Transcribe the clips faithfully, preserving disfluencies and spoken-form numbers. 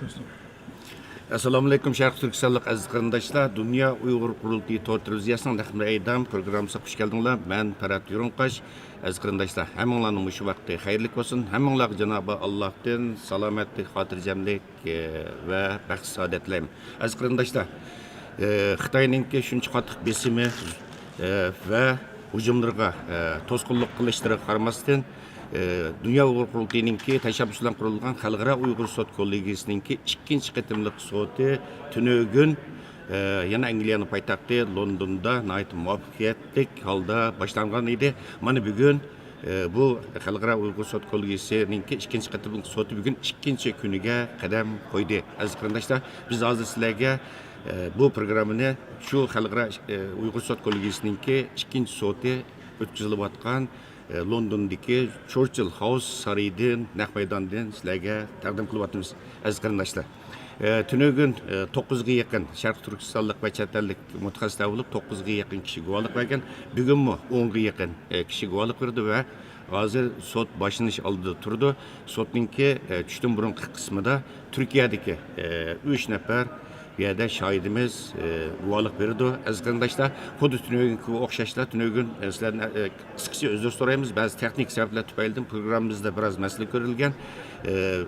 ئەسسالامۇئەلەيكۇم، شەرقىي تۈركىستانلىق ئەزىز قېرىنداشلار. دۇنيا ئۇيغۇر قۇرۇلتىيى تور تېلېۋىزىيەسىنىڭ نەق مەيدان پروگراممىسىغا خۇش كەلدىڭلار. مەن پەرھات يۇرۇڭقاش. ئەزىز قېرىنداشلار، ھەممىڭلارنىڭ مۇشۇ ۋاقتى خەيرلىك بولسۇن. ھەممىڭلارغا جانابى ئاللاھتىن سالامەتلىك، خاتىرجەملىك، ئە، ۋە بەخت سائادەت تىلەيمەن. ئەزىز قېرىنداشلار، ئە، خىتاينىڭكى شۇنچە قاتتىق بېسىمى، ئە، ۋە ھۇجۇملىرىغا، ئە، توسقۇنلۇق قىلىشلىرىغا قارىماستىن، ئە، دۇنيا ئۇيغۇر قۇرۇلتىيىنىڭكى تەشەببۇسى بىلەن قۇرۇلغان خەلقئارا ئۇيغۇر سوت كوللېگىيىسىنىڭكى ئىككىنچى قېتىملىق سوتى تۈنۈگۈن، ئە، يەنە ئەنگلىيەنىڭ پايتەختى لوندوندا ناھايىتى مۇۋەپپەقىيەتلىك ھالدا باشلانغان ئىدى. مانا بۈگۈن، ئە، بۇ خەلقئارا ئۇيغۇر سوت كوللېگىيىسىنىڭكى ئىككىنچى قېتىملىق سوتى بۈگۈن ئىككىنچى كۈنىگە قەدەم قويدى. ئەزىز قېرىنداشلار، بىز ھازىر سىلەرگە، ئە، بۇ پروگراممىنى شۇ خەلقئارا، ئە، ئۇيغۇر سوت كوللېگىيىسىنىڭكى ئىككىنچى سوتى ئۆتكۈزۈلۈۋاتقان، ئە، لوندوندىكى چورچىل خاوس سارىيىدىن، نەق مەيداندىن سىلەرگە تەقدىم قىلىۋاتىمىز، ئەزىز قېرىنداشلار. ئە، تۈنۈگۈن، ئە، توققۇزغا يېقىن شەرقىي تۈركىستانلىق ۋە چەت ئەللىك مۇتەخەسسىسلەر بولۇپ، توققۇزغا يېقىن كىشى گۇۋاھلىق بەرگەن. بۈگۈنمۇ ئونغا يېقىن، ئە، كىشى گۇۋاھلىق بېرىدۇ ۋە ھازىر سوت باشلىنىش ئالدىدا تۇرىدۇ. سوتنىڭكى، ئە، چۈشتىن بۇرۇنقى قىسمىدا تۈركىيەدىكى، ئە، ئۈچ نەپەر بۇ يەردە شاھىدىمىز، ئە، گۇۋاھلىق بېرىدۇ. ئەزىز قېرىنداشلار، خۇددى تۈنۈگۈنكىگە ئوخشاشلا، تۈنۈگۈن، ئە، سىلەردىن، ئە، قىسقىچە ئۆزۈر سورايمىز. بەزى تېخنىك سەۋەبلەر تۈپەيلىدىن پروگراممىمىزدا بىراز مەسىلە كۆرۈلگەن. ئە،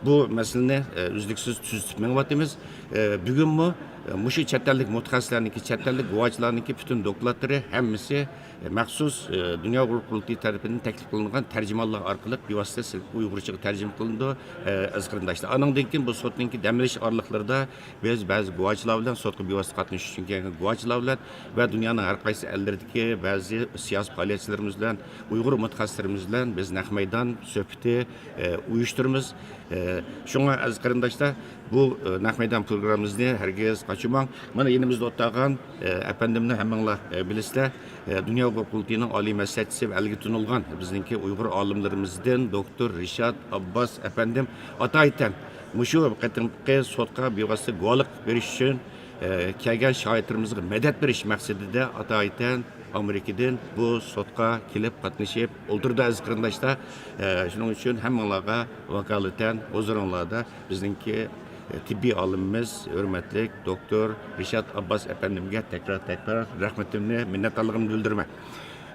بۇ مەسىلىنى، ئە، ئۈزلۈكسىز تۈزىتىپ مېڭىۋاتىمىز. ئە، بۈگۈنمۇ، ئە، مۇشۇ چەت ئەللىك مۇتەخەسسىسلەرنىڭكى، چەت ئەللىك گۇۋاچىلارنىڭكى پۈتۈن دوكلاتلىرى ھەممىسى، ئە، مەخسۇس، ئە، دۇنيا ئۇيغۇر قۇرۇلتىيى تەرىپىدىن تەكلىپ قىلىنغان تەرجىمانلار ئارقىلىق بىۋاسىتە سىل-، ئۇيغۇرچىغا تەرجىمە قىلىنىدۇ، ئە، ئەزىز قېرىنداشلار. ئانىڭدىن كېيىن بۇ سوتنىڭكى دەم ئېلىش ئارىلىقلىرىدا بىز بەزى گۇۋاچىلار بىلەن، سوتقا بىۋاسىتە قاتنىشىش ئۈچۈن كەلگەن گۇۋاچىلار بىلەن ۋە دۇنيانىڭ ھەر قايسى ئەللىرىدىكى بەزى سىياسىي پائالىيەتچىلىرىمىز بىلەن، ئۇيغۇر مۇتەخەسسىسلىرىمىز بىلەن بىز نەق مەيدان سۆھبىتى، ئە، ئۇيۇشتۇرىمىز. ئە، شۇڭا ئەزىز قېرىنداشلار، بۇ، ئە، نەق مەيدان پروگراممىمىزنى ھەرگىز قاچۇرماڭ. مانا يېنىمىزدا ئولتۇرغان، ئە، ئەپەندىمنى ھەممىڭلار، ئە، بىلىسىلەر. ئە، دۇنيا ئۇيغۇر قۇرۇلتىيىنىڭ ئالىي مەسلىھەتچىسى ۋە ئەلگە تونۇلغان بىزنىڭكى ئۇيغۇر ئالىملىرىمىزدىن دوكتور رىشات ئابباس ئەپەندىم ئاتايىتەن مۇشۇ قېتىمقى سوتقا بىۋاسىتە گۇۋاھلىق بېرىش ئۈچۈن، ئە، كەلگەن شاھىتلىرىمىزغا مەدەت بېرىش مەقسىتىدە ئاتايىتەن ئامېرىكىدىن بۇ سوتقا كېلىپ قاتنىشىپ ئولتۇرىدۇ، ئەزىز قېرىنداشلار. ئە، شۇنىڭ ئۈچۈن ھەممىڭلارغا ۋاكالىتەن ھۇزۇرۇڭلاردا بىزنىڭكى، ئە، تېببىي ئالىمىمىز، ھۆرمەتلىك دوكتور رىشات ئابباس ئەپەندىمگە تەكرار، تەكرار رەھمىتىمنى، مىننەتدارلىقىمنى بىلدۈرىمەن.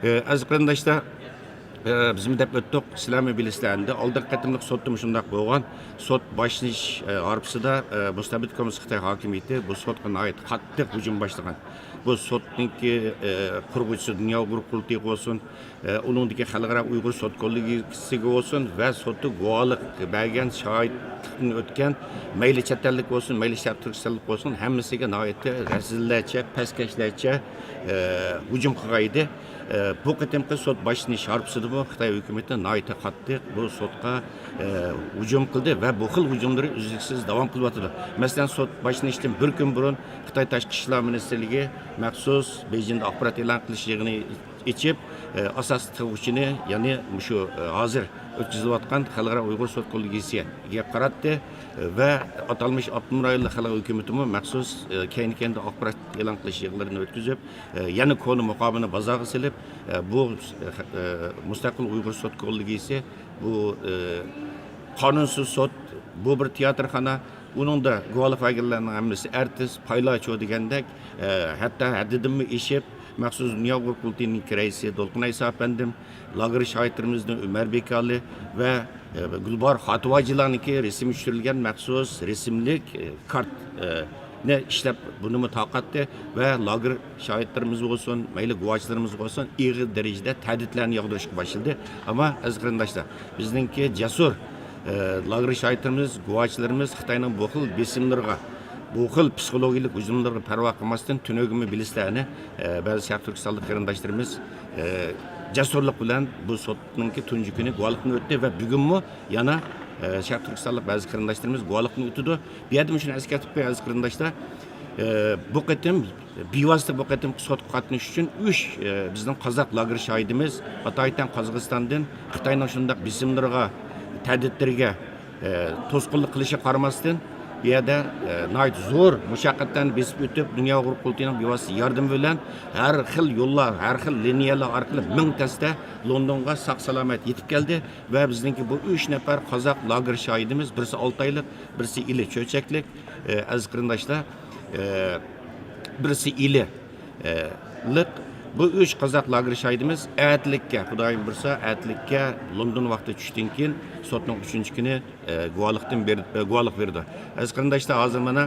ئە، ئەزىز قېرىنداشلار، ئە، بىزمۇ دەپ ئۆتتۇق، سىلەرمۇ بىلىسىلەر ئەمدى. ئالدىنقى قېتىملىق سوتتىمۇ شۇنداق بولغان. سوت باشلىنىش، ئە، ھارپىسىدا، ئە، مۇستەبىت كوممۇنىست خىتاي ھاكىمىيىتى بۇ سوتقا ناھايىتى قاتتىق ھۇجۇم باشلىغان. بۇ سوتنىڭكى، ئە، قۇرغۇچىسى دۇنيا ئۇيغۇر قۇرۇلتىيىغا بولسۇن، ئە، ئۇنىڭدىكى خەلقئارا ئۇيغۇر سوت كوللېگىيىسىگە بولسۇن ۋە سوتتا گۇۋاھلىق بەرگەن، شاھىتلىقتىن ئۆتكەن مەيلى چەت ئەللىك بولسۇن، مەيلى شەرقىي تۈركىستانلىق بولسۇن، ھەممىسىگە ناھايىتى رەزىللەرچە، پەسكەشلەرچە، ئە، ھۇجۇم قىلغان ئىدى. ئە، بۇ قېتىمقى سوت باشلىنىش ھارپىسىدىمۇ خىتاي ھۆكۈمىتى ناھايىتى قاتتىق بۇ سوتقا، ئە، ھۇجۇم قىلدى ۋە بۇ خىل ھۇجۇملىرى ئۈزلۈكسىز داۋام قىلىۋاتىدۇ. مەسىلەن، سوت باشلىنىشتىن بىر كۈن بۇرۇن خىتاي تاشقى ئىشلار مىنىستىرلىكى مەخسۇس بېيجىڭدا ئاخبارات ئېلان قىلىش يىغىنى ئېچىپ، ئە، ئاساسلىق تىلغا ئۇچىنى، يەنى مۇشۇ، ئە، ھازىر ئۆتكۈزۈلۈۋاتقان خەلقئارا ئۇيغۇر سوت كوللېگىيىسىگە قاراتتى، ئە، ۋە ئاتالمىش ئاپتونوم رايونلۇق خەلق ھۆكۈمىتىمۇ مەخسۇس، ئە، كەينى-كەينىدىن ئاخبارات ئېلان قىلىش يىغىنلىرىنى ئۆتكۈزۈپ، ئە، يەنە كونا مۇقامىنى بازارغا سېلىپ، ئە، بۇ، ئە، ئە، مۇستەقىل ئۇيغۇر سوت كوللېگىيىسى بۇ، ئە، قانۇنسىز سوت، بۇ بىر تىياتىرخانا، ئۇنىڭدا گۇۋاھلىق بەرگەنلەرنىڭ ھەممىسى ئارتىس، پايلاچۇ دېگەندەك، ئە، ھەتتا ھەددىدىنمۇ ئېشىپ، مەخسۇس دۇنيا ئۇيغۇر قۇرۇلتىيىنىڭكى رەئىسى دولقۇن ئەيسا ئەپەندىم، لاگېر شاھىتلىرىمىزدىن ئۆمەر بېكالى ۋە، ئە، گۈلباھار خاتىۋاجىلارنىڭكى رەسىمى چۈشۈرۈلگەن مەخسۇس رەسىملىك، ئە، كارت، ئە، نى ئىشلەپ، بۇنىمۇ تارقاتتى ۋە لاگېر شاھىتلىرىمىز بولسۇن، مەيلى گۇۋاچىلىرىمىز بولسۇن، ئېغىر دەرىجىدە تەھدىتلەرنى ياغدۇرۇشقا باشلىدى. ئەمما ئەزىز قېرىنداشلار، بىزنىڭكى جەسۇر، ئە، لاگېر شاھىتلىرىمىز، گۇۋاچىلىرىمىز خىتاينىڭ بۇ خىل بېسىملىرىغا، بۇ خىل پسىخولوگىيەلىك ھۇجۇملىرىغا پەرۋا قىلماستىن، تۈنۈگۈنمۇ بىلىسىلەر، ئە، بەزى شەرقىي تۈركىستانلىق قېرىنداشلىرىمىز، ئە، جەسۇرلۇق بىلەن بۇ سوتنىڭكى تۇنجى كۈنى گۇۋاھلىقتىن ئۆتتى ۋە بۈگۈنمۇ يەنە، ئە، شەرقىي تۈركىستانلىق بەزى قېرىنداشلىرىمىز گۇۋاھلىقتىن ئۆتىدۇ. بۇ يەردە مۇشۇنى ئەسكەرتىپ قوياي، ئەزىز قېرىنداشلار. ئە، بۇ قېتىم بىۋاسىتە بۇ قېتىمقى سوتقا قاتنىشىش ئۈچۈن ئۈچ، ئە، بىزنىڭ قازاق لاگېر شاھىدىمىز ئاتايىتەن قازاقىستاندىن خىتاينىڭ شۇنداق بېسىملىرىغا، تەھدىتلىرىگە، ئە، توسقۇنلۇق قىلىشىغا قارىماستىن، بۇ يەردە، ئە، ناھايىتى زور مۇشەققەتلەرنى بېسىپ ئۆتۈپ، دۇنيا ئۇيغۇر قۇرۇلتىيىنىڭ بىۋاسىتە ياردىمى بىلەن ھەر خىل يوللار، ھەر خىل لىنىيەلەر ئارقىلىق مىڭ تەستە لوندونغا ساق-سالامەت يېتىپ كەلدى ۋە بىزنىڭكى بۇ ئۈچ نەپەر قازاق لاگېر شاھىدىمىز، بىرسى ئالتە ئايلىق، بىرسى ئىلى چۆچەكلىك، ئە، ئەزىز قېرىنداشلار، ئە، بىرسى ئىلى، ئە، لىق. بۇ ئۈچ قازاق لاگېر شاھىدىمىز ئەتىلىككە، خۇدايىم بۇيرۇسا، ئەتىلىككە لوندون ۋاقتى چۈشتىن كېيىن سوتنىڭ ئۈچىنچى كۈنى ئە، گۇۋاھلىقتىن بېرىپ، ئە، گۇۋاھلىق بېرىدۇ. ئەزىز قېرىنداشلار، ھازىر مانا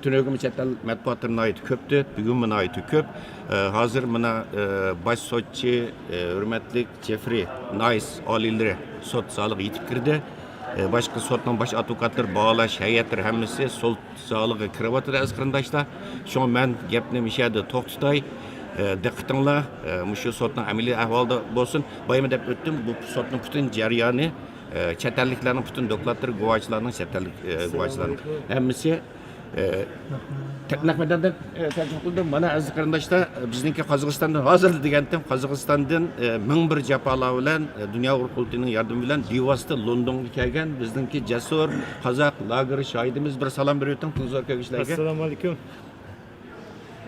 تۈنۈگۈنمۇ چەت ئەل مەتبۇئاتلىرى ناھايىتى كۆپتى، بۈگۈنمۇ ناھايىتى كۆپ. ئە، ھازىر مانا، ئە، باش سوتچى، ئە، ھۆرمەتلىك جېفرى نايس ئالىيلىرى سوت زالىغا يېتىپ كىردى. ئە، باشقا سوتنىڭ باش ئادۋوكاتلىرى، باھالاش ھەيئەتلىرى ھەممىسى سوت زالىغا كىرىۋاتىدۇ، ئەزىز قېرىنداشلار. شۇڭا مەن گەپنى مۇشۇ يەردە توختىتاي. ئە، دىققىتىڭلار، ئە، مۇشۇ سوتنىڭ ئەمەلىي ئەھۋالىدا بولسۇن. بايىمۇ دەپ ئۆتتۈم، بۇ سوتنىڭ پۈتۈن جەريانى ئە، چەت ئەللىكلەرنىڭ پۈتۈن دوكلاتلىرى، گۇۋاھچىلارنىڭ، چەت ئەللىك، ئە، گۇۋاھچىلارنىڭ ھەممىسى، ئە، ت-، نەق مەيداندا، ئە، تەرجىمە قىلدىم. مانا، ئەزىز قېرىنداشلار، بىزنىڭكى قازاقىستاندىن ھازىر دېگەنتىم، قازاقىستاندىن، ئە، مىڭ بىر جاپالار بىلەن، ئە، دۇنيا ئۇيغۇر قۇرۇلتىيىنىڭ ياردىمى بىلەن بىۋاسىتە لوندونغا كەلگەن بىزنىڭكى جەسۇر قازاق لاگېر شاھىدىمىز، بىر سالام بېرىۋېتىڭ، تىلزور كۆكۈشلەرگە. ئەسسالامۇ ئەلەيكۇم.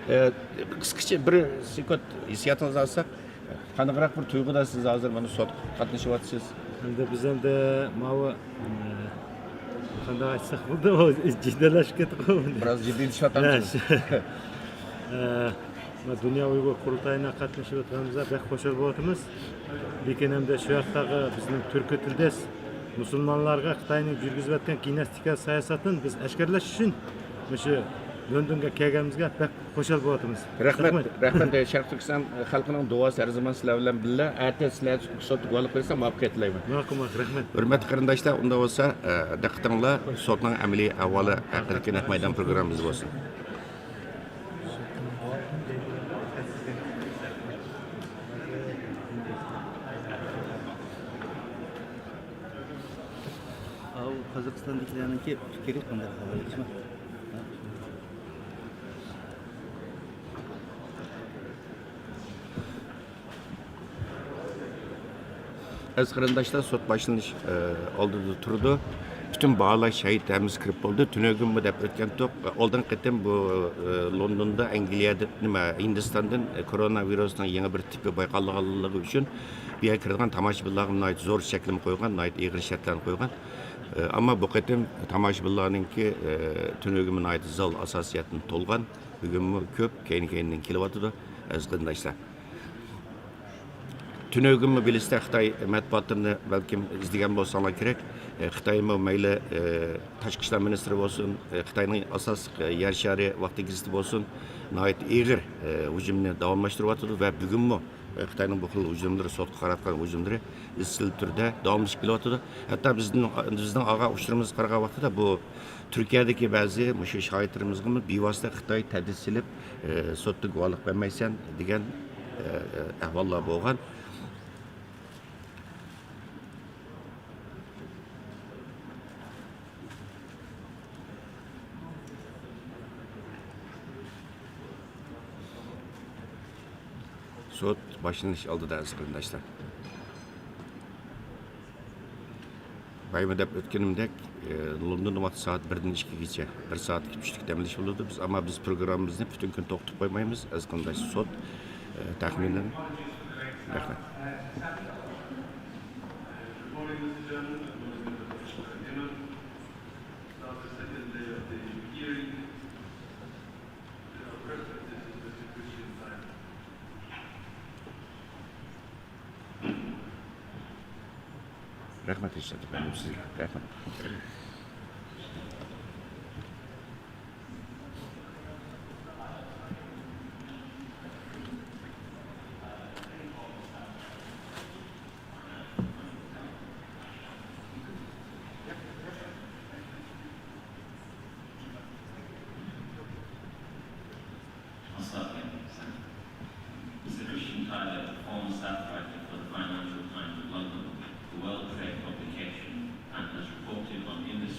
ئە، قىسقىچە بىر سېكۇنت ھېسسىياتىڭىزنى ئالساق، قانداقراق بىر تۇيغۇدا سىز ھازىر مانا سوتقا قاتنىشىۋاتىسىز؟ ئەمدى بىز ئەمدى ماۋۇ، ئە، قانداق ئېيتساق بولىدۇ، ئۇ جىددىيلەشكەن. بىراز جىددىيلىشىۋاتامسىز؟ ئە، شۇ، ئە، مانا دۇنيا ئۇيغۇر قۇرۇلتايىنا قاتنىشىۋاتقىنىمىزغا بەك خۇشال بولۇۋاتىمىز. لېكىن ئەمدى شۇ ياقتاقى بىزنىڭ تۈركىي تىلدەش مۇسۇلمانلارغا خىتاينىڭ يۈرگۈزۈۋاتقان كىنەستىكا سىياسىتىنى بىز ئاشكارىلاش ئۈچۈن مۇشۇ لوندونغا كەلگىنىمىزگە بەك خۇشال بولۇۋاتىمىز. رەھمەت، رەھمەت. رەھمەت. شەرقىي تۈركىستان خەلقىنىڭ دۇئاسى ھەر زامان سىلەر بىلەن بىللە. ئەتە سىلەر سوتتا گۇۋاھلىق بېرىسەڭ مۇۋەپپەقىيەت تىلەيمەن. ماقۇل، ماقۇل، رەھمەت. ھۆرمەتلىك قېرىنداشلار، ئۇنداق بولسا، ئە، دىققىتىڭلار سوتنىڭ ئەمەلىي ئەھۋالى ھەققىدىكى نەق مەيدان پروگراممىمىز بولسۇن. ئاۋۇ قازاقىستاندىكىلەرنىڭكى پىكرى قانداق، خەۋەر يوقمۇ؟ ئەزىز قېرىنداشلار، سوت باشلىنىش، ئە، ئالدىدا تۇرىدۇ. پۈتۈن باھالاش ھەيئىتى ھەممىسى كىرىپ بولدى. تۈنۈگۈنمۇ دەپ ئۆتكەنتۇق. ئالدىنقى قېتىم بۇ، ئە، لوندوندا، ئەنگلىيەدە، نېمە، ھىندىستاندىن، ئە، كورونا ۋىرۇسنىڭ يېڭى بىر تىپى بايقالغانلىقى ئۈچۈن بۇ يەرگە كىرىدىغان تاماشىبىنلارغا ناھايىتى زور چەكلىمە قويغان، ناھايىتى ئېغىر شەرتلەرنى قويغان. ئە، ئەمما بۇ قېتىم تاماشىبىنلارنىڭكى، ئە، تۈنۈگۈنمۇ ناھايىتى زال ئاساسىيەتتىن تولغان. بۈگۈنمۇ كۆپ كەينى-كەينىدىن كېلىۋاتىدۇ، ئەزىز قېرىنداشلار. تۈنۈگۈنمۇ بىلىسىلەر، خىتاي مەتبۇئاتلىرىنى بەلكىم ئىزدىگەن بولساڭلار كېرەك. ئە، خىتايمۇ مەيلى، ئە، تاشقى ئىشلار مىنىستىرى بولسۇن، ئە، خىتاينىڭ ئاساسلىق، ئە، يەر شارى ۋاقتى گېزىتى بولسۇن، ناھايىتى ئېغىر، ئە، ھۇجۇمنى داۋاملاشتۇرۇۋاتىدۇ ۋە بۈگۈنمۇ، ئە، خىتاينىڭ بۇ خىل ھۇجۇملىرى، سوتقا قاراتقان ھۇجۇملىرى ئىزچىل تۈردە داۋاملىشىپ كېلىۋاتىدۇ. ھەتتا بىزنىڭ، بىزنىڭ ئالغان ئۇچۇرىمىزغا قارىغان ۋاقتىدا بۇ تۈركىيەدىكى بەزى مۇشۇ شاھىتلىرىمىزغىمۇ بىۋاسىتە خىتاي تەھدىت سېلىپ، ئى، سوتتا گۇۋاھلىق بەرمەيسەن دېگەن، ئى، ئەھۋاللار بولغان. سوت باشلىنىش ئالدىدا، ئەزىز قېرىنداشلار. بايىمۇ دەپ ئۆتكىنىمدەك، ئى، لوندوندا ۋاقتى سائەت بىردىن ئىككىگىچە، بىر سائەتلىك چۈشلۈك دەم ئېلىش بولىدۇ. بىز، ئەمما بىز پروگراممىمىزنى پۈتۈن كۈن توختىتىپ قويمايمىز، ئەزىز قېرىنداش. سوت، ئى، تەخمىنەن. رەھمەت. رەھمەت، ھېچ زادى، مەن سىزگە رەھمەت. Is a Christian Tyler, former staff writer for the Financial Times of London, the World Trade publication, and has reported on industry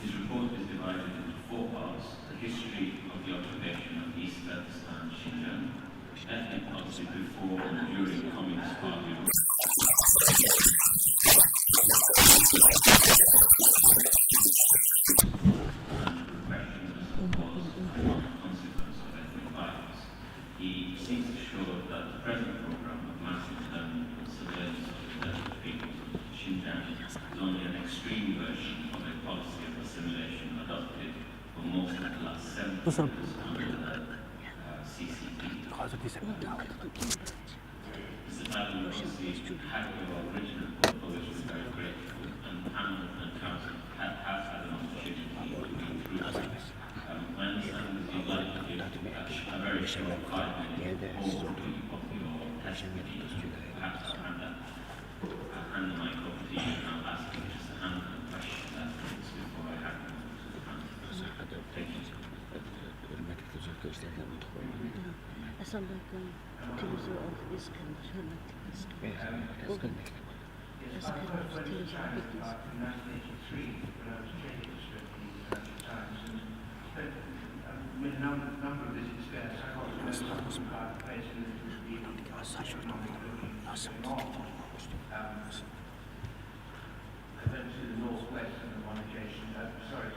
His report is divided into four parts: the history of the occupation of East Turkestan, Xinjiang, ethnic policy before and during Communist Party rule, and repression as a cause and consequence of ethnic violence. He seeks to show that the present program of mass internment and surveillance of the Desert Peoples of Xinjiang is only an extreme version of a policy of assimilation adopted for most of the last seventy years under the, uh, C C P. Mister Fadl's obviously had a well-written report for which we're very grateful, and Hannah and Townsend have, have had an opportunity to read through it. Um, I understand that you'd like to give a, sh- a very short five-minute overview of your testimony. Perhaps I'll hand that, I'll hand the mic over to you, and I'll ask you just to handle the question that comes before I hand it over to the panel. Thank you. Hörmətli tamaşaçılar, Televiziya Azad Qırğızıstan, hörmətli Qırğızıstan. Bugün Azad Qırğızıstan televiziya bekliyoruz. I went to the northwest on one occasion, uh, sorry,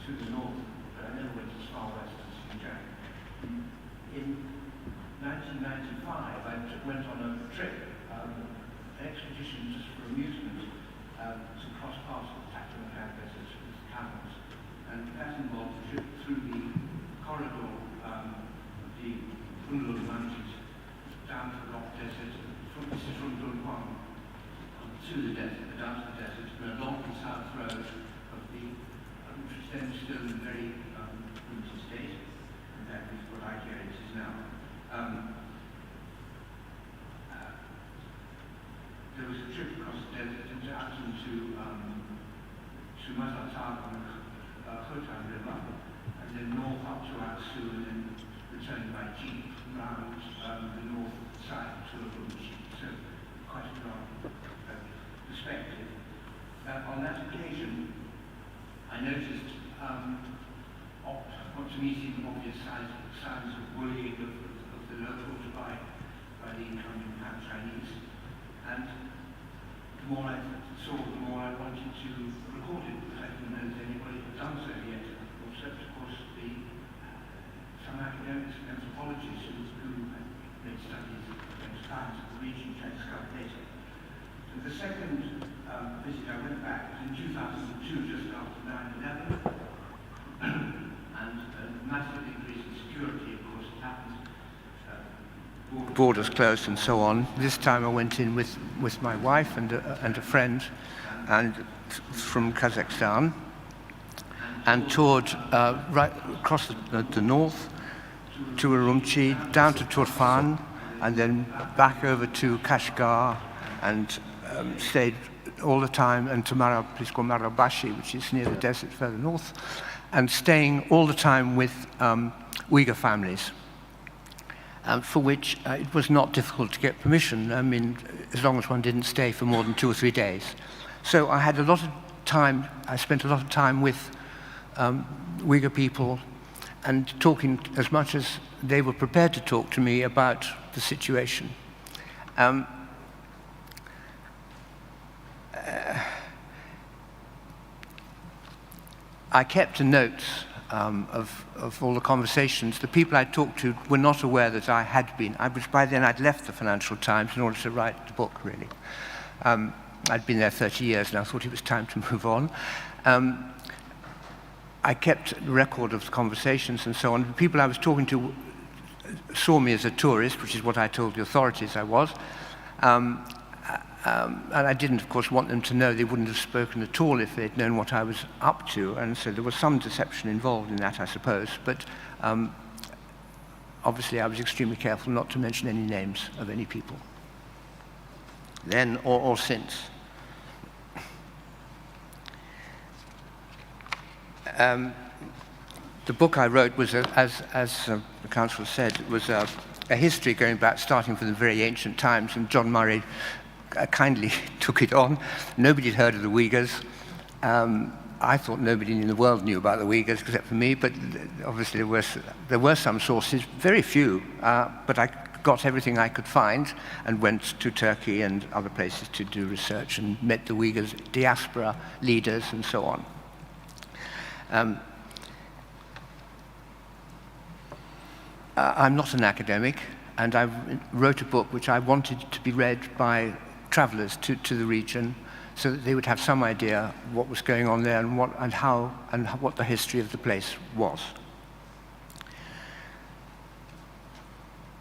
to the north, but I never went as far west as Xinjiang. In nineteen ninety-five, I t- went on a trip, um, an expedition just for amusement, um, to cross paths with Taklamakan Desert with camels. And that involved a trip through the corridor, um, of the Kunlun Mountains down to the Rock Desert, from, this is from Dunhuang, um, through the desert, down to the desert, and along the south road of the, um, which was then still in very, um, ruinous state, and that is what I hear it is now. Um, uh, there was a trip across the desert into, out into, um, to Mazar Tag on the, uh, Khotan River, and then north up to Aksu, and then returning by jeep round, um, the north side to Urumqi. So quite a long, uh, perspective. Uh, on that occasion, I noticed, um, op- what to me seemed obvious signs, signs of bullying of, of, of the locals by, by the incoming Han Chinese. And the more I saw, the more I wanted to record it, because I didn't know that anybody had done so yet, except, of course, the, some academics and anthropologists who, who had made studies of those times in the region to excavate later. And the second, um, visit I went back was in two thousand two, just after nine eleven, and a massive increase in security, of course, had happened. Uh, borders closed and so on. This time I went in with, with my wife and a, and a friend, and f- from Kazakhstan, and toured, uh, right across the, the north to Urumqi, down to Turfan, and then back over to Kashgar, and, um, stayed all the time, and to Mara, a place called Marabashi, which is near the desert further north, and staying all the time with, um, Uyghur families, um, for which, uh, it was not difficult to get permission. I mean, as long as one didn't stay for more than two or three days. So I had a lot of time, I spent a lot of time with, um, Uyghur people and talking as much as they were prepared to talk to me about the situation. Um, uh, I kept a note, um, of, of all the conversations. The people I talked to were not aware that I had been. I was, by then I'd left the Financial Times in order to write the book, really. Um, I'd been there thirty years and I thought it was time to move on. Um, I kept a record of the conversations and so on. The people I was talking to saw me as a tourist, which is what I told the authorities I was. Um, um, and I didn't, of course, want them to know. They wouldn't have spoken at all if they'd known what I was up to. And so there was some deception involved in that, I suppose. But, um, obviously, I was extremely careful not to mention any names of any people, then or, or since. Um, the book I wrote was, a, as, as, uh, the council said, it was a, a history going back, starting from the very ancient times, and John Murray, uh, kindly took it on. Nobody'd heard of the Uyghurs. Um, I thought nobody in the world knew about the Uyghurs except for me, but obviously there were, there were some sources, very few, uh, but I got everything I could find and went to Turkey and other places to do research and met the Uyghurs diaspora leaders and so on. Um, Uh, I'm not an academic, and I wrote a book which I wanted to be read by travellers to, to the region so that they would have some idea what was going on there and what, and how, and what the history of the place was.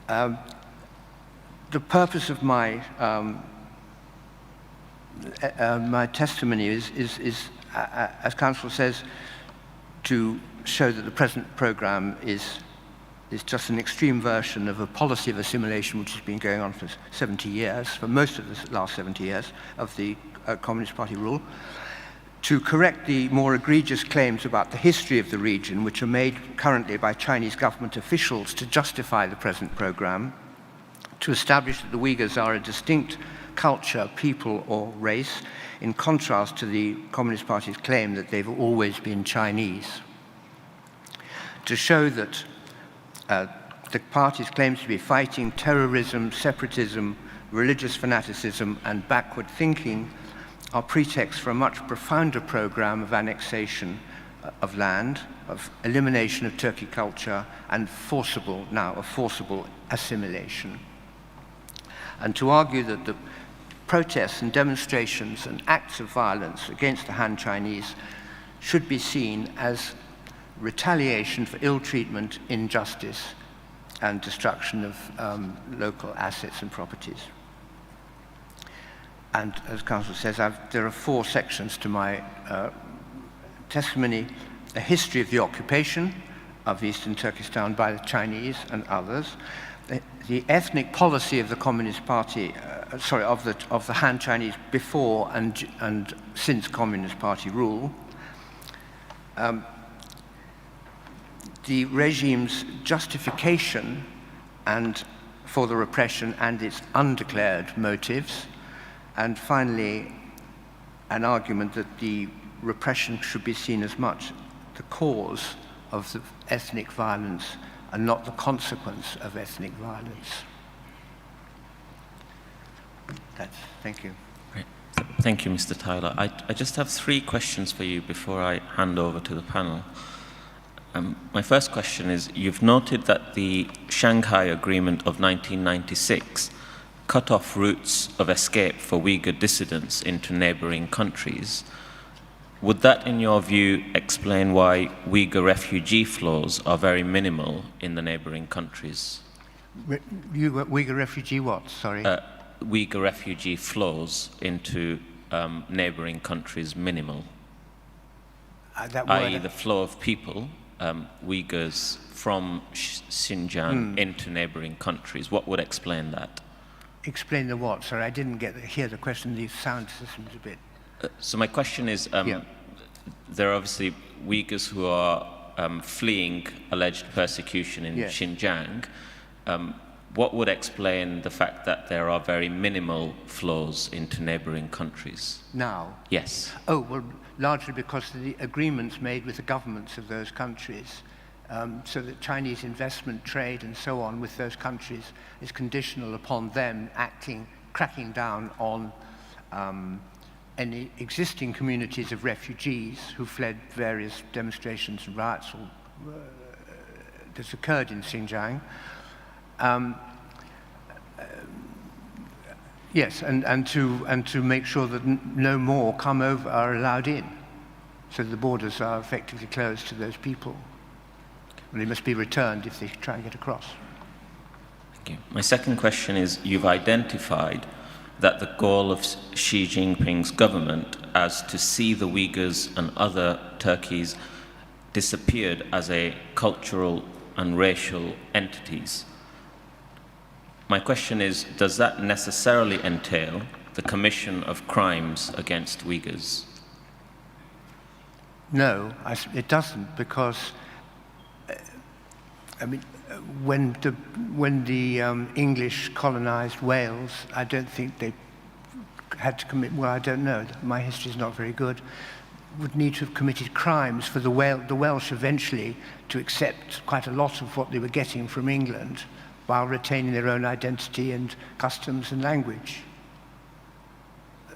Um, the purpose of my um, uh, uh, my testimony is, is, is uh, uh, as counsel says, to show that the present programme is, is just an extreme version of a policy of assimilation which has been going on for seventy years, for most of the last seventy years of the uh, Communist Party rule, to correct the more egregious claims about the history of the region, which are made currently by Chinese government officials to justify the present programme, to establish that the Uyghurs are a distinct culture, people, or race, in contrast to the Communist Party's claim that they've always been Chinese. To show that uh, the party's claims to be fighting terrorism, separatism, religious fanaticism, and backward thinking are pretexts for a much profounder programme of annexation uh, of land, of elimination of Turkey culture, and forcible, now a forcible assimilation. And to argue that the protests and demonstrations and acts of violence against the Han Chinese should be seen as retaliation for ill treatment, injustice, and destruction of um, local assets and properties. And as counsel says, I've, there are four sections to my uh, testimony: a history of the occupation of eastern Turkestan by the Chinese and others, the, the ethnic policy of the Communist Party, uh, sorry, of the, of the Han Chinese before and, and since Communist Party rule, um, the regime's justification and for the repression and its undeclared motives, and finally, an argument that the repression should be seen as much the cause of the ethnic violence and not the consequence of ethnic violence. That's, thank you. Great. Th- Thank you, Mister Tyler. I, I just have three questions for you before I hand over to the panel. Um, my first question is, you've noted that the Shanghai Agreement of nineteen ninety-six cut off routes of escape for Uyghur dissidents into neighboring countries. Would that, in your view, explain why Uyghur refugee flows are very minimal in the neighboring countries? Re- You, were- Uyghur refugee what? Sorry. Uh, Uyghur refugee flows into um, neighboring countries minimal, Uh, that i.e. word, the flow of people, um, Uyghurs from Sh- Xinjiang into neighboring countries. What would explain that? Explain the what? Sorry, I didn't get the, hear the question. The sound system's a bit. Uh, So my question is, um, Yeah. there are obviously Uyghurs who are um, fleeing alleged persecution in Yes. Xinjiang. Um, what would explain the fact that there are very minimal flows into neighboring countries? Now? Yes. Oh, well, largely because of the agreements made with the governments of those countries, um, so that Chinese investment, trade, and so on with those countries is conditional upon them acting, cracking down on um, any existing communities of refugees who fled various demonstrations and riots or, uh, that's occurred in Xinjiang. Um, Yes, and, and, to, and to make sure that n- no more come over, are allowed in, so that the borders are effectively closed to those people. And they must be returned if they try and get across. Thank you. My second question is, you've identified that the goal of Xi Jinping's government as to see the Uyghurs and other Turkeys disappeared as a cultural and racial entities. My question is, does that necessarily entail the commission of crimes against Uyghurs? No, I s- it doesn't, because uh, I mean, uh, when the when the um, English colonised Wales, I don't think they had to commit. Well, I don't know. My history is not very good. would need to have committed crimes for the, Wel- the Welsh eventually to accept quite a lot of what they were getting from England while retaining their own identity and customs and language.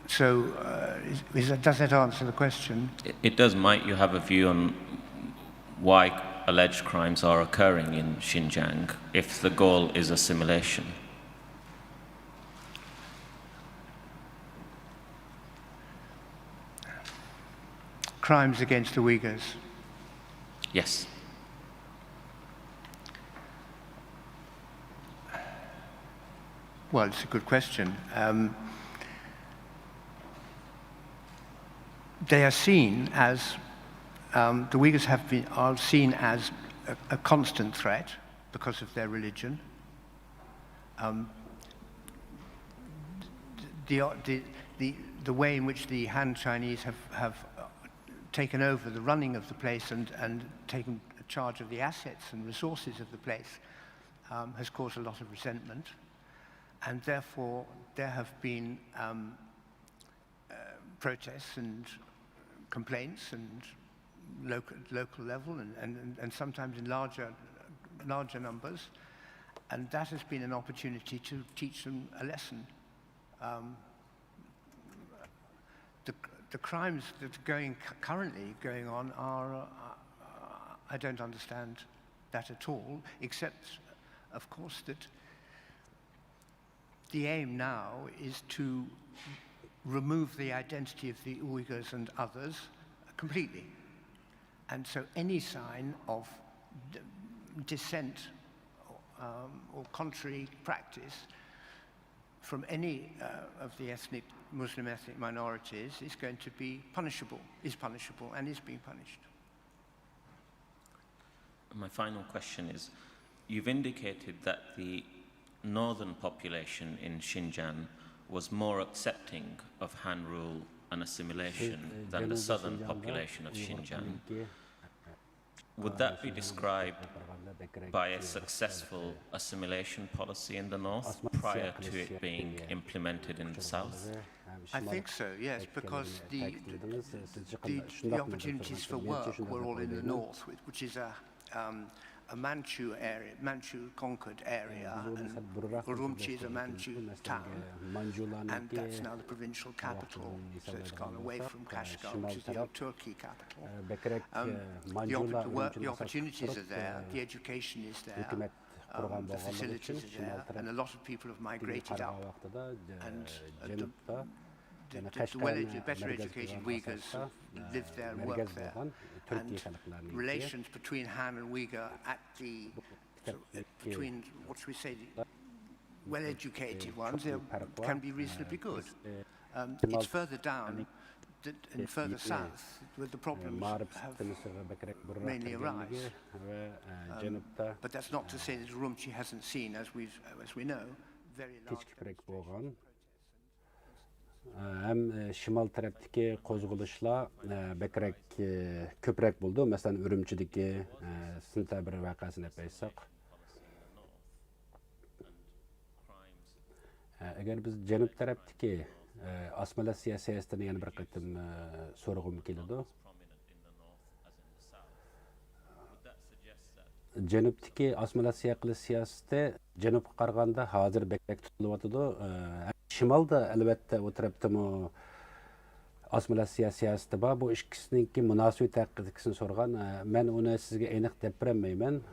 So, uh, is, is that, does that answer the question? It, it does. Might you have a view on why alleged crimes are occurring in Xinjiang if the goal is assimilation? Crimes against the Uyghurs? Yes. Well, it's a good question. Um, they are seen as, um, the Uyghurs have been, are seen as a, a constant threat because of their religion. Um, the, the, the, the way in which the Han Chinese have, have taken over the running of the place and, and taken charge of the assets and resources of the place um, has caused a lot of resentment, and therefore there have been um, uh, protests and complaints and local, local level and, and, and sometimes in larger, larger numbers. And that has been an opportunity to teach them a lesson. Um, the, the crimes that are going currently going on are, uh, I don't understand that at all, except, of course, that the aim now is to remove the identity of the Uyghurs and others completely. And so any sign of dissent um, or contrary practice from any uh, of the ethnic Muslim ethnic minorities is going to be punishable, is punishable, and is being punished. My final question is, you've indicated that the northern population in Xinjiang was more accepting of Han rule and assimilation than the southern population of Xinjiang. Would that be described by a successful assimilation policy in the north prior to it being implemented in the south? I think so, yes, because the, the, the opportunities for work were all in the north, which is a, um, a Manchu area, Manchu conquered area, and Urumqi is a Manchu town, and that's now the provincial capital, so it's gone away from Kashgar, which is the old Turkey capital. Um, the, oppor- the work, the opportunities are there, the education is there, um, the facilities are there, and a lot of people have migrated up. And uh, the, the, the, well, the better educated Uyghurs live there and work there. And relations between Han and Uyghur at the, between, what should we say, the well educated ones, they can be reasonably good. Um, it's further down that, and further south where the problems have mainly arise. Um, but that's not to say that Urumqi hasn't seen, as, we've, as we know, very large كىچىكرەك بولغان. ھەم شىمال تەرەپتىكى قوزغىلىشلار بەكرەك، كۆپرەك بولىدۇ. مەسىلەن، ئۈرۈمچىدىكى سېنتەبىر ۋەقەسىنى ئېلىپ ئېيتساق. ئەگەر بىز جەنۇب تەرەپتىكى ئاسسىمىلياتسىيە سىياسىتىنى يەنە بىر قېتىم سورىغۇم كېلىدۇ. جەنۇبتىكى ئاسسىمىلياتسىيە قىلىش سىياسىتى جەنۇبقا قارىغاندا ھازىر بەكرەك تۇتۇلۇۋاتىدۇ. شىمالدا ئەلۋەتتە ئۇ تەرەپتىمۇ ئاسسىمىلياتسىيە سىياسىتى بار. بۇ ئىككىسىنىڭكى مۇناسىۋىتى ھەققىدىكىسىنى سورىغان. مەن ئۇنى سىزگە ئېنىق دەپ بېرەلمەيمەن.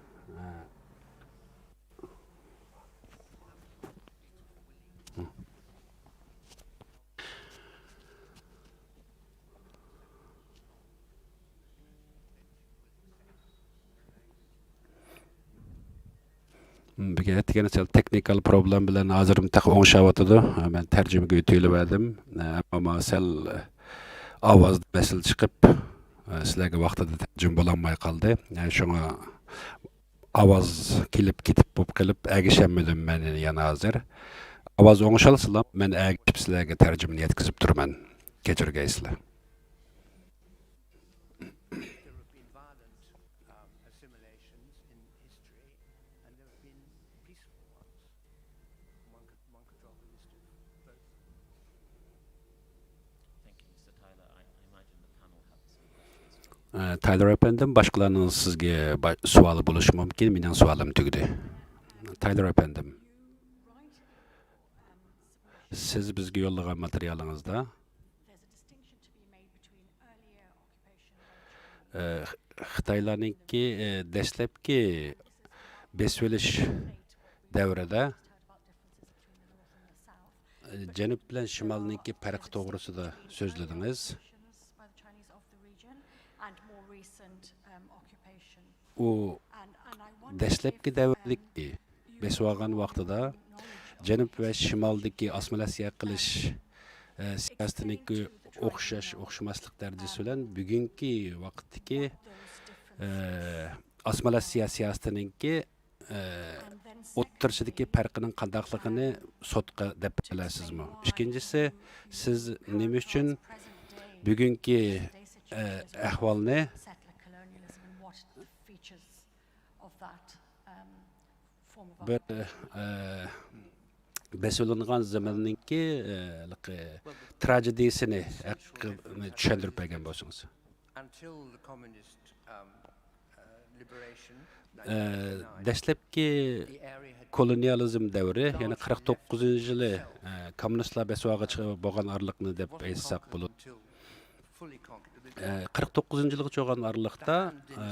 بۈگۈن ئەتىگەن سەل تېخنىكال پروبلېما بىلەن ھازىرمۇ تېخى ئوڭشاۋاتىدۇ. مەن تەرجىمىگە ئۆتۈۋېلىۋەردىم. ئەمما سەل ئاۋازدا مەسىلە چىقىپ، سىلەرگە ۋاقتىدا تەرجىمە بولالماي قالدى. شۇڭا ئاۋاز كېلىپ كېتىپ بولۇپ قېلىپ ئەگىشەلمىدىم مەن يەنە ھازىر. ئاۋاز ئوڭشالسىلا مەن ئەگىشىپ سىلەرگە تەرجىمىنى يەتكۈزۈپ تۇرىمەن. كەچۈرگەيسىلەر. There have been violent um, assimilations in history, and there have been peaceful ones. One could, one could draw the list of both. Thank you, Mister Tyler. I, I imagine the panel have the same ئە، تايلور ئەپەندىم، باشقىلارنىڭ سىزگە با-، سوئالى بولۇشى مۇمكىن. مېنىڭ سوئالىم تۈگىدى. تايلور ئەپەندىم، سىز بىزگە يوللىغان ماتېرىيالىڭىزدا، ئە، خىتايلارنىڭكى، ئە، دەسلەپكى بېسىۋېلىش دەۋرىدە، ئە، جەنۇب بىلەن شىمالنىڭكى پەرقى توغرىسىدا سۆزلىدىڭىز. ئۇ دەسلەپكى دەۋردىكى بېسىۋالغان ۋاقتىدا جەنۇب ۋە شىمالدىكى ئاسسىمىلياتسىيە قىلىش، ئە، سىياسىتىنىڭكى ئوخشاش، ئوخشىماسلىق دەرىجىسى بىلەن بۈگۈنكى ۋاقىتتىكى، ئە، ئاسسىمىلياتسىيە سىياسىتىنىڭكى، ئە، ئوتتۇرىسىدىكى پەرقىنىڭ قانداقلىقىنى سوتقا دەپ بېرەلەيسىزمۇ؟ ئىككىنچىسى، سىز نېمە ئۈچۈن بۈگۈنكى، ئە، ئەھۋالنى بىر، ئە، بېسىۋېلىنغان زېمىننىڭكى، ئە، ھېلىقى تراژېدىيىسىنى، ھەققىنى چۈشەندۈرۈپ بەرگەن بولسىڭىز. ئە، دەسلەپكى كولونىيالىزم دەۋرى، يەنى قىرىق توققۇزىنچى يىلى، ئە، كوممۇنىستلار بېسىۋالغىچە بولغان ئارىلىقنى دەپ ئېيتساق بولىدۇ. ئە، قىرىق توققۇزىنچى يىلغىچە بولغان ئارىلىقتا، ئە،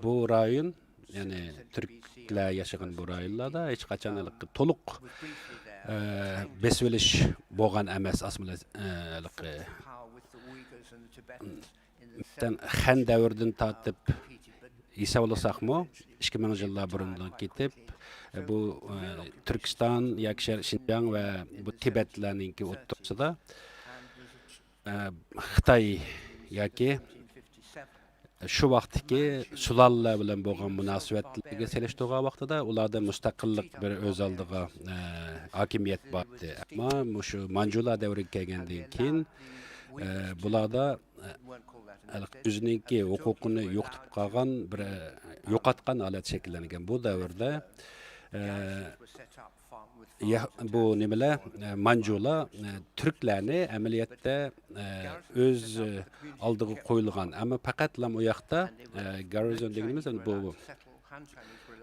بۇ رايون، يەنى تۈركلەر ياشىغان بۇ رايونلاردا ھېچقاچان ھېلىقى تولۇق، ئە، بېسىۋېلىش بولغان ئەمەس، ئاسمىلى، ئە، ھېلىقى مەسىلەن، خەن دەۋرىدىن تارتىپ ھېسابلىساقمۇ، ئىككى مىڭ يىللار بۇرۇندىن كېتىپ، بۇ، ئە، تۈركىستان ياكى شەرقىي شىنجاڭ ۋە بۇ تىبەتلەرنىڭكى ئوتتۇرىسىدا، ئە، خىتاي ياكى شۇ ۋاقىتتىكى سۇلالىلەر بىلەن بولغان مۇناسىۋەتلەرگە سېلىشتۇرغان ۋاقتىدا ئۇلاردا مۇستەقىللىق بىر ئۆز ئالدىغا، ئە، ھاكىمىيەت بار ئىدى. ئەمما مۇشۇ مانجۇلار دەۋرىگە كەلگەندىن كېيىن، ئە، بۇلاردا، ئە، ھېلىقى ئۆزىنىڭكى ھوقۇقىنى يوقىتىپ قالغان بىر، ئە، يوقاتقان ھالەت شەكىللەنگەن. بۇ دەۋردە، ئە، يا-، بۇ نېمىلەر، ئە، مانجۇلار، ئە، تۈركلەرنى ئەمەلىيەتتە، ئە، ئۆز، ئە، ئالدىغا قويۇلغان، ئەمما پەقەتلا ئۇ ياقتا، ئە، گارنىزون دېگىنىمىز، ئەمدى بۇ،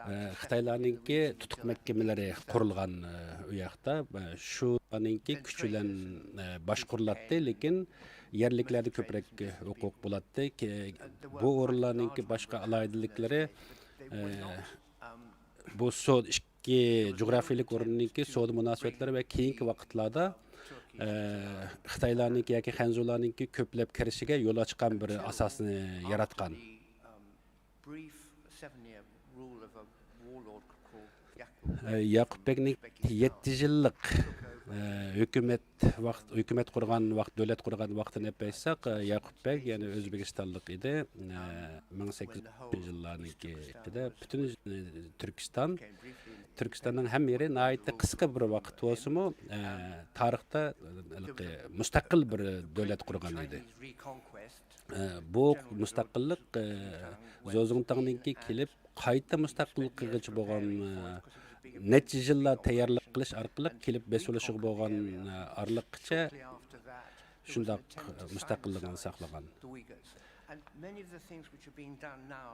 ئە، خىتايلارنىڭكى تۇتۇق مەھكىمىلىرى قۇرۇلغان، ئە، ئۇ ياقتا، ئە، شۇلارنىڭكى كۈچى بىلەن، ئە، باشقۇرۇلاتتى، لېكىن يەرلىكلەردە كۆپرەك ھوقۇق بولاتتى. كە-، بۇ ئورۇنلارنىڭكى باشقا ئالاھىدىلىكلىرى، ئە، بۇ سودا، ئىككى جۇغراپىيىلىك ئورۇننىڭكى سودا مۇناسىۋەتلىرى ۋە كېيىنكى ۋاقىتلاردا، ئە، خىتايلارنىڭكى ياكى خەنزۇلارنىڭكى كۆپلەپ كىرىشىگە يول ئاچقان بىر ئاساسنى ياراتقان. ئە، ياقۇپ بەگنىڭ يەتتە يىللىق، ئە، ھۆكۈمەت ۋاقىت، ھۆكۈمەت قۇرغان ۋاقىت، دۆلەت قۇرغان ۋاقتىنى ئېلىپ ئېيتساق، ئە، ياقۇپ بەگ، يەنى ئۆزبېكىستانلىق ئىدى. ئە، مىڭ سەككىز يۈز ئوتتۇزىنچى يىللارنىڭكى ئىچىدە پۈتۈن، ئە، تۈركىستان، تۈركىستاننىڭ ھەممە يېرى ناھايىتى قىسقا بىر ۋاقىت بولسىمۇ، ئە، تارىختا، ئە، مۇستەقىل بىر دۆلەت قۇرغان ئىدى. ئە، بۇ مۇستەقىللىق، ئە، زوزۇڭتاڭنىڭكى كېلىپ قايتا مۇستەقىل قىلغۇچى بولغان، ئە، نەچچە يىللار تەييارلىق قىلىش ئارقىلىق كېلىپ بېسىۋېلىشىغا بولغان، ئە، ئارىلىققىچە شۇنداق، ئە، مۇستەقىللىقىنى ساقلىغان. And many of the things which are being done now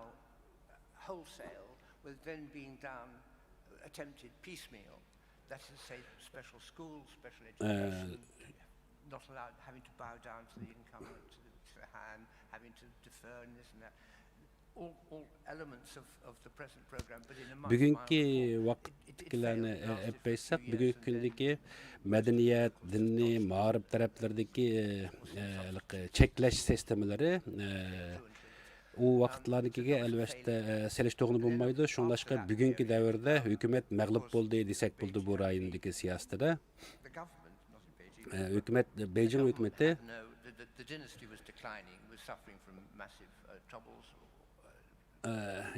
wholesale were then being done, attempted piecemeal. That is to say, special schools, special education, not allowed, having to bow down to the incumbent, to the, to the Han, having to defer and this and that. All, all elements of, of the present program, but in a much بۈگۈنكى ۋاقىتتىكىلەرنى ئېلىپ بەرسەك، بۈگۈنكى كۈندىكى مەدەنىيەت، دىنىي، مائارىپ تەرەپلىرىدىكى، ئە، ھېلىقى چەكلەش سىستېمىلىرى، ئە، ئۇ ۋاقىتلارنىڭكىگە ئەلۋەتتە، ئە، سېلىشتۇرغىلى بولمايدۇ. شۇڭلاشقا بۈگۈنكى دەۋردە ھۆكۈمەت مەغلۇپ بولدى دېسەك بولىدۇ بۇ رايوندىكى سىياسىتىدە. ئە، ھۆكۈمەت، بېيجىڭ ھۆكۈمىتى، ئە،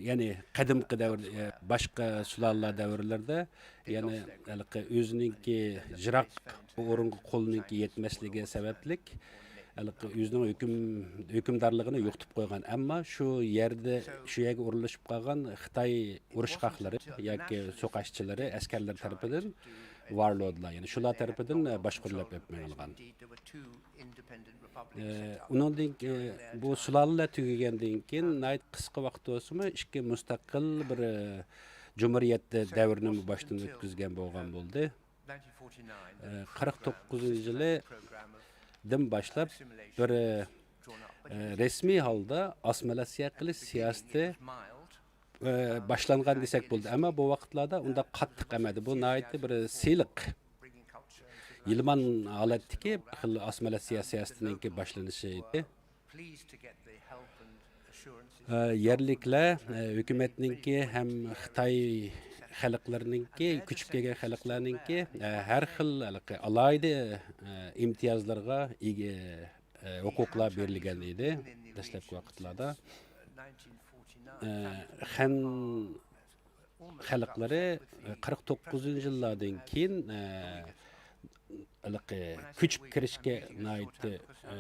يەنى قەدىمكى دەۋر، ئە، باشقا سۇلالىلەر دەۋرلىرىدە يەنى ھېلىقى ئۆزىنىڭكى يىراق بۇ ئورۇنغا قولىنىڭكى يەتمەسلىكى سەۋەبلىك، ھېلىقى ئۆزىنىڭ ھۆكۈم-، ھۆكۈمدارلىقىنى يوقىتىپ قويغان. ئەمما شۇ يەردە، شۇ يەرگە ئورۇنلىشىپ قالغان خىتاي ئۇرۇشقاقلىرى ياكى سوقاشچىلىرى، ئەسكەرلىرى تەرىپىدىن ۋارلوردلار، يەنى شۇلار تەرىپىدىن، ئە، باشقۇرۇلۇپ ئېلىپ مېڭىلغان. ئە، ئۇنىڭدىن كېيىن، بۇ سۇلالىلەر تۈگىگەندىن كېيىن، ناھايىتى قىسقا ۋاقىت بولسىمۇ، ئىككى مۇستەقىل بىر، ئە، جۇمھۇرىيەت دەۋرىنى باشتىن ئۆتكۈزگەن بولغان بولدى. ئە، قىرىق توققۇزىنچى يىلىدىن باشلاپ بىر، ئە، رەسمىي ھالدا ئاسسىمىلياتسىيە قىلىش سىياسىتى ئە، باشلانغان دېسەك بولىدۇ. ئەمما بۇ ۋاقىتلاردا ئۇنداق قاتتىق ئەمەس ئىدى. بۇ ناھايىتى بىر سىلىق، يىلمان ھالەتتىكى بىر خىل ئاسسىمىلياتسىيە سىياسىتىنىڭكى باشلىنىشى ئىدى. ئە، يەرلىكلەر، ئە، ھۆكۈمەتنىڭكى ھەم خىتاي خەلقلىرىنىڭكى، كۆچۈپ كەلگەن خەلقلەرنىڭكى، ئە، ھەر خىل ھېلىقى ئالاھىدە، ئە، ئىمتىيازلارغا ئىگە، ئە، ھوقۇقلار بېرىلگەن ئىدى دەسلەپكى ۋاقىتلاردا. ئە، خەن خەلقلىرى، ئە، قىرىق توققۇزىنچى يىللاردىن كېيىن، ئە، ھېلىقى كۆچۈپ كىرىشكە ناھايىتى، ئە،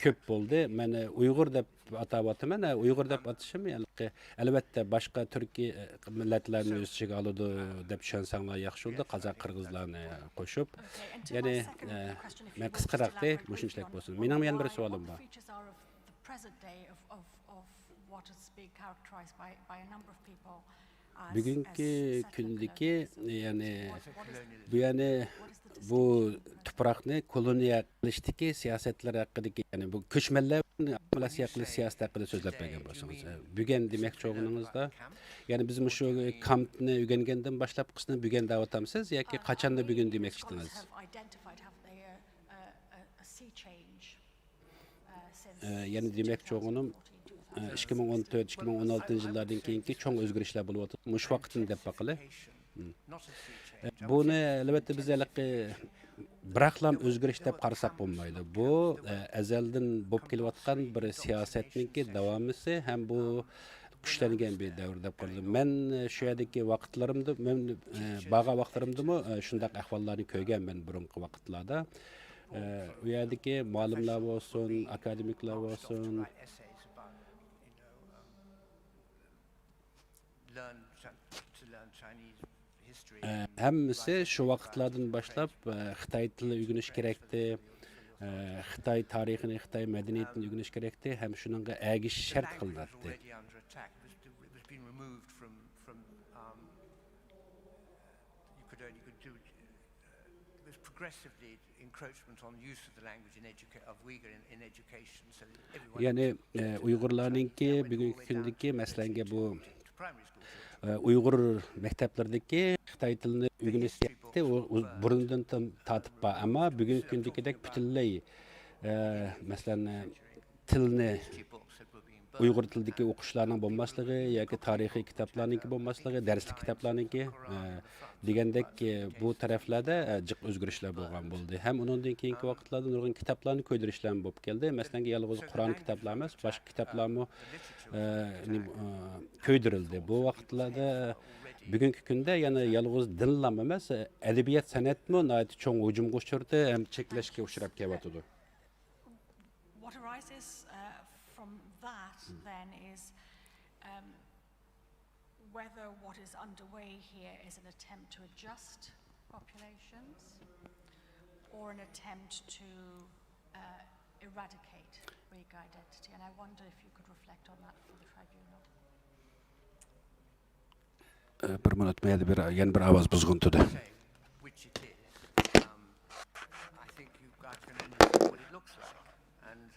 كۆپ بولدى. مەن، ئە، ئۇيغۇر دەپ ئاتاۋاتىمەن. ئە، ئۇيغۇر دەپ ئاتىشىم، ھېلىقى، ئەلۋەتتە، باشقا تۈركىي، ئە، مىللەتلەرنى ئۆز ئىچىگە ئالىدۇ دەپ چۈشەنسەڭلار ياخشى بولىدۇ، قازاق، قىرغىزلارنى قوشۇپ. يەنى، ئە، مەن قىسقىراقتى، مۇشۇنچىلىك بولسۇن. مېنىڭ يەنە بىر سوئالىم بار. بۈگۈنكى كۈندىكى، يەنى بۇ، يەنى بۇ تۇپراقنى كولونىيە قىلىشتىكى سىياسەتلەر ھەققىدىكى، يەنى بۇ كۆچمەنلەر بىلەن ئاسسىمىلياتسىيە قىلىش سىياسىتى ھەققىدە سۆزلەپ بەرگەن بولسىڭىز. بۈگۈن دېمەكچى بولغىنىڭىزدا، يەنى بىز مۇشۇ كامپنى ئۆگەنگەندىن باشلاپ قىسمەن بۈگۈن دەۋاتامسىز ياكى قاچاننى بۈگۈن دېمەكچىدىڭىز؟ ئە، يەنە دېمەكچى بولغىنىم، ئە، ئىككى مىڭ ئون تۆت، ئىككى مىڭ ئون ئالتىنچى يىللاردىن كېيىنكى چوڭ ئۆزگىرىشلەر بولۇۋاتىدۇ. مۇشۇ ۋاقىتنى دەپ باقىلى. مم. ئە، بۇنى، ئەلۋەتتە، بىز ھېلىقى بىراقلا ئۆزگىرىش دەپ قارىساق بولمايدۇ. بۇ، ئە، ئەزەلدىن بولۇپ كېلىۋاتقان بىر سىياسەتنىڭكى داۋامىسى ھەم بۇ كۈچلەنگەن بىر دەۋر دەپ قارىدىم. مەن، ئە، شۇ يەردىكى ۋاقىتلىرىمدا، مەن، ئە، بارغان ۋاقىتلىرىمدىمۇ، ئە، شۇنداق ئەھۋاللارنى كۆرگەنمەن بۇرۇنقى ۋاقىتلاردا. ئە، ئۇ يەردىكى مۇئەللىملەر بولسۇن، ئاكادېمىكلار بولسۇن، ئە، ھەممىسى شۇ ۋاقىتلاردىن باشلاپ، ئە، خىتاي تىلىنى ئۆگىنىش كېرەكتى، ئە، خىتاي تارىخىنى، خىتاي مەدەنىيىتىنى ئۆگىنىش كېرەكتى ھەم شۇنىڭغا ئەگىشىش شەرت قىلىناتتى. Progressively encroachment on use of the language in educa-, of Uyghur in, in education, so that everyone يەنى، ئە، ئۇيغۇرلارنىڭكى بۈگۈنكى كۈندىكى، مەسىلەنگە، بۇ، ئە، ئۇيغۇر مەكتەپلىرىدىكى خىتاي تىلىنى ئۆگىنىش سىياسىتى ئۇ، ئۇ، بۇرۇندىن تارتىپ بار. ئەمما بۈگۈنكى كۈندىكىدەك پۈتۈنلەي، ئە، مەسىلەن، تىلنى ئۇيغۇر تىلىدىكى ئوقۇشلارنىڭ بولماسلىقى ياكى تارىخىي كىتابلارنىڭكى بولماسلىقى، دەرسلىك كىتابلارنىڭكى، ئە، دېگەندەك، ئە، بۇ تەرەپلەردە، ئە، جىق ئۆزگىرىشلەر بولغان بولدى. ھەم ئۇنىڭدىن كېيىنكى ۋاقىتلاردا نۇرغۇن كىتابلارنى كۆيدۈرۈشلەرمۇ بولۇپ كەلدى. مەسىلەنگە، يالغۇز قۇرئان كىتابلار ئەمەس، باشقا كىتابلارمۇ، ئە، نېمە، ئە، كۆيدۈرۈلدى. بۇ ۋاقىتلاردا بۈگۈنكى كۈندە يەنە يالغۇز دىنلام ئەمەس، ئەدەبىيات، سەنئەتمۇ ناھايىتى چوڭ ھۇجۇمغا ئۇچرىدى ھەم چەكلەشكە ئۇچراپ كېلىۋاتىدۇ. What arises, uh, from that then is, um, whether what is underway here is an attempt to adjust populations or an attempt to, uh, eradicate Uyghur identity. And I wonder if you could reflect on that for the tribunal. ئە، بىر مىنۇت، مەيەردە بىر، يەنە بىر ئاۋاز بۇزغۇن تۇردى. Which it is. Um, I think you guys can only see what it looks like. And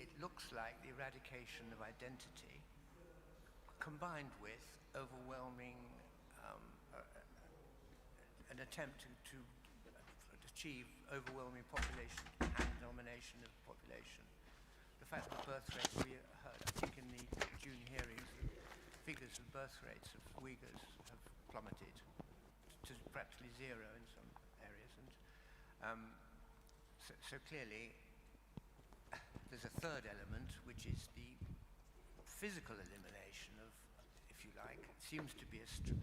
it looks like the eradication of identity combined with overwhelming, um, uh, an attempt to, to achieve overwhelming population and domination of population. The fact that birth rates, we heard, I think, in the June hearings, the figures of birth rates of Uyghurs have plummeted to practically zero in some areas. And, um, so, so clearly, there's a third element, which is the physical elimination of, if you like, it seems to be a str-,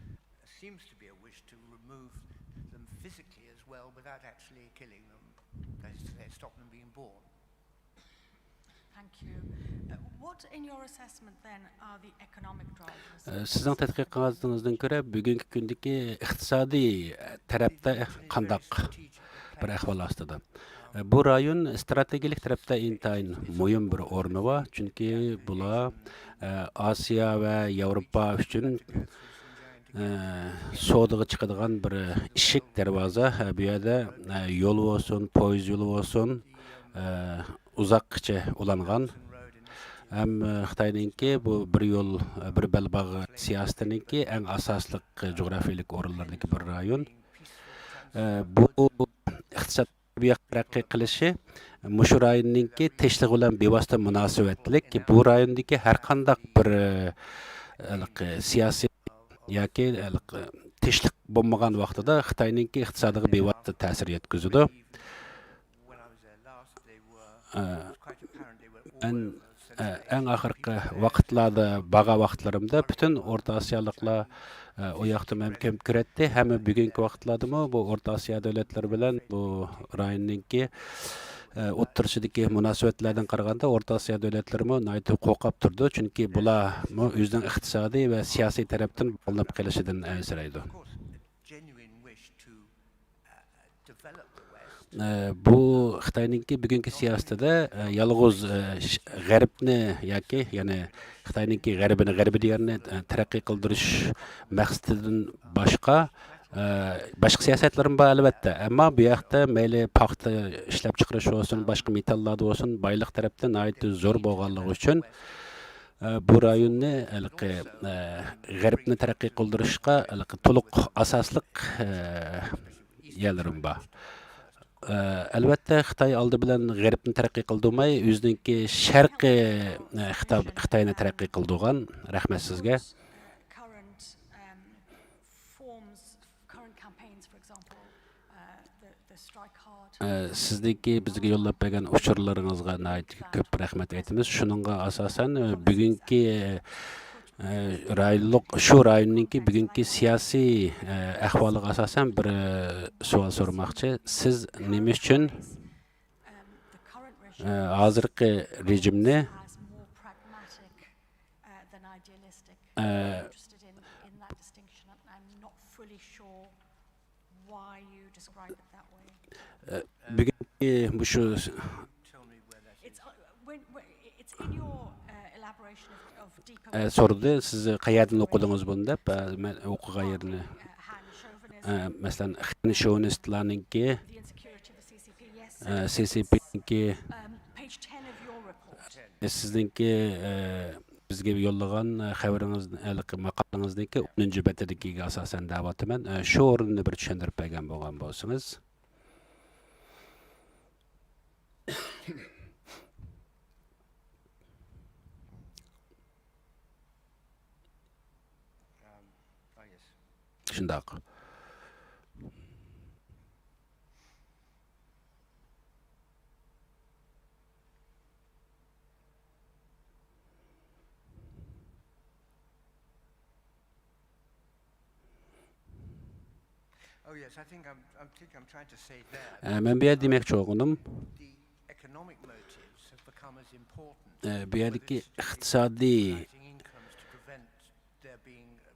seems to be a wish to remove them physically as well without actually killing them. That is to say, stop them being born. Thank you. Uh, what, in your assessment, then, are the economic drivers? ئە، سىزنىڭ تەتقىقاتىڭىزدىن كۆرە، بۈگۈنكى كۈندىكى ئىقتىسادىي، ئە، تەرەپتە قانداق بىر ئەھۋال ئاستىدا؟ ئە، بۇ رايون ئىستراتېگىيەلىك تەرەپتە ئىنتايىن مۇھىم بىر ئورنى بار، چۈنكى بۇلار، ئە، ئاسىيا ۋە ياۋروپا ئۈچۈن، ئە، سودىغا چىقىدىغان بىر ئىشىك، دەرۋازا. ئە، بۇ يەردە، ئە، يول بولسۇن، پويىز يولى بولسۇن، ئە، ئۇزاققىچە ئۇلانغان. ھەم، ئە، خىتاينىڭكى بۇ بىر يول، ئە، بىر بەلباغ سىياسىتىنىڭكى ئەڭ ئاساسلىق جۇغراپىيەلىك ئورۇنلىرىدىكى بىر رايون. ئە، بۇ ئىقتىساد بۇ ياق تەرەققىي قىلىشى مۇشۇ رايوننىڭكى تىنچلىقى بىلەن بىۋاسىتە مۇناسىۋەتلىك. بۇ رايوندىكى ھەر قانداق بىر، ئە، ھېلىقى سىياسىي ياكى ھېلىقى تىنچلىق بولمىغان ۋاقتىدا خىتاينىڭكى ئىقتىسادىغا بىۋاسىتە تەسىر يەتكۈزىدۇ. ئە، ئەن-، ئە، ئەڭ ئاخىرقى ۋاقىتلاردا بارغان ۋاقىتلىرىمدا پۈتۈن ئورتا ئاسىيالىقلار، ئە، ئۇ ياقتا مەن كۆپ كۆرەتتى. ھەممە بۈگۈنكى ۋاقىتلاردىمۇ بۇ ئورتا ئاسىيا دۆلەتلىرى بىلەن بۇ رايوننىڭكى، ئە، ئوتتۇرىسىدىكى مۇناسىۋەتلەردىن قارىغاندا، ئورتا ئاسىيا دۆلەتلىرىمۇ ناھايىتى قورقۇپ تۇرىدۇ. چۈنكى بۇلارمۇ ئۆزىنىڭ ئىقتىسادىي ۋە سىياسىي تەرەپتىن باغلىنىپ قېلىشىدىن ئەنسىرەيدۇ. ئە، بۇ خىتاينىڭكى بۈگۈنكى سىياسىتىدە، ئە، يالغۇز، ئە، ش-، غەربنى ياكى، يەنى خىتاينىڭكى غەربىنى، غەربىي دىيارنى، ئە، تەرەققىي قىلدۇرۇش مەقسىتىدىن باشقا، ئە، باشقا سىياسەتلىرىمۇ بار، ئەلۋەتتە. ئەمما بۇ ياقتا مەيلى پاختا ئىشلەپچىقىرىش بولسۇن، باشقا مېتاللاردا بولسۇن، بايلىق تەرەپتىن ناھايىتى زور بولغانلىقى ئۈچۈن، ئە، بۇ رايوننى ھېلىقى، ئە، غەربنى تەرەققىي قىلدۇرۇشقا ھېلىقى تولۇق ئاساسلىق، ئە، يەرلىرىمۇ بار. ئە، ئەلۋەتتە، خىتاي ئالدى بىلەن غەربنى تەرەققىي قىلدۇرماي، ئۆزىنىڭكى شەرقىي، ئە، خىتا-، خىتاينى تەرەققىي قىلدۇرغان. رەھمەت سىزگە. ئە، سىزنىڭكى بىزگە يوللاپ بەرگەن ئۇچۇرلىرىڭىزغا ناھايىتى كۆپ رەھمەت ئېيتىمىز. شۇنىڭغا ئاساسەن، ئە، بۈگۈنكى، ئە، رايونلۇق، شۇ رايوننىڭكى بۈگۈنكى سىياسىي، ئە، ئەھۋالىغا ئاساسەن بىر، ئە، سوئال سورىماقچى. سىز نېمە ئۈچۈن، ئە، ھازىرقى رېجىمنى، ئە، ئە، بۈگۈنكى مۇشۇ، ئە، سورىدى، سىز قەيەردىن ئوقۇدىڭىز بۇنى دەپ، ئە، مەن ئوقۇغان يېرىنى، ئە، مەسىلەن، خەن شوۋىنىستلارنىڭكى، ئە، سى سى پىنىڭكى، ئە، سىزنىڭكى، ئە، بىزگە يوللىغان، ئە، خەۋىرىڭىز، ھېلىقى ماقالىڭىزنىڭكى ئونىنچى بەتىدىكىگە ئاساسەن دەۋاتىمەن. ئە، شۇ ئورۇننى بىر چۈشەندۈرۈپ بەرگەن بولغان بولسىڭىز. شۇنداق. ئە، مەن بۇ يەردە دېمەكچى بولغىنىم، ئە، بۇ يەردىكى ئىقتىسادىي،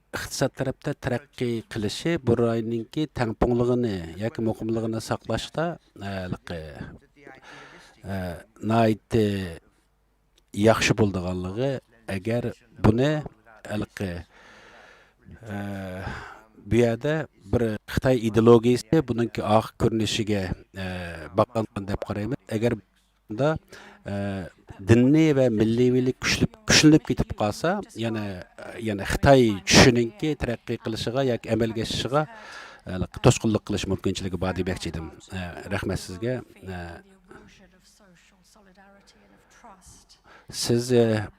ئىقتىساد تەرەپتە تەرەققىي قىلىشى بۇ رايوننىڭكى تەڭپۇڭلۇقىنى ياكى مۇقىملىقىنى ساقلاشتا، ئە، ھېلىقى، ئە، ناھايىتى ياخشى بولىدىغانلىقى، ئەگەر بۇنى ھېلىقى، ئە، بۇ يەردە بىر خىتاي ئىدېئولوگىيىسى بۇنىڭكى ئارقا كۆرۈنۈشىگە، ئە، باغلانغان دەپ قارايمىز. ئەگەر بۇندا، ئە، دىنىي ۋە مىللىيلىك كۈچلۈك، كۈچلىنىپ كېتىپ قالسا، يەنە، يەنە خىتاي چۈشىنىڭكى تەرەققىي قىلىشىغا ياكى ئەمەلگە ئېشىشىغا، ئە، توسقۇنلۇق قىلىش مۇمكىنچىلىكى بار دېمەكچى ئىدىم. ئە، رەھمەت سىزگە. ئە، سىز، ئە،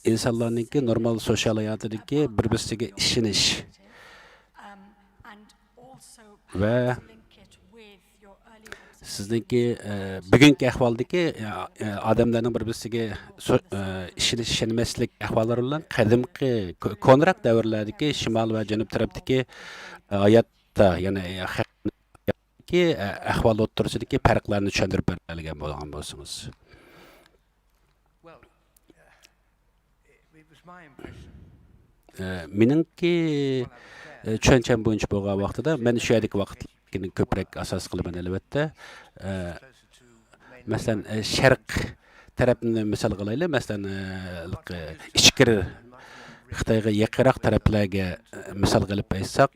ئىنسانلارنىڭكى نورمال سوتسىيال ھاياتىدىكى بىر-بىرسىگە ئىشىنىش ۋە سىزنىڭكى، ئە، بۈگۈنكى ئەھۋالدىكى، ئە، ئە، ئادەملەرنىڭ بىر-بىرسىگە سو-، ئە، ئىشىنىش، ئىشەنمەسلىك ئەھۋاللىرى بىلەن قەدىمكى، كو-، كونىراق دەۋرلەردىكى شىمال ۋە جەنۇب تەرەپتىكى، ئە، ھاياتتا، يەنى، ئە، خەقنىڭكى، ئە، ئەھۋال ئوتتۇرىسىدىكى پەرقلەرنى چۈشەندۈرۈپ بېرەلىگەن بولغان بولسىڭىز. ئە، مېنىڭكى، ئە، چۈشەنچەم بويىچە بولغان ۋاقتىدا، مەن شۇ يەردىكى ۋاقىتنى كۆپرەك ئاساس قىلىمەن، ئەلۋەتتە. ئە، مەسىلەن، ئە، شەرق تەرەپنى مىسالغا ئالايلى. مەسىلەن، ئە، ئىچكىرى خىتايغا يېقىنراق تەرەپلەرگە، ئە، مىسالغا ئېلىپ ئېيتساق،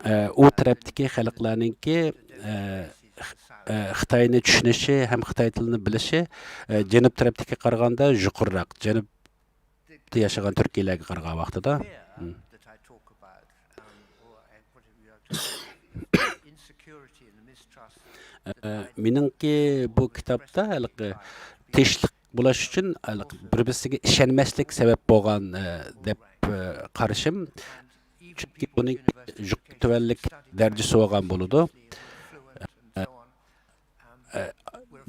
ئە، ئۇ تەرەپتىكى خەلقلەرنىڭكى، ئە، خ-، ئە، خىتاينى چۈشىنىشى ھەم خىتاي تىلىنى بىلىشى، ئە، جەنۇب تەرەپتىكىگە قارىغاندا يۇقىرىراق، جەنۇبتا ياشىغان تۈركىيلەرگە قارىغان ۋاقتىدا. ئە، مېنىڭكى بۇ كىتابتا ھېلىقى تىنچلىق بولۇش ئۈچۈن ھېلىقى بىر-بىرسىگە ئىشەنمەسلىك سەۋەب بولغان، ئە، دەپ، ئە، قارىشىم. چۈنكى بۇنىڭ يۇقىرى تۆۋەنلىك دەرىجىسى بولغان بولىدۇ. ئە، ئە،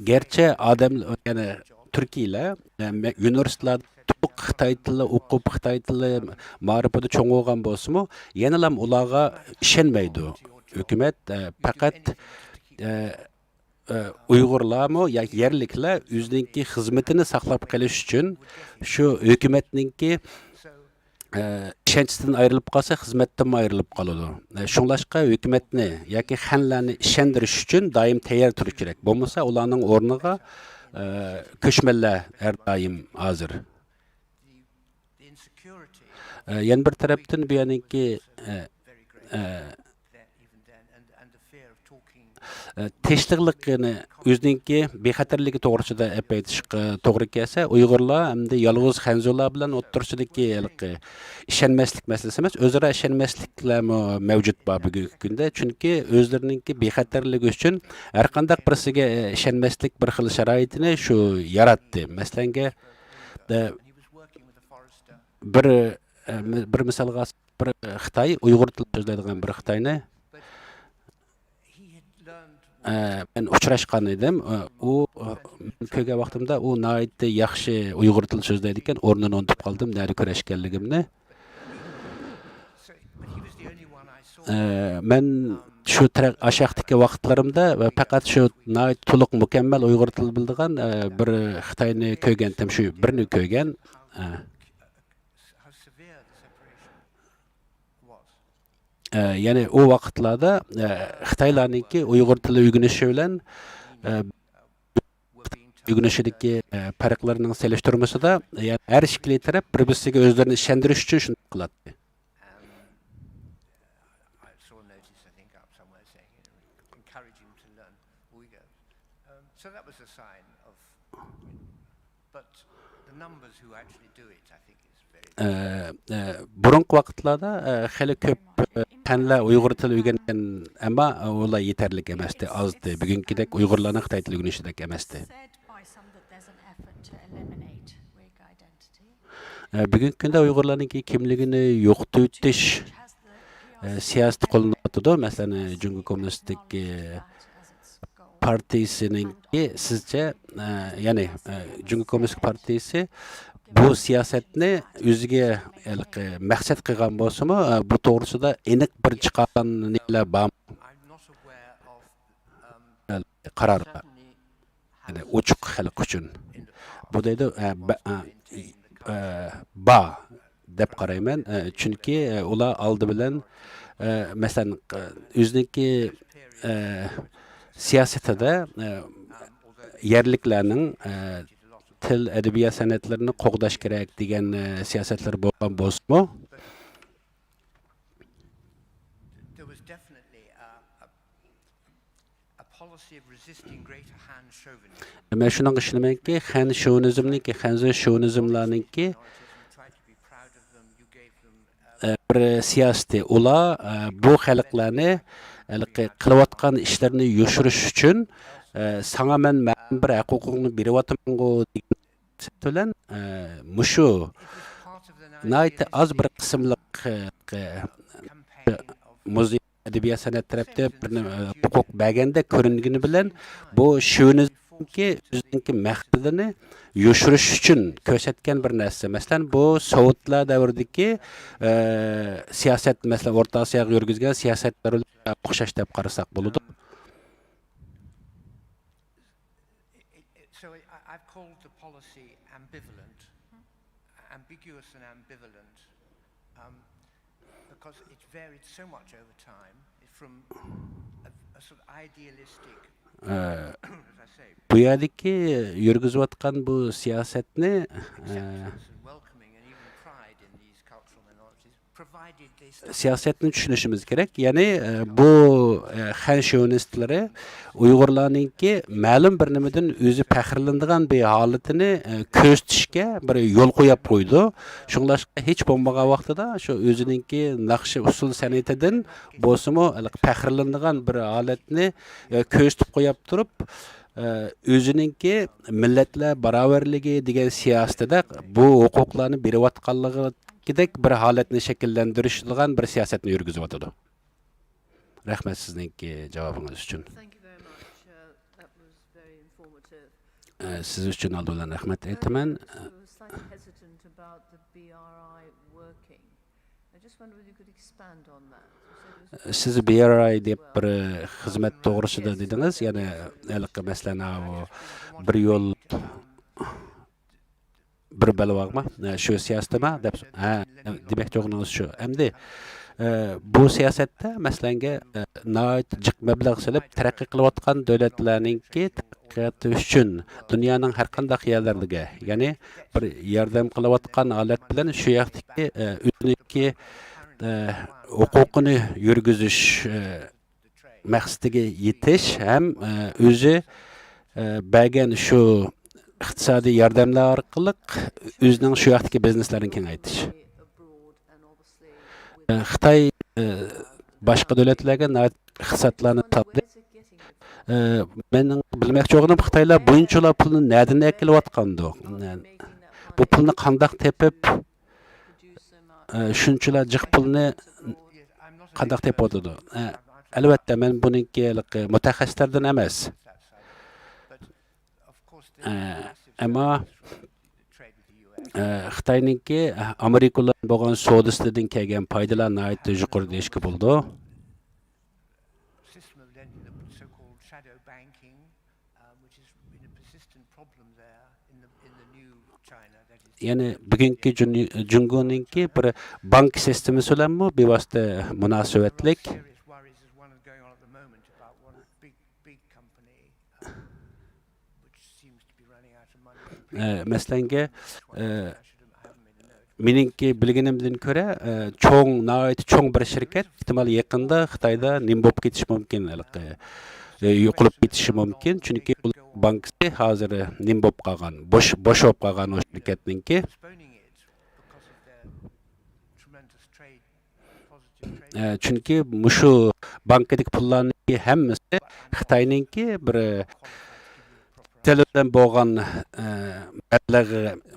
گەرچە ئادەم، يەنى تۈركىيلەر، ئە، مە-، ئۇنىۋېرسىتېتلاردا تولۇق خىتاي تىلى ئوقۇپ، خىتاي تىلى مائارىپىدا چوڭ بولغان بولسىمۇ، يەنىلام ئۇلارغا ئىشەنمەيدۇ. ھۆكۈمەت، ئە، پەقەت، ئە، ئە، ئۇيغۇرلارمۇ ياكى يەرلىكلەر ئۆزىنىڭكى خىزمىتىنى ساقلاپ قېلىش ئۈچۈن شۇ ھۆكۈمەتنىڭكى، ئە، ئىشەنچىدىن ئايرىلىپ قالسا، خىزمەتتىنمۇ ئايرىلىپ قالىدۇ. ئە، شۇڭلاشقا ھۆكۈمەتنى ياكى خەنلەرنى ئىشەندۈرۈش ئۈچۈن دائىم تەييار تۇرۇش كېرەك. بولمىسا ئۇلارنىڭ ئورنىغا، ئە، كۆچمەنلەر ھەر دائىم ھازىر. ئە، يەنە بىر تەرەپتىن بۇ يەرنىڭكى، ئە، ئە، ئە، تىنچلىقلىقىنى، ئۆزىنىڭكى بىخەتەرلىكى توغرىسىدا ئەپ ئېيتىشقا توغرا كەلسە، ئۇيغۇرلار ئەمدى يالغۇز خەنزۇلار بىلەن ئوتتۇرىسىدىكى ھېلىقى ئىشەنمەسلىك مەسىلىسى ئەمەس، ئۆزئارا ئىشەنمەسلىكلەرمۇ مەۋجۇت بار بۈگۈنكى كۈندە. چۈنكى ئۆزلىرىنىڭكى بىخەتەرلىكى ئۈچۈن ھەرقانداق بىرسىگە، ئە، ئىشەنمەسلىك بىر خىل شارائىتىنى شۇ ياراتتى. مەسىلەنگە، ئە، بىر، ئە، مى-، بىر مىسالغا، بىر خىتاي، ئۇيغۇر تىلى سۆزلەيدىغان بىر خىتاينى، ئە، مەن ئۇچراشقان ئىدىم. ئە، ئۇ، ئە، مەن كۆرگەن ۋاقتىمدا ئۇ ناھايىتى ياخشى ئۇيغۇر تىلى سۆزلەيدىكەن، ئورنىنى ئۇنتۇپ قالدىم، نەدە كۆرۈشكەنلىكىمنى. ئە، مەن شۇ تەرەق-، ئاشاقتىكى ۋاقىتلىرىمدا ۋە پەقەت شۇ ناھايىتى تولۇق مۇكەممەل ئۇيغۇر تىلى بىلىدىغان، ئە، بىر خىتاينى كۆرگەنتىم، شۇ بىرنى كۆرگەن. ئە. ئە، يەنى ئۇ ۋاقىتلاردا، ئە، خىتايلارنىڭكى ئۇيغۇر تىلى ئۆگىنىشى بىلەن، ئە، ئۆگىنىشىدىكى، ئە، پەرقلىرىنىڭ سېلىشتۇرمىسىدا، يەنى ھەر ئىككىلى تەرەپ بىر-بىرسىگە ئۆزلىرىنى ئىشەندۈرۈش ئۈچۈن شۇنداق قىلاتتى. ئە، ئە، بۇرۇنقى ۋاقىتلاردا، ئە، خېلى كۆپ، ئە، خەنلەر ئۇيغۇر تىلى ئۆگەنگەن، ئەمما ئۇلار يېتەرلىك ئەمەستى، ئازدى. بۈگۈنكىدەك ئۇيغۇرلارنىڭ خىتاي تىلى ئۆگىنىشىدەك ئەمەستى. ئە، بۈگۈنكى كۈندە ئۇيغۇرلارنىڭكى كىملىكىنى يوقىتىۋېتىش، ئە، سىياسىتى قوللىنىۋاتىدۇ. مەسىلەن، ئە، جۇڭگو كوممۇنىستىك، ئە، پارتىيىسىنىڭكى سىزچە، ئە، يەنى، ئە، جۇڭگو كوممۇنىستىك پارتىيىسى بۇ سىياسەتنى ئۆزىگە ھېلىقى مەقسەت قىلغان بولسىمۇ، ئە، بۇ توغرىسىدا ئېنىق بىر چىقارغان نېمىلەر بارمۇ؟ قارارلار. يەنى ئوچۇق خەلق ئۈچۈن. بۇ دەيدۇ، ئە، بە-، ئە، ئى-، ئە، بار دەپ قارايمەن. ئە، چۈنكى، ئە، ئۇلار ئالدى بىلەن، ئە، مەسىلەن، ئە، ئۆزىنىڭكى، ئە، سىياسىتىدە، ئە، يەرلىكلەرنىڭ، ئە، تىل، ئەدەبىيات سەنئەتلىرىنى قوغداش كېرەك دېگەن، ئە، سىياسەتلىرى بولغان بولسىمۇ، مەن شۇنىڭغا ئىشىنىمەنكى، خەن شوۋىنىزمنىڭكى، خەنزۇ شوۋىنىزملارنىڭكى، ئە، بىر سىياسىتى. ئۇلار، ئە، بۇ خەلقلەرنى ھېلىقى قىلىۋاتقان ئىشلىرىنى يوشۇرۇش ئۈچۈن، ئە، ساڭا مەن مەلۇم بىر ھەقۇقۇڭنى بېرىۋاتىمەنغۇ دېگەن سىياسەت بىلەن، ئە، مۇشۇ ناھايىتى ئاز بىر قىسىملىق، ئە، مۇزېي ئەدەبىيات سەنئەت تەرەپتە بىر نېمە، ھوقۇق بەرگەندەك كۆرۈنگىنى بىلەن، بۇ شوۋىنىزمنىڭكى ئۆزىنىڭكى مەقسىتىنى يوشۇرۇش ئۈچۈن كۆرسەتكەن بىر نەرسە. مەسىلەن، بۇ سوۋېتلار دەۋرىدىكى، ئە، سىياسەت، مەسىلەن، ئورتا ئاسىياغا يۈرگۈزگەن سىياسەتلەر بىلەن ئوخشاش دەپ قارىساق بولىدۇ. ambivalent, ambiguous and ambivalent, um, because it varied so much over time from a, a sort of idealistic, ئە، as I say, بۇ يەردىكى يۈرگۈزۈۋاتقان بۇ سىياسەتنى، ئە، acceptance and welcoming and even pride in these cultural minorities, provided they start سىياسەتنى چۈشىنىشىمىز كېرەك. يەنى، ئە، بۇ، ئە، خەن شوۋىنىستلىرى ئۇيغۇرلارنىڭكى مەلۇم بىر نېمىدىن ئۆزى پەخىرلىنىدىغان بىر ھالىتىنى، ئە، كۆرسىتىشكە بىر يول قويۇپ قويىدۇ. شۇڭلاشقا ھېچ بولمىغان ۋاقتىدا شۇ ئۆزىنىڭكى ناخشا ئۇسسۇل سەنئىتىدىن بولسىمۇ، ھېلىقى پەخىرلىنىدىغان بىر ھالەتنى، ئە، كۆرسىتىپ قويۇپ تۇرۇپ، ئە، ئۆزىنىڭكى مىللەتلەر باراۋەرلىكى دېگەن سىياسىتىدە بۇ ھوقۇقلارنى بېرىۋاتقانلىقىدەك بىر ھالەتنى شەكىللەندۈرۈشىدىغان بىر سىياسەتنى يۈرگۈزۈۋاتىدۇ. رەھمەت سىزنىڭكى جاۋابىڭىز ئۈچۈن. Thank you very much. Uh, that was very informative. ئە، سىز ئۈچۈن ئالدى بىلەن رەھمەت ئېيتىمەن. You were slightly hesitant about the B R I working. I just wonder whether you could expand on that. You said it was سىز بى ئار ئاي دەپ بىر خىزمەت توغرىسىدا دېدىڭىز، يەنى ھېلىقى مەسىلەن، ئاۋۇ بىر يول، بىر بەلباغما، شۇ سىياسىتىما دەپ، ھە، دېمەكچى بولغىنىڭىز شۇ. ئەمدى، ئە، بۇ سىياسەتتە، مەسىلەنگە، ئە، ناھايىتى جىق مەبلەغ سېلىپ تەرەققىي قىلىۋاتقان دۆلەتلەرنىڭكى تەرەققىياتى ئۈچۈن دۇنيانىڭ ھەر قانداق يەرلىرىگە، يەنى بىر ياردەم قىلىۋاتقان ھالەت بىلەن شۇ ياقتىكى، ئە، ئۆزىنىڭكى، ئە، ھوقۇقىنى يۈرگۈزۈش، ئە، مەقسىتىگە يېتىش ھەم، ئە، ئۆزى، ئە، بەرگەن شۇ ئىقتىسادىي ياردەملەر ئارقىلىق ئۆزىنىڭ شۇ ياقتىكى بىزنېسلىرىنى كېڭەيتىش. ئە، خىتاي، ئە، باشقا دۆلەتلەرگە ناھايىتى ئىقتىسادلارنى سالدى. ئە، مېنىڭ بىلمەكچى بولغىنىم، خىتايلار بۇنچىلا پۇلنى نەدىن ئەكېلىۋاتقاندۇ؟ بۇ پۇلنى قانداق تېپىپ، ئە، شۇنچىلا جىق پۇلنى قانداق تېپىۋاتىدۇ؟ ئە، ئەلۋەتتە، مەن بۇنىڭكى ھېلىقى مۇتەخەسسىسلەردىن ئەمەس. ئە، ئەمما، ئە، خىتاينىڭكى ئامېرىكا بىلەن بولغان سودىسىدىن كەلگەن پايدىلار ناھايىتى يۇقىرى دېيىشكە بولىدۇ. System of lending, the so-called shadow banking, um, which is in a persistent problem there in the, in the new China, that is يەنى بۈگۈنكى جۇن-، جۇڭگونىڭكى بىر بانك سىستېمىسى بىلەنمۇ بىۋاسىتە مۇناسىۋەتلىك. Serious worries is one going on at the moment about one big, big company, um, which seems to be running out of money. ئە، مەسىلەنگە، ئە، مېنىڭكى بىلگىنىمدىن كۆرە، ئە، چوڭ، ناھايىتى چوڭ بىر شىركەت ئېھتىمال يېقىندا خىتايدا نېمە بولۇپ كېتىشى مۇمكىن، ھېلىقى، ئە، يوقىلىپ كېتىشى مۇمكىن. چۈنكى ئۇلار بانكىسى ھازىر نېمە بولۇپ قالغان، بوش، بوش بولۇپ قالغان ئۇ شىركەتنىڭكى. ئە، چۈنكى مۇشۇ بانكىدىكى پۇللارنىڭكى ھەممىسى خىتاينىڭكى بىر، ئە، تىل بىلەن بولغان، ئە، مەبلەغ،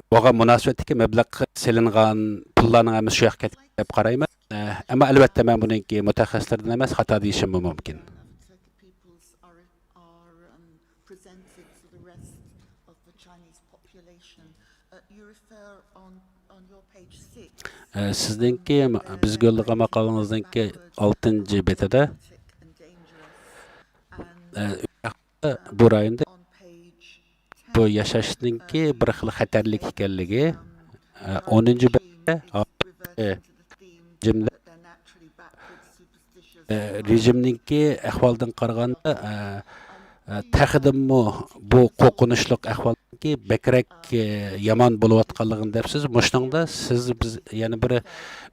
بولغان مۇناسىۋەتتىكى مەبلەغ سېلىنغان پۇللارنىڭ ھەممىسى شۇ ياققا كەتكەن دەپ قارايمەن. ئە، ئەمما ئەلۋەتتە مەن بۇنىڭكى مۇتەخەسسىسلەردىن ئەمەس، خاتا دېيىشىممۇ مۇمكىن. Other Turkic peoples are, are, um, presented for the rest of the Chinese population. Uh, you refer on, on your page six, ئە، سىزنىڭكى، بىزگە يوللىغان ماقالىڭىزنىڭكى ئالتىنچى بېتىدە، ئە، بۇ رايوندا بۇ ياشاشنىڭكى بىر خىل خەتەرلىك ئىكەنلىكى، ئە، ئونىنچى بەتتە، ئە، جۈملە، ئە، رېجىمنىڭكى ئەھۋالىدىن قارىغاندا، ئە، ئە، تېخىدىنمۇ بۇ قورقۇنچلۇق ئەھۋالدىكى بەكرەك، ئە، يامان بولۇۋاتقانلىقىنى دەپسىز. مۇشۇنىڭدا سىز، بىز يەنە بىر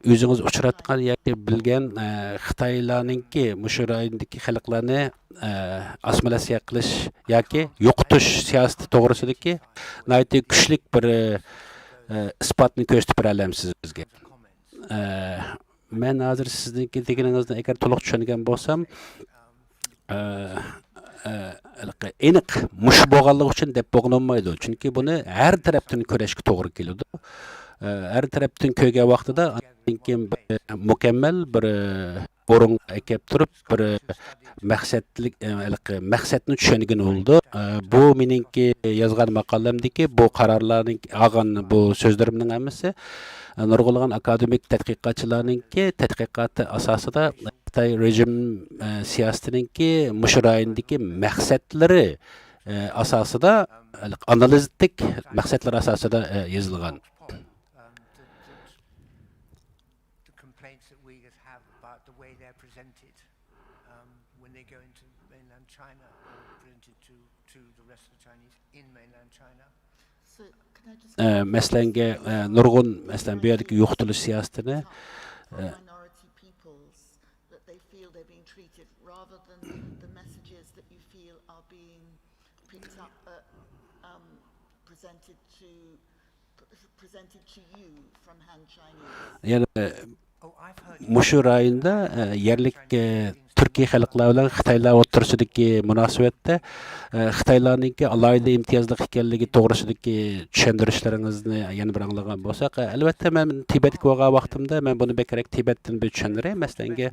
ئۆزىڭىز ئۇچراتقان ياكى بىلگەن، ئە، خىتايلارنىڭكى مۇشۇ رايوندىكى خەلقلەرنى ئە، ئاسسىمىلياتسىيە قىلىش ياكى يوقىتىش سىياسىتى توغرىسىدىكى ناھايىتى كۈچلۈك بىر، ئە، ئىسپاتنى كۆرسىتىپ بېرەلەمسىز بىزگە؟ ئە، مەن ھازىر سىزنىڭكى دېگىنىڭىزنى ئەگەر تولۇق چۈشەنگەن بولسام، ئە، ئە، ئېنىق مۇشۇ بولغانلىقى ئۈچۈن دەپ بولغىلى بولمايدۇ. چۈنكى بۇنى ھەر تەرەپتىن كۆرۈشكە توغرا كېلىدۇ. ئە، ھەر تەرەپتىن كۆرگەن ۋاقتىدا ئاندىن كېيىن بىر مۇكەممەل بىر ئورۇنغا ئەكەپ تۇرۇپ، بىر مەقسەتلىك، ئە، ھېلىقى مەقسەتنى چۈشەنگىلى بولىدۇ. ئە، بۇ مېنىڭكى يازغان ماقالەمدىكى بۇ قارارلارنىڭ، ئالغان بۇ سۆزلىرىمنىڭ ھەممىسى، ئە، نۇرغۇنلىغان ئاكادېمىك تەتقىقاتچىلارنىڭكى تەتقىقاتى ئاساسىدا خىتاي رېجىم، ئە، سىياسىتىنىڭكى مۇشۇ رايوندىكى مەقسەتلىرى، ئاساسىدا، ئانالىزتىك مەقسەتلەر ئاساسىدا يېزىلغان. The complaints that Uyghurs have about the way they're presented um, when they go into mainland China or presented to, to the rest of the Chinese in mainland China. مەسىلەنگە، نۇرغۇن، مەسىلەن، بۇ يەردىكى يوقىتىلىش سىياسىتىنى، that they feel they're being treated rather than the messages that you feel are being picked up, uh, um, presented to presented to you from Han Chinese. يەنى مۇشۇ رايوندا يەرلىك تۈركىي خەلقلەر بىلەن خىتايلار ئوتتۇرىسىدىكى مۇناسىۋەتتە خىتايلارنىڭكى ئالاھىدە ئىمتىيازلىق ئىكەنلىكى توغرىسىدىكى چۈشەندۈرۈشلىرىڭىزنى يەنە بىر ئاڭلىغان بولساق، ئەلۋەتتە، مەن تىبەتكە بولغان ۋاقتىمدا مەن بۇنى بەكرەك تىبەتتىن بىر چۈشەندۈرەي. مەسىلەنگە،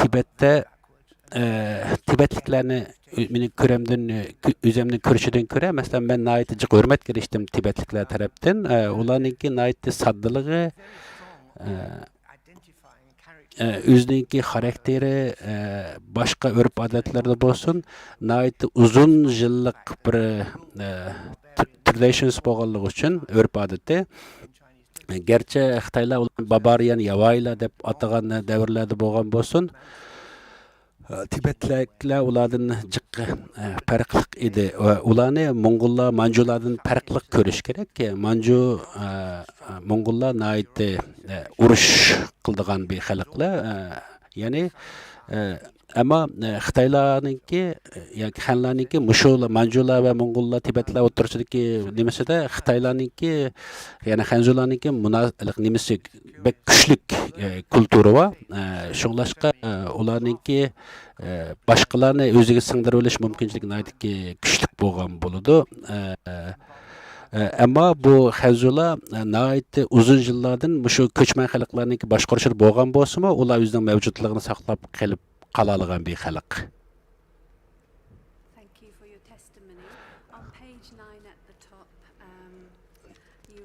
تىبەتتە تىبەتلىكلەرنى مېنىڭ كۆرەمدىن، ئۆزەمنىڭ كۆرۈشىدىن كۆرە، مەسىلەن، مەن ناھايىتى جىق ھۆرمەت قىلىشتىم تىبەتلىكلەر تەرەپتىن. ئۇلارنىڭكى ناھايىتى ساددىلىقى، ئۆزىنىڭكى خاراكتېرى، باشقا ئۆرپ ئادەتلىرىدە بولسۇن، ناھايىتى ئۇزۇن يىللىق بىر ترېدىشنس بولغانلىقى ئۈچۈن، ئۆرپ ئادىتى، گەرچە خىتايلار ئۇلارنى بابارىيان ياۋايىلار دەپ ئاتىغان دەۋرلەردە بولغان بولسۇن، تىبەتلىكلەر ئۇلاردىن جىق پەرقلىق ئىدى. ئۇلارنى موڭغۇللار، مانجۇلاردىن پەرقلىق كۆرۈش كېرەك. مانجۇ، موڭغۇللار ناھايىتى ئۇرۇش قىلىدىغان بىر خەلقلەر. يەنى، ئەمما خىتايلارنىڭكى ياكى خەنلەرنىڭكى مۇشۇ مانجۇلار ۋە موڭغۇللار، تىبەتلەر ئوتتۇرىسىدىكى نېمىسىدە خىتايلارنىڭكى، يەنى خەنزۇلارنىڭكى مۇنا-، نېمىسى بەك كۈچلۈك كۇلتۇرا بار. شۇڭلاشقا ئۇلارنىڭكى باشقىلارنى ئۆزىگە سىڭدۈرۈۋېلىش مۇمكىنچىلىكى ناھايىتى كۈچلۈك بولغان بولىدۇ. ئەمما بۇ خەنزۇلار ناھايىتى ئۇزۇن يىللاردىن مۇشۇ كۆچمەن خەلقلەرنىڭكى باشقۇرۇشىدا بولغان بولسىمۇ، ئۇلار ئۆزىنىڭ مەۋجۇتلۇقىنى ساقلاپ قېلىپ قالالىغان بىر خەلق.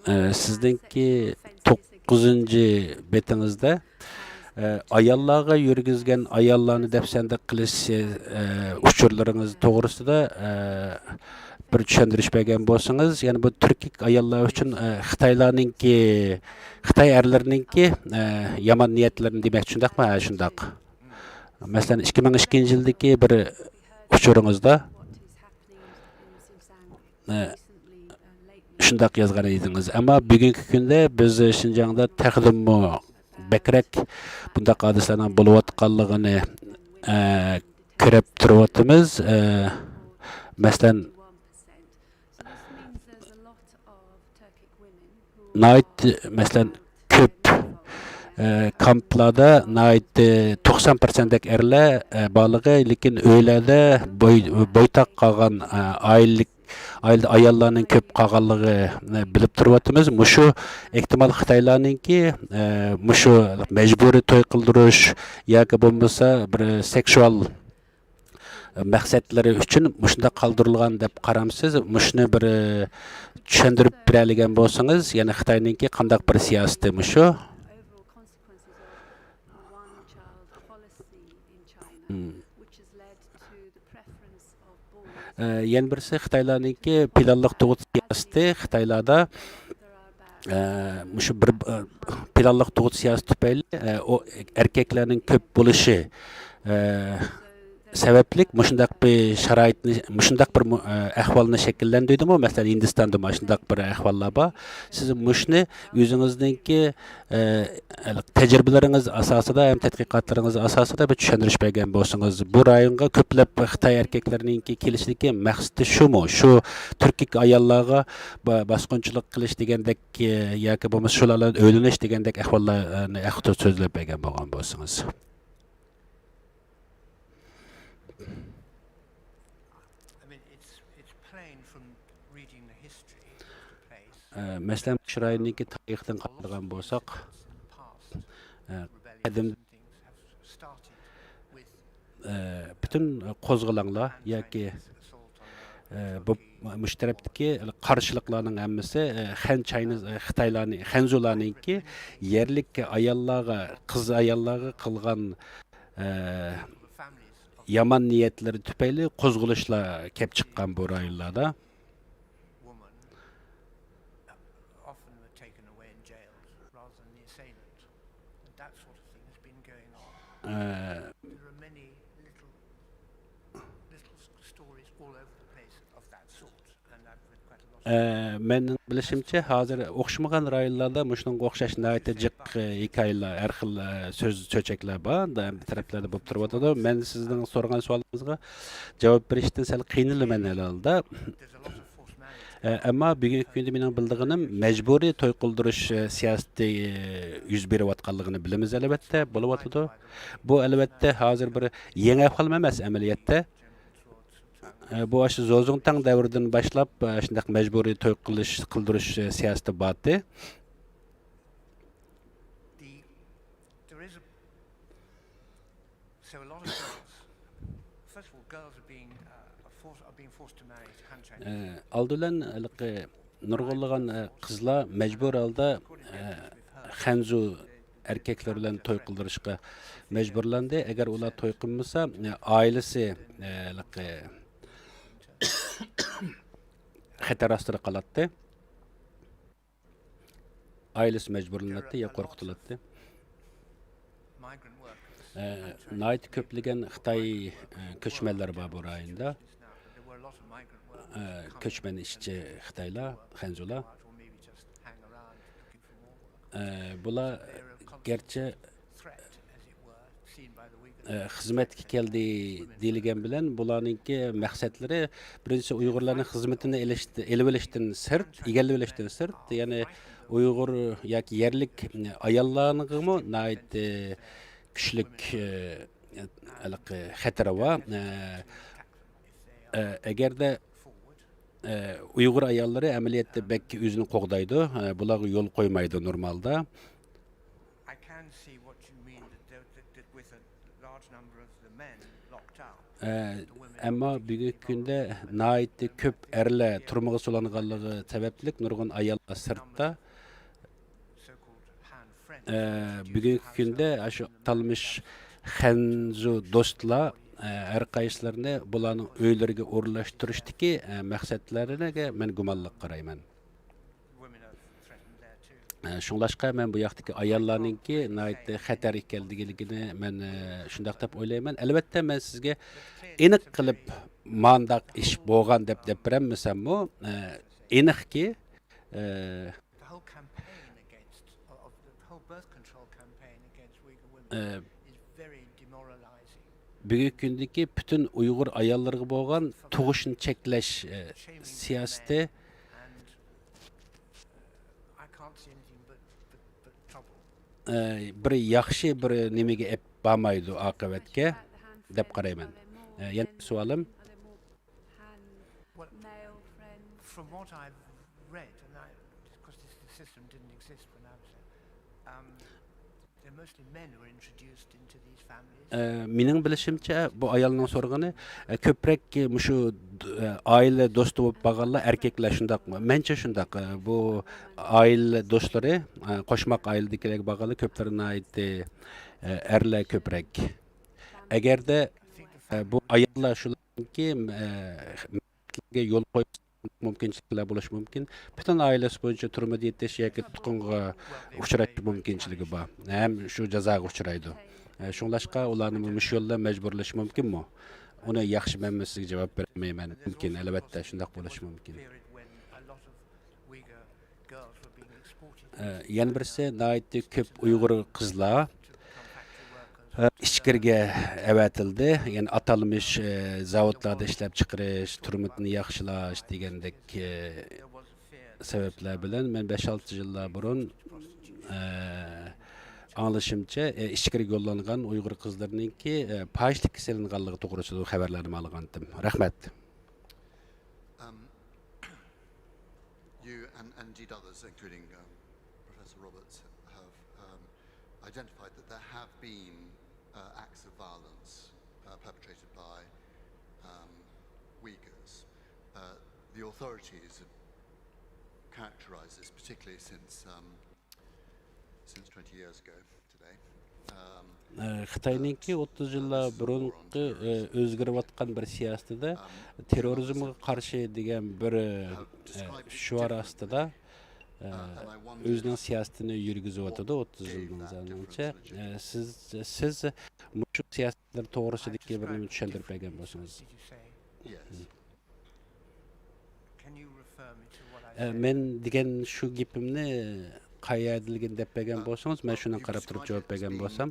سىزنىڭكى توققۇزىنچى بېتىڭىزدە ئاياللارغا يۈرگۈزگەن ئاياللارنى دەپسەندە قىلىش ئۇچۇرلىرىڭىز توغرىسىدا بىر چۈشەندۈرۈش بەرگەن بولسىڭىز، يەنى بۇ تۈركىك ئاياللار ئۈچۈن خىتايلارنىڭكى، خىتاي ئەرلىرىنىڭكى يامان نىيەتلىرىنى دېمەكچى، شۇنداقمۇ؟ ھە، شۇنداق. مەسىلەن، ئىككى مىڭ ئىككىنچى يىلدىكى بىر ئۇچۇرىڭىزدا شۇنداق يازغان ئىدىڭىز. ئەمما بۈگۈنكى كۈندە بىز شىنجاڭدا تېخىمۇ بەكرەك بۇنداق ھادىسىلەرنىڭ بولۇۋاتقانلىقىنى، ئە، كۆرۈپ تۇرۇۋاتىمىز. ئە، مەسىلەن، ناھايىتى، مەسىلەن، كۆپ، ئە، كامپلاردا ناھايىتى توقسان پىرسەنتتەك ئەرلەر، ئە، بارلىقى، لېكىن ئۆيلەردە بوي-، بويتاق قالغان، ئە، ئائىلىلىك ئائىلىدە ئاياللارنىڭ كۆپ قالغانلىقىنى بىلىپ تۇرۇۋاتىمىز. مۇشۇ ئېھتىمال خىتايلارنىڭكى، ئە، مۇشۇ مەجبۇرىي توي قىلدۇرۇش ياكى بولمىسا بىر سېكشۇئال مەقسەتلىرى ئۈچۈن مۇشۇنداق قالدۇرۇلغان دەپ قارامسىز؟ مۇشۇنى بىر، ئە، چۈشەندۈرۈپ بېرەلىگەن بولسىڭىز، يەنى خىتاينىڭكى قانداق بىر سىياسىتى مۇشۇ؟ ئە، يەنە بىرسى خىتايلارنىڭكى پىلانلىق تۇغۇت سىياسىتى. خىتايلاردا، ئە، مۇشۇ بىر، ئە، پىلانلىق تۇغۇت سىياسىتى تۈپەيلى، ئە، ئۇ ئەركەكلەرنىڭ كۆپ بولۇشى، ئە، سەۋەبلىك مۇشۇنداق بىر شارائىتنى، مۇشۇنداق بىر مۇ-، ئە، ئەھۋالنى شەكىللەندۈردىمۇ؟ مەسىلەن، ھىندىستاندا مۇشۇنداق بىر ئەھۋاللار بار. سىز مۇشۇنى ئۆزىڭىزنىڭكى، ئە، تەجرىبىلىرىڭىز ئاساسىدا ھەم تەتقىقاتلىرىڭىز ئاساسىدا بىر چۈشەندۈرۈش بەرگەن بولسىڭىز، بۇ رايونغا كۆپلەپ خىتاي ئەركەكلىرىنىڭكى كېلىشىدىكى مەقسىتى شۇمۇ؟ شۇ تۈركىي ئاياللارغا با-، باسقۇنچىلىق قىلىش دېگەندەك، ئە، ياكى بولمىسا شۇلار بىلەن ئۆيلىنىش دېگەندەك ئەھۋاللارنى ھەققىدە سۆزلەپ بەرگەن بولغان بولسىڭىز. ئە، مەسىلەن، شۇ رايوننىڭكى تارىخىدىن قارىغان بولساق، ئە، قەدىم، ئە، پۈتۈن قوزغىلاڭلار ياكى، ئە، بۇ، مۇشۇ تەرەپتىكى قارشىلىقلارنىڭ ھەممىسى، ئە، خەن چاينىز، ئە، خىتايلارنى، خەنزۇلارنىڭكى يەرلىك ئاياللارغا، قىز ئاياللارغا قىلغان، ئە، يامان نىيەتلىرى تۈپەيلى قوزغىلىشلار كەپ چىققان بۇ رايونلاردا. Woman often were taken away and jailed rather than the assailant. And that sort of thing has been going on. ئە، There are many little, little s- stories all over the place of that sort. And I've read quite a lot of ئە، مەن بىلىشىمچە، ھازىر ئوخشىمىغان رايونلاردا مۇشۇنىڭغا ئوخشاش ناھايىتى جىق، ئە، ھېكايىلەر، ھەر خىل، ئە، سۆز، چۆچەكلەر بار، ھەممە تەرەپلەردە بولۇپ تۇرۇۋاتىدۇ. مەن سىزنىڭ سورىغان سوئالىڭىزغا جاۋاب بېرىشتىن سەل قىينىلىمەن ھەر ھالدا. There's a lot of forced marriage. ئە، ئەمما بۈگۈنكى كۈندە مېنىڭ بىلىدىغىنىم مەجبۇرىي توي قىلدۇرۇش، ئە، سىياسىتى، ئە، يۈز بېرىۋاتقانلىقىنى بىلىمىز، ئەلۋەتتە، بولۇۋاتىدۇ. بۇ، ئەلۋەتتە، ھازىر بىر يېڭى ئەھۋال ئەمەس ئەمەلىيەتتە. ئە، بۇ ئاشۇ زوزۇڭتاڭ دەۋرىدىن باشلاپ، ئە، شۇنداق مەجبۇرىي توي قىلىش، قىلدۇرۇش، ئە، سىياسىتى بارتى. The, there is a, so a lot of girls, first of all, girls are being, uh, are forced, are being forced to marry to Han Chinese. ئە، ئالدى بىلەن ھېلىقى نۇرغۇنلىغان، ئە، قىزلار مەجبۇر ھالدا، ئە، خەنزۇ ئەركەكلەر بىلەن توي قىلدۇرۇشقا مەجبۇرلاندى. ئەگەر ئۇلار توي قىلمىسا، ئە، ئائىلىسى، ئە، ھېلىقى خەتەر ئاستىدا قالاتتى. ئائىلىسى مەجبۇرلىناتتى يا قورقۇتۇلاتتى. Migrant workers. ئە، ناھايىتى كۆپلىگەن خىتاي، ئە، كۆچمەنلەر بار بۇ رايوندا. There were a lot of migrant workers. ئە، كۆچمەن ئىشچى خىتايلار، خەنزۇلار. Or maybe just hang around looking for more work. ئە، بۇلار گەرچە، Threat, as it were, seen by the Uyghur. ئە، خىزمەتكە كەلدى دېيىلگەن بىلەن، بۇلارنىڭكى مەقسەتلىرى بىرىنچىسى ئۇيغۇرلارنىڭ خىزمىتىنى ئېلىشت-، ئېلىۋېلىشتىن سىرت، ئىگىلىۋېلىشتىن سىرت، يەنى ئۇيغۇر ياكى يەرلىك ئاياللارنىڭغىمۇ ناھايىتى كۈچلۈك، ئە، ھېلىقى خەتىرى بار. ئە، ئە، ئەگەردە، ئە، ئۇيغۇر ئاياللىرى ئەمەلىيەتتە بەك ئۆزىنى قوغدايدۇ، ئە، بۇلارغا يول قويمايدۇ نورمالدا. I can see what you mean, that, there- that, that with a large number of the men locked up, ئە، ئەمما بۈگۈنكى كۈندە ناھايىتى كۆپ ئەرلەر تۈرمىگە سولانغانلىقى سەۋەبلىك نۇرغۇن ئاياللار سىرتتا. So-called Han friends. ئە، بۈگۈنكى كۈندە ئاشۇ ئاتالمىش خەنزۇ دوستلار، ئە، ھەر قايسىلىرىنى بۇلارنىڭ ئۆيلىرىگە ئورۇنلاشتۇرۇشتىكى، ئە، مەقسەتلىرىگە مەن گۇمانلىق قارايمەن. Women are threatened there too. ئە، شۇڭلاشقا مەن بۇ ياقتىكى ئاياللارنىڭكى ناھايىتى خەتەر ئىكەنلىكىنى مەن، ئە، شۇنداق دەپ ئويلايمەن. ئەلۋەتتە، مەن سىزگە ئېنىق قىلىپ مانداق ئىش بولغان دەپ دەپ بېرەلمىسەممۇ، ئە، ئېنىقكى، ئە، The whole campaign against, of the whole birth control campaign against Uyghur women ئە، is very demoralizing. بۈگۈنكى كۈندىكى پۈتۈن ئۇيغۇر ئاياللىرىغا بولغان تۇغۇشنى چەكلەش، ئە، سىياسىتى، And I can't see anything but, but, but trouble. ئە، بىر ياخشى بىر نېمىگە ئېلىپ بارمايدۇ ئاقىۋەتكە دەپ قارايمەن. ئە، يەنە سوئالىم. Well, from what I've read, and I, because this, the system didn't exist when I was there, um, they're mostly men who were introduced into these families. ئە، مېنىڭ بىلىشىمچە، بۇ ئايالنىڭ سورىغىنى، ئە، كۆپرەك مۇشۇ، ئە، ئائىلە دوستى بولۇپ بارغانلار ئەركەكلەر شۇنداقمۇ؟ مەنچە شۇنداق. ئە، بۇ ئائىلە دوستلىرى، ئە، قوشماق ئائىلىدىكىلەرگە بارغانلار كۆپلىرى ناھايىتى، ئە، ئەرلەر كۆپرەك. ئەگەردە، ئە، بۇ ئاياللار شۇلارنىڭكى، ئە، يول قويۇش مۇمكىنچىلىكلەر بولۇشى مۇمكىن. پۈتۈن ئائىلىسى بويىچە تۈرمىدە يېتىش ياكى تۇتقۇنغا ئۇچراش مۇمكىنچىلىكى بار. ھەم شۇ جازاغا ئۇچرايدۇ. ئە، شۇڭلاشقا ئۇلارنى مۇشۇ يول بىلەن مەجبۇرلىشى مۇمكىنمۇ؟ ئۇنى ياخشى مەن سىزگە جاۋاب بېرەلمەيمەن. مۇمكىن، ئەلۋەتتە، شۇنداق بولۇشى مۇمكىن. Period when a lot of Uyghur girls were being exported. ئە، يەنە بىرسى، ناھايىتى كۆپ ئۇيغۇر قىزلار، ئە، ئىچكىرىگە ئەۋەتىلدى. يەنى ئاتالمىش، ئە، زاۋۇتلاردا ئىشلەپچىقىرىش، تۇرمۇشىنى ياخشىلاش دېگەندەك، ئە، سەۋەبلەر بىلەن مەن بەش-ئالتە يىللار بۇرۇن، ئە، ئاڭلىشىمچە، ئە، ئىچكىرىگە يوللانغان ئۇيغۇر قىزلىرىنىڭكى، ئە، پاھىشىلىككە سېلىنغانلىقى توغرىسىدا خەۋەرلەرنى ئاڭلىغانتىم. رەھمەت. Um, you and, and indeed others, including um, Professor Roberts, have um, identified that there have been uh, acts of violence uh, perpetrated by um, Uyghurs. Uh, the authorities have characterized this, particularly since um, ئە، خىتاينىڭكى ئوتتۇز يىللار بۇرۇنقى، ئە، ئۆزگىرىۋاتقان بىر سىياسىتىدە تېررورىزمغا قارشى دېگەن بىر، ئە، شوئار ئاستىدا، ئە، ئۆزىنىڭ سىياسىتىنى يۈرگۈزۈۋاتىدۇ ئوتتۇز يىلدىن زىيادىچە. ئە، سىز، سىز مۇشۇ سىياسەتلەر توغرىسىدىكى بىر نېمە چۈشەندۈرۈپ بەرگەن بولسىڭىز. ئە، مەن دېگەن شۇ گېپىمنى قايەردىلىكىنى دەپ بەرگەن بولسىڭىز، مەن شۇنىڭغا قاراپ تۇرۇپ جاۋاب بەرگەن بولسام.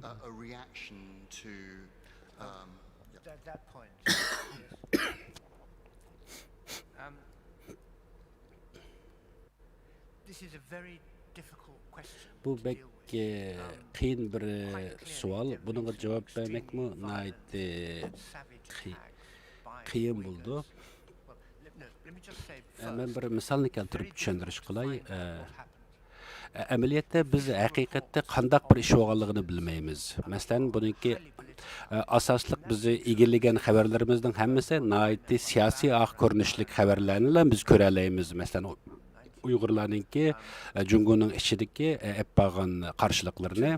بۇ بەك، ئە، قىيىن بىر، ئە، سوئال. بۇنىڭغا جاۋاب بەرمەكمۇ ناھايىتى قىي-، قىيىن بولىدۇ. ئە، مەن بىر مىسالنى كەلتۈرۈپ چۈشەندۈرۈش قىلاي. ئە، ئە، ئەمەلىيەتتە بىز ھەقىقەتتە قانداق بىر ئىش بولغانلىقىنى بىلمەيمىز. مەسىلەن، بۇنىڭكى، ئە، ئاساسلىق بىز ئىگىلىگەن خەۋەرلىرىمىزنىڭ ھەممىسى ناھايىتى سىياسىي ئاق كۆرۈنۈشلۈك خەۋەرلەرنىلا بىز كۆرەلەيمىز. مەسىلەن، ئۇيغۇرلارنىڭكى، ئە، جۇڭگونىڭ ئىچىدىكى، ئە، ئېلىپ بارغان قارشىلىقلىرىنى.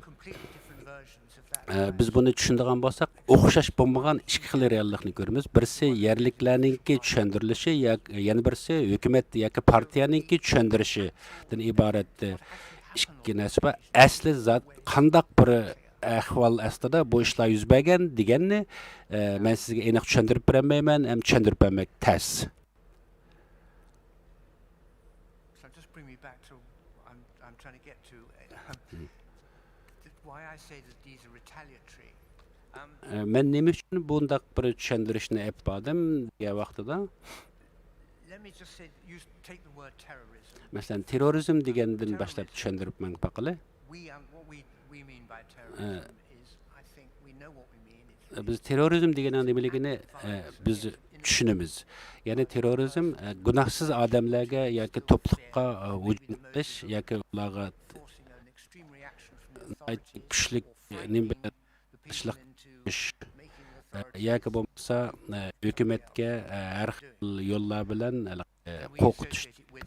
ئە، بىز بۇنى چۈشىنىدىغان بولساق، ئوخشاش بولمىغان ئىككى خىل رېئاللىقنى كۆرىمىز. بىرسى يەرلىكلەرنىڭكى چۈشەندۈرۈلۈشى، يا-، يەنە بىرسى ھۆكۈمەت ياكى پارتىيەنىڭكى چۈشەندۈرۈشىدىن ئىبارەت، ئە، ئىككى نەرسە بار. ئەسلى زات قانداق بىر ئەھۋال ئاستىدا بۇ ئىشلار يۈز بەرگەن دېگەننى، ئە، مەن سىزگە ئېنىق چۈشەندۈرۈپ بەرەلمەيمەن ھەم چۈشەندۈرۈپ بەرمەك تەس. So just bring me back to I'm, I'm trying to get to, um, th- why I say that these are retaliatory. Um, ئە، مەن نېمە ئۈچۈن بۇنداق بىر چۈشەندۈرۈشنى ئېلىپ باردىم دېگەن ۋاقتىدا، let me just say, you take the word terrorism. مەسىلەن، تېررورىزم دېگەندىن باشلاپ چۈشەندۈرۈپ ماڭا باقىلى. We, um, what we, we mean by terrorism is, I think we know what we mean. It's بىز تېررورىزم دېگەننىڭ نېمىلىكىنى، ئە، بىز چۈشىنىمىز. يەنى تېررورىزم، ئە، گۇناھسىز ئادەملەرگە ياكى توپلۇققا، ئە، ھۇجۇم قىلىش ياكى ئۇلارغا ناھايىتى كۈچلۈك، ئە، نېمە بىلەن قىلىشلىق، ئە، ياكى بولمىسا، ئە، ھۆكۈمەتكە، ئە، ھەر خىل يوللار بىلەن، ئە، قورقۇتۇش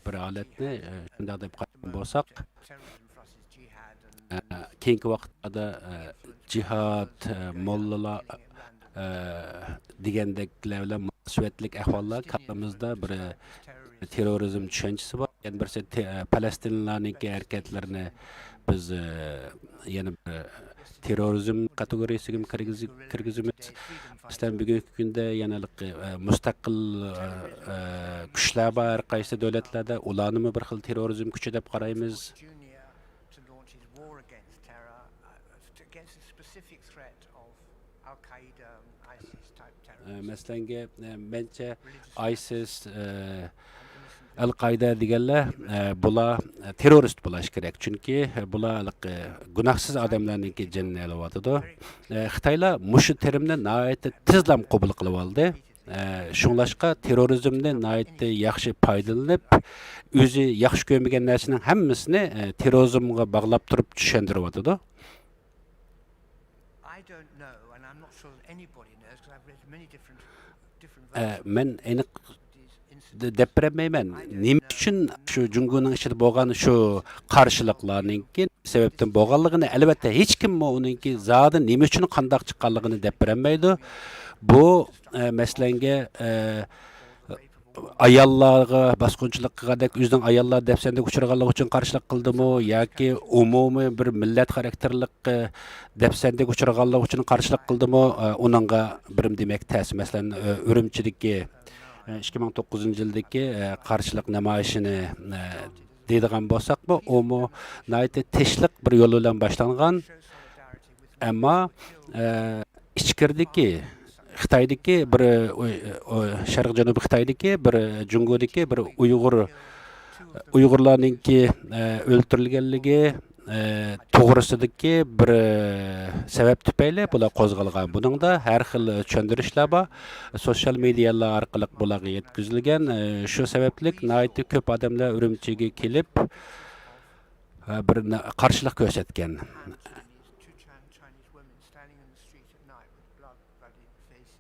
بىر ھالەتنى، ئە، شۇنداق دەپ قارىغان بولساق، ئە، كېيىنكى ۋاقىتلاردا، ئە، جىھاد، ئە، موللىلار، ئە، دېگەندەكلەر بىلەن مۇناسىۋەتلىك ئەھۋاللار كاللىمىزدا بىر، ئە، تېررورىزم چۈشەنچىسى بار. يەنە بىرسى تې-، ئە، پەلەستىنلىلارنىڭكى ھەرىكەتلىرىنى بىز، ئە، يەنە بىر تېررورىزم كاتېگورىيىسىگە كىرگۈز-، كىرگۈزىمىز. مەسىلەن، بۈگۈنكى كۈندە يەنە ھېلىقى، ئە، مۇستەقىل، ئە، ئە، كۈچلەر بار ھەر قايسى دۆلەتلەردە، ئۇلارنىمۇ بىر خىل تېررورىزم كۈچى دەپ قارايمىز. ئە، مەسىلەنگە، ئە، مەنچە، ئايسىس، ئە، ئەل قائىدە دېگەنلەر، ئە، بۇلار، ئە، تېررورىست بولۇش كېرەك. چۈنكى، ئە، بۇلار ھېلىقى گۇناھسىز ئادەملەرنىڭكى جېنىنى ئېلىۋاتىدۇ. ئە، خىتايلار مۇشۇ تېرىمنى ناھايىتى تېزلا قوبۇل قىلىۋالدى. ئە، شۇڭلاشقا تېررورىزمنى ناھايىتى ياخشى پايدىلىنىپ، ئۆزى ياخشى كۆرمىگەن نەرسىنىڭ ھەممىسىنى، ئە، تېررورىزمغا باغلاپ تۇرۇپ چۈشەندۈرۈۋاتىدۇ. ئە، مەن ئېنىق دە-، دەپ بېرەلمەيمەن. نېمە ئۈچۈن شۇ جۇڭگونىڭ ئىچىدە بولغان شۇ قارشىلىقلارنىڭكى سەۋەبتىن بولغانلىقىنى، ئەلۋەتتە، ھېچكىممۇ ئۇنىڭكى زادى نېمە ئۈچۈن، قانداق چىققانلىقىنى دەپ بېرەلمەيدۇ. بۇ، ئە، مەسىلەنگە، ئە، ئاياللارغا باسقۇنچىلىق قىلغاندەك، ئۆزىنىڭ ئاياللار دەپسەندىگە ئۇچرىغانلىقى ئۈچۈن قارشىلىق قىلدىمۇ ياكى ئومۇمىي بىر مىللەت خاراكتېرلىق، ئە، دەپسەندىگە ئۇچرىغانلىقى ئۈچۈن قارشىلىق قىلدىمۇ، ئە، ئۇنىڭغا بىرىم دېمەك تەس. مەسىلەن، ئە، ئۈرۈمچىدىكى، ئە، ئىككى مىڭ توققۇزىنچى يىلدىكى، ئە، قارشىلىق نامايىشىنى، ئە، دەيدىغان بولساقمۇ، ئۇمۇ ناھايىتى تىنچلىق بىر يول بىلەن باشلانغان. ئەمما، ئە، ئىچكىرىدىكى خىتايدىكى بىر، ئۇ، ئۇ، شەرقىي جەنۇبىي خىتايدىكى بىر، جۇڭگودىكى بىر ئۇيغۇر، ئۇيغۇرلارنىڭكى، ئە، ئۆلتۈرۈلگەنلىكى، ئە، توغرىسىدىكى بىر، ئە، سەۋەب تۈپەيلى بۇلار قوزغالغان. بۇنىڭدا ھەر خىل چۈشەندۈرۈشلەر بار. سوتسىيال مېدىيالار ئارقىلىق بۇلارغا يەتكۈزۈلگەن. ئە، شۇ سەۋەبلىك ناھايىتى كۆپ ئادەملەر ئۈرۈمچىگە كېلىپ، ئە، بىر نا-، قارشىلىق كۆرسەتكەن.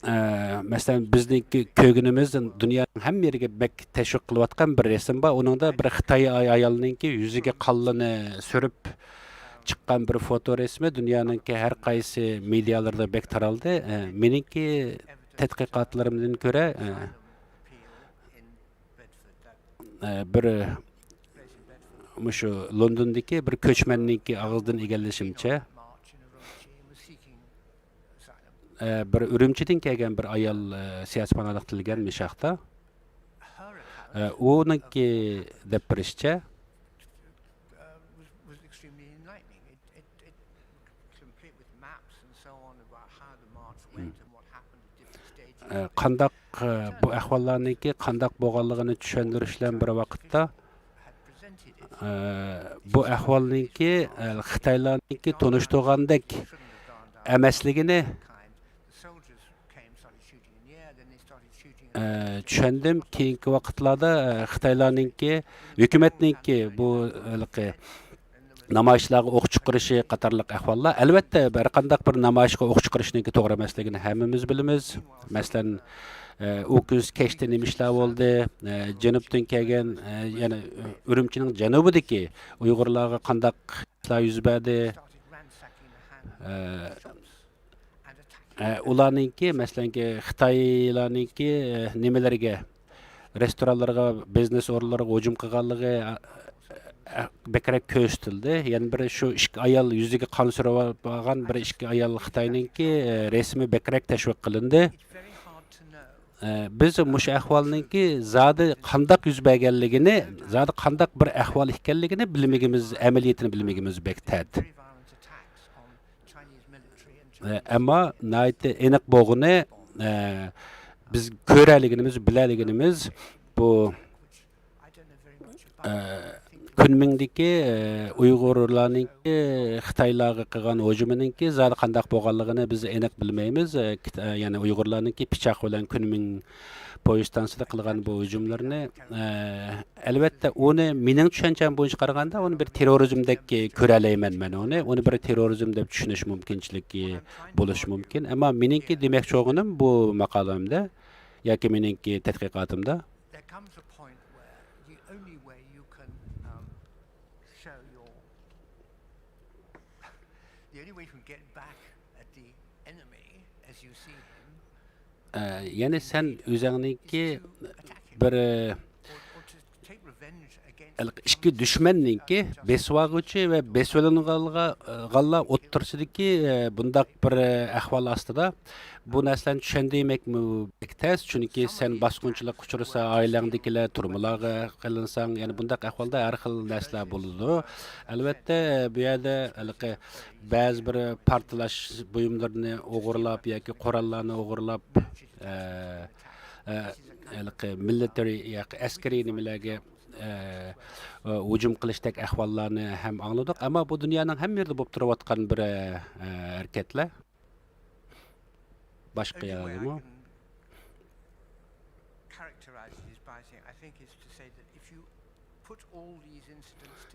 ئە، مەسىلەن، بىزنىڭكى كۆرگىنىمىز دۇنيانىڭ ھەممە يېرىگە بەك تەشۋىق قىلىۋاتقان بىر رەسىم بار. ئۇنىڭدا بىر خىتاي ئاي-، ئايالنىڭكى يۈزىگە قانلىنى سۈرۈپ، چىققان بىر فوتو رەسىمى دۇنيانىڭكى ھەر قايسى مېدىيالىرىدا بەك تارالدى. ئە، مېنىڭكى تەتقىقاتلىرىمدىن كۆرە، ئە، ئە، بىر مۇشۇ لوندوندىكى بىر كۆچمەننىڭكى ئاغزىدىن ئىگىلىشىمچە، ئە، بىر ئۈرۈمچىدىن كەلگەن بىر ئايال، ئە، سىياسىي پاناھلىق تىلىگەن مۇشۇ ھەقتە. ئە، ئۇنىڭكى دەپ بېرىشىچە، ئە، قانداق، ئە، بۇ ئەھۋاللارنىڭكى قانداق بولغانلىقىنى چۈشەندۈرۈش بىلەن بىر ۋاقىتتا، ئە، بۇ ئەھۋالنىڭكى، ئە، خىتايلارنىڭكى تونۇشتۇرغاندەك ئەمەسلىكىنى، ئە، چۈشەندىم. كېيىنكى ۋاقىتلاردا، ئە، خىتايلارنىڭكى، ھۆكۈمەتنىڭكى بۇ ھېلىقى نامايىشلارغا ئوق چىقىرىشى قاتارلىق ئەھۋاللار. ئەلۋەتتە، ھەر قانداق بىر نامايىشقا ئوق چىقىرىشنىڭكى توغرا ئەمەسلىكىنى ھەممىمىز بىلىمىز. مەسىلەن، ئە، ئۇ كۈنسى كەچتە نېمە ئىشلار بولدى؟ ئە، جەنۇبتىن كەلگەن، ئە، يەنى ئۈرۈمچىنىڭ جەنۇبىدىكى ئۇيغۇرلارغا قانداق ئىشلار يۈز بەردى؟ ئە، ئە، ئۇلارنىڭكى، مەسىلەنكى، خىتايلارنىڭكى، ئە، نېمىلەرگە، رېستورانلارغا، بىزنېس ئورۇنلىرىغا ھۇجۇم قىلغانلىقى، ئە، ئە، بەكرەك كۆرسىتىلدى. يەنە بىر شۇ ئىككى ئايال، يۈزىگە قان سۈرۈۋالغان بىر ئىككى ئايال خىتاينىڭكى، ئە، رەسىمى بەكرەك تەشۋىق قىلىندى. ئە، بىز مۇشۇ ئەھۋالنىڭكى زادى قانداق يۈز بەرگەنلىكىنى، زادى قانداق بىر ئەھۋال ئىكەنلىكىنى بىلمىكىمىز، ئەمەلىيىتىنى بىلمىكىمىز بەك تەس. ئە، ئەمما ناھايىتى ئېنىق بولغىنى، ئە، بىز كۆرەلىگىنىمىز، بىلەلىگىنىمىز بۇ، ئە، كۈنمىڭدىكى، ئە، ئۇيغۇرلارنىڭكى خىتايلارغا قىلغان ھۇجۇمىنىڭكى زادى قانداق بولغانلىقىنى بىز ئېنىق بىلمەيمىز. ئە، كىت-، ئە، يەنى ئۇيغۇرلارنىڭكى پىچاق بىلەن كۈنمىڭ پويىز ئىستانسىسىدا قىلغان بۇ ھۇجۇملىرىنى، ئە، ئەلۋەتتە، ئۇنى مېنىڭ چۈشەنچەم بويىچە قارىغاندا، ئۇنى بىر تېررورىزمدەك كۆرەلەيمەن مەن ئۇنى. ئۇنى بىر تېررورىزم دەپ چۈشىنىش مۇمكىنچىلىكى بولۇشى مۇمكىن. ئەمما مېنىڭكى دېمەكچى بولغىنىم بۇ ماقالەمدە ياكى مېنىڭكى تەتقىقاتىمدا، ئە، يەنى سەن ئۆزۈڭنىڭكى بىر، ئىككى دۈشمەننىڭكى، بېسىۋالغۇچى ۋە بېسىۋېلىنغانلار ئوتتۇرىسىدىكى، ئە، بۇنداق بىر، ئە، ئەھۋال ئاستىدا بۇ نەرسىلەرنى چۈشەندۈرمەكمۇ بەك تەس، چۈنكى سەن باسقۇنچىلىققا ئۇچرىسا، ئائىلەڭدىكىلەر تۈرمىلەرگە قىلىنساڭ، يەنى بۇنداق ئەھۋالدا ھەر خىل نەرسىلەر بولىدۇ. ئەلۋەتتە، بۇ يەردە ھېلىقى بەزى بىر پارتلاش بۇيۇملىرىنى ئوغرىلاپ ياكى قوراللارنى ئوغرىلاپ، ئە، ئە، ھېلىقى مىلىتېرىي ياكى ئەسكىرىي نېمىلەرگە، ئە، ئە، ھۇجۇم قىلىشتەك ئەھۋاللارنى ھەم ئاڭلىدۇق. ئەمما بۇ دۇنيانىڭ ھەممە يېرىدە بولۇپ تۇرۇۋاتقان بىر، ئە، ھەرىكەتلەر. باشقا يەردىمۇ؟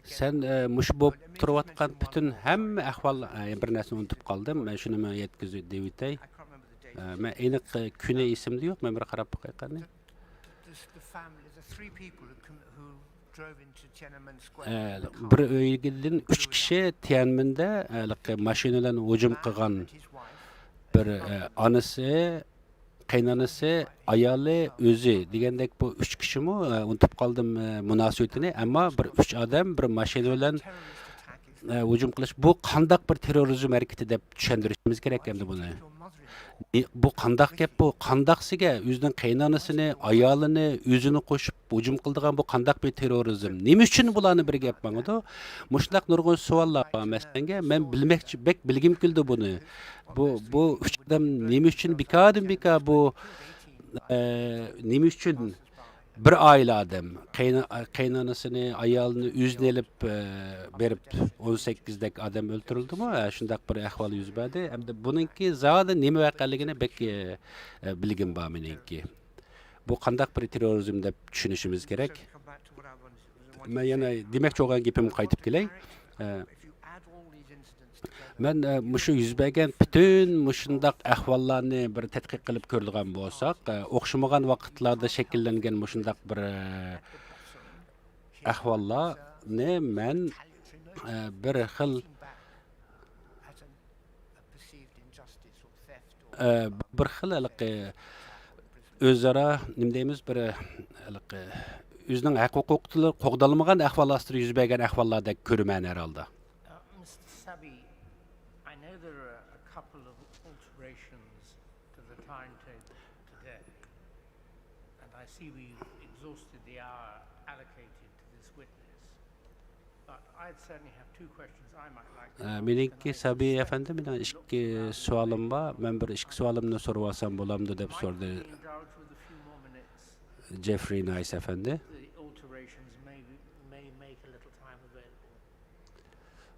سەن، ئە، مۇشۇ بولۇپ تۇرۇۋاتقان پۈتۈن ھەممە ئەھۋال، ئە، بىر نەرسىنى ئۇنتۇپ قالدىم. مەن شۇنى مەن يەتكۈزۈپ دېۋىتەي. ئە، مەن ئېنىق، ئە، كۈنى ئېسىمدە يوق. مەن بىر قاراپ باقاي قېنى. ئە، بىر ئۆيدىن ئۈچ كىشى تيەنمىندە، ئە، ھېلىقى ماشىنا بىلەن ھۇجۇم قىلغان بىر، ئە، ئانىسى، قېيىنئانىسى، ئايالى، ئۆزى دېگەندەك بۇ ئۈچ كىشىمۇ، ئە، ئۇنتۇپ قالدىم، ئە، مۇناسىۋىتىنى. ئەمما بىر ئۈچ ئادەم بىر ماشىنا بىلەن، ئە، ھۇجۇم قىلىش، بۇ قانداق بىر تېررورىزم ھەرىكىتى دەپ چۈشەندۈرۈشىمىز كېرەك ئەمدى بۇنى. ئى، بۇ قانداق گەپ بۇ؟ قانداقسىگە ئۆزىنىڭ قېيىنئانىسىنى، ئايالىنى، ئۆزىنى قوشۇپ ھۇجۇم قىلىدىغان بۇ قانداق بىر تېررورىزم؟ نېمە ئۈچۈن بۇلارنى بىر گەپ ماڭىدۇ؟ مۇشۇنداق نۇرغۇن سوئاللار بار. مەسىلەنگە، مەن بىلمەكچى، بەك بىلگۈم كېلىدۇ بۇنى. بۇ، بۇ ئۈچ ئادەم نېمە ئۈچۈن، بىكاردىن بىكار بۇ، ئە، نېمە ئۈچۈن بىر ئائىلە ئادەم، قېيىن-، قېيىنئانىسىنى، ئايالىنى، ئۆزىنى ئېلىپ، ئە، بېرىپ، ئون سەككىزدەك ئادەم ئۆلتۈرۈلدىمۇ؟ ئە، شۇنداق بىر ئەھۋال يۈز بەردى. ئەمدى بۇنىڭكى زادى نېمە ۋەقەلىكىنى بەك، ئە، ئە، بىلگۈم بار مېنىڭكى. بۇ قانداق بىر تېررورىزم دەپ چۈشىنىشىمىز كېرەك. مەن يەنە دېمەكچى بولغان گېپىمگە قايتىپ كېلەي. ئە، مەن، ئە، مۇشۇ يۈز بەرگەن پۈتۈن مۇشۇنداق ئەھۋاللارنى بىر تەتقىق قىلىپ كۆرىدىغان بولساق، ئە، ئوخشىمىغان ۋاقىتلاردا شەكىللەنگەن مۇشۇنداق بىر، ئە، ئەھۋاللارنى مەن، ئە، بىر خىل، ئە، بىر خىل ھېلىقى ئۆزئارا، نېمە دەيمىز، بىر ھېلىقى ئۆزىنىڭ ھەق ھوقۇقلىرى قوغدالمىغان ئەھۋال ئاستىدا يۈز بەرگەن ئەھۋاللاردەك كۆرىمەن ھەرھالدا. Uh, Mister Sabi, I know there are a couple of alterations to the timetable today, and I see we've exhausted the hour allocated to this witness. But I'd certainly have two questions I might like to ئە، ask, مېنىڭكى and I سەبىي suspect ئەپەندى، مېنىڭ ئىككى سوئالىم بار. مەن بىر ئىككى سوئالىمنى سوراپ ئالسام بولامدۇ دەپ سورىدى. Might we indulge with a few more minutes? جېفرى نايس ئەپەندى. The alterations may, may make a little time available.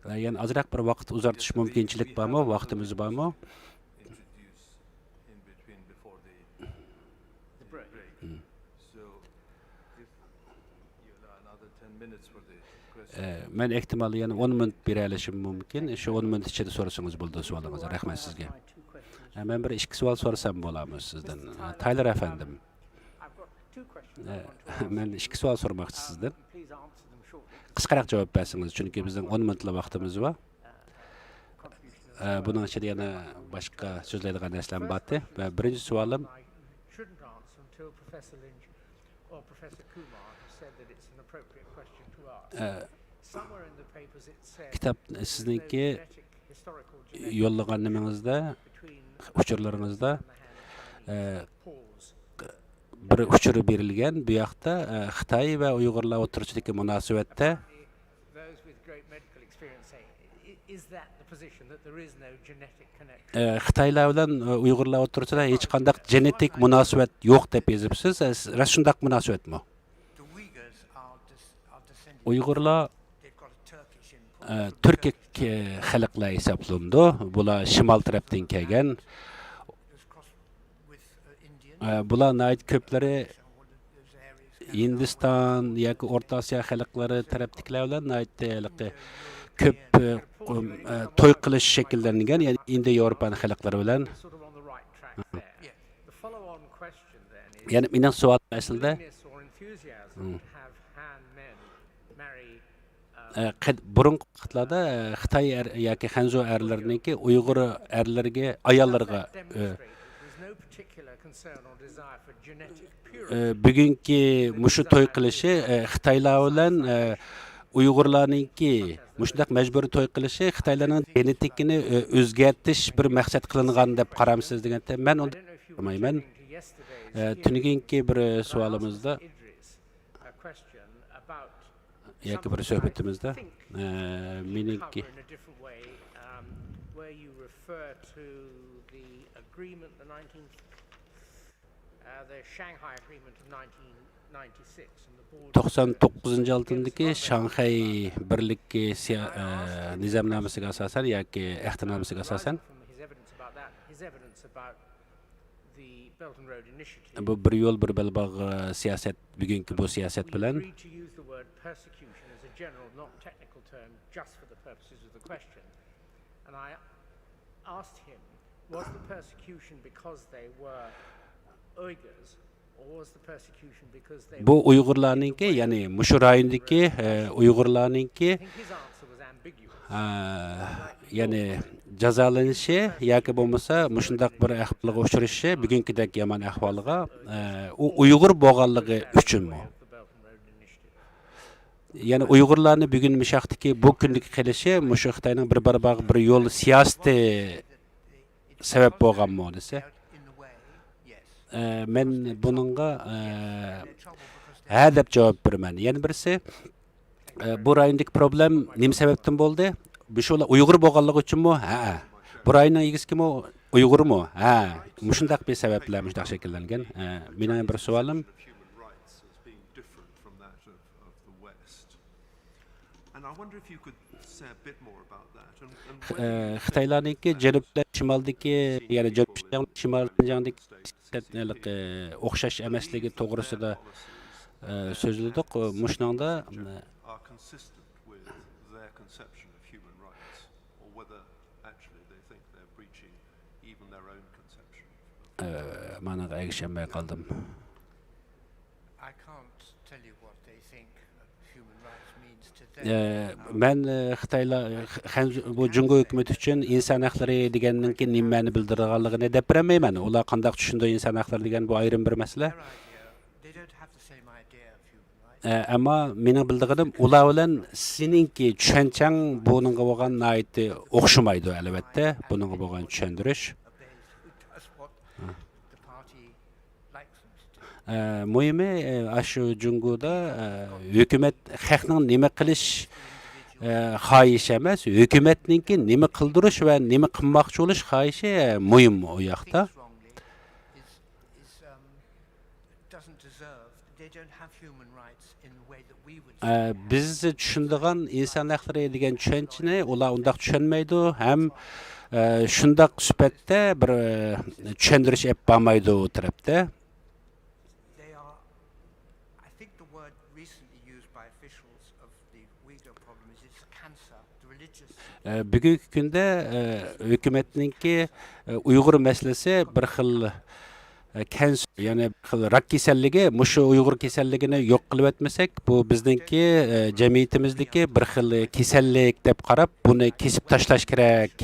ئە، يەنە ئازراق بىر ۋاقىت ئۇزارتىش مۇمكىنچىلىك بارمۇ؟ ۋاقتىمىز بارمۇ؟ Introduce in between before the The break. break. Hmm. So, if you allow another ten minutes for the question. ئە، مەن ئېھتىمال يەنە ئون مىنۇت بېرەلىشىم مۇمكىن. شۇ ئون مىنۇت ئىچىدە سورىسىڭىز بولىدۇ سوئالىڭىزنى. رەھمەت سىزگە. ئە، مەن بىر ئىككى سوئال سورىسام بولامۇ سىزدىن؟ ئە، تايلور ئەپەندىم. ئە، مەن ئىككى سوئال سورىماقچى سىزدىن. قىسقىراق جاۋاب بەرسىڭىز، چۈنكى بىزنىڭ ئون مىنۇتلا ۋاقتىمىز بار. ئە، بۇنىڭ ئىچىدە يەنە باشقا سۆزلەيدىغان نەرسىلەرمۇ بارتى. ۋە بىرىنچى سوئالىم، ئە، كىتاب سىزنىڭكى يوللىغان نېمىڭىزدە، ئۇچۇرلىرىڭىزدا، ئە، بىر ئۇچۇر بېرىلگەن. بۇ ياقتا، ئە، خىتاي ۋە ئۇيغۇرلار ئوتتۇرىسىدىكى مۇناسىۋەتتە، ئە، خىتايلار بىلەن، ئە، ئۇيغۇرلار ئوتتۇرىسىدا ھېچقانداق گېنېتىك مۇناسىۋەت يوق دەپ يېزىپسىز. ئە، راست شۇنداق مۇناسىۋەتمۇ؟ ئۇيغۇرلار، ئە، تۈركىي خەلقلەر ھېسابلىنىدۇ. بۇلار شىمال تەرەپتىن كەلگەن. ئە، بۇلار ناھايىتى كۆپلىرى ھىندىستان ياكى ئورتا ئاسىيا خەلقلىرى تەرەپتىكىلەر بىلەن ناھايىتى ھېلىقى كۆپ، ئە، قۇم-، ئە، توي قىلىش شەكىللەنگەن، يەنى ئىندىيە ياۋروپانىيە خەلقلىرى بىلەن. يەنى مېنىڭ سوئالىم ئەسلىدە، ئە، قەد-، بۇرۇنقى ۋاقىتلاردا، ئە، خىتاي ئەر ياكى خەنزۇ ئەرلىرىنىڭكى ئۇيغۇر ئەرلىرىگە، ئاياللىرىغا، ئە، ئە، بۈگۈنكى مۇشۇ توي قىلىشى، ئە، خىتايلار بىلەن، ئە، ئۇيغۇرلارنىڭكى مۇشۇنداق مەجبۇرىي توي قىلىشى خىتايلارنىڭ گېنېتىكىنى، ئە، ئۆزگەرتىش بىر مەقسەت قىلىنغان دەپ قارامسىز دېگەندە، مەن ئۇنداق قارىمايمەن. ئە، تۈنۈگۈنكى بىر سوئالىمىزدا، ياكى بىر سۆھبىتىمىزدە، ئە، مېنىڭكى، توقسان توققۇزىنچى يىلدىكى شاڭخەي بىرلىكى سىيا-، ئە، نىزامنامىسىگە ئاساسەن ياكى ئەھدىنامىسىگە ئاساسەن، بۇ بىر يول، بىر بەلباغ، ئە، سىياسەت، بۈگۈنكى بۇ سىياسەت بىلەن. بۇ ئۇيغۇرلارنىڭكى، يەنى مۇشۇ رايوندىكى، ئە، ئۇيغۇرلارنىڭكى، ئە، يەنى جازالىنىشى ياكى بولمىسا مۇشۇنداق بىر ئەھۋالغا ئۇچرىشى، بۈگۈنكىدەك يامان ئەھۋالغا، ئە، ئۇ ئۇيغۇر بولغانلىقى ئۈچۈنمۇ؟ يەنى ئۇيغۇرلارنى بۈگۈن مۇشاقتىكى بۇ كۈندىكى قېلىشى مۇشۇ خىتاينىڭ بىر بەلباغ بىر يول سىياسىتى سەۋەب بولغانمۇ دېسە، ئە، مەن بۇنىڭغا، ئە، ھە دەپ جاۋاب بېرىمەن. يەنە بىرسى، ئە، بۇ رايوندىكى پروبلېم نېمە سەۋەبتىن بولدى؟ مۇشۇلار ئۇيغۇر بولغانلىقى ئۈچۈنمۇ؟ ھەئە. بۇ رايوننىڭ ئىگىسى كىمۇ؟ ئۇيغۇرمۇ؟ ھە. مۇشۇنداق بىر سەۋەب بىلەن مۇشۇنداق شەكىللەنگەن. ئە، مېنىڭ بىر سوئالىم. And I wonder if you could say a bit more about that. And, and whether you think خىتايلارنىڭكى جەنۇب بىلەن شىمالدىكى، يەنى جەنۇب شىنجاڭ، شىمال شىنجاڭدىكى سىياسەت ھېلىقى ئوخشاش ئەمەسلىكى توغرىسىدا، ئە، سۆزلىدۇق. مۇشۇنىڭدا، ئە، are consistent with their conception of human rights, or whether actually they think they're breaching even their own conception of ئە، مانىغا ئەگىشەلمەي قالدىم. I can't tell you what they think of ئە، مەن، ئە، خىتايلار، خەنزۇ-، بۇ جۇڭگو ھۆكۈمىتى ئۈچۈن ئىنسان ھەقلىرى دېگەننىڭكى نېمە مەنە بىلدۈرىدىغانلىقىنى دەپ بېرەلمەيمەن. ئۇلار قانداق چۈشىنىدۇ ئىنسان ھەقلىرى دېگەن، بۇ ئايرىم بىر مەسىلە. ئە، ئەمما مېنىڭ بىلىدىغىنىم، ئۇلار بىلەن سېنىڭكى چۈشەنچەڭ بۇنىڭغا بولغان ناھايىتى ئوخشىمايدۇ، ئەلۋەتتە، بۇنىڭغا بولغان چۈشەندۈرۈش. ئە، مۇھىمى، ئە، ئاشۇ جۇڭگودا، ئە، ھۆكۈمەت خەقنىڭ نېمە قىلىش، ئە، خاھىشى ئەمەس، ھۆكۈمەتنىڭكى نېمە قىلدۇرۇش ۋە نېمە قىلماقچى بولۇش خاھىشى، ئە، مۇھىم ئۇ ياقتا. ئە، بىز چۈشىنىدىغان ئىنسان ھەقلىرى دېگەن چۈشەنچىنى ئۇلار ئۇنداق چۈشەنمەيدۇ ھەم، ئە، شۇنداق سۈپەتتە بىر، ئە، چۈشەندۈرۈش ئېلىپ بارمايدۇ ئۇ تەرەپتە. ئە، بۈگۈنكى كۈندە، ئە، ھۆكۈمەتنىڭكى، ئە، ئۇيغۇر مەسىلىسى بىر خىل، ئە، كەنسەر، يەنى بىر خىل راك كېسەللىكى، مۇشۇ ئۇيغۇر كېسەللىكىنى يوق قىلىۋەتمىسەك، بۇ بىزنىڭكى، ئە، جەمئىيىتىمىزدىكى بىر خىل كېسەللىك دەپ قاراپ، بۇنى كېسىپ تاشلاش كېرەك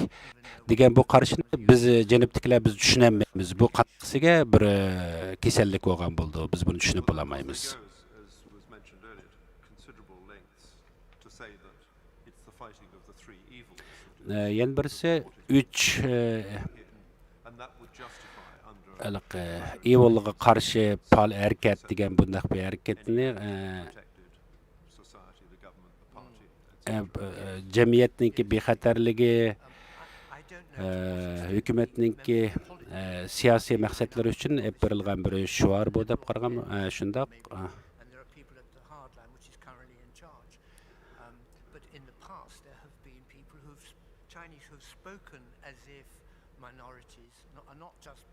دېگەن بۇ قارىشنى بىز، جەنۇبتىكىلەر، بىز چۈشىنەلمەيمىز. بۇ قانداقسىگە بىر، ئە، كېسەللىك بولغان بولىدۇ، بىز بۇنى چۈشىنىپ بولالمايمىز. ئە، يەنە بىرسى ئۈچ، ئە، ھېلىقى ئىۋىلغا قارشى پائال ھەرىكەت دېگەن بۇنداق بىر ھەرىكەتنى، ئە، ئە، ئە، جەمئىيەتنىڭكى بىخەتەرلىكى، ئە، ھۆكۈمەتنىڭكى، ئە، سىياسىي مەقسەتلىرى ئۈچۈن ئېلىپ بېرىلغان بىر شوئار بۇ دەپ قارىغان، ئە، شۇنداق. ئە. Um, but in the past, there have been people who've, Chinese who've spoken as if minorities not, are not just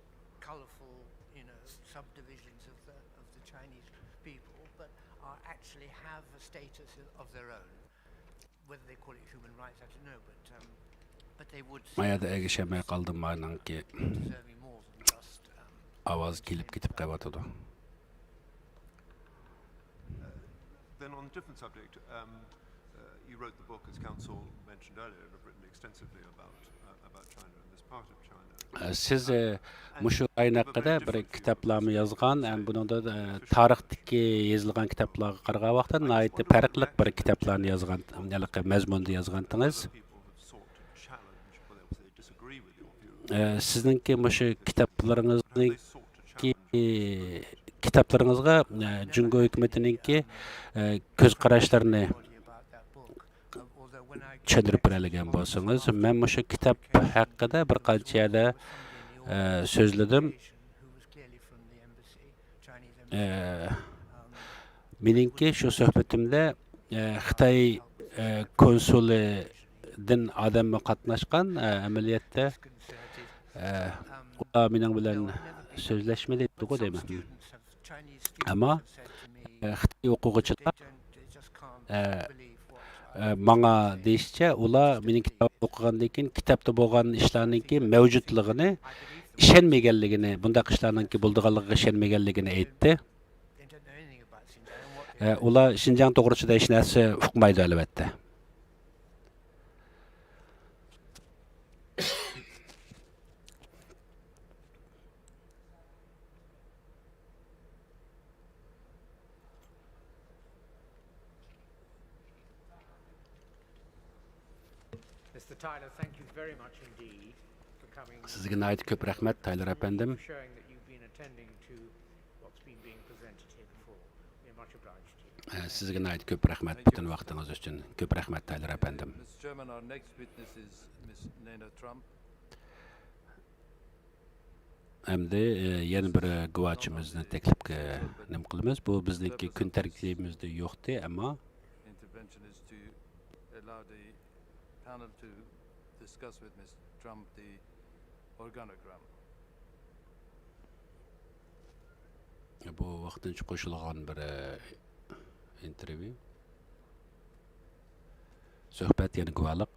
colourful, you know, subdivisions of the, of the Chinese people, but are actually have a status of, of their own. Whether they call it human rights, I don't know, but, um, but they would ئايادا ئەگىشەلمەي قالدىم، ماينىڭكى deserving more than just, um, ئاۋاز كېلىپ كېتىپ قېلىۋاتىدۇ. Then on a different subject, um, uh, you wrote the book, as Council mentioned earlier, and have written extensively about, uh, about China and this part of China. ئە، سىز، ئە، مۇشۇ رايون ھەققىدە بىر كىتابلارمۇ يازغان، ھەم بۇنىڭدا، ئە، تارىختىكى يېزىلغان كىتابلارغا قارىغان ۋاقىتتا ناھايىتى پەرقلىق بىر كىتابلارنى يازغان، ھېلىقى مەزمۇندا يازغانتىڭىز. ئە، سىزنىڭكى مۇشۇ كىتابلىرىڭىزنىڭكى، كىتابلىرىڭىزغا، ئە، جۇڭگو ھۆكۈمىتىنىڭكى، ئە، كۆز قاراشلىرىنى چۈشەندۈرۈپ بېرەلىگەن بولسىڭىز. مەن مۇشۇ كىتاب ھەققىدە بىر قانچە يەردە، ئە، سۆزلىدىم. ئە، مېنىڭكى شۇ سۆھبىتىمدە، ئە، خىتاي، ئە، كونسۇلىدىن ئادەممۇ قاتناشقان، ئە، ئەمەلىيەتتە، ئە، ئۇلار مېنىڭ بىلەن سۆزلەشمىدى دېدىغۇ دەيمەن. ئەمما، ئە، خىتاي ئوقۇغۇچىلار، ئە، ئە، ماڭا دېيىشىچە، ئۇلار مېنىڭ كىتابىمنى ئوقۇغاندىن كېيىن، كىتابتا بولغان ئىشلارنىڭكى مەۋجۇتلۇقىنى ئىشەنمىگەنلىكىنى، بۇنداق ئىشلارنىڭكى بولىدىغانلىقىغا ئىشەنمىگەنلىكىنى ئېيتتى. ئە، ئۇلار شىنجاڭ توغرىسىدا ھېچ نەرسە ئۇقمايدۇ، ئەلۋەتتە. Mister Tyler, thank you very much indeed for coming, سىزگە ناھايىتى كۆپ رەھمەت، تايلېر ئەپەندىم. Showing that you've been attending to what's been being presented here before. We're much obliged to you. ئە، سىزگە ناھايىتى كۆپ رەھمەت پۈتۈن ۋاقتىڭىز ئۈچۈن. كۆپ رەھمەت، تايلېر ئەپەندىم. Mister Chairman, our next witness is Miss Nena Trump. ئەمدى، ئە، يەنە بىر گۇۋاچىمىزنى تەكلىپ، ئە، نېمە قىلىمىز؟ بۇ بىزنىڭكى كۈن تەرتىپىمىزدە يوقتى، ئەمما intervention is to allow the panel to discuss with Miss Trump the organogram. بۇ ۋاقتىنچە قوشۇلغان بىر، ئە، ئىنتېرۋيۇ. سۆھبەت يەنە گۇۋاھلىق.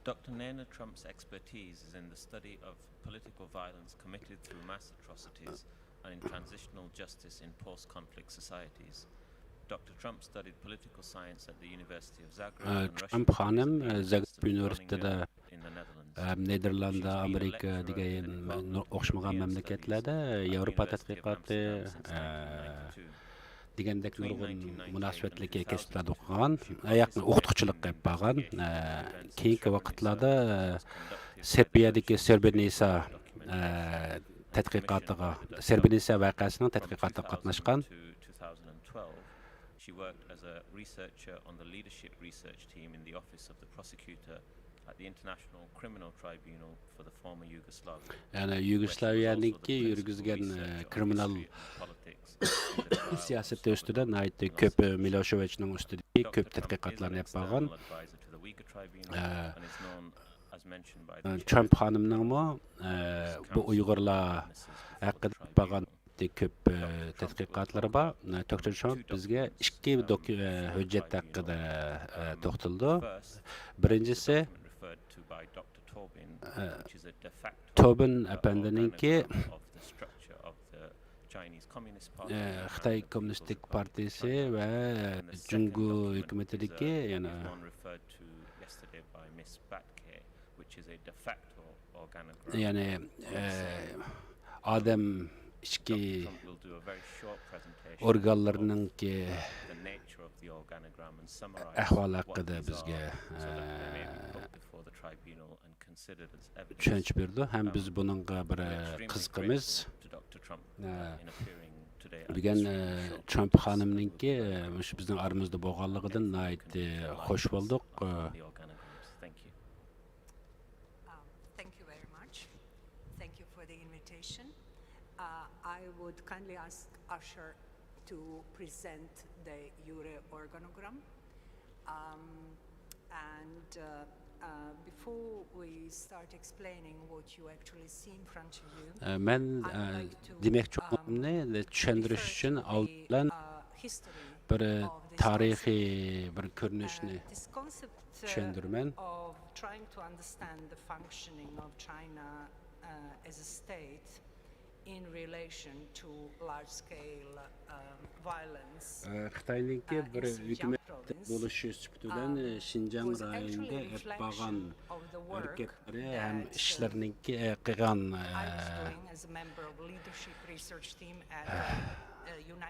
Doctor Nana Trump's expertise is in the study of political violence committed through mass atrocities and in transitional justice in post-conflict societies. Doctor Trump studied political science at the University of Zagreb. ئە، and Russian ترامپ خانىم، ئە، زاگرېب يۇنىۋېرسىتېتىدا، ئە، نېدېرلاندا، ئامېرىكا دېگەن ئوخشىمىغان مەملىكەتلەردە ياۋروپا تەتقىقاتى، ئە، دېگەندەك نۇرغۇن مۇناسىۋەتلىك كەسىپلەردە ئوقۇغان، ئە، ياقنى ئوقۇتقۇچىلىق قىلىپ بارغان. ئە، كېيىنكى ۋاقىتلاردا، ئە، سېربىيەدىكى سرېبرېنىتسا، ئە، تەتقىقاتىغا، سرېبرېنىتسا ۋەقەسىنىڭ تەتقىقاتىغا قاتناشقان. She worked as a researcher on the leadership research team in the office of the prosecutor at the International Criminal Tribunal for the former Yugoslavia. يەنى يۇگوسلاۋىيەنىڭكى يۈرگۈزگەن، ئە، كرىمىنال سىياسىتى ئۈستىدە ناھايىتى كۆپ، ئە، مىلوشېۋىچنىڭ ئۈستىدىكى كۆپ تەتقىقاتلارنى ئېلىپ بارغان. ئە، ئە، ترامپ خانىمنىڭمۇ، ئە، بۇ ئۇيغۇرلار ھەققىدە ئېلىپ بارغان كۆپ، ئە، تەتقىقاتلىرى بار. ئە، دوكتور ترامپ بىزگە ئىككى دوك-، ئە، ھۆججەت ھەققىدە، ئە، توختىلىدۇ. بىرىنچىسى، ئە، توبىن ئەپەندىنىڭكى، ئە، خىتاي كوممۇنىستىك پارتىيىسى ۋە جۇڭگو ھۆكۈمىتىدىكى يەنە يەنى، ئە، ئادەم ئىچكى ئورگانلىرىنىڭكى ئەھۋالى ھەققىدە بىزگە، ئە، چۈشەنچە بېرىدۇ ھەم بىز بۇنىڭغا بىر، ئە، قىزىقىمىز. ئە، بۈگۈن، ئە، ترامپ خانىمنىڭكى، ئە، مۇشۇ بىزنىڭ ئارىمىزدا بولغانلىقىدىن ناھايىتى خوش بولدۇق. ئە، Um, thank you very much. Thank you for the invitation. Uh, I would kindly ask Usher to present the Eure organogram. Um, and uh, uh, before we start explaining what you actually see in front of you, ئە، مەن، ئە، I'd like to دېمەكچى um, بولغىنىمنى چۈشەندۈرۈش refer ئۈچۈن to ئالدى the بىلەن uh, history بىر of this تارىخىي concept. بىر كۆرۈنۈشنى Uh, this concept چۈشەندۈرىمەن. خىتاينىڭكى بىر ھۆكۈمەت بولۇشى سۈپىتى بىلەن شىنجاڭ رايونىدا ئېلىپ بارغان ھەرىكەتلىرى ھەم ئىشلىرىنىڭكى قىلغان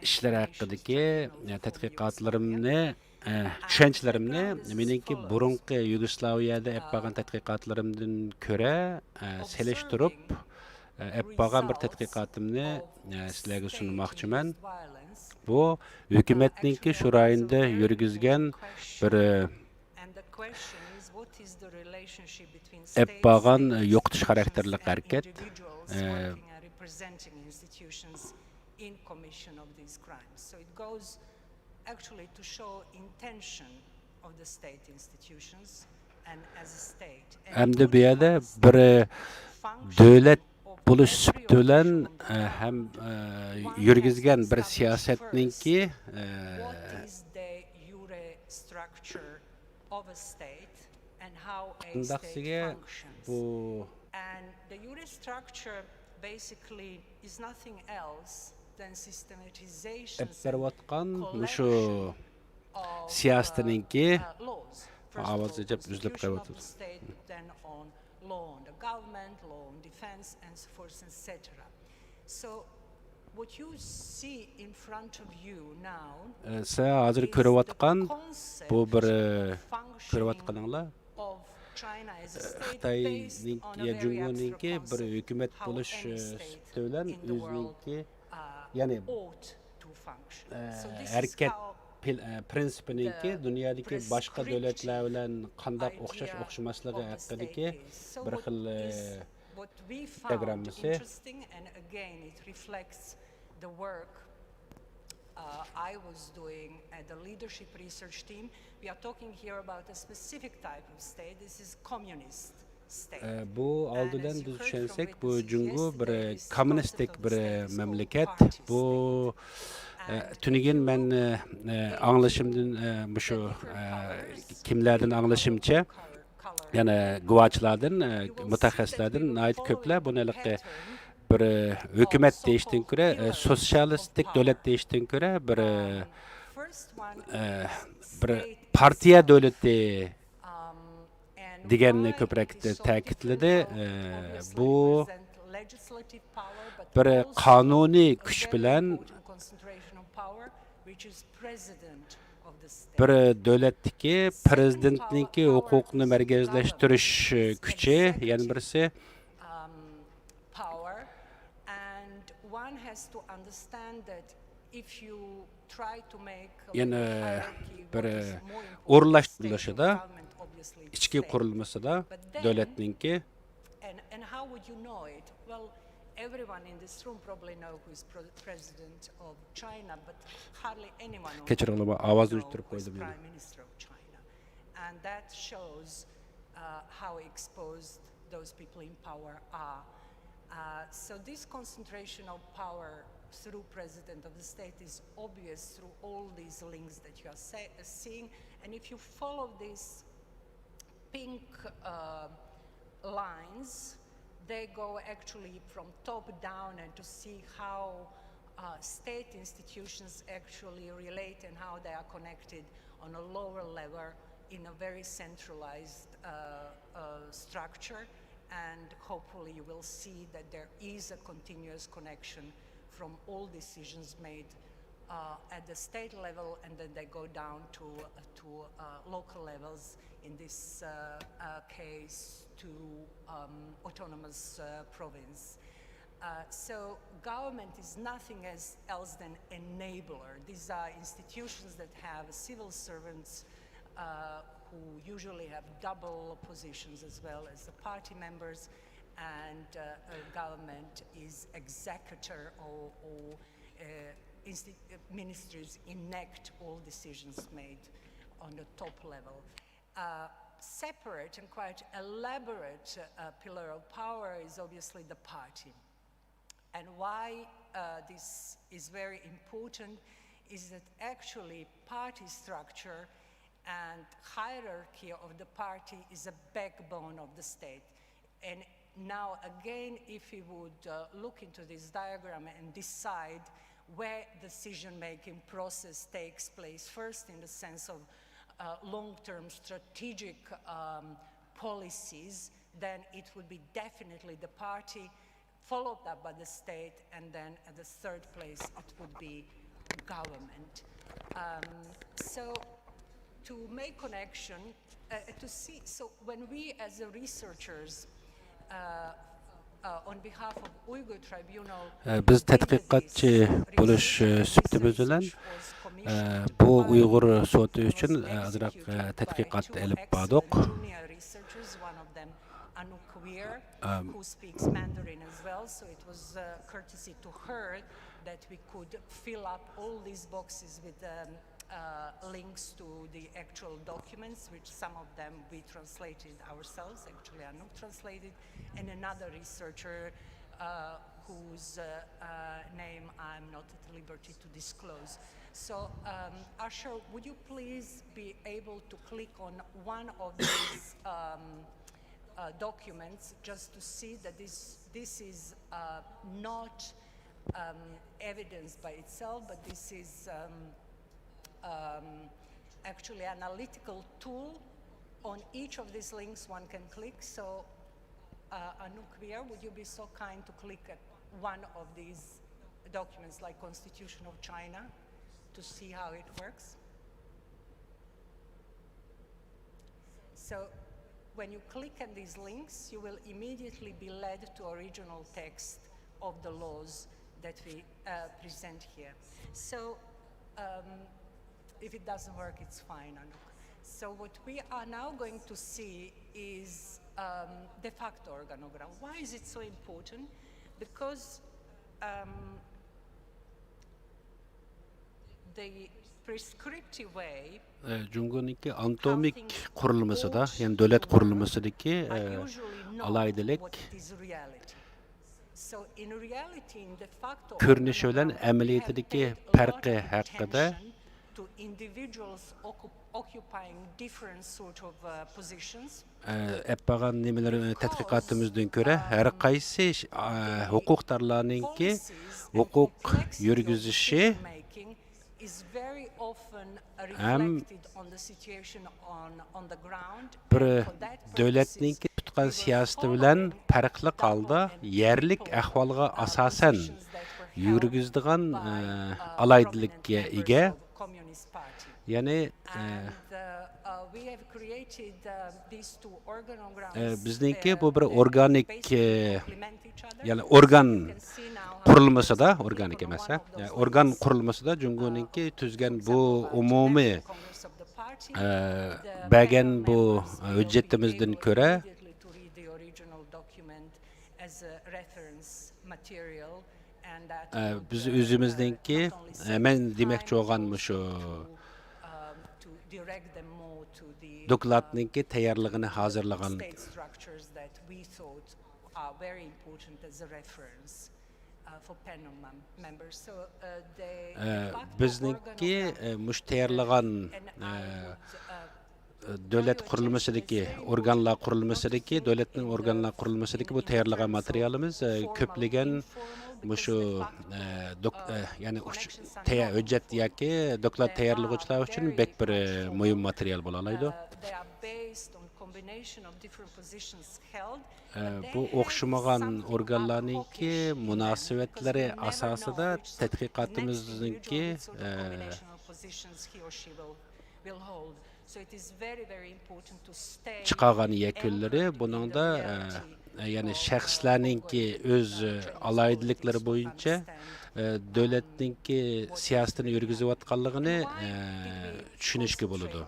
ئىشلىرى ھەققىدىكى تەتقىقاتلىرىمنى، چۈشەنچىلىرىمنى مېنىڭكى بۇرۇنقى يۇگوسلاۋىيەدە ئېلىپ بارغان تەتقىقاتلىرىمدىن كۆرە سېلىشتۇرۇپ ئېلىپ بارغان بىر تەتقىقاتىمنى سىلەرگە سۇنماقچىمەن. بۇ ھۆكۈمەتنىڭكى شۇ رايوندا يۈرگۈزگەن بىر ئېلىپ بارغان يوقىتىش خاراكتېرلىك ھەرىكەت. In commission of these crimes. So it goes actually to show intention of the state institutions and as a state. And ھەمدە بۇ يەردە بىر دۆلەت بولۇش سۈپىتى بىلەن ھەم يۈرگۈزگەن بىر سىياسەتنىڭكى قانداقسىگە بۇ ئېلىپ بېرىۋاتقان مۇشۇ سىياسىتىنىڭكى ئاۋازى ئۈزۈلۈپ قېلىۋاتىدۇ. سىلەر ھازىر كۆرۈۋاتقان بۇ بىر كۆرۈۋاتقىنىڭلار خىتاينىڭ يا جۇڭگونىڭكى بىر ھۆكۈمەت بولۇش سۈپىتى بىلەن ئۆزىنىڭكى يەنى ھەرىكەت پرىنسىپىنىڭكى دۇنيادىكى باشقا دۆلەتلەر بىلەن قانداق ئوخشاش ئوخشىماسلىقى ھەققىدىكى بىر خىل پروگراممىسى. بۇ ئالدىدىن بىز چۈشەنسەك، بۇ جۇڭگو بىر كوممۇنىستىك بىر مەملىكەت. بۇ تۈنۈگۈن مەن ئاڭلىشىمدىن، مۇشۇ كىملەردىن ئاڭلىشىمچە، يەنە گۇۋاچىلاردىن، ئە، مۇتەخەسسىسلەردىن ناھايىتى كۆپلەر بۇنى ھېلىقى بىر، ئە، ھۆكۈمەت دېيىشتىن كۆرە، ئە، سوتسىيالىستىك دۆلەت دېيىشتىن كۆرە بىر، ئە، ئە، بىر پارتىيە دۆلىتى دېگەننى كۆپرەك تەكىتلىدى. ئە، بۇ بىر قانۇنىي كۈچ بىلەن بىر دۆلەتتىكى پرېزىدېنتنىڭكى ھوقۇقنى مەركەزلەشتۈرۈش كۈچى، يەنە بىرسى، يەنە بىر ئورۇنلاشتۇرۇلۇشىدا، ئىچكى قۇرۇلمىسىدا دۆلەتنىڭكى. And, and how would you know it? Well, everyone in this room probably know who is pro- president of China, but hardly anyone on كەچۈرۈڭلار، ئاۋازنى ئۆچۈرۈپ قويدۇم يەنە. Prime Minister of China. And that shows uh, how exposed those people in power are. Uh, so this concentration of power through president of the state is obvious through all these links that you are say- seeing. And if you follow these pink uh, lines, they go actually from top down, and to see how uh, state institutions actually relate and how they are connected on a lower level in a very centralized uh, uh, structure. And hopefully you will see that there is a continuous connection from all decisions made uh, at the state level, and then they go down to, uh, to uh, local levels, in this uh, uh, case to um, autonomous uh, province. Uh, so government is nothing as, else than enabler. These are institutions that have civil servants uh, who usually have double positions as well as the party members, and uh, uh, government is executor or, or uh, insti- uh, ministries enact all decisions made on the top level. Uh, separate and quite elaborate uh, pillar of power is obviously the party. And why uh, this is very important is that actually party structure and hierarchy of the party is a backbone of the state. And now again, if we would uh, look into this diagram and decide where decision-making process takes place first in the sense of uh, long-term strategic um, policies, then it would be definitely the party, followed up by the state, and then at the third place it would be government. Um, so to make connection, uh, to see, so when we as the researchers uh, uh, on behalf of Uyghur Tribunal, ئە، بىز تەتقىقاتچى بولۇش، ئە، سۈپىتىمىز بىلەن، ئە، بۇ ئۇيغۇر سوتى ئۈچۈن، ئە، ئازراق، ئە، تەتقىقات ئېلىپ باردۇق. Anuk Weir, who speaks Mandarin as well, so it was uh, courtesy to her that we could fill up all these boxes with um, uh, links to the actual documents, which some of them we translated ourselves. Actually, Anuk translated, and another researcher uh, whose uh, uh, name I'm not at liberty to disclose. So, um, Asher, would you please be able to click on one of these um, uh, documents just to see that this, this is uh, not um, evidence by itself, but this is um, um, actually analytical tool. On each of these links one can click. So, uh, Anuk Weir, would you be so kind to click at one of these documents, like Constitution of China, to see how it works? So when you click on these links, you will immediately be led to original text of the laws that we uh, present here. So um, if it doesn't work, it's fine, Anuk. So what we are now going to see is um, de facto organogram. Why is it so important? Because um, the prescriptive way ئە، جۇڭگونىڭكى ئاناتومىك قۇرۇلمىسىدا، يەنى دۆلەت قۇرۇلمىسىدىكى، ئە، ئالاھىدىلىك، كۆرۈنۈشى بىلەن ئەمەلىيىتىدىكى پەرقى ھەققىدە occupying different sort of uh, positions. ئە، ئەپ بارغان نېمىلىرى، ئە، تەتقىقاتىمىزدىن كۆرە، ھەر قايسى ش-، ئە، ھوقۇقدارلارنىڭكى ھوقۇق يۈرگۈزۈشى ھەم بىر دۆلەتنىڭكى تۇتقان سىياسىتى بىلەن پەرقلىق ھالدا يەرلىك ئەھۋالغا ئاساسەن يۈرگۈزىدىغان، ئە، ئالاھىدىلىككە ئىگە. يەنى، ئە، ئە، بىزنىڭكى بۇ بىر ئورگانىك، ئە، يەنى ئورگان قۇرۇلمىسىدا، ئورگانىك ئەمەس، ھە، ئورگان قۇرۇلمىسىدا جۇڭگونىڭكى تۈزگەن بۇ ئومۇمىي، ئە، بەرگەن بۇ ھۆججىتىمىزدىن كۆرە، ئە، بىز ئۆزىمىزنىڭكى، ئە، مەن دېمەكچى بولغان مۇشۇ دوكلاتنىڭكى تەييارلىقىنى ھازىرلىغان. ئە، بىزنىڭكى، ئە، مۇشۇ تەييارلىغان، ئە، دۆلەت قۇرۇلمىسىدىكى، ئورگانلار قۇرۇلمىسىدىكى، دۆلەتنىڭ ئورگانلار قۇرۇلمىسىدىكى بۇ تەييارلىغان ماتېرىيالىمىز، ئە، كۆپلىگەن مۇشۇ، ئە، دوك-، ئە، يەنى ئۇچ-، تەييار ھۆججەت ياكى دوكلات تەييارلىغۇچىلار ئۈچۈن بەك بىر، ئە، مۇھىم ماتېرىيال بولالايدۇ. ئە، بۇ ئوخشىمىغان ئورگانلارنىڭكى مۇناسىۋەتلىرى ئاساسىدا تەتقىقاتىمىزنىڭكى، ئە، چىقارغان يەكۈنلىرى بۇنىڭدا، ئە، يەنى شەخسلەرنىڭكى ئۆز، ئە، ئالاھىدىلىكلىرى بويىچە، ئە، دۆلەتنىڭكى سىياسىتىنى يۈرگۈزۈۋاتقانلىقىنى، ئە، چۈشىنىشكە بولىدۇ.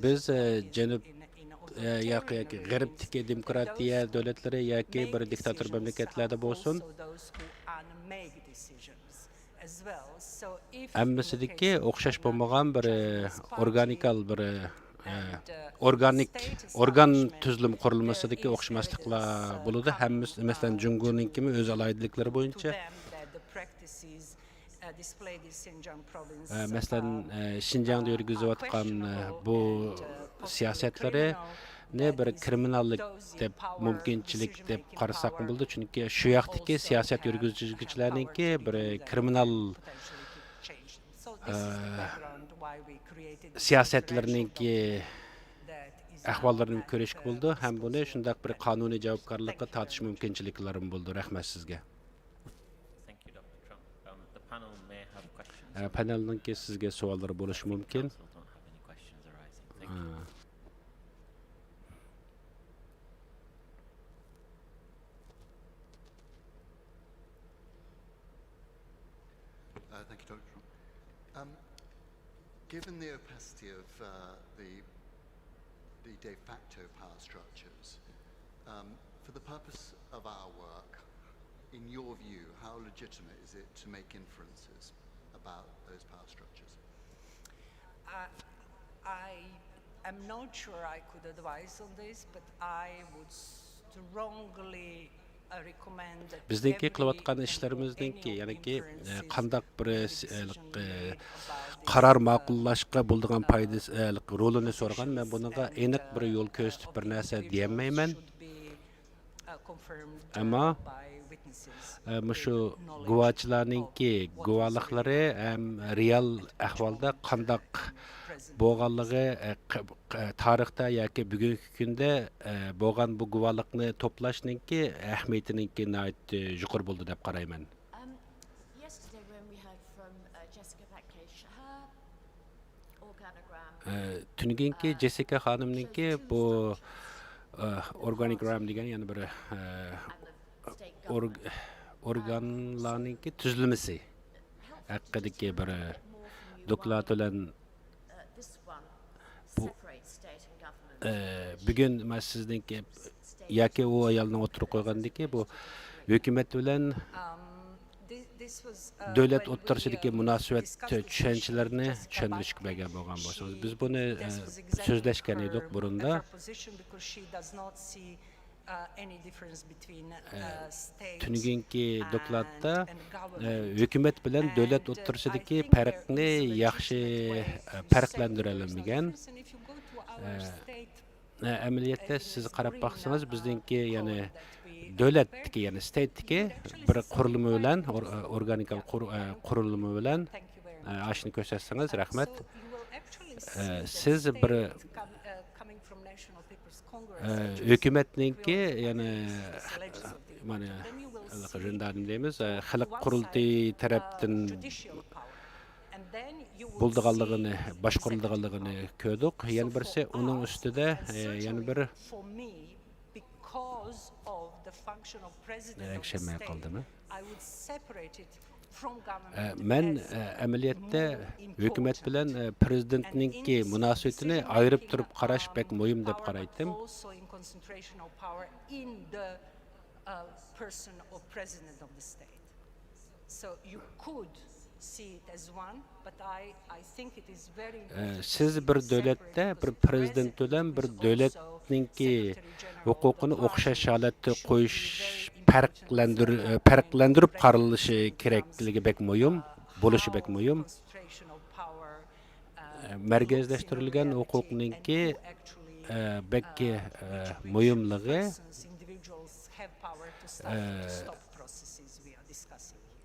بىز، ئە، جەنۇب، ئە، ياكى، ياكى غەربتىكى دېموكراتىيە دۆلەتلىرى ياكى بىر دىكتاتور مەملىكەتلەردە بولسۇن، ھەممىسىدىكى ئوخشاش بولمىغان بىر، ئە، ئورگانىكال بىر، ئە، ئورگانىك، ئورگان تۈزۈلۈم قۇرۇلمىسىدىكى ئوخشىماسلىقلار بولىدۇ. ھەممىسى، مەسىلەن، جۇڭگونىڭكىمۇ ئۆز ئالاھىدىلىكلىرى بويىچە. ئە، مەسىلەن، ئە، شىنجاڭدا يۈرگۈزۈۋاتقان، ئە، بۇ سىياسەتلىرىنى بىر كرىمىناللىق دەپ، مۇمكىنچىلىك دەپ قارىساقمۇ بولىدۇ. چۈنكى شۇ ياقتىكى سىياسەت يۈرگۈزگۈچىلەرنىڭكى بىر كرىمىنال، ئە، سىياسەتلىرىنىڭكى ئەھۋاللىرىنى كۆرۈشكە بولىدۇ ھەم بۇنى شۇنداق بىر قانۇنىي جاۋابكارلىققا تارتىش مۇمكىنچىلىكلىرىمۇ بولىدۇ. رەھمەت سىزگە. ئە، پانېلنىڭكى سىزگە سوئاللىرى بولۇشى مۇمكىن. ئە. Uh, thank you, Doctor Trump. Um, given the opacity of uh, the, the de facto power structures, um, for the purpose of our work, in your view, how legitimate is it to make inferences about those power structures? Uh, I am not sure I could advise on this, but I would strongly بىزنىڭكى قىلىۋاتقان ئىشلىرىمىزنىڭكى، يەنىكى، ئە، قانداق بىر، ئە، قارار ماقۇللاشقا بولىدىغان پايدىسى، ئە، رولىنى سورىغان، مەن بۇنىڭغا ئېنىق بىر يول كۆرسىتىپ بىر نەرسە دېيەلمەيمەن. ئەمما، ئە، مۇشۇ گۇۋاچىلارنىڭكى گۇۋاھلىقلىرى ھەم رېئال ئەھۋالدا قانداق بولغانلىقى، ئە، ق-، ق-، تارىختا ياكى بۈگۈنكى كۈندە، ئە، بولغان بۇ گۇۋاھلىقنى توپلاشنىڭكى ئەھمىيىتىنىڭكى ناھايىتى يۇقىرى بولدى دەپ قارايمەن. Um, yesterday when we heard from, uh, Jessica Bakkish, her organogram, ئە، تۈنۈگۈنكى جېسسىكا خانىمنىڭكى بۇ، ئە، ئورگانىگرام دېگەن يەنە بىر، ئە، ئورگ-، ئورگانلارنىڭكى تۈزۈلمىسى ھەققىدىكى بىر، ئە، دوكلات بىلەن بۇ، ئە، بۈگۈن مەن سىزنىڭكى ياكى ئۇ ئايالنىڭ ئوتتۇرىغا قويغاندىكى بۇ ھۆكۈمەت بىلەن دۆلەت ئوتتۇرىسىدىكى مۇناسىۋەت چۈشەنچىلىرىنى چۈشەندۈرۈشكە بەرگەن بولغان بولسىڭىز. بىز بۇنى، ئە، سۆزلەشكەن ئىدۇق بۇرۇندا. تۈنۈگۈنكى دوكلاتتا ھۆكۈمەت بىلەن دۆلەت ئوتتۇرىسىدىكى پەرقنى ياخشى پەرقلەندۈرەلمىگەن. ئەمەلىيەتتە سىز قاراپ باقسىڭىز، بىزنىڭكى يەنى دۆلەتتىكى، يەنى ستەيتتىكى بىر قۇرۇلما بىلەن، ئورگانىكال قۇرۇلما بىلەن ئاشۇنى كۆرسەتسىڭىز، رەھمەت. سىز بىر ھۆكۈمەتنىڭكى، يەنى، مانا، رىندادىن دەيمىز، خەلق قۇرۇلتىيى تەرەپتىن بولىدىغانلىقىنى، باشقۇرۇلىدىغانلىقىنى كۆردۇق. يەنە بىرسى، ئۇنىڭ ئۈستىدە يەنە بىر، ئەكشەنمەي قالدىمۇ؟ مەن ئەمەلىيەتتە ھۆكۈمەت بىلەن پرېزىدېنتنىڭكى مۇناسىۋىتىنى ئايرىپ تۇرۇپ قاراش بەك مۇھىم دەپ قارايتتىم. سىز بىر دۆلەتتە بىر پرېزىدېنت بىلەن بىر دۆلەتنىڭكى ھوقۇقىنى ئوخشاش ھالەتتە قويۇش پەرقلەندۈر-، پەرقلەندۈرۈپ قارىلىشى كېرەكلىكى بەك مۇھىم، بولۇشى بەك مۇھىم. مەركەزلەشتۈرۈلگەن ھوقۇقنىڭكى بەك مۇھىملىقى،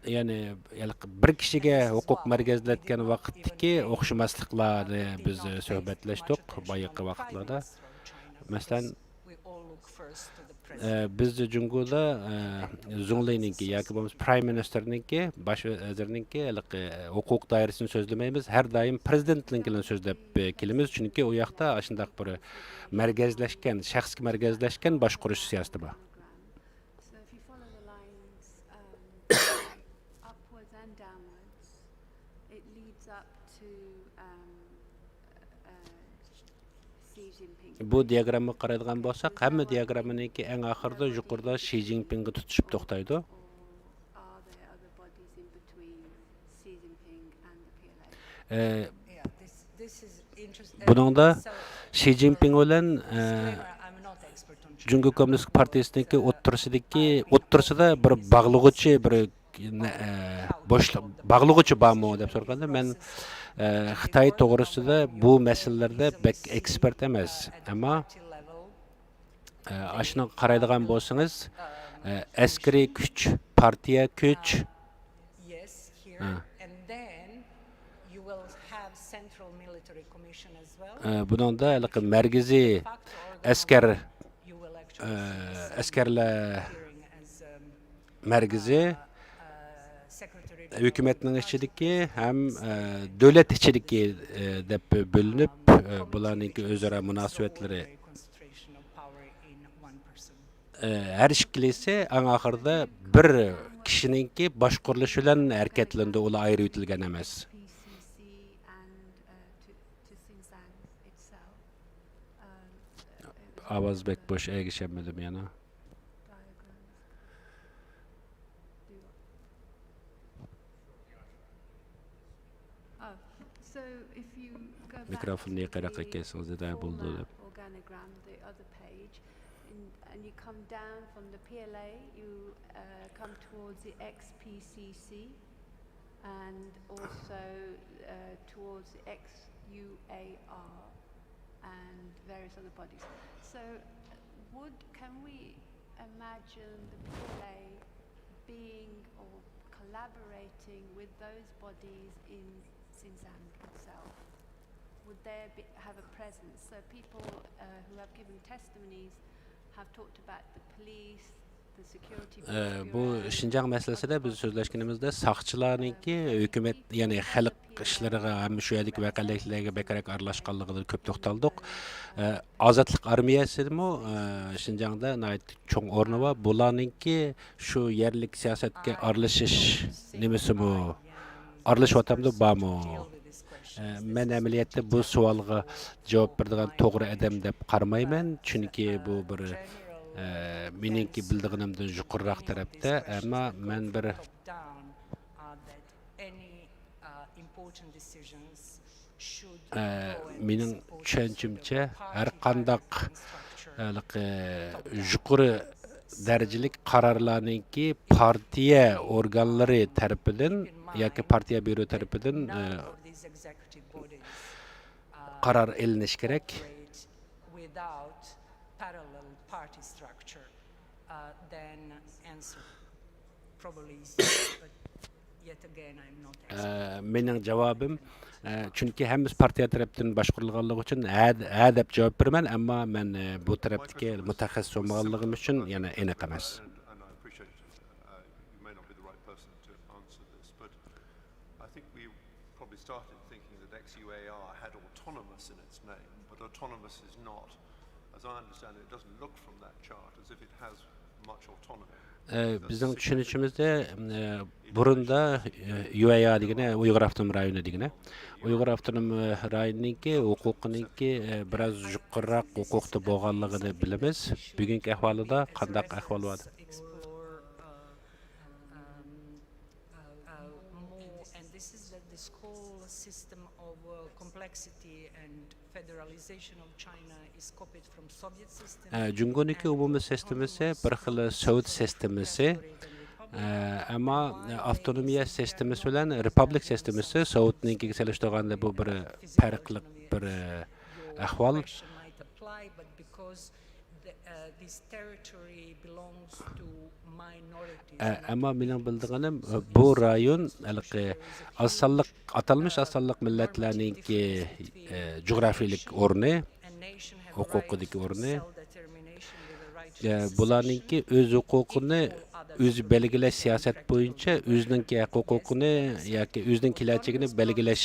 يەنى، يەنى بىر كىشىگە ھوقۇق مەركەزلەتكەن ۋاقىتتىكى ئوخشىماسلىقلارنى بىز سۆھبەتلەشتۇق بايىقى ۋاقىتلاردا. مەسىلەن، بىز جۇڭگودا زۇڭلىنىڭكى ياكى بولمىسا پرايم مىنىستىرنىڭكى، باش ۋەزىرنىڭكى ھېلىقى ھوقۇق دائىرىسىنى سۆزلىمەيمىز، ھەر دائىم پرېزىدېنتنىڭكىنى سۆزلەپ كېلىمىز، چۈنكى ئۇ ياقتا ئاشۇنداق بىر مەركەزلەشكەن، شەخسكە مەركەزلەشكەن باشقۇرۇش سىياسىتى بار. So if you follow the lines, um, upwards and downwards, it leads up to, um, uh, Xi Jinping. بۇ دىياگراممىغا قارايدىغان بولساق، ھەممە دىياگراممىنىڭكى ئەڭ ئاخىرىدا يۇقىرىدا شى جىنپىڭغا تۇتىشىپ توختايدۇ. Or are there other bodies in between Xi Jinping and the P L A? ئە، بۇنىڭدا شى جىنپىڭ بىلەن، ئە، جۇڭگو كوممۇنىست پارتىيىسىنىڭكى ئوتتۇرىسىدىكى، ئوتتۇرىسىدا بىر باغلىغۇچى، بىر، ئە، بوشلۇق، باغلىغۇچى بارمۇ دەپ سورىغاندا، مەن، ئە، خىتاي توغرىسىدا بۇ مەسىلىلەردە بەك ئېكسپېرت ئەمەس. ئەمما، ئە، ئاشۇنىڭغا قارايدىغان بولسىڭىز، ئە، ئەسكىرىي كۈچ، پارتىيە كۈچ، ئە، بۇنىڭدا ھېلىقى مەركىزىي ئەسكەر، ئە، ئەسكەرلەر مەركىزى ھۆكۈمەتنىڭ ئىچىدىكى ھەم، ئە، دۆلەت ئىچىدىكى، ئە، دەپ بۆلۈنۈپ، ئە، بۇلارنىڭكى ئۆزئارا مۇناسىۋەتلىرى، ئە، ھەر ئىككىلىسى ئەڭ ئاخىرىدا بىر كىشىنىڭكى باشقۇرۇلۇشى بىلەن ھەرىكەتلىنىدۇ، ئۇلار ئايرىۋېتىلگەن ئەمەس. ئاۋاز بەك بوش، ئەگىشەلمىدىم يەنە. مىكروفوننى يېقىنراق ئەكەلسىڭىز، نېدە بولىدۇ دەپ. Organogram, the other page, and, and you come down from the P L A, you, uh, come towards the X P C C, and also, uh, towards the X U A R and various other bodies. So, would, can we imagine the P L A being or collaborating with those bodies in Xinjiang itself? Would they be, have a presence? So people, uh, who have given testimonies have talked about the police, the security force. ئە، بۇ شىنجاڭ مەسىلىسىدە بىز سۆزلەشكىنىمىزدە ساقچىلارنىڭكى ھۆكۈمەت، يەنى خەلق ئىشلىرىغا ھەم شۇ يەردىكى ۋەقەلىكلەرگە بەكرەك ئارىلاشقانلىقىدا كۆپ توختالدۇق. ئە، ئازادلىق ئارمىيەسىمۇ، ئە، شىنجاڭدا ناھايىتى چوڭ ئورنى بار. بۇلارنىڭكى شۇ يەرلىك سىياسەتكە ئارىلىشىش نېمىسىمۇ، ئارىلىشىۋاتامدۇ، بارمۇ؟ ئە، مەن ئەمەلىيەتتە بۇ سوئالغا جاۋاب بېرىدىغان توغرا ئادەم دەپ قارىمايمەن، چۈنكى بۇ بىر، ئە، مېنىڭكى بىلىدىغىنىمدىن يۇقىرىراق تەرەپتە، ئەمما مەن بىر، ئە، مېنىڭ چۈشەنچەمچە، ھەر قانداق ھېلىقى يۇقىرى دەرىجىلىك قارارلارنىڭكى پارتىيە ئورگانلىرى تەرىپىدىن ياكى پارتىيە بيۇرو تەرىپىدىن، ئە، قارار ئېلىنىشى كېرەك. Without parallel party structure, uh, then answer probably is yes, but yet again, I'm not expert. ئە، مېنىڭ جاۋابىم، ئە، چۈنكى ھەممىسى پارتىيە تەرەپتىن باشقۇرۇلغانلىقى ئۈچۈن ھە، ھە دەپ جاۋاب بېرىمەن، ئەمما مەن، ئە، بۇ تەرەپتىكى مۇتەخەسسىس بولمىغانلىقىم ئۈچۈن يەنە ئېنىق ئەمەس. And I appreciate, uh, you may not be the right person to answer this, but I think we probably started thinking that X U A R had autonomous in its name, but autonomous is not. As I understand it, it doesn't look from that chart as if it has much autonomy. ئە، بىزنىڭ چۈشىنىشىمىزدە، ئە، بۇرۇندا، ئە، يۇ ئەي ئار دېگىنى ئۇيغۇر ئاپتونوم رايونى دېگىنى. ئۇيغۇر ئاپتونوم، ئە، رايونىنىڭكى ھوقۇقىنىڭكى، ئە، بىراز يۇقىرىراق ھوقۇقتا بولغانلىقىنى بىلىمىز. بۈگۈنكى ئەھۋالىدا قانداق ئەھۋال بار؟ Explore, uh, um, uh, uh, more, and this is that this whole system of, uh, complexity and federalization of China is copied from Soviet system. ئە، جۇڭگونىڭكى ئومۇمىي سىستېمىسى بىر خىل سوۋېت سىستېمىسى. ئە، ئەمما ئاپتونومىيە سىستېمىسى بىلەن رېپابلىك سىستېمىسى، سوۋېتنىڭكىگە سېلىشتۇرغاندا بۇ بىر پەرقلىق بىر، ئە، ئەھۋال. ئە، ئەمما مېنىڭ بىلىدىغىنىم، بۇ رايون ھېلىقى ئاز سانلىق، ئاتالمىش ئاز سانلىق مىللەتلەرنىڭكى، ئە، جۇغراپىيىلىك ئورنى، ھوقۇقىدىكى ئورنى. ئە، بۇلارنىڭكى ئۆز ھوقۇقىنى ئۆزى بەلگىلەش سىياسەت بويىچە ئۆزىنىڭكى ھەق ھوقۇقىنى ياكى ئۆزىنىڭ كېلەچىكىنى بەلگىلەش،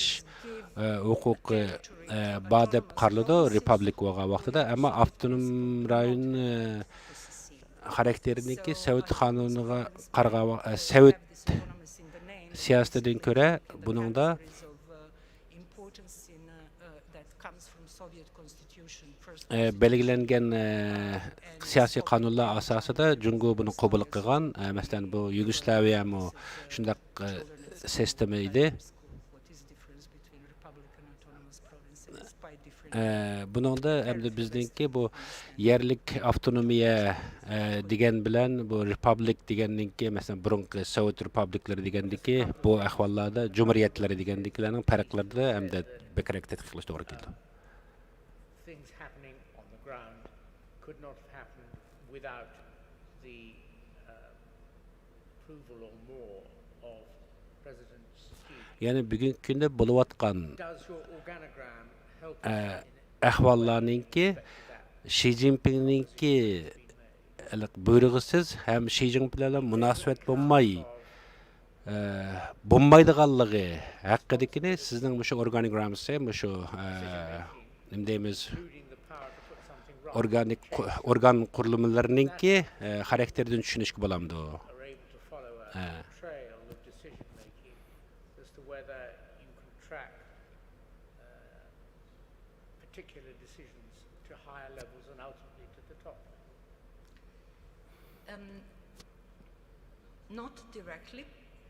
ئە، ھوقۇقى، ئە، بار دەپ قارىلىدۇ رېپابلىك بولغان ۋاقتىدا. ئەمما ئاپتونوم رايون، ئە، خاراكتېرىنىڭكى سوۋېت قانۇنىغا قارىغان ۋاق-، ئە، سوۋېت سىياسىتىدىن كۆرە بۇنىڭدا، ئە، بەلگىلەنگەن، ئە، سىياسىي قانۇنلار ئاساسىدا جۇڭگو بۇنى قوبۇل قىلغان. ئە، مەسىلەن، بۇ يۇگوسلاۋىيەمۇ شۇنداق، ئە، سىستېما ئىدى. ئە، بۇنىڭدا ئەمدى بىزنىڭكى بۇ يەرلىك ئاپتونومىيە، ئە، دېگەن بىلەن بۇ رېپابلىك دېگەننىڭكى، مەسىلەن، بۇرۇنقى سوۋېت رېپابلىكلىرى دېگەندىكى بۇ ئەھۋاللاردا جۇمھۇرىيەتلىرى دېگەندىكىلەرنىڭ پەرقلىرىدە ئەمدى بەكرەك تەتقىق قىلىش توغرا كېلىدۇ. Things happening on the ground could not have happened without the, uh, approval or more of President Xi. يەنى بۈگۈنكى كۈندە بولۇۋاتقان، ئە، ئەھۋاللارنىڭكى شى جىنپىڭنىڭكى بۇيرۇغىسىز ھەم شى جىنپىڭ بىلەن مۇناسىۋەت بولماي، ئە، بولمايدىغانلىقى ھەققىدىكىنى سىزنىڭ مۇشۇ ئورگانىگراممىسى، مۇشۇ، ئە، نېمە دەيمىز، ئورگانىك قۇ-، ئورگان قۇرۇلمىلىرىنىڭكى، ئە، خاراكتېرىدىن چۈشىنىشكە بولامدۇ؟ ئە. Particular decisions to higher levels and ultimately to the top. Um, not directly,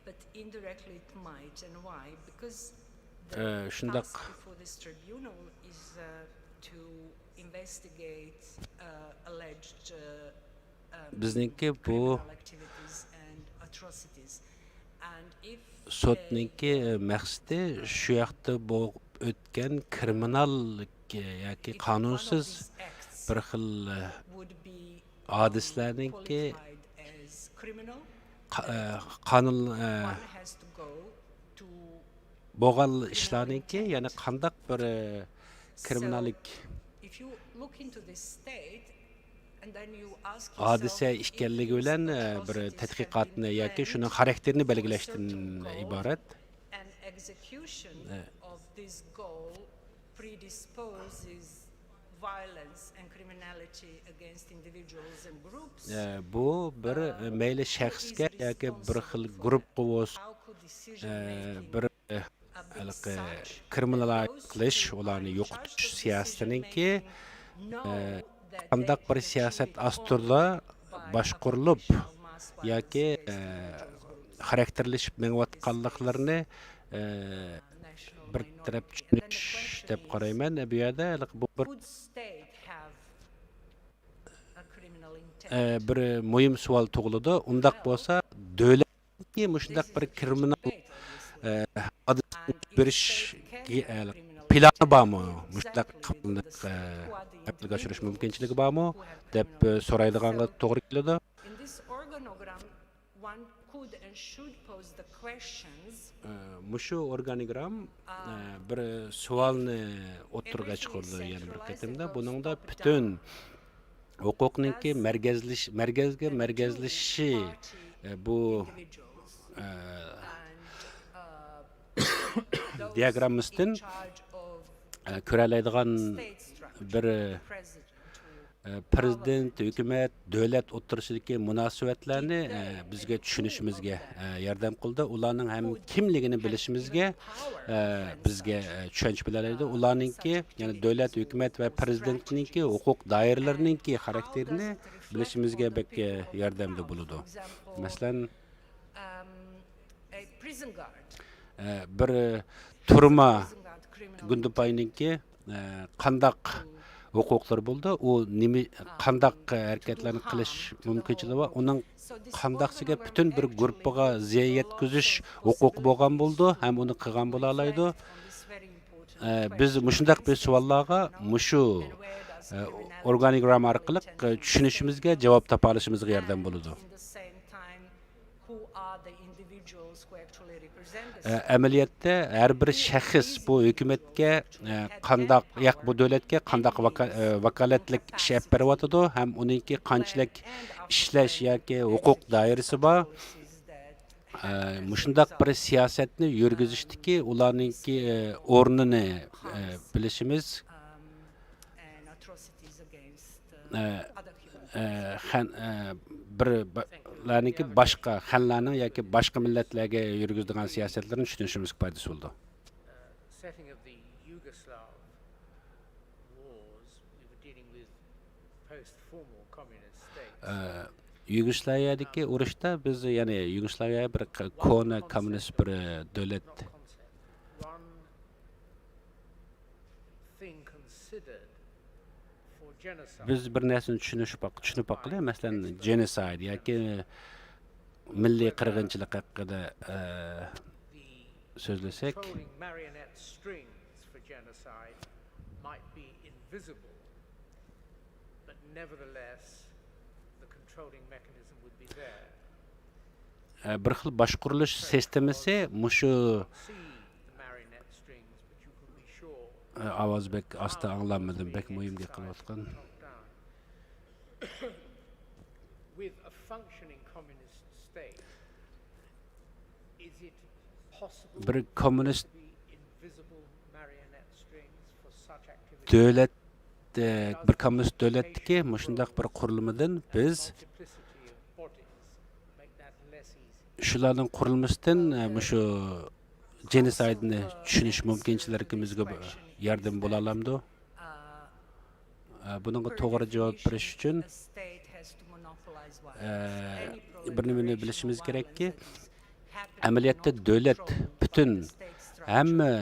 but indirectly it might. And why? Because the, ئە، شۇنداق. Task before this tribunal is, uh, to investigate, uh, alleged, uh, بىزنىڭكى بۇ سوتنىڭكى مەقسىتى شۇ ياقتا بولۇپ ئۆتكەن كرىمىنال ياكى قانۇنسىز بىر خىل ھادىسىلەرنىڭكى قا-، قانۇن، بولغان ئىشلارنىڭكى، يەنى قانداق بىر كرىمىناللىك ھادىسە ئىكەنلىكى بىلەن، بىر تەتقىقاتنى ياكى شۇنىڭ خاراكتېرىنى بەلگىلەشتىن ئىبارەت. بۇ بىر، مەيلى شەخسكە ياكى بىر خىل گۇرۇپپىغا بولسۇن، بىر ھېلىقى كرىمىنالىز قىلىش، ئۇلارنى يوقىتىش سىياسىتىنىڭكى، ئە، قانداق بىر سىياسەت ئاستىدا باشقۇرۇلۇپ ياكى، ئە، خاراكتېرلىشىپ مېڭىۋاتقانلىقلىرىنى، ئە، بىر تەرەپ چۈشىنىش دەپ قارايمەن. بۇ يەردە ھېلىقى بۇ بىر، ئە، بىر مۇھىم سوئال تۇغۇلىدۇ. ئۇنداق بولسا دۆلەتنىڭكى مۇشۇنداق بىر كرىمىنال، ئە، ھادىسىنى بېرىش، ئە، پىلانى بارمۇ؟ مۇشۇنداق قىلىپ، ئە، ئەمەلگە ئاشۇرۇش مۇمكىنچىلىكى بارمۇ؟ دەپ، ئە، سورايدىغانغا توغرا كېلىدۇ. ئە، مۇشۇ ئورگانىگرام، ئە، بىر سوئالنى ئوتتۇرىغا چىقىرىدۇ يەنە بىر قېتىمدا. بۇنىڭدا پۈتۈن ھوقۇقنىڭكى مەركەزلىش-، مەركەزگە مەركەزلىشىشى، ئە، بۇ، ئە، دىياگراممىسىدىن، ئە، كۆرەلەيدىغان بىر، ئە، پىرېزىدېنت، ھۆكۈمەت، دۆلەت ئوتتۇرىسىدىكى مۇناسىۋەتلەرنى، ئە، بىزگە چۈشىنىشىمىزگە، ئە، ياردەم قىلدى. ئۇلارنىڭ ھەم كىملىكىنى بىلىشىمىزگە، ئە، بىزگە، ئە، چۈشەنچە بېرەلەيدۇ. ئۇلارنىڭكى، يەنى دۆلەت، ھۆكۈمەت ۋە پىرېزىدېنتنىڭكى ھوقۇق دائىرىلىرىنىڭكى خاراكتېرىنى بىلىشىمىزگە بەك، ئە، ياردەمدە بولىدۇ. مەسىلەن، ئە، بىر تۈرمە گۇندىپاينىڭكى، ئە، قانداق ھوقۇقلىرى بولىدۇ؟ ئۇ نېمە، قانداق ھەرىكەتلەرنى قىلىش مۇمكىنچىلىكى بار؟ ئۇنىڭ قانداقسىگە پۈتۈن بىر گۇرۇپپىغا زىيان يەتكۈزۈش ھوقۇقى بولغان بولىدۇ ھەم ئۇنى قىلغان بولالايدۇ. ئە، بىز مۇشۇنداق بىر سوئاللارغا مۇشۇ، ئە، ئورگانىگرامما ئارقىلىق، ئە، چۈشىنىشىمىزگە، جاۋاب تاپالىشىمىزغا ياردەم بولىدۇ. ئە، ئەمەلىيەتتە ھەر بىر شەخس بۇ ھۆكۈمەتكە، ئە، قانداق، ياكى بۇ دۆلەتكە قانداق ۋاكا-، ئە، ۋاكالەتلىك ئىش ئېلىپ بېرىۋاتىدۇ ھەم ئۇنىڭكى قانچىلىك ئىشلەش ياكى ھوقۇق دائىرىسى بار. ئە، مۇشۇنداق بىر سىياسەتنى يۈرگۈزۈشتىكى ئۇلارنىڭكى، ئە، ئورنىنى، ئە، بىلىشىمىز، ئە، ئە، خەن-، ئە، بىر، بىر، لارنىڭكى باشقا، خەنلەرنىڭ ياكى باشقا مىللەتلەرگە يۈرگۈزىدىغان سىياسەتلىرىنى چۈشىنىشىمىزگە پايدىسى بولىدۇ. ئە، يۇگوسلاۋىيەدىكى ئۇرۇشتا بىز، يەنى يۇگوسلاۋىيە بىر ق-، كونا كوممۇنىست بىر، ئە، دۆلەت. بىز بىر نەرسىنى چۈشىنىش باق-، چۈشىنىپ باققىلى، مەسىلەن، جېنوسايد ياكى مىللىي قىرغىنچىلىق ھەققىدە، ئە، سۆزلىسەك، ئە، بىر خىل باشقۇرۇلۇش سىستېمىسى مۇشۇ، ئە، ئاۋاز بەك ئاستا ئاڭلانمىدىم، بەك مۇھىم گەپ قىلىۋاتقان. بىر كوممۇنىست دۆلەت، ئە، بىر كوممۇنىست دۆلەتتىكى مۇشۇنداق بىر قۇرۇلمىدىن بىز شۇلارنىڭ قۇرۇلمىسىدىن، ئە، مۇشۇ جېنوسايدنى چۈشىنىش مۇمكىنچىلىكىمىزگە ياردەم بولالامدۇ؟ ئە، بۇنىڭغا توغرا جاۋاب بېرىش ئۈچۈن، ئە، بىر نېمىنى بىلىشىمىز كېرەككى، ئەمەلىيەتتە دۆلەت پۈتۈن ھەممە،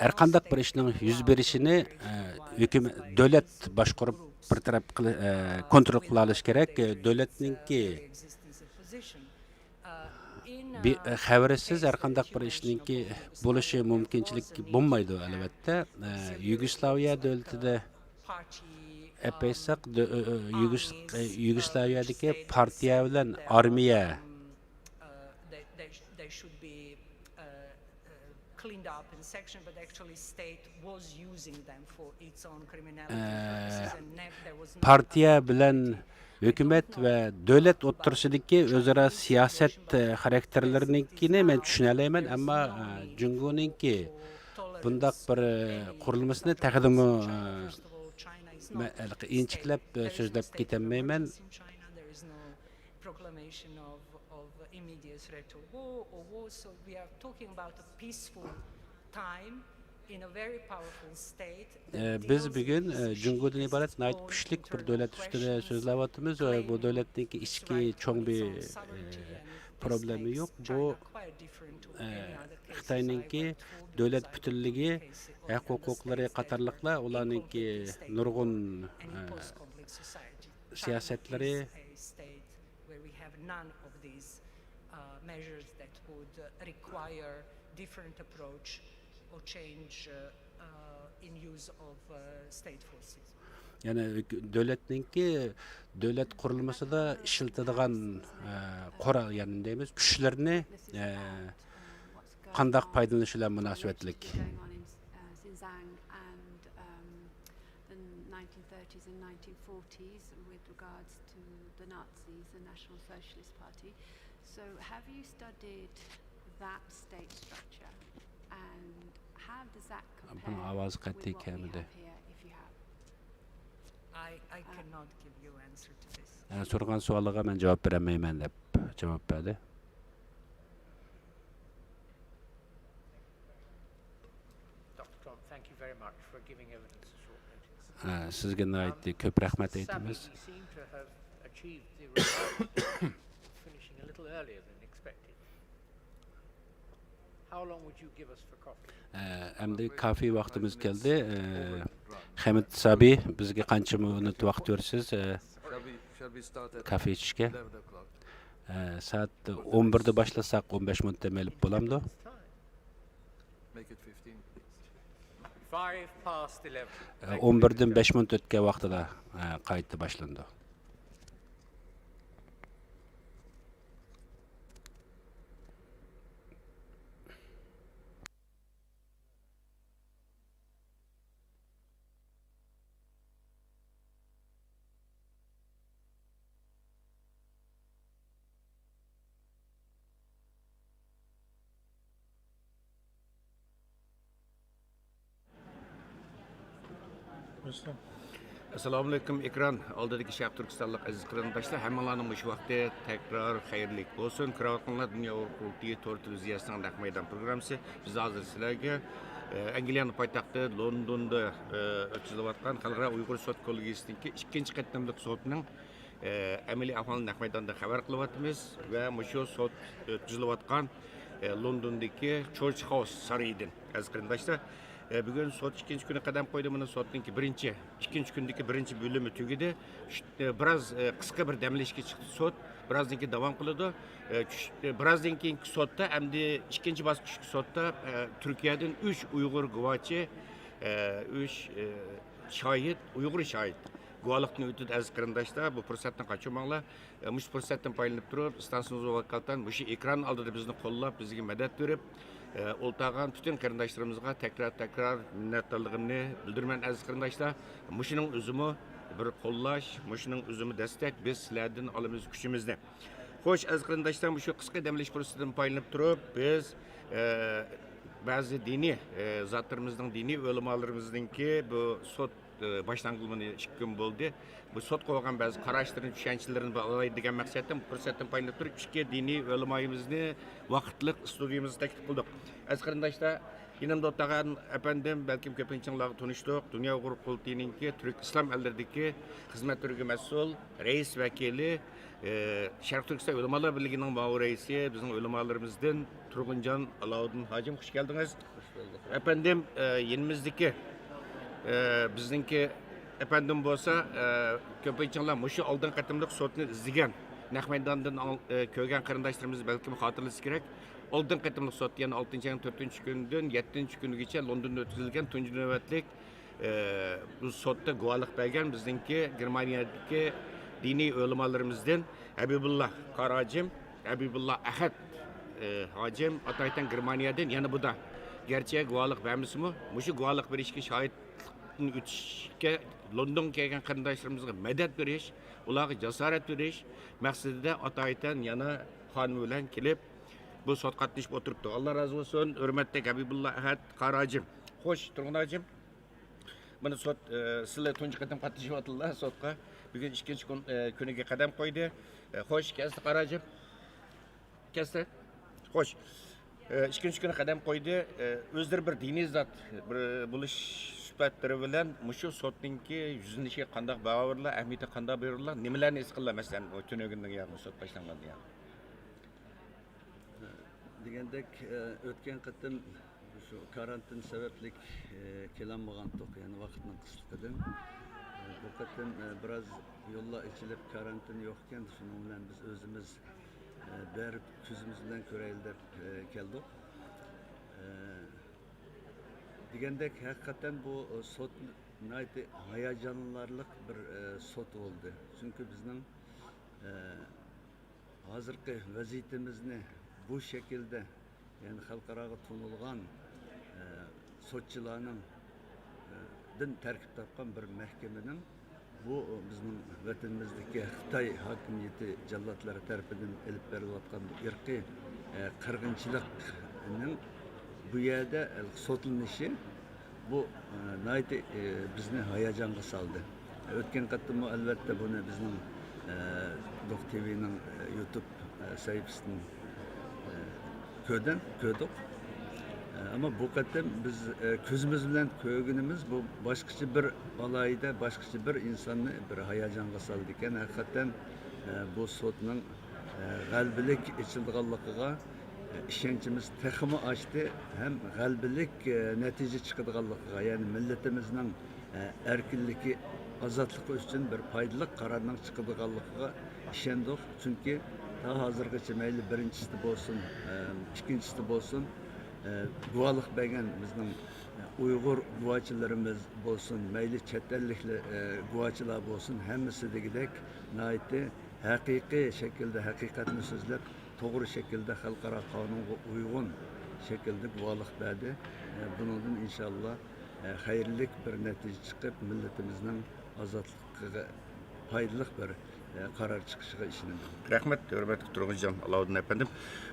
ھەرقانداق بىر ئىشنىڭ يۈز بېرىشىنى، ئە، ھۆكۈمەت، دۆلەت باشقۇرۇپ بىر تەرەپ قىلى-، ئە، كونترول قىلالىشى كېرەك. دۆلەتنىڭكى بى-، خەۋىرىسىز ھەرقانداق بىر ئىشنىڭكى بولۇشى مۇمكىنچىلىك بولمايدۇ، ئەلۋەتتە. ئە، يۇگوسلاۋىيە دۆلىتىدە ئەپ ئېيتساق، دۆ-، ئۆ-، ئۆ-، يۇگوس-، ئە، يۇگوسلاۋىيەدىكى پارتىيە بىلەن ئارمىيە، ئە، پارتىيە بىلەن ھۆكۈمەت ۋە دۆلەت ئوتتۇرىسىدىكى ئۆزئارا سىياسەت، ئە، خاراكتېرلىرىنىڭكىنى مەن چۈشىنەلەيمەن، ئەمما، ئە، جۇڭگونىڭكى بۇنداق بىر، ئە، قۇرۇلمىسىنى تېخىمۇ، ئە، مەن ھېلىقى ئىنچىكىلەپ، ئە، سۆزلەپ كېتەلمەيمەن. Proclamation of, of immediate threat of war or war. So we are talking about a peaceful time ئە، بىز بۈگۈن، ئە، جۇڭگودىن ئىبارەت ناھايىتى كۈچلۈك بىر دۆلەت ئۈستىدە سۆزلەۋاتىمىز. ئە، بۇ دۆلەتنىڭكى ئىچكى چوڭ بىر، ئە، پروبلېما يوق. بۇ، ئە، خىتاينىڭكى دۆلەت پۈتۈنلۈكى، ھەق ھوقۇقلىرى قاتارلىقلار ئۇلارنىڭكى نۇرغۇن، ئە، سىياسەتلىرى. يەنى دۆلەتنىڭكى دۆلەت قۇرۇلمىسىدا ئىشلىتىدىغان، ئە، قورال، يەنى دەيمىز، كۈچلىرىنى، ئە، قانداق پايدىلىنىش بىلەن مۇناسىۋەتلىك. The nineteen thirties and nineteen forties with regards to the Nazis, the National Socialist Party. So have you studied that state structure and how does that compare ئاۋازى قەتئىي كەلمىدى. ئە، سورىغان سوئالىغا مەن جاۋاب بېرەلمەيمەن دەپ جاۋاب بەردى. ئە، سىزگە ناھايىتى كۆپ رەھمەت ئېيتىمىز. ئە، ئەمدى كافى ۋاقتىمىز كەلدى. ئە، خەمىت سابى، بىزگە قانچە مىنۇت ۋاقىت بېرىسىز، ئە، كافى ئىچىشكە؟ ئە، سائەت ئون بىردە باشلىساق، ئون بەش مىنۇتتا مېلىپ بولامدۇ؟ ئون بىردىن بەش مىنۇت ئۆتكەن ۋاقتىدا، ئە، قايتا باشلىنىدۇ. ئەسسالامۇئەلەيكۇم، ئېكران ئالدىدىكى شەرقىي تۈركىستانلىق ئەزىز قېرىنداشلار، ھەممىڭلارنىڭ مۇشۇ ۋاقتى تەكرار خەيرلىك بولسۇن. كۆرۈۋاتقانلار دۇنيا ئۇيغۇر قۇرۇلتىيى تور تېلېۋىزىيەسىنىڭ نەق مەيدان پروگراممىسى. بىز ھازىر سىلەرگە، ئە، ئەنگلىيەنىڭ پايتەختى لوندوندا، ئە، ئۆتكۈزۈلۈۋاتقان خەلقئارا ئۇيغۇر سوت كوللېگىيىسىدىكى ئىككىنچى قېتىملىق سوتنىڭ ئە، ئەمەلىي ئەھۋالىنى نەق مەيداندا خەۋەر قىلىۋاتىمىز ۋە مۇشۇ سوت ئۆتكۈزۈلۈۋاتقان، ئە، لوندوندىكى چورچ خاوس سارىيىدىن، ئەزىز قېرىنداشلار. ئە، بۈگۈن سوت ئىككىنچى كۈنى قەدەم قويدى. مانا سوتنىڭكى بىرىنچى، ئىككىنچى كۈندىكى بىرىنچى بۆلۈمى تۈگىدى. چۈش-، ئە، بىراز، ئە، قىسقا بىر دەم ئېلىشكە چىقتى سوت. بىرازدىن كېيىن داۋام قىلىدۇ. ئە، چۈش-، ئە، بىرازدىن كېيىنكى سوتتا، ئەمدى ئىككىنچى باسقۇچتىكى سوتتا، ئە، تۈركىيەدىن ئۈچ ئۇيغۇر گۇۋاچى، ئە، ئۈچ، ئە، شاھىت، ئۇيغۇر شاھىت گۇۋاھلىقتىن ئۆتىدۇ، ئەزىز قېرىنداشلار. بۇ پۇرسەتتىن قاچۇرماڭلار. ئە، مۇشۇ پۇرسەتتىن پايدىلىنىپ تۇرۇپ، ئىستانسىمىزغا ۋاكالىتەن مۇشۇ ئېكران ئالدىدا بىزنى قوللاپ، بىزگە مەدەت بېرىپ، ئە، ئولتۇرغان پۈتۈن قېرىنداشلىرىمىزغا تەكرار-تەكرار مىننەتدارلىقىمنى بىلدۈرىمەن، ئەزىز قېرىنداشلار. مۇشۇنىڭ ئۆزىمۇ بىر قوللاش، مۇشۇنىڭ ئۆزىمۇ دەستەك، بىز سىلەردىن ئالىمىز كۈچىمىزنى. خوش، ئەزىز قېرىنداشلار، مۇشۇ قىسقا دەم ئېلىش پۇرسىتىدىن پايدىلىنىپ تۇرۇپ، بىز، ئە، بەزى دىنىي، ئە، زاتلىرىمىزنىڭ، دىنىي ئۆلىمالىرىمىزنىڭكى بۇ سوت، ئە، باشلانغىلى مانا ئىككى كۈن بولدى. بۇ سوتقا بولغان بەزى قاراشلىرىنى، چۈشەنچىلىرىنى بىر ئالاي دېگەن مەقسەتتىن بۇ پۇرسەتتىن پايدىلىنىپ تۇرۇپ، ئىككى دىنىي ئۆلىمايىمىزنى ۋاقىتلىق ئىستۇدىيىمىزغا تەكلىپ قىلدۇق. ئەزىز قېرىنداشلار، يېنىمدا ئولتۇرغان ئەپەندىم، بەلكىم كۆپىنچىڭلارغا تونۇشلۇق، دۇنيا ئۇيغۇر قۇرۇلتىيىنىڭكى تۈرك ئىسلام ئەللىرىدىكى خىزمەت تۈرىگە مەسئۇل رەئىس ۋەكىلى، ئى، شەرقىي تۈركىستان ئۆلىمالار بىرلىكىنىڭ مۇئاۋىن رەئىسى، بىزنىڭ ئۆلىمالىرىمىزدىن تۇرغۇنجان ئالاۋۇددىن ھاجىم، خۇش كەلدىڭىز. خۇش بولدۇق. ئەپەندىم، ئى، يېنىمىزدىكى، ئى، بىزنىڭكى ئەپەندىم بولسا، ئى، كۆپىنچىڭلار مۇشۇ ئالدىنقى قېتىملىق سوتنى ئىزدىگەن، نەق مەيداندىن ئاڭ-، ئى، كۆرگەن قېرىنداشلىرىمىز بەلكىم خاتىرىلىسى كېرەك. ئالدىنقى قېتىملىق سوت، يەنى ئالتىنچى ئاينىڭ تۆتىنچى كۈنىدىن يەتتىنچى كۈنىگىچە لوندوندا ئۆتكۈزۈلگەن تۇنجى نۆۋەتلىك، ئى، بۇ سوتتا گۇۋاھلىق بەرگەن بىزنىڭكى گېرمانىيەدىكى دىنىي ئۆلىمالىرىمىزدىن ھەبىبۇللا قارا ھاجىم، ھەبىبۇللا ئەھەت، ئى، ھاجىم ئاتايتەن گېرمانىيەدىن يەنە بۇ دا گەرچە گۇۋاھلىق بەرمىسىمۇ، مۇشۇ گۇۋاھلىق بېرىشكە شاھىتلىقتىن ئۆتۈشكە لوندونغا كەلگەن قېرىنداشلىرىمىزغا مەدەت بېرىش، ئۇلارغا جاسارەت بېرىش مەقسىتىدە ئاتايتەن يەنە قانۇن بىلەن كېلىپ، بۇ سوتقا قاتنىشىپ ئولتۇرۇپتۇ. ئاللا رازى بولسۇن، ھۆرمەتلىك ھەبىبۇللا ئەھەت قارا ھاجىم. خوش، تۇرغۇن ھاجىم. مانا سوت، ئە، سىلەر تۇنجى قېتىم قاتنىشىۋاتىدىلا سوتقا. بۈگۈن ئىككىنچى كۈن، ئە، كۈنىگە قەدەم قويدى. ئە، خوش، كەلسە قارا ھاجىم. كەلسە. خوش. ئىككىنچى كۈنى قەدەم قويدى. ئۆزلىرى بىر دىنىي زات، بىر بولۇش سۈپەتلىرى بىلەن مۇشۇ سوتنىڭكى يۈزلىنىشىگە قانداق باھا بېرىلىدۇ، ئەھمىيىتىگە قانداق بېرىلىدۇ، نېمىلەرنى ھېس قىلىدۇ، مەسىلەن، ئۇ تۈنۈگۈندىن ياغى سوت باشلانغاندىن ياغى؟ دېگەندەك، ئۆتكەن قېتىم شۇ كارانتىن سەۋەبلىك كېلەلمىگەنتۇق، يەنى ۋاقىتنىڭ قىسلىقىدىن. بۇ قېتىم بىراز يوللار ئېچىلىپ، كارانتىن يوق ئىكەن، شۇنىڭ بىلەن بىز ئۆزىمىز بېرىپ كۆزىمىز بىلەن كۆرەيلى دەپ كەلدۇق. دېگەندەك، ھەقىقەتەن بۇ سوت ناھايىتى ھاياجانلىنارلىق بىر سوت بولدى. چۈنكى بىزنىڭ ھازىرقى ۋەزىيىتىمىزنى بۇ شەكىلدە، يەنى خەلقئاراغا تونۇلغان سوتچىلارنىڭ دىن تەركىب تاپقان بىر مەھكىمىنىڭ بۇ بىزنىڭ ۋەتىنىمىزدىكى خىتاي ھاكىمىيىتى جاللاتلىرى تەرىپىدىن ئېلىپ بېرىلىۋاتقان بۇ ئىرقىي قىرغىنچىلىقنىڭ بۇ يەردە سوتلىنىشى، بۇ ناھايىتى بىزنى ھاياجانغا سالدى. ئۆتكەن قېتىممۇ ئەلۋەتتە بۇنى بىزنىڭ دوق تىۋىنىڭ يۇتۇب سەھىپىسىدىن كۆردۈم، كۆردۇق. ئەمما بۇ قېتىم بىز كۆزىمىز بىلەن كۆرگىنىمىز، بۇ باشقىچە بىر ئالاھىدە، باشقىچە بىر ئىنساننى بىر ھاياجانغا سالىدىكەن. ھەقىقەتەن بۇ سوتنىڭ غەلىبىلىك ئېچىلىدىغانلىقىغا ئىشەنچىمىز تېخىمۇ ئاشتى ھەم غەلىبىلىك نەتىجە چىقىدىغانلىقىغا، يەنى مىللىتىمىزنىڭ ئەركىنلىكى، ئازادلىقى ئۈچۈن بىر پايدىلىق قارارنىڭ چىقىدىغانلىقىغا ئىشەندۇق. چۈنكى تا ھازىرغىچە مەيلى بىرىنچىسى بولسۇن، ئىككىنچىسى بولسۇن، گۇۋاھلىق بەرگەن بىزنىڭ ئۇيغۇر گۇۋاچىلىرىمىز بولسۇن، مەيلى چەت ئەللىك گۇۋاچىلار بولسۇن، ھەممىسى دېگۈدەك ناھايىتى ھەقىقىي شەكىلدە ھەقىقەتنى سۆزلەپ، توغرا شەكىلدە خەلقئارا قانۇنغا ئۇيغۇن شەكىلدە گۇۋاھلىق بەردى. بۇنىڭدىن ئىنشاللا خەيرلىك بىر نەتىجە چىقىپ، مىللىتىمىزنىڭ ئازادلىقىغا پايدىلىق بىر قارار چىقىشىغا ئىشىنىمەن. رەھمەت، ھۆرمەتلىك تۇرغۇنجان ئالاۋۇددىن ئەپەندىم.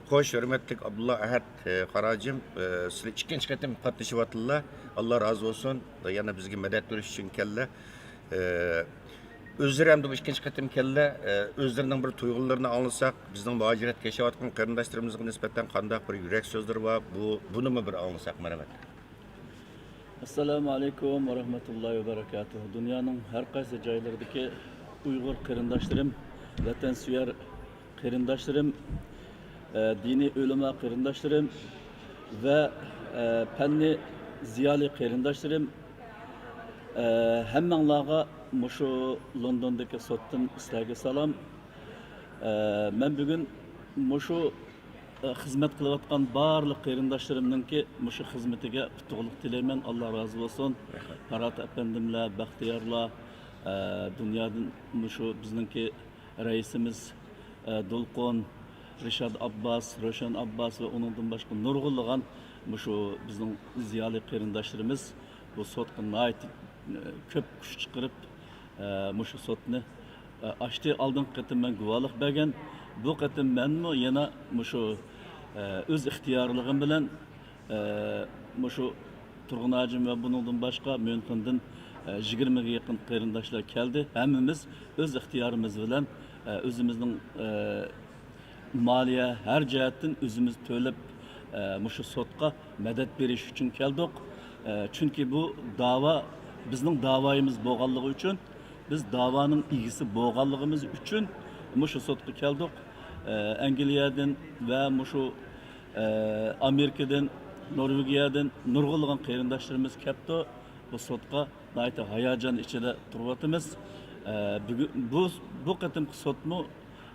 خوش، ھۆرمەتلىك ئابدۇللا ئەھەت قاراجىم، سىلەر ئىككىنچى قېتىم قاتنىشىۋاتىدىلا. ئاللا رازى بولسۇن. يەنە بىزگە مەدەت بېرىش ئۈچۈن كەلدىلە. ئۆزلىرى ئەمدى بۇ ئىككىنچى قېتىم كەلدىلە. ئۆزلىرىنىڭ بىر تۇيغۇلىرىنى ئاڭلىساق، بىزنىڭ مۇھاجىرەتتە ياشاۋاتقان قېرىنداشلىرىمىزغا نىسبەتەن قانداق بىر يۈرەك سۆزلىرى بار، بۇ، بۇنىمۇ بىر ئاڭلىساق. مەرھەمەت. ئەسسالامۇ ئەلەيكۇم ۋە رەھمەتۇللاھى ۋە بەرەكاتۇھۇ. دۇنيانىڭ ھەر قايسى جايلىرىدىكى ئۇيغۇر قېرىنداشلىرىم، ۋەتەنسۆيەر قېرىنداشلىرىم، ئە، دىنىي ئۆلىما قېرىنداشلىرىم ۋە، ئە، پەننىي زىيالىي قېرىنداشلىرىم، ئە، ھەممەڭلارغا مۇشۇ لوندوندىكى سوتتىن سىلەرگە سالام. ئە، مەن بۈگۈن مۇشۇ، ئە، خىزمەت قىلىۋاتقان بارلىق قېرىنداشلىرىمنىڭكى مۇشۇ خىزمىتىگە ئۇتۇقلۇق تىلەيمەن. ئاللا رازى بولسۇن. رەھمەت. پارات ئەپەندىملەر، بەختىيارلار، ئە، دۇنيادىن مۇشۇ بىزنىڭكى رەئىسىمىز، ئە، دولقۇن، رىشات ئابباس، روشەن ئابباس ۋە ئۇنىڭدىن باشقا نۇرغۇنلىغان مۇشۇ بىزنىڭ زىيالىي قېرىنداشلىرىمىز بۇ سوتقا ناھايىتى، ئە، كۆپ كۈچ چىقىرىپ، ئە، مۇشۇ سوتنى، ئە، ئاچتى. ئالدىنقى قېتىم مەن گۇۋاھلىق بەرگەن. بۇ قېتىم مەنمۇ يەنە مۇشۇ، ئە، ئۆز ئىختىيارلىقىم بىلەن، ئە، مۇشۇ تۇرغۇن ھاجىم ۋە بۇنىڭدىن باشقا ميۇنخېندىن، ئە، يىگىرمىگە يېقىن قېرىنداشلار كەلدى. ھەممىمىز ئۆز ئىختىيارىمىز بىلەن، ئە، ئۆزىمىزنىڭ، ئە، مالىيە، ھەر جەھەتتىن ئۆزىمىز تۆلەپ، ئە، مۇشۇ سوتقا مەدەت بېرىش ئۈچۈن كەلدۇق. ئە، چۈنكى بۇ داۋا بىزنىڭ داۋايىمىز بولغانلىقى ئۈچۈن، بىز داۋانىڭ ئىگىسى بولغانلىقىمىز ئۈچۈن مۇشۇ سوتقا كەلدۇق. ئە، ئەنگلىيەدىن ۋە مۇشۇ، ئە، ئامېرىكىدىن، نورۋېگىيەدىن نۇرغۇنلىغان قېرىنداشلىرىمىز كەپتۇ. بۇ سوتقا ناھايىتى ھاياجان ئىچىدە تۇرۇۋاتىمىز. ئە، بۈگۈن بۇ، بۇ قېتىمقى سوتمۇ،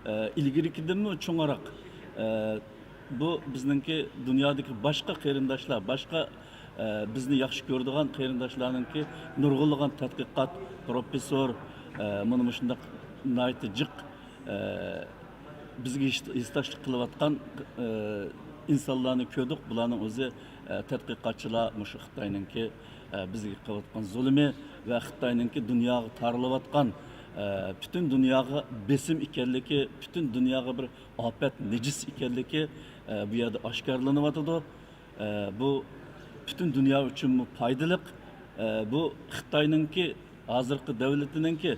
ئە، ئىلگىرىكىدىنمۇ چوڭراق. ئە، بۇ بىزنىڭكى دۇنيادىكى باشقا قېرىنداشلار، باشقا، ئە، بىزنى ياخشى كۆرىدىغان قېرىنداشلارنىڭكى نۇرغۇنلىغان تەتقىقات، پروفېسسور، ئە، مانا مۇشۇنداق ناھايىتى جىق، ئە، بىزگە ھېس-، ھېسداشلىق قىلىۋاتقان، ئە، ئىنسانلارنى كۆردۇق. بۇلارنىڭ ئۆزى، ئە، تەتقىقاتچىلار مۇشۇ خىتاينىڭكى، ئە، بىزگە قىلىۋاتقان زۇلۇمى ۋە خىتاينىڭكى دۇنياغا تارىلىۋاتقان، ئە، پۈتۈن دۇنياغا بېسىم ئىكەنلىكى، پۈتۈن دۇنياغا بىر ئاپەت، نىجىس ئىكەنلىكى، ئە، بۇ يەردە ئاشكارىلىنىۋاتىدۇ. ئە، بۇ پۈتۈن دۇنيا ئۈچۈنمۇ پايدىلىق. ئە، بۇ خىتاينىڭكى ھازىرقى دەۋلىتىنىڭكى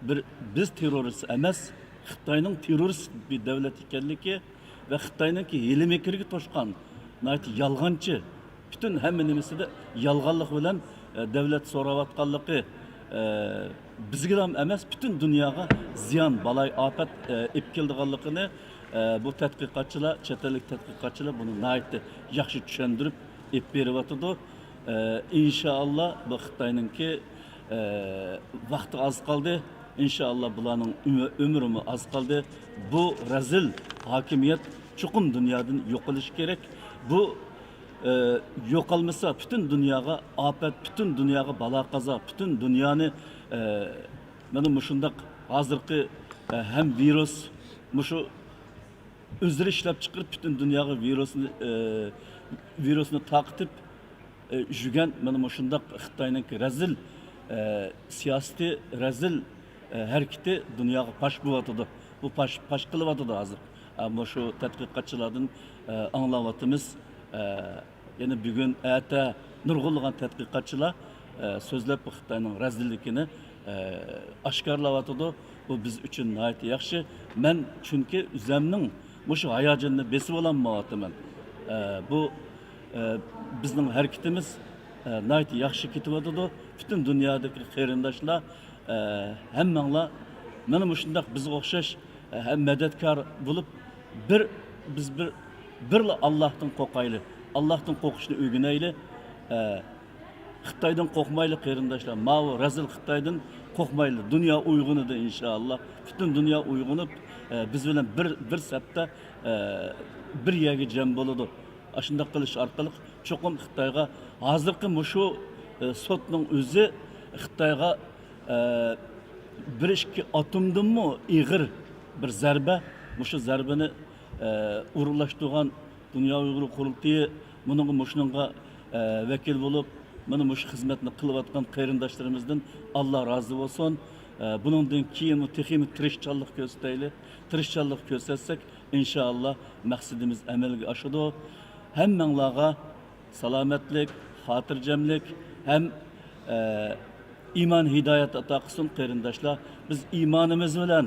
بىر، بىز تېررورىست ئەمەس، خىتاينىڭ تېررورىست بىر دەۋلەت ئىكەنلىكى ۋە خىتاينىڭكى ھىيلە-مىكىرگە توشقان، ناھايىتى يالغانچى، پۈتۈن ھەممە نېمىسىدە يالغانلىق بىلەن، ئە، دەۋلەت سوراۋاتقانلىقى، ئە، بىزگىلا ئەمەس، پۈتۈن دۇنياغا زىيان، بالايىئاپەت، ئە، ئېلىپ كېلىدىغانلىقىنى، ئە، بۇ تەتقىقاتچىلار، چەت ئەللىك تەتقىقاتچىلار بۇنى ناھايىتى ياخشى چۈشەندۈرۈپ ئېلىپ بېرىۋاتىدۇ. ئە، ئىنشائاللا، بۇ خىتاينىڭكى، ئە، ۋاقتى ئاز قالدى. ئىنشائاللا، بۇلارنىڭ ئۆمۈ-، ئۆمرىمۇ ئاز قالدى. بۇ رەزىل ھاكىمىيەت چوقۇم دۇنيادىن يوقىلىشى كېرەك. بۇ، ئە، يوقالمىسا، پۈتۈن دۇنياغا ئاپەت، پۈتۈن دۇنياغا بالا-قازا، پۈتۈن دۇنيانى، ئە، مانا مۇشۇنداق ھازىرقى، ئە، ھەم ۋىرۇس، مۇشۇ ئۆزلىرى ئىشلەپ چىقىرىپ، پۈتۈن دۇنياغا ۋىرۇسنى، ئە، ۋىرۇسنى تارقىتىپ، ئە، يۈرگەن مانا مۇشۇنداق خىتاينىڭكى رەزىل، ئە، سىياسىتى، رەزىل، ئە، ھەرىكىتى دۇنياغا پاش بولۇۋاتىدۇ. بۇ پاش، پاش قىلىۋاتىدۇ ھازىر. ئە، مۇشۇ تەتقىقاتچىلاردىن، ئە، ئاڭلاۋاتىمىز. ئە، يەنە بۈگۈن، ئەتە نۇرغۇنلىغان تەتقىقاتچىلار، ئە، سۆزلەپ، بۇ خىتاينىڭ رەزىللىكىنى، ئە، ئاشكارىلاۋاتىدۇ. بۇ بىز ئۈچۈن ناھايىتى ياخشى. مەن چۈنكى ئۆزەمنىڭ مۇشۇ ھاياجىنىنى بېسىۋالالمايۋاتىمەن. ئە، بۇ، ئە، بىزنىڭ ھەرىكىتىمىز، ئە، ناھايىتى ياخشى كېتىۋاتىدۇ. پۈتۈن دۇنيادىكى قېرىنداشلار، ئە، ھەممەڭلار مانا مۇشۇنداق بىزگە ئوخشاش، ئە، ھەم مەدەتكار بولۇپ، بىر، بىز بىر، بىرلا ئاللاھتىن قورقايلى، ئاللاھتىن قورقۇشنى ئۆگىنەيلى. ئە، خىتايدىن قورقمايلى، قېرىنداشلار. ماۋۇ رەزىل خىتايدىن قورقمايلى. دۇنيا ئويغىنىدۇ، ئىنشائاللا. پۈتۈن دۇنيا ئويغىنىپ، ئە، بىز بىلەن بىر، بىر سەپتە، ئە، بىر يەرگە جەم بولىدۇ. ئاشۇنداق قىلىش ئارقىلىق چوقۇم خىتايغا، ھازىرقى مۇشۇ، ئە، سوتنىڭ ئۆزى خىتايغا، ئە، بىر ئىككى ئاتومدىنمۇ ئېغىر بىر زەربە. مۇشۇ زەربىنى، ئە، ئورۇنلاشتۇرغان دۇنيا ئۇيغۇر قۇرۇلتىيى مۇنىڭغا، مۇشۇنىڭغا، ئە، ۋەكىل بولۇپ، مانا مۇشۇ خىزمەتنى قىلىۋاتقان قېرىنداشلىرىمىزدىن ئاللا رازى بولسۇن. ئە، بۇنىڭدىن كېيىنمۇ تېخىمۇ تىرىشچانلىق كۆرسىتەيلى. تىرىشچانلىق كۆرسەتسەك، ئىنشائاللا، مەقسىتىمىز ئەمەلگە ئاشىدۇ. ھەممەڭلارغا سالامەتلىك، خاتىرجەملىك ھەم، ئە، ئىمان ھىدايەت ئاتا قىلسۇن، قېرىنداشلار. بىز ئىمانىمىز بىلەن،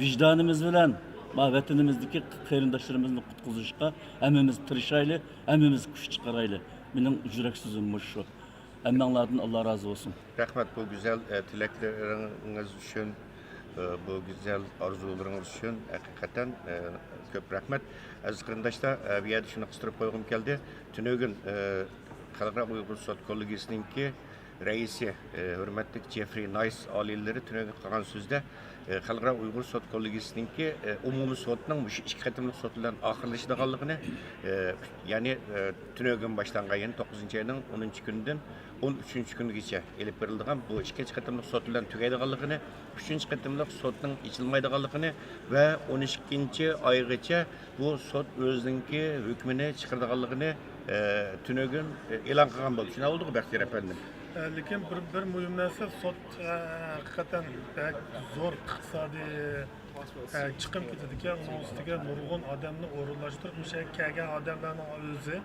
ۋىجدانىمىز بىلەن ما ۋەتىنىمىزدىكى قېرىنداشلىرىمىزنى قۇتقۇزۇشقا ھەممىمىز تىرىشايلى، ھەممىمىز كۈچ چىقىرايلى. مېنىڭ يۈرەك سۆزۈم مۇشۇ. ھەممەڭلاردىن ئاللا رازى بولسۇن. رەھمەت، بۇ گۈزەل، ئە، تىلەكلىرىڭىز ئۈچۈن، ئە، بۇ گۈزەل ئارزۇلىرىڭىز ئۈچۈن ھەقىقەتەن، ئە، كۆپ رەھمەت. ئەزىز قېرىنداشلار، ئە، بۇ يەردە شۇنى قىستۇرۇپ قويغۇم كەلدى. تۈنۈگۈن، ئە، خەلقئارا ئۇيغۇر سوت كوللېگىيىسىنىڭكى رەئىسى، ئە، ھۆرمەتلىك جېفرى نايس ئالىيلىرى تۈنۈگۈن قىلغان سۆزدە، ئە، خەلقئارا ئۇيغۇر سوت كوللېگىيىسىنىڭكى، ئە، ئومۇمىي سوتنىڭ مۇشۇ ئىككى قېتىملىق سوت بىلەن ئاخىرلىشىدىغانلىقىنى، ئە، يەنى، ئە، تۈنۈگۈن باشلانغان، يەنى توققۇزىنچى ئاينىڭ ئونىنچى كۈنىدىن ئون ئۈچىنچى كۈنگىچە ئېلىپ بېرىلىدىغان بۇ ئىككىنچى قېتىملىق سوت بىلەن تۈگەيدىغانلىقىنى، ئۈچىنچى قېتىملىق سوتنىڭ ئېچىلمايدىغانلىقىنى ۋە ئون ئىككىنچى ئايغىچە بۇ سوت ئۆزىنىڭكى ھۆكمىنى چىقىرىدىغانلىقىنى، ئە، تۈنۈگۈن، ئە، ئېلان قىلغان بولدى. شۇنداق بولدىغۇ، بەختىيار ئەپەندىم؟ ئە، لېكىن بىر، بىر مۇھىم نەرسە، سوت، ئە، ھەقىقەتەن بەك زور ئىقتىسادىي، ئە، چىقىم كېتىدىكەن. ئۇنىڭ ئۈستىگە نۇرغۇن ئادەمنى ئورۇنلاشتۇرۇپ، مۇشۇ يەرگە كەلگەن ئادەملەرنىڭ ئۆزى،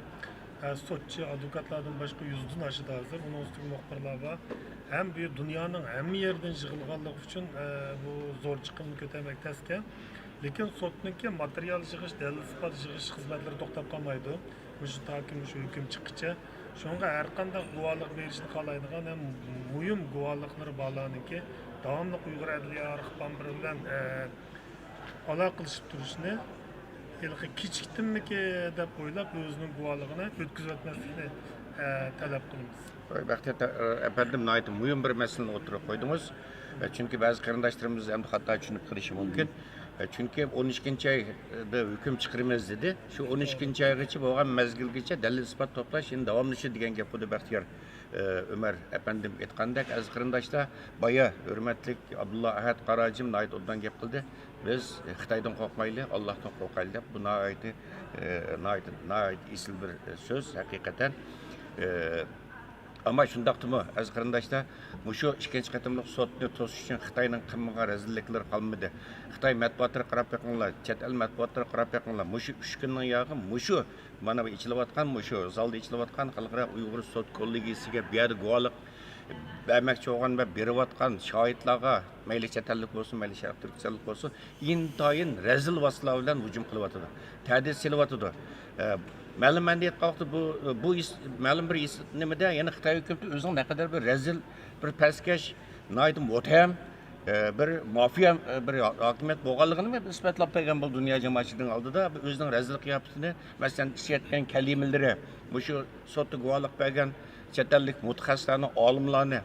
ئە، سوتچى، ئادۋوكاتلاردىن باشقا يۈزدىن ئاشىدۇ ھازىر. ئۇنىڭ ئۈستىگە مۇخبىرلار بار. ھەم بۇ دۇنيانىڭ ھەممە يېرىدىن يىغىلغانلىقى ئۈچۈن، ئە، بۇ زور چىقىمنى كۆتەرمەك تەسكەن. لېكىن سوتنىڭكى ماتېرىيال يىغىش، دەلىل-ئىسپات يىغىش خىزمەتلىرى توختاپ قالمايدۇ. مۇشۇ تاكى مۇشۇ ھۆكۈم چىققىچە. شۇڭا ھەرقانداق گۇۋاھلىق بېرىشنى خالايدىغان ھەم مۇھىم گۇۋاھلىقلىرى بارلارنىڭكى داۋاملىق ئۇيغۇر ئەدلىيە ئارخىپئامبىرى بىلەن، ئە، ئالاقىلىشىپ تۇرۇشنى، ھېلىقى كېچىكتىممىكى دەپ ئويلاپ، ئۆزىنىڭ گۇۋاھلىقىنى ئۆتكۈزۈۋەتمەسلىكنى، ئە، تەلەپ قىلىمىز. بەختىيار ئەپەندىم، ناھايىتى مۇھىم بىر مەسىلىنى ئوتتۇرىغا قويدىڭىز. چۈنكى بەزى قېرىنداشلىرىمىز ئەمدى خاتا چۈشىنىپ قېلىشى مۇمكىن. چۈنكى ئون ئىككىنچى ئايدا ھۆكۈم چىقىرىمىز دېدى. شۇ ئون ئىككىنچى ئايغىچە بولغان مەزگىلگىچە دەلىل-ئىسپات توپلاش يەنە داۋاملىشىدۇ دېگەن گەپ خۇددى بەختىيار، ئە، ئۆمەر ئەپەندىم ئېيتقاندەك. ئەزىز قېرىنداشلار، بايا ھۆرمەتلىك ئابدۇللا ئەھەت قاراجىم ناھايىتى ئوبدان گەپ قىلدى. بىز خىتايدىن قورقمايلى، ئاللاھتىن قورقايلى دەپ، بۇ ناھايىتى، ئە، ناھايىتى، ناھايىتى ئېسىل بىر، ئە، سۆز ھەقىقەتەن. ئە، ئەمما شۇنداقتىمۇ، ئەزىز قېرىنداشلار، مۇشۇ ئىككىنچى قېتىملىق سوتنى توسۇش ئۈچۈن خىتاينىڭ قىلمىغان رەزىللىكلىرى قالمىدى. خىتاي مەتبۇئاتلىرىغا قاراپ بېقىڭلار، چەت ئەل مەتبۇئاتلىرىغا قاراپ بېقىڭلار. مۇشۇ ئۈچ كۈننىڭ ياغى مۇشۇ مانا ئېچىلىۋاتقان، مۇشۇ زالدا ئېچىلىۋاتقان خەلقئارا ئۇيغۇر سوت كوللېگىيىسىگە بۇ يەردە گۇۋاھلىق بەرمەكچى بولغان ۋە بېرىۋاتقان شاھىتلارغا، مەيلى چەت ئەللىك بولسۇن، مەيلى شەرقىي تۈركىستانلىق بولسۇن، ئىنتايىن رەزىل ۋاسىتىلەر بىلەن ھۇجۇم قىلىۋاتىدۇ، تەھدىت سېلىۋاتىدۇ. ئە، مەلۇم مەنىدە ئېيتقان ۋاقىتتا، بۇ، بۇ ئىس-، مەلۇم بىر ئىس-، نېمىدە، يەنى خىتاي ھۆكۈمىتى ئۆزىنىڭ نەقەدەر بىر رەزىل، بىر پەسكەش، ناھايىتى مۇتتەھەم، ئە، بىر مافىيا، ئە، بىر ھاكىمىيەت بولغانلىقىنى ئىسپاتلاپ بەرگەن بۇ دۇنيا جامائەتچىلىكىنىڭ ئالدىدا. ئۆزىنىڭ رەزىل قىياپىتىنى، مەسىلەن، ئىشلەتكەن كەلىمىلىرى، مۇشۇ سوتتا گۇۋاھلىق بەرگەن چەت ئەللىك مۇتەخەسسىسلەرنى، ئالىملارنى،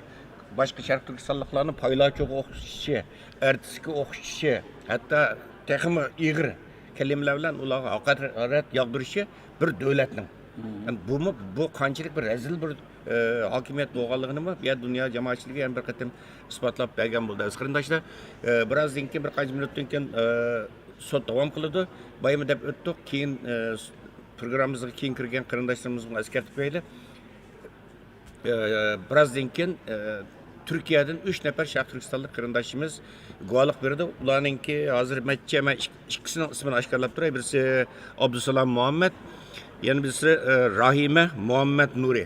باشقا شەرقىي تۈركىستانلىقلارنى پايلاچىغا ئوخشىشى، ئارتىسكا ئوخشىشى، ھەتتا تېخىمۇ ئېغىر كەلىمىلەر بىلەن ئۇلارغا ھاقارەت ياغدۇرۇشى بىر دۆلەتنىڭ. يەنى بۇمۇ، بۇ قانچىلىك بىر رەزىل بىر، ئە، ھاكىمىيەت بولغانلىقىنىمۇ يا دۇنيا جامائەتچىلىكى يەنە بىر قېتىم ئىسپاتلاپ بەرگەن بولدى. ئەزىز قېرىنداشلار، ئە، بىرازدىن كېيىن، بىر قانچە مىنۇتتىن كېيىن، ئە، سوت داۋام قىلىدۇ. بايىمۇ دەپ ئۆتتۇق. كېيىن، ئە، پروگراممىمىزغا كېيىن كىرگەن قېرىنداشلىرىمىزغا ئەسكەرتىپ بېرەيلى. ئە، بىرازدىن كېيىن، ئە، تۈركىيەدىن ئۈچ نەپەر شەرقىي تۈركىستانلىق قېرىنداشىمىز گۇۋاھلىق بېرىدۇ. ئۇلارنىڭكى ھازىر نەچچە، مەن ئىك-، ئىككىسىنىڭ ئىسمىنى ئاشكارىلاپ تۇراي. بىرسى ئابدۇسالام مۇھەممەد، يەنە بىرسى، ئە، راھىمە مۇھەممەد نۇرى.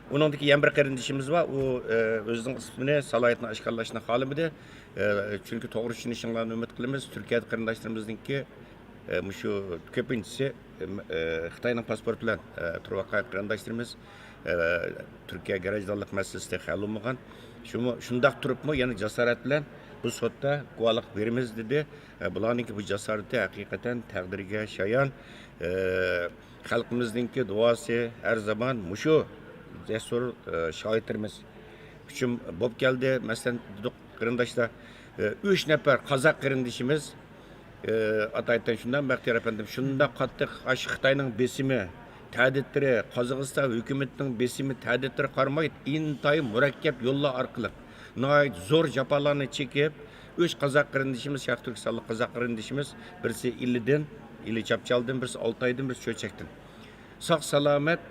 ئۇنىڭدىكى يەنە بىر قېرىندىشىمىز بار. ئۇ، ئە، ئۆزىنىڭ ئىسمىنى، سالاھىيىتىنى ئاشكارىلاشنى خالىمىدى. ئە، چۈنكى توغرا چۈشىنىشىڭلارنى ئۈمىد قىلىمىز. تۈركىيەدە قېرىنداشلىرىمىزنىڭكى، ئە، مۇشۇ كۆپىنچىسى، ئە، خىتاينىڭ پاسپورتى بىلەن، ئە، تۇرۇۋاتقان قېرىنداشلىرىمىز، ئە، تۈركىيە گېرەجدارلىق مەسىلىسى تېخى ھەل بولمىغان. شۇمۇ، شۇنداق تۇرۇپمۇ يەنە جاسارەت بىلەن بۇ سوتتا گۇۋاھلىق بېرىمىز دېدى. ئە، بۇلارنىڭكى بۇ جاسارىتى ھەقىقەتەن تەقدىرگە شايان. ئە، خەلقىمىزنىڭكى دۇئاسى ھەر زامان مۇشۇ جەسۇر، ئە، شاھىتلىرىمىز ئۈچۈن بولۇپ كەلدى. مەسىلەن، دېدۇق، قېرىنداشلار، ئە، ئۈچ نەپەر قازاق قېرىندىشىمىز، ئە، ئاتايتىن شۇنداق، بەختىيار ئەپەندىم، شۇنداق قاتتىق ئاشۇ خىتاينىڭ بېسىمى، تەھدىتلىرى، قازاقىستان ھۆكۈمىتىنىڭ بېسىمى، تەھدىتلىرى قارىماي، ئىنتايىن مۇرەككەپ يوللار ئارقىلىق ناھايىتى زور جاپالارنى چېكىپ، ئۈچ قازاق قېرىندىشىمىز، شەرقىي تۈركىستانلىق قازاق قېرىندىشىمىز، بىرسى ئىلىدىن، ئىلى چاپچالدىن، بىرسى ئالتايدىن، بىرسى چۆچەكتىن. ساق سالامەت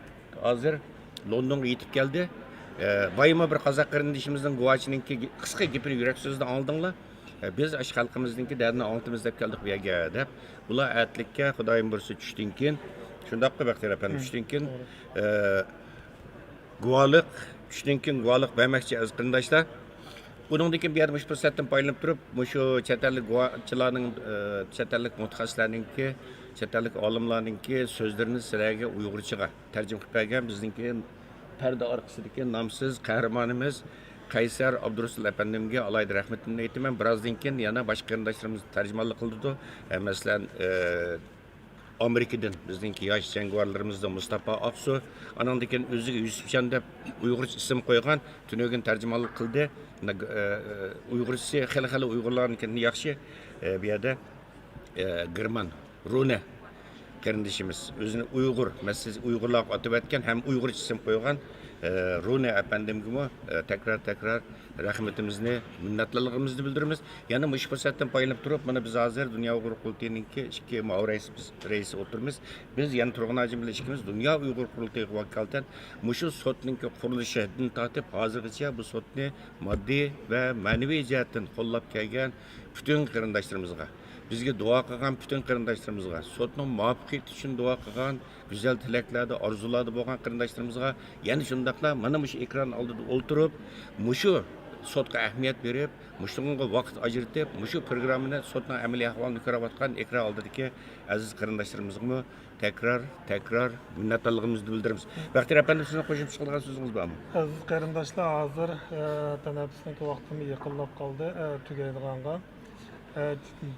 ھازىر لوندونغا يېتىپ كەلدى. ئە، بايىمۇ بىر قازاق قېرىندىشىمىزنىڭ گۇۋاچىنىڭكى قىسقا گېپىنى يۈرەك سۆزىدە ئاڭلىدىڭلار. ئە، بىز ئاشۇ خەلقىمىزنىڭكى دەردىنى ئاڭلىتىمىز دەپ كەلدۇق بۇ يەرگە، دەپ. ئۇلار ئەتىلىككە، خۇدايىم بۇيرۇسا، چۈشتىن كېيىن، شۇنداققۇ بەختىيار ئەپەندى، چۈشتىن كېيىن، ئە، گۇۋاھلىق، چۈشتىن كېيىن گۇۋاھلىق بەرمەكچى، ئەزىز قېرىنداشلار. ئۇنىڭدىن كېيىن بۇ يەردە مۇشۇ پۇرسەتتىن پايدىلىنىپ تۇرۇپ، مۇشۇ چەت ئەللىك گۇۋاچىلارنىڭ، ئە، چەت ئەللىك مۇتەخەسسىسلەرنىڭكى، چەت ئەللىك ئالىملارنىڭكى سۆزلىرىنى سىلەرگە ئۇيغۇرچىغا تەرجىمە قىلىپ بەرگەن بىزنىڭكى پەردە ئارقىسىدىكى نامسىز قەھرىمانىمىز قەيسەر ئابدۇرۇسۇل ئەپەندىمگە ئالاھىدە رەھمىتىمنى ئېيتىمەن. بىرازدىن كېيىن يەنە باشقا قېرىنداشلىرىمىز تەرجىمانلىق قىلىدۇ. ئە، مەسىلەن، ئە، ئامېرىكىدىن بىزنىڭكى ياش جەڭگىۋارلىرىمىزدىن مۇستاپا ئاقسۇ، ئانىڭدىن كېيىن ئۆزىگە يۈسۈپجان دەپ ئۇيغۇرچە ئىسىم قويغان، تۈنۈگۈن تەرجىمانلىق قىلدى. ئە، ئە، ئۇيغۇرچىسى خېلى، خېلى ئۇيغۇرلارنىڭكىدىن ياخشى، ئە، بۇ يەردە، ئە، گېرمان، رۇنە قېرىندىشىمىز، ئۆزىنى ئۇيغۇر، مەسىلىسى ئۇيغۇرلارغا ئاتىۋەتكەن ھەم ئۇيغۇرچە ئىسىم قويغان، ئە، رۇنە ئەپەندىمگىمۇ، ئە، تەكرار، تەكرار رەھمىتىمىزنى، مىننەتدارلىقىمىزنى بىلدۈرىمىز. يەنە مۇشۇ پۇرسەتتىن پايدىلىنىپ تۇرۇپ، مانا بىز ھازىر دۇنيا ئۇيغۇر قۇرۇلتىيىنىڭكى ئىككى مۇئاۋىن رەئىسى، رەئىسى ئولتۇرىمىز. بىز يەنە تۇرغۇن ھاجىم بىلەن ئىككىمىز دۇنيا ئۇيغۇر قۇرۇلتىيىغا ۋاكالىتەن مۇشۇ سوتنىڭكى قۇرۇلۇشىدىن تارتىپ ھازىرغىچە بۇ سوتنى ماددىي ۋە مەنىۋى جەھەتتىن قوللاپ كەلگەن پۈتۈن قېرىنداشلىرىمىزغا، بىزگە دۇئا قىلغان پۈتۈن قېرىنداشلىرىمىزغا، سوتنىڭ مۇۋەپپەقىيىتى ئۈچۈن دۇئا قىلغان، گۈزەل تىلەكلەردە، ئارزۇلاردا بولغان قېرىنداشلىرىمىزغا، يەنە شۇنداقلا مانا مۇشۇ ئېكران ئالدىدا ئولتۇرۇپ، مۇشۇ سوتقا ئەھمىيەت بېرىپ، مۇشۇنىڭغا ۋاقىت ئاجرىتىپ، مۇشۇ پروگراممىنى سوتنىڭ ئەمەلىي ئەھۋالىنى كۆرۈۋاتقان ئېكران ئالدىدىكى ئەزىز قېرىنداشلىرىمىزغىمۇ تەكرار، تەكرار مىننەتدارلىقىمىزنى بىلدۈرىمىز. بەختىيار ئەپەندىم، سىزنىڭ قوشۇمچە قىلىدىغان سۆزىڭىز بارمۇ؟ ئەزىز قېرىنداشلار، ھازىر، ئە، تەنەپپۇسنىڭكى ۋاقتىمۇ يېقىنلاپ قالدى، ئە، تۈگەيدىغانغا. ئە،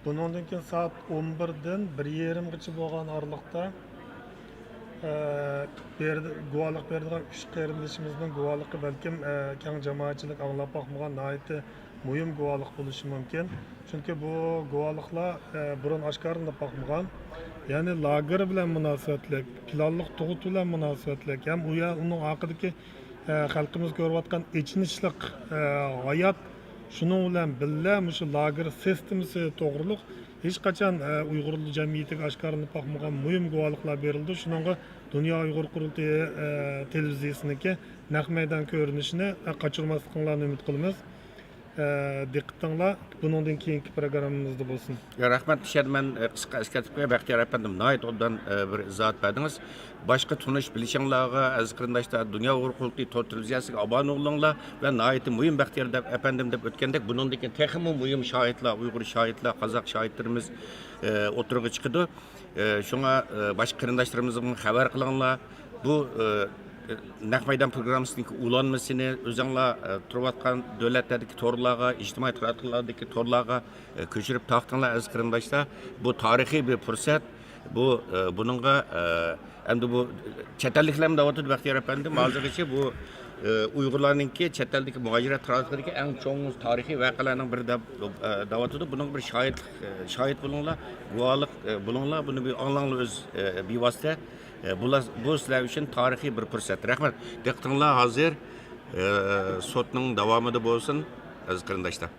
بۇنىڭدىن كېيىن سائەت ئون بىردىن بىر يېرىمغىچە بولغان ئارىلىقتا، ئە، بېرىدۇ-، گۇۋاھلىق بېرىدىغان ئۈچ قېرىندىشىمىزنىڭ گۇۋاھلىقى بەلكىم، ئە، كەڭ جامائەتچىلىك ئاڭلاپ باقمىغان ناھايىتى مۇھىم گۇۋاھلىق بولۇشى مۇمكىن. چۈنكى بۇ گۇۋاھلىقلار، ئە، بۇرۇن ئاشكارىلىنىپ باقمىغان. يەنى لاگېر بىلەن مۇناسىۋەتلىك، پىلانلىق تۇغۇت بىلەن مۇناسىۋەتلىك ھەم ئۇ يەر، ئۇنىڭ ئارقىدىكى، ئە، خەلقىمىز كۆرۈۋاتقان ئېچىنىشلىق، ئە، ھايات، شۇنىڭ بىلەن بىللە مۇشۇ لاگېر سىستېمىسى توغرۇلۇق ھېچقاچان، ئە، ئۇيغۇر جەمئىيىتىگە ئاشكارىلىنىپ باقمىغان مۇھىم گۇۋاھلىقلار بېرىلىدۇ. شۇنىڭغا دۇنيا ئۇيغۇر قۇرۇلتىيى، ئە، تېلېۋىزىيىسىنىڭكى نەق مەيدان كۆرۈنۈشىنى، ئە، قاچۇرماسلىقىڭلارنى ئۈمىد قىلىمىز. ئە، دىققىتىڭلار بۇنىڭدىن كېيىنكى پروگراممىمىزدا بولسۇن. يا، رەھمەت، مۇشۇ يەردە مەن، ئە، قىسقا ئەسكەرتىپ قوياي، بەختىيار ئەپەندىم ناھايىتى ئوبدان، ئە، بىر ئىزاھات بەردىڭىز. باشقا تونۇش بىلىشىڭلارغا، ئەزىز قېرىنداشلار، دۇنيا ئۇيغۇر قۇرۇلتىيى تور تېلېۋىزىيەسىگە ئابۇنە بولۇڭلار ۋە ناھايىتى مۇھىم، بەختىيار دەپ ئەپەندىم دەپ ئۆتكەندەك، بۇنىڭدىن كېيىن تېخىمۇ مۇھىم شاھىتلار، ئۇيغۇر شاھىتلار، قازاق شاھىتلىرىمىز، ئە، ئوتتۇرىغا چىقىدۇ. ئە، شۇڭا، ئە، باشقا قېرىنداشلىرىمىزغا خەۋەر قىلىڭلار. بۇ، ئە، نەق مەيدان پروگراممىسىنىڭكى ئۇلانمىسىنى ئۆزۈڭلار، ئە، تۇرۇۋاتقان دۆلەتلەردىكى تورلارغا، ئىجتىمائىي تاراتقۇلارنىڭكى تورلارغا، ئە، كۆچۈرۈپ تارقىتىڭلار، ئەزىز قېرىنداشلار. بۇ تارىخىي بىر پۇرسەت. بۇ، ئە، بۇنىڭغا، ئە، ئەمدى بۇ چەت ئەللىكلەرمۇ دەۋاتىدۇ، بەختىيار ئەپەندىم. ھازىرغىچە بۇ، ئە، ئۇيغۇرلارنىڭكى چەت ئەلدىكى مۇھاجىرەت تارىخىدىكى ئەڭ چوڭ تارىخىي ۋەقەلەرنىڭ بىرى دەپ، ئە، دەۋاتىدۇ. بۇنىڭغا بىر شاھىتلىق، ئە، شاھىت بولۇڭلار، گۇۋاھلىق، ئە، بولۇڭلار. بۇنى بىر ئاڭلاڭلار ئۆز، ئە، بىۋاسىتە. ئە، بۇلار، بۇ سىلەر ئۈچۈن تارىخىي بىر پۇرسەت. رەھمەت. دىققىتىڭلار ھازىر، ئە، سوتنىڭ داۋامىدا بولسۇن، ئەزىز قېرىنداشلار.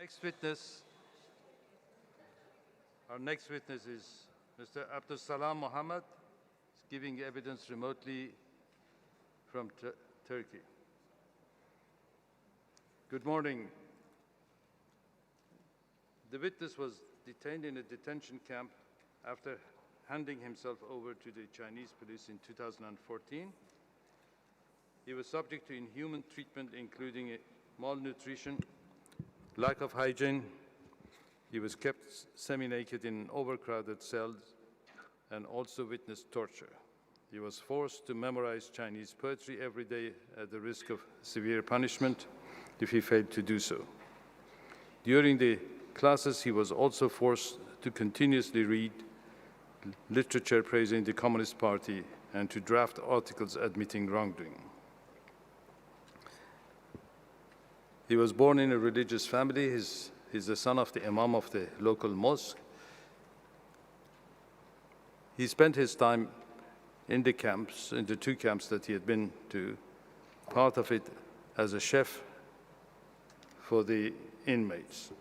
Next witness, our next witness is Mister Abdus Salam Mohammed, giving evidence remotely from Tur- Turkey. Good morning. The witness was detained in a detention camp after handing himself over to the Chinese police in two thousand fourteen. He was subject to inhuman treatment, including malnutrition, lack of hygiene. He was kept semi-naked in overcrowded cells and also witnessed torture. He was forced to memorize Chinese poetry every day at the risk of severe punishment if he failed to do so. During the classes, he was also forced to continuously read literature praising the Communist Party and to draft articles admitting wrongdoing. He was born in a religious family. He's, he's the son of the imam of the local mosque. He spent his time in the camps, in the two camps that he had been to, part of it as a chef for the inmates.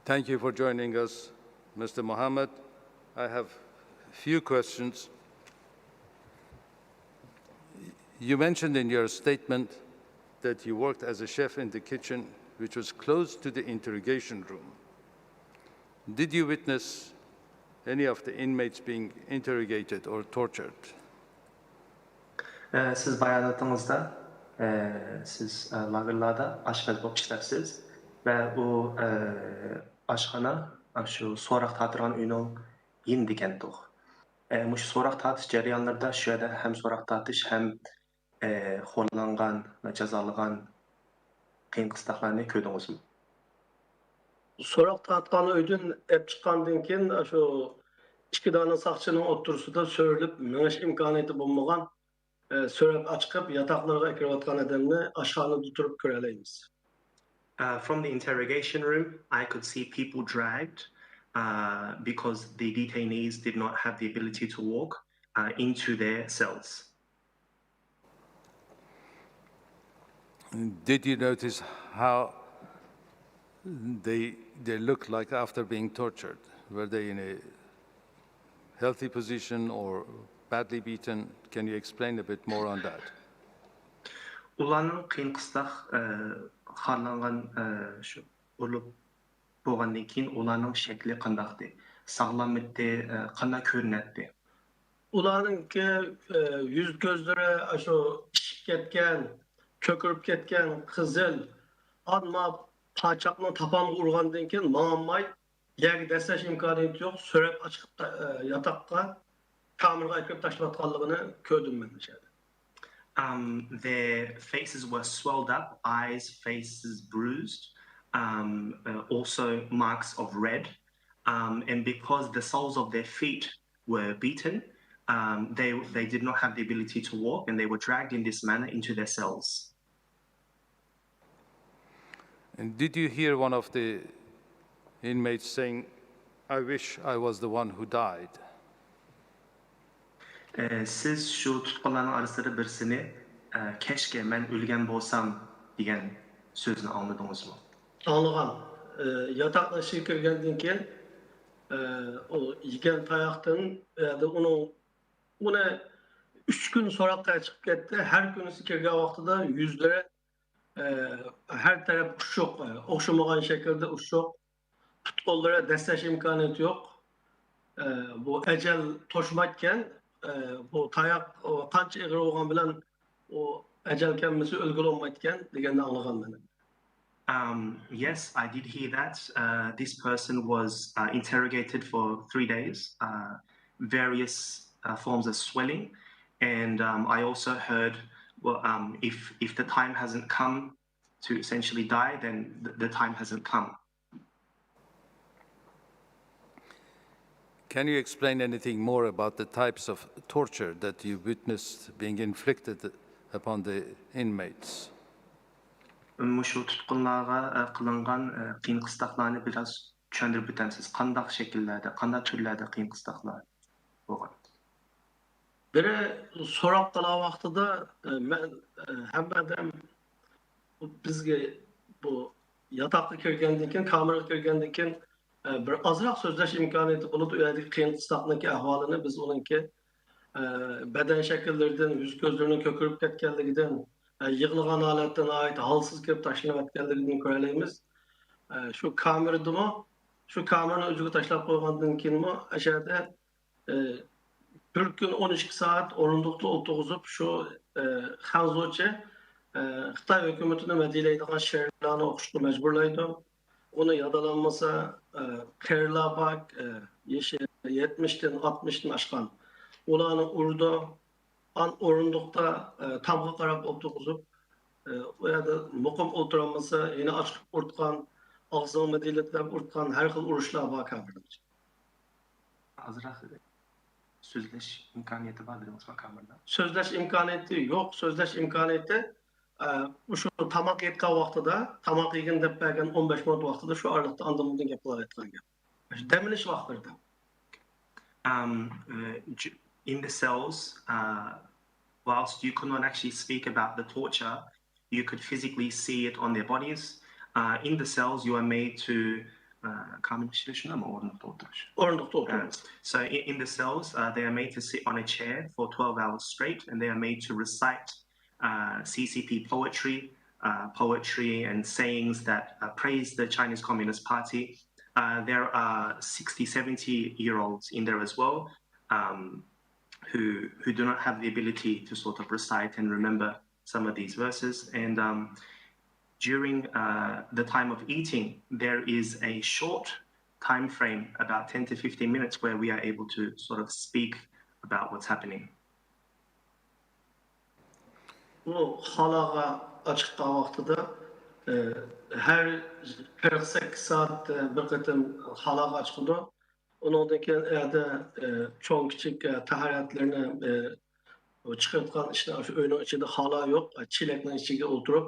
Thank you for joining us, Mister Mohammed. I have a few questions. You mentioned in your statement that you worked as a chef in the kitchen, which was close to the interrogation room. Did you witness any of the inmates being interrogated or tortured? ئە، سىز باياناتىڭىزدا، ئە، سىز، ئە، لاگېرلاردا ئاشپەز بولۇپ ئىشلەپسىز ۋە ئۇ، ئە، ئاشخانا، ئە، شۇ سوراق تارتىدىغان ئۆينىڭ يېنىدىكەنتۇق. ئە، مۇشۇ سوراق تارتىش جەريانلىرىدا شۇ يەردە ھەم سوراق تارتىش ھەم، ئە، خورلانغان ۋە جازالىغان قىيىن قىستاقلارنى كۆردىڭىزمۇ؟ سوراق تارتقان ئۆيدىن ئېلىپ چىققاندىن كېيىن، شۇ ئىككى دانە ساقچىنىڭ ئوتتۇرىسىدا سۆرىلىپ مېڭىش ئىمكانىيىتى بولمىغان، ئە، سۆرەپ ئاچىقىپ ياتاقلىرىغا ئەكىرىۋاتقان ئادەمنى ئاشخانىدا تۇرۇپ كۆرەلەيمىز. Uh, from the interrogation room, I could see people dragged uh, because the detainees did not have the ability to walk uh, into their cells. Did you notice how they they looked like after being tortured? Were they in a healthy position or badly beaten? Can you explain a bit more on that? ئۇلارنىڭ قىيىن قىستاق، ئە، خارلانغان، ئە، شۇ ئۇرۇلۇپ بولغاندىن كېيىن ئۇلارنىڭ شەكلى قانداقتى؟ ساغلاممىدى؟ ئە، قانداق كۆرۈنەتتى؟ ئۇلارنىڭكى، ئە، يۈز كۆزلىرى ئاشۇ ئىششىپ كەتكەن، كۆكىرىپ كەتكەن، قىزىل، ئانما پاچاقنىڭ تاپانغا ئۇرغاندىن كېيىن ماڭالماي، يەرگە دەسسەش ئىمكانىيىتى يوق، سۆرەپ ئاچىقىپ، ئە، ياتاققا، كامېرغا ئەكىرىپ تاشلاۋاتقانلىقىنى كۆردۈم مەن ئاشۇ يەردە. Um, their faces were swelled up, eyes, faces bruised, um, uh, also marks of red. Um, and because the soles of their feet were beaten, um, they, they did not have the ability to walk and they were dragged in this manner into their cells. And did you hear one of the inmates saying, "I wish I was the one who died"? ئە، سىز شۇ تۇتقۇنلارنىڭ ئارىسىدا بىرسىنى، ئە، كەشكە مەن ئۆلگەن بولسام دېگەن سۆزنى ئاڭلىدىڭىزمۇ؟ ئاڭلىغان. ئە، ياتاقنىڭ ئىچىگە كىرگەندىن كېيىن، ئە، ئۇ يېگەن تاياقتىن، ئۇ يەردە ئۇنىڭ، ئۇنى ئۈچ كۈن سوراققا چىقىپ كەتتى. ھەر كۈنىسى كىرگەن ۋاقتىدا يۈزلىرى، ئە، ھەر تەرەپ ئۇششۇق، ئە، ئوخشىمىغان شەكىلدە ئۇششۇق. پۇت-قوللىرى دەسسەش ئىمكانىيىتى يوق. ئە، بۇ ئەجەل توشمايدىكەن. ئە، بۇ تاياق، ئۇ قانچە ئېغىر بولغان بىلەن ئۇ ئەجەل كەلمىسە ئۆلگىلى بولمايدىكەن دېگەننى ئاڭلىغان مەن. Um, yes, I did hear that. Uh, this person was uh, interrogated for three days, uh, various uh, forms of swelling. And um, I also heard, well, um, if, if the time hasn't come to essentially die, then the, the time hasn't come. Can you explain anything more about the types of torture that you witnessed being inflicted upon the inmates? مۇشۇ تۇتقۇنلارغا ئە، قىلىنغان ئە، قىيىن قىستاقلارنى بىراز چۈشەندۈرۈپ ئۆتەمسىز؟ قانداق شەكىللەردە، قانداق تۈرلەردە قىيىن قىستاقلار بولغان؟ بىرى سوراق قىلغان ۋاقتىدا، ئە، مەن، ئە، ھەممە ئادەم بىزگە بۇ ياتاققا كىرگەندىن كېيىن، كامېرغا كىرگەندىن كېيىن، ئە، بىر ئازراق سۆزلەش ئىمكانىيىتى بولىدۇ. ئۇ يەردىكى قىيىن قىستاقنىڭكى ئەھۋالىنى بىز ئۇنىڭكى، ئە، بەدەن شەكىللىرىدىن، يۈز-كۆزلىرىنىڭ كۆكىرىپ كەتكەنلىكىدىن، ئە، يىغلىغان ھالەتتە ناھايىتى ھالسىز كىرىپ تاشلىنىۋەتكەنلىكىدىن كۆرەلەيمىز. ئە، شۇ كامېردىمۇ، شۇ كامېرنى ئۆزىگە تاشلاپ قويغاندىن كېيىنمۇ ئەشەدە ئى، بىر كۈن ئون ئىككى سائەت ئورۇندۇقتا ئولتۇرغۇزۇپ، شۇ، ئى، خەنزۇچى، ئى، خىتاي ھۆكۈمىتىنى مەدھىيەلەيدىغان شېئىرلارنى ئوقۇشقا مەجبۇرلايدۇ. ئۇنى يادالانمىسا، ئى، قېرىلار بار، ئى، يېشى يەتمىشتىن، ئاتمىشتىن ئاشقان. ئۇلارنى ئۇرىدۇ. ئان ئورۇندۇقتا، ئى، تامغا قاراپ ئولتۇرغۇزۇپ، ئى، ئۇ يەردە مۇقىم ئولتۇرالمىسا، يەنە ئاچىقىپ ئۇرتقان، ئاغزىغا مەدھىيەلەپ ئۇرتقان، ھەر خىل ئۇرۇشلار بار كامېردا. ئازراق سۆزلەش ئىمكانىيىتى بار دېدىڭىزغۇ كامېردا؟ سۆزلەش ئىمكانىيىتى يوق. سۆزلەش ئىمكانىيىتى، ئە، مۇشۇ تاماق يەيدىغان ۋاقتىدا، تاماق يېگىن دەپ بەرگەن ئون بەش مىنۇت ۋاقتىدا شۇ ئارىلىقتا ئاندىن بۇندىن گەپ قىلالايدىغان گەپ. دەم ئېلىش ۋاقىتلىرىدا. Um, uh, j- in the cells, uh, whilst you could not actually speak about the torture, you could physically see it on their bodies. Uh, in the cells, you are made to uh, كامېردا ئىشلىشىنىمۇ ئورۇندۇقتا ئولتۇرۇش. ئورۇندۇقتا ئولتۇرۇش. So in, in the cells, uh, they are made to sit on a chair for twelve hours straight, and they are made to recite uh, C C P poetry, uh, poetry and sayings that uh, praise the Chinese Communist Party. Uh, there are sixty, seventy year olds in there as well, um, who, who do not have the ability to sort of recite and remember some of these verses. And um, during uh, the time of eating, there is a short time frame, about ten to fifteen minutes, where we are able to sort of speak about what's happening. بۇ خالاغا ئاچىققان ۋاقتىدا، ئى، ھەر قىرىق سەككىز سائەتتە بىر قېتىم خالاغا ئاچىقىدۇ. ئۇنىڭدىن كېيىن ئەدە، ئى، چوڭ كىچىك، ئى، تاھارەتلىرىنى، ئى، ئۇ چىقىرىۋاتقان ئىشنى شۇ ئۆينىڭ ئىچىدە خالا يوق، چېلەكنىڭ ئىچىگە ئولتۇرۇپ،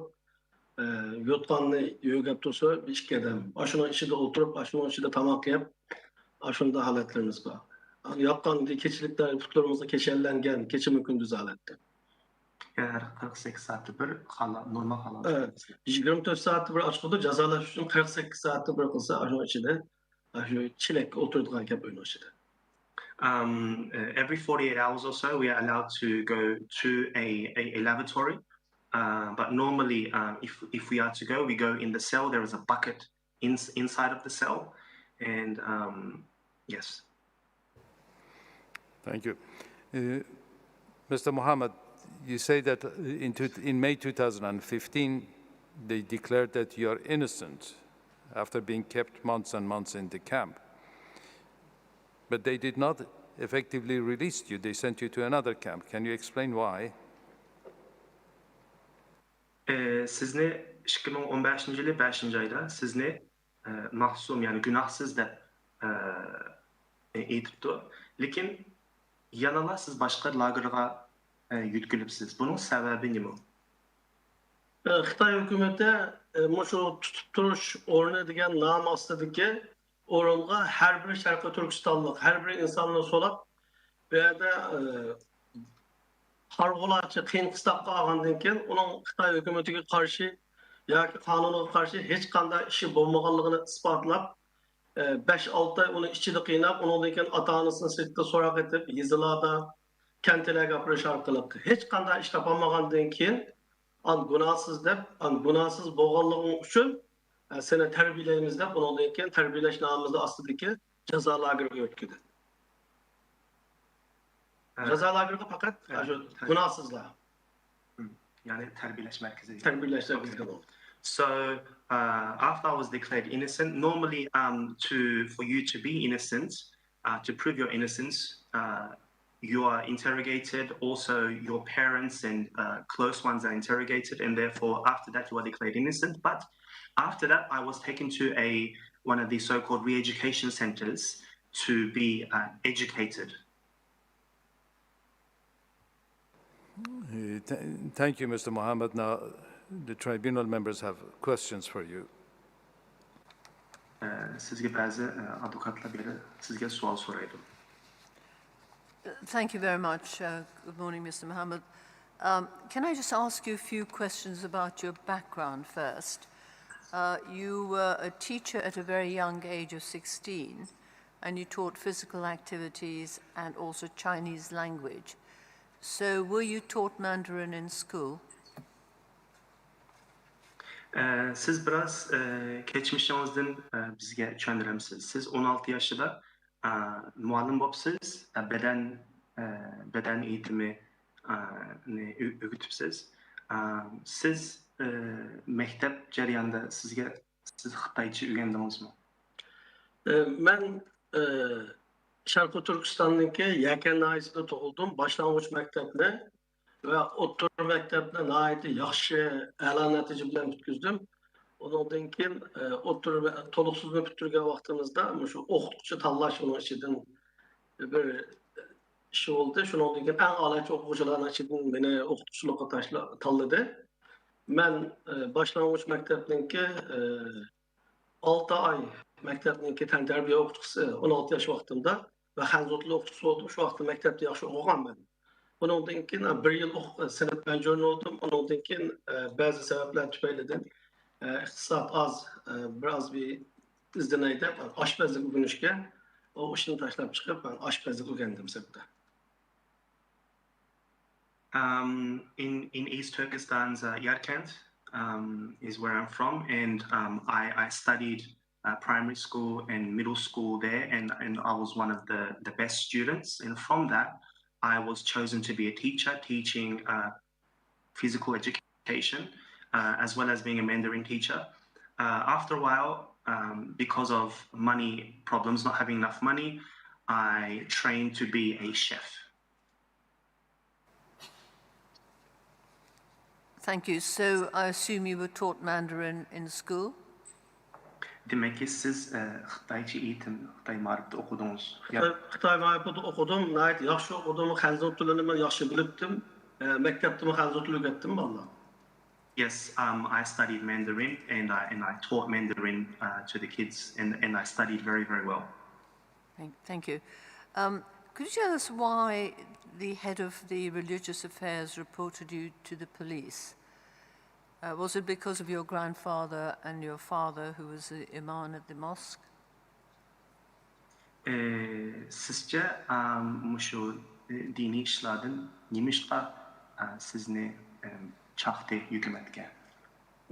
ئى، يوتقاننى يۆگەپ تۇرسا، بىر ئىككى ئادەم ئاشۇنىڭ ئىچىدە ئولتۇرۇپ، ئاشۇنىڭ ئىچىدە تاماق يەپ، ئاشۇنداق ھالەتلىرىمىز بار. ياتقان كېچىلىكلەر پۇتلىرىمىزغا كېشەنلەنگەن، كېچىمۇ كۈندۈز ھالەتتە. ھەر قىرىق سەككىز سائەتتە بىر خالا، نورمال خالا. ئە، يىگىرمە تۆت سائەتتە بىر ئاچقۇدۇر، جازالاش ئۈچۈن قىرىق سەككىز سائەتتە بىر قىلسا، ئاشۇنىڭ ئىچىدە، ئاشۇ چېلەككە ئولتۇرىدىغان گەپ ئۆينىڭ ئىچىدە. Um, uh, every forty-eight hours or so, we are allowed to go to a, a, a lavatory. Uh, but normally, um, if, if we are to go, we go in the cell. There is a bucket in, inside of the cell. And um, yes. Thank you. Uh, Mister Mohammed, you say that uh, in, two, in May two thousand fifteen, they declared that you are innocent after being kept months and months in the camp. But they did not effectively release you. They sent you to another camp. Can you explain why? ئى، سىزنى ئىككى مىڭ ئون بەشىنچى يىلى بەشىنچى ئايدا سىزنى، ئى، مەسۇم، يەنى گۇناھسىز دەپ، ئى، ئېيتىپتۇ. لېكىن يەنىلا سىز باشقا لاگېرغا، ئى، يۆتكىلىپسىز. بۇنىڭ سەۋەبى نېمە؟ ئى، خىتاي ھۆكۈمىتى، ئى، مۇشۇ تۇتۇپ تۇرۇش ئورنى دېگەن نام ئاستىدىكى ئورۇنغا ھەر بىر شەرقىي تۈركىستانلىق، ھەر بىر ئىنساننى سولاپ، بۇ يەردە، ئى، قارىغۇلارچە قىيىن قىستاققا ئالغاندىن كېيىن، ئۇنىڭ خىتاي ھۆكۈمىتىگە قارشى ياكى قانۇنغا قارشى ھېچقانداق ئىشى بولمىغانلىقىنى ئىسپاتلاپ، ئى، بەش-ئالتە ئاي ئۇنى ئىچىدە قىيناپ، ئۇنىڭدىن كېيىن ئاتا-ئانىسىنى سىرتتا سوراق ئېتىپ، يېزىلاردا، كەنتلەرگە ئاپىرىش ئارقىلىق ھېچقانداق ئىش تاپالمىغاندىن كېيىن، ئان گۇناھسىز دەپ، ئان گۇناھسىز بولغانلىقىڭ ئۈچۈن، ئە، سېنى تەربىيەلەيمىز دەپ، ئۇنىڭدىن كېيىن تەربىيەلەش نامىزى ئاستىدىكى جازا لاگېرىغا يۆتكىدى. ھە. جازا لاگېرىغا پەقەت، ھە، ئاشۇ تەر- گۇناھسىزلار. Hmm. يەنى تەربىيەلەش مەركىزى. تەربىيەلەش مەركىزىگە بولدى. So, uh, after I was declared innocent, normally, um, to, for you to be innocent, uh, to prove your innocence, uh, you are interrogated. Also, your parents and, uh, close ones are interrogated, and therefore, after that, you are declared innocent. But after that, I was taken to a, one of the so-called re-education centers to be, uh, educated. Uh, th- thank you, Mister Mohammed. Now, the tribunal members have questions for you. ئە، سىزگە بەزى، ئە، ئادۋوكاتلار بېرىپ سىزگە سوئال سورايدۇ. Thank you very much. Uh, good morning, Mister Mohammed. Um, can I just ask you a few questions about your background first? Uh, you were a teacher at a very young age of sixteen, and you taught physical activities and also Chinese language. So, were you taught Mandarin in school? ئە، سىز بىراز، ئە، كەچمىشىڭىزدىن، ئە، بىزگە چۈشەندۈرەمسىز؟ سىز ئون ئالتە ياشىدا، ئە، مۇئەللىم بوپسىز، ئە، بەدەن، ئە، بەدەن ئېيتىمى، ئە، نى ئۆ-، ئۆگىتىپسىز. ئە، سىز، ئە، مەكتەپ جەريانىدا سىزگە، سىز خىتايچە ئۆگەندىڭىزمۇ؟ ئە، مەن، ئە، شەرقىي تۈركىستاننىڭكى يەكەن ناھىيەسىدە تۇغۇلدۇم. باشلانغۇچ مەكتەپنى ۋە ئوتتۇرا مەكتەپنى ناھايىتى ياخشى، ئەلا نەتىجە بىلەن پۈتكۈزدۈم. ئۇنىڭدىن كېيىن، ئە، ئوتتۇرا مە-، تولۇقسىزنى پۈتتۈرگەن ۋاقتىمىزدا مۇشۇ ئوقۇتقۇچى تاللاش ئۇنىڭ ئىچىدىن بىر ئىش بولدى. شۇنىڭدىن كېيىن ئەڭ ئالىيچە ئوقۇغۇچىلارنىڭ ئىچىدىن مېنى ئوقۇتقۇچىلىققا تاشلا-، تاللىدى. مەن، ئە، باشلانغۇچ مەكتەپنىڭكى، ئە، ئالتە ئاي مەكتەپنىڭكى تەنتەربىيە ئوقۇتقۇچىسى، ئون ئالتە ياش ۋاقتىمدا، ۋە خەنزۇ تىلى ئوقۇتقۇچىسى بولدۇم. شۇ ۋاقىتتا مەكتەپتە ياخشى ئوقۇغانمەن. ئۇنىڭدىن كېيىن، ئە، بىر يىل ئوق-، سىنىپ ئەنجۈرىنى ئوقۇدۇم. ئۇنىڭدىن كېيىن، ئە، بەزى سەۋەبلەر تۈپەيلىدىن، ئە، ئىقتىساد ئاز، ئە، بىر ئاز بىر ئىزدىنەي دەپ، ئاشپەزلىك ئۆگىنىشكە، ئۇ ئىشنى تاشلاپ چىقىپ، مەن ئاشپەزلىك ئۆگەندىم سىنىپتا. Um, in, in East Turkestan's, uh, Yarkent, um, is where I'm from, and, um, I, I studied, uh, primary school and middle school there, and, and I was one of the, the best students. And from that, I was chosen to be a teacher teaching, uh, physical education, uh, as well as being a Mandarin teacher. Uh, after a while, um, because of money problems, not having enough money, I trained to be a chef. Thank you. So I assume you were taught Mandarin in school? دېمەككى، سىز، ئە، خىتايچە ئېيتىم، خىتاي مائارىپتا ئوقۇدىڭىز. خىتاي، خىتاي مائارىپىدا ئوقۇدۇم، ناھايىتى ياخشى ئوقۇدۇم، خەنزۇ تىلىنىمۇ ياخشى بىلىپتىم. ئە، مەكتەپتىمۇ خەنزۇ تىلى ئۆگەتتىم بالىلارغا. Yes, um, I studied Mandarin and I, and I taught Mandarin, uh, to the kids, and, and I studied very, very well. Thank, thank you. Um, could you tell us why the head of the religious affairs reported you to the police? Uh, was it because of your grandfather and your father, who was the imam at the mosque? ئە، سىزچە، ئە، مۇشۇ، ئە، دىنىي ئىشلاردىن نېمىشقا، ئە، سىزنى، ئە، چاقتى ھۆكۈمەتكە؟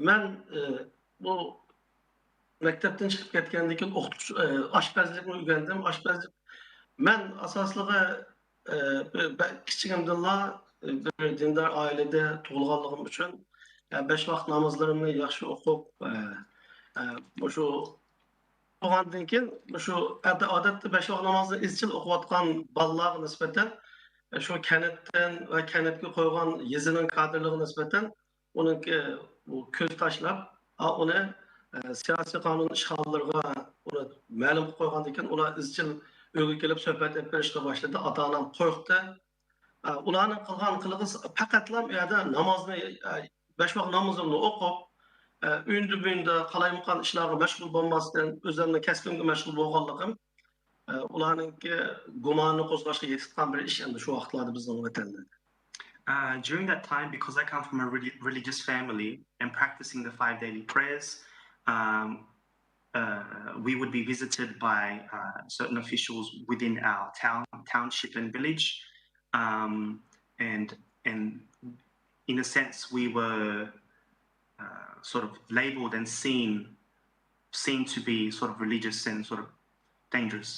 مەن، ئە، بۇ مەكتەپتىن چىقىپ كەتكەندىن كېيىن ئوقۇتقۇچى، ئاشپەزلىكنى ئۆگەندىم. ئاشپەزلىك، مەن ئاساسلىقى، بىر، بە-، كىچىكىمدىنلا بىر دىندار ئائىلىدە تۇغۇلغانلىقىم ئۈچۈن، بەش ۋاق نامازلىرىمنى ياخشى ئوقۇپ، مۇشۇ بولغاندىن كېيىن، مۇشۇ ئادەتتە بەش ۋاق نامازنى ئىزچىل ئوقۇۋاتقان بالىلارغا نىسبەتەن، شۇ كەنتتىن ۋە كەنتكە قويغان يېزىنىڭ كادىرلىرىغا نىسبەتەن ئۇنىڭكى بۇ كۆز تاشلاپ، ئا، ئۇنى، ئە، سىياسىي قانۇن ئىشغاللىرىغا ئۇنى مەلۇم قىلىپ قويغاندىن كېيىن، ئۇلار ئىزچىل ئۆيگە كېلىپ سۆھبەت ئېلىپ بېرىشقا باشلىدى. ئاتا-ئانام قورقتى. ئە، ئۇلارنىڭ قىلغان قىلىقى پەقەتلا ئۇ يەردە نامازنى، ئە، بەش ۋاق نامىزىمنى ئوقۇپ، ئە، ئۆيدە-بۇيىدا قالايمىقان ئىشلارغا مەشغۇل بولماستىن، ئۆزۈمنىڭ كەسپىمگە مەشغۇل بولغانلىقىم، ئە، ئۇلارنىڭكى گۇمانىنى قوزغاشقا يېتىتقان بىر ئىش ئەمدى شۇ ۋاقىتلاردا بىزنىڭ ۋەتەندە. Uh, during that time, because I come from a reli- religious family and practicing the five daily prayers, um, uh, we would be visited by, uh, certain officials within our town, township, and village, um, and and in a sense, we were, uh, sort of labelled and seen seen to be sort of religious and sort of dangerous.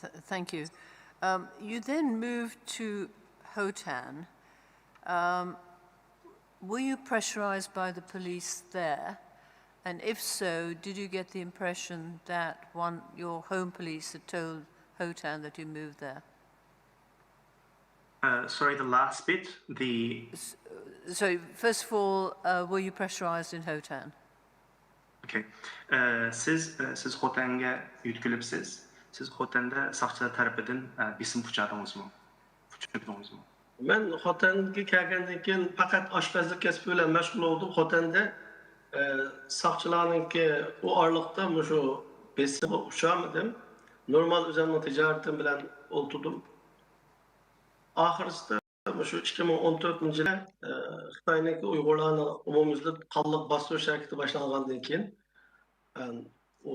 Th- thank you. Um, you then moved to Hotan. Um, were you pressurized by the police there? And if so, did you get the impression that one, your home police had told Hotan that you moved there? Uh, sorry, the last bit, the So, first of all, uh, were you pressurized in Hotan? Okay. ئە، سىز، ئە، سىز خوتەنگە يۆتكىلىپسىز. سىز خوتەندە ساقچىلار تەرىپىدىن، ئە، بېسىم ئۇچرىدىڭىزمۇ؟ ئۇچرىدىڭىزمۇ؟ مەن خوتەنگە كەلگەندىن كېيىن پەقەت ئاشپەزلىك كەسپى بىلەن مەشغۇل بولدۇم. خوتەندە، ئە، ساقچىلارنىڭكى ئۇ ئارىلىقتا مۇشۇ بېسىمغا ئۇچرىمىدىم. نورمال ئۆزۈمنىڭ تىجارىتىم بىلەن ئولتۇردۇم. ئاخىرسىدا مۇشۇ ئىككى مىڭ ئون تۆتىنچى يىلى، ئە، خىتاينىڭكى ئۇيغۇرلارنى ئومۇميۈزلۈك قانلىق باستۇرۇش ھەرىكىتى باشلانغاندىن كېيىن، ئە، ئۇ،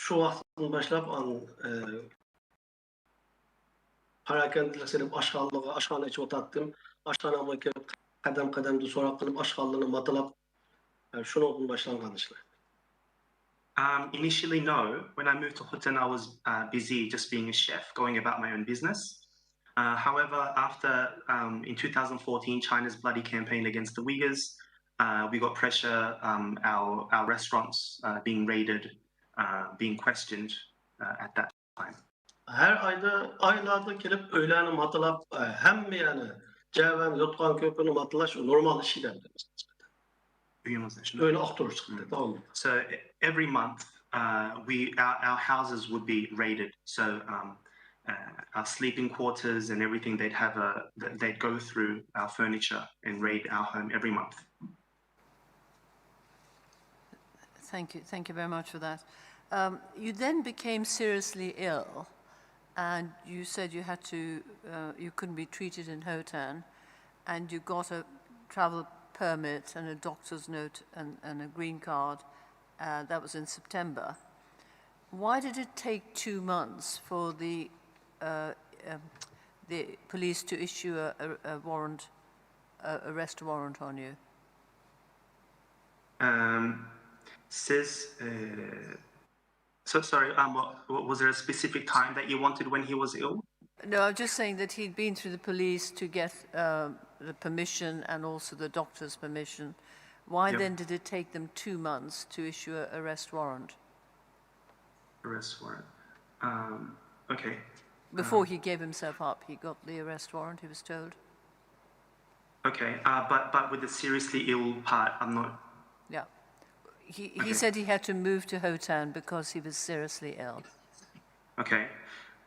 شۇ ۋاقىتتىن باشلاپ، ئان-، ئە، پاراكەندىلىك سېلىپ ئاشخانىلارغا، ئاشخانا ئېچىۋاتاتتىم. ئاشخانامغا كىرىپ، قەدەم-قەدەمدە سوراق قىلىپ، ئاشخانىلارنى ماتىلاپ، ئە، شۇنىڭدىن باشلانغان ئىشلار. Um, initially, no. When I moved to Hotan, I was uh, busy just being a chef, going about my own business. Uh, however, after um, in two thousand fourteen, China's bloody campaign against the Uyghurs, uh, we got pressure, um, our, our restaurants uh, being raided, uh, being questioned uh, at that time. ھەر ئايدا، ئايلاردا كېلىپ ئۆيلەرنى ماتىلاپ، ئە، ھەممە يەرنى، جەۋەن، يوتقان، كۆپۈرنى ماتىلاش نورمال ئىش ئىدى. ئۆيىڭىزدە شۇنداق. ئۆينى ئاختۇرۇش چىقتى، داۋاملىق. So every month, uh, we our, our houses would be raided. So um, uh, our sleeping quarters and everything, they'd have a they'd go through our furniture and raid our home every month. Thank you. Thank you very much for that. Um, you then became seriously ill, and you said you had to, uh, you couldn't be treated in Hotan, and you got a travel permit and a doctor's note and, and a green card. Uh, that was in September. Why did it take two months for the uh, um, the police to issue a, a, a warrant, a arrest warrant on you? Um, siz, uh, so sorry, um, what, what- was there a specific time that you wanted when he was ill? No, I'm just saying that he'd been through the police to get uh, the permission and also the doctor's permission. Why Yeah. then did it take them two months to issue an arrest warrant? Arrest warrant. Um, okay. Before he gave himself up, he got the arrest warrant, he was told. Okay, uh, but but with the seriously ill part, I'm not. Yeah. He, he Okay. said he had to move to Hotan because he was seriously ill. Okay,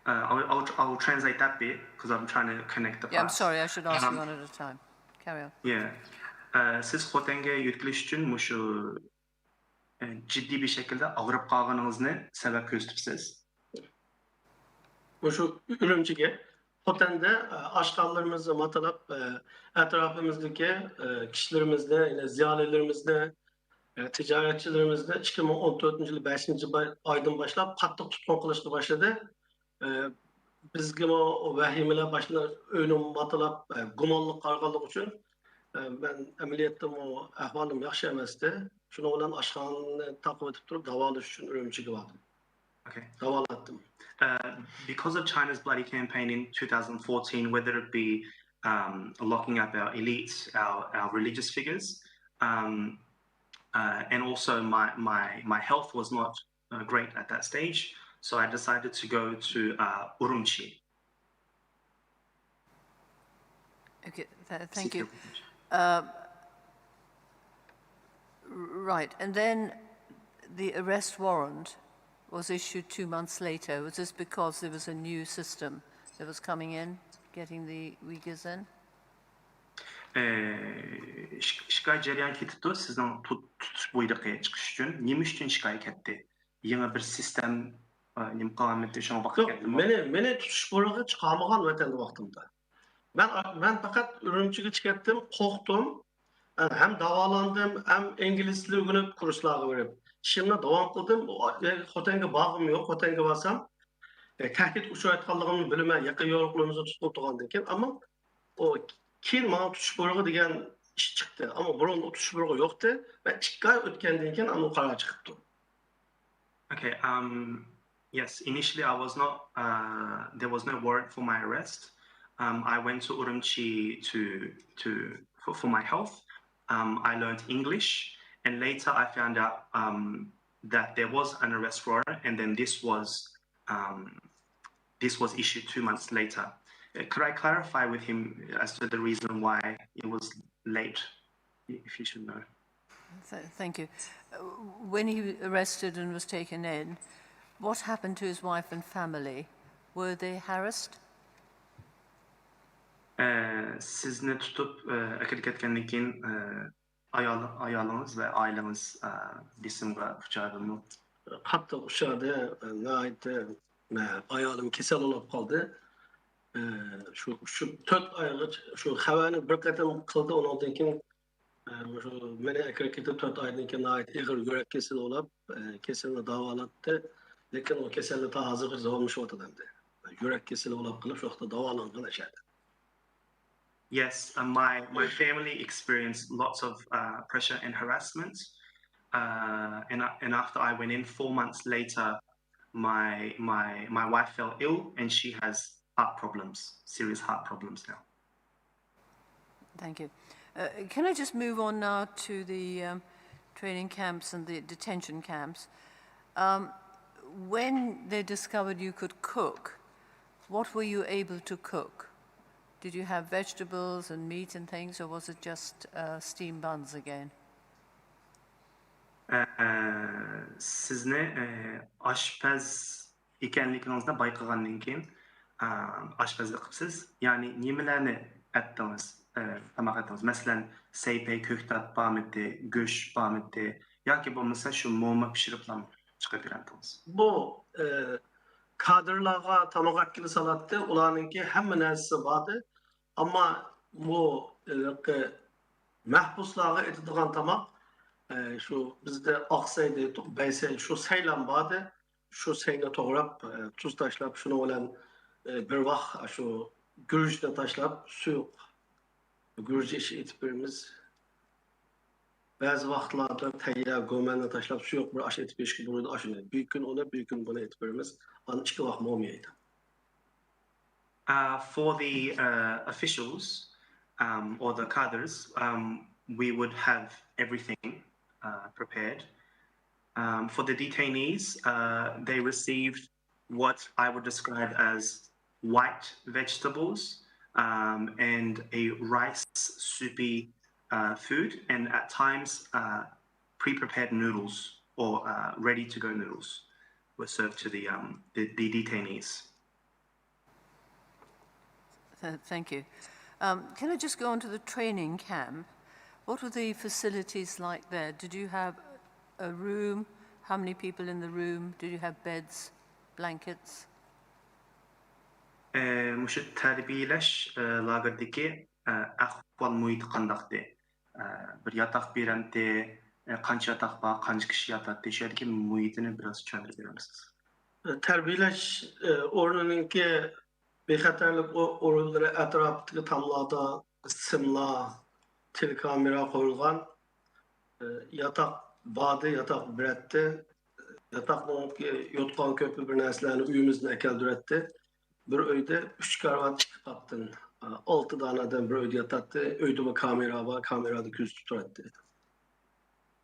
uh, I'll, I'll I'll translate that bit because I'm trying to connect the Yeah, I'm parts. Sorry, I should ask Um, you one at a time. Carry on. Yeah. Uh, siz خوتەنگە يۆتكىلىش ئۈچۈن مۇشۇ ئە، جىددىي بىر شەكىلدە ئاغرىپ قالغىنىڭىزنى سەۋەب كۆرسىتىپسىز. مۇشۇ ئۈرۈمچىگە، خوتەندە، ئە، ئاشخانىلىرىمىزنى ماتىلاپ، ئە، ئەتراپىمىزدىكى، ئە، كىشىلىرىمىزنى، يەنە زىيالىيلىرىمىزنى، ئە، تىجارەتچىلىرىمىزنى ئىككى مىڭ ئون تۆتىنچى يىل بەشىنچى باي-، ئايدىن باشلاپ قاتتىق تۇتقۇن قىلىشقا باشلىدى. ئە، بىزگىمۇ ۋەھىمىلەر باشلىنىپ، ئۆينى ماتىلاپ، ئە، گۇمانلىق قارىغانلىقى ئۈچۈن، ئە، مەن ئەمەلىيەتتىمۇ ئەھۋالىم ياخشى ئەمەستى. شۇنىڭ بىلەن ئاشخانىنى تاقىۋېتىپ تۇرۇپ داۋالاش ئۈچۈن ئۈرۈمچىگە باردىم. Okay. داۋالاتتىم. Uh, because of China's bloody campaign in two thousand fourteen, whether it be um, locking up our elites, our, our religious figures, um, uh, and also my, my, my health was not uh, great at that stage, so I decided to go to uh, Urumqi. Okay, th- thank you. Uh, right, and then the arrest warrant was issued two months later. Was this because there was a new system that was coming in, getting the Uyghurs in? ئىككى ئاي جەريان كېتىپتۇ سىزنىڭ تۇت- تۇتۇش بۇيرۇقى چىقىش ئۈچۈن. نېمە ئۈچۈن ئىككى ئاي كەتتى؟ يېڭى بىر سىستېم نېمە قىلالمىدى، شۇڭا ۋاقىت يوق، كەتتىمۇ؟ مېنى مېنى تۇتۇش بۇيرۇقى چىقارمىغان ۋەتەندە ۋاقتىمدا. مەن مەن پەقەت ئۈرۈمچىگە چىقىپ كەتتىم، قورقتۇم. ھەم داۋالاندىم، ھەم ئىنگلىز تىلى ئۆگىنىپ، كۇرسلارغا بېرىپ ئىشىمنى داۋام قىلدىم. ئۇ، ئە، خوتەنگە بارغۇم يوق، خوتەنگە بارسام، ئە، تەھدىتكە ئۇچرايدىغانلىقىمنى بىلىمەن، يېقىن يورۇقلىرىمىزنى تۇتقۇن قىلغاندىن كېيىن، ئەمما ئۇ كېيىن ماڭا تۇتۇش بۇيرۇقى دېگەن ئىش چىقتى. ئەمما بۇرۇن ئۇ تۇتۇش بۇيرۇقى يوقتى. مەن ئىككى ئاي ئۆتكەندىن كېيىن ئەمما قارار چىقىپتۇ. Okay, um, yes, initially I was not, uh, there was no warrant for my arrest. Um, I went to Urumqi to, to, for, for my health. Um, I learned English, and later I found out um, that there was an arrest warrant, and then this was, um, this was issued two months later. Uh, could I clarify with him as to the reason why it was late, if he should know? Th- Thank you. Uh, When he arrested and was taken in, what happened to his wife and family? Were they harassed? ئە، سىزنى تۇتۇپ ئە، ئەكىرىپ كەتكەندىن كېيىن ئە، ئايال ئايالىڭىز ۋە ئائىلىڭىز ئە، بېسىمغا ئۇچرادىمۇ؟ قاتتىق ئۇچرىدى، ناھايىتى، ئايالىم كېسەل بولۇپ قالدى. ئە، شۇ، شۇ تۆت ئايغىچە شۇ خەۋەرنى بىر قېتىم قىلدى، ئۇنىڭدىن كېيىن، ئە، شۇ مېنى ئەكىرىپ كېتىپ، تۆت ئايدىن كېيىن ناھايىتى ئېغىر يۈرەك كېسىلى بولۇپ، ئە، كېسىلىنى داۋالاتتى. لېكىن ئۇ كېسەلنى تا ھازىرغىچە داۋاملىشىۋاتىدۇ ئەمدى. يۈرەك كېسىلى بولۇپ قېلىپ، شۇ ۋاقىتتا داۋالانغان ئەشەدە. Yes, and my, my family experienced lots of uh, pressure and harassment. Uh, and, I- and after I went in, four months later, my, my, my wife fell ill and she has heart problems, serious heart problems now. Thank you. Uh, can I just move on now to the um, training camps and the detention camps? Um, when they discovered you could cook, what were you able to cook? Did you have vegetables and meat and things, or was it just uh, steam buns again? ئە، سىزنى ئە، ئاشپەز ئىكەنلىكىڭىزنى بايقىغاندىن كېيىن، ئە، ئاشپەزلىك قىپسىز. يەنى نېمىلەرنى ئەتتىڭىز، ئە، تاماق ئەتتىڭىز؟ مەسىلەن، سەيپەي كۆكتات بارمىدى، گۆش بارمىدى؟ ياكى بولمىسا شۇ موما پىشۇرۇپلا چىقىپ بېرەتتىڭىز؟ بۇ ئە، كادىرلارغا تاماق ئەتكىلى سالاتتى، ئۇلارنىڭكى ھەممە نەرسىسى باردى. ئەمما بۇ ھېلىقى مەھبۇسلارغا ئېتىدىغان تاماق، ئە، شۇ بىزدە ئاقسەي دەيتتۇق، بەيسەي، شۇ سەيلەن باردى. شۇ سەينى توغراپ، ئە، تۇز تاشلاپ، شۇنىڭ بىلەن ئە، بىر ۋاق شۇ گۈرۈچنى تاشلاپ، سۇيۇق گۈرۈچ ئېشى ئېتىپ بېرىمىز. بەزى ۋاقىتلاردا تەييار گۆمەننى تاشلاپ، سۇيۇق بىر ئاش ئېتىپ بېرىشكە بولىدۇ. ئاشۇنى بىر كۈن ئۇنى، بىر كۈن بۇنى ئېتىپ بېرىمىز. ئاندىن ئىككى ۋاق موما يەيدۇ. Uh, for the uh, officials um, or the cadres, um, we would have everything uh, prepared. Um, for the detainees, uh, they received what I would describe as white vegetables um, and a rice soupy uh, food, and at times uh, pre-prepared noodles or uh, ready-to-go noodles were served to the um, the, the detainees. Th- Thank you. Um, can I just go on to the training camp? What were the facilities like there? Did you have a room? How many people in the room? Did you have beds, blankets? ئە، مۇشۇ تەربىيەلەش ئە، لاگېرىدىكى ئە، ئەھۋال مۇھىتى قانداقتى؟ ئە، بىر ياتاق بېرەمتى؟ ئە، قانچە ياتاق بار؟ قانچە كىشى ياتاتتى؟ شۇ يەردىكى مۇھىتىنى بىراز چۈشەندۈرۈپ بېرەمسىز؟ تەربىيەلەش ئورنىنىڭكى بىخەتەرلىك ئورۇنلىرى ئەتراپىدىكى تاملاردا سىملار، تېلېكامېرا قويۇلغان. ياتاق باردى، ياتاق بېرەتتى. ياتاقنىڭكى يوتقان كۆپى بىر نەرسىلەرنى ئۆيىمىزدىن ئەكەلدۈرەتتى. بىر ئۆيدە ئۈچ كارىۋات، ئىككى قاتتىن ئالتە دانە ئادەم بىر ئۆيدە ياتاتتى. ئۆيدىمۇ كامېرا بار، كامېرادا كۆزىتىپ تۇراتتى.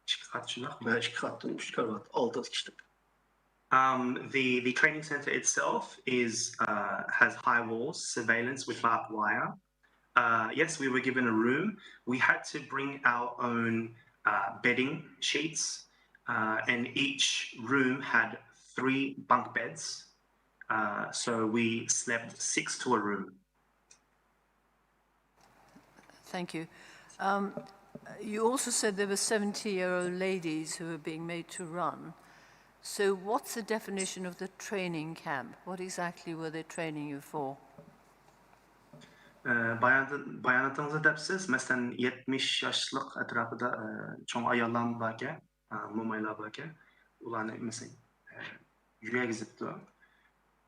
ئىككى قات شۇنداقمۇ؟ ھە، ئىككى قاتتىن ئۈچ كارىۋات، ئالتە كىشىلىك. Um, the, the training center itself is uh, has high walls, surveillance with barbed wire. Uh, yes, we were given a room. We had to bring our own uh, bedding sheets, uh, and each room had three bunk beds. Uh, so we slept six to a room. Thank you. Um, you also said there were seventy year old ladies who were being made to run. So, what's the definition of the training camp? What exactly were they training you for? ئە، بايانات- باياناتىڭىزدا دەپسىز، مەسىلەن، يەتمىش ياشلىق ئەتراپىدا ئە، چوڭ ئاياللارمۇ باركەن، ئە، مومايلار باركەن، ئۇلارنى مەسىلەن ئە، يۈرگۈزۈپتۇ.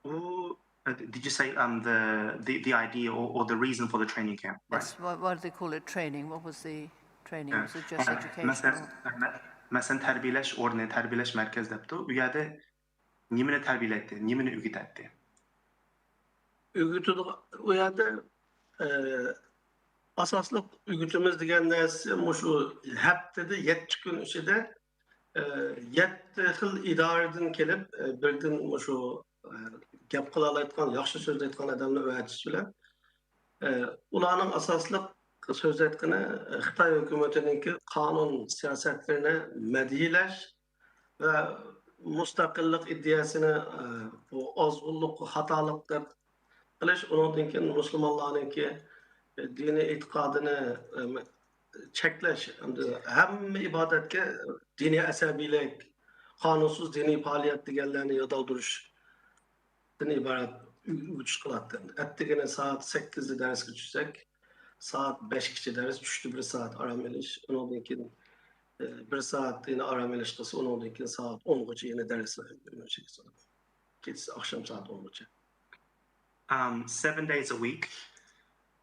ئۇ uh, did you say um, the, the, the idea or, or the reason for the training camp, right? Yes, why, why do they call it training? What was the training? Was it just مەسىلەن educational? مەسىلەن تەربىيەلەش ئورنى، تەربىيەلەش مەركەزى دەپتۇ. ئۇ يەردە نېمىنى تەربىيەلەيتتى، نېمىنى ئۆگىتەتتى؟ ئۆگىتىدىغان ئۇ يەردە ئە، ئاساسلىق ئۆگىتىمىز دېگەن نەرسە مۇشۇ ھەپتىدە يەتتە كۈن ئىچىدە ئە، يەتتە خىل ئىدارىدىن كېلىپ ئە، بىردىن مۇشۇ ئە، گەپ قىلالايدىغان، ياخشى سۆزلەيدىغان ئادەمنى ئەۋەتىش بىلەن ئە، ئۇلارنىڭ ئاساسلىق سۆزلەيدىغىنى خىتاي ھۆكۈمىتىنىڭكى قانۇن سىياسەتلىرىنى مەدھىيلەش ۋە مۇستەقىللىق ئىدىيەسىنى ئە، بۇ ئازغۇنلۇق، خاتالىق دەپ قىلىش، ئۇنىڭدىن كېيىن مۇسۇلمانلارنىڭكى دىنىي ئېتىقادىنى ئە، چەكلەش، ئەمدى ھەممە ئىبادەتكە دىنىي ئەسەبىيلىك، قانۇنسىز دىنىي پائالىيەت دېگەنلەرنى يادالدۇرۇشتىن ئىبارەت. ئۇچۇش قىلاتتى. ئەتىگىنى سائەت سەككىزدە دەرسكە چۈشسەك، سائەت بەشكىچە دەرس، چۈشتە بىر سائەت ئارام ئېلىش، ئۇنىڭدىن كېيىن، ئە، بىر سائەت يەنە ئارام ئېلىش قىلسا، ئۇنىڭدىن كېيىن سائەت ئونغىچە يەنە دەرس، كېچىسى ئاخشام سائەت ئونغىچە. Um, seven days a week,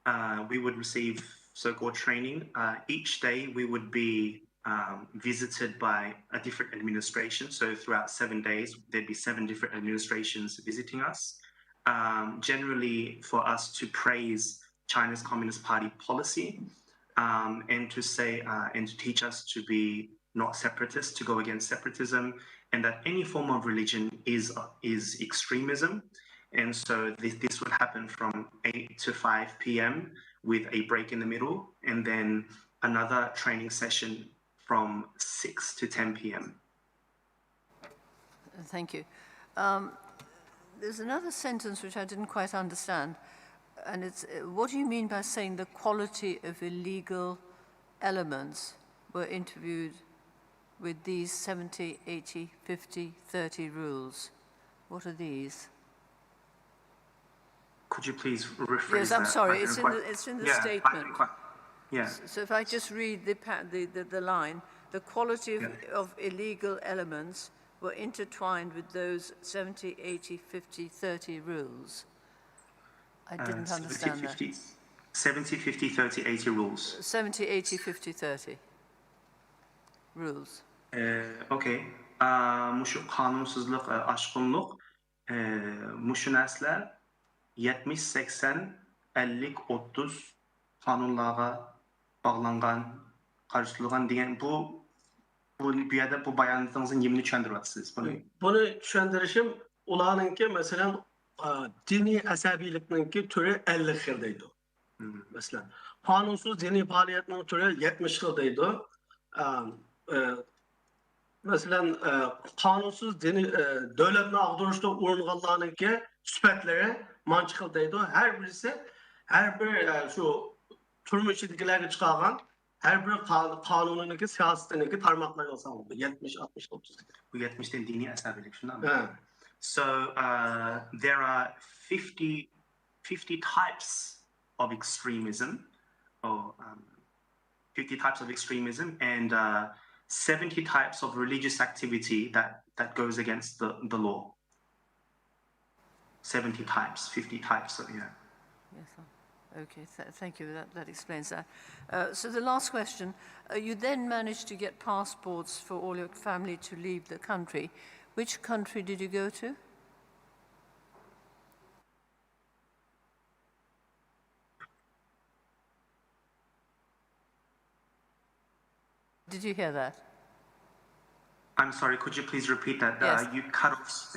uh, we would receive so-called training. Uh, each day we would be um, visited by a different administration. So throughout seven days, there'd be seven different administrations visiting us. Um, generally, for us to praise China's Communist Party policy um, and to say uh, and to teach us to be not separatists, to go against separatism, and that any form of religion is is extremism. And so this, this would happen from eight to five p.m. with a break in the middle, and then another training session from six to ten p.m. Thank you. Um, there's another sentence which I didn't quite understand, and it's uh, what do you mean by saying the quality of illegal elements were interviewed with these seventy, eighty, fifty, thirty rules? What are these? Could you please rephrase Yes, I'm that? sorry. I It's didn't in quite- the, it's in the yeah, I statement. didn't quite- Yeah. So if I just read the, pa- the, the, the line, the quality of, Yeah. of illegal elements were intertwined with those seventy, eighty, fifty, thirty rules. I Uh, didn't seventy, understand that. fifty, seventy, fifty, thirty, eighty rules. seventy, eighty, fifty, thirty rules. Ee, okay. Aa, مۇشۇ قانۇنسىزلىق، ئاشقۇنلۇق، ئە، مۇشۇ نەرسىلەر يەتمىش، سەكسەن، ئەللىك، ئوتتۇز قانۇنلارغا باغلانغان، قارشى تۇرۇلغان دېگەن بۇ، بۇ، بۇ يەردە بۇ باياناتىڭىزدا نېمىنى چۈشەندۈرۈۋاتىسىز؟ بۇنى بۇنى چۈشەندۈرۈشۈم، ئۇلارنىڭكى، مەسىلەن، ئا، دىنىي ئەسەبىيلىكنىڭكى تۈرى ئەللىك خىل دەيدۇ. مم. مەسىلەن، قانۇنسىز دىنىي پائالىيەتنىڭ تۈرى يەتمىش خىل دەيدۇ. ئا، ئە، مەسىلەن، ئە، قانۇنسىز دىنىي، ئە، دۆلەتنى ئاغدۇرۇشتا ئۇرۇنغانلارنىڭكى سۈپەتلىرى مانچە خىل دەيدۇ. ھەر بىرسى، ھەر بىر، ئە، شۇ تۈرمە ئىچىدىكىلەرگە چىقارغان ھەر بىر قا-، قانۇنىنىڭكى سىياسىتىنىڭكى تارماقلىرىغا سالىنغان. يەتمىش، ئاتمىش، ئوتتۇز. بۇ يەتمىشتىن دىنىي ئەسەبىيلىك، شۇنداقمۇ؟ ھە. So uh, there are fifty, fifty types of extremism, or um, fifty types of extremism, and uh, seventy types of religious activity that, that goes against the, the law. seventy types, fifty types, so yeah. Yes, sir. Okay, th- thank you. That, that explains that. Uh, so the last question, uh, you then managed to get passports for all your family to leave the country. Which country did you go to? Did you hear that? I'm sorry, could you please repeat that? Uh, Yes. you cut off.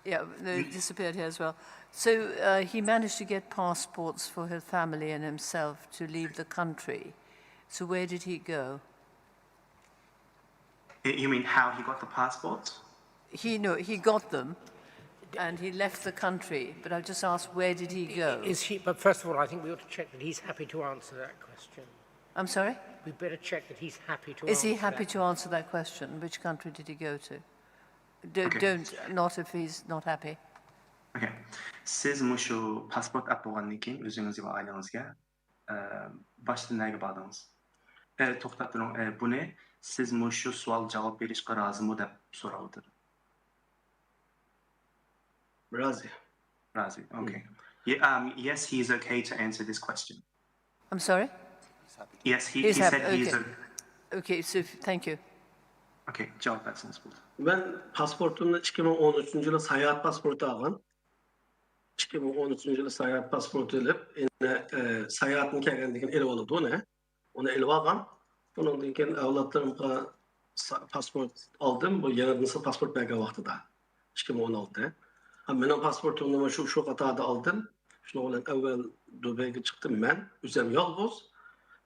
Yeah, they disappeared here as well. So uh, he managed to get passports for his family and himself to leave the country. So where did he go? You mean how he got the passport? He knew he got them, and he left the country. But I just asked, where did he go? Is he, but first of all, I think we ought to check that he's happy to answer that question. I'm sorry. We better check that he's happy to Is answer he happy that. To answer that question? Which country did he go to? Do, Okay. Don't, not if he's not happy. Okay. سىز مۇشۇ پاسپورت ئاپ بولغاندىن كېيىن ئۆزىڭىزگە ۋە ئائىلىڭىزگە ئە، باشتا نەگە باردىڭىز؟ ئە، توختاپ تۇرۇڭ، ئە، بۇنى سىز مۇشۇ سوئال جاۋاب بېرىشقا رازىمۇ دەپ سوراۋاتىدۇ. رازى. رازى. Okay. Yeah, um, yes, he is okay to answer this question. I'm sorry. Yes, he, He's he happy, said he is okay. o- Okay, so f- thank you. Okay, جاۋاب بەرسىڭىز بولدى. مەن پاسپورتۇمنى ئىككى مىڭ ئون ئۈچىنچى يىلى ساياھەت پاسپورتى ئالغان. ئىككى مىڭ ئون ئۈچىنچى يىلى ساياھەت پاسپورتى ئېلىپ، ئەنە، ئە، ساياھەتتىن كەلگەندىن كېيىن ئېلىپ ئالىدۇ ئۇنى. ئۇنى ئېلىپ ئالغان. ئۇنىڭدىن كېيىن ئەۋلادلىرىمغا سا-، پاسپورت ئالدىم. بۇ يېڭىدىن پاسپورت بەرگەن ۋاقتىدا. ئىككى مىڭ ئون ئالتە. ھە، مېنىڭ پاسپورتۇمنىمۇ شۇ، شۇ قاتاردا ئالدىم. شۇنىڭ بىلەن ئەۋۋەل دۇبەيگە چىقتىم مەن. ئۆزۈم يالغۇز.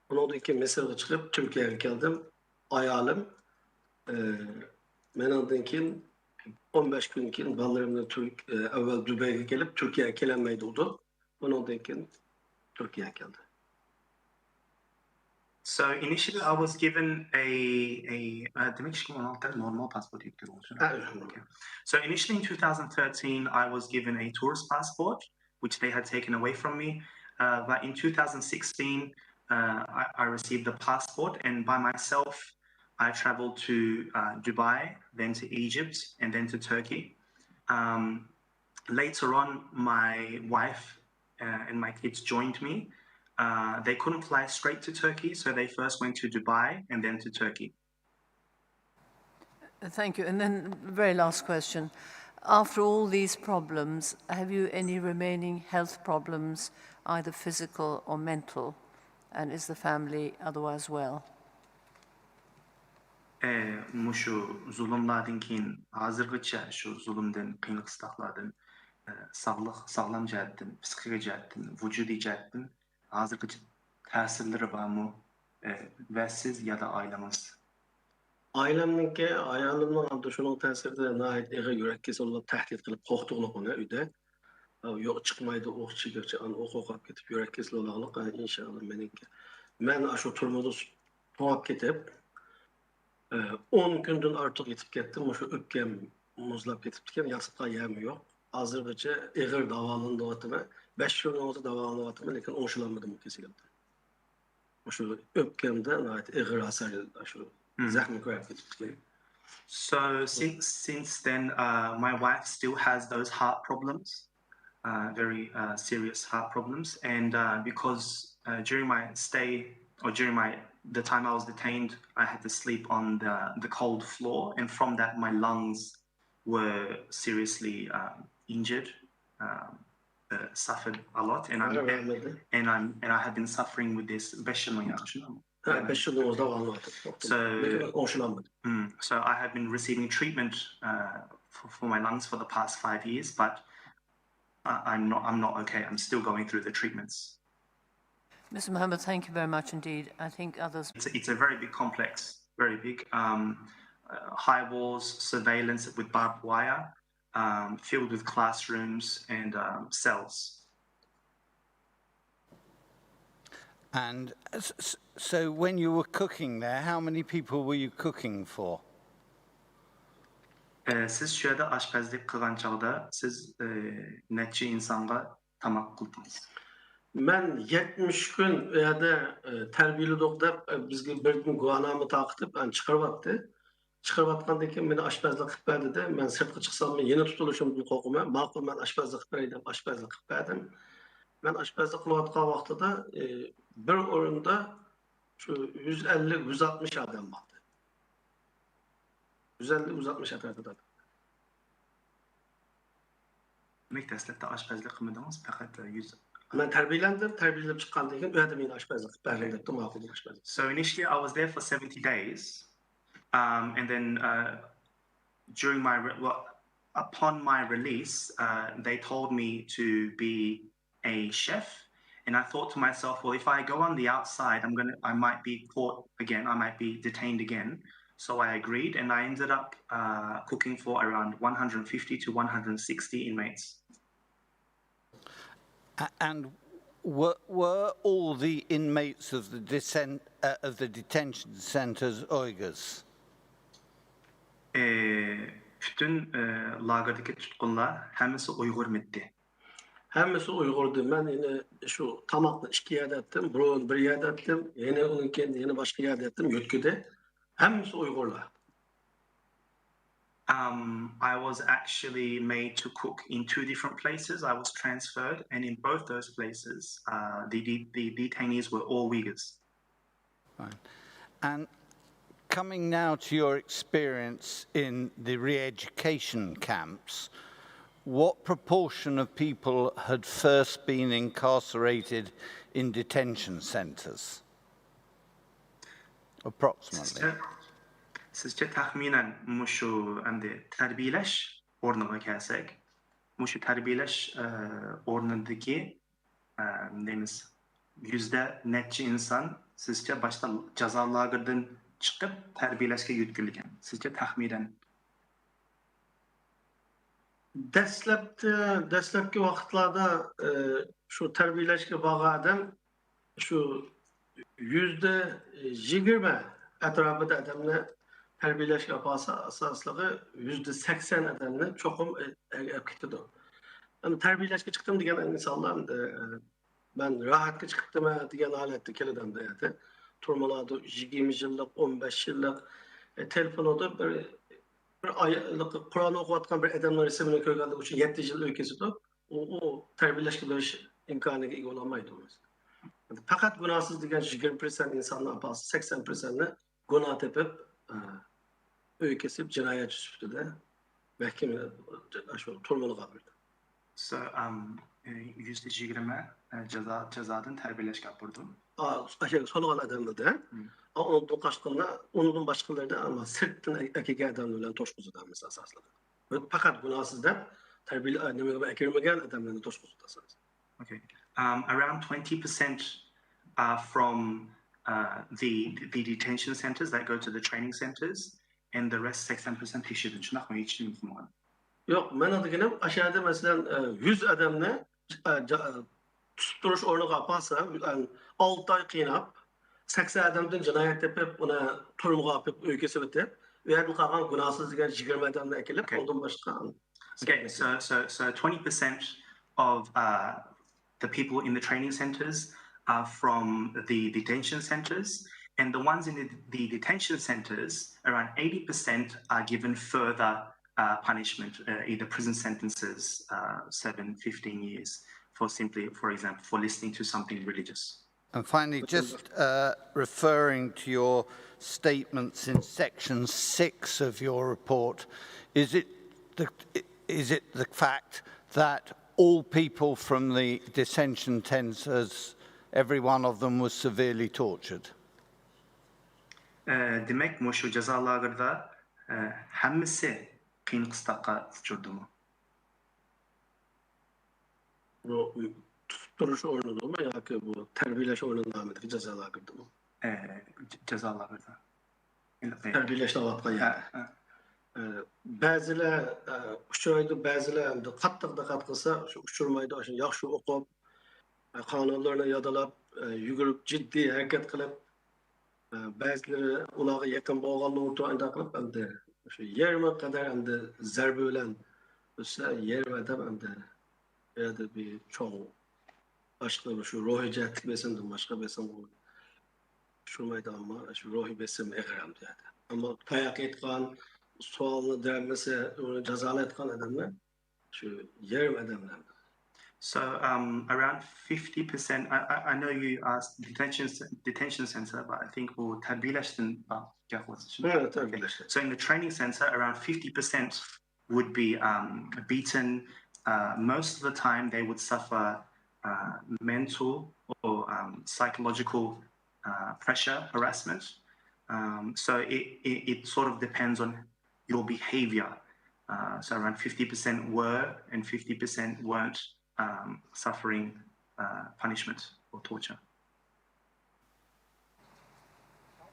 ئۇنىڭدىن كېيىن مىسىرغا چىقىپ، تۈركىيەگە كەلدىم. ئايالىم، ئە، مېنىڭدىن كېيىن ئون بەش كۈندىن كېيىن بالىلىرىمنى تۈرك-، ئە، ئەۋۋەل دۇبەيگە كېلىپ، تۈركىيەگە كېلەلمەيدۇ ئۇ. ئۇنىڭدىن كېيىن تۈركىيەگە كەلدى. So initially I was given a, a, uh, demek ki on altı normal pasaport. Ha, okay. So initially in two thousand thirteen, I was given a tourist passport, which they had taken away from me. Uh, but in two thousand sixteen, uh, I, I received the passport, and by myself, I traveled to, uh, Dubai, then to Egypt, and then to Turkey. Um, later on, my wife, uh, and my kids joined me. Uh, they couldn't fly straight to Turkey, so they first went to Dubai and then to Turkey. Thank you. And then, very last question. After all these problems, have you any remaining health problems, either physical or mental? And is the family otherwise well? ئە، مۇشۇ زۇلۇملاردىن كېيىن ھازىرغىچە شۇ زۇلۇمدىن، قىيىن-قىستاقلاردىن، ئە، ساغلىق، ساغلام جەھەتتىن، پسىخىكا جەھەتتىن، ۋۇجۇدىي جەھەتتىن ھازىرغىچە تەسىرلىرى بارمۇ؟ ئە، ۋە سىز يادا ئائىلىڭىز؟ ئائىلەمنىڭكى، ئايالىمنىڭ ئابدۇشۇنىڭ تەسىرىدە ناھايىتى ئېغىر يۈرەك كېسىلى بولۇپ، تەھدىت قىلىپ قورقۇتۇۋالغان ئۆيدە. يوق، چىقمايدۇ، ئوخشىشىچە ئان ئوقۇپ قېلىپ يۈرەك كېسىلى بولغانلىق، ئىنشائاللا مېنىڭكى. مەن ئاشۇ تۈرمىدە توڭلاپ كېتىپ، ئون كۈندىن ئارتۇق يېتىپ كەتتىم. مۇشۇ ئۆپكەم مۇزلاپ كېتىپتىكەن، ياتىدىغان يەرمۇ يوق. ھازىرغىچە ئېغىر داۋالىنىۋاتىمەن. بەش يىلدىن ئوتتۇرا داۋالىنىۋاتىمەن، لېكىن ئوڭشىلالمىدىم بۇ كېسىلىمدىن. مۇشۇ ئۆپكەمدە ناھايىتى ئېغىر ھاسار، شۇ زەخمى كۆرۈپ كېتىپتىكەن. So since since then, uh, my wife still has those heart problems, uh, very uh, serious heart problems, and uh, because uh, during my stay or during my the time I was detained, I had to sleep on the the cold floor, and from that my lungs were seriously um, injured, um, uh, suffered a lot, and I'm and I'm and I have been suffering with this بەش يىلدىن ياقىن. بەش يىلدىن ئوتتۇرا داۋالىنىۋاتىمەن. So I have been receiving treatment uh, for, for my lungs for the past five years, but I, I'm not I'm not okay. I'm still going through the treatments. Mister Mohammed, thank you very much indeed. I think others. It's a, it's a very big complex, very big. Um, uh, high walls, surveillance with barbed wire, um, filled with classrooms and um, cells. And so when you were cooking there, how many people were you cooking for? سىز شۇ يەردە ئاشپەزلىك قىلغان چاغدا سىز نەچچە ئىنسانغا تاماق قىلدىڭىز؟ مەن يەتمىش كۈن ئۇ يەردە تەربىيەلىدۇق دەپ، بىزگە بىردىن گۇۋاھنامە تارقىتىپ، ئەنە چىقىرىۋەتتى. چىقىرىۋاتقاندىن كېيىن مېنى ئاشپەزلىك قىلىپ بەر دېدى. مەن سىرتقا چىقساممۇ يەنە تۇتۇلۇشۇمدىن قورقىمەن. ماقۇل، مەن ئاشپەزلىك قىلىپ بېرەي دەپ ئاشپەزلىك قىلىپ بەردىم. مەن ئاشپەزلىك قىلىۋاتقان ۋاقتىدا بىر ئورۇندا شۇ يۈز ئەللىك، يۈز ئاتمىش ئادەم بار ئىدى. يۈز ئەللىك، يۈز ئاتمىش ئەتراپىدا. دېمەك، دەسلەپتە ئاشپەزلىك قىلمىدىڭىز، پەقەت يۈز. مەن تەربىيەلەندىم، تەربىيەلىنىپ چىققاندىن كېيىن ئۇ يەردە مېنى ئاشپەزلىك قىلىپ بەرگىن دەپتۇ، ماقۇل دەپ ئاشپەزلىك. So initially I was there for seventy days, um, and then uh, during my re- well, upon my release, uh, they told me to be a chef, and I thought to myself, well, if I go on the outside, I'm gonna, I might be caught again, I might be detained again. So I agreed, and I ended up uh, cooking for around one hundred fifty to one hundred sixty inmates. And were, were all the inmates of the, deten- uh, of the detention centres Uyghurs? ئى، پۈتۈن ئى، لاگېردىكى تۇتقۇنلار ھەممىسى ئۇيغۇرمىدى؟ ھەممىسى ئۇيغۇردى. مەن يەنە شۇ تاماقنى ئىككى يەردە ئەتتىم. بۇرۇن بىر يەردە ئەتتىم، يەنە ئۇنىڭ كېيىن يەنە باشقا يەردە ئەتتىم، يۆتكىدى. ھەممىسى ئۇيغۇرلار. Um, I was actually made to cook in two different places. I was transferred, and in both those places, uh, the, the, the detainees were all Uyghurs. Fine. And coming now to your experience in the re-education camps, what proportion of people had first been incarcerated in detention centres? Approximately. سىزچە، سىزچە تەخمىنەن مۇشۇ ئەمدى تەربىيەلەش ئورنىغا كەلسەك، مۇشۇ تەربىيەلەش ئە، ئورنىدىكى ئە، دەيمىز، يۈزدە نەچچە ئىنسان سىزچە باشتا جازا لاگېرىدىن چىقىپ تەربىيەلەشكە يۆتكىلىگەن؟ سىزچە تەخمىنەن؟ دەسلەپتە، دەسلەپكى ۋاقىتلاردا ئە، شۇ تەربىيەلەشكە بارغان ئادەم شۇ يۈزدە يىگىرمە ئەتراپىدا ئادەمنى تەربىيەلەشكە ئاپارسا، ئاساسلىقى يۈزدە سەكسەن ئادەمنى چوقۇم ئەگەپ كېتىدۇ. ئەمدى تەربىيەلەشكە چىقتىم دېگەن ئىنسانلار ئەمدى، ئە، مەن راھەتكە چىقىپتىمەن دېگەن ھالەتتە كېلىدۇ ئەمدى. تۇرمىلاردا يىگىرمە يىللىق، ئون بەش يىللىق، ئە، تېلېفوندا بىر، بىر ئايلىق قۇرئان ئوقۇۋاتقان بىر ئادەمنىڭ رەسىمىنى كۆرگەندە ئۇ يەتتە يىل ئۆي كېسىدۇ. ئۇ، ئۇ تەربىيەلەشكە بېرىش ئىمكانىغا ئىگە بولالمايدۇ. پەقەت گۇناھسىز دېگەن يىگىرمە پىرسەنت ئىنساننى ئاپارسا، سەكسەن پىرسەنتنى گۇناھ تېپىپ، ئە، ئۆي كېسىپ، جىنايەتچى سۈپىتىدە مەھكىمە، شۇ تۈرمىلىرىگە بېرىدۇ. So, um, يۈزدە يىگىرمە، ئە، جازا، جازادىن تەربىيەلەشكە ئاپىرىدۇ. ئا، ئاشۇ سولىغان ئادەملەردە. مم. ئا، ئۇنىڭدىن قاشقىلىرىدا، ئۇنىڭدىن باشقىلىرىدا، ئەمما سىرتتىن ئەكەلگەن ئادەملەر بىلەن توشقۇزىدۇ ھەممىسى ئاساسلىقى. پەقەت گۇناھسىز دەپ تەربىيە، نېمىگە ئەكىرمىگەن ئادەملەرنى توشقۇزىدۇ ئاساسلىقى. Okay. Um, around twenty percent are from, uh, the, the detention centers that go to the training centers, and the rest سەكسەن پىرسەنت تېكشۈرۈلدى. شۇنداقمۇ؟ ھېچ نېمە قىلمىغان. يوق، مېنىڭ دېگىنىم، ئاشۇ يەردە، مەسىلەن، ئە، يۈز ئادەمنى، ئە، جا-، تۇتۇپ تۇرۇش ئورنىغا ئاپارسا، ئە، ئالتە ئاي قىيناپ، سەكسەن ئادەمدىن جىنايەت تېپىپ، ئۇنى تۈرمىگە ئاپىرىپ، ئۆيگە سېلىۋېتىپ، ئۇ يەردىن قالغان گۇناھسىز دېگەن يىگىرمە ئادەمنى ئەكېلىپ، Okay. ئۇنىڭدىن باشقا. Okay, so, so, so twenty percent of, uh, the people in the training centers are from the detention centers, and the ones in the, the detention centers, around eighty percent are given further, uh, punishment, uh, either prison sentences, uh, seven, fifteen years, for simply, for example, for listening to something religious. And finally, just, uh, referring to your statements in section six of your report, is it the, is it the fact that all people from the detention centres, every one of them was severely tortured? ئە، دېمەك، مۇشۇ جازا لاگېردا، ئە، ھەممىسى قىيىن قىستاققا ئۇچرىدىمۇ؟ بۇ تۇتۇپ تۇرۇش ئورنىدىمۇ ياكى بۇ تەربىيەلەش ئورنى نامىدىكى جازا لاگېرىدىمۇ؟ ئە، ج-، جازا لاگېرىدا. تەربىيەلەشتە ئاۋاتقان ھە، يەردە. ھە. ئە، بەزىلەر، ئە، ئۇچرايدۇ، بەزىلەر ئەمدى قاتتىق دىققەت قىلسا، شۇ ئۇچرىمايدۇ، شۇ ياخشى ئوقۇپ، ئە، قانۇنلىرىنى يادلاپ، ئە، يۈگۈرۈپ، جىددىي ھەرىكەت قىلىپ، ئە، بەزىلىرى ئۇلارغا يېقىن بولغانلىقى ئۈچۈن ئانداق قىلىپ، ئەمدى شۇ يېرىمى قەدەر ئەمدى زەربە بىلەن ئۆتسە، يېرىمى ئادەم ئەمدى بۇ يەردە بىر چوڭ باشقا شۇ روھىي جەھەتتىكى بېسىمدىن باشقا بېسىم ئۇچرىمايدۇ، ئەمما شۇ روھىي بېسىم ئېغىر ئەمدى يەردە. ئەمما تاياق يەيدىغان، سوئالنى دەرمىسە، ئۇنى جازالايدىغان ئادەملەر شۇ يېرىم ئادەملەر. So, um, around fifty percent, I, I, I know you asked detention, detention center, but I think بۇ تەربىيەلەشتىن، uh, گەپ قىلىۋاتىسىز، شۇنداق؟ ھە، تەربىيەلەشتىن. So in the training center, around fifty percent would be, um, beaten, uh, most of the time they would suffer, uh, mental or, um, psychological, uh, pressure, harassment. Um, so it, it, it sort of depends on your behavior. Uh, so around fifty percent were and fifty percent weren't, um, suffering, uh, punishment or torture. I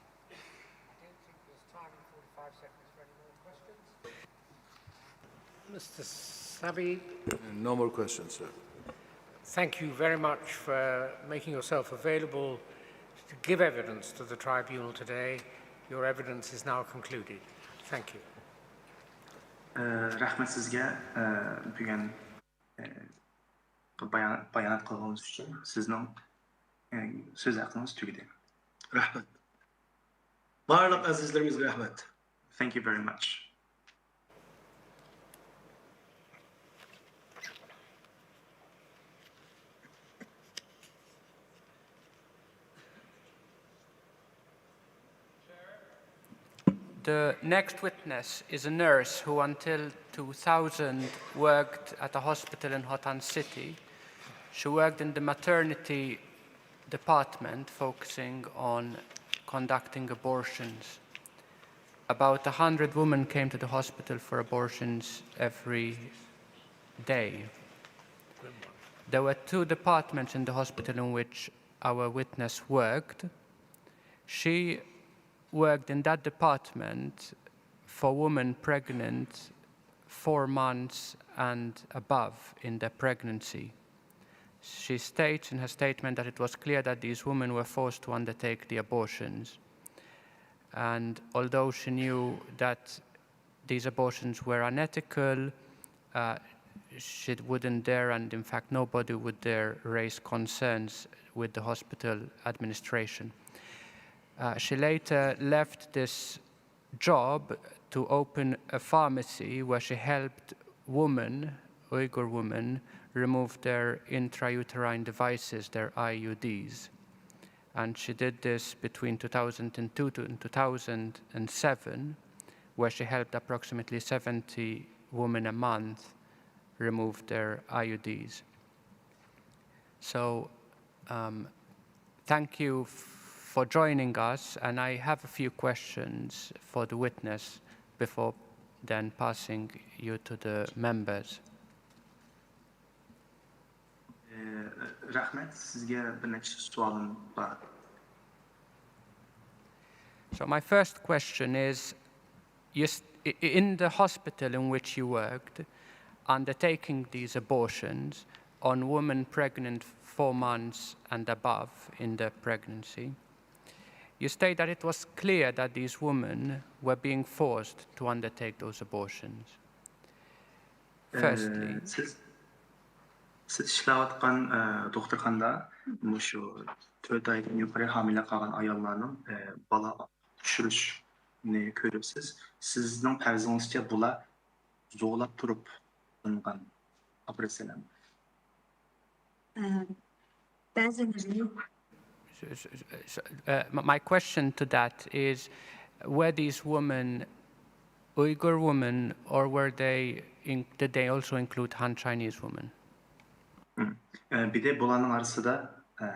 don't think there's time in forty-five seconds for any more questions. Mister Sabi. No more questions, sir. Thank you very much for making yourself available to give evidence to the tribunal today. Your evidence is now concluded. Thank you. ئە، رەھمەت سىزگە، ئە، بۈگۈن، ئە، بايان-، بايانات قىلغىنىڭىز ئۈچۈن. سىزنىڭ، ئە، سۆز ھەققىڭىز تۈگىدى. رەھمەت. بارلىق ئەزىزلىرىمىزگە رەھمەت. Thank you very much. The next witness is a nurse who, until two thousand, worked at a hospital in Hotan City. She worked in the maternity department, focusing on conducting abortions. About a hundred women came to the hospital for abortions every day. There were two departments in the hospital in which our witness worked. She worked in that department for women pregnant four months and above in their pregnancy. She states in her statement that it was clear that these women were forced to undertake the abortions. And although she knew that these abortions were unethical, uh, she wouldn't dare, and in fact nobody would dare, raise concerns with the hospital administration. Uh, she later left this job to open a pharmacy where she helped women, Uyghur women, remove their intrauterine devices, their I U Ds. And she did this between two thousand two to two thousand seven, where she helped approximately seventy women a month remove their I U Ds. So, um, thank you for joining us, and I have a few questions for the witness before then passing you to the members. رەھمەت، سىزگە بىر نەچچە سوئالىم بار. So my first question is, you st- i- i- in the hospital in which you worked, undertaking these abortions on women pregnant four months and above in their pregnancy, you state that it was clear that these women were being forced to undertake those abortions. Firstly, سىز سىز ئىشلەۋاتقان دوختۇرخانىدا مۇشۇ تۆت ئايدىن يۇقىرى ھامىلە قالغان ئاياللارنىڭ بالا چۈشۈرۈشنى كۆرۈپسىز. سىزنىڭ پەرىزىڭىزچە بۇلار زورلاپ تۇرۇپ قىلىنغان ئاپېراتسىيەلەرمۇ؟ بەزىلىرى So, so, so, uh, m- my question to that is, were these women Uyghur women, or were they in, did they also include Han Chinese women? بىدە بۇلارنىڭ ئارىسىدا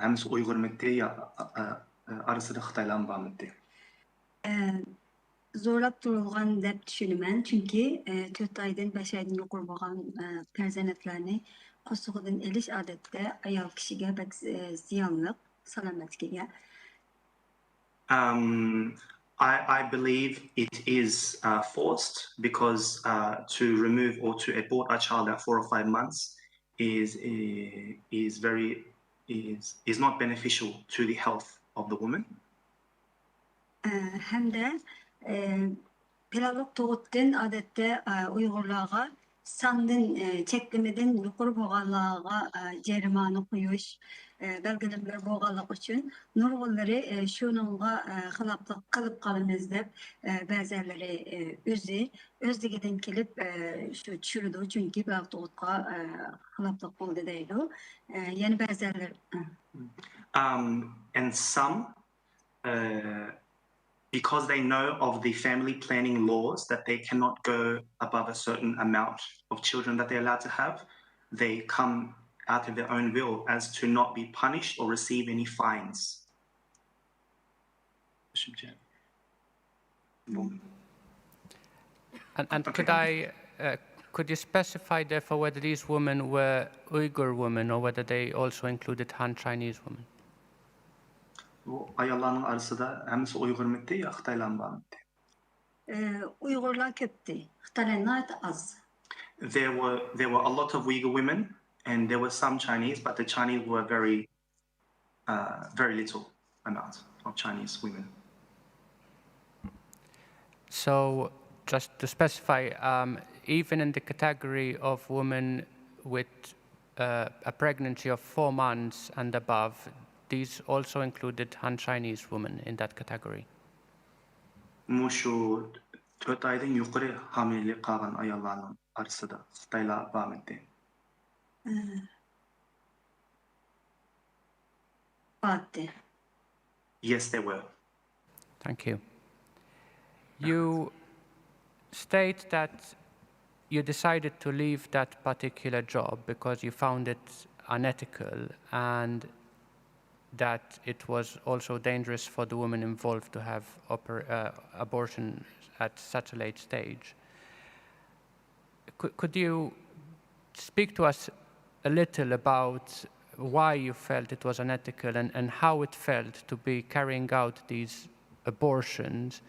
ھەممىسى ئۇيغۇرمىدى يا ئارىسىدا خىتايلارمۇ بارمىدى؟ زورلاپ تۇرۇلغان دەپ چۈشىنىمەن، چۈنكى تۆت ئايدىن بەش ئايدىن يۇقىرى بولغان پەرزەنتلەرنى قورسىقىدىن ئېلىش ئادەتتە ئايال كىشىگە بەك زىيانلىق سالامەتلىكىگە. Um, I, I believe it is uh, forced because uh, to remove or to abort a child at four or five months is is very is is not beneficial to the health of the woman. ھەمدە پىلانلىق تۇغۇتتىن ئادەتتە ئۇيغۇرلارغا ساندىن، چەكلىمىدىن يۇقىرى بولغانلارغا جەرىمانە قويۇش بەلگىلىمىلىرى بولغانلىقى ئۈچۈن نۇرغۇنلىرى شۇنىڭغا خىلاپلىق قىلىپ قالىمىز دەپ بەزەنلىرى ئۆزى ئۆزلۈكىدىن كېلىپ شۇ چۈشۈرىدۇ، چۈنكى پىلانلىق تۇغۇتقا خىلاپلىق بولدى دەيدۇ. يەنە بەزەنلىرى Um, and some, uh, because they know of the family planning laws that they cannot go above a certain amount of children that they're allowed to have, they come out of their own will as to not be punished or receive any fines. And, and could I, uh, could you specify therefore whether these women were Uyghur women or whether they also included Han Chinese women? بۇ ئاياللارنىڭ ئارىسىدا ھەممىسى ئۇيغۇرمىدى يا خىتايلارمۇ بارمىدى؟ ئۇيغۇرلار كۆپتى، خىتايلار ناھايىتى ئاز. There were there were a lot of Uyghur women and there were some Chinese, but the Chinese were very uh, very little amount of Chinese women. So, just to specify, um, even in the category of women with uh, a pregnancy of four months and above, these also included Han Chinese women in that category. مۇشۇ تۆت ئايدىن يۇقىرى ھامىلىلىك قالغان ئاياللارنىڭ ئارىسىدا خىتايلار بارمىدى؟ بارتتى. Yes, they were. Thank you. You state that you decided to leave that particular job because you found it unethical and that it was also dangerous for the women involved to have oper- uh, abortion at such a late stage. Could, could you speak to us a little about why you felt it was unethical and, and how it felt to be carrying out these abortions,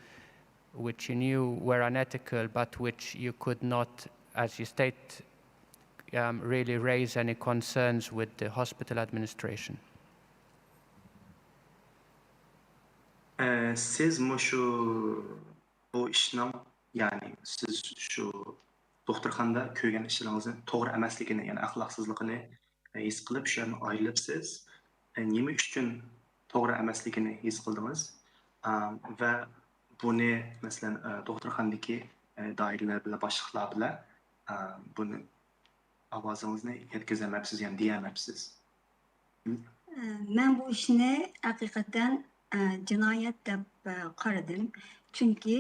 which you knew were unethical, but which you could not, as you state, um, really raise any concerns with the hospital administration? ئە، سىز مۇشۇ بۇ ئىشنىڭ، يەنى سىز شۇ دوختۇرخانىدا كۆرگەن ئىشلىرىڭىزنى توغرا ئەمەسلىكىنى، يەنى ئەخلاقسىزلىقىنى ھېس قىلىپ، شۇ يەردىن ئايرىلىپسىز. ئە، نېمە ئۈچۈن توغرا ئەمەسلىكىنى ھېس قىلدىڭىز؟ ئە، ۋە بۇنى، مەسىلەن، ئە، دوختۇرخانىدىكى، ئە، دائىرىلەر بىلەن، باشلىقلار بىلەن، ئە، بۇنى ئاۋازىڭىزنى يەتكۈزەلمەپسىز، يەنى دېيەلمەپسىز. ئە، مەن بۇ ئىشنى ھەقىقەتەن، ئە، جىنايەت دەپ، ئە، قارىدىم. چۈنكى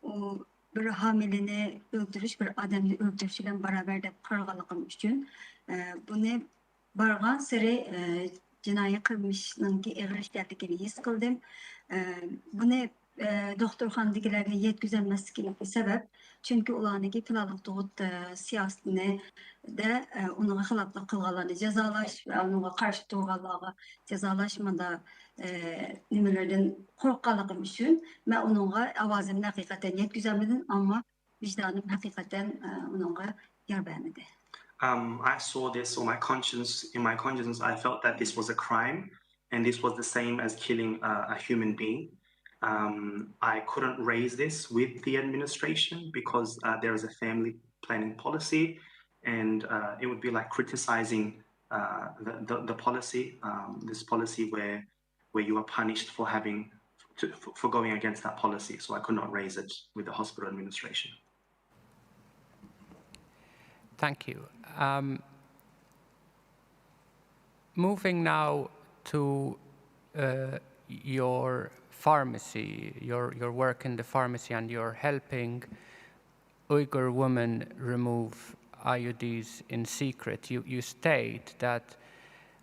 ئۇ بىر ھامىلىنى ئۆلتۈرۈش، بىر ئادەمنى ئۆلتۈرۈش بىلەن باراۋەر دەپ قارىغانلىقىم ئۈچۈن، ئە، بۇنى بارغانسېرى، ئە، جىنايى قىلمىشنىڭكى ئېغىر ئىكەنلىكىنى ھېس قىلدىم. ئە، بۇنى، ئە، دوختۇرخانىدىكىلەرگە يەتكۈزەلمەسلىكىمدىكى سەۋەب، چۈنكى ئۇلارنىڭكى پىلانلىق تۇغۇت، ئە، سىياسىتىدە، ئە، ئۇنىڭغا خىلاپلىق قىلغانلارنى جازالاش ۋە ئۇنىڭغا قارشى تۇرغانلارغا جازالاش مۇنداق، ئە، نېمىلەردىن قورققانلىقىم ئۈچۈن مەن ئۇنىڭغا ئاۋازىمنى ھەقىقەتەن يەتكۈزەلمىدىم، ئەمما ۋىجدانىم ھەقىقەتەن، ئە، ئۇنىڭغا يار بەرمىدى. Um, I saw this on my conscience. In my conscience, I felt that this was a crime, and this was the same as killing uh, a human being. Um, I couldn't raise this with the administration because uh, there is a family planning policy, and uh, it would be like criticizing uh, the, the, the policy, um, this policy where where you are punished for having to, for, for going against that policy. So I could not raise it with the hospital administration. Thank you. Um, moving now to uh, your pharmacy, your, your work in the pharmacy, and your helping Uyghur women remove I U Ds in secret. You, you state that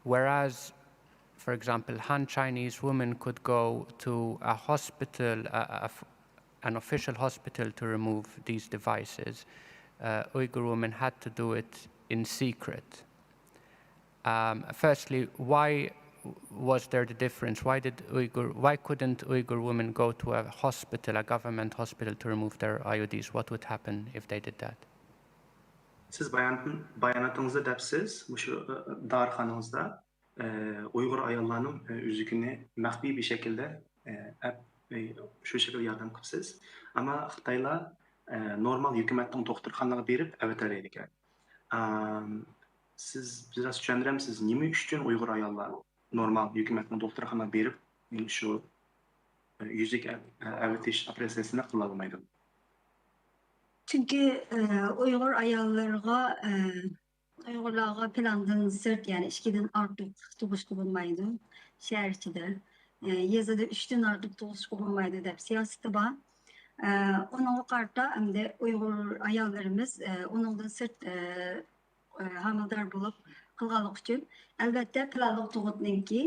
whereas, for example, Han Chinese women could go to a hospital, a, a, an official hospital to remove these devices, uh, Uyghur women had to do it in secret. Um, firstly, why was there the difference? Why did Uyghur, why couldn't Uyghur women go to a hospital, a government hospital, to remove their I U Ds? What would happen if they did that? سىز بايان، باياناتىڭىزدا دەپسىز، مۇشۇ دارىخانىڭىزدا ئۇيغۇر ئاياللارنىڭ ئۈزۈكىنى مەخپىي بىر شەكىلدە ئەپ، شۇ شەكىلدە ياردەم قىپسىز. ئەمما خىتايلار نورمال ھۆكۈمەتنىڭ دوختۇرخانىلىرىغا بېرىپ ئەۋەتەلەيدىكەن. سىز بىراز چۈشەندۈرەمسىز، نېمە ئۈچۈن ئۇيغۇر ئاياللار نورمال ھۆكۈمەتنىڭ دوختۇرخانىغا بېرىپ شۇ يۈزۈك ئەۋەتىش ئوپېراتسىيەسىنى قىلالمايدۇ؟ چۈنكى ئۇيغۇر ئاياللىرىغا ئۇيغۇرلارغا پىلاندىن سىرت، يەنى ئىككىدىن ئارتۇق تۇغۇشقا بولمايدۇ شەھەر ئىچىدە. يېزىدا ئۈچتىن ئارتۇق تۇغۇشقا بولمايدۇ دەپ سىياسىتى بار. ئۇنىڭغا قارىتا ئەمدى ئۇيغۇر ئاياللىرىمىز ئۇنىڭدىن سىرت ھامىلىدار بولۇپ قالغانلىقى ئۈچۈن، ئەلۋەتتە، پىلانلىق تۇغۇتنىڭكى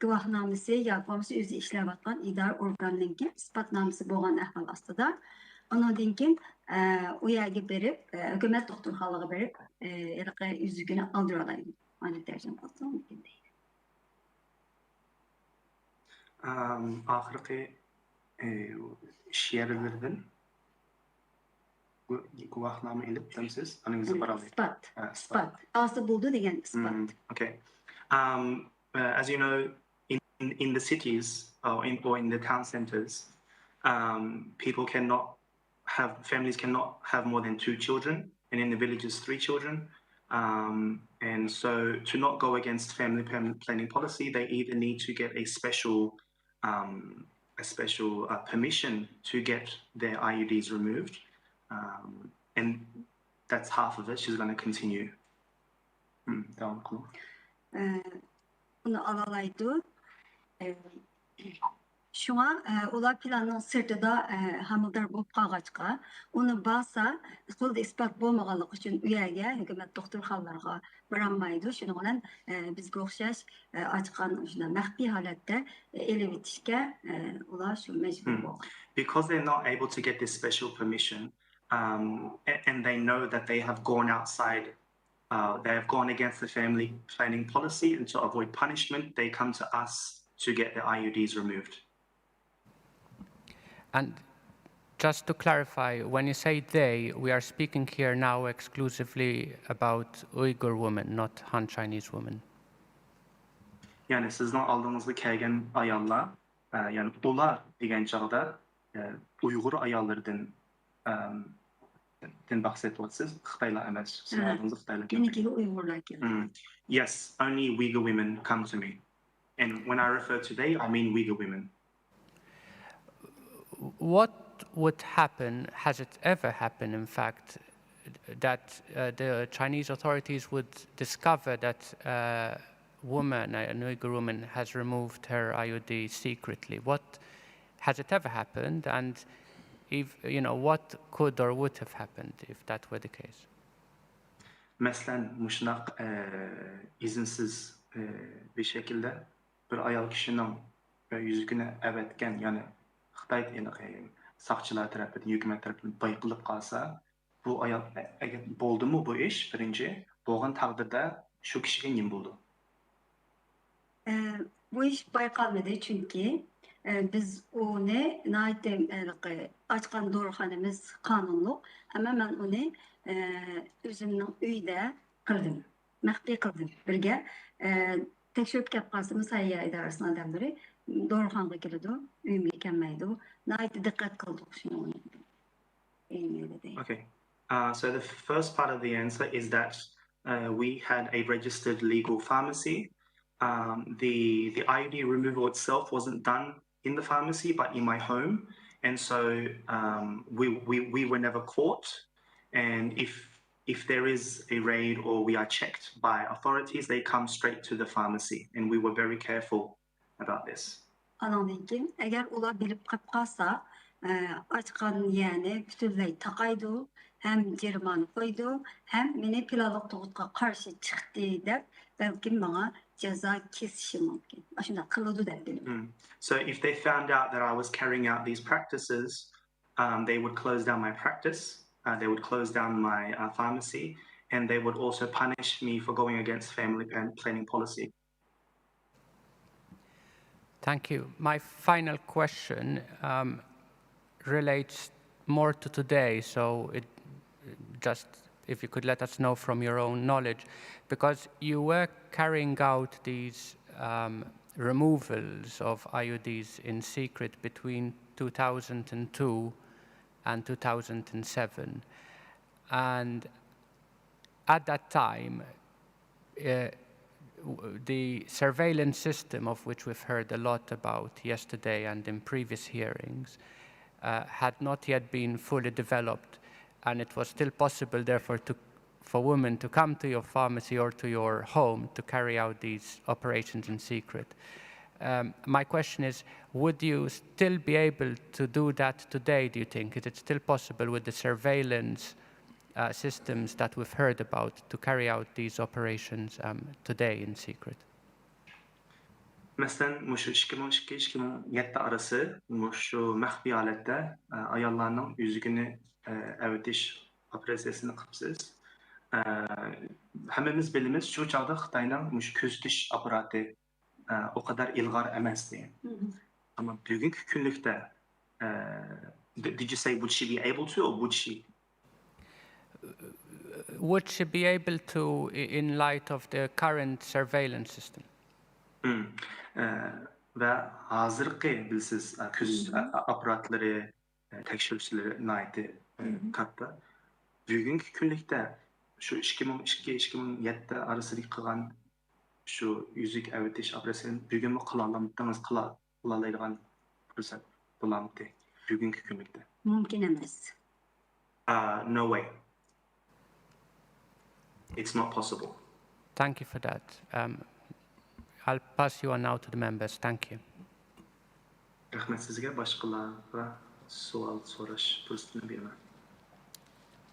گۇۋاھنامىسى ياكى بولمىسا ئۆزى ئىشلەۋاتقان ئىدارە ئورگانىنىڭكى ئىسپاتنامىسى بولغان ئەھۋال ئاستىدا، ئۇنىڭدىن كېيىن ئۇ يەرگە بېرىپ، ھۆكۈمەت دوختۇرخانىلىرىغا بېرىپ، ھېلىقى ئۈزۈكىنى ئالدۇرالايدۇ. ئادەتتە تەرجىمە قىلسام مۇمكىن دەيدۇ. ئاخىرقى ئىش يەرلىرىدىن گۇ-، گۇۋاھنامە ئېلىپ دەمسىز؟ ئانىڭىزدا بار ئىسپات. ئىسپات. ئالسا بولىدۇ دېگەن ئىسپات. Okay. Um, uh, as you know, in, in the cities or in, or in the town centers, um, people cannot have, families cannot have more than two children, and in the villages, three children. Um, and so to not go against family plan-, planning policy, they either need to get a special, um, a special uh, permission to get their I U Ds removed. Um, and that's half of it. She's going to continue. Hmm, داۋام قىلىڭ. ئۇنى ئالالايدۇ. شۇڭا ئۇلار پىلاننىڭ سىرتىدا ھامىلىدار بولۇپ قالغاچقا، ئۇنى بارسا، قولدا ئىسپات بولمىغانلىقى ئۈچۈن ئۇ يەرگە، ھۆكۈمەت دوختۇرخانىلىرىغا بارالمايدۇ. شۇنىڭ بىلەن بىزگە ئوخشاش ئاچقان شۇنداق مەخپىي ھالەتتە ئېلىۋېتىشكە ئۇلار شۇ مەجبۇر بولغان. Because they're not able to get this special permission, um, a-, and they know that they have gone outside, uh, they have gone against the family planning policy, and to avoid punishment, they come to us to get the I U Ds removed. And Just to clarify, when you say they, we are speaking here now exclusively about Uyghur women, not Han Chinese women. يەنى سىزنىڭ ئالدىڭىزغا كەلگەن ئاياللار، ئە، يەنى ئۇلار دېگەن چاغدا، ئە، ئۇيغۇر ئاياللىرىدىن، ئەم، دىن بەھس ئېتىۋاتىسىز، خىتايلار ئەمەس. سىزنىڭ ھە. ئالدىڭىزغا خىتايلار كەلگەن. مېنىڭكىگە ئۇيغۇرلار كەلدى. Mm. Yes, only Uyghur women come to me. And when I refer to they, I mean Uyghur women. What would happen, has it ever happened, in fact, that uh, the Chinese authorities would discover that a woman, an Uyghur woman, has removed her I U D secretly? What, has it ever happened? And if, you know, what could or would have happened if that were the case? مەسىلەن، مۇشۇنداق، ئە، ئىزىنسىز، ئە، بىر شەكىلدە بىر ئايال كىشىنىڭ يۈزۈكىنى ئەۋەتكەن، يەنى خىتاي، يەنى ساقچىلار تەرىپىدىن، ھۆكۈمەت تەرىپىدىن بايقىلىپ قالسا، بۇ ئايال، ئەگەر بولدىمۇ بۇ ئىش، بىرىنچى، بولغان تەقدىردە شۇ كىشىگە نېمە بولىدۇ؟ ئە، بۇ ئىش بايقالمىدى، چۈنكى، ئە، بىز ئۇنى ناھايىتى، ھېلىقى ئاچقان دورىخانىمىز قانۇنلۇق، ئەمما مەن ئۇنى، ئە، ئۆزۈمنىڭ ئۆيدە قىلدىم، مەخپىي قىلدىم. بىرگە، ئە، تەكشۈرۈپ كەپ قالسىمۇ، ساھىيە ئىدارىسىنىڭ ئادەملىرى دورىخانىغا كېلىدۇ، ئۆيۈمگە كەلمەيدۇ. ناھايىتى دىققەت قىلدۇق شۇنىڭغا. Okay. Uh, so the first part of the answer is that uh, we had a registered legal pharmacy. Um, the the I U D removal itself wasn't done in the pharmacy, but in my home, and so um, we, we we were never caught. And if if there is a raid or we are checked by authorities, they come straight to the pharmacy, and we were very careful about this. ئانىڭدىن كېيىن، ئەگەر ئۇلار بىلىپ قاپ قالسا، ئە، ئاچقان يەرنى پۈتۈنلەي تاقايدۇ، ھەم جەرىمانە قويىدۇ، ھەم مېنى پىلانلىق تۇغۇتقا قارشى چىقتى دەپ، بەلكىم ماڭا جازا كېسىشى مۇمكىن. ئاشۇنداق قىلىدۇ دەپ بىلىمەن. Mm. So if they found out that I was carrying out these practices, um, they would close down my practice, uh, they would close down my uh, pharmacy, and they would also punish me for going against family plan- planning policy. Thank you. My final question um, relates more to today, so it just if you could let us know from your own knowledge, because you were carrying out these um, removals of I U Ds in secret between two thousand two and two thousand seven. And at that time, uh, w- the surveillance system, of which we've heard a lot about yesterday and in previous hearings, uh, had not yet been fully developed, and it was still possible, therefore, to, for women to come to your pharmacy or to your home to carry out these operations in secret. Um, my question is, would you still be able to do that today, do you think? Is it still possible with the surveillance uh, systems that we've heard about to carry out these operations um, today in secret? مەسىلەن، مۇشۇ ئىككى مىڭ ئىككى، ئىككى مىڭ يەتتە ئارىسى مۇشۇ مەخپىي ھالەتتە، ئە، ئاياللارنىڭ يۈزۈكىنى، ئە، ئەۋېتىش ئوپېراتسىيىسىنى قىپسىز. ئە، ھەممىمىز بىلىمىز، شۇ چاغدا خىتاينىڭ مۇشۇ كۆزىتىش ئاپپاراتى، ئە، ئۇ قەدەر ئىلغار ئەمەستى. ئەمما بۈگۈنكى كۈنلۈكتە، ئە، d- did you say would she be able to or would she? Would she be able to, i- in light of the current surveillance system? مم. ئە، ۋە ھازىرقى، بىلىسىز، ئە، كۆزىتىش ئە، ئاپپاراتلىرى، ئە، تەكشۈرۈشلىرى ناھايىتى، ئە، كاتتا. بۈگۈنكى كۈنلۈكتە شۇ ئىككى مىڭ ئىككى، ئىككى مىڭ يەتتە ئارىسىدىكى قىلغان شۇ يۈزۈك ئەۋېتىش ئوپېراتسىيىسىنى بۈگۈنمۇ قىلالامتىڭىز؟ قىلا-، قىلالايدىغان پۇرسەت بولامتى بۈگۈنكى كۈنلۈكتە؟ مۇمكىن ئەمەس. Uh, no way. It's not possible. Thank you for that. Um, I'll pass you on now to the members. Thank you. رەھمەت سىزگە. باشقىلارغا سوئال سوراش پۇرسىتىنى بېرىمەن.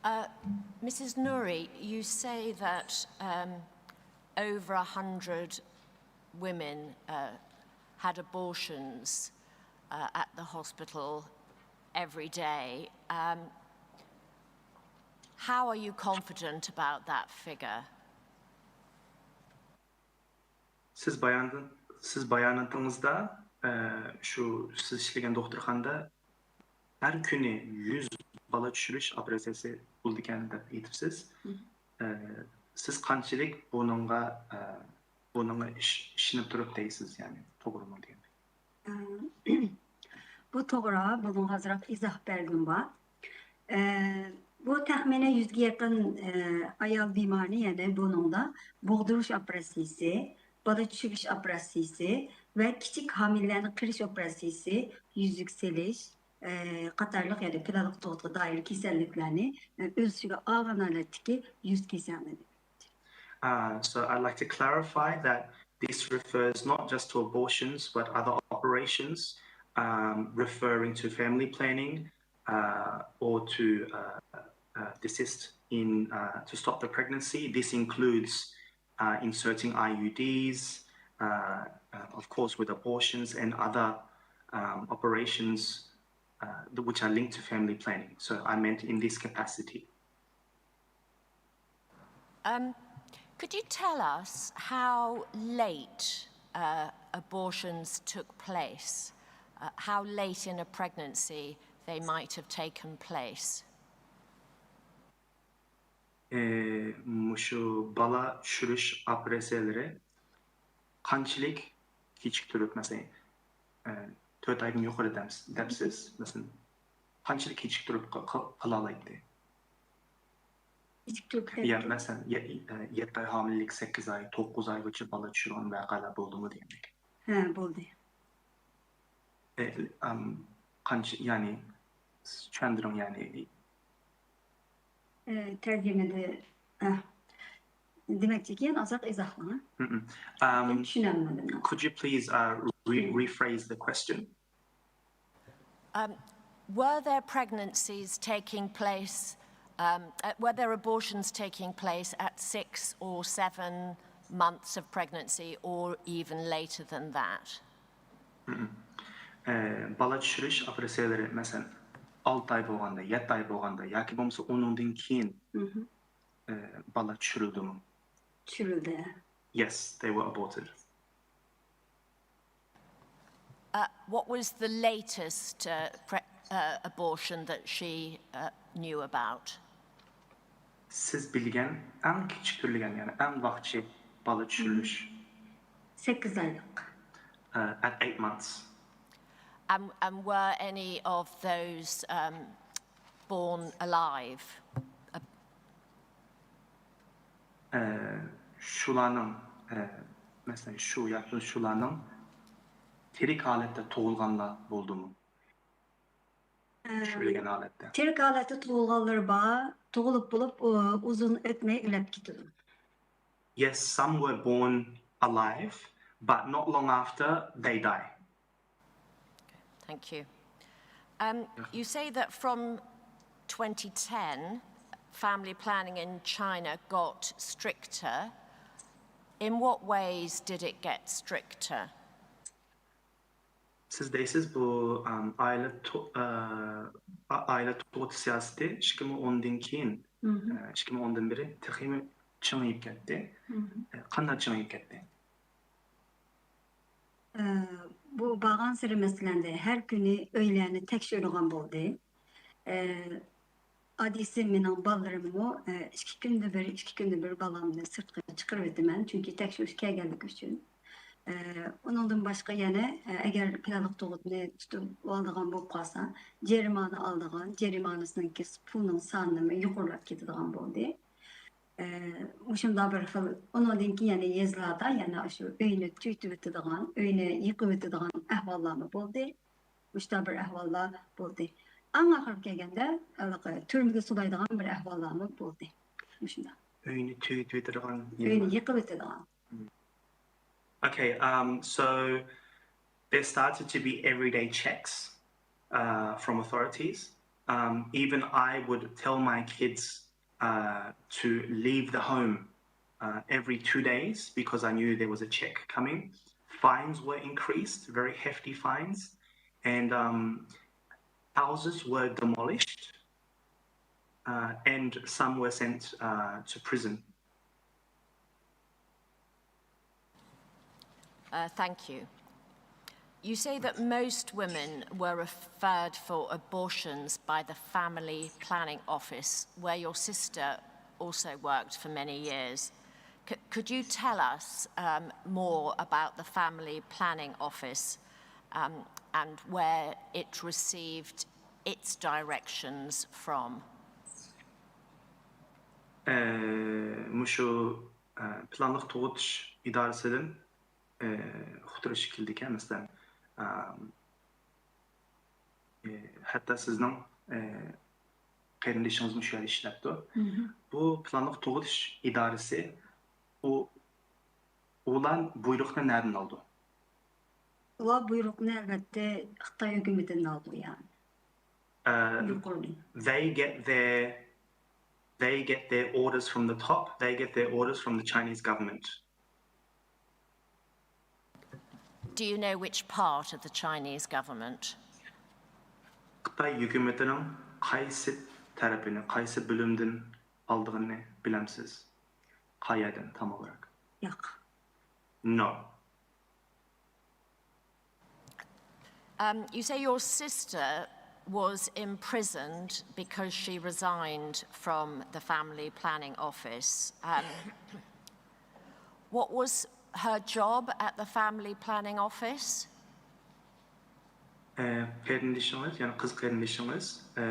Uh, Missus Nouri, you say that um, over a hundred women uh, had abortions uh, at the hospital every day. Um, how are you confident about that figure? سىز بايان-، سىز باياناتىڭىزدا، ئە، شۇ سىز ئىشلىگەن دوختۇرخانىدا ھەر كۈنى يۈز بالا چۈشۈرۈش ئوپېراتسىيەسى بولىدىكەن دەپ ئېيتىپسىز. مم. ئە، سىز قانچىلىك بۇنىڭغا، ئە، بۇنىڭغا ئىش-، ئىشىنىپ تۇرۇپ دەيسىز، يەنى توغرىمۇ دېگەندەك. ئە، بۇ توغرا، بۇنىڭغا ئازراق ئىزاھ بەرگۈم بار. ئە، بۇ تەخمىنەن يۈزگە يېقىن، ئە، ئايال بىمارنى، يەنى بۇنىڭدا بوغدۇرۇش ئوپېراتسىيىسى، بالا چۈشۈرۈش ئوپېراتسىيىسى ۋە كىچىك ھامىلىلەرنى قىرىش ئوپېراتسىيىسى، يۈزۈك سېلىش، ئە، قاتارلىق، يەنى پىلانلىق تۇغۇتقا دائىر كېسەللىكلەرنى، ئە، ئۆز ئىچىگە ئالغان ھالەتتىكى يۈز كېسەلنى. Uh, so I'd like to clarify that this refers not just to abortions, but other operations, um, referring to family planning, uh, or to, uh, uh, desist in, uh, to stop the pregnancy. This includes, uh, inserting I U Ds, uh, uh, of course, with abortions and other, um, operations, uh, th-, which are linked to family planning. So I meant in this capacity. Um, could you tell us how late, uh, abortions took place? Uh, how late in a pregnancy they might have taken place? ئى، مۇشۇ بالا چۈشۈرۈش ئوپېراتسىيەلىرى قانچىلىك كېچىكتۈرۈپ، مەسىلەن، ئى، تۆت ئايدىن يۇقىرى دەمس-، دەپسىز، مەسىلەن، قانچىلىك كېچىكتۈرۈپ قى-، قى-، قىلالايتتى؟ كېچىكتۈرۈپ يا، مەسىلەن، يە-، ئى، يەتتە ئاي ھامىلىلىك، سەككىز ئاي، توققۇز ئايغىچە بالا چۈشۈرگەن ۋەقەلەر بولدىمۇ دېگەندەك. ھە، بولدى. ئى، ئەم، قانچە، يەنى، چۈشەندۈرۈڭ، يەنى. ئى، تەرجىمىدە، ئە، دېمەكچىكى، يەنە ئازراق ئىزاھلاڭ. مم. مەن Um, چۈشىنەلمىدىم. could you please, uh, re-, rephrase the question? Um, were there pregnancies taking place, um, uh, were there abortions taking place at six or seven months of pregnancy or even later than that? ئە، بالا چۈشۈرۈش ئوپېراتسىيەلىرى، مەسىلەن، ئالتە ئاي بولغاندا، يەتتە ئاي بولغاندا ياكى بولمىسا ئۇنىڭدىن كېيىن، مم. ئە، بالا چۈشۈرۈلدىمۇ؟ چۈشۈرۈلدى. Yes, they were aborted. Uh, what was the latest, uh, pre- uh, abortion that she, uh, knew about? سىز بىلگەن ئەڭ كېچىكتۈرۈلگەن، يەنى ئەڭ ۋاقچى بالا چۈشۈرۈلۈش؟ سەككىز ئايلىق. Uh, at eight months. And, and were any of those, um, born alive? ئە، شۇلارنىڭ، ئە، مەسىلەن، شۇ ياكى شۇلارنىڭ تىرىك ھالەتتە تۇغۇلغانلار بولدىمۇ؟ چۈشۈرۈلگەن ھالەتتە. تىرىك ھالەتتە تۇغۇلغانلىرى بار، تۇغۇلۇپ بولۇپ، ئۇ-، ئۇزۇن ئۆتمەي ئۆلۈپ كېتىدۇ. Yes, some were born alive, but not long after they die. Thank you. Um, you say that from twenty ten, family planning in China got stricter. In what ways did it get stricter? سىز دەيسىز، بۇ، ئەم، ئائىلە تو-، ئە، ئا-، ئائىلە تۇغۇت سىياسىتى ئىككى مىڭ ئوندىن كېيىن، ئە، ئىككى مىڭ ئوندىن بېرى تېخىمۇ چىڭىيىپ كەتتى. ئە، قانداق چىڭىيىپ كەتتى؟ ئە، بۇ بارغانسېرى، مەسىلەن، ھەر كۈنى ئۆيلەرنى تەكشۈرىدىغان بولدى. ئە، ئاددىيسى مېنىڭ بالىلىرىممۇ، ئە، ئىككى كۈندە بىر، ئىككى كۈندە بىر بالامنى سىرتقا چىقىرىۋېتىمەن، چۈنكى تەكشۈرۈشكە كەلگەنلىكى ئۈچۈن. ئە، ئۇنىڭدىن باشقا يەنە، ئە، ئەگەر پىلانلىق تۇغۇتنى تۇتۇۋالىدىغان بولۇپ قالسا، جەرىمانە ئالىدىغان، جەرىمانىسىنىڭكى پۇلنىڭ سانىمۇ يۇقىرىلاپ كېتىدىغان بولدى. ئە، مۇشۇنداق بىر خىل، ئۇنىڭدىن كېيىن يەنە يېزىلاردا يەنە شۇ ئۆينى تۈگىتىۋېتىدىغان، ئۆينى يىقىۋېتىدىغان ئەھۋاللارمۇ بولدى. مۇشۇنداق بىر ئەھۋاللار بولدى. ئەڭ ئاخىرىغا كەلگەندە، ھېلىقى تۈرمىگە سولايدىغان بىر ئەھۋاللارمۇ بولدى. مۇشۇنداق. ئۆينى تۈگىتىۋېتىدىغان ئۆينى يىقىۋېتىدىغان. Okay, um, so there started to be everyday checks, uh, from authorities. Um, even I would tell my kids, uh, to leave the home, uh, every two days because I knew there was a check coming. Fines were increased, very hefty fines, and, um, houses were demolished, uh, and some were sent, uh, to prison. Uh, thank you. You say that most women were referred for abortions by the Family Planning Office, where your sister also worked for many years. C- could you tell us um, more about the Family Planning Office um, and where it received its directions from? ئە، مۇشۇ ئە، پىلانلىق تۇغۇتۇش ئىدارىسىدىن ئە، ئۇقتۇرۇش كېلىدىكەن، مەسىلەن، ئە، ئە، ھەتتا سىزنىڭ ئە، قېرىندىشىڭىزمۇ شۇ يەردە ئىشلەپتۇ. بۇ پىلانلىق تۇغۇتۇش ئىدارىسى، ئۇ ئۇلار بۇيرۇقنى نەدىن ئالىدۇ؟ ئۇلار بۇيرۇقنى ئەلۋەتتە خىتاي ھۆكۈمىتىدىن ئالىدۇ، يەنى ئە، يۇقىرىدىن. they get their they get their orders from the top. They get their orders from the Chinese government. Do you know which part of the Chinese government? خىتاي ھۆكۈمىتىنىڭ قايسى تەرىپىنى، قايسى بۆلۈمدىن ئالىدىغىنىنى بىلەمسىز؟ قايەردىن، تام ئولاراق؟ ياق. No. Um, you say your sister was imprisoned because she resigned from the Family Planning Office. Um, what was her job at the Family Planning Office? ئە، قېرىندىشىڭىز، يەنى قىز قېرىندىشىڭىز ئە،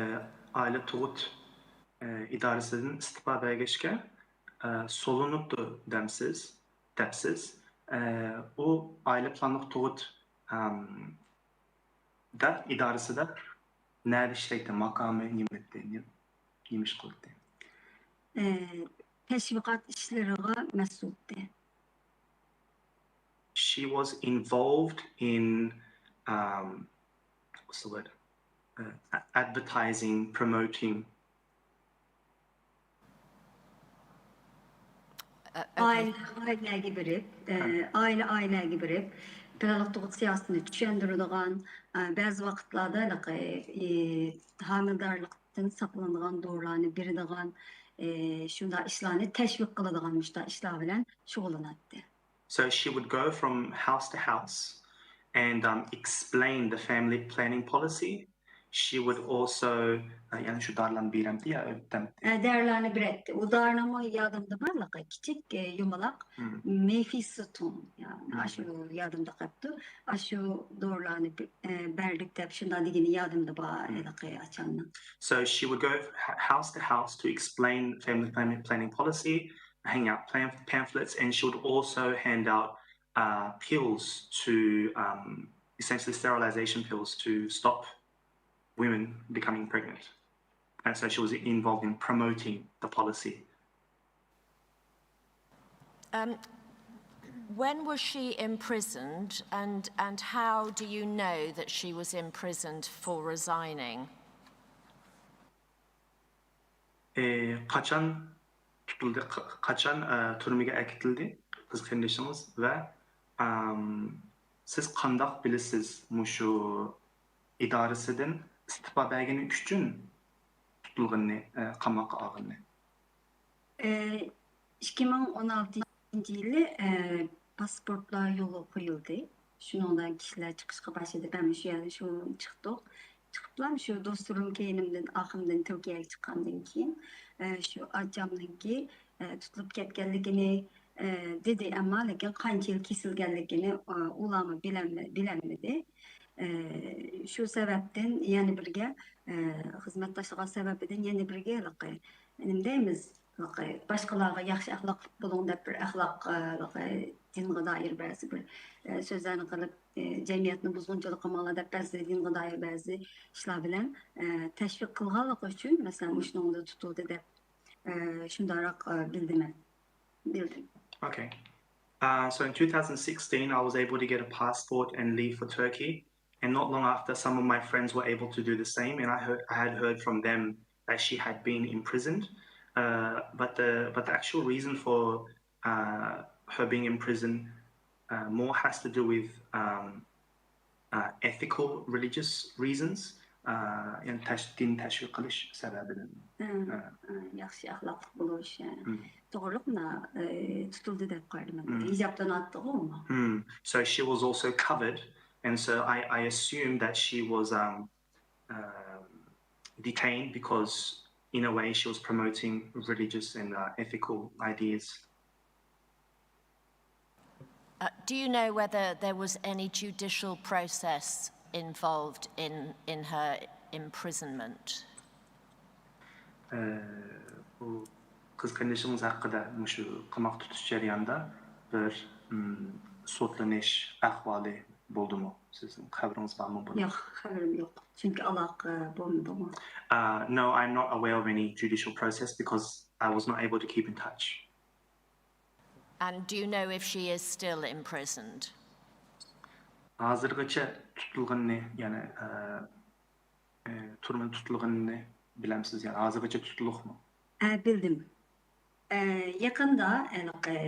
ئائىلە تۇغۇت ئە، ئىدارىسىدىن ئىستېپا بەرگەچكە ئە، سولىنىپتۇ دەمسىز، دەپسىز. ئە، ئۇ ئائىلە پىلانلىق تۇغۇت ئەم، دا ئىدارىسىدا نەدە ئىشلەيتتى، ماقامى نېمە ئىدى، نېمە ئىش قىلاتتى؟ ئە، تەشۋىقات ئىشلىرىغا مەسئۇلتى. She was involved in um, what's the word? Uh, a- advertising, promoting. Uh, ئائىلە ئائىلىلەرگە بېرىپ، ئە، ئائىلە ئائىلىلەرگە بېرىپ، پىلانلىق تۇغۇت سىياسىتىنى چۈشەندۈرىدىغان، ئە، بەزى ۋاقىتلاردا ھېلىقى، ئى، ھامىلىدارلىقتىن ساقلىنىدىغان دورىلارنى بېرىدىغان، ئى، شۇنداق ئىشلارنى تەشۋىق قىلىدىغان مۇشۇنداق ئىشلار بىلەن شۇغۇللىناتتى. So she would go from house to house and um, explain the family planning policy. She would also uh, يەنى شۇ دارىلارنى بېرەمتى يا ئۆتەمتى. ئە، دارىلارنى بېرەتتى. ئۇ دارىنىڭمۇ يادىمدا بار، ھېلىقى كىچىك، ئە، يۇمىلاق مېفىستون، يا، ئاشۇ يادىمدا قاپتۇ. ئاشۇ دورىلارنى بە-، ئە، بەردۇق دەپ شۇنداق دېگىنى يادىمدا بار، ھېلىقى ئاچامنىڭ. So she would go h- house to house to explain family planning, planning policy, hang out plan- pamphlets, and she would also hand out uh, pills to um, essentially sterilization pills to stop women becoming pregnant. And so she was involved in promoting the policy. Um, when was she imprisoned, and, and how do you know that she was imprisoned for resigning? ئى، قاچان تۇتۇلدى، ق- قاچان ئە، تۈرمىگە ئەكېتىلدى قىز قېرىندىشىڭىز ۋە ئەم، سىز قانداق بىلىسىز مۇشۇ ئىدارىسىدىن ئىستېپا بەرگىنى ئۈچۈن تۇتۇلغىنىنى، ئە، قاماققا ئالغىنىنى؟ ئىككى مىڭ ئون ئالتىنچى يىلى، ئە، پاسپورتلار يولغا قويۇلدى. شۇنىڭدا كىشىلەر چىقىشقا باشلىدى. بەم شۇ يەردە شۇ چىقتۇق. چىقىپلا شۇ دوستلىرىم كەينىمدىن، ئارقامدىن تۈركىيەگە چىققاندىن كېيىن، ئە، شۇ ئاچامنىڭكى، ئە، تۇتۇلۇپ كەتكەنلىكىنى، ئە، دېدى. ئەمما لېكىن قانچە يىل كېسىلگەنلىكىنى، ئە، ئۇلارمۇ بىلەلمە-، بىلەلمىدى. ئە، شۇ سەۋەبتىن يەنە بىرگە، ئە، خىزمەتداشلىق سەۋەبىدىن يەنە بىرگە ھېلىقى، نېمە دەيمىز، ھېلىقى باشقىلارغا ياخشى ئەخلاقلىق بولۇڭ دەپ بىر ئەخلاق، ئە، ھېلىقى دىنغا دائىر بەزى بىر، ئە، سۆزلەرنى قىلىپ، ئە، جەمئىيەتنى بۇزغۇنچىلىق قىلماڭلار دەپ بەزى دىنغا دائىر بەزى ئىشلار بىلەن، ئە، تەشۋىق قىلغانلىقى ئۈچۈن، مەسىلەن، مۇشۇنىڭدا تۇتۇلدى دەپ، ئە، شۇنداقراق، ئە، بىلدىم مەن. بىلدىم. Okay. Uh, so in two thousand sixteen, I was able to get a passport and leave for Turkey. And not long after, some of my friends were able to do the same. And I heard, I had heard from them that she had been imprisoned. Uh, but the, but the actual reason for uh, her being in prison uh, more has to do with um, uh, ethical, religious reasons. Uh, يعني تش- دىن تەشۋىق قىلىش سەۋەبىدىن. ئە، ئە، ياخشى ئەخلاقلىق بولۇش، ئە. توغرىلىق مۇنا، ئە، تۇتۇلدى دەپ قارىدىم مەن. ھىجابتىن ئاتتىغۇ ئۇمۇ. So she was also covered And so I, I assume that she was um, um, detained because, in a way, she was promoting religious and uh, ethical ideas. Uh, do you know whether there was any judicial process involved in, in her imprisonment? ئە، بۇ قىز قېرىندىشىڭىز ھەققىدە مۇشۇ قاماقتا تۇتۇش جەريانىدا بىر، ئىم، سوتلىنىش ئەھۋالى بولدىمۇ؟ سىزنىڭ خەۋىرىڭىز بارمۇ بۇنىڭ؟ ياق، خەۋىرىم يوق. چۈنكى ئالاقە بولمىدىغۇ. Uh, no, I'm not aware of any judicial process because I was not able to keep in touch. And do you know if she is still imprisoned? ھازىرغىچە تۇتۇلغىنىنى، يەنى ئە، ئە، تۈرمىدە تۇتۇلغىنىنى بىلەمسىز؟ يەنى ھازىرغىچە تۇتۇلۇقمۇ؟ ھە، بىلدىم. ئە، يېقىندا ھېلىقى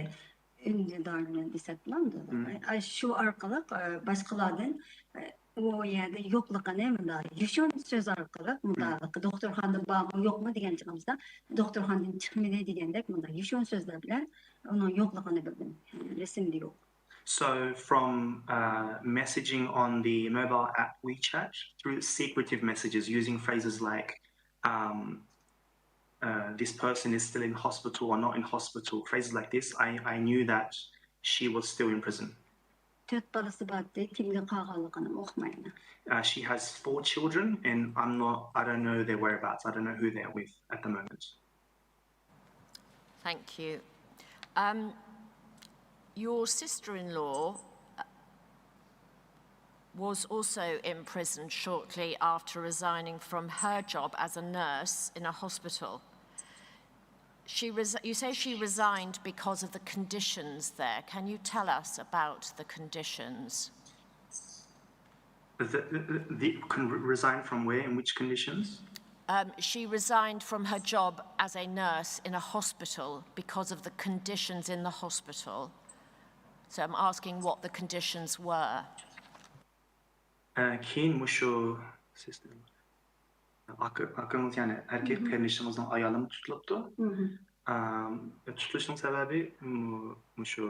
ئۈندىدارنى دېسەك بولامدۇ؟ مم. ئە، شۇ ئارقىلىق ئە، باشقىلاردىن ئە، ئۇ يەردە يوقلۇقىنى مۇنداق يوشۇرۇن سۆز ئارقىلىق مۇنداق دوختۇرخانىدا بارمۇ يوقمۇ دېگەن چېغىمىزدا دوختۇرخانىدىن چىقمىدى دېگەندەك مۇنداق يوشۇرۇن سۆزلەر بىلەن ئۇنىڭ يوقلۇقىنى بىلدىم. رەسىمدە يوق. So from uh, messaging on the mobile app WeChat through secretive messages using phrases like um, uh, this person is still in hospital or not in hospital, phrases like this, I, I knew that she was still in prison. تۆت بالىسى بارتتى، كىمگە قالغانلىقىنى ئۇقمايمەن. Uh, she has four children and I'm not, I don't know their whereabouts. I don't know who they're with at the moment. Thank you. Um, your sister-in-law uh, was also imprisoned shortly after resigning from her job as a nurse in a hospital. She res- you say she resigned because of the conditions there. Can you tell us about the conditions? The, the, the, can re- resign from where? In which conditions? Um, she resigned from her job as a nurse in a hospital because of the conditions in the hospital. So I'm asking what the conditions were. Ә, كېيىن مۇشۇ سىستېما. ئاكا، ئاكىڭىز، يەنى ئەركەك قېرىندىشىڭىزنىڭ ئايالىمۇ تۇتۇلۇپتۇ. ئام، تۇتۇلۇشنىڭ سەۋەبى مۇ-، مۇشۇ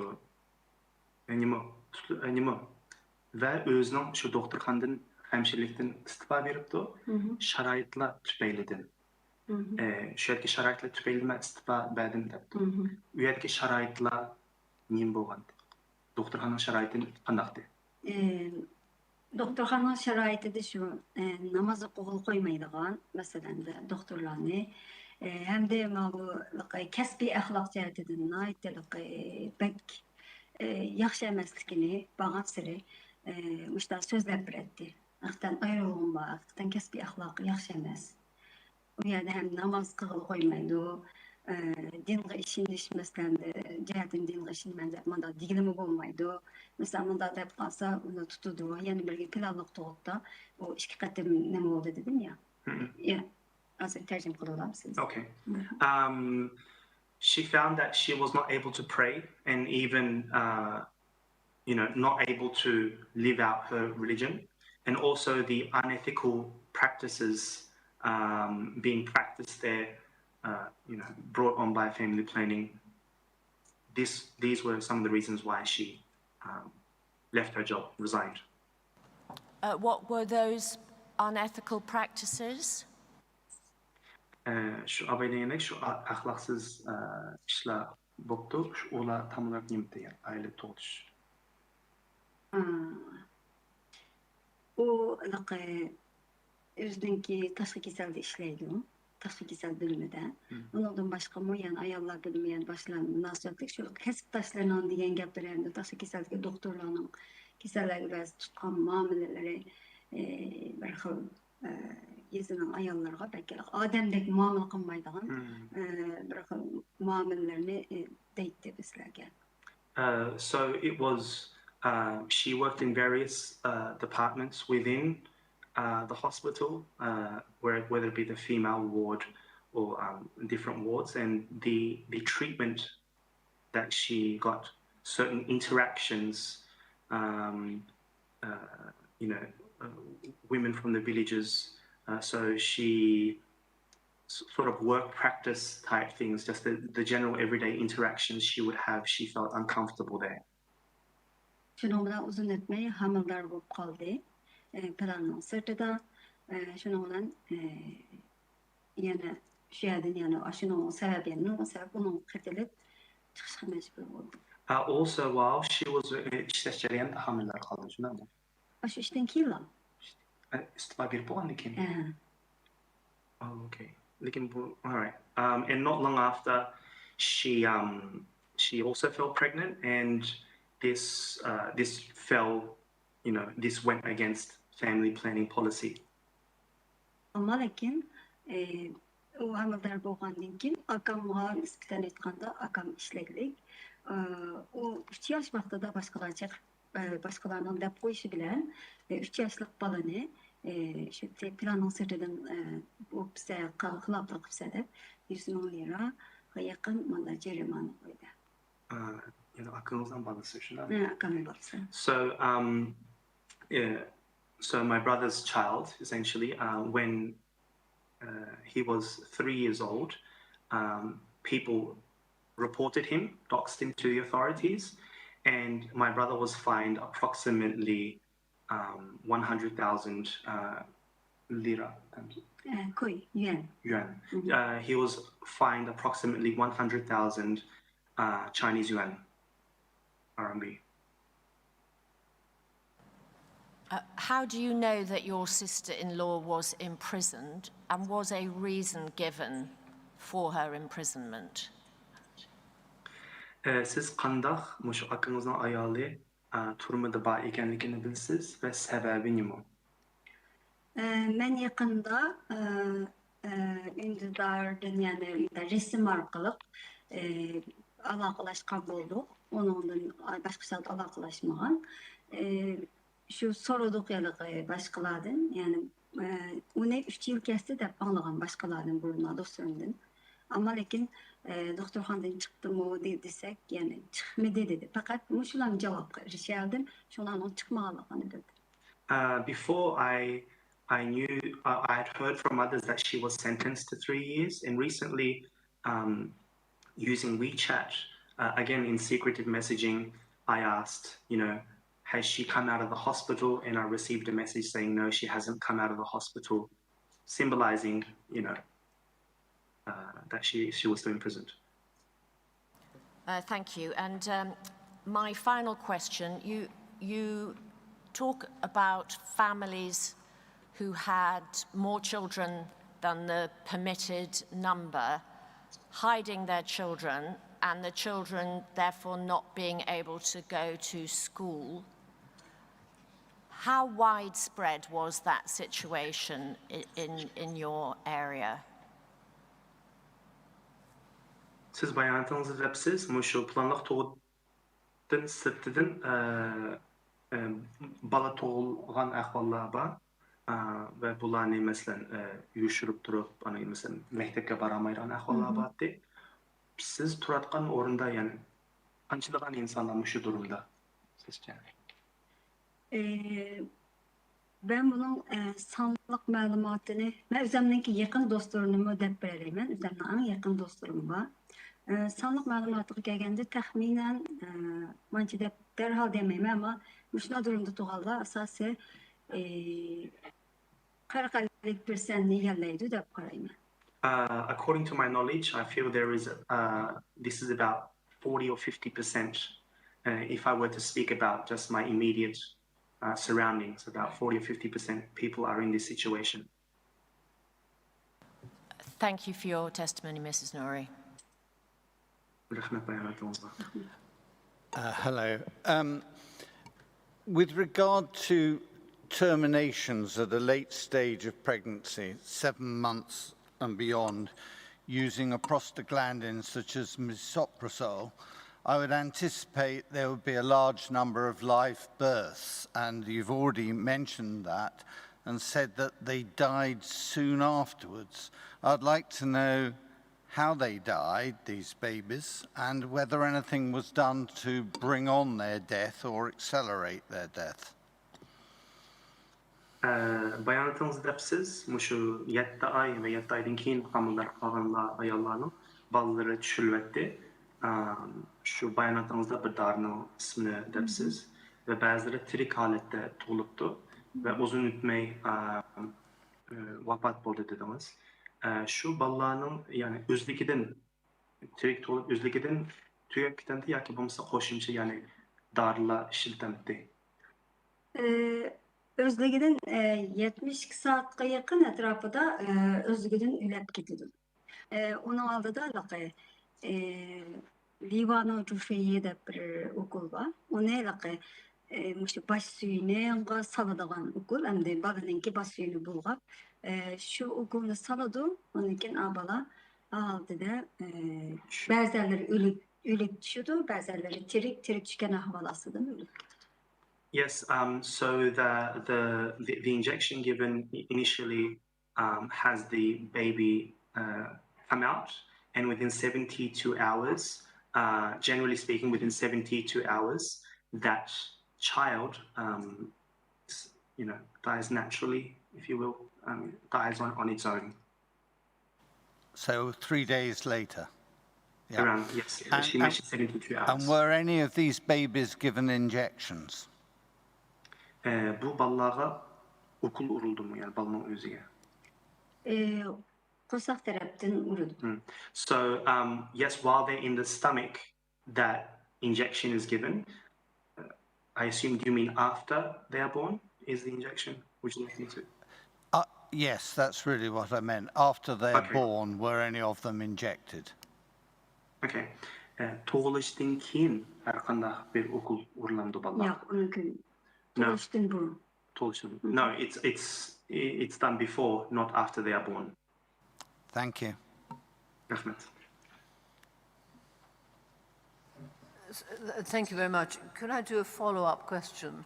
نېمە، تۇتۇ-، نېمە ۋە ئۆزىنىڭ شۇ دوختۇرخانىدىن، ھەمشىرىلىكتىن ئىستېپا بېرىپتۇ. شارائىتلار تۈپەيلىدىن. ئە، شۇ يەردىكى شارائىتلار تۈپەيلىدىن مەن ئىستېپا بەردىم دەپتۇ. ئۇ يەردىكى شارائىتلار نېمە بولغان؟ دوختۇرخانىنىڭ شارائىتى قانداقتى؟ ئى، دوختۇرخانىنىڭ شارائىتىدە شۇ، ئى، ناماز ئوقۇغىلى قويمايدىغان، مەسىلەن، دوختۇرلارنى، ئى، ھەمدە ماۋۇ كەسپىي ئەخلاق جەھەتتىن ناھايىتى بەك، ئى، ياخشى ئەمەسلىكىنى بارغانسېرى، ئى، مۇشۇنداق سۆزلەپ بېرەتتى. ھەقىقەتەن ئايرىلغۇم بار، ھەقىقەتەن كەسپىي ئەخلاقى ياخشى ئەمەس. ئۇ يەردە ھەم ناماز قىلغىلى قويمايدۇ. ئە، دىنغا ئىشىنىش مەسىلەن، جەھەتتىن دىنغا ئىشىنىمەن دەپ مۇنداق دېگىلىمۇ بولمايدۇ. مەسىلەن، مۇنداق دەپ قالسا، ئۇنى تۇتىدۇ. يەنە بىرگە پىلانلىق تۇغۇتتا ئۇ ئىككى قېتىم نېمە بولدى دېدىم يا. يا، ھازىر تەرجىمە قىلىۋالامسىز؟ Okay. Um, she found that she was not able to pray and even, uh, you know, not able to live out her religion, and also the unethical practices um, being practiced there, uh, you know, brought on by family planning. This, these were some of the reasons why she um, left her job, resigned. Uh, what were those unethical practices? ئە، شۇ ئاباي دېگەندەك شۇ ئە-، ئەخلاقسىز ئە، ئىشلار بوپتۇ. شۇ ئۇلار تاملار نېمىدى؟ ئائىلە توغۇتۇش. ئۇ ھېلىقى ئۆزىنىڭكى تاشقى كېسەلدە ئىشلەيدۇ، تاشقى كېسەل بۆلۈمىدە. ئۇنىڭدىن باشقىمۇ يەنە ئاياللار بۆلۈمى، يەنە باشقىلار مۇناسىۋەتلىك شۇ كەسىپداشلىرىنىڭ دېگەن گەپلىرى ھەمدە تاشقى كېسەلدىكى دوختۇرلارنىڭ كېسەللەرگە بەزى تۇتقان مۇئامىلىلىرى، ئى، بىر خىل، ئى، يېزىنىڭ ئاياللىرىغا بەك ئادەمدەك مۇئامىلە قىلمايدىغان، ئى، بىر خىل مۇئامىلىلىرىنى، ئى، دەيتتى بىزلەرگە. Uh, so it was, uh, she worked in various uh, departments within uh, the hospital, uh, where, whether it be the female ward or um, different wards, and the, the treatment that she got, certain interactions, um, uh, you know, uh, women from the villages. Uh, so she s- sort of work practice type things, just the, the general everyday interactions she would have, she felt uncomfortable there. شۇنىڭ بىلەن ئۇزۇن ئۆتمەي ھامىلىدار بولۇپ قالدى. ئە، پىلاننىڭ سىرتىدا. ئە، شۇنىڭ بىلەن، ئە، يەنە شۇ يەردىن يەنە ئاشۇنىڭ سەۋەبى، يەنە نۇرغۇن سەۋەب ئۇنىڭغا قېتىلىپ چىقىشقا مەجبۇر بولدى. Uh, also, while she was uh, ئىشلەش جەريانىدا ھامىلىدار قالدى، شۇنداقمۇ؟ ئاشۇ ئىشتىن كېيىنلا. ئىستېپا بېرىپ بولغاندىن كېيىن. ئە، Oh, okay. لېكىن بۇ, all right. Um, and not long after, she um, she also fell pregnant, and this uh, this fell, you know, this went against family planning policy. ئەمما لېكىن، ئە، ئۇ ھامىلىدار بولغاندىن كېيىن ئاكامغا نىسبەتەن ئېيتقاندا، ئاكام ئىشلەكلىك. ئە، ئۇ ئۈچ ياش ۋاقتىدا باشقىلارچە، ئە، باشقىلارنىڭ دەپ قويۇشى بىلەن، ئە، ئۈچ ياشلىق بالىنى، ئە، شۇ پىلاننىڭ سىرتىدىن، ئە، بوپسە، خىلاپلىق قىپسە دەپ، يۈز مىڭ لىراغا يېقىن مانا جەرىمانە قويدى. Uh, يەنى ئاكىڭىزنىڭ بالىسى، شۇنداق؟ ھە، ئاكامنىڭ بالىسى. So, um, yeah, so my brother's child, essentially, uh, when uh, he was three years old, um, people reported him, doxed him to the authorities, and my brother was fined approximately um, one hundred thousand uh, lira, ئە، كوي، يۈەن. Yuan. Uh, he was fined approximately one hundred thousand uh, Chinese yuan, R M B. Uh, how do you know that your sister-in-law was imprisoned, and was a reason given for her imprisonment? ئە، سىز قانداق مۇشۇ ئاكىڭىزنىڭ ئايالى ئە، تۈرمىدە بار ئىكەنلىكىنى بىلىسىز ۋە سەۋەبى نېمە؟ ئە، مەن يېقىندا، ئە، ئە، ئۈندىداردىن، يەنى رەسىم ئارقىلىق، ئە، ئالاقىلەشكەن بولدۇق. ئۇنىڭدىن باشقا زات ئالاقىلاشمىغان. ئە، شۇ سورىدۇق ھېلىقى باشقىلاردىن، يەنى، ئە، ئۇنى ئۈچ يىل كەستى دەپ ئاڭلىغان باشقىلاردىن بۇرۇنلا، دوستلىرىمدىن. ئەمما لېكىن، ئە، دوختۇرخانىدىن چىقتىمۇ دې-، دېسەك، يەنى چىقمىدى دېدى. پەقەت مۇشۇلارنى جاۋابقا ئېرىشەلىدىم، شۇلارنىڭ چىقمىغانلىقىنى بىلدىم. Uh, before I I knew uh, I had heard from others that she was sentenced to three years, and recently, um, using WeChat uh, again in secretive messaging, I asked, you know, has she come out of the hospital? And I received a message saying no, she hasn't come out of the hospital, symbolizing, you know, uh, that she she was still imprisoned. Uh, thank you. And um, my final question, you, you talk about families who had more children than the permitted number hiding their children, and the children therefore not being able to go to school. How widespread was that situation in, in your area? سىز باياناتىڭىزدا دەپسىز، مۇشۇ پىلانلىق تۇغۇتتىن سىرتىدىن ئە، ئە، بالا تۇغۇلغان ئەھۋاللار بار. ئە، ۋە بۇلارنى، مەسىلەن، ئە، يوشۇرۇپ تۇرۇپ، ئانا، مەسىلەن، مەكتەپكە بارالمايدىغان ئەھۋاللار بارتى. سىز تۇراتقان ئورۇندا، يەنى، قانچىلىغان ئىنسانلار مۇشۇ دۇرۇمدا؟ سىزچە؟ ئە، مەن بۇنىڭ، ئە، سانلىق مەلۇماتىنى، مەن ئۆزۈمنىڭكى يېقىن دوستلىرىمنىمۇ دەپ بېرەلەيمەن. ئۆزۈمنىڭ ئەڭ يېقىن دوستلىرىم بار. ئە، سانلىق مەلۇماتىغا كەلگەندە، تەخمىنەن، ئە، مانچە دەپ دەرھال دېمەيمەن، ئەمما مۇشۇنداق دۇرۇمدا تۇرغانلار ئاساسىي، ئە، قىرىق ئەللىك پىرسەنتنى ئىگىلەيدۇ دەپ قارايمەن. Uh, according to my knowledge, I feel there is, uh, this is about forty or fifty percent uh, if I were to speak about just my immediate uh, surroundings, about forty or fifty percent people are in this situation. Thank you for your testimony, Missus Nouri. رەھمەت باياناتىڭىزغا. Uh, hello. Um, with regard to terminations at a late stage of pregnancy, seven months and beyond, using a prostaglandin such as misoprostol, I would anticipate there would be a large number of live births, and you've already mentioned that and said that they died soon afterwards. I'd like to know how they died, these babies, and whether anything was done to bring on their death or accelerate their death. باياناتىڭىزدا دەپسىز، مۇشۇ يەتتە ئاي ۋە يەتتە ئايدىن كېيىن ھامىلىدار قالغانلار، ئاياللارنىڭ بالىلىرى چۈشۈرۈلۈۋەتتى. شۇ باياناتىڭىزدا بىر دارىنىڭ ئىسمىنى دەپسىز. ۋە بەزىلىرى تىرىك ھالەتتە تۇغۇلۇپتۇ ۋە ئۇزۇن ئۆتمەي، ئا، ئە، ۋاپات بولدى دېدىڭىز. ئە، شۇ بالىلارنىڭ، يەنى ئۆزلۈكىدىن تىرىك تۇغۇلۇپ، ئۆزلۈكىدىن تۈگەپ كېتەمتى ياكى بولمىسا قوشۇمچە، يەنى دارىلار ئىشلىتەمتى؟ ئە، ئۆزلۈكىدىن، ئە، يەتمىش ئىككى سائەتكە يېقىن ئەتراپىدا، ئە، ئۆزلۈكىدىن ئۆلۈپ كېتىدۇ. ئە، ئۇنىڭ ئالدىدا ھېلىقى، ئە، لىۋانو جۇفېيى دەپ بىر ئوكۇل بار. ئۇنى ھېلىقى، ئە، مۇشۇ باش سۈيىنىغا سالىدىغان ئوكۇل. ئەمدى بالىنىڭكى باش سۈيىنى بۇلغاپ، ئە، شۇ ئوكۇلنى سالىدۇ. ئۇنىڭدىن كېيىن ئا بالا ھالىتىدە، ئە، بەزەنلىرى ئۆلۈپ، ئۆلۈپ چۈشىدۇ، بەزەنلىرى تىرىك، تىرىك چۈشكەن ئەھۋال ئاستىدىمۇ ئۆلۈپ كېتىدۇ. Yes, um, so the, the, the, the injection given initially, um, has the baby, uh, come out, and within seventy-two hours, uh, generally speaking, within seventy-two hours, that child, um, s- you know, dies naturally, if you will, um, dies on, on its own. So three days later. Yeah. Around, yes, And- she mentioned seventy-two hours. And were any of these babies given injections? Ee, bu balalarga okul uruldu mu, yani balanın özüge? ئى، قورساق تەرەپتىن ئۇرىدۇ. So, um, yes, while they're in the stomach, that injection is given. Uh, I assume, do you mean after they are born is the injection? Would you like me to? Uh, yes, that's really what I meant. After they're Okay. born, were any of them injected? Okay. Ee, tug'ilishdan keyin har qanday bir ukol urilamdi bolalar? ياق، ئۇنىڭ كۈنى. No. تۇغۇلۇشتىن بۇرۇن. Tug'ilishdan. No, it's it's it's done before, not after they are born. Thank you. Rahmat. Thank you very much. Could I do a follow-up question?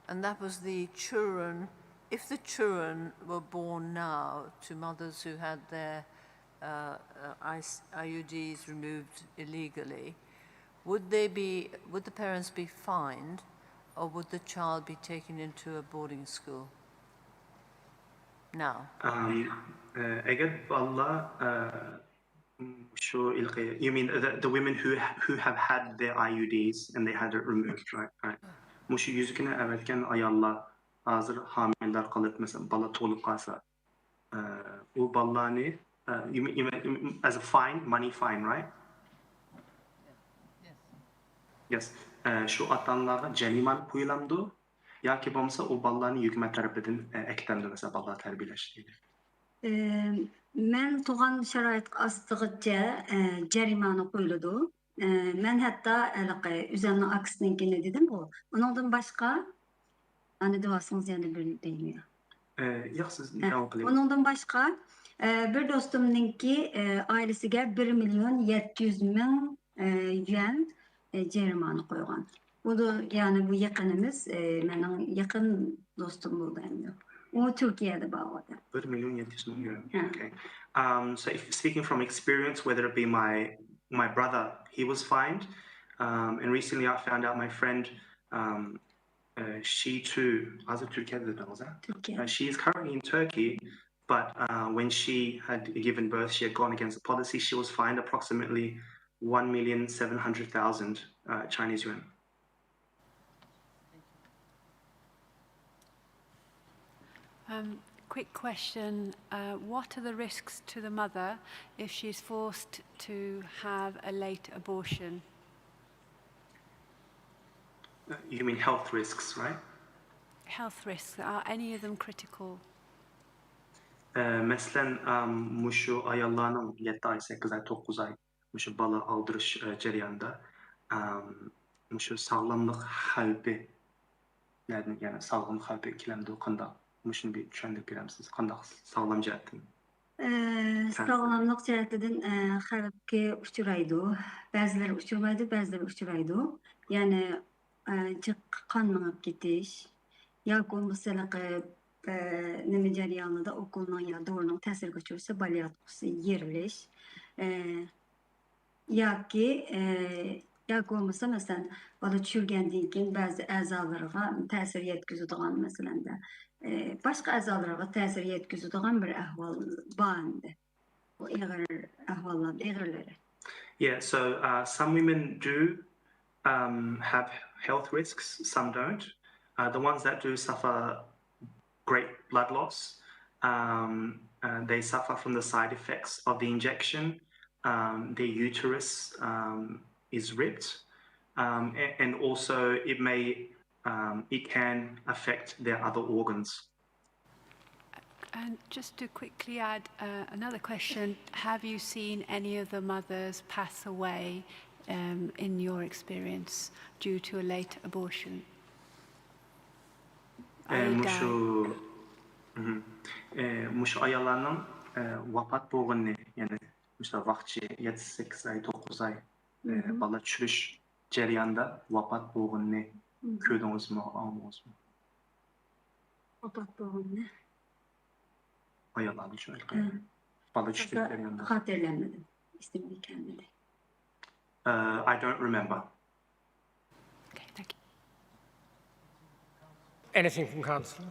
And that was the children, if the children were born now to mothers who had their uh, uh, I S- I U Ds removed illegally, would they be, would the parents be fined, or would the child be taken into a boarding school now? Um, uh, ئەگەر بالىلار uh, شۇ ھېلىقى, you mean the, the women who who have had their I U Ds and they had it removed, right? Right. مۇشۇ يۈزۈكىنى ئەۋەتكەن ئاياللار ھازىر ھامىلىدار قېلىپ، مەسىلەن، بالا تۇغۇلۇپ قالسا، ئە، ئۇ بالىلارنى، ئە، you mean- you mean- as a fine, money fine, right? Yes. ئە، شۇ ئاتا-ئانىلارغا جەرىمانە قويۇلامدۇ ياكى بولمىسا ئۇ بالىلارنى ھۆكۈمەت تەرىپىدىن، ئە، ئەكېتەمدۇ، مەسىلەن، بالىلار تەربىيەلەش دېگەن؟ ئى، مەن تۇغان شارائىت ئاستىغىچە، ئى، جەرىمانە قويۇلىدۇ. ئى، مەن ھەتتا ھېلىقى ئۆزۈمنىڭ ئاكىسىنىڭكىنى دېدىمغۇ، ئۇنىڭدىن باشقا، ئانا دەۋاسىڭىز يەنە بىر دەيمەن. ئە، ياق، سىز ھە، داۋام قىلىڭ. ئۇنىڭدىن باشقا، ئى، بىر دوستۇمنىڭكى، ئى، ئائىلىسىگە بىر مىليون يەتتە يۈز مىڭ، ئى، يۈەن، ئى، جەرىمانە قويغان. بۇ دا، يەنى بۇ يېقىنىمىز، ئى، مېنىڭ يېقىن دوستۇم بولدى ئەمدى. ئۇ تۈركىيەدە بار ئۇ ئادەم. بىر مىليون يەتتە يۈز مىڭ يۈەن. Yeah. Okay. Um, so if, speaking from experience, whether it be my my brother, he was fined, um, and recently I found out my friend, um, uh, she too, ھازىر تۈركىيەدە دېدىڭىز، ھە? تۈركىيە. Uh, she is currently in Turkey, but uh, when she had given birth, she had gone against the policy. She was fined approximately one million seven hundred thousand uh, Chinese yuan. Um, quick question. Uh, what are the risks to the mother if she's forced to have a late abortion? Uh, you mean health risks, right? Health risks, are any of them critical? ئە، مەسىلەن، ئەم، مۇشۇ ئاياللارنىڭ يەتتە ئاي، سەككىز ئاي، توققۇز ئاي مۇشۇ بالا ئالدۇرۇش، ئە، جەريانىدا، ئەم، مۇشۇ ساغلاملىق خەۋپى نەدىن، يەنى ساغلام خەۋپى كېلەمدۇ، قانداق؟ مۇشۇنى بىر چۈشەندۈرۈپ بېرەمسىز؟ قانداق ساغلام جەھەتتىن؟ ئە، ساغلاملىق جەھەتتىن، ئە، خەۋپكە ئۇچرايدۇ. بەزىلىرى ئۇچرىمايدۇ، بەزىلىرى ئۇچرايدۇ. يەنى، ئە، جىق قان مېڭىپ كېتىش ياكى بولمىسا ھېلىقى، ئە، نېمە جەريانىدا ئوكۇلنىڭ يا دورىنىڭ تەسىرىگە ئۇچرىسا، بالىياتقۇسى يېرىلىش. ئە، ياكى، ئى، ياكى بولمىسا، مەسىلەن، بالا چۈشۈرگەندىن كېيىن بەزى ئەزالىرىغا تەسىر يەتكۈزىدىغان، مەسىلەن، ئى، باشقا ئەزالىرىغا تەسىر يەتكۈزىدىغان بىر ئەھۋال بار ئەمدى. بۇ ئېغىر ئەھۋاللار، ئېغىرلىرى. Yeah, so uh, some women do um, have health risks, some don't. Uh, the ones that do suffer great blood loss, um, uh, they suffer from the side effects of the injection. Um, their uterus um, is ripped, um, a- and also it may um, it can affect their other organs. And just to quickly add uh, another question, have you seen any of the mothers pass away um, in your experience due to a late abortion? ئە، مۇشۇ مھم. ئە، مۇشۇ ئاياللارنىڭ ئە، ۋاپات بولغىنىنى، يەنى مۇشۇ ۋاقچى يەتتە سەككىز ئاي، توققۇز ئاي ئە، بالا چۈشۈرۈش جەريانىدا ۋاپات بولغىنىنى كۆردىڭىزمۇ، ئاڭلىدىڭىزمۇ؟ ۋاپات بولغىنىنى. ئاياللارنى شۇ بالا چۈشۈرۈش جەريانىدا. خاتىرىلەنمىدىم. ئېسىمگە كەلمىدى. Uh, I don't remember. Okay, thank you. Anything from Council?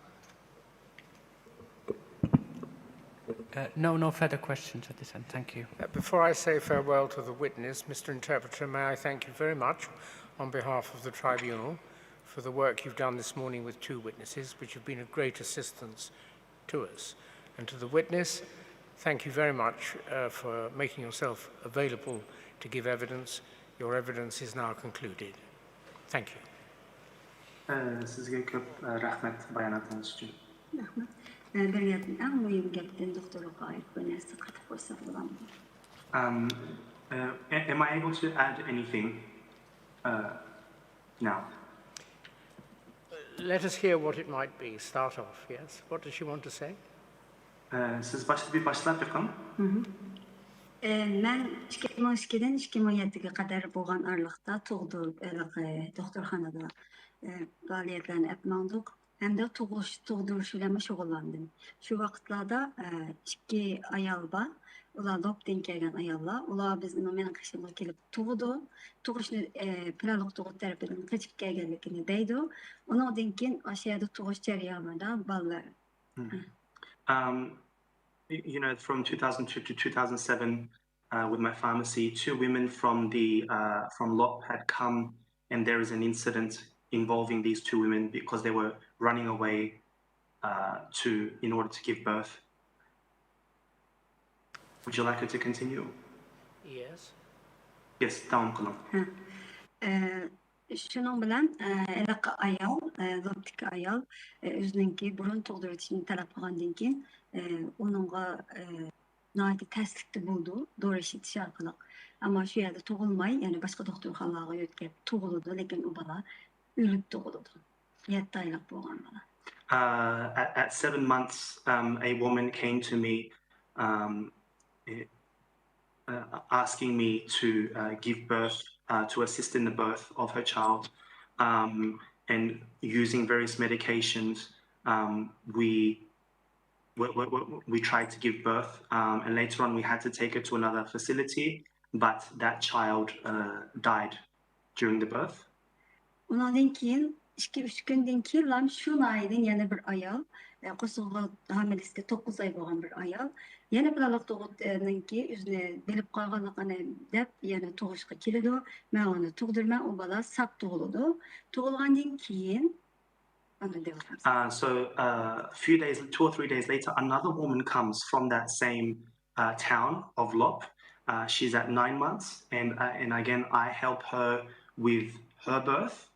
Uh, no, no further questions at this end. Thank you. Uh, Before I say farewell to the witness, Mister Interpreter, may I thank you very much on behalf of the tribunal for the work you've done this morning with two witnesses, which have been of great assistance to us. And to the witness, thank you very much uh, for making yourself available to give evidence. Your evidence is now concluded. Thank you. ئە، سىزگە كۆپ ئە، رەھمەت باياناتىڭىز ئۈچۈن. رەھمەت. ئە، بىر گەپنى، ئەڭ مۇھىم گەپتىن دوختۇرلۇققا ئائىت بىر نەرسە قېتىپ قويسام بولامدۇ؟ Um, uh, a- am I able to add anything uh, now? Let us hear what it might be. Start off, yes. What does she want to say? ئە، سىز باشتا بىر باشلاپ بېقىڭ. ئە، مەن ئىككى مىڭ ئىككىدىن ئىككى مىڭ يەتتىگە قەدەر بولغان ئارىلىقتا تۇغدۇرۇپ، ھېلىقى دوختۇرخانىدا ئە، پائالىيەتلەرنى ئېلىپ ماڭدۇق ھەمدە تۇغۇش، تۇغدۇرۇش بىلەنمۇ شۇغۇللاندىم. شۇ ۋاقىتلاردا ئە، ئىككى ئايال بار، ئۇلار لوپتىن كەلگەن ئاياللار، ئۇلار بىزنىڭ مېنىڭ قېشىمغا كېلىپ تۇغىدۇ، تۇغۇشنى ئە، پىلانلىق تۇغۇت تەرىپىدىن قېچىپ كەلگەنلىكىنى دەيدۇ. ئۇنىڭدىن كېيىن ئاشۇ يەردە تۇغۇش جەريانىدا بالىلار Um, y- you know, from two thousand two to two thousand seven, uh, with my pharmacy, two women from the uh, from Lop had come, and there is an incident involving these two women because they were running away uh, to in order to give birth. Would you like her to continue? Yes. Yes, داۋام قىلىڭ. ئە، شۇنىڭ بىلەن ئە، ھېلىقى ئايال، ئە، لوپتىكى ئايال ئە، ئۆزىنىڭكى بۇرۇن تۇغدۇرۇۋېتىشنى تەلەپ قىلغاندىن كېيىن ئە، ئۇنىڭغا ئە، ناھايىتى تەسلىكتە بولىدۇ، دورا ئىشلىتىش ئارقىلىق. ئەمما شۇ يەردە تۇغۇلماي، يەنە باشقا دوختۇرخانىلارغا يۆتكەپ تۇغۇلىدۇ، لېكىن ئۇ بالا ئۆلۈپ تۇغۇلىدۇ. يەتتە ئايلىق بولغان بالا. Uh, at, at seven months, um, a woman came to me um, eh, uh, asking me to uh, give birth, uh, to assist in the birth of her child, um, and using various medications, um, we, we, we, we we tried to give birth, um, and later on we had to take her to another facility, but that child uh, died during the birth. ئۇنىڭدىن كېيىن ئىككى ئۈچ كۈندىن كېيىنلا شۇ ناھىيەدىن يەنە بىر ئايال، ئە، قورسىقىغا ھامىلىسىگە توققۇز ئاي بولغان بىر ئايال، يەنە پىلانلىق تۇغۇتنىڭكى ئۆزىنى بىلىپ قالغانلىقىنى دەپ يەنە تۇغۇشقا كېلىدۇ. مەن ئۇنى تۇغدۇرىمەن، ئۇ بالا ساق تۇغۇلىدۇ. تۇغۇلغاندىن كېيىن ئاندىن دەۋاتىمىز. Uh, so uh, a few days, two or three days later, another woman comes from that same uh, town of Lop. Uh, she's at nine months, and uh, and again, I help her with her birth.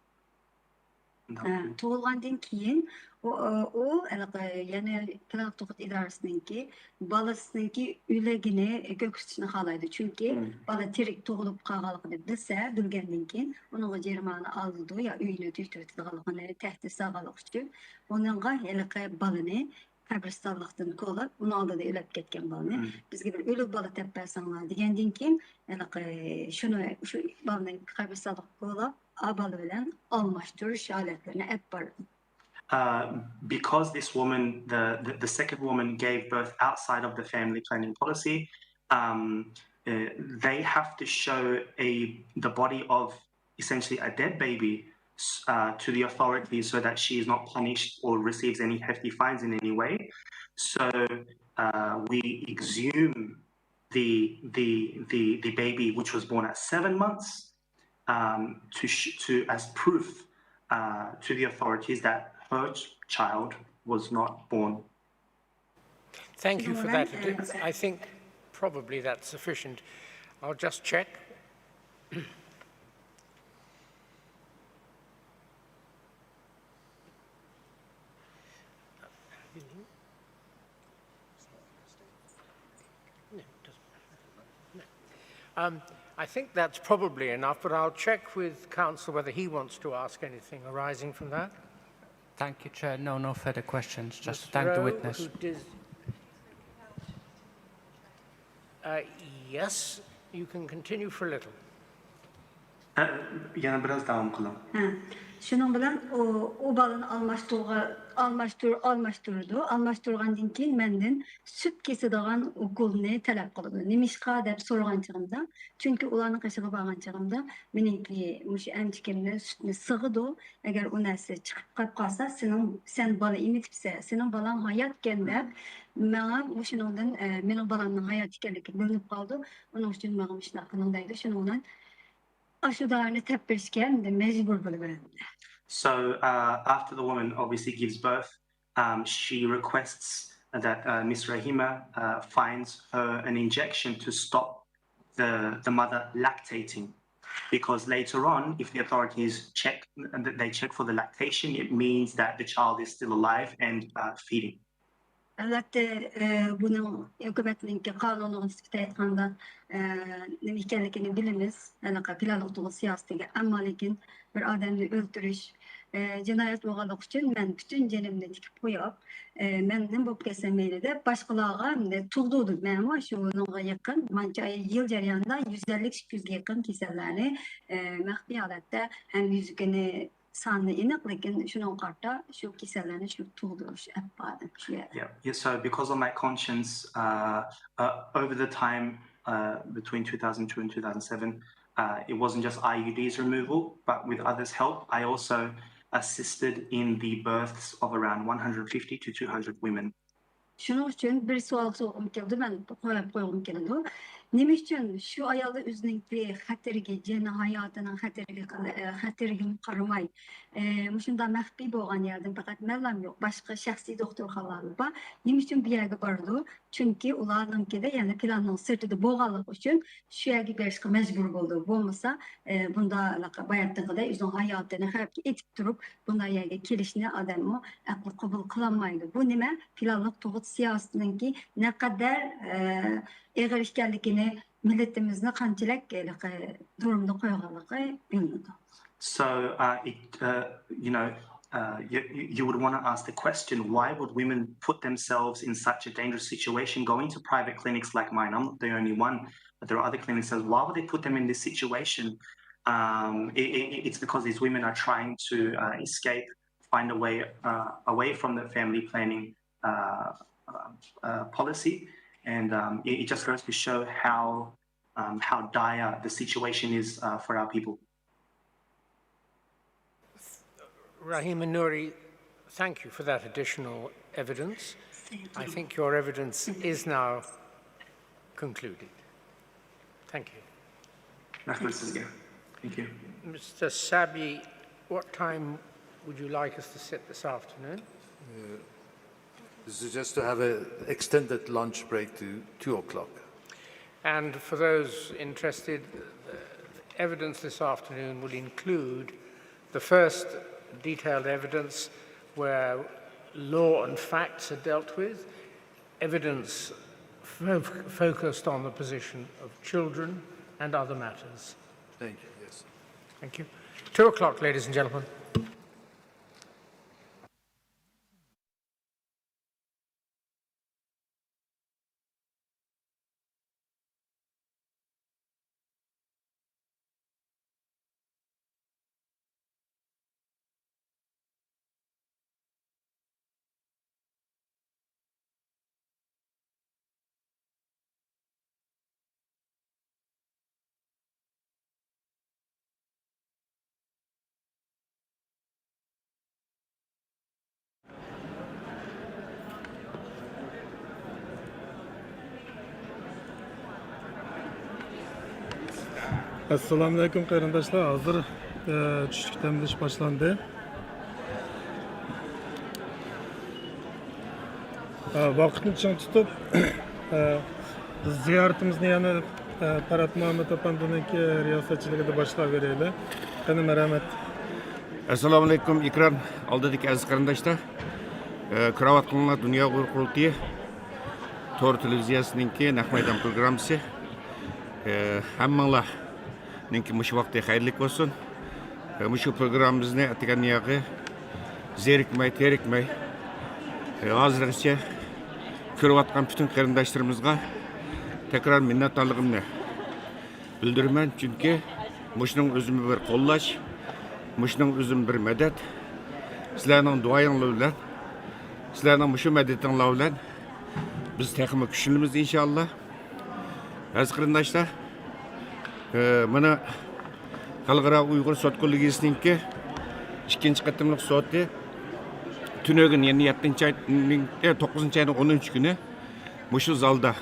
ئە، تۇغۇلغاندىن كېيىن ئۇ، ئۇ، ئۇ ھېلىقى يەنە پىلانلىق تۇغۇت ئىدارىسىنىڭكى بالىسىنىڭكى ئۆلۈكىنى كۆرسىتىشنى خالايدۇ. چۈنكى بالا تىرىك تۇغۇلۇپ قالغانلىقىنى بىلسە، بىلگەندىن كېيىن ئۇنىڭغا جەرىمانە ئالىدۇ يا ئۆيىنى تۈگىتىۋېتىدىغانلىقىنى تەھدىت سالغانلىقى ئۈچۈن ئۇنىڭغا ھېلىقى بالىنى قەبرىستانلىقتىن كولاپ، ئۇنىڭ ئالدىدا ئۆلۈپ كەتكەن بالىنى بىزگە بىر ئۆلۈك بالا تېپىپ بەرسەڭلار دېگەندىن كېيىن، ھېلىقى شۇنى، شۇ بالىنى قەبرىستانلىققا كولاپ، ئا بالا بىلەن ئالماشتۇرۇش ھالەتلىرىنى ئېلىپ بارىدۇ. Uh, because this woman, the, the, the second woman, gave birth outside of the family planning policy, um, uh, they have to show a the body of essentially a dead baby s- uh, to the authorities so that she is not punished or receives any hefty fines in any way. So uh, we exhume the, the the the baby which was born at seven months, um, to, sh- to as proof uh, to the authorities that her ch- child was not born. Thank you for that. I think probably that's sufficient. I'll just check. Um, I think that's probably enough, but I'll check with counsel whether he wants to ask anything arising from that. Thank you, Chair. No, no further questions. Just to thank the witness. Uh, yes, you can continue for a little. Uh, yana biraz davom qiling. شۇنىڭ بىلەن ئۇ، ئۇ بالىنى ئالماشتۇرغا، ئالماشتۇر، ئالماشتۇرىدۇ. ئالماشتۇرغاندىن كېيىن مەندىن سۈت كېسىدىغان ئوكۇلنى تەلەپ قىلىدۇ. نېمىشقا دەپ سورىغان چېغىمدا، چۈنكى ئۇلارنىڭ قېشىغا بارغان چېغىمدا مېنىڭكى مۇشۇ ئەمچىكىمنى سۈتنى سىغىدۇ. ئەگەر ئۇ نەرسە چىقىپ قېلىپ قالسا، سېنىڭ، سەن بالا ئېمىتىپسەن، سېنىڭ بالاڭ ھاياتكەن دەپ، ماڭا مۇشۇنىڭدىن، ئە، مېنىڭ بالامنىڭ ھايات ئىكەنلىكى بىلىنىپ قالىدۇ. ئۇنىڭ ئۈچۈن ماڭا مۇشۇنداق قىلىڭ دەيدۇ. شۇنىڭ بىلەن ئاشۇ دارىنى تەپ بېرىشكە مەجبۇر بولىمەن. So uh, after the woman obviously gives birth, um, she requests that uh, Miss Rahima uh, finds her an injection to stop the, the mother lactating. Because later on, if the authorities check, they check for the lactation, it means that the child is still alive and uh, feeding. ئەلۋەتتە، ئە، بۇنىڭ ھۆكۈمەتنىڭكى قانۇنىغا نىسبەتەن ئېيتقاندا، ئە، نېمە ئىكەنلىكىنى بىلىمىز، ھېلىقى پىلانلىق تۇغۇت سىياسىتىگە. ئەمما لېكىن بىر ئادەمنى ئۆلتۈرۈش، ئە، جىنايەت بولغانلىقى ئۈچۈن مەن پۈتۈن جېنىمنى تىكىپ قويۇپ، ئە، مەن نېمە بولۇپ كەتسەم مەيلى دەپ، باشقىلارغا مۇنداق تۇغدۇردۇم. مەنمۇ شۇنىڭغا يېقىن، مانچە يىل جەريانىدا يۈز ئەللىك، ئىككى يۈزگە يېقىن كېسەللەرنى، ئە، مەخپىي ھالەتتە ھەم يۈزۈكىنى سانىنى ئېنىق، لېكىن شۇنىڭغا قارىتا شۇ كېسەللەرنى شۇ تۇغدۇرۇش ئەپ باردىم شۇ يەردە. Yeah, yeah. So because of my conscience, uh, uh, over the time uh, between two thousand two and two thousand seven, uh, it wasn't just I U Ds removal, but with others' help, I also assisted in the births of around one hundred fifty to two hundred women. شۇنىڭ ئۈچۈن بىر سوئال سورىغۇم كېلىدۇ، مەن قويۇپ قويغۇم كېلىدۇ. نېمە ئۈچۈن شۇ ئاياللار ئۆزىنىڭكى خەتىرىگە، جېنى، ھاياتىنىڭ خەتىرىگە، خەتىرىگە قارىماي، ئە، مۇشۇنداق مەخپىي بولغان يەردىن پەقەت مەنلام يوق، باشقا شەخسىي دوختۇرخانىلار بار. نېمە ئۈچۈن بۇ يەرگە بارىدۇ؟ چۈنكى ئۇلارنىڭكىدە يەنە پىلاننىڭ سىرتىدا بولغانلىقى ئۈچۈن شۇ يەرگە بېرىشقا مەجبۇر بولىدۇ. بولمىسا، ئە، بۇنداق باياتىنقىدەك ئۆزىنىڭ ھاياتىنى خەۋپكە ئېتىپ تۇرۇپ، بۇنداق يەرگە كېلىشنى ئادەممۇ ئەقلى قوبۇل قىلالمايدۇ. بۇ نېمە؟ پىلانلىق تۇغۇت سىياسىتىنىڭكى نەقەدەر، ئە، ئېغىر ئىكەنلىكىنى، مىللىتىمىزنى قانچىلىك ھېلىقى دۇرۇمدا قويغانلىقى بىلىنىدۇ. So, uh, it, uh, you know, uh, you, you would want to ask the question, why would women put themselves in such a dangerous situation, going to private clinics like mine? I'm not the only one, but there are other clinics as well. Why would they put them in this situation? Um, it, it, it's because these women are trying to uh, escape, find a way uh, away from the family planning uh, uh, uh, policy. And um, it, it just goes to show how, um, how dire the situation is uh, for our people. Rahima Nouri, thank you for that additional evidence. I think your evidence is now concluded. Thank you. Rəhmət sizə. Thank you. Mister Sabi, what time would you like us to sit this afternoon? This is just to have an extended lunch break to two o'clock. And for those interested, the evidence this afternoon will include the first detailed evidence where law and facts are dealt with, evidence fo- focused on the position of children and other matters. Thank you. Yes. Thank you. Two o'clock, ladies and gentlemen. ئەسسالامۇئەلەيكۇم قېرىنداشلار، ھازىر ئە، چۈشلۈك دەم ئېلىش باشلاندى. ئە، ۋاقىتنى چىڭ تۇتۇپ، ئە، بىز زىيارىتىمىزنى يەنە ئە، پەرھات مۇھەممەت ئەپەندىنىڭكى رىياسەتچىلىكىدە باشلاۋېرەيلى. قېنى، مەرھەمەت. ئەسسالامۇئەلەيكۇم ئېكران ئالدىدىكى ئەزىز قېرىنداشلار. ئە، كۆرۈۋاتقىنىڭلار دۇنيا ئۇيغۇر قۇرۇلتىيى تور تېلېۋىزىيەسىنىڭكى نەق مەيدان پروگراممىسى. ئە، ھەممىڭلارنىڭكى مۇشۇ ۋاقتى خەيرلىك بولسۇن. ئە، مۇشۇ پروگراممىمىزنى ئەتىگەن ياقى زېرىكمەي، تېرىكمەي، ئە، ھازىرغىچە كۆرۈۋاتقان پۈتۈن قېرىنداشلىرىمىزغا تەكرار مىننەتدارلىقىمنى بىلدۈرىمەن، چۈنكى مۇشۇنىڭ ئۆزىمۇ بىر قوللاش، مۇشۇنىڭ ئۆزىمۇ بىر مەدەت. سىلەرنىڭ دۇئايىڭلار بىلەن، سىلەرنىڭ مۇشۇ مەدىتىڭلار بىلەن بىز تېخىمۇ كۈچلىنىمىز، ئىنشائاللا. ئەزىز قېرىنداشلار، ئە، مانا خەلقئارا ئۇيغۇر سوت كوللېگىيىسىنىڭكى ئىككىنچى قېتىملىق سوتى تۈنۈگۈن، يەنى يەتتىنچى ئاينىڭ، ئە، توققۇزىنچى ئاينىڭ ئونىنچى كۈنى مۇشۇ زالدا،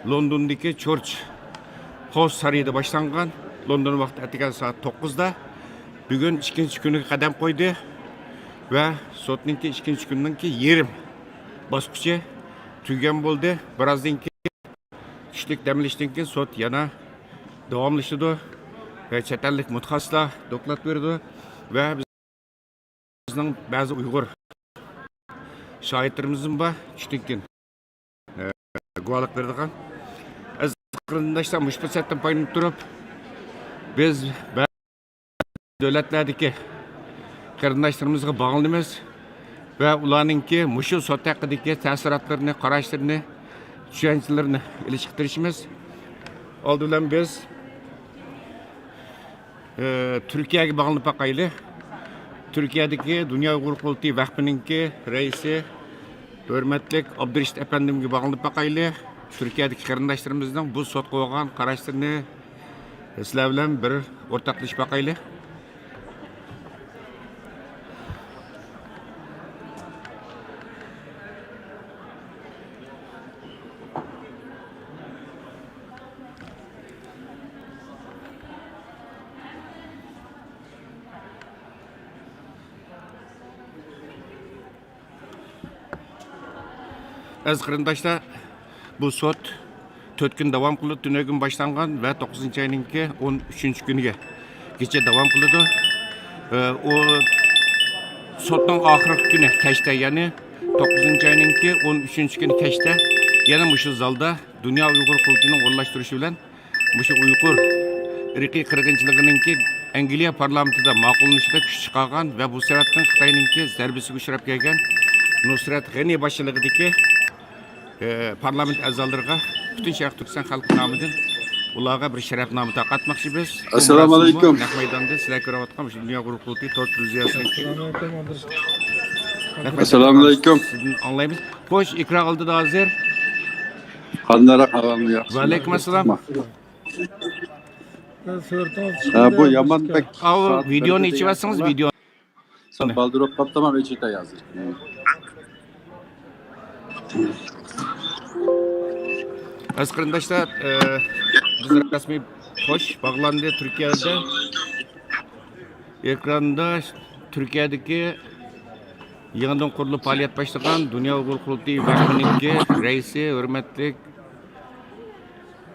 لوندوندىكى چورچ خاوس سارىيىدا باشلانغان، لوندون ۋاقتى ئەتىگەن سائەت توققۇزدا، بۈگۈن ئىككىنچى كۈنىگە قەدەم قويدى ۋە سوتنىڭكى ئىككىنچى كۈننىڭكى يېرىم باسقۇچى تۈگىگەن بولدى. بىرازدىن كېيىن، چۈشلۈك دەم ئېلىشتىن كېيىن سوت يەنە داۋاملىشىدۇ ۋە چەت ئەللىك مۇتەخەسسىسلەر دوكلات بېرىدۇ ۋە بىزنىڭ بەزى ئۇيغۇر شاھىتلىرىمىزمۇ بار، چۈشتىن كېيىن، ئە، گۇۋاھلىق بېرىدىغان. ئەزىز قېرىنداشلار، مۇشۇ پۇرسەتتىن پايدىلىنىپ تۇرۇپ، بىز بەزى دۆلەتلەردىكى قېرىنداشلىرىمىزغا باغلىنىمىز ۋە ئۇلارنىڭكى مۇشۇ سوت ھەققىدىكى تەسىراتلىرىنى، قاراشلىرىنى، چۈشەنچىلىرىنى ئېلىشقا تىرىشىمىز. ئالدى بىلەن بىز ئى، تۈركىيەگە باغلىنىپ باقايلى. تۈركىيەدىكى دۇنيا ئۇيغۇر قۇرۇلتىيى ۋەقپىنىڭكى رەئىسى ھۆرمەتلىك ئابدۇرېشىت ئەپەندىمگە باغلىنىپ باقايلى. تۈركىيەدىكى قېرىنداشلىرىمىزنىڭ بۇ سوتقا بولغان قاراشلىرىنى سىلەر بىلەن بىر ئورتاقلىشىپ باقايلى. ئەزىز قېرىنداشلار، بۇ سوت تۆت كۈن داۋام قىلىدۇ. تۈنۈگۈن باشلانغان ۋە توققۇزىنچى ئاينىڭكى ئون ئۈچىنچى كۈنىگە گىچە داۋام قىلىدۇ. ئە، ئۇ سوتنىڭ ئاخىرقى كۈنى كەچتە، يەنى توققۇزىنچى ئاينىڭكى ئون ئۈچىنچى كۈنى كەچتە يەنە مۇشۇ زالدا دۇنيا ئۇيغۇر قۇرۇلتىيىنىڭ ئورۇنلاشتۇرۇشى بىلەن مۇشۇ ئۇيغۇر ئىرقىي قىرغىنچىلىقىنىڭكى ئەنگلىيە پارلامېنتىدا ماقۇللىنىشىدا كۈچ چىقارغان ۋە بۇ سەۋەبتىن خىتاينىڭكى زەربىسىگە ئۇچراپ كەلگەن نۇسرەت غېنى باشچىلىقىدىكى، ئى، پارلامېنت ئەزالىرىغا پۈتۈن شەرقىي تۈركىستان خەلقى نامىدىن ئۇلارغا بىر شەرەپنامە تارقاتماقچىبىز. ئەسسالامۇئەلەيكۇم. نەق مەيداندا سىلەر كۆرۈۋاتقان مۇشۇ دۇنيا ئۇيغۇر قۇرۇلتىيى تور تېلېۋىزىيەسىنىڭ ئەسسالامۇئەلەيكۇم. سىزدىن ئاڭلايمىز. خوش، ئېكران ئالدىدا ھازىر. قانداقراق ئاغام، ياخشىمۇ؟ ۋەئەلەيكۇم ئەسسالام. ھە، بۇ يامان بەك. ئاۋۇ ۋىدېونى ئېچىۋەتسىڭىز، ۋىدېو. سەل بالدۇرراق قاپتىمەن، ئېچىۋېتەي ھازىر. ئەزىز قېرىنداشلار، ئە، بىز رەسمىي خوش باغلاندى تۈركىيەدە. ئېكراندا تۈركىيەدىكى يېڭىدىن قۇرۇلۇپ پائالىيەت باشلىغان دۇنيا ئۇيغۇر قۇرۇلتىيى ۋەقپىنىڭكى رەئىسى، ھۆرمەتلىك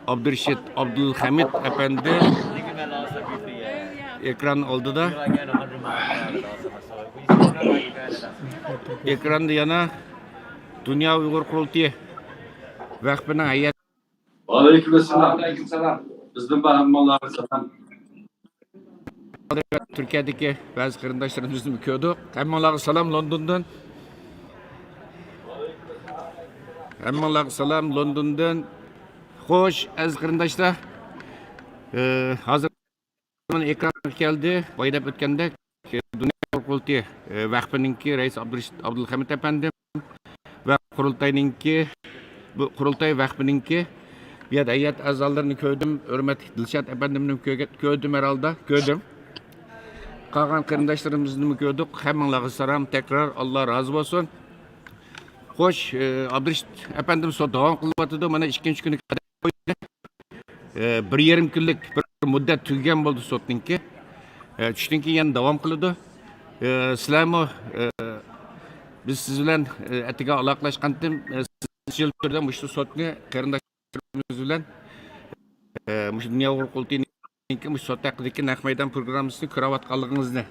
ئابدۇرېشىت ئابدۇلخەمىت ئەپەندى ئېكران ئالدىدا. ئېكراندا يەنە دۇنيا ئۇيغۇر قۇرۇلتىيى ۋەقپىنىڭ ھەيئەت. ۋەئەلەيكۇم ئەسسالام. بىزدىن بار ھەممىڭلارغا سالام. تۈركىيەدىكى بەزى قېرىنداشلىرىمىزنىمۇ كۆردۇق. ھەممىڭلارغا سالام لوندوندىن. ھەممىڭلارغا سالام لوندوندىن. خوش، ئەزىز قېرىنداشلار. ئى، ھازىر ئېكرانغا كەلدى. بايا دەپ ئۆتكەندەك، دۇنيا قۇرۇلتىيى، ئى، ۋەقپىنىڭكى رەئىسى ئابدۇرېشىت ئابدۇلخەمىت ئەپەندىم ۋە قۇرۇلتاينىڭكى، بۇ قۇرۇلتاي ۋەقپىنىڭكى بۇ يەردە ھەيئەت ئەزالىرىنى كۆردۈم، ھۆرمەتلىك دىلشات ئەپەندىمنى كۆرگە-، كۆردۈم ھەرھالدا، كۆردۈم. قالغان قېرىنداشلىرىمىزنىمۇ كۆردۇق. ھەممىڭلارغا سالام، تەكرار ئاللا رازى بولسۇن. خوش، ئى، ئابدۇرېشىت ئەپەندىم سوت داۋام قىلىۋاتىدۇ. مانا ئىككىنچى كۈنى قەدەم قويدى. ئى، بىر يېرىم كۈنلۈك بىر مۇددەت تۈگىگەن بولدى سوتنىڭكى. ئە، چۈشتىن كېيىن يەنە داۋام قىلىدۇ. ئە، سىلەرمۇ، ئە، بىز سىز بىلەن، ئە، ئەتىگەن ئالاقىلەشقانتىم، ئە، سىز يىل تۈردە مۇشۇ سوتنى قېرىنداشلىرىمىز بىلەن، ئە، مۇشۇ دۇنيا ئۇيغۇر قۇرۇلتىيىنىڭكى مۇشۇ سوت ھەققىدىكى نەق مەيدان پروگراممىسىنى كۆرۈۋاتقانلىقىڭىزنى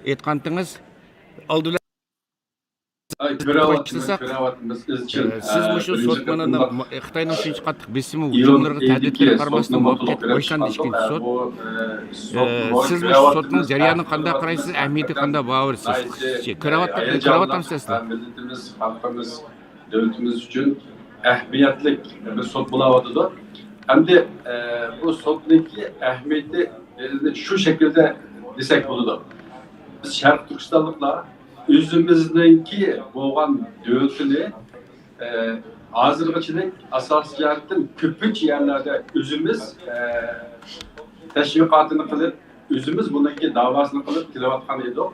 ئېيتقانتىڭىز. ئالدى بىلەن ئاي، كۆرۈۋاتىمىز، باشلىساق، كۆرۈۋاتىمىز، ئىزچىل. ئە، سىز مۇشۇ ئە، بىرىنچى سوت مانا قېتىملىق خىتاينىڭ شۇنچە قاتتىق بېسىمى، ئىيۇل ھۇجۇملىرىغا، ئېيىدىكى تەھدىتلىرىگە قارىماستىن، سوتنى مۇۋەپپەقىيەتلىك مۇتلەق باشلاندى ئىككىنچى سوت. بۇ، ئە، ئە، سىز مۇشۇ سوتنىڭ جەريانىنى قانداق قارايسىز؟ ئەھمىيىتىگە قانداق باھا بېرىسىز؟ كۆرۈۋاتامسىز؟ مىللىتىمىز، خەلقىمىز، دۆلىتىمىز ئۈچۈن ئەھمىيەتلىك بىر سوت بولاۋاتىدۇ. ئەمدى، ئە، بۇ سوتنىڭكى ئەھمىيىتى، ئە، شۇ شەكىلدە دېسەك بولىدۇ. بىز شەرقىي تۈركىستانلىقلار ئۆزىمىزنىڭكى بولغان دۆلىتىنى، ئە، ھازىرغىچىلىك ئاساسىي جەھەتتىن كۆپىنچە يەرلەردە ئۆزىمىز، ئە، تەشۋىقاتىنى قىلىپ، ئۆزىمىز بۇنىڭكى داۋاسىنى قىلىپ كېلىۋاتقان ئىدۇق.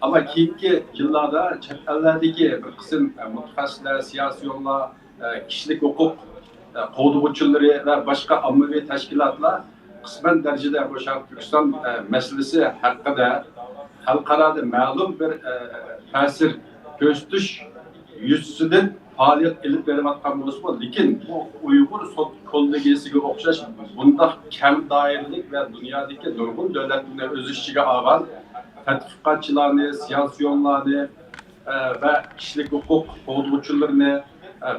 ئەمما كېيىنكى يىللاردا چەت ئەللەردىكى بىر قىسىم، ئە، مۇتەخەسسىسلەر، سىياسىيونلار، ئە، كىشىلىك ھوقۇق، ئە، قوغدىغۇچىلىرى ۋە باشقا ئاممىۋى تەشكىلاتلار قىسمەن دەرىجىدە بۇ شەرقىي تۈركىستان، ئە، مەسىلىسى ھەققىدە خەلقئارادا مەلۇم بىر، ئە، تەسىر كۆرسىتىش يۈزىسىدىن پائالىيەت ئېلىپ بېرىۋاتقان بولسىمۇ، لېكىن بۇ ئۇيغۇر سوت كوللېگىيىسىگە ئوخشاش بۇنداق كەڭ دائىرىلىك ۋە دۇنيادىكى نۇرغۇن دۆلەتلەرنى ئۆز ئىچىگە ئالغان تەتقىقاتچىلارنى، سىياسىيونلارنى، ئە، ۋە كىشىلىك ھوقۇق قوغدىغۇچىلىرىنى، ئە،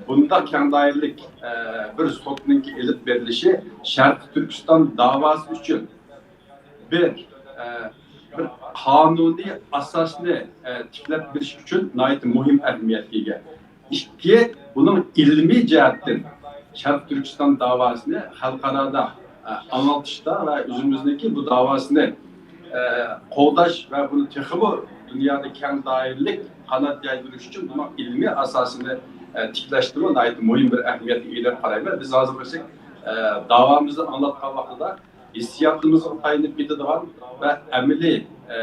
بۇنداق كەڭ دائىرىلىك، ئە، بىر سوتنىڭكى ئېلىپ بېرىلىشى شەرقىي تۈركىستان داۋاسى ئۈچۈن بىر، ئە، بىر قانۇنىي ئاساسنى، ئە، تىكلەپ بېرىش ئۈچۈن ناھايىتى مۇھىم ئەھمىيەتكە ئىگە. ئىككى، بۇنىڭ ئىلمىي جەھەتتىن شەرقىي تۈركىستان داۋاسىنى خەلقئارادا، ئە، ئاڭلىتىشتا ۋە ئۆزىمىزنىڭكى بۇ داۋاسىنى، ئە، قوغداش ۋە بۇنى تېخىمۇ دۇنيادا كەڭ دائىرىلىك قانات يايدۇرۇش ئۈچۈن بۇنىڭ ئىلمىي ئاساسىنى، ئە، تىكلەشتىمۇ ناھايىتى مۇھىم بىر ئەھمىيەتكە ئىگە دەپ قارايمەن. بىز ھازىرغىچە، ئە، داۋامىزنى ئاڭلاتقان ۋاقتىدا ھېسسىياتىمىزغا تايىنىپ كېتىدىغان ۋە ئەمەلىي، ئە،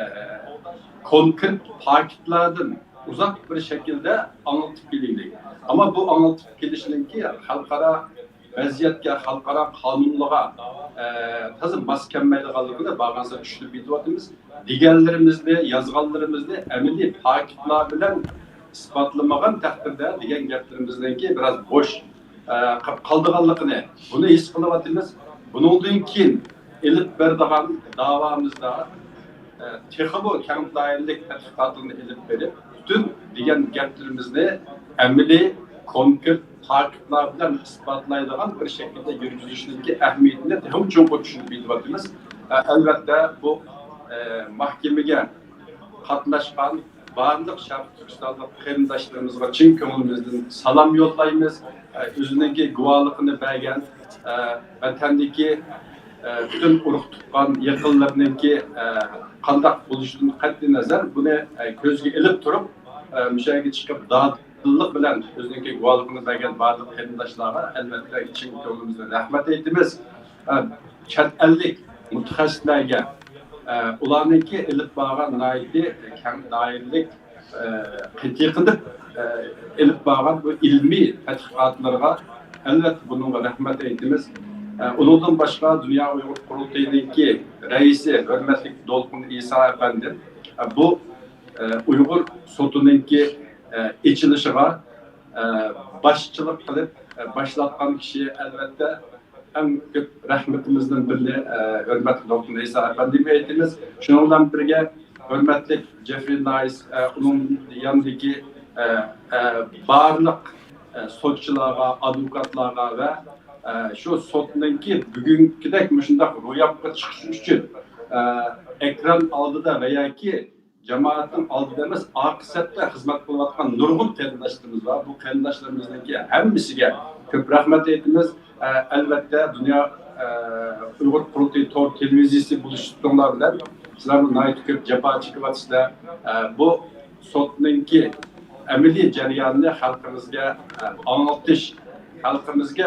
كونكرېت پاكىتلاردىن ئۇزاق بىر شەكىلدە ئاڭلىتىپ كېلىلدى. ئەمما بۇ ئاڭلىتىپ كېلىشنىڭكى خەلقئارا ۋەزىيەتكە، خەلقئارا قانۇنلارغا، ئە، تازا ماس كەلمەيدىغانلىقىنى بارغانسېرى چۈشىنىپ يېتىۋاتىمىز. دېگەنلىرىمىزنى، يازغانلىرىمىزنى ئەمەلىي پاكىتلار بىلەن ئىسپاتلىمىغان تەقدىردە دېگەن گەپلىرىمىزنىڭكى بىراز بوش، ئە، قېلىپ قالىدىغانلىقىنى، بۇنى ھېس قىلىۋاتىمىز. بۇنىڭدىن كېيىن ئېلىپ بېرىدىغان داۋامىزدا، ئە، تېخىمۇ كەڭ دائىرىلىك تەتقىقاتلارنى ئېلىپ بېرىپ، پۈتۈن دېگەن گەپلىرىمىزنى ئەمەلىي، كونكرېت پاكىتلار بىلەن ئىسپاتلايدىغان بىر شەكىلدە يۈرگۈزۈشنىڭكى ئەھمىيىتىنى تېخىمۇ چوڭقۇر چۈشىنىپ يېتىۋاتىمىز. ئە، ئەلۋەتتە، بۇ، ئە، مەھكىمىگە قاتناشقان بارلىق شەرقىي تۈركىستانلىق قېرىنداشلىرىمىزغا چىن كۆڭلىمىزدىن سالام يوللايمىز. ئە، ئۆزىنىڭكى گۇۋاھلىقىنى بەرگەن، ئە، ۋەتەندىكى، ئە، پۈتۈن ئۇرۇق تۇغقان يېقىنلىرىنىڭكى، ئە، قانداق بولۇشىدىن قەتئىينەزەر، بۇنى، ئە، كۆزگە ئېلىپ تۇرۇپ، ئە، مۇشۇ يەرگە چىقىپ دادىللىق بىلەن ئۆزىنىڭكى گۇۋاھلىقىنى بەرگەن بارلىق قېرىنداشلارغا ئەلۋەتتە چىن كۆڭلىمىزدىن رەھمەت ئېيتىمىز. ئە، چەت ئەللىك مۇتەخەسسىسلەرگە، ئە، ئۇلارنىڭكى ئېلىپ بارغان ناھايىتى كەڭ دائىرىلىك، ئە، قېتىقىدىپ، ئە، ئېلىپ بارغان بۇ ئىلمىي تەتقىقاتلىرىغا ئەلۋەتتە بۇنىڭغا رەھمەت ئېيتىمىز. ئە، ئۇنىڭدىن باشقا دۇنيا ئۇيغۇر قۇرۇلتىيىنىڭكى رەئىسى ھۆرمەتلىك دولقۇن ئىسا ئەپەندى، ئە، بۇ، ئە، ئۇيغۇر سوتىنىڭكى، ئە، ئېچىلىشىغا، ئە، باشچىلىق قىلىپ، ئە، باشلاتقان كىشى ئەلۋەتتە ئەڭ كۆپ رەھمىتىمىزدىن بىرىنى، ئە، ھۆرمەتلىك دوكتور ئىسا ئەپەندىگە ئېيتىمىز. شۇنىڭ بىلەن بىرگە، ھۆرمەتلىك جېفرى نايس، ئە، ئۇنىڭ يېنىدىكى، ئە، ئە، بارلىق، ئە، سوتچىلارغا، ئادۋوكاتلارغا ۋە، ئە، شۇ سوتنىڭكى بۈگۈنكىدەك مۇشۇنداق روياپقا چىقىشى ئۈچۈن، ئە، ئېكران ئالدىدا ۋە ياكى جامائەتنىڭ ئالدىدا ئەمەس، ئارقا سەپتە خىزمەت قىلىۋاتقان نۇرغۇن قېرىنداشلىرىمىز بار. بۇ قېرىنداشلىرىمىزنىڭكى ھەممىسىگە كۆپ رەھمەت ئېيتىمىز. ئە، ئەلۋەتتە، دۇنيا، ئە، ئۇيغۇر قۇرۇلتىيى تور تېلېۋىزىيىسى بولۇش سۈپىتىڭلار بىلەن سىلەرمۇ ناھايىتى كۆپ جاپا چېكىۋاتىسىلەر. ئە، بۇ سوتنىڭكى ئەمەلىي جەريانىنى خەلقىمىزگە، ئە، ئاڭلىتىش، خەلقىمىزگە،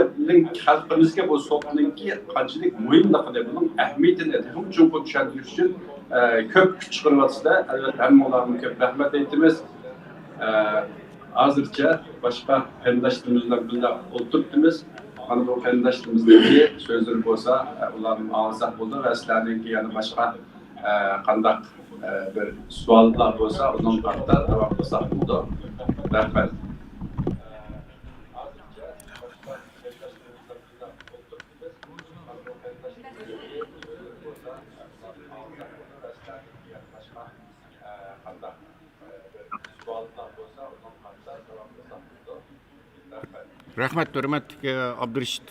خەلقىمىزگە بۇ سوتنىڭكى قانچىلىك مۇھىملىقىنى، بۇنىڭ ئەھمىيىتىنى تېخىمۇ چوڭقۇر چۈشەندۈرۈش ئۈچۈن، ئە، كۆپ كۈچ چىقىرىۋاتىسىلەر. ئەلۋەتتە، ھەممىڭلارغا كۆپ رەھمەت ئېيتىمىز. ئە، ھازىرچە باشقا قېرىنداشلىرىمىز بىلەن بىللە ئولتۇرۇپتىمىز. مانا بۇ قېرىنداشلىرىمىزنىڭكى سۆزلىرى بولسا، ئۇلارنى ئاڭلىساق بولىدۇ ۋە سىلەرنىڭكى يەنە باشقا، ئە، قانداق، ئە، بىر سوئاللار بولسا، ئۇنىڭ ھەققىدە داۋام قىلساق بولىدۇ. رەھمەت. رەھمەت، ھۆرمەتلىك، ئە، ئابدۇرېشىت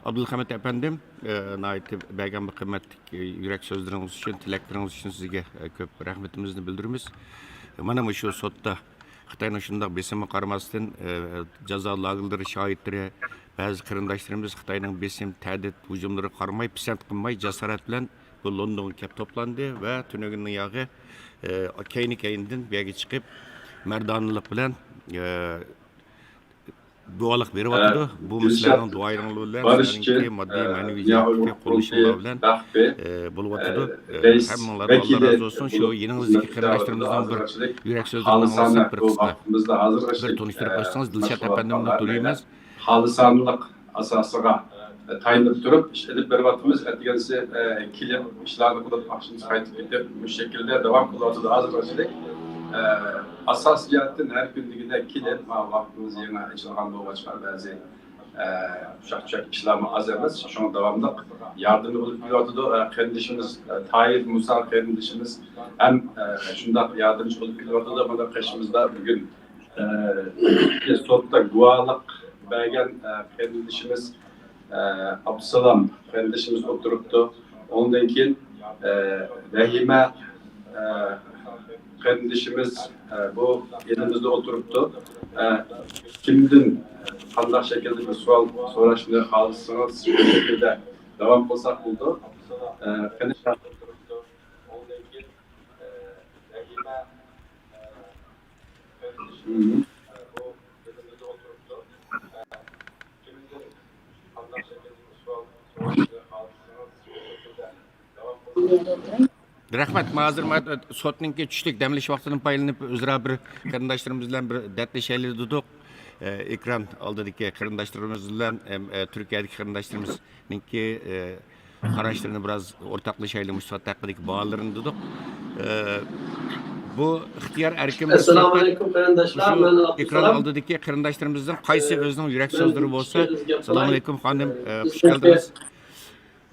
ئابدۇلخەمىت ئەپەندىم، ئە، ناھايىتى بەرگەن بۇ قىممەتلىك، ئە، يۈرەك سۆزلىرىڭىز ئۈچۈن، تىلەكلىرىڭىز ئۈچۈن سىزگە، ئە، كۆپ رەھمىتىمىزنى بىلدۈرىمىز. مانا مۇشۇ سوتتا خىتاينىڭ شۇنداق بېسىمىغا قارىماستىن، ئە، جازا لاگېرلىرى شاھىتلىرى، بەزى قېرىنداشلىرىمىز خىتاينىڭ بېسىم، تەھدىت، ھۇجۇملىرىغا قارىماي، پىسەنت قىلماي، جاسارەت بىلەن بۇ لوندونغا كەپ توپلاندى ۋە تۈنۈگۈن ياغى، ئە، كەينى-كەينىدىن بۇ يەرگە چىقىپ، مەردانىلىق بىلەن، ئە، دۇئالىق بېرىۋاتىدۇ. بۇ سىلەرنىڭ دۇئايىڭلار بىلەن، سىلەرنىڭكى ماددىي، مەنىۋى جەھەتتىكى قوللىشىڭلار بىلەن، ئە، بولۇۋاتىدۇ. ئە، ھەممىڭلاردىن ئاللا رازى بولسۇن. شۇ يېنىڭىزدىكى قېرىنداشلىرىمىزنىڭ بىر يۈرەك سۆزلىرىنى ئاڭلىساق بىر قىسقا بىر تونۇشتۇرۇپ ئۆتسىڭىز، دىلشات ئەپەندىمنى تونۇيمىز. خالىسانلىق ئاساسىغا تايىنىپ تۇرۇپ ئىش ئېلىپ بېرىۋاتىمىز. ئەتىگەنسى، ئە، كېلىپ ئىشلارنى قىلىپ، ئاخشىمىسى قايتىپ كېتىپ، مۇشۇ شەكىلدە داۋام قىلىۋاتىدۇ ھازىرغىچىلىك. ئە، ئاساسىي جەھەتتىن ھەر كۈندىكىدەك كېلىپ، مانا ۋاقتىمىز يېڭى ئېچىلغان بولغاچقا، بەزى، ئە، ئۇششاق-چۈششەك ئىشلارمۇ ئاز ئەمەس. شۇڭا داۋاملىق ياردىمى بولۇپ كېلىۋاتىدۇ. ئە، قېرىندىشىمىز، ئە، تاھىر مۇسا قېرىندىشىمىز ھەم، ئە، شۇنداق ياردەمچى بولۇپ كېلىۋاتىدۇ. مانا قېشىمىزدا بۈگۈن ئە، سوتتا گۇۋاھلىق بەرگەن، ئە، قېرىندىشىمىز، ئە، ئابدۇسالام قېرىندىشىمىز ئولتۇرۇپتۇ. ئۇنىڭدىن كېيىن، ئە، رەھىمە، ئە، قېرىندىشىمىز، ئە، بۇ يېنىمىزدا ئولتۇرۇپتۇ. ئە، كىمدىن قانداق شەكىلدە بىر سوئال سوراشنى خالىسىڭىز، شۇ شەكىلدە داۋام قىلساق بولىدۇ. ئە، قېنى. رەھمەت. ما ھازىر ما سوتنىڭكى چۈشلۈك دەم ئېلىش ۋاقتىدىن پايدىلىنىپ، ئۆزئارا بىر قېرىنداشلىرىمىز بىلەن بىر دەردلىشەيلى دېدۇق. ئە، ئېكران ئالدىدىكى قېرىنداشلىرىمىز بىلەن ھەم، ئە، تۈركىيەدىكى قېرىنداشلىرىمىزنىڭكى، ئە، قاراشلىرىنى بىراز ئورتاقلىشايلى، مۇشۇ سوت ھەققىدىكى باھالىرىنى دېدۇق. ئە، بۇ ئىختىيار ئەركىن بىر سۆھبەت. ئەسسالامۇئەلەيكۇم قېرىنداشلار. مۇشۇ مەن ئابدۇسالام. ئېكران ئالدىدىكى قېرىنداشلىرىمىزنىڭ قايسى ئۆزىنىڭ يۈرەك سۆزلىرى بولسا. ئەسسالامۇئەلەيكۇم خانىم، ئە، خوش كەلدىڭىز.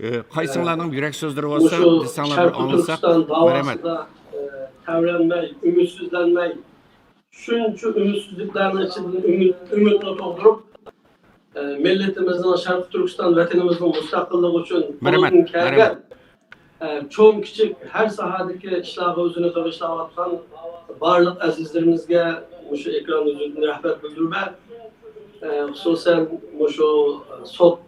ئە، قايسىڭلارنىڭ يۈرەك سۆزلىرى بولسا، دېسەڭلار بىر ئاڭلىساق. مەرھەمەت. تەۋرەنمەي، ئۈمىدسىزلەنمەي، شۇنچە ئۈمىدسىزلىكلەرنىڭ ئىچىدىن ئۈمىد، ئۈمىدنى تۇغدۇرۇپ، ئە، مىللىتىمىزنىڭ، شەرقىي تۈركىستان ۋەتىنىمىزنىڭ مۇستەقىللىقى ئۈچۈن قولىدىن كەلگەن، ئە، چوڭ كىچىك ھەر ساھەدىكى ئىشلارغا ئۆزىنى بېغىشلاۋاتقان بارلىق ئەزىزلىرىمىزگە مۇشۇ ئېكران ھۇزۇرىدىن رەھمەت بىلدۈرىمەن. ئە، خۇسۇسەن مۇشۇ سوت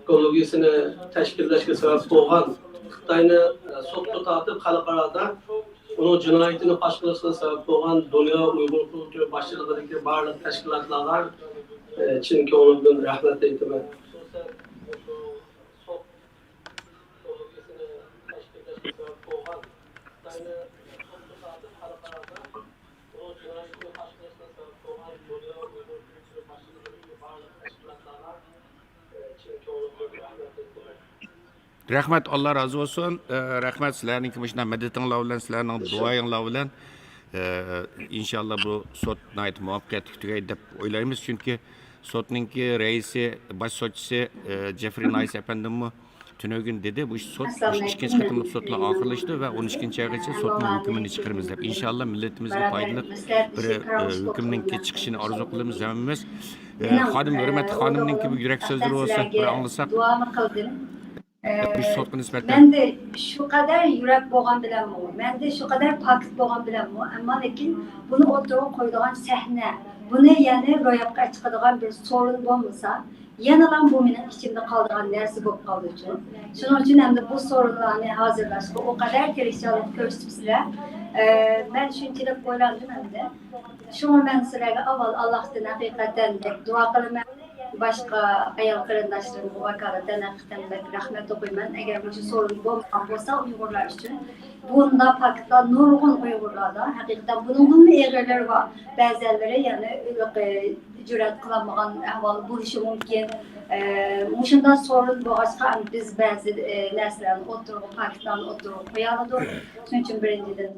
كوللېگىيىسىنى تەشكىللەشكە سەۋەب بولغان، خىتاينى، ئە، سوتقا تارتىپ خەلقئارادا ئۇنىڭ جىنايىتىنى پاش قىلىشقا سەۋەب بولغان دۇنيا ئۇيغۇر قۇرۇلتىيى باشچىلىقىدىكى بارلىق تەشكىلاتلارغا، ئە، چىن كۆڭلۈمدىن رەھمەت ئېيتىمەن. رەھمەت، ئاللا رازى بولسۇن. ئە، رەھمەت سىلەرنىڭكى مۇشۇنداق مەدىتىڭلار بىلەن، سىلەرنىڭ دۇئايىڭلار بىلەن. ئە، ئىنشاللا بۇ سوت ناھايىتى مۇۋەپپەقىيەتلىك تۈگەيدۇ دەپ ئويلايمىز، چۈنكى سوتنىڭكى رەئىسى، باش سوتچىسى، ئە، جېفرى نايس ئەپەندىممۇ تۈنۈگۈن دېدى، بۇ سوت مۇشۇ ئىككىنچى قېتىملىق سوتلار ئاخىرلىشىدۇ ۋە ئون ئىككىنچى ئايغىچە سوتنىڭ ھۆكمىنى چىقىرىمىز دەپ. ئىنشاللا مىللىتىمىزگە پايدىلىق بىر، ئە، ھۆكۈمنىڭكى چىقىشىنى ئارزۇ قىلىمىز ھەممىمىز. ئە، خانىم، ھۆرمەتلىك خانىمنىڭكى بۇ يۈرەك سۆزلىرى بولسا بىر ئاڭلىساق. ئە، مۇشۇ سوتقا نىسبەتەن. مەندە شۇ قەدەر يۈرەك بولغان بىلەنمۇ، مەندە شۇ قەدەر پاكىت بولغان بىلەنمۇ، ئەمما لېكىن بۇنى ئوتتۇرىغا قويىدىغان سەھنە، بۇنى يەنى روياپقا چىقىدىغان بىر سورۇن بولمىسا، يەنىلا بۇ مېنىڭ ئىچىمدە قالىدىغان نەرسە بولۇپ قالدى ئۇچۇن. شۇنىڭ ئۈچۈن ئەمدى بۇ سورۇنلارنى ھازىرلاشقا ئۇ قەدەر تىرىشچانلىق كۆرسىتىپسىلەر. ئە، مەن شۇنچىلىك ئويلاندىم ئەمدى. شۇڭا مەن سىلەرگە ئاۋۋال ئاللاھتىن ھەقىقەتەن بەك دۇئا قىلىمەن. باشقا ئايال قېرىنداشلىرىمغا ۋاكالىتەن ھەقىقەتەن بەك رەھمەت ئوقۇيمەن. ئەگەر مۇشۇ سورۇن بولمىغان بولسا ئۇيغۇرلار ئۈچۈن، بۇنداق پاكىتلار نۇرغۇن ئۇيغۇرلاردا ھەقىقەتەن بۇنىڭدىنمۇ ئېغىرلىرى بار. بەزەنلىرى يەنى، ئە، جۈرئەت قىلالمىغان ئەھۋال بولۇشى مۇمكىن. ئە، مۇشۇنداق سورۇن بولغاچقا، بىز بەزى، ئە، نەرسىلەرنى ئوتتۇرىغا، پاكىتلارنى ئوتتۇرىغا قويالىدۇق. شۇنىڭ ئۈچۈن بىرىنچىدىن،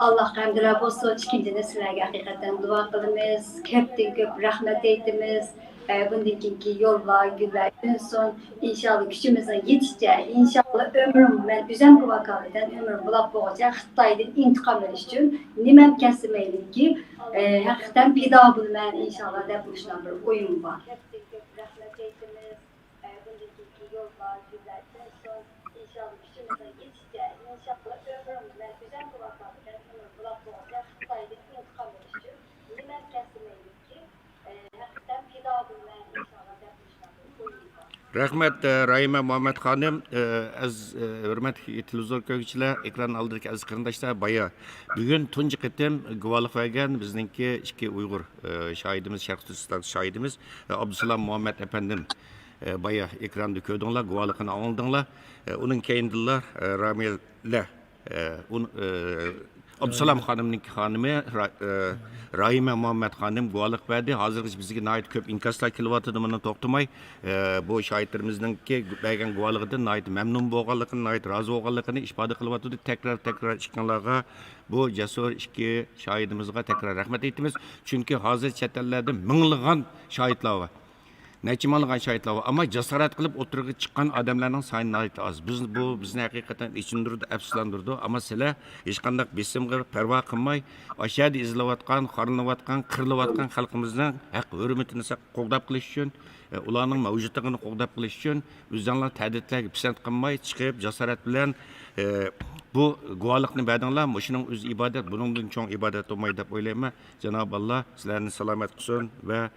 ئاللاھقا ھەمدۇلە بولسۇن. ئىككىنچىدىن، سىلەرگە ھەقىقەتەن دۇئا قىلىمىز. كۆپتىن كۆپ رەھمەت ئېيتىمىز. ئە، بۇندىن كېيىنكى يوللار، گۈللەر ئۈنسۇن. ئىنشاللا، كۈچىمىزنىڭ يېتىشىچە، ئىنشاللا، ئۆمرۈم، مەن ئۆزۈمگە ۋاكالىتەن ئۆمرۈم بولۇپ بولغۇچە خىتايدىن ئىنتىقام ئېلىش ئۈچۈن نېمەم كەلسە مەيلىكى، ئە، ھەقىقەتەن پىدا بولىمەن، ئىنشاللا، دەپ مۇشۇنداق بىر ئويۇم بار. رەھمەت، ئە، راھىمە مۇھەممەت خانىم، ئە، ئەز-، ئە، ھۆرمەتلىك تېلېۋىزور كۆرگۈچىلەر، ئېكران ئالدىدىكى ئەزىز قېرىنداشلار، بايا بۈگۈن تۇنجى قېتىم گۇۋاھلىق بەرگەن بىزنىڭكى ئىككى ئۇيغۇر، ئە، شاھىدىمىز، شەرقىي تۈركىستان شاھىدىمىز، ئە، ئابدۇسالام مۇھەممەت ئەپەندىم، ئە، بايا ئېكراندا كۆردۈڭلار، گۇۋاھلىقىنى ئاڭلىدىڭلار. ئە، ئۇنىڭ كەينىدىنلا، ئە، رامىلە ئە، ئۇن-، ئە، ئابدۇسالام خانىمنىڭكى خانىمى را-، ئە، راھىمە مۇھەممەت خانىم گۇۋاھلىق بەردى. ھازىرغىچە بىزگە ناھايىتى كۆپ ئىنكاسلار كېلىۋاتىدۇ، مۇندىن توختىماي. ئە، بۇ شاھىتلىرىمىزنىڭكى بەرگەن گۇۋاھلىقىدىن ناھايىتى مەمنۇن بولغانلىقىنى، ناھايىتى رازى بولغانلىقىنى ئىپادە قىلىۋاتىدۇ. تەكرار، تەكرار ئىككىڭلارغا، بۇ جەسۇر ئىككى شاھىدىمىزغا تەكرار رەھمەت ئېيتىمىز. چۈنكى ھازىر چەت ئەللەردە مىڭلىغان شاھىتلار بار. نەچچە مىڭلىغان شاھىتلار بار. ئەمما جاسارەت قىلىپ ئوتتۇرىغا چىققان ئادەملەرنىڭ سانى ناھايىتى ئاز. بىز، بۇ بىزنى ھەقىقەتەن ئېچىندۇرىدۇ، ئەپسۇسلاندۇرىدۇ. ئەمما سىلەر ھېچقانداق بېسىمغا پەرۋا قىلماي، ئاشۇ يەردە ئېزىلىۋاتقان، خارلىنىۋاتقان، قىرىلىۋاتقان خەلقىمىزنىڭ ھەق ھۆرمىتىنى ساق-، قوغداپ قېلىش ئۈچۈن، ئە، ئۇلارنىڭ مەۋجۇتلۇقىنى قوغداپ قېلىش ئۈچۈن ئۆزۈڭلار تەھدىتلەرگە پىسەنت قىلماي چىقىپ، جاسارەت بىلەن، ئە، بۇ گۇۋاھلىقنى بەردىڭلار. مۇشۇنىڭ ئۆزى ئىبادەت، بۇنىڭدىن چوڭ ئىبادەت بولمايدۇ دەپ ئويلايمەن. جانابى ئاللا سىلەرنى سالامەت قىلسۇن ۋە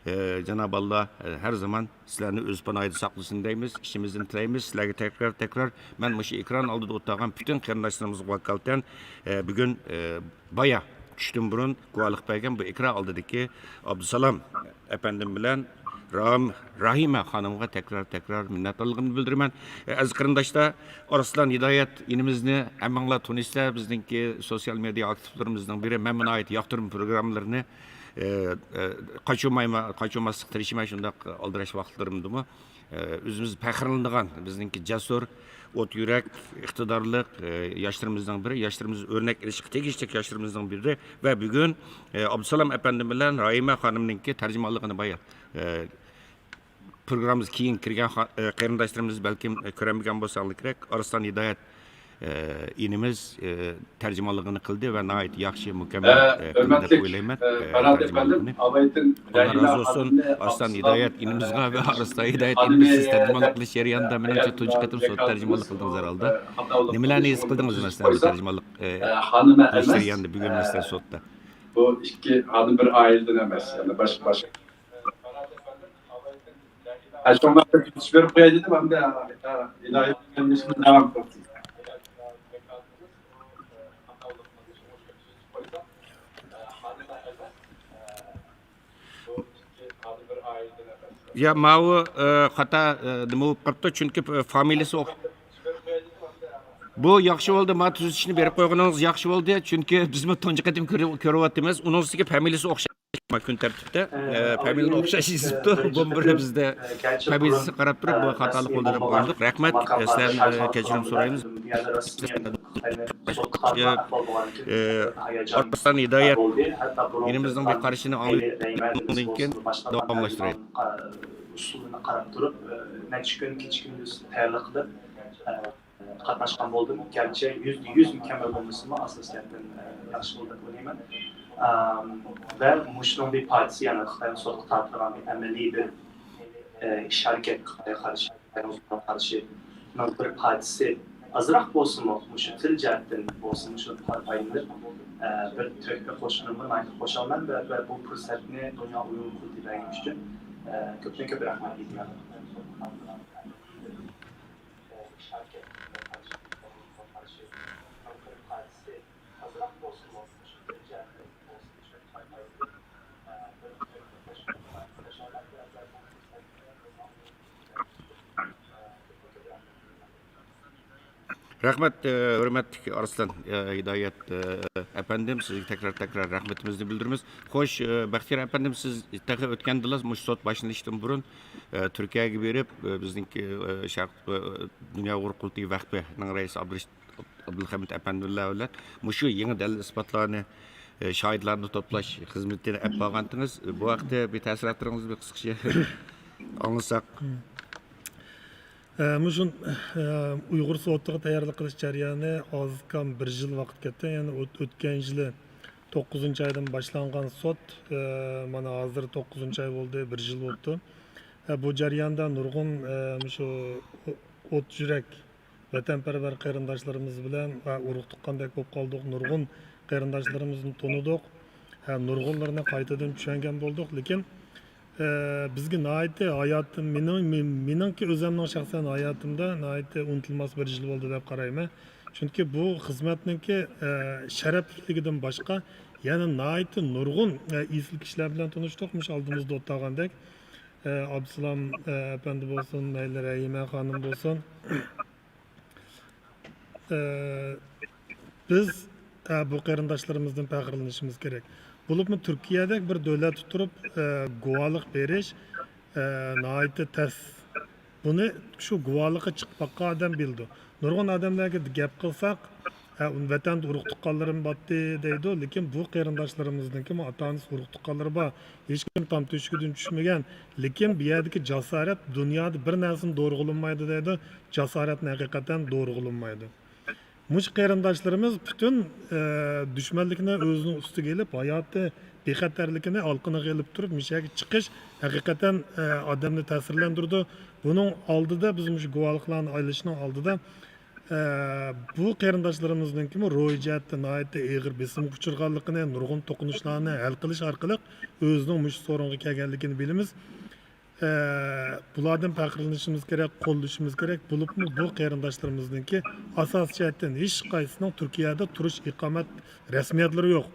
ئە، جانابى ئاللا، ئە، ھەر زامان سىلەرنى ئۆز پاناھىدا ساقلىسۇن دەيمىز، ئىچىمىزدىن تىلەيمىز. سىلەرگە تەكرار، تەكرار مەن مۇشۇ ئېكران ئالدىدا ئولتۇرغان پۈتۈن قېرىنداشلىرىمىزغا ۋاكالىتەن، ئە، بۈگۈن، ئە، بايا چۈشتىن بۇرۇن گۇۋاھلىق بەرگەن بۇ ئېكران ئالدىدىكى ئابدۇسالام ئەپەندىم بىلەن رام-، راھىمە خانىمغا تەكرار، تەكرار مىننەتدارلىقىمنى بىلدۈرىمەن. ئە، ئەزىز قېرىنداشلار، ئارسلان ھىدايەت ئىنىمىزنى ھەممىڭلار تونۇيسىلەر، بىزنىڭكى سوسىيال مېدىيا ئاكتىپلىرىمىزنىڭ بىرى. مەنمۇ ناھايىتى ياقتۇرىمەن پروگراممىلىرىنى. ئە، ئە، قاچۇرمايمەن، قاچۇرماسلىققا تىرىشىمەن شۇنداق ئالدىراش ۋاقىتلىرىمدىمۇ. ئە، ئۆزىمىز پەخىرلىنىدىغان، بىزنىڭكى جەسۇر، ئوت يۈرەك، ئىقتىدارلىق، ئە، ياشلىرىمىزنىڭ بىرى. ياشلىرىمىز ئۆرنەك ئېلىشقا تېگىشلىك ياشلىرىمىزنىڭ بىرى. ۋە بۈگۈن، ئە، ئابدۇسالام ئەپەندىم بىلەن راھىمە خانىمنىڭكى تەرجىمانلىقىنى بايا، ئە، پروگراممىمىزغا كېيىن كىرگەن خا-، ئە، قېرىنداشلىرىمىز بەلكىم، ئە، كۆرەلمىگەن بولساڭلار كېرەك، ئارسلان ھىدايەت، ئە، ئىنىمىز، ئە، تەرجىمانلىقىنى قىلدى ۋە ناھايىتى ياخشى، مۇكەممەل، ئە، ئە، قىلدى دەپ ئويلايمەن، ئە، تەرجىمانلىقىنى. ئاللا رازى بولسۇن ئارسلان ھىدايەت ئىنىمىزغا ۋە ئارسلان ھىدايەت ئىنىمىز سىز تەرجىمانلىق قىلىش جەريانىدا مېنىڭچە تۇنجى قېتىم سوت تەرجىمانلىق قىلدىڭىز ھەرھالدا. نېمىلەرنى ھېس قىلدىڭىز مەسىلەن تەرجىمانلىق، ئە، قىلىش جەريانىدا بۈگۈن مەسىلەن سوتتا؟ بۇ ئىككى خانىم بىر ئائىلىدىن ئەمەس، يەنى باشقا، باشقا. ھە، شۇڭا بىر كۆرسىتىش بېرىپ قوياي دېدىم، ئەمدى، ھە، ئىلاھىي قىلمىشىمىز داۋام قىلسۇن. يا، ماۋۇ، ئە، خاتا، ئە، نېمە بولۇپ قاپتۇ، چۈنكى، ئە، فامىلىسى ئوخ-، بۇ ياخشى بولدى، ما تۈزىتىشنى بېرىپ قويغىنىڭىز ياخشى بولدى، چۈنكى بىزمۇ تۇنجى قېتىم كۆرۈ-، كۆرۈۋاتىمىز، ئۇنىڭ ئۈستىگە فامىلىسى ئوخشاش. كۈن تەرتىپتە، ئە، پەمىلىنى ئوخشاش يېزىپتۇ. بۇ بىر بىزدە پەمىلىسى قاراپ تۇرۇپ، بۇ خاتالىق بولدى دەپ قويدۇق. رەھمەت، ئە، سىلەردىن، ئە، كەچۈرۈم سورايمىز. ئە، ئارسلان ھىدايەت ئىنىمىزنىڭ بىر قارىشىنى ئاڭلىغاندىن كېيىن داۋاملاشتۇرايلى. ئۇسۇلىنى قاراپ تۇرۇپ، نەچچە كۈن كېچە كۈندۈز تەييارلىق قىلىپ، قاتناشقان بولدۇم. گەرچە يۈزدە يۈز مۇكەممەل بولمىسىمۇ، ئاساسىي جەھەتتىن، ئە، ياخشى بولدى دەپ ئويلايمەن. ئەم، ۋە مۇشۇنىڭ بىر پارچىسى، يەنى خىتاينى سوتقا تارتىدىغان بىر ئەمەلىي بىر، ئە، ئىش ھەرىكەت، خىتايغا قارشى، خىتاينىڭ زۇلمىغا قارشى بىر پارچىسى. ئازراق بولسىمۇ، مۇشۇ تىل جەھەتتىن بولسىمۇ، شۇ پايدىلىنىپ، ئە، بىر تۆھپە قوشقىنىمغا ناھايىتى خۇشالمەن ۋە، ۋە بۇ پۇرسەتنى دۇنيا ئۇيغۇر قۇرۇلتىيى بەرگەن ئۈچۈن، ئە، كۆپتىن كۆپ رەھمەت ئېيتىمەن. رەھمەت، ئە، ھۆرمەتلىك ئارسلان، ئە، ھىدايەت، ئە، ئەپەندىم، سىزگە تەكرار، تەكرار رەھمىتىمىزنى بىلدۈرىمىز. خوش، ئە، بەختىيار ئەپەندىم، سىز تېخى ئۆتكەندىلا مۇشۇ سوت باشلىنىشتىن بۇرۇن، ئە، تۈركىيەگە بېرىپ، ئە، بىزنىڭكى، ئە، شەرق، ئە، دۇنيا ئۇيغۇر قۇرۇلتىيى ۋەقپىنىڭ رەئىسى ئابدۇرېشىت ئابدۇلخەمىت ئەپەندىلەر بىلەن مۇشۇ يېڭى دەلىل ئىسپاتلارنى، ئە، شاھىتلارنى توپلاش خىزمىتىنى ئېلىپ بارغانتىڭىز. بۇ ھەقتە بىر تەسىراتلىرىڭىزنى بىر قىسقىچە ئاڭلىساق. ئە، مۇشۇ، ئە، ئۇيغۇر سوتىغا تەييارلىق قىلىش جەريانى ئاز كام بىر يىل ۋاقىت كەتتى. يەنى ئۆت-، ئۆتكەن يىلى توققۇزىنچى ئايدىن باشلانغان سوت، ئە، مانا ھازىر توققۇزىنچى ئاي بولدى، بىر يىل بوپتۇ. ئە، بۇ جەرياندا نۇرغۇن، ئە، مۇشۇ ئوت يۈرەك ۋەتەنپەرۋەر قېرىنداشلىرىمىز بىلەن ۋە ئۇرۇق تۇغقاندەك بولۇپ قالدۇق. نۇرغۇن قېرىنداشلىرىمىزنى تونۇدۇق. ھە، نۇرغۇنلىرىنى قايتىدىن چۈشەنگەن بولدۇق. لېكىن، ئە، بىزگە ناھايىتى ھاياتىم، مېنىڭ، مېن-، مېنىڭكى ئۆزەمنىڭ شەخسەن ھاياتىمدا ناھايىتى ئۇنتۇلماس بىر يىل بولدى دەپ قارايمەن. چۈنكى بۇ خىزمەتنىڭكى، ئە، شەرەپلىكلىكىدىن باشقا يەنە ناھايىتى نۇرغۇن، ئە، ئېسىل كىشىلەر بىلەن تونۇشتۇق. مۇشۇ ئالدىمىزدا ئولتۇرغاندەك، ئە، ئابدۇسالام، ئە، ئەپەندى بولسۇن، مەيلى رەھىمە خانىم بولسۇن. ئە، بىز، ئە، بۇ قېرىنداشلىرىمىزدىن پەخىرلىنىشىمىز كېرەك. بولۇپمۇ تۈركىيەدەك بىر دۆلەتتە تۇرۇپ، ئە، گۇۋاھلىق بېرىش، ئە، ناھايىتى تەس. بۇنى شۇ گۇۋاھلىققا چىقىپ باققان ئادەم بىلىدۇ. نۇرغۇن ئادەملەرگە گەپ قىلساق، ھە، ۋەتەندە ئۇرۇق تۇغقانلىرىم باتتى دەيدۇ، لېكىن بۇ قېرىنداشلىرىمىزنىڭكىمۇ ئاتا ئانىسى ئۇرۇق تۇغقانلىرى بار، ھېچكىم تام تۆشۈكىدىن چۈشمىگەن، لېكىن بۇ يەردىكى جاسارەت دۇنيادا بىر نەرسىنى دورىغىلى بولمايدۇ دەيدۇ، جاسارەتنى ھەقىقەتەن دورىغىلى بولمايدۇ. مۇشۇ قېرىنداشلىرىمىز پۈتۈن، ئە، دۈشمەنلىكنى ئۆزىنىڭ ئۈستىگە ئېلىپ، ھاياتى بىخەتەرلىكىنى ئالقىنىغا ئېلىپ تۇرۇپ، مۇشۇ يەرگە چىقىش ھەقىقەتەن، ئە، ئادەمنى تەسىرلەندۈرىدۇ. بۇنىڭ ئالدىدا بىز مۇشۇ گۇۋاھلىقلارنى ئايلىشنىڭ ئالدىدا، ئە، بۇ قېرىنداشلىرىمىزنىڭكىمۇ روھىي جەھەتتە ناھايىتى ئېغىر بېسىمغا ئۇچرىغانلىقىنى، نۇرغۇن توقۇنۇشلارنى ھەل قىلىش ئارقىلىق ئۆزىنىڭ مۇشۇ سورۇنغا كەلگەنلىكىنى بىلىمىز. ئە، بۇلاردىن پەخىرلىنىشىمىز كېرەك، قوللىشىمىز كېرەك. بولۇپمۇ بۇ قېرىنداشلىرىمىزنىڭكى ئاساسىي جەھەتتىن ھېچقايسىسىنىڭ تۈركىيەدە تۇرۇش ئىقامەت رەسمىيەتلىرى يوق.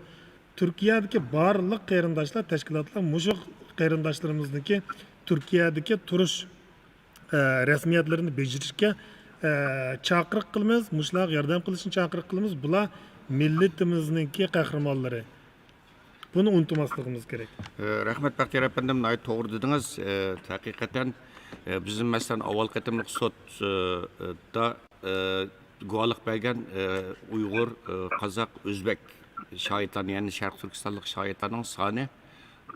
تۈركىيەدىكى بارلىق قېرىنداشلار، تەشكىلاتلار مۇشۇ قېرىنداشلىرىمىزنىڭكى تۈركىيەدىكى تۇرۇش، ئە، رەسمىيەتلىرىنى بېجىرىشكە، ئە، چاقىرىق قىلىمىز، مۇشۇلارغا ياردەم قىلىشنى چاقىرىق قىلىمىز. بۇلار مىللىتىمىزنىڭكى قەھرىمانلىرى. بۇنى ئۇنتۇماسلىقىمىز كېرەك. ئە، رەھمەت، بەختىيار ئەپەندىم، ناھايىتى توغرا دېدىڭىز. ئە، ھەقىقەتەن، ئە، بىزنىڭ، مەسىلەن، ئاۋۋال قېتىملىق سوتتا، ئە، گۇۋاھلىق بەرگەن، ئە، ئۇيغۇر، ئە، قازاق، ئۆزبەك شاھىتلارنى، يەنى شەرقىي تۈركىستانلىق شاھىتلارنىڭ سانى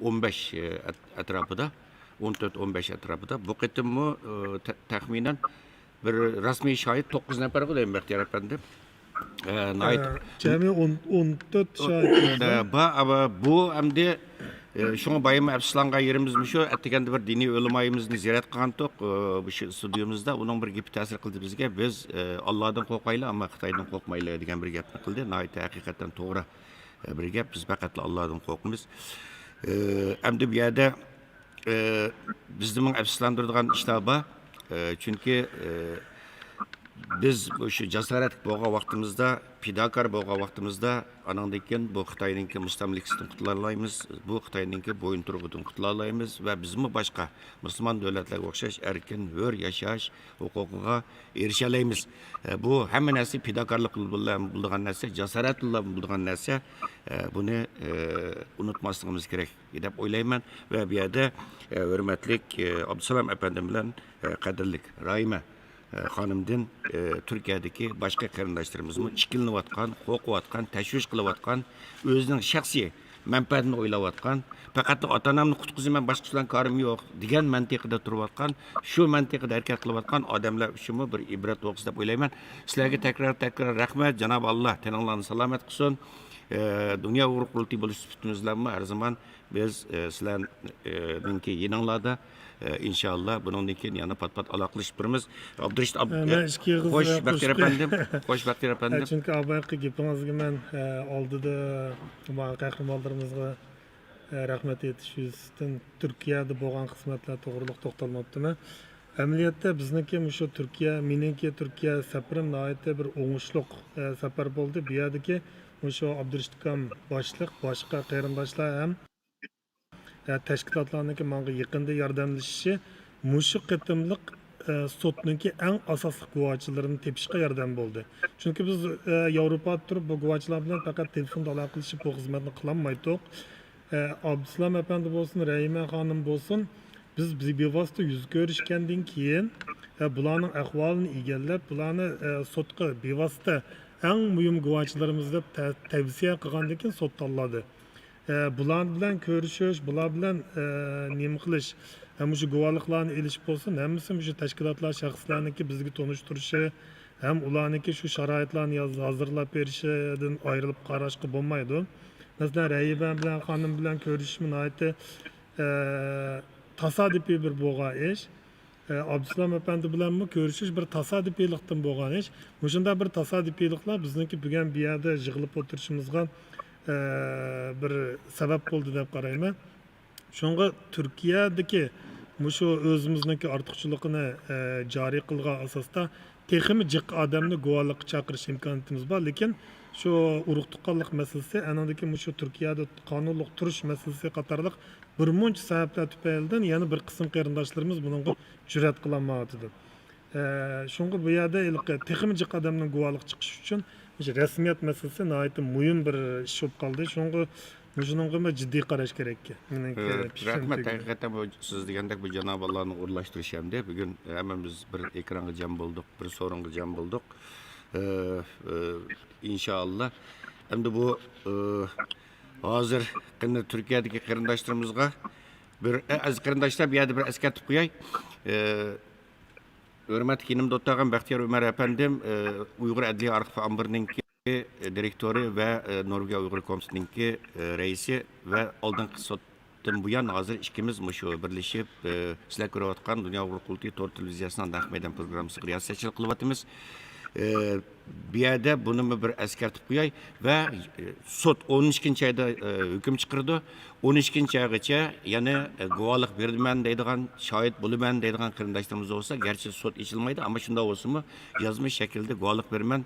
ئون بەش، ئە، ئەت-، ئەتراپىدا، ئون تۆت، ئون بەش ئەتراپىدا. بۇ قېتىممۇ، ئە، تە-، تەخمىنەن بىر رەسمىي شاھىت توققۇز نەپەرغۇ دەيمەن، بەختىيار ئەپەندىم. ئە، ناھايىتى ئە، جەمئىي ئون، ئون تۆت شاھىت. ئە، با-، ئەۋە، بۇ ئەمدى، ئە، شۇڭا بايام ئەپسۇسلانغان يېرىمىز مۇشۇ، ئەتىگەندە بىر دىنىي ئۆلىمايىمىزنى زىيارەت قىلغانتۇق، ئە، مۇشۇ ئىستۇدىيومىزدا. ئۇنىڭ بىر گېپى تەسىر قىلدى بىزگە. بىز، ئە، ئاللادىن قورقايلى، ئەمما خىتايدىن قورقمايلى دېگەن بىر گەپنى قىلدى. ناھايىتى ھەقىقەتەن توغرا، ئە، بىر گەپ. بىز پەقەتلا ئاللادىن قورقىمىز. ئە، ئەمدى بۇ يەردە ئە، بىزنىمۇ ئەپسۇسلاندۇرىدىغان ئىشلار بار. ئە، چۈنكى، ئە، بىز شۇ جاسارەتلىك بولغان ۋاقتىمىزدا، پىداكار بولغان ۋاقتىمىزدا، ئانىڭدىن كېيىن بۇ خىتاينىڭكى مۇستەملىكىسىدىن قۇتۇلالايمىز، بۇ خىتاينىڭكى بويۇنتۇرۇقىدىن قۇتۇلالايمىز ۋە بىزمۇ باشقا مۇسۇلمان دۆلەتلەرگە ئوخشاش ئەركىن، ھۆر ياشاش ھوقۇقىغا ئېرىشەلەيمىز. ئە، بۇ ھەممە نەرسە پىداكارلىق بىلەن بولىدىغان نەرسە، جاسارەت بىلەن بولىدىغان نەرسە. ئە، بۇنى، ئە، ئۇنتۇماسلىقىمىز كېرەك دەپ ئويلايمەن. ۋە بۇ يەردە، ئە، ھۆرمەتلىك، ئە، ئابدۇسالام ئەپەندىم بىلەن، ئە، قەدىرلىك راھىمە، ئە، خانىمدىن، ئە، تۈركىيەدىكى باشقا قېرىنداشلىرىمىزمۇ ئىككىلىنىۋاتقان، قورقۇۋاتقان، تەشۋىش قىلىۋاتقان، ئۆزىنىڭ شەخسىي مەنپەئەتىنى ئويلاۋاتقان، پەقەت ئاتا-ئانامنى قۇتقۇزىمەن، باشقىسى بىلەن كارىم يوق دېگەن مەنتىقىدە تۇرۇۋاتقان، شۇ مەنتىقىدە ھەرىكەت قىلىۋاتقان ئادەملەر ئۈچۈنمۇ بىر ئىبرەت بولغۇسى دەپ ئويلايمەن. سىلەرگە تەكرار، تەكرار رەھمەت. جانابى ئاللا تېنىڭلارنى سالامەت قىلسۇن. ئە، دۇنيا ئۇيغۇر قۇرۇلتىيى بولۇش سۈپىتىمىز بىلەنمۇ ھەر زامان بىز، ئە، سىلەرنىڭكى يېنىڭلاردا، ئە، ئىنشاللا بۇنىڭدىن كېيىن يەنە پات-پات ئالاقىلىشىپ تۇرىمىز. ئابدۇرېشىت ئاب-، ئە، مەن ئىككى ئېغىز خوش، بەختىيار ئەپەندىم. خوش، بەختىيار ئەپەندىم. ئە، چۈنكى ئاۋۋالقى گېپىڭىزگە مەن، ئە، ئالدىدا ماڭا قەھرىمانلىرىمىزغا، ئە، رەھمەت ئېيتىش يۈزىسىدىن تۈركىيەدە بولغان خىزمەتلەر توغرۇلۇق توختالماپتىمەن. ئەمەلىيەتتە بىزنىڭكى مۇشۇ تۈركىيە، مېنىڭكى تۈركىيە سەپىرىم ناھايىتى بىر ئوڭۇشلۇق، ئە، سەپەر بولدى. بۇ يەردىكى مۇشۇ ئابدۇرېشىت ئاكام باشلىق، باشقا قېرىنداشلار ھەم، ئە، تەشكىلاتلارنىڭكى ماڭا يېقىندا ياردەملىشىشى مۇشۇ قېتىملىق، ئە، سوتنىڭكى ئەڭ ئاساسلىق گۇۋاچىلىرىنى تېپىشقا ياردەم بولدى. چۈنكى بىز، ئە، ياۋروپادا تۇرۇپ بۇ گۇۋاچىلار بىلەن پەقەت تېلېفوندا ئالاقىلىشىپ بۇ خىزمەتنى قىلالمايتتۇق. ئە، ئابدۇسالام ئەپەندى بولسۇن، رەھىمە خانىم بولسۇن، بىز بىز بىۋاسىتە يۈز كۆرۈشكەندىن كېيىن، ئە، بۇلارنىڭ ئەھۋالىنى ئىگىلەپ، بۇلارنى، ئە، سوتقا بىۋاسىتە ئەڭ مۇھىم گۇۋاچىلىرىمىز دەپ تە-، تەۋسىيە قىلغاندىن كېيىن سوت تاللىدى. ئە، بۇلار بىلەن كۆرۈشۈش، بۇلار بىلەن، ئە، نېمە قىلىش، ھەم مۇشۇ گۇۋاھلىقلارنى ئېلىش بولسۇن، ھەممىسى مۇشۇ تەشكىلاتلار، شەخسلەرنىڭكى بىزگە تونۇشتۇرۇشى، ھەم ئۇلارنىڭكى شۇ شارائىتلارنى ياز-، ھازىرلاپ بېرىشىدىن ئايرىلىپ قاراشقا بولمايدۇ. مەسىلەن، رەھىمە بىلەن خانىم بىلەن كۆرۈشۈشمۇ ناھايىتى، ئە، تاسادىپىي بىر بولغان ئىش. ئە، ئابدۇسالام ئەپەندى بىلەنمۇ كۆرۈشۈش بىر تاسادىپىيلىقتىن بولغان ئىش. مۇشۇنداق بىر تاسادىپىيلىقلار بىزنىڭكى بۈگۈن بۇ يەردە يىغىلىپ ئولتۇرۇشىمىزغا، ئە، بىر سەۋەب بولدى دەپ قارايمەن. شۇڭا تۈركىيەدىكى مۇشۇ ئۆزىمىزنىڭكى ئارتۇقچىلىقىنى، ئە، جارى قىلغان ئاساستا تېخىمۇ جىق ئادەمنى گۇۋاھلىققا چاقىرىش ئىمكانىيىتىمىز بار. لېكىن شۇ ئۇرۇق تۇغقانلىق مەسىلىسى، ئانىڭدىكى مۇشۇ تۈركىيەدە قانۇنلۇق تۇرۇش مەسىلىسى قاتارلىق بىر مۇنچە سەۋەبلەر تۈپەيلىدىن يەنە بىر قىسىم قېرىنداشلىرىمىز بۇنىڭغا جۈرئەت قىلالمايۋاتىدۇ. ئە، شۇڭا بۇ يەردە ھېلىقى تېخىمۇ جىق ئادەمنىڭ گۇۋاھلىق چىقىشى ئۈچۈن مۇشۇ رەسمىيەت مەسىلىسى ناھايىتى مۇھىم بىر ئىش بولۇپ قالدى. شۇنىڭغا، مۇشۇنىڭغا بىر جىددىي قاراش كېرەك. مېنىڭكى ئە، پىكرىم رەھمەت. تۈگىدى. ھەقىقەتەن بۇ سىز دېگەندەك بۇ جانابىڭلارنىڭ ئورۇنلاشتۇرۇشى ھەمدە بۈگۈن ھەممىمىز بىر ئېكرانغا جەم بولدۇق، بىر سورۇنغا جەم بولدۇق. ئە، ئە، ئىنشائاللا. ئەمدى بۇ، ئە، ھازىر قېنى تۈركىيەدىكى قېرىنداشلىرىمىزغا بىر، ئە، ئەزىز قېرىنداشلار، بۇ يەردە بىر ئەسكەرتىپ قوياي. ئە، ھۆرمەتلىك يېنىمدا ئولتۇرغان بەختىيار ئۆمەر ئەپەندىم، ئە، ئۇيغۇر ئەدلىيە ئارخىپ ئامبىرىنىڭكى دىرېكتورى ۋە، ئە، نورۋېگىيە ئۇيغۇر كومىتېتىنىڭكى، ئە، رەئىسى ۋە ئالدىنقى سوتتىن بۇيان ھازىر ئىككىمىز مۇشۇ بىرلىشىپ، ئە، سىلەر كۆرۈۋاتقان دۇنيا ئۇيغۇر قۇرۇلتىيى تور تېلېۋىزىيەسىنىڭ نەق مەيدان پروگراممىسىغا رىياسەتچىلىك قىلىۋاتىمىز. ئە، بۇ يەردە بۇنىمۇ بىر ئەسكەرتىپ قوياي ۋە، ئە، سوت ئون ئىككىنچى ئايدا، ئە، ھۆكۈم چىقىرىدۇ. ئون ئىككىنچى ئايغىچە يەنە، ئە، گۇۋاھلىق بېرىمەن دەيدىغان، شاھىت بولىمەن دەيدىغان قېرىنداشلىرىمىز بولسا، گەرچە سوت ئېچىلمايدۇ، ئەمما شۇنداق بولسىمۇ يازما شەكىلدە گۇۋاھلىق بېرىمەن،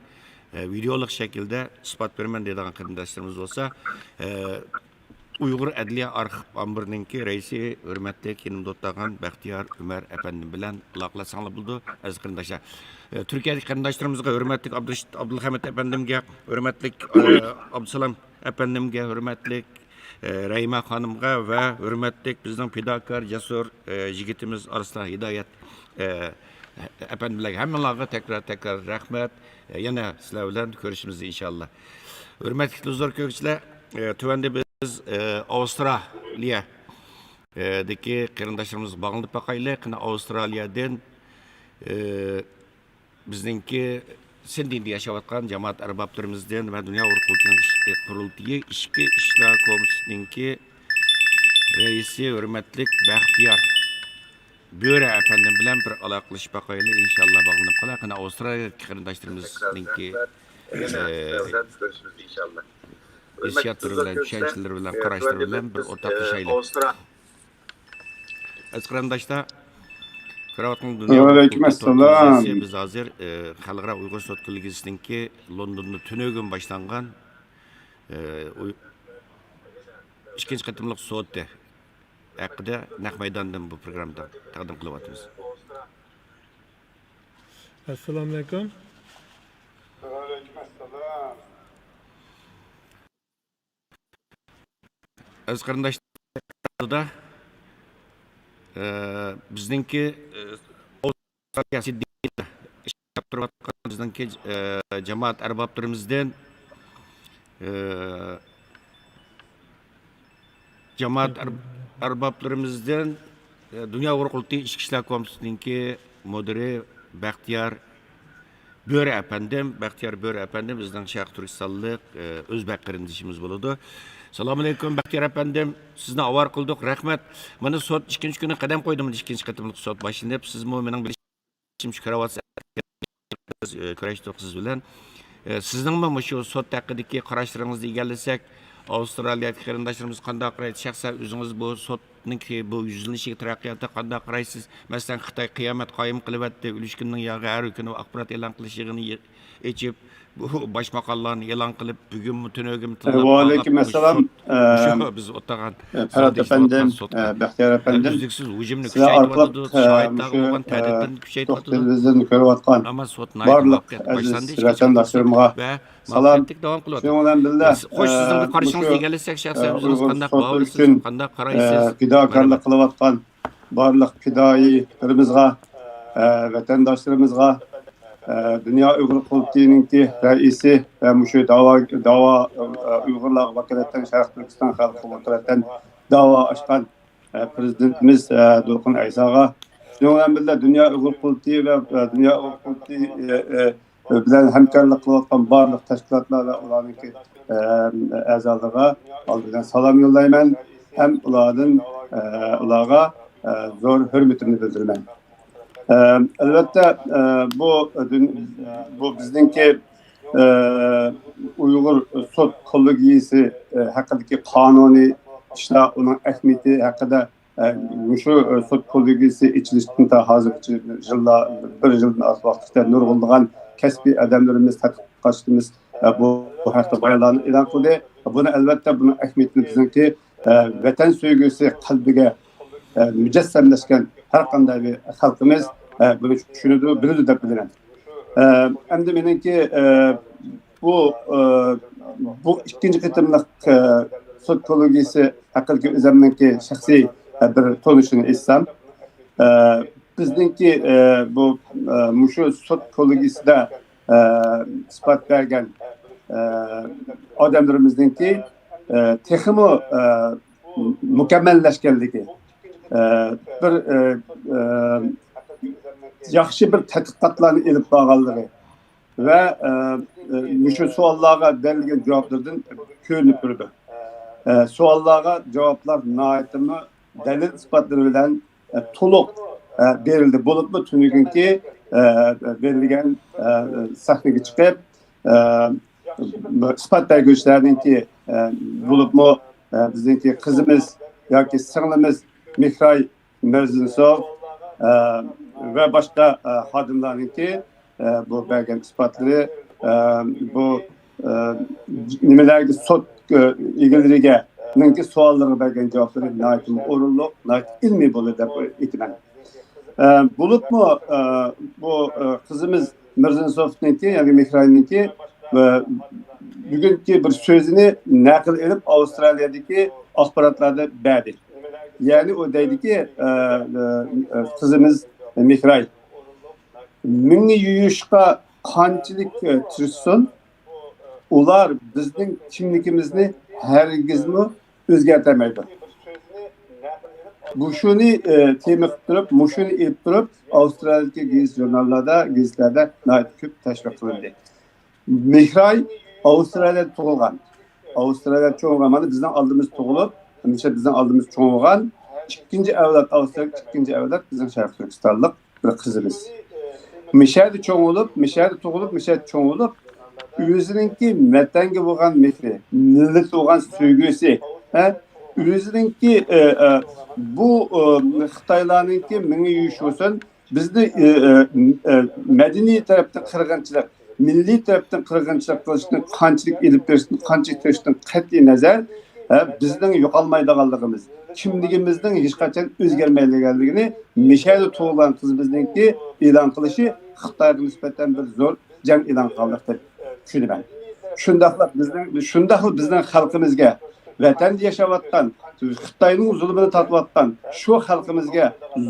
ئە، ۋىدېئولۇق شەكىلدە ئىسپات بېرىمەن دەيدىغان قېرىنداشلىرىمىز بولسا، ئە، ئۇيغۇر ئەدلىيە ئارخىپ ئامبىرىنىڭكى رەئىسى ھۆرمەتلىك يېنىمدا ئولتۇرغان بەختىيار ئۆمەر ئەپەندىم بىلەن ئالاقىلەشسەڭلار بولىدۇ، ئەزىز قېرىنداشلار. ئە، تۈركىيەدىكى قېرىنداشلىرىمىزغا ھۆرمەتلىك ئابدۇش-، ئابدۇلھەمىد ئەپەندىمگە، ھۆرمەتلىك، ئە، ئابدۇسالام ئەپەندىمگە، ھۆرمەتلىك، ئە، رەھىمە خانىمغا ۋە ھۆرمەتلىك بىزنىڭ پىداكار، جەسۇر، ئە، يىگىتىمىز ئارسلان ھىدايەت، ئە، ئەپەندىلەرگە، ھەممىڭلارغا تەكرار، تەكرار رەھمەت. ئە، يەنە سىلەر بىلەن كۆرۈشىمىز ئىنشاللا. ھۆرمەتلىك تېلېۋىزور كۆرگۈچىلەر، ئە، تۆۋەندە بىز، ئە، ئاۋسترالىيە، ئە، دىكى قېرىنداشلىرىمىزغا باغلىنىپ باقايلى. قېنى ئاۋسترالىيەدىن، ئە، بىزنىڭكى سىدنېيدا ياشاۋاتقان جامائەت ئەربابلىرىمىزدىن ۋە دۇنيا ئۇيغۇر قۇرۇلتىيىنىڭ ئىش-، قۇرۇلتىيى ئىچكى ئىشلار كومىتېتىنىڭكى رەئىسى ھۆرمەتلىك بەختىيار بۆرە ئەپەندىم بىلەن بىر ئالاقىلىشىپ باقايلى. ئىنشاللا باغلىنىپ قالار. قېنى ئاۋسترالىيەدىكى قېرىنداشلىرىمىزنىڭكى، ئە، ھېسسىياتلىرى بىلەن، چۈشەنچىلىرى بىلەن، قاراشلىرى بىلەن بىر ئورتاقلىشايلى. ئەزىز قېرىنداشلار، كۆرۈۋاتقان دۇنيا ئۇيغۇر قۇرۇلتىيى تور تېلېۋىزىيەسى، بىز ھازىر، ئە، خەلقئارا ئۇيغۇر سوت كوللېگىيىسىنىڭكى لوندوندا تۈنۈگۈن باشلانغان، ئە، ئۇي-، ئىككىنچى قېتىملىق سوتى ھەققىدە نەق مەيداندىن بۇ پروگراممىدا تەقدىم قىلىۋاتىمىز. ئەسسالامۇئەلەيكۇم. ئەزىز قېرىنداشلار، ئە، بىزنىڭكى، ئە، ئوتتۇرا ئاسىيا سىدنېيدا ئىشلەپ تۇرۇۋاتقان بىزنىڭكى، ئە، جامائەت ئەربابلىرىمىزدىن، ئە، جامائەت ئەر-، ئەربابلىرىمىزدىن، ئە، دۇنيا ئۇيغۇر قۇرۇلتىيى ئىچكى ئىشلار كومىتېتىنىڭكى مۇدىرى بەختىيار بۆرە ئەپەندىم، بەختىيار بۆرە ئەپەندىم بىزنىڭ شەرقىي تۈركىستانلىق، ئە، ئۆزبەك قېرىندىشىمىز بولىدۇ. سالامۇئەلەيكۇم، بەختىيار ئەپەندىم، سىزنى ئاۋارە قىلدۇق، رەھمەت. مانا سوت ئىككىنچى كۈنى قەدەم قويدى، مانا ئىككىنچى قېتىملىق سوت باشلىنىپ، سىزمۇ مېنىڭ بىلىشىمچە كۆرۈۋاتىسىز، ئە، كۆرۈشتۇق سىز بىلەن. ئە، سىزنىڭمۇ مۇشۇ سوت ھەققىدىكى قاراشلىرىڭىزنى ئىگىلىسەك، ئاۋسترالىيەدىكى قېرىنداشلىرىمىز قانداق قارايدۇ؟ شەخسەن ئۆزىڭىز بۇ سوتنىڭكى بۇ يۈزلىنىشىگە، تەرەققىياتىغا قانداق قارايسىز؟ مەسىلەن، خىتاي قىيامەت قايىم قىلىۋەتتى، ئۈلۈشكۈننىڭ ياغى ھەر كۈنى ئاخبارات ئېلان قىلىش يىغىنى ئېچىپ، بۇ باش ماقالىلارنى ئېلان قىلىپ، بۈگۈنمۇ تۈنۈگۈنمۇ تىللاپ قالغان بۇ سوت، ئە، مۇشۇ بىز ئولتۇرغان، ئە، پەرھات ئەپەندىم، ئە، بەختىيار ئە، ئەپەندىم، ئۈزلۈكسىز ھۇجۇمنى كۈچەيتىۋاتىدۇ، شاھىتلارغا بولغان تەھدىتلەرنى كۈچەيتىۋاتىدۇ. ئەمما سوت ناھايىتى مۇۋەپپەقىيەتلىك باشلاندى، ھېچقانداق سوت ۋە مۇۋەپپەقىيەتلىك داۋام قىلىۋاتىدۇ. خوش، سىزنىڭ بىر قارىشىڭىزنى ئىگىلىسەك، شەخسەن ئۆزىڭىز قانداق باھالىيسىز، قانداق قارايسىز؟ پىداكارلىق قىلىۋاتقان بارلىق پىدائىيلىرىمىزغا، ئە، ۋەتەنداشلىرىمىزغا، ئە، دۇنيا ئۇيغۇر قۇرۇلتىيىنىڭكى رەئىسى ۋە مۇشۇ داۋا، داۋا، ئە، ئۇيغۇرلارغا ۋاكالىتەن شەرقىي تۈركىستان خەلقى قۇرۇلتىيى تەرەپتىن داۋا ئاچقان، ئە، پىرېزىدېنتىمىز، ئە، دولقۇن ئەيساغا، شۇنىڭ بىلەن بىللە دۇنيا ئۇيغۇر قۇرۇلتىيى ۋە، ئە، دۇنيا ئۇيغۇر قۇرۇلتىيى، ئە، ئە، بىلەن ھەمكارلىق قىلىۋاتقان بارلىق تەشكىلاتلار ۋە ئۇلارنىڭكى، ئە، ئەزالىرىغا ئالدى بىلەن سالام يوللايمەن ھەم ئۇلاردىن، ئە، ئۇلارغا، ئە، زور ھۆرمىتىمنى بىلدۈرىمەن. ئە، ئەلۋەتتە، ئە، بۇ، بۇ بىزنىڭكى، ئە، ئۇيغۇر سوت كوللېگىيىسى، ئە، ھەققىدىكى قانۇنىي ئىشلار، ئۇنىڭ ئەھمىيىتى ھەققىدە ئە، مۇشۇ، ئە، سوت كوللېگىيىسى ئېچىلىشتىن تا ھازىرغىچە يىللار، بىر يىلدىن ئارتۇق ۋاقىتتا نۇرغۇنلىغان كەسپىي ئادەملىرىمىز، تەتقىقاتچىلىرىمىز، ئە، بۇ، بۇ ھەقتە بايانلارنى ئېلان قىلدى. بۇنى، ئەلۋەتتە، بۇنىڭ ئەھمىيىتىنى بىزنىڭكى، ئە، ۋەتەن سۆيگۈسى قەلبىگە، ئە، مۇجەسسەملەشكەن ھەر قانداق بىر خەلقىمىز، ئە، بۇنى چۈشىنىدۇ، بىلىدۇ دەپ بىلىمەن. ئە، ئەمدى مېنىڭكى، ئە، بۇ، ئە، بۇ ئىككىنچى قېتىملىق، ئە، سوت كوللېگىيىسى ھەققىدىكى ئۆزۈمنىڭكى شەخسىي، ئە، بىر تونۇشىنى ئېيتسام، ئە، بىزنىڭكى، ئە، بۇ، ئە، مۇشۇ سوت كوللېگىيىسىدە، ئە، ئىسپات بەرگەن، ئە، ئادەملىرىمىزنىڭكى، ئە، تېخىمۇ، ئە، مۇكەممەللەشكەنلىكى، ئە، بىر، ئە، ئە، ياخشى بىر تەتقىقاتلارنى ئېلىپ بارغانلىقى، ۋە، ئە، ئە، مۇشۇ سوئاللارغا بېرىلگەن جاۋابلاردىن كۆرۈنۈپ تۇرىدۇ. ئە، سوئاللارغا جاۋابلار ناھايىتىمۇ دەلىل ئىسپاتلىرى بىلەن، ئە، تولۇق، ئە، بېرىلدى. بولۇپمۇ تۈنۈگۈنكى، ئە، بېرىلگەن، ئە، سەھنىگە چىقىپ، ئە، ئىسپات بەرگۈچىلەرنىڭكى، ئە، بولۇپمۇ، ئە، بىزنىڭكى قىزىمىز ياكى سىڭلىمىز مېھراي مىرزىنسوف، ئە، ۋە باشقا، ئە، خادىملارنىڭكى، ئە، بۇ بەرگەن ئىسپاتلىرى، ئە، بۇ، ئە، نېمىلەرگە سوت، ئە، ئىگىلىرىگە نىڭكى سوئاللىرىغا بەرگەن جاۋابلىرى ناھايىتى ئورۇنلۇق، ناھايىتى ئىلمىي بولدى دەپ ئېيتىمەن. ئە، بولۇپمۇ، ئە، بۇ، ئە، قىزىمىز مىرزىنسوفنىڭكى، يەنى مېھراينىڭكى، ئە، بۈگۈنكى بىر سۆزىنى نەقىل ئېلىپ ئاۋسترالىيەدىكى ئاخباراتلاردا بەردى. يەنى ئۇ دەيدىكى، ئە، ئە، قىزىمىز مېھراي مېڭە يۇيۇشقا قانچىلىك، ئە، تىرىشسۇن، ئۇلار بىزنىڭ كىملىكىمىزنى ھەرگىزمۇ ئۆزگەرتەلمەيدۇ. مۇشۇنى، ئە، تېما قىلىپ تۇرۇپ، مۇشۇنى ئېلىپ تۇرۇپ، ئاۋسترالىيەدىكى گېزىت ژۇرناللاردا، گېزىتلەردە ناھايىتى كۆپ تەشۋىق قىلىندى. مېھراي ئاۋسترالىيەدە تۇغۇلغان. ئاۋسترالىيەدە چوڭ بولغان، مانا بىزنىڭ ئالدىمىزدا تۇغۇلۇپ، ھەمىشە بىزنىڭ ئالدىمىزدا چوڭ بولغان. ئىككىنچى ئەۋلاد ئاۋسترالىيە، ئىككىنچى ئەۋلاد بىزنىڭ شەرقىي تۈركىستانلىق بىر قىزىمىز. مىشەدە چوڭ بولۇپ، مىشەدە تۇغۇلۇپ، مىشەدە چوڭ بولۇپ، ئۆزىنىڭكى ۋەتەنگە بولغان مېھرى، مىللەتكە بولغان سۆيگۈسى، ھە؟ ئۆزىنىڭكى، ئە، ئە، بۇ، ئە، خىتايلارنىڭكى مېڭە يۇيۇشى بولسۇن، بىزنى، ئە، ئە، ئە، مەدەنىي تەرەپتىن قىرغىنچىلىق، مىللىي تەرەپتىن قىرغىنچىلىق قىلىشتىن قانچىلىك ئېلىپ بېرىشتىن، قانچىلىك تىرىشىشتىن قەتئىي نەزەر، ھە، بىزنىڭ يوقالمايدىغانلىقىمىز، كىملىكىمىزنىڭ ھېچقاچان ئۆزگەرمەيدىغانلىقىنى مىشەدە تۇغۇلغان قىزىمىزنىڭكى ئېلان قىلىشى خىتايغا نىسبەتەن بىر زور جەڭ ئېلان قىلغانلىق دەپ چۈشىنىمەن. شۇنداقلا بىزنىڭ، شۇنداقلا بىزنىڭ خەلقىمىزگە، ۋەتەندە ياشاۋاتقان، خىتاينىڭ زۇلۇمىنى تارتىۋاتقان شۇ خەلقىمىزگە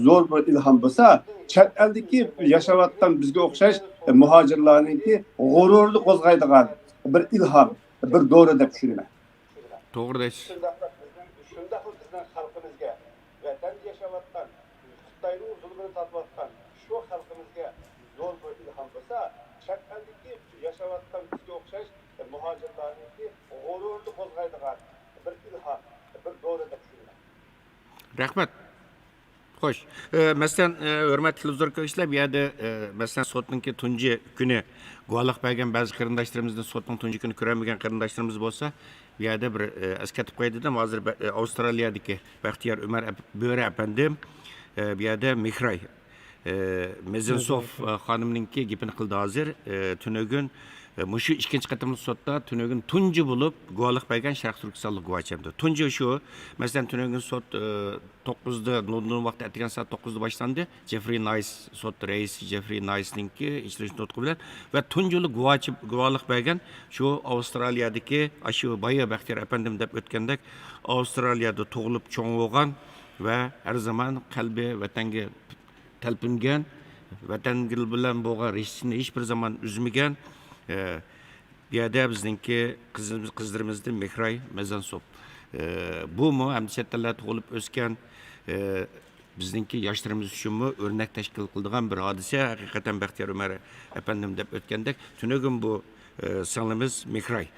زور بىر ئىلھام بولسا، چەت ئەلدىكى ياشاۋاتقان بىزگە ئوخشاش مۇھاجىرلارنىڭكى غۇرۇرىنى قوزغايدىغان بىر ئىلھام، بىر دورا دەپ چۈشىنىمەن. توغرا دەيسىز. شۇنداقلا بىزنىڭ، شۇنداقلا بىزنىڭ خەلقىمىزگە، ۋەتەندە ياشاۋاتقان، خىتاينىڭ زۇلۇمىنى تارتىۋاتقان شۇ خەلقىمىزگە زور بىر ئىلھام بولسا، چەت ئەلدىكى ياشاۋاتقان بىزگە ئوخشاش مۇھاجىرلارنىڭكى غۇرۇرىنى قوزغايدىغان بىر ئىلھام، بىر دورا دەپ چۈشىنىمەن. رەھمەت. خوش. ئە، مەسىلەن، ئە، ھۆرمەتلىك تېلېۋىزور كۆرگۈچىلەر، بۇ يەردە، ئە، مەسىلەن، سوتنىڭكى تۇنجى كۈنى گۇۋاھلىق بەرگەن بەزى قېرىنداشلىرىمىزنى، سوتنىڭ تۇنجى كۈنى كۆرەلمىگەن قېرىنداشلىرىمىز بولسا، بۇ يەردە بىر، ئە، ئەسكەرتىپ قوياي دېدىم. ھازىر بە-، ئە، ئاۋسترالىيەدىكى بەختىيار ئۆمەر ئەپ-، بۆرە ئەپەندىم، ئە، بۇ يەردە مېھراي، ئە، مېزىنسوف، ئە، خانىمنىڭكى گېپىنى قىلدى ھازىر. ئە، تۈنۈگۈن مۇشۇ ئىككىنچى قېتىملىق سوتتا تۈنۈگۈن تۇنجى بولۇپ گۇۋاھلىق بەرگەن شەرقىي تۈركىستانلىق گۇۋاھچى ئەمدى. تۇنجى شۇ، مەسىلەن، تۈنۈگۈن سوت، ئى، توققۇزدا، لوندون ۋاقتى ئەتىگەن سائەت توققۇزدا باشلاندى. جېفرى نايس، سوت رەئىسى جېفرى نايسنىڭكى ئېچىلىش نۇتقى بىلەن ۋە تۇنجى بولۇپ گۇۋاھچى، گۇۋاھلىق بەرگەن شۇ ئاۋسترالىيەدىكى، ئاشۇ بايا بەختىيار ئەپەندىم دەپ ئۆتكەندەك، ئاۋسترالىيەدە تۇغۇلۇپ چوڭ بولغان ۋە ھەر زامان قەلبى ۋەتەنگە تەلپۈنگەن، ۋەتەن بىلەن بولغان رىشتىسىنى ھېچ بىر زامان ئۈزمىگەن، ئە، بۇ يەردە بىزنىڭكى قىزىمىز، قىزلىرىمىزدىن مېھراي مەزەنسوپ. ئە، بۇمۇ ھەمدە چەت ئەللەردە تۇغۇلۇپ ئۆسكەن، ئە، بىزنىڭكى ياشلىرىمىز ئۈچۈنمۇ ئۆرنەك تەشكىل قىلىدىغان بىر ھادىسە. ھەقىقەتەن بەختىيار ئۆمەر ئەپەندىم دەپ ئۆتكەندەك، تۈنۈگۈن بۇ، ئە، سىڭلىمىز مېھراي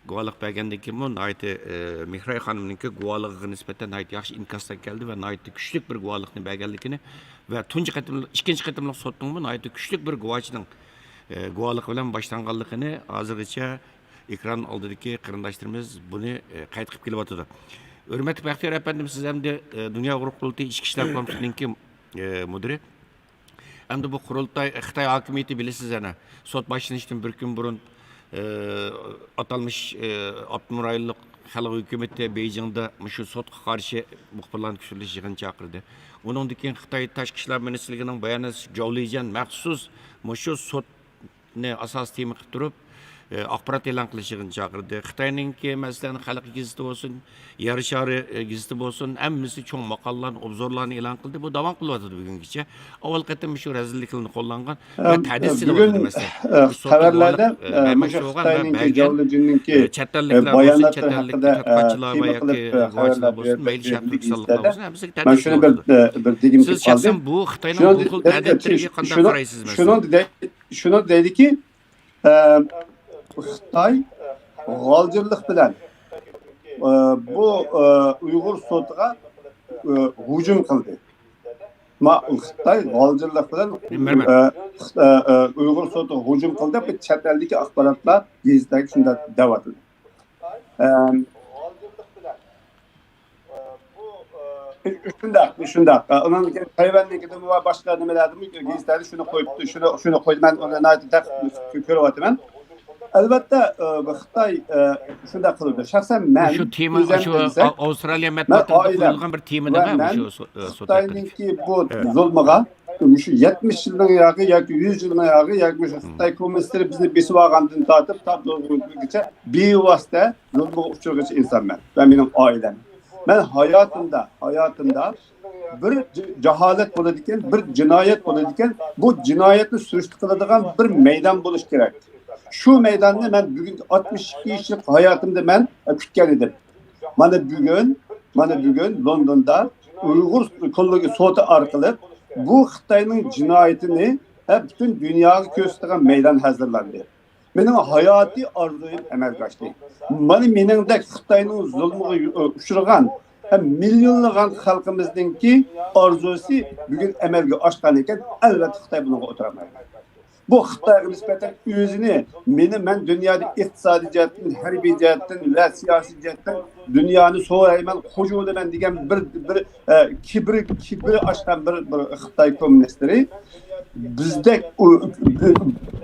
گۇۋاھلىق بەرگەندىن كېيىنمۇ ناھايىتى، ئە، مېھراي خانىمنىڭكى گۇۋاھلىقىغا نىسبەتەن ناھايىتى ياخشى ئىنكاسلار كەلدى ۋە ناھايىتى كۈچلۈك بىر گۇۋاھلىقنى بەرگەنلىكىنى ۋە تۇنجى قېتىملىق، ئىككىنچى قېتىملىق سوتنىڭمۇ ناھايىتى كۈچلۈك بىر گۇۋاھچىنىڭ، ئە، گۇۋاھلىقى بىلەن باشلانغانلىقىنى ھازىرغىچە ئېكران ئالدىدىكى قېرىنداشلىرىمىز بۇنى، ئە، قەيت قىلىپ كېلىۋاتىدۇ. ھۆرمەتلىك بەختىيار ئەپەندىم، سىز ئەمدى، ئە، دۇنيا ئۇيغۇر قۇرۇلتىيى ئىچكى ئىشلار كومىتېتىنىڭكى، ئە، مۇدىرى. ئەمدى بۇ قۇرۇلتاي، خىتاي ھاكىمىيىتى بىلىسىز يەنە، سوت باشلىنىشتىن بىر كۈن بۇرۇن، ئى، ئاتالمىش، ئى، ئاپتونوم رايونلۇق خەلق ھۆكۈمىتى بېيجىڭدا مۇشۇ سوتقا قارشى مۇخبىرلارنى كۈچلىنىش يىغىنى چاقىردى. ئۇنىڭدىن كېيىن خىتاي تاشقى ئىشلار مىنىستىرلىكىنىڭ باياناتچىسى جاۋ لىجيەن مەخسۇس مۇشۇ سوتنى ئاساس تېما قىلىپ تۇرۇپ، ئى، ئاخبارات ئېلان قىلىش يىغىنى چاقىردى. خىتاينىڭكى، مەسىلەن، خەلق گېزىتى بولسۇن، يەر شارى، ئى، گېزىتى بولسۇن، ھەممىسى چوڭ ماقالىلارنى، ئوبزورلارنى ئېلان قىلدى. بۇ داۋام قىلىۋاتىدۇ بۈگۈنگىچە. ئاۋۋال قېتىم شۇ رەزىللىكلەرنى قوللانغان ۋە تەھدىت سېلىۋاتىدۇ مەسىلەن. بۈگۈن، ئە، خەۋەرلەردە، ئە، مۇشۇ خىتاينىڭكى جاۋ لىجيەننىڭكى، ئە، باياناتلىرى ھەققىدە، ئە، تېما قىلىپ، ئە، خەۋەرلەر بېرىلگەنلىكتە، مەن شۇنى بىر، ئە، بىر دېگۈم كېلىپ قالدى. شۇنىڭ دەيدىكى، ئە، خىتاي غالجىرلىق بىلەن، ئە، بۇ، ئە، ئۇيغۇر سوتىغا، ئە، ھۇجۇم قىلدى. ما، خىتاي غالجىرلىق بىلەن، ئە، ئە، ئە، ئۇيغۇر سوتىغا ھۇجۇم قىلدى دەپ چەت ئەلدىكى ئاخباراتلار، گېزىتلەرگە شۇنداق دەۋاتىدۇ. ئە، شۇنداق، شۇنداق. ئۇنىڭدىن كېيىن تەيۋەننىڭكىدىمۇ ۋە باشقا نېمىلەردىمۇ گېزىتلەردە شۇنى قويۇپتۇ، شۇنى، شۇنى قويدى. مەن ئۇنى ناھايىتى دەقىق كۆرۈۋاتىمەن. ئەلۋەتتە، ئە، خىتاي، ئە، شۇنداق قىلىدۇ. شەخسەن مەن شۇ تېما، ئۆزۈم شۇ دېسەم، ئا-، ئاۋسترالىيە مەن مەتبۇئاتىدا ئائىلەم قويۇلغان بىر تېما ۋە دېمە، مەن مۇشۇ سو-، ئە، سوت ھەققىدە. خىتاينىڭكى بۇ زۇلمىغا، مۇشۇ يەتمىش يىلنىڭ ياقى ياكى يۈز يىلنىڭ ياقى ياكى مۇشۇ خىتاي كوممۇنىستلىرى بىزنى بېسىۋالغاندىن تارتىپ تاپ بۈگۈنگىچە بىۋاسىتە زۇلمىغا ئۇچرىغۇچى ئىنسان مەن ۋە مېنىڭ ئائىلەم. مەن ھاياتىمدا، ھاياتىمدا بىر ج-، جاھالەت بولىدىكەن، بىر جىنايەت بولىدىكەن، بۇ جىنايەتنى سۈرۈشتە قىلىدىغان بىر مەيدان بولۇش كېرەك. شۇ مەيداننى مەن بۈگۈنكى ئاتمىش ئىككى يىللىق ھاياتىمدا مەن كۈتكەن ئىدىم. مانا بۈگۈن، مانا بۈگۈن لوندوندا ئۇيغۇر كوللېگى سوتى ئارقىلىق بۇ خىتاينىڭ جىنايىتىنى، ھە، پۈتۈن دۇنياغا كۆرسىتىدىغان مەيدان ھازىرلاندى. مېنىڭ ھاياتىي ئارزۇيۇم ئەمەلگە ئاشتى. مانا مېنىڭدەك خىتاينىڭ زۇلمىغا يۇ-، ئۇچرىغان ھەم مىليونلىغان خەلقىمىزنىڭكى ئارزۇسى بۈگۈن ئەمەلگە ئاشقان ئىكەن، ئەلۋەتتە خىتاي بۇنىڭغا ئولتۇرالمايدۇ. بۇ خىتايغا نىسبەتەن ئۆزىنى، مېنى، مەن دۇنيادا ئىقتىسادىي جەھەتتىن، ھەربىي جەھەتتىن ۋە سىياسىي جەھەتتىن دۇنيانى سورايمەن، خوجا بولىمەن دېگەن بىر، بىر، ئە، كىبرى، كىبرى ئاشقان بىر، بىر خىتاي كوممۇنىستلىرى بىزدەك ئۇ-،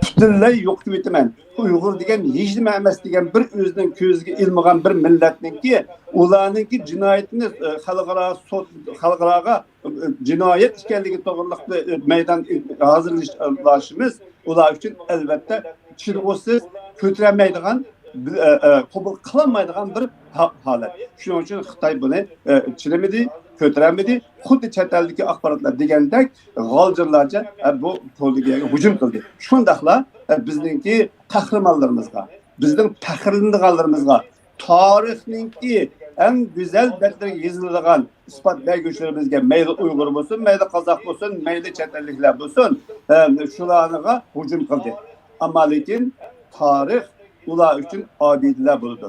پۈتۈنلەي يوقىتىۋېتىمەن، ئۇيغۇر دېگەن ھېچنېمە ئەمەس دېگەن بىر ئۆزىنىڭ كۆزىگە ئىلمىغان بىر مىللەتنىڭكى، ئۇلارنىڭكى جىنايىتىنى، ئە، خەلقئارا سوت، خەلقئاراغا، ئە، جىنايەت ئىكەنلىكى توغرىلىق، ئە، مەيدان ھازىرلىشىمىز ئۇلار ئۈچۈن ئەلۋەتتە چىدىغۇسىز، كۆتۈرەلمەيدىغان، ئە، ئە، قوبۇل قىلالمايدىغان بىر ھا-، ھالەت. شۇنىڭ ئۈچۈن خىتاي بۇنى، ئە، چىدىمىدى، كۆتۈرەلمىدى. خۇددى چەت ئەلدىكى ئاخباراتلار دېگەندەك غالجىرلارچە، ئە، بۇ كوللېگىيەگە ھۇجۇم قىلدى. شۇنداقلا، ئە، بىزنىڭكى قەھرىمانلىرىمىزغا، بىزنىڭ پەخىرلىنىدىغانلىرىمىزغا، تارىخنىڭكى ئەڭ گۈزەل بەتلىرىگە يېزىلىدىغان ئىسپات بەرگۈچىلىرىمىزگە، مەيلى ئۇيغۇر بولسۇن، مەيلى قازاق بولسۇن، مەيلى چەت ئەللىكلەر بولسۇن، ئە، شۇلارغا ھۇجۇم قىلدى. ئەمما لېكىن تارىخ ئۇلار ئۈچۈن ئابىدىلەر بولىدۇ.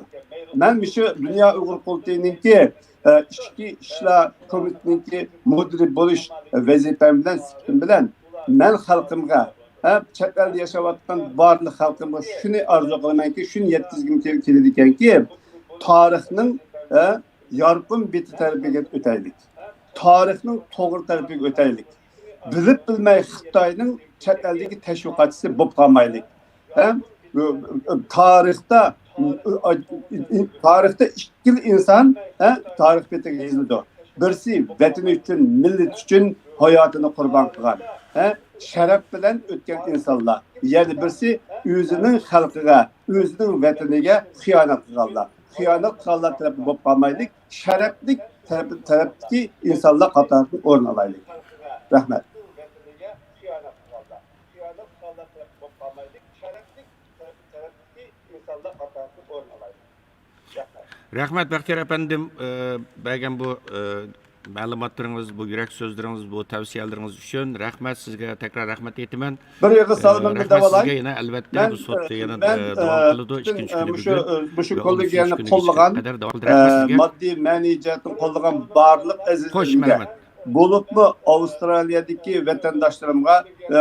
مەن مۇشۇ دۇنيا ئۇيغۇر قۇرۇلتىيىنىڭكى، ئە، ئىچكى ئىشلار كومىتېتىنىڭكى مۇدىرى بولۇش ۋەزىپەم بىلەن، سۈپىتىم بىلەن مەن خەلقىمگە، ھە، چەت ئەلدە ياشاۋاتقان بارلىق خەلقىمگە شۇنى ئارزۇ قىلىمەنكى، شۇنى يەتكۈزگۈم كېل-، كېلىدىكەنكى، تارىخنىڭ، ھە، يارقىن بېتى تەرىپىگە ئۆتەيلىك. تارىخنىڭ توغرا تەرىپىگە ئۆتەيلىك. بىلىپ بىلمەي خىتاينىڭ چەت ئەلدىكى تەشۋىقاتچىسى بولۇپ قالمايلى. ھە؟ تارىختا، تارىختا ئىككىلا ئىنسان، ھە، تارىخ بېتىگە يېزىلىدۇ. بىرسى ۋەتىنى ئۈچۈن، مىللىتى ئۈچۈن ھاياتىنى قۇربان قىلغان، ھە، شەرەپ بىلەن ئۆتكەن ئىنسانلار. يەنە بىرسى ئۆزىنىڭ خەلقىگە، ئۆزىنىڭ ۋەتىنىگە خىيانەت قىلغانلار. خىيانەت قىلغانلار تەرەپتە بولۇپ قالمايلى، شەرەپلىك تەرەپ-، تەرەپتىكى ئىنسانلار قاتارىدىن ئورۇن ئالايلى. رەھمەت. رەھمەت، بەختىيار ئەپەندىم، ئە، بەرگەن بۇ، ئە، مەلۇماتلىرىڭىز، بۇ يۈرەك سۆزلىرىڭىز، بۇ تەۋسىيەلىرىڭىز ئۈچۈن رەھمەت، سىزگە تەكرار رەھمەت ئېيتىمەن. بىر ئېغىز سالىمىمنى دەۋالاي. ئەلۋەتتە بۇ سوت يەنە، ئە، داۋام قىلىدۇ. ئىككىنچى كۈنى بۈگۈن مۇشۇ كوللېگىيەنى قوللىغان، ماددىي مەنىي جەھەتتىن قوللىغان بارلىق ئەزىزلىرىمگە، بولۇپمۇ ئاۋسترالىيەدىكى ۋەتەنداشلىرىمغا، ئە،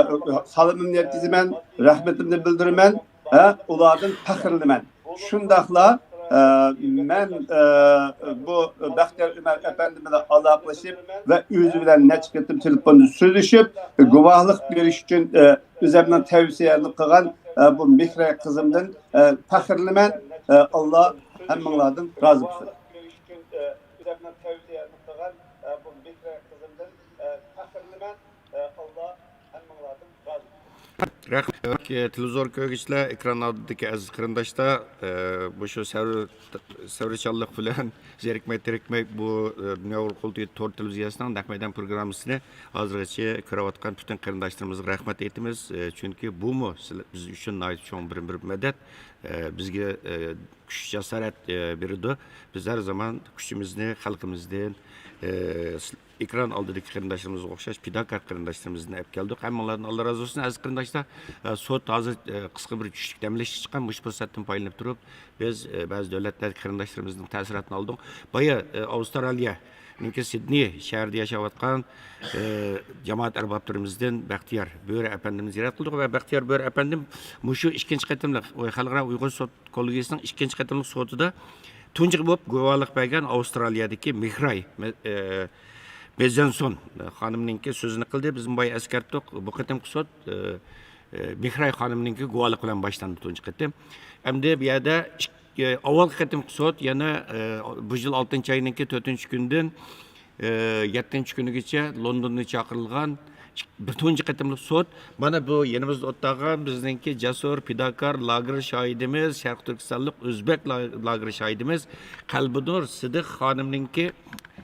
سالىمىمنى يەتكۈزىمەن، رەھمىتىمنى بىلدۈرىمەن. ھە، ئۇلاردىن پەخىرلىنىمەن. شۇنداقلا، ئە، مەن، ئە، بۇ بەختىيار ئۆمەر ئەپەندى بىلەن ئالاقىلىشىپ ۋە ئۆزى بىلەن نەچچە قېتىم تېلېفوندا سۆزلىشىپ، گۇۋاھلىق بېرىش ئۈچۈن، ئە، ئۆزەمنىڭ تەۋسىيەلىك قىلغان، ئە، بۇ مېھرى قىزىمدىن، ئە، پەخىرلىنىمەن. ئە، ئاللا ھەممىڭلاردىن رازى بولسۇن. رەھمەت. تېلېۋىزور كۆرگۈچىلەر، ئېكران ئالدىدىكى ئەزىز قېرىنداشلار، ئە، مۇشۇ سەۋر-، سەۋرچانلىق بىلەن زېرىكمەي تېرىكمەي بۇ، ئە، دۇنيا ئۇيغۇر قۇرۇلتىيى تور تېلېۋىزىيەسىنىڭ نەق مەيدان پروگراممىسىنى ھازىرغىچە كۆرۈۋاتقان پۈتۈن قېرىنداشلىرىمىزغا رەھمەت ئېيتىمىز. ئە، چۈنكى بۇمۇ سىلەر، بىز ئۈچۈن ناھايىتى چوڭ بىر، بىر مەدەت. ئە، بىزگە، ئە، كۈچ، جاسارەت، ئە، بېرىدۇ. بىز ھەر زامان كۈچىمىزنى خەلقىمىزدىن، ئە، ئېكران ئالدىدىكى قېرىنداشلىرىمىزغا ئوخشاش پىداكار قېرىنداشلىرىمىزدىن ئەپ كەلدۇق. ھەممىڭلاردىن ئاللا رازى بولسۇن. ئەزىز قېرىنداشلار، ئە، سوت ھازىر، ئە، قىسقا بىر چۈشلۈك دەم ئېلىشقا چىققان، مۇشۇ پۇرسەتتىن پايدىلىنىپ تۇرۇپ، بىز، ئە، بەزى دۆلەتلەردىكى قېرىنداشلىرىمىزنىڭ تەسىراتىنى ئالدۇق. بايا، ئە، ئاۋسترالىيەنىڭكى سىدنېي شەھىرىدە ياشاۋاتقان، ئە، جامائەت ئەربابلىرىمىزدىن بەختىيار بۆرە ئەپەندىمنى زىيارەت قىلدۇق ۋە بەختىيار بۆرە ئەپەندىم مۇشۇ ئىككىنچى قېتىملىق خەلقئارا ئۇيغۇر سوت كوللېگىيىسىنىڭ ئىككىنچى قېتىملىق سوتىدا تۇنجى بولۇپ گۇۋاھلىق بەرگەن ئاۋسترالىيەدىكى مېھراي مې-، ئە، بېزەنسون خانىمنىڭكى سۆزىنى قىلدى. بىزمۇ بايا ئەسكەرتتۇق. بۇ قېتىمقى سوت، ئە، ئە، مېھراي خانىمنىڭكى گۇۋاھلىقى بىلەن باشلاندى تۇنجى قېتىم. ئەمدى بۇ يەردە ئىك-، ئە، ئاۋۋالقى قېتىمقى سوت يەنە، ئە، بۇ يىل ئالتىنچى ئاينىڭكى تۆتىنچى كۈنىدىن، ئە، يەتتىنچى كۈنىگىچە لوندوندا چاقىرىلغان بىر تۇنجى قېتىملىق سوت. مانا بۇ يېنىمىزدا ئولتۇرغان بىزنىڭكى جەسۇر، پىداكار لاگېر شاھىدىمىز، شەرقىي تۈركىستانلىق ئۆزبەك لا-، لاگېر شاھىدىمىز قەلبىنۇر سىدىق خانىمنىڭكى،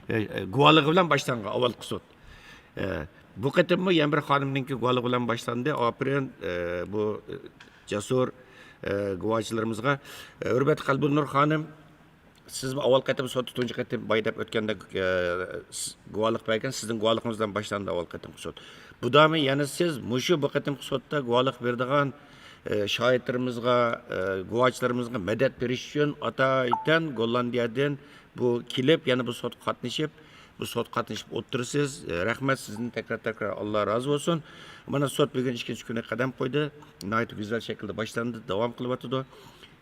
ئە، ئە، گۇۋاھلىقى بىلەن باشلانغان ئاۋۋالقى سوت. ئە، بۇ قېتىممۇ يەنە بىر خانىمنىڭكى گۇۋاھلىقى بىلەن باشلاندى. ئاپىرىن، ئە، بۇ، ئە، جەسۇر، ئە، گۇۋاچىلىرىمىزغا. ئە، ھۆرمەتلىك قەلبىنۇر خانىم، سىزمۇ ئاۋۋال قېتىم سوتتا تۇنجى قېتىم بايا دەپ ئۆتكەندەك، ئە، سىز گۇۋاھلىق بەرگەن، سىزنىڭ گۇۋاھلىقىڭىز بىلەن باشلاندى ئاۋۋال قېتىمقى سوت. بۇ دامى يەنە سىز مۇشۇ بۇ قېتىمقى سوتتا گۇۋاھلىق بېرىدىغان، ئە، شاھىتلىرىمىزغا، ئە، گۇۋاچىلىرىمىزغا مەدەت بېرىش ئۈچۈن ئاتايىتەن گوللاندىيەدىن بۇ كېلىپ، يەنە بۇ سوتقا قاتنىشىپ، بۇ سوتقا قاتنىشىپ ئولتۇرىسىز. ئە، رەھمەت سىزدىن تەكرار، تەكرار ئاللا رازى بولسۇن. مانا سوت بۈگۈن ئىككىنچى كۈنىگە قەدەم قويدى. ناھايىتى گۈزەل شەكىلدە باشلاندى، داۋام قىلىۋاتىدۇ.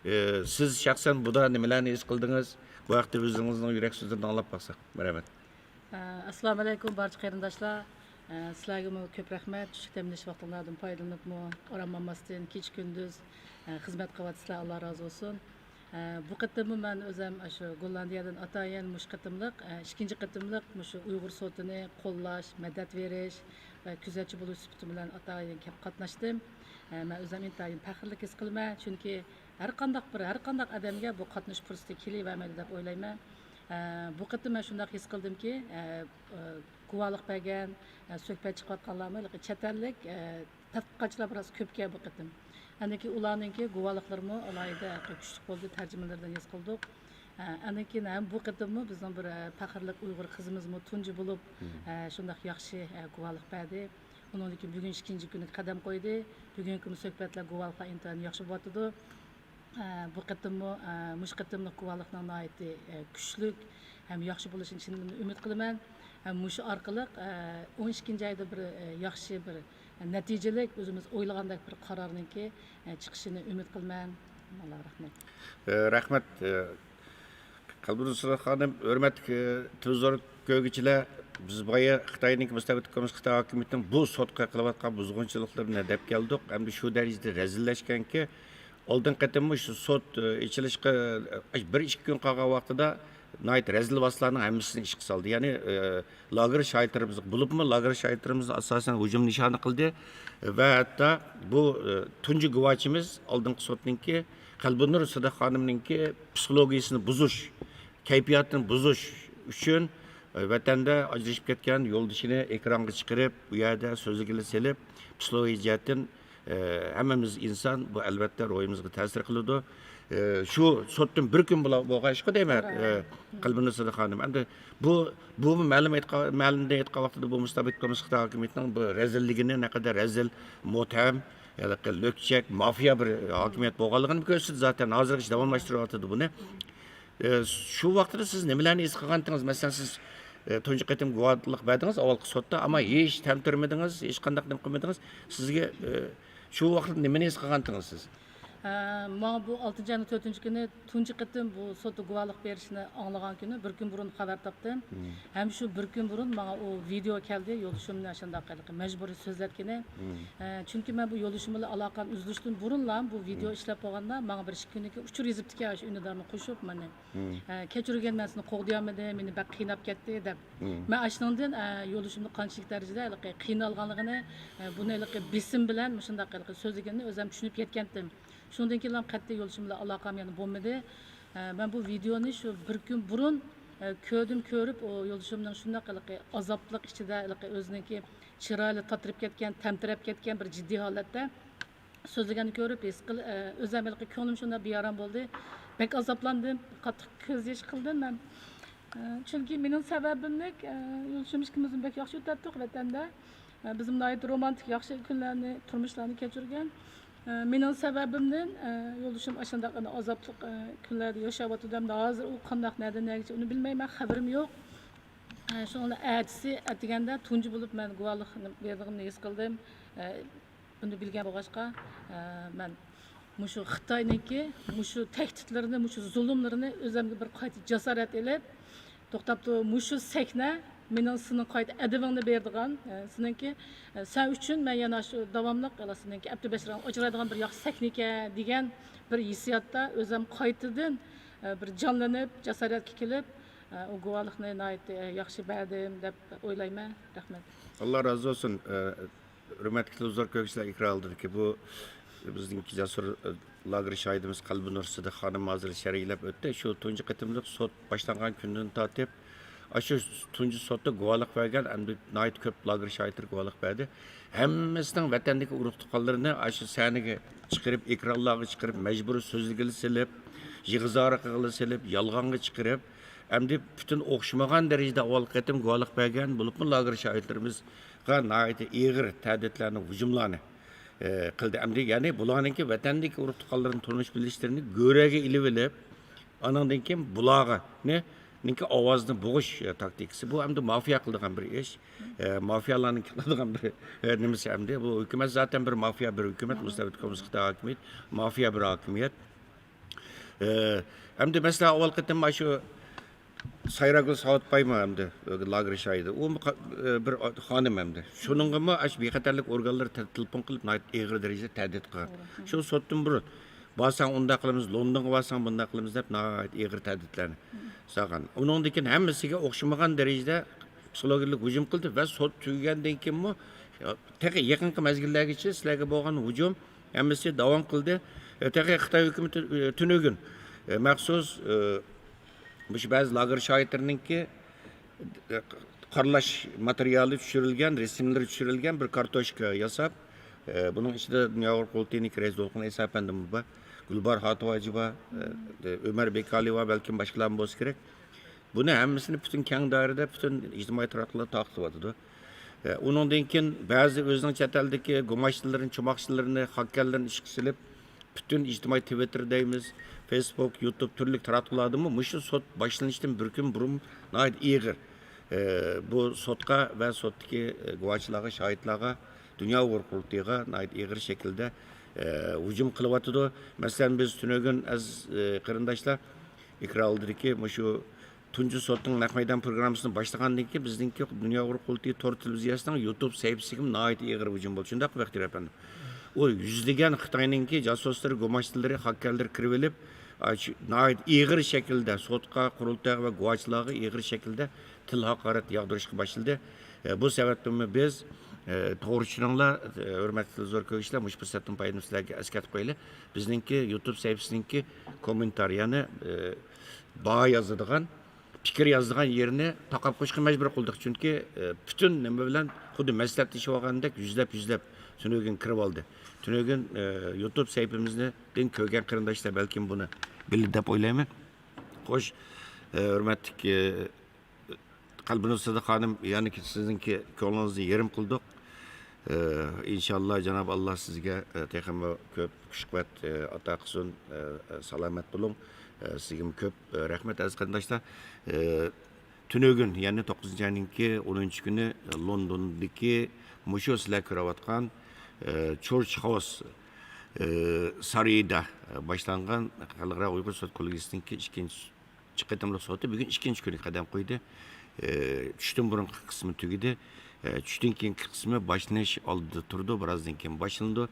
ئى، سىز شەخسەن بۇدا نېمىلەرنى ھېس قىلدىڭىز؟ بۇ ھەقتە ئۆزىڭىزنىڭ يۈرەك سۆزلىرىنى ئاڭلاپ باقساق. رەھمەت. ئە، ئەسسالامۇئەلەيكۇم بارچە قېرىنداشلار. ئە، سىلەرگىمۇ كۆپ رەھمەت. چۈشلۈك دەم ئېلىش ۋاقتىڭلاردىن پايدىلىنىپمۇ ئارام ئالماستىن كېچە كۈندۈز، ئە، خىزمەت قىلىۋاتىسىلەر. ئاللا رازى بولسۇن. ئە، بۇ قېتىممۇ مەن ئۆزەم ئاشۇ گوللاندىيەدىن ئاتايىن مۇشۇ قېتىملىق، ئە، ئىككىنچى قېتىملىق مۇشۇ ئۇيغۇر سوتىنى قوللاش، مەدەت بېرىش ۋە كۆزەتچى بولۇش سۈپىتىم بىلەن ئاتايىن كەپ قاتناشتىم. ئە، مەن ئۆزەم ئىنتايىن پەخىرلىك ھېس قىلىمەن، چۈنكى ھەر قانداق بىر، ھەر قانداق ئادەمگە بۇ قاتنىشىش پۇرسىتى كېلىۋەرمەيدۇ دەپ ئويلايمەن. ئە، بۇ قېتىم مەن شۇنداق ھېس قىلدىمكى، ئە، ئە، گۇۋاھلىق بەرگەن، ئە، سۆھبەت چىقىۋاتقانلارمۇ ھېلىقى چەت ئەللىك، ئە، تەتقىقاتچىلار بىراز كۆپكەن بۇ قېتىم. ئاندىن كېيىن ئۇلارنىڭكى گۇۋاھلىقلىرىمۇ ئالاھىدە كۈچلۈك بولدى، تەرجىمىلىرىدىن ھېس قىلدۇق. ئە، ئاندىن كېيىن ھەم بۇ قېتىممۇ بىزنىڭ بىر، ئە، پەخىرلىك ئۇيغۇر قىزىمىزمۇ تۇنجى بولۇپ، ئە، شۇنداق ياخشى، ئە، گۇۋاھلىق بەردى. ئۇنىڭدىن كېيىن بۈگۈن ئىككىنچى كۈنىگە قەدەم قويدى. بۈگۈنكى سۆھبەتلەر، گۇۋاھلىقلار ئىنتايىن ياخشى بولۇۋاتىدۇ. ئە، بۇ قېتىممۇ، ئە، مۇشۇ قېتىملىق گۇۋاھلىقنىڭ ناھايىتى، ئە، كۈچلۈك ھەم ياخشى بولۇشىنى چىن ئۈمىد قىلىمەن. ھەم مۇشۇ ئارقىلىق، ئە، ئون ئىككىنچى ئايدا بىر، ئە، ياخشى بىر، ئە، نەتىجىلىك، ئۆزىمىز ئويلىغاندەك بىر قارارنىڭكى، ئە، چىقىشىنى ئۈمىد قىلىمەن. ئاللا رەھمەت. ئە، رەھمەت، ئە، قەلبىنۇر سىدىق خانىم، ھۆرمەتلىك، ئە، تېلېۋىزور كۆرگۈچىلەر، بىز بايا خىتاينىڭكى مۇستەبىت ھۆكۈمىتى، خىتاي ھاكىمىيىتىنىڭ بۇ سوتقا قىلىۋاتقان بۇزغۇنچىلىقلىرىنى دەپ كەلدۇق. ئەمدى شۇ دەرىجىدە رەزىللەشكەنكى، ئالدىنقى قېتىممۇ شۇ سوت، ئېچىلىشقا بىر ئىككى كۈن قالغان ۋاقتىدا ناھايىتى رەزىل ۋاسىتىلەرنىڭ ھەممىسىنى ئىشقا سالدى. يەنى، ئلاگېر شاھىتلىرىمىز، بولۇپمۇ لاگېر شاھىتلىرىمىز ئاساسەن ھۇجۇم نىشانى قىلدى ۋە ھەتتا بۇ، تۇنجى گۇۋاھچىمىز ئالدىنقى سوتنىڭكى قەلبىنۇر سىدىق خانىمنىڭكى پسىخولوگىيىسىنى بۇزۇش، كەيپىياتىنى بۇزۇش ئۈچۈن، ۋەتەندە ئاجرىشىپ كەتكەن يولدىشىنى ئېكرانغا چىقىرىپ، ئۇ يەردە سۆزلىگىلى سېلىپ، پسىخولوگىيە جەھەتتىن، ھەممىمىز ئىنسان، بۇ ئەلۋەتتە روھىمىزغا تەسىر قىلىدۇ. شۇ سوتتىن بىر كۈن بولا-، بولغان ئىشقۇ دەيمەن، قەلبىنۇر سىدىق خانىم. ئەمدى بۇ، بۇ مەلۇم ئېيتقا-، مەلۇمدىن ئېيتقان ۋاقتىدا بۇ مۇستەبىت كوممۇنىست خىتاي ھاكىمىيىتىنىڭ بۇ رەزىللىكىنى، نەقەدەر رەزىل، مۇتتەھەم، ھېلىقى لۆكچەك، مافىيا بىر ھاكىمىيەت بولغانلىقىنى كۆرسىتىدۇ زاتەن. ھازىرغىچە داۋاملاشتۇرۇۋاتىدۇ بۇنى. ئى، شۇ ۋاقىتتا سىز نېمىلەرنى ھېس قىلغانتىڭىز؟ مەسىلەن، سىز، ئى، تۇنجى قېتىم گۇۋاھلىق بەردىڭىز ئاۋۋالقى سوتتا، ئەمما ھېچ تەمتۈرمىدىڭىز، ھېچقانداق نېمە قىلمىدىڭىز. سىزگە، ئى، شۇ ۋاقىتتا نېمىنى ھېس قىلغانتىڭىز سىز؟ ئە، ماڭا بۇ ئالتىنچى ئاينىڭ تۆتىنچى كۈنى تۇنجى قېتىم بۇ سوتتا گۇۋاھلىق بېرىشنى ئاڭلىغان كۈنى بىر كۈن بۇرۇن خەۋەر تاپتىم. ھەم شۇ بىر كۈن بۇرۇن ماڭا ئۇ ۋىدېئو كەلدى، يولدىشىمنى ئاشۇنداق ھېلىقى مەجبۇرىي سۆزلەتكىنى. ئە، چۈنكى مەن بۇ يولدىشىم بىلەن ئالاقەم ئۈزۈلۈشتىن بۇرۇنلا بۇ ۋىدېئو ئىشلەپ بولغاندا ماڭا بىر ئىككى كۈندىن كېيىن ئۇچۇر يېزىپتىكەن، شۇ ئۈندىدارنى قوشۇپ مانا. ھە، كەچۈرگىن، مەن سېنى قوغدىيالمىدىم، مېنى بەك قىيناپ كەتتى دەپ. مەن ئاشۇنىڭدىن، ئە، يولدىشىمنى قانچىلىك دەرىجىدە ھېلىقى قىينالغانلىقىنى، ئە، بۇنى ھېلىقى بېسىم بىلەن مۇشۇنداق ھېلىقى سۆزلىگىنىنى ئۆزۈم چۈشىنىپ يەتكەنتىم. شۇنىڭدىن كېيىنلا قەتئىي يولدىشىم بىلەن ئالاقەم يەنە بولمىدى. ئە، مەن بۇ ۋىدېئونى شۇ بىر كۈن بۇرۇن، ئە، كۆردۈم، كۆرۈپ، ئۇ يولدىشىمنىڭ شۇنداق ھېلىقى ئازابلىق ئىچىدە ھېلىقى ئۆزىنىڭكى چىرايلىرى تاتىرىپ كەتكەن، تەمتىرەپ كەتكەن بىر جىددىي ھالەتتە سۆزلىگەننى كۆرۈپ ھېس قىل-، ئە، ئۆزۈم ھېلىقى كۆڭلۈم شۇنداق بىئارام بولدى. بەك ئازابلاندىم، قاتتىق كۆز يېشى قىلدىم مەن. ئە، چۈنكى مېنىڭ سەۋەبىملىك، ئە، يولدىشىم ئىككىمىزمۇ بەك ياخشى ئۆتەتتۇق ۋەتەندە. ئە، بىزمۇ ناھايىتى رومانتىك، ياخشى كۈنلەرنى، تۇرمۇشلارنى كەچۈرگەن. ئە، مېنىڭ سەۋەبىمدىن، ئە، يولدىشىم ئاشۇنداق ئەنە ئازابلىق، ئە، كۈنلەردە ياشاۋاتىدۇ ھەمدە ھازىر ئۇ قانداق، نەدىن نەگىچە ئۇنى بىلمەيمەن، خەۋىرىم يوق. ئە، شۇنىڭ بىلەن ئەتىسى ئەتىگەندە تۇنجى بولۇپ مەن گۇۋاھلىق بېرىدىغىنىمنى ھېس قىلدىم. ئە، بۇنى بىلگەن بولغاچقا، ئە، مەن مۇشۇ خىتاينىڭكى مۇشۇ تەھدىتلىرىنى، مۇشۇ زۇلۇملىرىنى ئۆزۈمگە بىر قايتا جاسارەت ئېلىپ، توختاپ تۇر، مۇشۇ سەھنە مېنىڭ سېنىڭ قايتا ئەدىبىڭنى بېرىدىغان، ئە، سېنىڭكى، ئە، سەن ئۈچۈن مەن يەنە شۇ داۋاملىق، ئە، سېنىڭكى ئەپتۇ بەشىرىڭ ئاجرايدىغان بىر ياخشى سەھنىكەن دېگەن بىر ھېسسىياتتا ئۆزۈم قايتىدىن، ئە، بىر جانلىنىپ، جاسارەتكە كېلىپ، ئە، ئۇ گۇۋاھلىقنى ناھايىتى، ئە، ياخشى بەردىم دەپ ئويلايمەن. رەھمەت. ئاللا رازى بولسۇن. ئە، ھۆرمەتلىك تېلېۋىزور كۆرگۈچىلەر، ئېكران ئالدىدىكى بۇ بىزنىڭكى جەسۇر، ئە، لاگېر شاھىدىمىز قەلبىنۇر سىدىق خانىم ھازىر شەرھلەپ ئۆتتى. شۇ تۇنجى قېتىملىق سوت باشلانغان كۈندىن تارتىپ، ئاشۇ تۇنجى سوتتا گۇۋاھلىق بەرگەن، ئەمدى ناھايىتى كۆپ لاگېر شاھىتلىرى گۇۋاھلىق بەردى. ھەممىسىنىڭ ۋەتەندىكى ئۇرۇق تۇغقانلىرىنى ئاشۇ سەھنىگە چىقىرىپ، ئېكرانلارغا چىقىرىپ، مەجبۇرىي سۆزلىگىلى سېلىپ، يىغا-زارىقىغىلى سېلىپ، يالغانغا چىقىرىپ، ئەمدى پۈتۈن ئوخشىمىغان دەرىجىدە ئاۋۋالقى قېتىم گۇۋاھلىق بەرگەن، بولۇپمۇ لاگېر شاھىتلىرىمىزغا ناھايىتى ئېغىر تەھدىتلەرنى، ھۇجۇملارنى، ئى، قىلدى. ئەمدى يەنى بۇلارنىڭكى ۋەتەندىكى ئۇرۇق-تۇغقانلىرىنى تونۇش-بىلىشلىرىنى گۆرۈگە ئېلىۋېلىپ، ئانىڭدىن كېيىن بۇلارغا نى-، نىڭكى ئاۋازنى بوغۇش، ئە، تاكتىكىسى. بۇ ئەمدى مافىيا قىلىدىغان بىر ئىش. ئە، مافىيالارنىڭ قىلىدىغان بىر، ئە، نېمىسى ئەمدى. بۇ ھۆكۈمەت زاتەن بىر مافىيا، بىر ھۆكۈمەت، مۇستەبىت كوممۇنىست خىتاي ھاكىمىيىتى، مافىيا بىر ھاكىمىيەت. ئە، ئەمدى مەسىلەن، ئاۋۋال قېتىم شۇ سايراگۈل ساۋۇتبايمۇ ئەمدى لاگېر شاھىدى. ئۇمۇ قا-، ئە، بىر خانىم ئەمدى. شۇنىڭغىمۇ ئاشۇ بىخەتەرلىك ئورگانلىرى تە-، تېلېفون قىلىپ ناھايىتى ئېغىر دەرىجىدە تەھدىت قىلغان. شۇ سوتتىن بۇرۇن، بارساڭ ئۇنداق قىلىمىز، لوندونغا بارساڭ بۇنداق قىلىمىز دەپ ناھايىتى ئېغىر تەھدىتلەرنى سالغان. ئۇنىڭدىن كېيىن ھەممىسىگە ئوخشىمىغان دەرىجىدە پسىخولوگىيەلىك ھۇجۇم قىلدى ۋە سوت تۈگىگەندىن كېيىنمۇ، تېخى يېقىنقى مەزگىللەرگىچە سىلەرگە بولغان ھۇجۇم ھەممىسى داۋام قىلدى. تېخى خىتاي ھۆكۈمىتى، ئى، تۈنۈگۈن، ئى، مەخسۇس، ئى، مۇشۇ بەزى لاگېر شاھىتلىرىنىڭكى، ئى، قارىلاش ماتېرىيالى چۈشۈرۈلگەن، رەسىملىرى چۈشۈرۈلگەن بىر كارتوچكا ياساپ، ئى، بۇنىڭ ئىچىدە دۇنيا ئۇيغۇر قۇرۇلتىيىنىڭكى رەئىسى دولقۇن ئەيسا ئەپەندىمۇ بار، گۈلباھار خاتىۋاجى بار، ئى، ئۆمەر بېكالى بار، بەلكىم باشقىلارمۇ بولسا كېرەك. بۇنى ھەممىسىنى پۈتۈن كەڭ دائىرىدە پۈتۈن ئىجتىمائىي تاراتقۇلار تارقىتىۋاتىدۇ. ئە، ئۇنىڭدىن كېيىن بەزى ئۆزىنىڭ چەت ئەلدىكى گۇماچلىرىنى، چوماقچىلىرىنى، خاككەنلىرىنى ئىشقا سېلىپ، پۈتۈن ئىجتىمائىي تىۋىتتېر دەيمىز، فېيسبۇك، يۇتۇب، تۈرلۈك تاراتقۇلاردا مۇشۇ سوت باشلىنىشتىن بىر كۈن بۇرۇن ناھايىتى ئېغىر، ئە، بۇ سوتقا ۋە سوتتىكى، ئە، گۇۋاچىلارغا، شاھىتلارغا، دۇنيا ئۇيغۇر قۇرۇلتىيىغا ناھايىتى ئېغىر شەكىلدە، ئە، ھۇجۇم قىلىۋاتىدۇ. مەسىلەن، بىز تۈنۈگۈن ئەز-، ئە، قېرىنداشلار، ئېكران ئالدىدىكى مۇشۇ تۇنجى سوتنىڭ نەق مەيدان پروگراممىسىنى باشلىغاندىن كېيىن، بىزنىڭكى دۇنيا ئۇيغۇر قۇرۇلتىيى تور تېلېۋىزىيەسىنىڭ يۇتۇب سەھىپىسىگىمۇ ناھايىتى ئېغىر ھۇجۇم بولدى. شۇنداقمۇ، بەختىيار ئەپەندىم؟ ئۇ يۈزلىگەن خىتاينىڭكى جاسۇسلىرى، گۇماشتىلىرى، خاككەرلىرى كىرىۋېلىپ، ئا، شۇ ناھايىتى ئېغىر شەكىلدە سوتقا، قۇرۇلتايغا ۋە گۇۋاچىلارغا ئېغىر شەكىلدە تىل ھاقارەت ياغدۇرۇشقا باشلىدى. ئە، بۇ سەۋەبتىنمۇ بىز، ئە، توغرا چۈشىنىڭلار، ئە، ھۆرمەتلىك تېلېۋىزور كۆرگۈچىلەر، مۇشۇ پۇرسەتتىن پايدىلىنىپ سىلەرگە ئەسكەرتىپ قويايلى. بىزنىڭكى يۇتۇب سەھىپىسىنىڭكى كوممېنتارىي، يەنى، ئە، باھا يازىدىغان، پىكىر يازىدىغان يېرىنى تاقاپ قويۇشقا مەجبۇر قىلدۇق. چۈنكى، ئە، پۈتۈن نېمە بىلەن خۇددى مەسلىھەتلىشىۋالغاندەك يۈزلەپ، يۈزلەپ تۈنۈگۈن كىرىۋالدى. تۈنۈگۈن، ئە، يۇتۇب سەھىپىمىزدىن كۆرگەن قېرىنداشلار بەلكىم بۇنى بىلدى دەپ ئويلايمەن. خوش، ئە، ھۆرمەتلىك، ئە، قەلبىنۇر سىدىق خانىم، يەنە سىزنىڭكى كۆڭلىڭىزنى يېرىم قىلدۇق. ئە، ئىنشاللا جاناب ئاللا سىزگە، ئە، تېخىمۇ كۆپ كۈچ-قۇۋۋەت، ئە، ئاتا قىلسۇن. ئە، ئە، سالامەت بولۇڭ. ئە، سىزگىمۇ كۆپ، ئە، رەھمەت، ئەزىز قېرىنداشلار. ئە، تۈنۈگۈن، يەنى توققۇزىنچى ئاينىڭكى ئونىنچى كۈنى، ئە، لوندوندىكى مۇشۇ سىلەر كۆرۈۋاتقان، ئە، چورچ خاۋس، ئە، سارىيىدا، ئە، باشلانغان خەلقئارا ئۇيغۇر سوت كوللېگىيىسىنىڭكى ئىككىنچى قېتىملىق سوتى بۈگۈن ئىككىنچى كۈنىگە قەدەم قويدى. ئە، چۈشتىن بۇرۇنقى قىسمى تۈگىدى. ئە، چۈشتىن كېيىنكى قىسمى باشلىنىش ئالدىدا تۇرىدۇ، بىرازدىن كېيىن باشلىنىدۇ.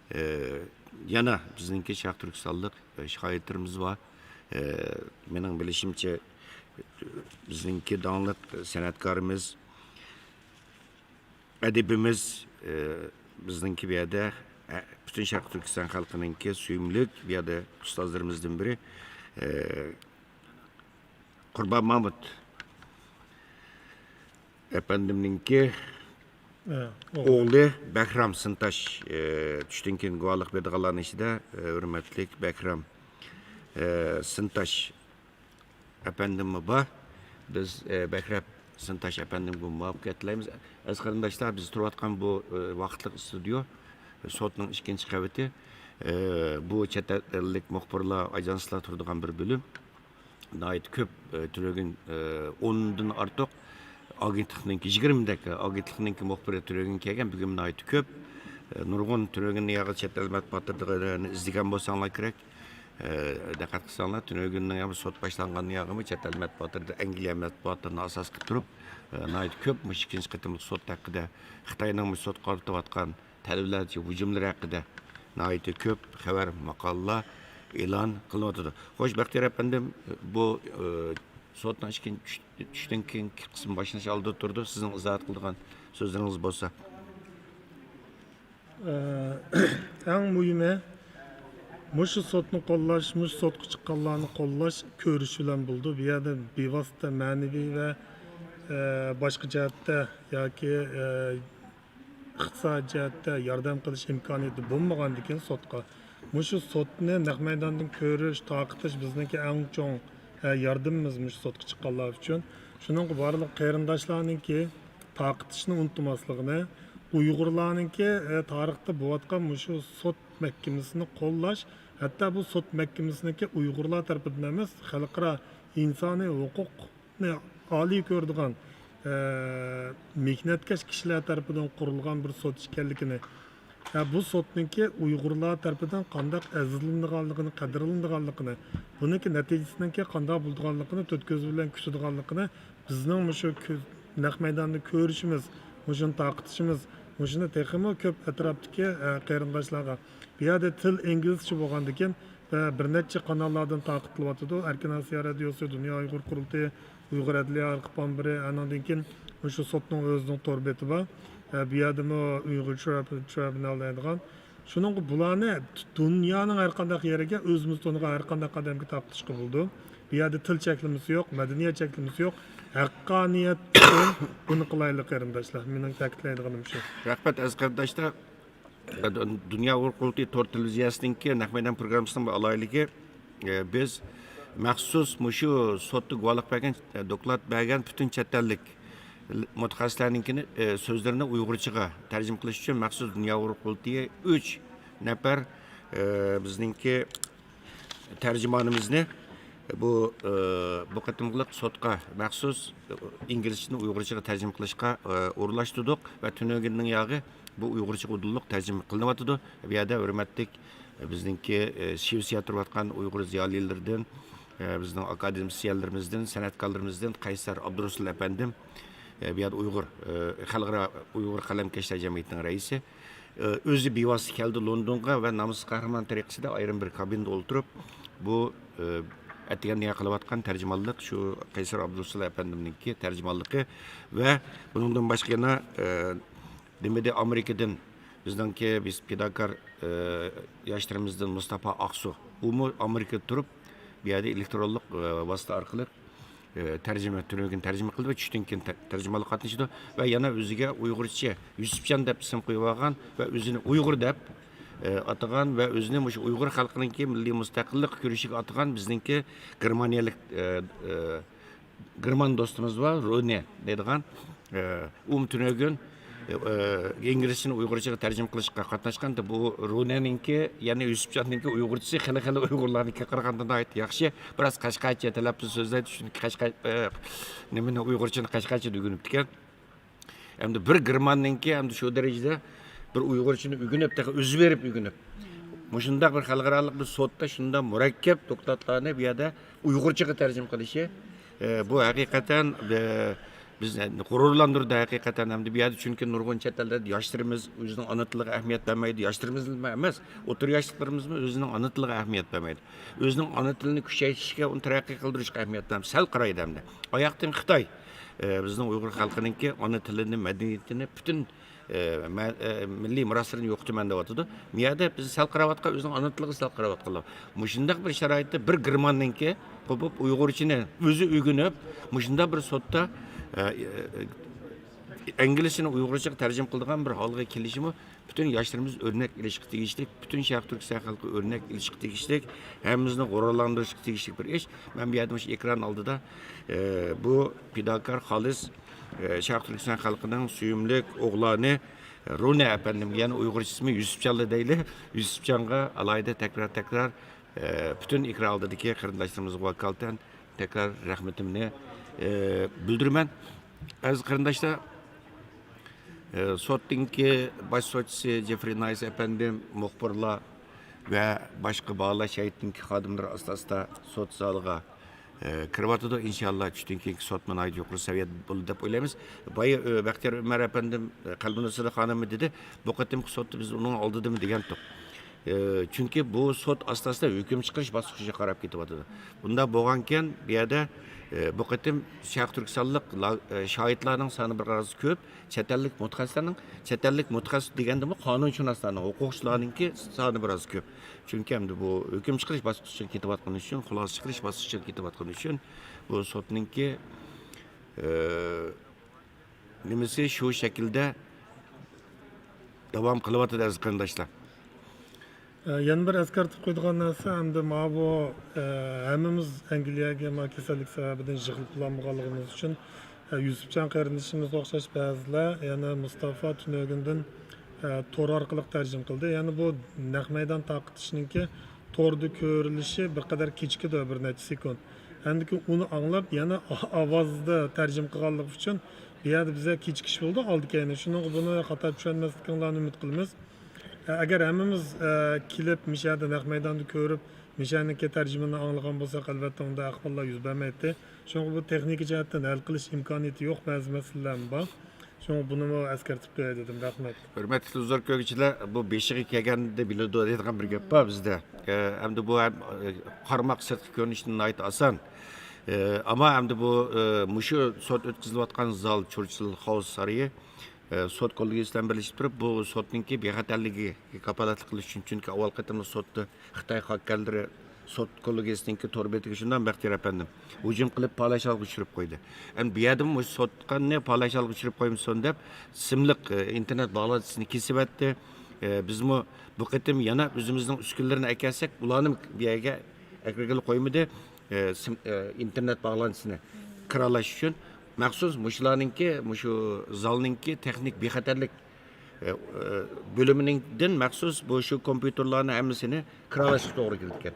ئە، يەنە بىزنىڭكى شەرق تۈركىستانلىق، ئە، شاھىتلىرىمىز بار. ئە، مېنىڭ بىلىشىمچە، بىزنىڭكى داڭلىق سەنئەتكارىمىز، ئەدىبىمىز، ئە، بىزنىڭكى بۇ يەردە، ئە، پۈتۈن شەرقىي تۈركىستان خەلقىنىڭكى سۆيۈملۈك بۇ يەردە ئۇستازلىرىمىزدىن بىرى، ئە، قۇربان مامۇت ئەپەندىمنىڭكى ئە، ئوغلى. ئوغلى بەھرام سىنتاش، ئە، چۈشتىن كېيىن گۇۋاھلىق بېرىدىغانلارنىڭ ئىچىدە، ئە، ھۆرمەتلىك بەھرام، ئە، سىنتاش ئەپەندىممۇ بار. بىز، ئە، بەھرام سىنتاش ئەپەندىمگە مۇۋەپپەقىيەت تىلەيمىز. ئەزىز قېرىنداشلار، بىز تۇرۇۋاتقان بۇ، ئە، ۋاقىتلىق ئىستۇدىيو سوتنىڭ ئىككىنچى قەۋىتى. ئە، بۇ چەت ئەللىك مۇخبىرلار، ئاژانسلار تۇرىدىغان بىر بۆلۈم. ناھايىتى كۆپ، ئە، تۈنۈگۈن، ئە، ئوندىن ئارتۇق ئاگېنتلىقنىڭكى، يىگىرمىدەك ئاگېنتلىقنىڭكى مۇخبىرى تۈنۈگۈن كەلگەن، بۈگۈن ناھايىتى كۆپ. ئە، نۇرغۇن تۈنۈگۈن ياغى چەت ئەل مەتبۇئاتلىرىنى ئىزدىگەن بولساڭلار كېرەك. ئە، دىققەت قىلساڭلار، تۈنۈگۈننىڭ ياغى سوت باشلانغان ياغىمۇ چەت ئەل مەتبۇئاتلىرىدا، ئەنگلىيە مەتبۇئاتلىرىنى ئاساس قىلىپ تۇرۇپ، ئە، ناھايىتى كۆپ مۇشۇ ئىككىنچى قېتىملىق سوت ھەققىدە، خىتاينىڭ مۇشۇ سوتقا قارىتىۋاتقان تەلۋىلەرچە ھۇجۇملىرى ھەققىدە ناھايىتى كۆپ خەۋەر، ماقالىلار ئېلان قىلىنىۋاتىدۇ. خوش، بەختىيار ئەپەندىم، بۇ، ئە، سوتنىڭ ئىككىنچى چۈش-، چۈشتىن كېيىنكى قىسمى باشلىنىش ئالدىدا تۇرىدۇ. سىزنىڭ ئىزاھات قىلىدىغان سۆزلىرىڭىز بولسا. ئە، ئەڭ مۇھىمى، مۇشۇ سوتنى قوللاش، مۇشۇ سوتقا چىققانلارنى قوللاش كۆرۈش بىلەن بولىدۇ. بۇ يەردە بىۋاسىتە مەنىۋى ۋە، ئە، باشقا جەھەتتە ياكى، ئە، ئىقتىسادىي جەھەتتە ياردەم قىلىش ئىمكانىيىتى بولمىغاندىكىن سوتقا، مۇشۇ سوتنى نەق مەيداندىن كۆرۈش، تارقىتىش بىزنىڭكى ئەڭ چوڭ، ئە، ياردىمىمىز مۇشۇ سوتقا چىققانلار ئۈچۈن. شۇنىڭغا بارلىق قېرىنداشلارنىڭكى تارقىتىشنى ئۇنتۇماسلىقىنى، ئۇيغۇرلارنىڭكى، ئە، تارىختا بولۇۋاتقان مۇشۇ سوت مەھكىمىسىنى قوللاش، ھەتتا بۇ سوت مەھكىمىسىنىڭكى ئۇيغۇرلار تەرىپىدىن ئەمەس، خەلقئارا ئىنسانىي ھوقۇق ئالىي كۆرىدىغان، ئە، مېھنەتكەش كىشىلەر تەرىپىدىن قۇرۇلغان بىر سوت ئىكەنلىكىنى، ھە، بۇ سوتنىڭكى ئۇيغۇرلار تەرىپىدىن قانداق ئەزىزلىنىدىغانلىقىنى، قەدىرلىنىدىغانلىقىنى، بۇنىڭكى نەتىجىسىنىڭكى قانداق بولىدىغانلىقىنى تۆت كۆز بىلەن كۈتىدىغانلىقىنى بىزنىڭ مۇشۇ كۆ-، نەق مەيداندا كۆرۈشىمىز، مۇشۇنى تارقىتىشىمىز، مۇشۇنى تېخىمۇ كۆپ ئەتراپتىكى، ئە، قېرىنداشلارغا، بۇ يەردە تىل ئىنگلىزچە بولغاندىكىن، ۋە بىر نەچچە قاناللاردىن تارقىتىلىۋاتىدۇ. ئەركىن ئاسىيا رادىيوسى، دۇنيا ئۇيغۇر قۇرۇلتىيى، ئۇيغۇر ئەدلىيە ئارقا پامبىرى، ئانىڭدىن كېيىن مۇشۇ سوتنىڭ ئۆزىنىڭ تور بېتى بار. ئە، بۇ يەردىمۇ ئۇيغۇر ترىبۇنال دەيدىغان. شۇنىڭغا بۇلارنى دۇنيانىڭ ھەر قانداق يېرىگە، ئۆزىمىز تونۇغان ھەر قانداق ئادەمگە تارقىتىشقا بولىدۇ. بۇ يەردە تىل چەكلىمىسى يوق، مەدەنىيەت چەكلىمىسى يوق. ھەققانىيەت ئۈچۈن بۇنى قىلايلى، قېرىنداشلار. مېنىڭ تەكىتلەيدىغىنىم شۇ. رەھمەت، ئەزىز قېرىنداشلار. دۇنيا ئۇيغۇر قۇرۇلتىيى تور تېلېۋىزىيەسىنىڭكى نەق مەيدان پروگراممىسىنىڭ بىر ئالاھىدىلىكى، ئە، بىز مەخسۇس مۇشۇ سوتتا گۇۋاھلىق بەرگەن، ئە، دوكلات بەرگەن پۈتۈن چەت ئەللىك مۇتەخەسسىسلەرنىڭكىنى، ئە، سۆزلىرىنى ئۇيغۇرچىغا تەرجىمە قىلىش ئۈچۈن مەخسۇس دۇنيا ئۇيغۇر قۇرۇلتىيى ئۈچ نەپەر، ئە، بىزنىڭكى تەرجىمانىمىزنى بۇ، ئە، بۇ قېتىملىق سوتقا مەخسۇس ئىنگلىزچىدىن ئۇيغۇرچىغا تەرجىمە قىلىشقا، ئە، ئورۇنلاشتۇردۇق ۋە تۈنۈگۈننىڭ ياغى بۇ ئۇيغۇرچىغا ئۇدۇللۇق تەرجىمە قىلىنىۋاتىدۇ. بۇ يەردە ھۆرمەتلىك، ئە، بىزنىڭكى، ئە، شىۋېتسىيەدە تۇرۇۋاتقان ئۇيغۇر زىيالىيلىرىدىن، ئە، بىزنىڭ ئاكادېمىسىيەنلىرىمىزدىن، سەنئەتكارلىرىمىزدىن قەيسەر ئابدۇرۇسۇل ئەپەندىم، ئە، بۇ يەردە ئۇيغۇر، ئە، خەلقئارا ئۇيغۇر قەلەمكەشلەر جەمئىيىتىنىڭ رەئىسى. ئۆزى بىۋاسىتە كەلدى لوندونغا ۋە نامۇسسىز قەھرىمان تەرىقىسىدە ئايرىم بىر كابىندا ئولتۇرۇپ، بۇ ئەتىگەن نىيە قىلىۋاتقان تەرجىمانلىق شۇ قەيسەر ئابدۇرۇسۇل ئەپەندىمنىڭكى تەرجىمانلىقى ۋە بۇنىڭدىن باشقا يەنە نېمىدى، ئامېرىكىدىن بىزنىڭكى بىز پىداكار ياشلىرىمىزدىن مۇستاپا ئاقسۇ، ئۇمۇ ئامېرىكىدا تۇرۇپ بۇ يەردە ئېلېكترونلۇق ۋاسىتە ئارقىلىق تەرجىمە، تۈنۈگۈن تەرجىمە قىلدى ۋە چۈشتىن كېيىن تە-، تەرجىمانلىققا قاتنىشىدۇ ۋە يەنە ئۆزىگە ئۇيغۇرچە يۈسۈپجان دەپ ئىسىم قويۇۋالغان ۋە ئۆزىنى ئۇيغۇر دەپ ئاتىغان ۋە ئۆزىنى مۇشۇ ئۇيغۇر خەلقىنىڭكى مىللىي مۇستەقىللىق كۈرىشىگە ئاتىغان بىزنىڭكى گېرمانىيەلىك گېرمان دوستىمىز بار، رۇنە دەيدىغان. ئۇمۇ تۈنۈگۈن ئىنگلىزچىنى ئۇيغۇرچىغا تەرجىمە قىلىشقا قاتناشقان. بۇ رۇنەنىڭكى، يەنى يۈسۈپجاننىڭكى ئۇيغۇرچىسى خېلى خېلى ئۇيغۇرلارنىڭكىگە قارىغاندا ناھايىتى ياخشى. بىراز قەشقەرچە تەلەپپۇز سۆزلەيدۇ، چۈنكى قەشقەر نېمىنى، ئۇيغۇرچىنى قەشقەرچىدە ئۆگىنىپتىكەن. ئەمدى بىر گېرماننىڭكى ئەمدى شۇ دەرىجىدە بىر ئۇيغۇرچىنى ئۆگىنىپ، تېخى ئۆزى بېرىپ ئۆگىنىپ، مۇشۇنداق بىر خەلقئارالىق بىر سوتتا شۇنداق مۇرەككەپ دوكلاتلارنى بۇ يەردە ئۇيغۇرچىغا تەرجىمە قىلىشى، ئە، بۇ ھەقىقەتەن، ئە، بىزنى غۇرۇرلاندۇرىدۇ ھەقىقەتەن. ھەمدە بۇ يەردە چۈنكى نۇرغۇن چەت ئەللەردە ياشلىرىمىز ئۆزىنىڭ ئانا تىلىغا ئەھمىيەت بەرمەيدۇ. ياشلىرىمىزلا ئەمەس، ئوتتۇرا ياشلىقلىرىمىزمۇ ئۆزىنىڭ ئانا تىلىغا ئەھمىيەت بەرمەيدۇ. ئۆزىنىڭ ئانا تىلىنى كۈچەيتىشكە، ئۇنى تەرەققىي قىلدۇرۇشقا ئەھمىيەت بەرمەيدۇ. سەل قارايدۇ ھەمدە. ئاياقتىن خىتاي، ئە، بىزنىڭ ئۇيغۇر خەلقىنىڭكى ئانا تىلىنى، مەدەنىيىتىنى پۈتۈن ئە، مە-، ئە، مىللىي مىراسلىرىنى يوقىتىمەن دەۋاتىدۇ. مۇ يەردە بىز سەل قاراۋاتقان، ئۆزىنىڭ ئانا تىلىغا سەل قاراۋاتقانلار. مۇشۇنداق بىر شارائىتتا بىر گېرماننىڭكى قوپۇپ، ئۇيغۇرچىنى ئۆزى ئۆگىنىپ، مۇشۇنداق بىر سوتتا، ئە، ئە، ئىنگلىزچىنى ئۇيغۇرچىغا تەرجىمە قىلىدىغان بىر ھالغا كېلىشىمۇ پۈتۈن ياشلىرىمىز ئۆرنەك ئېلىشقا تېگىشلىك، پۈتۈن شەرقىي تۈركىستان خەلقى ئۆرنەك ئېلىشقا تېگىشلىك، ھەممىمىزنى غۇرۇرلاندۇرۇشقا تېگىشلىك بىر ئىش. مەن بۇ يەردە مۇشۇ ئېكران ئالدىدا، ئە، بۇ پىداكار خالىس ئە، شەرقىي تۈركىستان خەلقىنىڭ سۆيۈملۈك ئوغلانى رۇنە ئەپەندىمگە، يەنە ئۇيغۇرچە ئىسمى يۈسۈپجانلا دەيلى، يۈسۈپجانغا ئالاھىدە تەكرار-تەكرار، ئە، پۈتۈن ئېكران ئالدىدىكى قېرىنداشلىرىمىزغا ۋاكالىتەن تەكرار رەھمىتىمنى، ئە، بىلدۈرىمەن. ئەزىز قېرىنداشلار، ئە، سوتنىڭكى باش سوتچىسى جېفرى نايس ئەپەندىم، مۇخبىرلار ۋە باشقا باھالاش ھەيئىتىنىڭكى خادىملىرى ئاستا-ئاستا سوت زالىغا ئە، كىرىۋاتىدۇ. ئىنشاللا چۈشتىن كېيىنكى سوتمۇ ناھايىتى يۇقىرى سەۋىيەدە بولىدۇ دەپ ئويلايمىز. بايا، ئە، بەختىيار ئۆمەر ئەپەندىم، ئە، قەلبىنۇر سىدىق خانىممۇ دېدى، بۇ قېتىمقى سوتتا بىز ئۇنىڭ ئالدىدىمۇ دېگەنتۇق. ئە، چۈنكى بۇ سوت ئاستا-ئاستا ھۆكۈم چىقىرىش باسقۇچىغا قاراپ كېتىۋاتىدۇ. بۇنداق بولغانكەن، بۇ يەردە، ئە، بۇ قېتىم شەرقىي تۈركىستانلىق لا-، ئە، شاھىتلارنىڭ سانى بىر ئاز كۆپ، چەت ئەللىك مۇتەخەسسىسلەرنىڭ، چەت ئەللىك مۇتەخەسسىس دېگەندىمۇ قانۇنشۇناسلارنىڭ، ھوقۇقچىلارنىڭكى سانى بىر ئاز كۆپ. چۈنكى ئەمدى بۇ ھۆكۈم چىقىرىش باسقۇچىغا كېتىۋاتقىنى ئۈچۈن، خۇلاسە چىقىرىش باسقۇچىغا كېتىۋاتقىنى ئۈچۈن، بۇ سوتنىڭكى، ئى، نېمىسى شۇ شەكىلدە داۋام قىلىۋاتىدۇ، ئەزىز قېرىنداشلار. ئە، يەنە بىر ئەسكەرتىپ قويىدىغان نەرسە، ئەمدى ماۋۇ، ئە، ھەممىمىز ئەنگلىيەگە ما كېسەللىك سەۋەبىدىن يىغىلىپ بولالمىغانلىقىمىز ئۈچۈن، ئە، يۈسۈپجان قېرىندىشىمىزغا ئوخشاش بەزىلەر يەنە مۇستافا تۈنۈگۈندىن، ئە، تور ئارقىلىق تەرجىمە قىلدى. يەنى بۇ نەق مەيدان تارقىتىشنىڭكى توردا كۆرۈلۈشى بىر قەدەر كېچىكىدۇ، بىر نەچچە سېكۇنت. ئەمدىكى ئۇنى ئاڭلاپ، يەنە ئاۋازدا تەرجىمە قىلغانلىقى ئۈچۈن بۇ يەردە بىزگە كېچىكىش بولدى ئالدى كەينى. شۇنىڭغا بۇنى خاتا چۈشەنمەسلىكىڭلارنى ئۈمىد قىلىمىز. ئە، ئەگەر ھەممىمىز، ئە، كېلىپ، مۇشۇ يەردە نەق مەيداندا كۆرۈپ، مۇشۇ يەرنىڭكى تەرجىمىنى ئاڭلىغان بولساق، ئەلۋەتتە، ئۇنداق ئەھۋاللار يۈز بەرمەيتتى. شۇڭا بۇ تېخنىكا جەھەتتىن ھەل قىلىش ئىمكانىيىتى يوق بەزى مەسىلىلەرمۇ بار. شۇڭا بۇنىمۇ ئەسكەرتىپ قوياي دېدىم. رەھمەت. ھۆرمەتلىك تېلېۋىزور كۆرگۈچىلەر، بۇ بېشىغا كەلگەندە بىلىدۇ دەيدىغان بىر گەپ بار بىزدە. ئە، ئەمدى بۇ ھەم، ئە، قارىماق سىرتقى كۆرۈنۈشتىن ناھايىتى ئاسان. ئە، ئەمما ئەمدى بۇ، ئە، مۇشۇ سوت ئۆتكۈزۈلۈۋاتقان زال، چۇرچىل خاۋس سارىيى، ئە، سوت كوللېگىيىسى بىلەن بىرلىشىپ تۇرۇپ، بۇ سوتنىڭكى بىخەتەرلىكىگە كاپالەتلىك قىلىش ئۈچۈن، چۈنكى ئاۋۋال قېتىملىق سوتتا خىتاي خاككەرلىرى سوت كوللېگىيىسىنىڭكى تور بېتىگە شۇنداق بەختىيار ئەپەندىم ھۇجۇم قىلىپ، پالاچالغا چۈشۈرۈپ قويدى. ئەمدى بۇ يەردىمۇ مۇشۇ سوتقاننى پالاچالغا چۈشۈرۈپ قويمىسۇن دەپ، سىملىق، ئە، ئىنتېرنېت باغلانچىسىنى كېسىۋەتتى. ئە، بىزمۇ بۇ قېتىم يەنە ئۆزىمىزنىڭ ئۈسكۈنىلىرىنى ئەكەلسەك، ئۇلارنى بۇ يەرگە ئەكىرگىلى قويمىدى. ئە، سىم-، ئە، ئىنتېرنېت باغلانچىسىنى كىرالاش ئۈچۈن مەخسۇس مۇشۇلارنىڭكى، مۇشۇ زالنىڭكى تېخنىك بىخەتەرلىك ئە، ئە، بۆلۈمىنىڭدىن مەخسۇس بۇ شۇ كومپيۇتېرلارنى ھەممىسىنى كىرالاشقا توغرا كېلىدىكەن.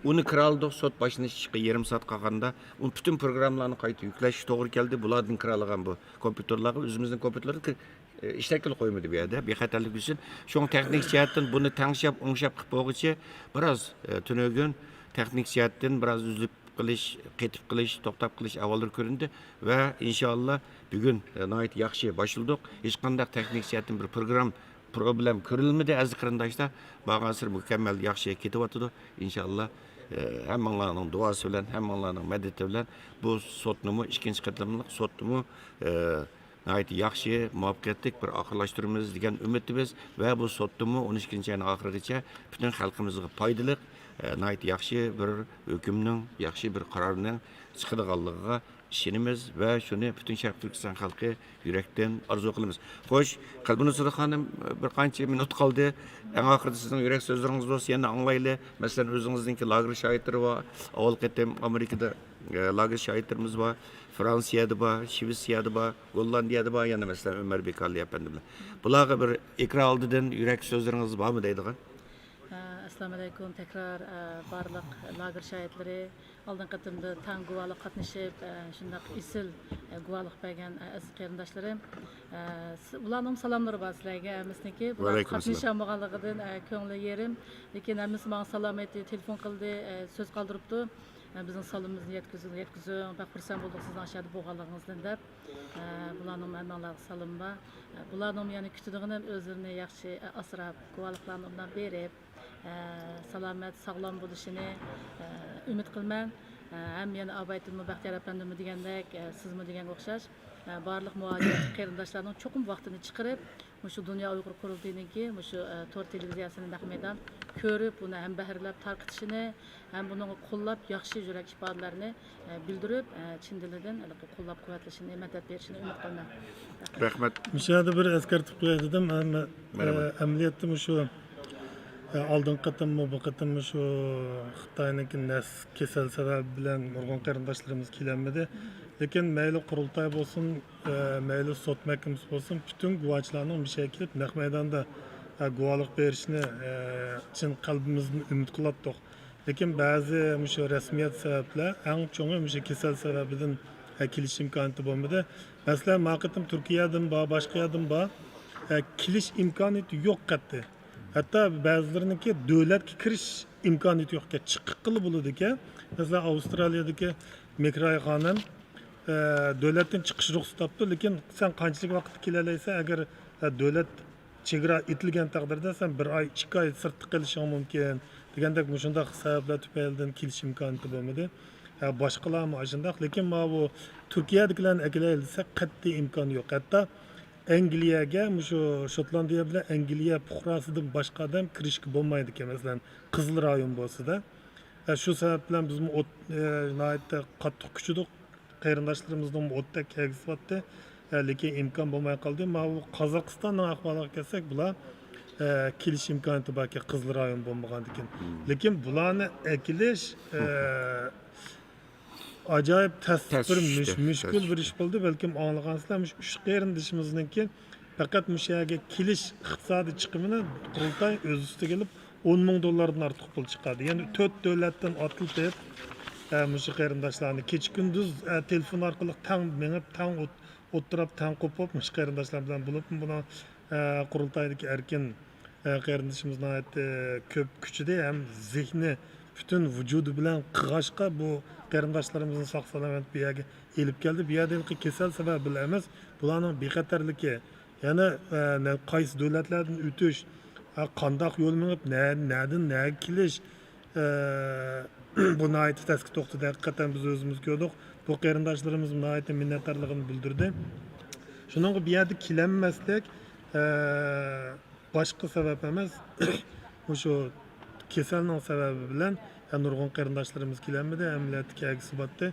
ئۇنى كىرالىدۇق، سوت باشلىنىشقا يېرىم سائەت قالغاندا، ئۇ پۈتۈن پروگراممىلارنى قايتا يۈكلەشكە توغرا كەلدى. بۇلاردىن كىرالىغان بۇ كومپيۇتېرلارغا ئۆزىمىزنىڭ كومپيۇتېرلىرىنى كىر-، ئە، ئىشلەتكىلى قويمىدى بۇ يەردە، بىخەتەرلىك ئۈچۈن. شۇڭا تېخنىك جەھەتتىن بۇنى تەڭشەپ، ئوڭشاپ قىلىپ بولغۇچە بىراز، ئە، تۈنۈگۈن تېخنىك جەھەتتىن بىراز ئۈزۈلۈپ قېلىش، قېتىپ قېلىش، توختاپ قېلىش ئەھۋاللىرى كۆرۈندى ۋە ئىنشائاللا بۈگۈن، ئە، ناھايىتى ياخشى باشلىدۇق. ھېچقانداق تېخنىك جەھەتتىن بىر پروگرام پروبلېم كۆرۈلمىدى، ئەزىز قېرىنداشلار. بارغانسېرى مۇكەممەل ياخشى كېتىۋاتىدۇ. ئىنشاللا، ئە، ھەممىڭلارنىڭ دۇئاسى بىلەن، ھەممىڭلارنىڭ مەدىتى بىلەن بۇ سوتنىمۇ، ئىككىنچى قېتىملىق سوتنىمۇ، ئە، ناھايىتى ياخشى، مۇۋەپپەقىيەتلىك بىر ئاخىرلاشتۇرىمىز دېگەن ئۈمىدتىمىز ۋە بۇ سوتنىمۇ ئون ئىككىنچى ئاينىڭ ئاخىرىغىچە پۈتۈن خەلقىمىزغا پايدىلىق، ئە، ناھايىتى ياخشى بىر ھۆكۈمنىڭ، ياخشى بىر قارارنىڭ چىقىدىغانلىقىغا ئىشىنىمىز ۋە شۇنى پۈتۈن شەرقىي تۈركىستان خەلقى يۈرەكتىن ئارزۇ قىلىمىز. خوش، قەلبىنۇسرا خانىم، بىر قانچە مىنۇت قالدى. ئەڭ ئاخىرىدا سىزنىڭ يۈرەك سۆزلىرىڭىز بولسا يەنە ئاڭلايلى. مەسىلەن، ئۆزىڭىزنىڭكى لاگېر شاھىتلىرى بار. ئاۋۋال قېتىم ئامېرىكىدا، ئە، لاگېر شاھىتلىرىمىز بار. فرانسىيەدە بار، شىۋېتسىيەدە بار، گوللاندىيەدە بار. يەنە مەسىلەن، ئۆمەر بىكالى ئەپەندىملەر. بۇلارغا بىر ئېكران ئالدىدىن يۈرەك سۆزلىرىڭىز بارمۇ دەيدىغان؟ ئە، ئەسسالامۇئەلەيكۇم. تەكرار، ئە، بارلىق لاگېر شاھىتلىرى، ئالدىنقى قېتىمدا تەڭ گۇۋاھلىق قاتنىشىپ، ئە، شۇنداق ئېسىل، ئە، گۇۋاھلىق بەرگەن، ئە، ئەزىز قېرىنداشلىرىم. ئە، سى-، ئۇلارنىڭ سالاملىرى بار سىلەرگە ھەممىسىنىڭكى. بۇلار قاتنىشالمىغانلىقىدىن، ئە، كۆڭلى يېرىم. لېكىن ھەممىسى ماڭا سالام ئېيتتى، تېلېفون قىلدى، ئە، سۆز قالدۇرۇپتۇ. ئە، بىزنىڭ سالىمىمىزنى يەتكۈزۈڭ، يەتكۈزۈڭ. بەك خۇرسەن بولدۇق سىزنىڭ ئاشۇ يەردە بولغانلىقىڭىزدىن دەپ. ئە، بۇلارنىڭ ھەممىڭلارغا سالىمىم بار. ئە، بۇلارنىڭ يەنە كۈتىدىغىنىم ئۆزلىرىنى ياخشى، ئە، ئاسراپ، گۇۋاھلىقلارنى ئۇنداق بېرىپ، ئە، سالامەت، ساغلام بولۇشىنى، ئە، ئۈمىد قىلىمەن. ئە، ھەم يەنە ئابايتىنمۇ، بەختىيار ئەپەندىممۇ دېگەندەك، ئە، سىزمۇ دېگەنگە ئوخشاش، ئە، بارلىق مۇھاجىر قېرىنداشلارنىڭ چوقۇم ۋاقتىنى چىقىرىپ، مۇشۇ دۇنيا ئۇيغۇر قۇرۇلتىيىنىڭكى مۇشۇ، ئە، تور تېلېۋىزىيەسىنى نەق مەيدان كۆرۈپ، بۇنى ھەمبەھىرلەپ تارقىتىشىنى، ھەم بۇنىڭغا قوللاپ ياخشى يۈرەك ئىپادىلەرنى، ئە، بىلدۈرۈپ، ئە، چىن دىلىدىن ھېلىقى قوللاپ قۇۋۋەتلىشىنى، مەدەت بېرىشىنى ئۈمىد قىلىمەن. رەھمەت. مۇشۇ يەردە بىر ئەسكەرتىپ قوياي دېدىم. ئەمما، ئە، مەرھەمەت. ئەمەلىيەتتە مۇشۇ، ئە، ئالدىنقى قېتىممۇ، بۇ قېتىممۇ شۇ خىتاينىڭكى نەس كېسەل سەۋەبى بىلەن نۇرغۇن قېرىنداشلىرىمىز كېلەلمىدى. لېكىن مەيلى قۇرۇلتاي بولسۇن، ئە، مەيلى سوت مەھكىمىسى بولسۇن، پۈتۈن گۇۋاچىلارنىڭ مۇشۇ يەرگە كېلىپ نەق مەيداندا، ئە، گۇۋاھلىق بېرىشىنى، ئە، چىن قەلبىمىزدىن ئۈمىد قىلاتتۇق. لېكىن بەزى مۇشۇ رەسمىيەت سەۋەبلەر، ئەڭ چوڭى مۇشۇ كېسەل سەۋەبىدىن، ئە، كېلىش ئىمكانىيىتى بولمىدى. مەسىلەن، ما قېتىم تۈركىيەدىن بار، باشقا يەردىن بار، ئە، كېلىش ئىمكانىيىتى يوق قەتئىي. ھەتتا بەزىلىرىنىڭكى دۆلەتكە كىرىش ئىمكانىيىتى يوق ئىكەن، چىققىلى بولىدىكەن. مەسىلەن، ئاۋسترالىيەدىكى مېكراي خانىم، ئە، دۆلەتتىن چىقىش رۇخسىتى تاپتۇ، لېكىن سەن قانچىلىك ۋاقىتتا كېلەلەيسەن، ئەگەر، ئە، دۆلەت چېگرا ئېتىلگەن تەقدىردە سەن بىر ئاي، ئىككى ئاي سىرتتا قېلىشىڭ مۇمكىن دېگەندەك مۇشۇنداق سەۋەبلەر تۈپەيلىدىن كېلىش ئىمكانىيىتى بولمىدى. ھە، باشقىلارمۇ ئاشۇنداق، لېكىن ماۋۇ تۈركىيەدىكىلەرنى ئەكېلەيلى دېسەك قەتئىي ئىمكانى يوق. ھەتتا ئەنگلىيەگە، مۇشۇ شوتلاندىيە بىلەن ئەنگلىيە پۇقراسىدىن باشقا ئادەم كىرىشكە بولمايدىكەن، مەسىلەن، قىزىل رايون بولسىدە. ھە، شۇ سەۋەب بىلەن بىزمۇ ئوت-، ئە، ناھايىتى قاتتىق كۈچىدۇق. قېرىنداشلىرىمىزنىڭمۇ ئوتتەك كەلگۈسى بارتتى. ئە، لېكىن ئىمكان بولماي قالدى. ماۋۇ قازاقىستاننىڭ ئەھۋالىغا كەلسەك، بۇلار، ئە، كېلىش ئىمكانىيىتى باركەن، قىزىل رايون بولمىغاندىكىن. لېكىن بۇلارنى ئەكېلىش، ئە، ئاجايىپ تەس، تەس بىر مۈش-، ئىشتە، مۈشكۈل بىر ئىش بولدى. بەلكىم ئاڭلىغانسىلەر، مۇشۇ ئۈچ قېرىندىشىمىزنىڭكى پەقەت مۇشۇ يەرگە كېلىش ئىقتىسادىي چىقىمىنى قۇرۇلتاي ئۆز ئۈستىگە ئېلىپ، ئون مىڭ دوللاردىن ئارتۇق پۇل چىقاردى. يەنى تۆت دۆلەتتىن ئاتلىتىپ، ئە، مۇشۇ قېرىنداشلارنى كېچە-كۈندۈز، ئە، تېلېفون ئارقىلىق تەڭ مېڭىپ، تەڭ ئوت-، ئولتۇراپ، تەڭ قوپۇپ، مۇشۇ قېرىنداشلار بىلەن بولۇپ، بۇنىڭ، ئە، قۇرۇلتايدىكى ئەركىن، ئە، قېرىندىشىمىز ناھايىتى كۆپ كۈچىدى ھەم زېھنى، پۈتۈن ۋۇجۇدى بىلەن قىلغاچقا، بۇ قېرىنداشلىرىمىزنى ساق-سالامەت بۇ يەرگە ئېلىپ كەلدى. بۇ يەردە ھېلىقى كېسەل سەۋەبى بىلەن ئەمەس، بۇلارنىڭ بىخەتەرلىكى، يەنە، ئە، نە-، قايسى دۆلەتلەردىن ئۆتۈش، ئە، قانداق يول مېڭىپ، نە-، نەدىن نەگە كېلىش، ئە، بۇ ناھايىتى تەسكە توختىدى. ھەقىقەتەن بىز ئۆزىمىز كۆردۇق. بۇ قېرىنداشلىرىمىز ناھايىتى مىننەتدارلىقىنى بىلدۈردى. شۇنىڭغا بۇ يەردە كېلەلمەسلىك، ئە، باشقا سەۋەب ئەمەس، مۇشۇ كېسەلنىڭ سەۋەبى بىلەن، ئە، نۇرغۇن قېرىنداشلىرىمىز كېلەلمىدى، ئەمەلىيەتتە كەلگۈسى باتتى.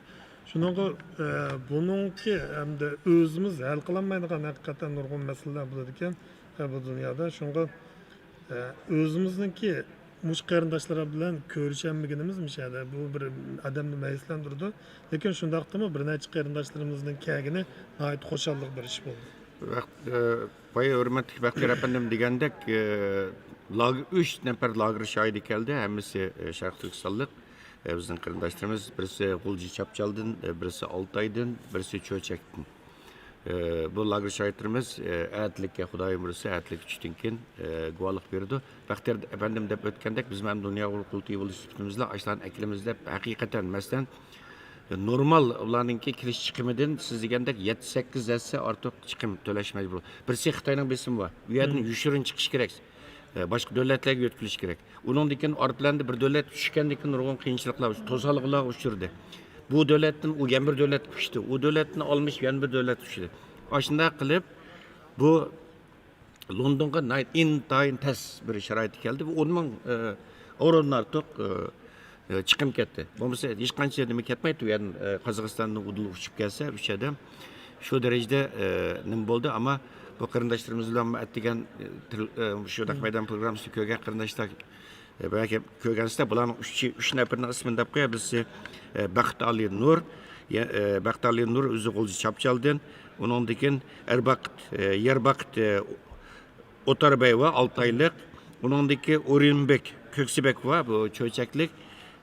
شۇنىڭغا، ئە، بۇنىڭكى ھەمدە ئۆزىمىز ھەل قىلالمايدىغان ھەقىقەتەن نۇرغۇن مەسىلىلەر بولىدىكەن، ئە، بۇ دۇنيادا. شۇڭا، ئە، ئۆزىمىزنىڭكى مۇشۇ قېرىنداشلار بىلەن كۆرۈشەلمىگىنىمىز مۇشۇ يەردە بۇ بىر ئادەمنى مەيۈسلەندۈرىدۇ. لېكىن شۇنداقتىمۇ بىر نەچچە قېرىنداشلىرىمىزنىڭ كەلگىنى ناھايىتى خۇشاللىق بېرىش بولدى. ۋەق-، ئە، بايا ھۆرمەتلىك بەختىيار ئەپەندىم دېگەندەك، ئە، لاگېر، ئۈچ نەپەر لاگېر شاھىتى كەلدى، ھەممىسى، ئە، شەرقىي تۈركىستانلىق، ئە، بىزنىڭ قېرىنداشلىرىمىز، بىرسى غۇلجا چاپچالدىن، ئە، بىرسى ئالتايدىن، بىرسى چۆچەكتىن. ئە، بۇ لاگېر شاھىتلىرىمىز، ئە، ئەتىلىككە، خۇدايىم بۇيرۇسا، ئەتىلىك چۈشتىن كېيىن، ئە، گۇۋاھلىق بېرىدۇ. بەختىيار ئەپەندىم دەپ ئۆتكەندەك، بىزمۇ ھەم دۇنيا ئۇيغۇر قۇرۇلتىيى بولۇش سۈپىتىمىزلا ئاشۇلارنى ئەكىلىمىز دەپ، ھەقىقەتەن، مەسىلەن، نورمال ئۇلارنىڭكى كىرىش چىقىمىدىن سىز دېگەندەك يەتتە سەككىز ھەسسە ئارتۇق چىقىم تۆلەش مەجبۇر. بىرسى خىتاينىڭ بېسىمى بار. ئۇ يەردىن يوشۇرۇن چىقىش كېرەك. ئە، باشقا دۆلەتلەرگە يۆتكىلىش كېرەك. ئۇنىڭدىن كېيىن ئارپىلەندە بىر دۆلەتكە چۈشكەندىن كېيىن نۇرغۇن قىيىنچىلىقلار، توسالغۇلارغا ئۇچرىدى. بۇ دۆلەتتىن ئۇ يەنە بىر دۆلەتكە ئۇچتى. ئۇ دۆلەتتىن ئالمىشىپ يەنە بىر دۆلەتكە ئۇچتى. ئاشۇنداق قىلىپ بۇ لوندونغا ناھايىتى ئىنتايىن تەس بىر شارائىتتا كەلدى. بۇ ئون مىڭ، ئە، ئورۇندىن ئارتۇق، ئە، ئە، چىقىم كەتتى. بولمىسا ھېچقانچە نېمە كەتمەيتتى. ئۇ يەردىن، ئە، قازاقىستاندىن ئۇدۇل ئۇچۇپ كەلسە ئۈچ ئادەم. شۇ دەرىجىدە، ئە، نېمە بولدى. ئەمما بۇ قېرىنداشلىرىمىز بىلەن ئەتىگەن، ئە، تېل-، ئە، شۇ نەق مەيدان پروگراممىسىنى كۆرگەن قېرىنداشلار، ئە، بەلكى كۆرگەنسىزلەر، بۇلارنىڭ ئۈچى، ئۈچ نەپىرىنىڭ ئىسمىنى دەپ قوياي. بىرسى، ئە، بەخت ئالى نۇر، يە-، ئە، بەخت ئالى نۇر ئۆزى غۇلجا چاپچالدىن، ئۇنىڭدىن كېيىن ئەربەخت، ئە، يەربەخت، ئە، ئوتاربەي ۋە ئالتايلىق، ئۇنىڭدىكى ئورۇنبېك كۆكسىبەك ۋە بۇ چۆچەكلىك،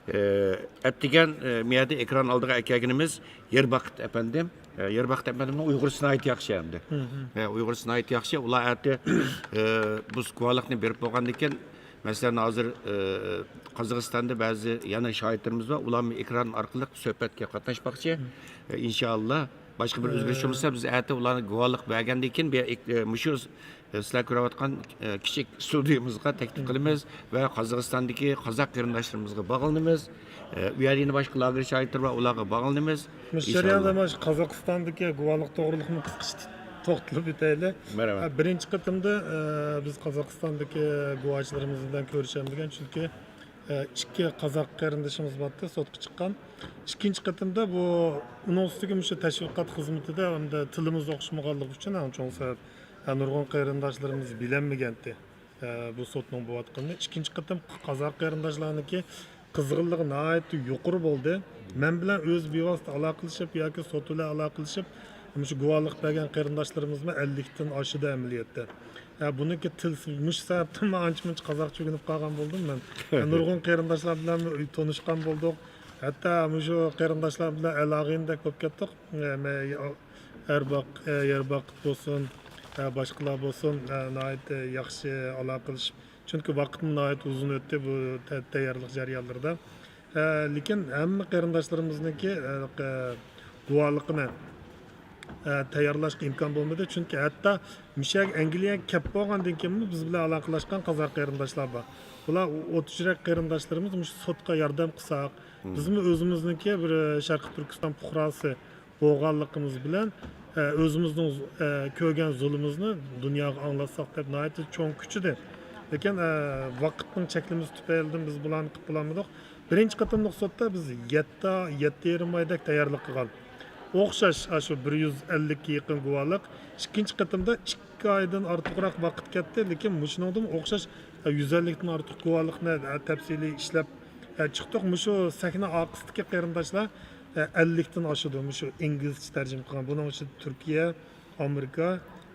ئە، ئەتىگەن، ئە، مۇ يەردە ئېكران ئالدىغا ئەكەلگىنىمىز يەربەخت ئەپەندىم. ئە، يەربەخت ئەپەندىمنىڭ ئۇيغۇرچىسى ناھايىتى ياخشى ئەمدى. ئە، ئۇيغۇرچىسى ناھايىتى ياخشى. ئۇلار ئەتە، ئە، بۇ گۇۋاھلىقنى بېرىپ بولغاندىن كېيىن، مەسىلەن، ھازىر، ئە، قازاقىستاندا بەزى يەنە شاھىتلىرىمىز بار. ئۇلارمۇ ئېكران ئارقىلىق سۆھبەتكە قاتناشماقچى. ئە، ئىنشائاللا. باشقا بىر ئۆزگىرىش بولمىسا، بىز ئەتە ئۇلارنى گۇۋاھلىق بەرگەندىن كېيىن، بۇ يەر-، ئە، مۇشۇ، ئە، سىلەر كۆرۈۋاتقان، ئە، كىچىك ستۇدىيىمىزغا تەكلىپ قىلىمىز ۋە قازاقىستاندىكى قازاق قېرىنداشلىرىمىزغا باغلىنىمىز. ئە، ئۇ يەردە يەنە باشقا لاگېر شاھىتلىرى بار، ئۇلارغا باغلىنىمىز. مۇشۇ جەرياندا ئىنشائاللا. مانا شۇ قازاقىستاندىكى گۇۋاھلىق توغرىلىقمۇ قىسقىچە توختىلىپ ئۆتەيلى. مەرھەمەت. ئە، بىرىنچى قېتىمدا، ئە، بىز قازاقىستاندىكى گۇۋاھچىلىرىمىز بىلەن كۆرۈشەلمىگەن، چۈنكى ئىككى قازاق قېرىندىشىمىز بارتتى، سوتقا چىققان. ئىككىنچى قېتىمدا بۇ، ئۇنىڭ ئۈستىگە مۇشۇ تەشۋىقات خىزمىتىدە ئەمدى تىلىمىز ئوخشىمىغانلىقى ئۈچۈن، ئەڭ چوڭ سەۋەب، ئە، نۇرغۇن قېرىنداشلىرىمىز بىلەلمىگەنتى، ئە، بۇ سوتنىڭ بولۇۋاتقىنىنى. ئىككىنچى قېتىم قازاق قېرىنداشلارنىڭكى قىزغىنلىقى ناھايىتى يۇقىرى بولدى. مەن بىلەن ئۆزى بىۋاسىتە ئالاقىلىشىپ ياكى سوت بىلەن ئالاقىلىشىپ، مۇشۇ گۇۋاھلىق بەرگەن قېرىنداشلىرىمىزمۇ ئەللىكتىن ئاشىدۇ ئەمەلىيەتتە. ھە، بۇنىڭكى تىل، مۇشۇ سەۋەبتىنمۇ ئانچە-مۇنچە قازاقچە ئۆگىنىپ قالغان بولدۇم مەن. نۇرغۇن قېرىنداشلار بىلەن تونۇشقان بولدۇق. ھەتتا مۇشۇ قېرىنداشلار بىلەن ئەل-ئاغىنىدەك بولۇپ كەتتۇق. ئەرباق، يەرباقىت بولسۇن، باشقىلار بولسۇن، ناھايىتى ياخشى ئالاقىلىشىپ. چۈنكى ۋاقىتمۇ ناھايىتى ئۇزۇن ئۆتتى بۇ تە-، تەييارلىق جەريانلىرىدا. ئە، لېكىن ھەممە قېرىنداشلىرىمىزنىڭكى، ئە، گۇۋاھلىقىنى، ئە، تەييارلاشقا ئىمكان بولمىدى. چۈنكى ھەتتا مۇشۇ يەرگە ئەنگلىيەگە كەپ بولغاندىن كېيىنمۇ بىز بىلەن ئالاقىلەشكەن قازاق قېرىنداشلار بار. بۇلار ئوتتۇز يۈرەك قېرىنداشلىرىمىز مۇشۇ سوتقا ياردەم قىلساق، بىزمۇ ئۆزىمىزنىڭكى بىر، ئە، شەرقىي تۈركىستان پۇقراسى بولغانلىقىمىز بىلەن، ئە، ئۆزىمىزنىڭ، ئە، كۆرگەن زۇلۇمىمىزنى دۇنياغا ئاڭلاتساق دەپ ناھايىتى چوڭ كۈچىدى. لېكىن، ئە، ۋاقىتنىڭ چەكلىمىسى تۈپەيلىدىن بىز بۇلارنى قىلىپ بولالمىدۇق. بىرىنچى قېتىملىق سوتتا بىز يەتتە، يەتتە يېرىم ئايدەك تەييارلىق قىلغان. ئوخشاش، ئاشۇ بىر يۈز ئەللىككە يېقىن گۇۋاھلىق. ئىككىنچى قېتىمدا ئىككى ئايدىن ئارتۇقراق ۋاقىت كەتتى، لېكىن مۇشۇنىڭدىمۇ ئوخشاش، ئە، يۈز ئەللىكتىن ئارتۇق گۇۋاھلىقنى، ئە، تەپسىلىي ئىشلەپ، ئە، چىقتۇق. مۇشۇ سەھنە ئارقىسىدىكى قېرىنداشلار، ئە، ئەللىكتىن ئاشىدۇ، مۇشۇ ئىنگلىزچە تەرجىمە قىلغان. بۇنىڭ ئىچىدە تۈركىيە، ئامېرىكا،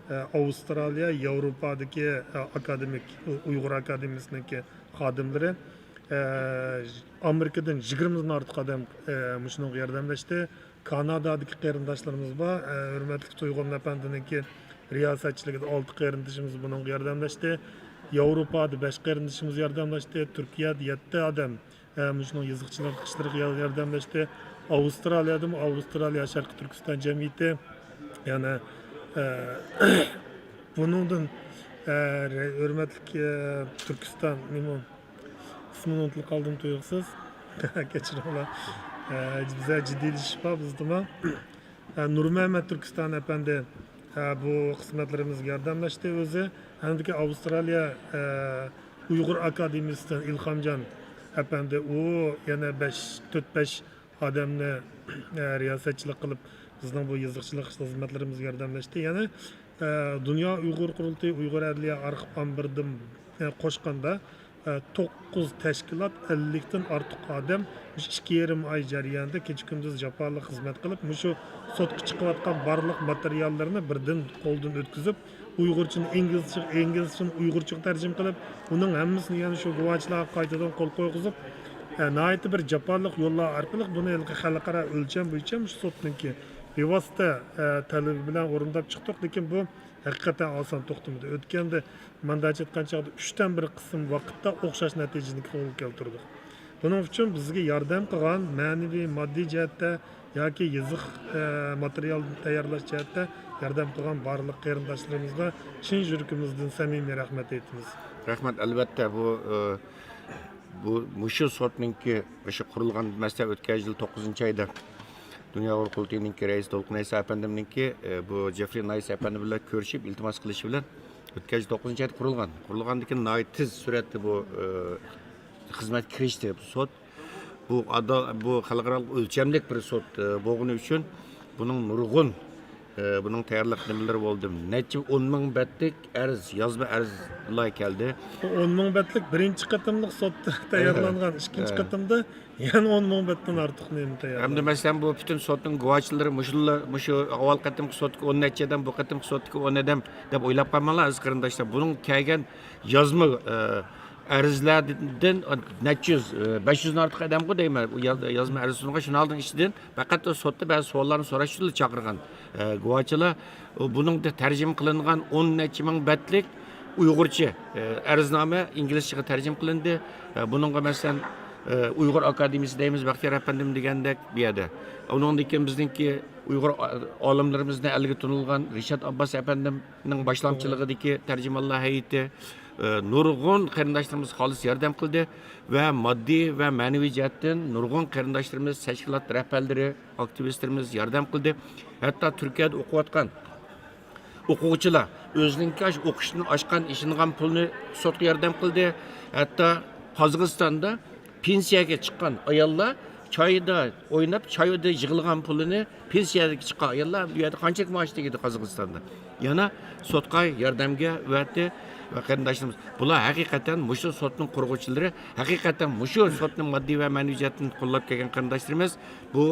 ئە، ئاۋسترالىيە، ياۋروپادىكى، ئە، ئاكادېمىك، ئۇ-، ئۇيغۇر ئاكادېمىيىسىنىڭكى خادىملىرى، ئە، ئامېرىكىدىن يىگىرمىدىن ئارتۇق ئادەم، ئە، مۇشۇنىڭغا ياردەملەشتى. كانادادىكى قېرىنداشلىرىمىز بار. ئە، ھۆرمەتلىك تۇيغۇن ئەپەندىنىڭكى رىياسەتچىلىكىدە ئالتە قېرىندىشىمىز بۇنىڭغا ياردەملەشتى. ياۋروپادا بەش قېرىندىشىمىز ياردەملەشتى. تۈركىيەدە يەتتە ئادەم، ئە، مۇشۇنىڭ يېزىقچىلىق ئىشلىرىغا يار-، ياردەملەشتى. ئاۋسترالىيەدىمۇ ئاۋسترالىيە شەرقىي تۈركىستان جەمئىيىتى، يەنە، ئە، بۇنىڭدىن، ئە، ھۆرمەتلىك، ئە، تۈركىستان، نېمە، ئىسمىنى ئۇنتۇپ قالدىم تۇيۇقسىز. كەچۈرۈڭلار. ئە، بىزە جىددىيلىشىش بار بىزدىمۇ. ئە، نۇرمەمەت تۈركىستان ئەپەندى، ئە، بۇ خىزمەتلىرىمىزگە ياردەملەشتى ئۆزى. ھەمدىكى ئاۋسترالىيە، ئە، ئۇيغۇر ئاكادېمىيىسىدىن ئىلھامجان ئەپەندى، ئۇ يەنە بەش، تۆت، بەش ئادەمنى، ئە، رىياسەتچىلىك قىلىپ، بىزنىڭ بۇ يېزىقچىلىق خىزمەتلىرىمىزگە ياردەملەشتى. يەنە، ئە، دۇنيا ئۇيغۇر قۇرۇلتىيى ئۇيغۇر ئەدلىيە ئارخىپ ئامبىرىدىن، ئە، قوشقاندا، ئە، توققۇز تەشكىلات، ئەللىكتىن ئارتۇق ئادەم مۇشۇ ئىككى يېرىم ئاي جەريانىدا كېچە-كۈندۈز جاپالىق خىزمەت قىلىپ، مۇشۇ سوتقا چىقىۋاتقان بارلىق ماتېرىياللىرىنى بىردىن قولدىن ئۆتكۈزۈپ، ئۇيغۇرچىنى ئىنگلىزچە، ئىنگلىزچىنى ئۇيغۇرچىغا تەرجىمە قىلىپ، ئۇنىڭ ھەممىسىنى يەنە شۇ گۇۋاھچىلارغا قايتىدىن قول قويغۇزۇپ، ئە، ناھايىتى بىر جاپالىق يوللار ئارقىلىق بۇنى ھېلىقى خەلقئارا ئۆلچەم بويىچە مۇشۇ سوتنىڭكى بىۋاسىتە، ئە، تەلىپى بىلەن ئورۇنداپ چىقتۇق. لېكىن بۇ ھەقىقەتەن ئاسان توختىمىدى. ئۆتكەندە مەن داچا ئېيتقان چاغدا ئۈچتىن بىر قىسىم ۋاقىتتا ئوخشاش نەتىجىنى قولغا كەلتۈردۇق. بۇنىڭ ئۈچۈن بىزگە ياردەم قىلغان، مەنىۋى، ماددىي جەھەتتە ياكى يېزىق، ئە، ماتېرىيال تەييارلاش جەھەتتە ياردەم قىلغان بارلىق قېرىنداشلىرىمىزغا چىن يۈرىكىمىزدىن سەمىمىي رەھمەت ئېيتىمىز. رەھمەت. ئەلۋەتتە، بۇ، ئە، بۇ، مۇشۇ سوتنىڭكى مۇشۇ قۇرۇلغان، مەسىلەن، ئۆتكەن يىل توققۇزىنچى ئايدا دۇنيا ئۇيغۇر قۇرۇلتىيىنىڭكى رەئىسى دولقۇن ئەيسا ئەپەندىمنىڭكى، ئە، بۇ جېفرى نايس ئەپەندى بىلەن كۆرۈشۈپ، ئىلتىماس قىلىشى بىلەن ئۆتكەن يىل توققۇزىنچى ئايدا قۇرۇلغان. قۇرۇلغاندىن كېيىن ناھايىتى تېز سۈرئەتتە بۇ، ئە، خىزمەتكە كىرىشتى بۇ سوت. بۇ ئادا-، بۇ خەلقئارالىق ئۆلچەملىك بىر سوت، ئە، بولغىنى ئۈچۈن بۇنىڭ نۇرغۇن، ئە، بۇنىڭ تەييارلىق نېمىلىرى بولدى. نەچچە ئون مىڭ بەتلىك ئەرز، يازما ئەرزلەر كەلدى. بۇ ئون مىڭ بەتلىك بىرىنچى قېتىملىق سوتتا تەييارلانغان، ئىككىنچى قېتىمدا يەنە ئون مىڭ بەتتىن ئارتۇق نېمە تەييارلانغان. ھەمدە مەسىلەن، بۇ پۈتۈن سوتنىڭ گۇۋاھچىلىرى مۇشۇلار، مۇشۇ ئاۋۋال قېتىمقى سوتتىكى ئون نەچچە ئادەم، بۇ قېتىمقى سوتتىكى ئون ئادەم دەپ ئويلاپ قالماڭلار، ئەزىز قېرىنداشلار. بۇنىڭ كەلگەن يازما، ئە، ئەرزلەردىن نەچچە يۈز، ئە، بەش يۈزدىن ئارتۇق ئادەمغۇ دەيمەن، بۇ ياز-، يازما ئەرز سۇنغان. شۇنىڭ ئۈچۈن بۇ يەردە پەقەت سوتتا بەزى سوئاللارنى سوراش ئۈچۈنلا چاقىرغان، ئە، گۇۋاھچىلار. ئۇ بۇنىڭدا تەرجىمە قىلىنغان ئون نەچچە مىڭ بەتلىك ئۇيغۇرچە، ئە، ئەرزنامە ئىنگلىزچىغا تەرجىمە قىلىندى. ئە، بۇنىڭغا، مەسىلەن، ئە، ئۇيغۇر ئاكادېمىيىسى دەيمىز، بەختىيار ئەپەندىم دېگەندەك بۇ يەردە. ئۇنىڭدىن كېيىن بىزنىڭكى ئۇيغۇر ئا-، ئالىملىرىمىزنى ئەلگە تونۇلغان رىشات ئابباس ئەپەندىمنىڭ باشلامچىلىقىدىكى تەرجىمانلار ھەيئىتى، ئە، نۇرغۇن قېرىنداشلىرىمىز خالىس ياردەم قىلدى ۋە ماددىي ۋە مەنىۋى جەھەتتىن نۇرغۇن قېرىنداشلىرىمىز، تەشكىلات رەھبەرلىرى، ئاكتىۋىستلىرىمىز ياردەم قىلدى. ھەتتا تۈركىيەدە ئوقۇۋاتقان ئوقۇغۇچىلار ئۆزىنىڭكى ئاشۇ ئوقۇشتىن ئاشقان، ئىشىنغان پۇلىنى سوتقا ياردەم قىلدى. ھەتتا قازاقىستاندا پېنسىيەگە چىققان ئاياللار چايدا ئويناپ، چايدا يىغىلغان پۇلىنى، پېنسىيەگە چىققان ئاياللار بۇ يەردە قانچىلىك مائاش تېگىدۇ قازاقىستاندا؟ يەنە سوتقا ياردەمگە ئەۋەتتى ۋە قېرىنداشلىرىمىز. بۇلار ھەقىقەتەن مۇشۇ سوتنىڭ قۇرغۇچىلىرى، ھەقىقەتەن مۇشۇ سوتنى ماددىي ۋە مەنىۋى جەھەتتىن قوللاپ كەلگەن قېرىنداشلىرىمىز بۇ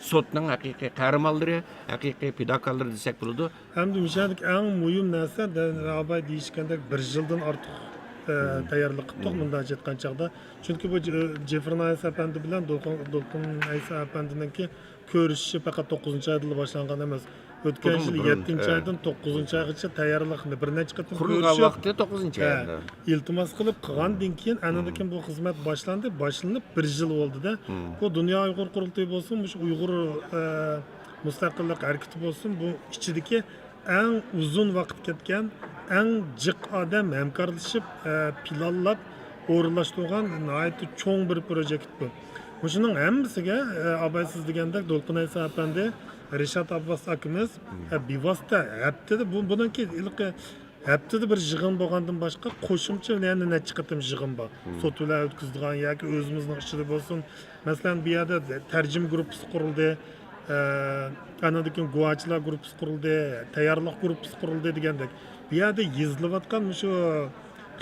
سوتنىڭ ھەقىقىي قەھرىمانلىرى، ھەقىقىي پىداكارلىرى دېسەك بولىدۇ. ھەمدە مۇشۇ يەردىكى ئەڭ مۇھىم نەرسە، دە-، راباي دېيىشكەندەك، بىر يىلدىن ئارتۇق، ئە، تەييارلىق قىپتۇق، مۇنداقچە ئېيتقان چاغدا. چۈنكى بۇ ج-، جېفرى نايس ئەپەندى بىلەن دولقۇن، دولقۇن ئەيسا ئەپەندىنىڭكى كۆرۈشۈشى پەقەت توققۇزىنچى ئايدا باشلانغان ئەمەس. ئۆتكەن يىل يەتتىنچى ئايدىن توققۇزىنچى ئايغىچە تەييارلىقنى بىر نەچچە قېتىم قۇرۇلغان كۆرۈشۈپ، ۋاقتى توققۇزىنچى ئايدا. ئىلتىماس قىلىپ قىلغاندىن كېيىن، ئاندىن كېيىن بۇ خىزمەت باشلاندى، باشلىنىپ بىر يىل بولدى-دە. بۇ دۇنيا ئۇيغۇر قۇرۇلتىيى بولسۇن، مۇشۇ ئۇيغۇر، ئە، مۇستەقىللىق ھەرىكىتى بولسۇن، بۇ ئىچىدىكى ئەڭ ئۇزۇن ۋاقىت كەتكەن، ئەڭ جىق ئادەم ھەمكارلىشىپ، ئە، پىلانلاپ ئورۇنلاشتۇرغان ناھايىتى چوڭ بىر پروژېكت بۇ. مۇشۇنىڭ ھەممىسىگە، ئە، ئاباي سىز دېگەندەك دولقۇن ئەيسا ئەپەندى، رىشات ئابباس ئاكىمىز، ئە، بىۋاسىتە ھەپتىدە بۇ، بۇنىڭكى ھېلىقى ھەپتىدە بىر يىغىن بولغاندىن باشقا، قوشۇمچە يەنە نەچچە قېتىم يىغىن بار. سوت بىلەن ئۆتكۈزىدىغان ياكى ئۆزىمىزنىڭ ئىچىدە بولسۇن. مەسىلەن، بۇ يەردە تەرجىمە گۇرۇپپىسى قۇرۇلدى، ئە، ئاندىن كېيىن گۇۋاچىلار گۇرۇپپىسى قۇرۇلدى، تەييارلىق گۇرۇپپىسى قۇرۇلدى دېگەندەك. بۇ يەردە يېزىلىۋاتقان مۇشۇ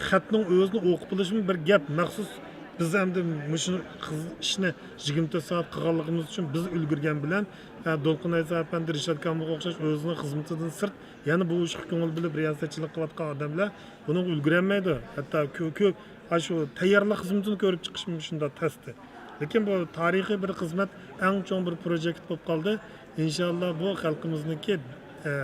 خەتنىڭ ئۆزىنى ئوقۇپ بولۇشمۇ بىر گەپ. مەخسۇس بىز ئەمدى مۇشۇ خىز-، ئىشنى يىگىرمە تۆت سائەت قىلغانلىقىمىز ئۈچۈن بىز ئۈلگۈرگەن بىلەن، ئە، دولقۇن ئەيسا ئەپەندى، رىشات كامىلغا ئوخشاش ئۆزىنىڭ خىزمىتىدىن سىرت يەنە بۇ ئىشقا كۆڭۈل بۆلۈپ رىياسەتچىلىك قىلىۋاتقان ئادەملەر بۇنىڭغا ئۈلگۈرەلمەيدۇ. ھەتتا كۆ-، كۆ-، ئاشۇ تەييارلىق خىزمىتىنى كۆرۈپ چىقىشمۇ شۇنداق تەستە. لېكىن بۇ تارىخىي بىر خىزمەت، ئەڭ چوڭ بىر پروژېكت بولۇپ قالدى. ئىنشاللا بۇ خەلقىمىزنىڭكى، ئە،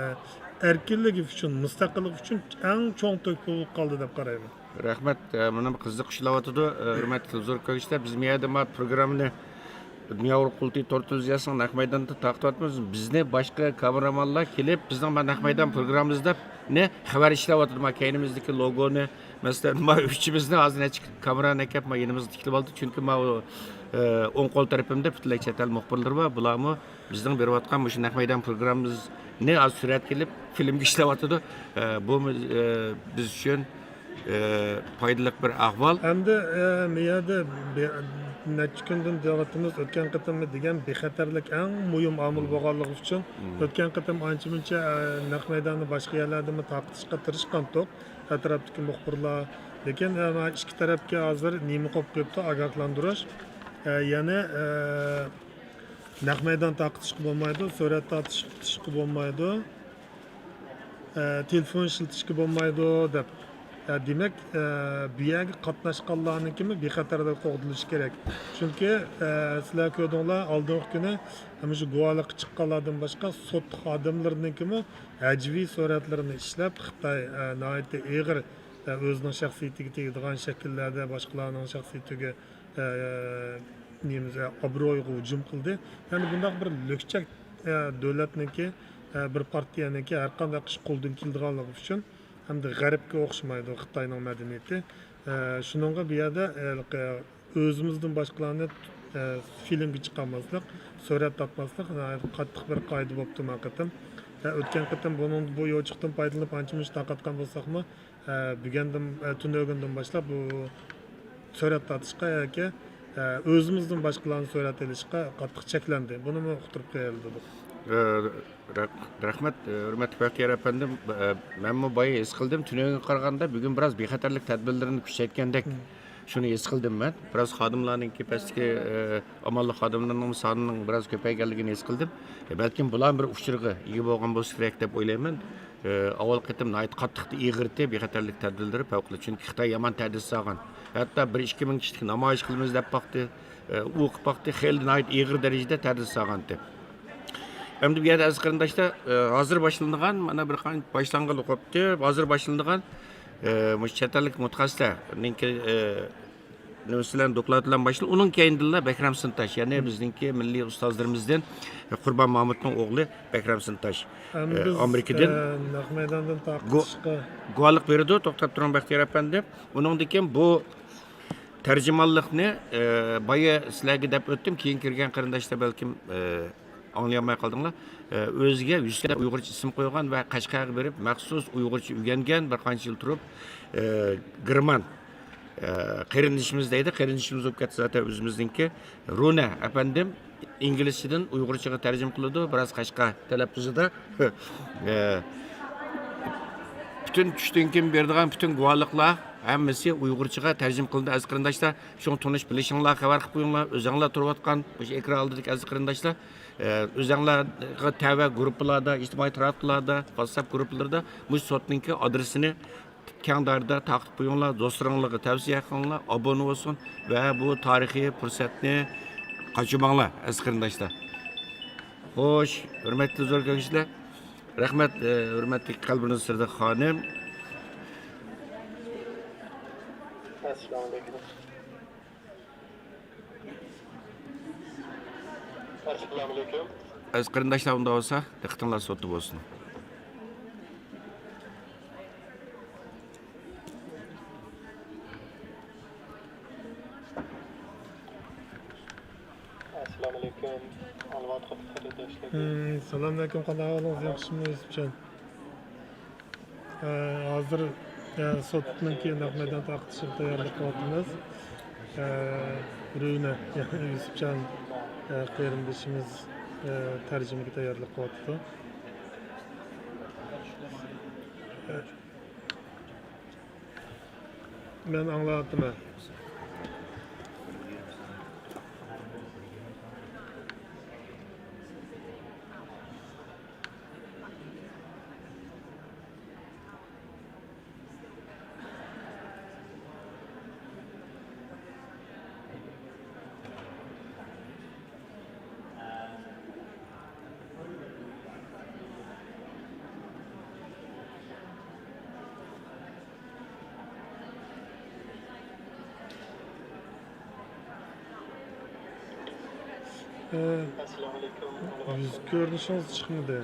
ئەركىنلىكى ئۈچۈن، مۇستەقىللىقى ئۈچۈن ئەڭ چوڭ تۆھپە بولۇپ قالدى دەپ قارايمەن. رەھمەت، ئە، مانا بۇ قىزىق ئىشلەۋاتىدۇ، ھۆرمەتلىك تېلېۋىزور كۆرگۈچىلەر. بىز مۇ يەردە ما پروگراممىنى دۇنيا ئۇيغۇر قۇرۇلتىيى تور تېلېۋىزىيەسىنىڭ نەق مەيدانىدا تارقىتىۋاتىمىز. بىزنى باشقا كامېرامانلار كېلىپ، بىزنىڭ ما نەق مەيدان پروگراممىمىزدا نى خەۋەر ئىشلەۋاتىدۇ. ما كەينىمىزدىكى لوگونى، مەسىلەن، ما ئۈچىمىزنى ھازىر نەچچە كامېرا ئەكەپ ما يېنىمىزغا تىكلىۋالدى. چۈنكى ما ئۇ، ئە، ئوڭ قول تەرىپىمدە پۈتۈنلەي چەت ئەل مۇخبىرلىرى بار. بۇلارمۇ بىزنىڭ بېرىۋاتقان مۇشۇ نەق مەيدان پروگراممىمىزنى ھازىر سۈرەتكە ئېلىپ، فىلىمگە ئىشلەۋاتىدۇ. ئە، بۇ، ئە، بىز ئۈچۈن، ئە، پايدىلىق بىر ئەھۋال. ئەمدى، ئە، مۇ يەردە بى-، نەچچە كۈندىن دەۋاتىمىز، ئۆتكەن قېتىممۇ دېگەن بىخەتەرلىك ئەڭ مۇھىم ئامىل بولغانلىقى ئۈچۈن، ئۆتكەن قېتىم ئانچە-مۇنچە، ئە، نەق مەيداننى باشقا يەرلەردىمۇ تارقىتىشقا تىرىشقانتۇق، ئەتراپتىكى مۇخبىرلار. لېكىن، ئە، مانا ئىككى تەرەپكە ھازىر نېمە قويۇپ قويۇپتۇ، ئاگاھلاندۇرۇش. ئە، يەنى، ئە، نەق مەيدان تارقىتىشقا بولمايدۇ، سۈرەت تارتىشقا بولمايدۇ، ئە، تېلېفون ئىشلىتىشكە بولمايدۇ دەپ. ئە، دېمەك، ئە، بۇ يەرگە قاتناشقانلارنىڭكىمۇ بىخەتەرلىك قوغدىلىشى كېرەك. چۈنكى، ئە، سىلەر كۆردۈڭلار، ئالدىنقى كۈنى مۇشۇ گۇۋاھلىققا چىققانلاردىن باشقا سوت خادىملىرىنىڭكىمۇ ھەجۋىي سۈرەتلىرىنى ئىشلەپ، خىتاي، ئە، ناھايىتى ئېغىر، ئە، ئۆزىنىڭ شەخسىيىتىگە تېگىدىغان شەكىللەردە باشقىلارنىڭ شەخسىيىتىگە ئە، نېمىسى، ئابرۇيىغا ھۇجۇم قىلدى. يەنى بۇنداق بىر لۈكچەك، ئە، دۆلەتنىڭكى، ئە، بىر پارتىيەنىڭكى ھەر قانداق ئىش قولدىن كېلىدىغانلىقى ئۈچۈن ھەمدە غەربكە ئوخشىمايدۇ خىتاينىڭ مەدەنىيىتى. ئە، شۇنىڭغا بۇ يەردە، ئە، ئۆزىمىزدىن باشقىلارنى، ئە، فىلىمگە چىقارماسلىق، سۈرەتتە تارتماسلىق ناھايىتى قاتتىق بىر قائىدە بوپتۇ ما قېتىم. ئە، ئۆتكەن قېتىم بۇنىڭ، بۇ يوچۇقتىن پايدىلىنىپ ئانچە-مۇنچە تارقاتقان بولساقمۇ، ئە، بۈگۈندىن، ئە، تۈنۈگۈندىن باشلاپ بۇ سۈرەت تارتىشقا ياكى، ئە، ئۆزىمىزدىن باشقىلارنى سۈرەت ئېلىشقا قاتتىق چەكلەندى. بۇنىمۇ ئۇقتۇرۇپ قويايلى دېدۇق. ئە، رەھ-، رەھمەت، ھۆرمەتلىك بەختىيار ئەپەندىم. ئە، مەنمۇ بايا ھېس قىلدىم، تۈنۈگۈنگە قارىغاندا بۈگۈن بىراز بىخەتەرلىك تەدبىرلىرىنى كۈچەيتكەندەك. مم. شۇنى ھېس قىلدىم مەن. بىراز خادىملارنىڭكى پەستىكى، ئە، ئامانلىق خادىملىرىنىڭ سانىنىڭ بىراز كۆپەيگەنلىكىنى ھېس قىلدىم. ئە، بەلكىم بۇلار بىر ئۇچۇرغا ئىگە بولغان بولسا كېرەك دەپ ئويلايمەن. ئە، ئاۋۋال قېتىم ناھايىتى قاتتىق ئېغىرتى بىخەتەرلىك تەدبىرلىرى پەۋقۇلئاددە، چۈنكى خىتاي يامان تەدىس سالغان. ھەتتا بىر ئىككى مىڭ كىشىلىك نامايىش قىلىمىز دەپ باقتى. ئە، ئۇ قىلىپ باقتى، خېلى ناھايىتى ئېغىر دەرىجىدە تەدىس سالغانتى. ئەمدى بۇ يەردە ئەزىز قېرىنداشلار، ئە، ھازىر باشلىنىدىغان، مانا بىر قانچە باشلانغىلى قوپتى، ھازىر باشلىنىدىغان، ئە، مۇشۇ چەت ئەللىك مۇتەخەسسىسلەرنىڭكى، ئە، نېمىسى بىلەن، دوكلات بىلەن باشلىنىپ، ئۇنىڭ كەينىدىنلا بەكرەم سىنتاش، يەنى بىزنىڭكى مىللىي ئۇستازلىرىمىزدىن قۇربان مامۇتنىڭ ئوغلى بەكرەم سىنتاش، ئەمدى ئە، بىز، ئامېرىكىدىن ئە، نەق مەيداندىن گۇ-، تارقىتىشقا گۇۋاھلىق بېرىدۇ. توختاپ تۇرۇڭ، بەختىيار ئەپەندى. ئۇنىڭدىن كېيىن بۇ تەرجىمانلىقنى، ئە، بايا سىلەرگە دەپ ئۆتتۈم، كېيىن كىرگەن قېرىنداشلار بەلكىم، ئە، ئاڭلىيالماي قالدىڭلار. ئە، ئۆزىگە يۈسۈپجان ئۇيغۇرچە ئىسىم قويغان ۋە قەشقەرگە بېرىپ مەخسۇس ئۇيغۇرچە ئۆگەنگەن، بىر قانچە يىل تۇرۇپ، ئە، گېرمان، ئە، قېرىندىشىمىز دەيدۇ، قېرىندىشىمىز بولۇپ كەتتى زاتەن ئۆزىمىزنىڭكى. رۇنە ئەپەندىم ئىنگلىزچىدىن ئۇيغۇرچىغا تەرجىمە قىلىدۇ، بىراز قەشقەر تەلەپپۇزىدا. ئە، پۈتۈن چۈشتىن كېيىن بېرىدىغان پۈتۈن گۇۋاھلىقلار ھەممىسى ئۇيغۇرچىغا تەرجىمە قىلىندى، ئەزىز قېرىنداشلار. شۇڭا تونۇش بىلىشىڭلار، خەۋەر قىلىپ قويۇڭلار، ئۆزۈڭلار تۇرۇۋاتقان مۇشۇ ئېكران ئالدىدىكى ئەزىز قېرىنداشلار. ئە، ئۆزەڭلارغا تەۋە گۇرۇپپىلاردا، ئىجتىمائىي تاراتقۇلاردا، ۋاتساپ گۇرۇپپىلىرىدا مۇشۇ سوتنىڭكى ئادرېسىنى كەڭ دائىرىدە تارقىتىپ قويۇڭلار، دوستلىرىڭلارغا تەۋسىيە قىلىڭلار، ئابۇنە بولسۇن ۋە بۇ تارىخىي پۇرسەتنى قاچۇرماڭلار، ئەزىز قېرىنداشلار. خوش، ھۆرمەتلىك زور كۆرگۈچىلەر. رەھمەت، ئە، ھۆرمەتلىك قەلبىنۇر سىدىق خانىم. ئەسسالامۇئەلەيكۇم. ئەسسالامۇئەلەيكۇم. ئەزىز قېرىنداشلار، ئۇنداق بولسا، دىققىتىڭلار سوتتا بولسۇن. ئەسسالامۇئەلەيكۇم. ئاڭلاۋاتقان قېرىنداشلار. ھىم، سالامئەلەيكۇم، قانداق ئەھۋالىڭىز، ياخشىمۇ، يۈسۈپجان؟ ئە، ھازىر، ئە، سوتنىڭكى نەق مەيدان تارقىتىشىغا تەييارلىق قىلىۋاتىمىز. ئە، رۈنە، يەنى يۈسۈپجان، ئە، قېرىندىشىمىز، ئە، تەرجىمىگە تەييارلىق قىلىۋاتىدۇ. ئە، مەن ئاڭلاۋاتىمەن. ئە، يۈز كۆرۈنۈشىڭىز چىقمىدى.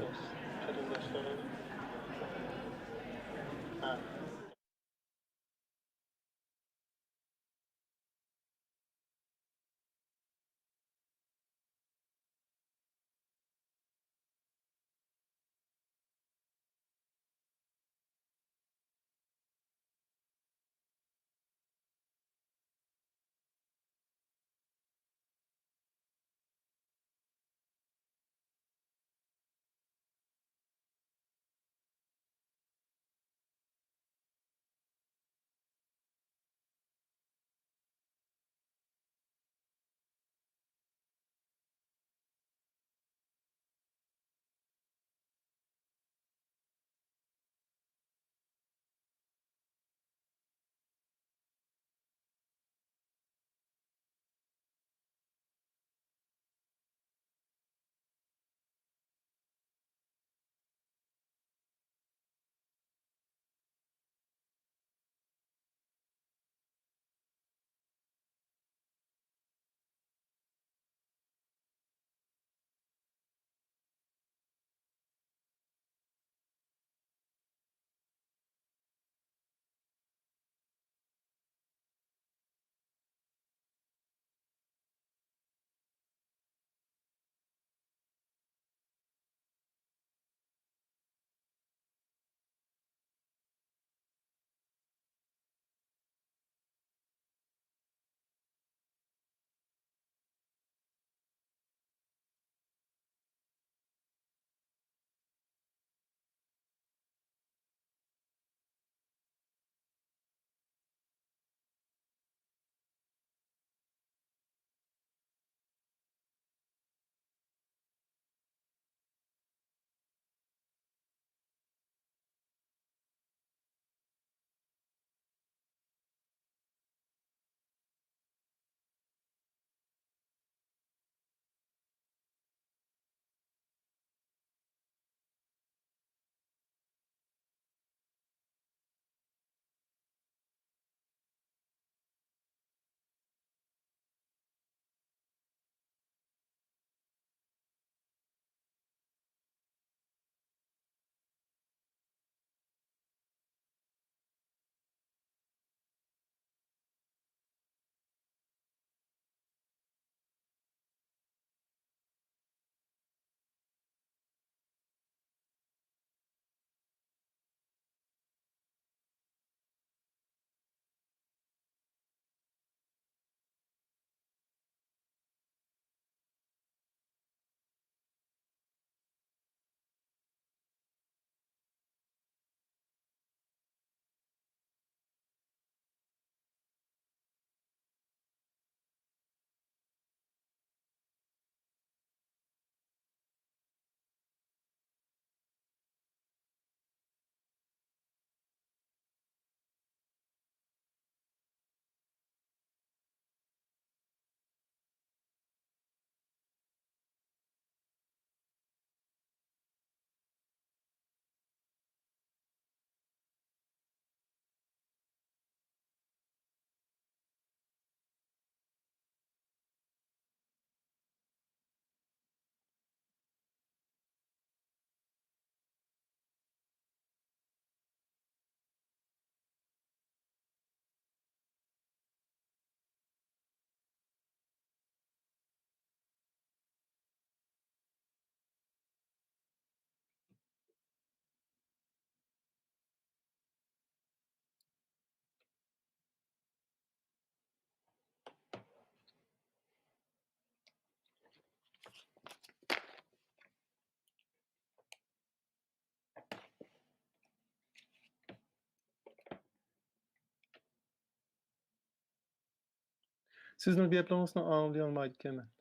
سىزنىڭ گەپلىرىڭىزنى ئاڭلىيالمايدىكەنمەن.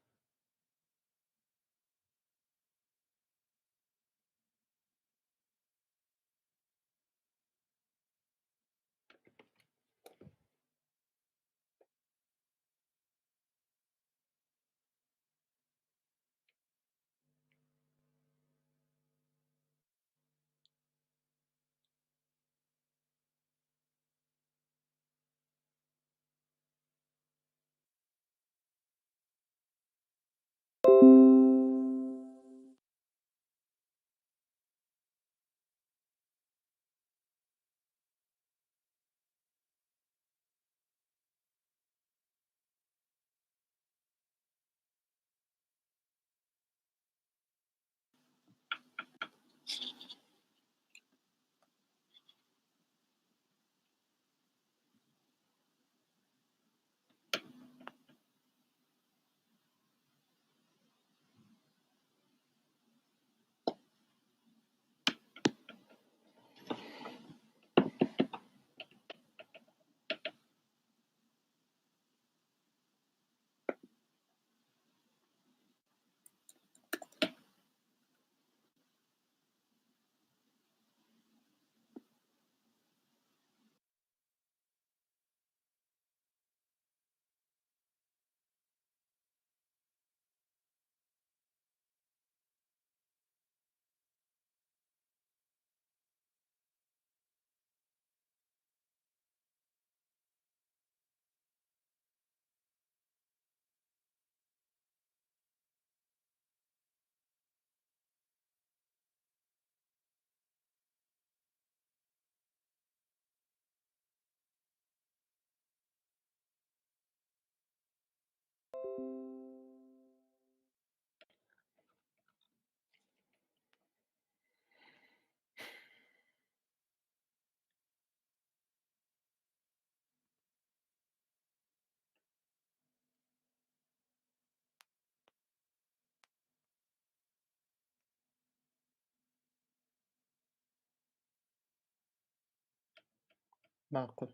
ماقۇل.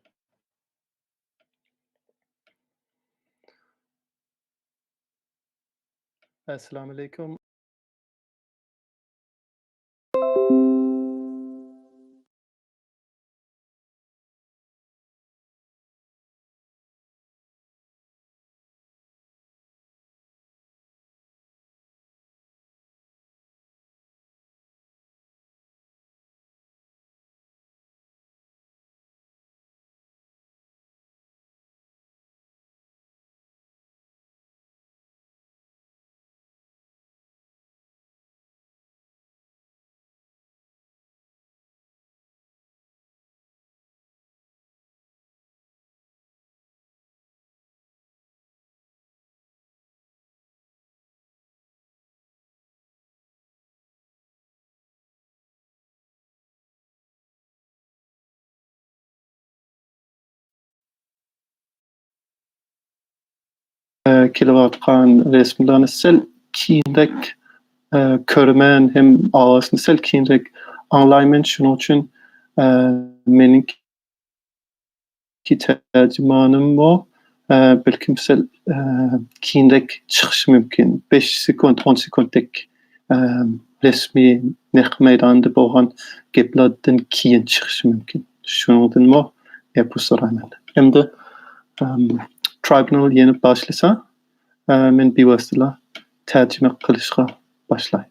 ئەسسالامۇئەلەيكۇم. ئە، كېلىۋاتقان رەسىملەرنى سەل كېيىنرەك، ئە، كۆرىمەن ھەم ئاۋازنى سەل كېيىنرەك ئاڭلايمەن. شۇنىڭ ئۈچۈن، ئە، مېنىڭكى تەرجىمانىممۇ، ئە، بەلكىم سەل، ئە، كېيىنرەك چىقىشى مۇمكىن. بەش سېكۇنت، ئون سېكۇنتتەك، ئە، رەسمىي نەق مەيداندا بولغان گەپلەردىن كېيىن چىقىشى مۇمكىن. شۇنىڭدىنمۇ ئەپۇ سورايمەن. ئەمدى، ئەم، ترايبۇنال يېنىپ باشلىسا، ئە، مەن بىۋاسىتىلا تەرجىمە قىلىشقا باشلاي.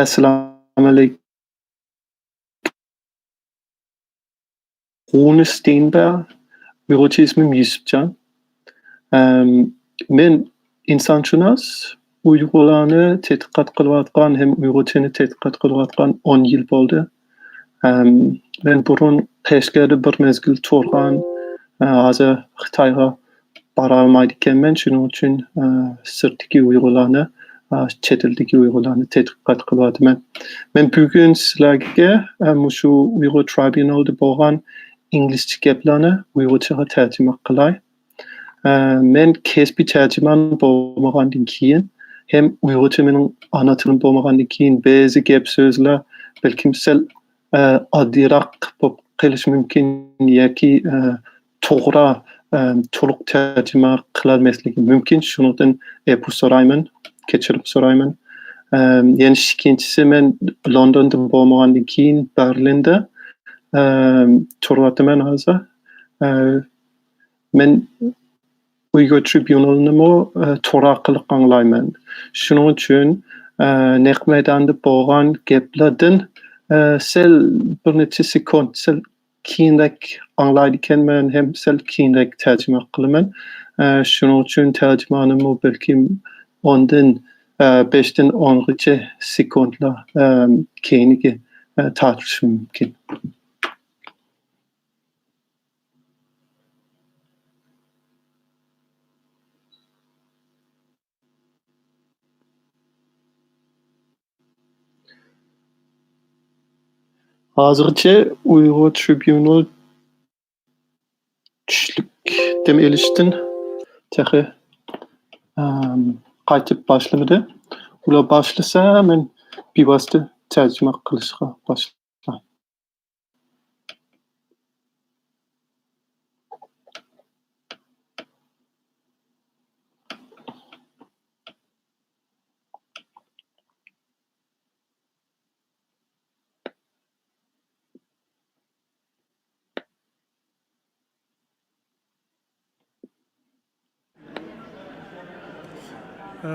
ئەسسالامۇئەلەيكۇم. غۇنى ستېينبېرگ، ئۇيغۇرچە ئىسمىم يۈسۈپجان. ئەم، مەن ئىنسانشۇناس، ئۇيغۇرلارنى تەتقىقات قىلىۋاتقان ھەم ئۇيغۇرچىنى تەتقىقات قىلىۋاتقان ئون يىل بولدى. ئەم، مەن بۇرۇن قەشقەردە بىر مەزگىل تۇرغان، ئە، ھازىر خىتايغا بارالمايدىكەنمەن، شۇنىڭ ئۈچۈن، ئە، سىرتتىكى ئۇيغۇرلارنى، ئە، چەت ئەلدىكى ئۇيغۇرلارنى تەتقىقات قىلىۋاتىمەن. مەن بۈگۈن سىلەرگە، ئە، مۇشۇ ئۇيغۇر ترىبۇنالدا بولغان ئىنگلىزچە گەپلەرنى ئۇيغۇرچىغا تەرجىمە قىلاي. ئە، مەن كەسپىي تەرجىمان بولمىغاندىن كېيىن، ھەم ئۇيغۇرچە مېنىڭ ئانا تىلىم بولمىغاندىن كېيىن، بەزى گەپ سۆزلەر بەلكىم سەل، ئە، ئاددىيراق بولۇپ قېلىشى مۇمكىن ياكى، ئە، توغرا، ئە، تولۇق تەرجىمە قىلالماسلىقى مۇمكىن. شۇنىڭدىن ئەپۇ سورايمەن، كەچۈرۈم سورايمەن. ئە، يەنە ئىككىنچىسى، مەن لوندوندا بولمىغاندىن كېيىن بەرلىندە، ئە، تۇرۇۋاتىمەن ھازىر. ئە، مەن ئۇيغۇر ترىبۇنالنىمۇ، ئە، تور ئارقىلىق ئاڭلايمەن. شۇنىڭ ئۈچۈن، ئە، نەق مەيداندا بولغان گەپلەردىن، ئە، سەل بىر نەچچە سېكۇنت، سەل كېيىنرەك ئاڭلايدىكەنمەن ھەم سەل كېيىنرەك تەرجىمە قىلىمەن. ئە، شۇنىڭ ئۈچۈن تەرجىمانىمۇ بەلكىم ئوندىن، ئە، بەشتىن ئونغىچە سېكۇنتلار، ئە، كەينىگە، ئە، تارتىلىشى مۇمكىن. ھازىرغىچە ئۇيغۇر ترىبۇنال چۈشلۈك دەم ئېلىشتىن تېخى، ئەم، قايتىپ باشلىمىدى. ئۇلار باشلىسا، مەن بىۋاسىتە تەرجىمە قىلىشقا باشلايمەن. ئە،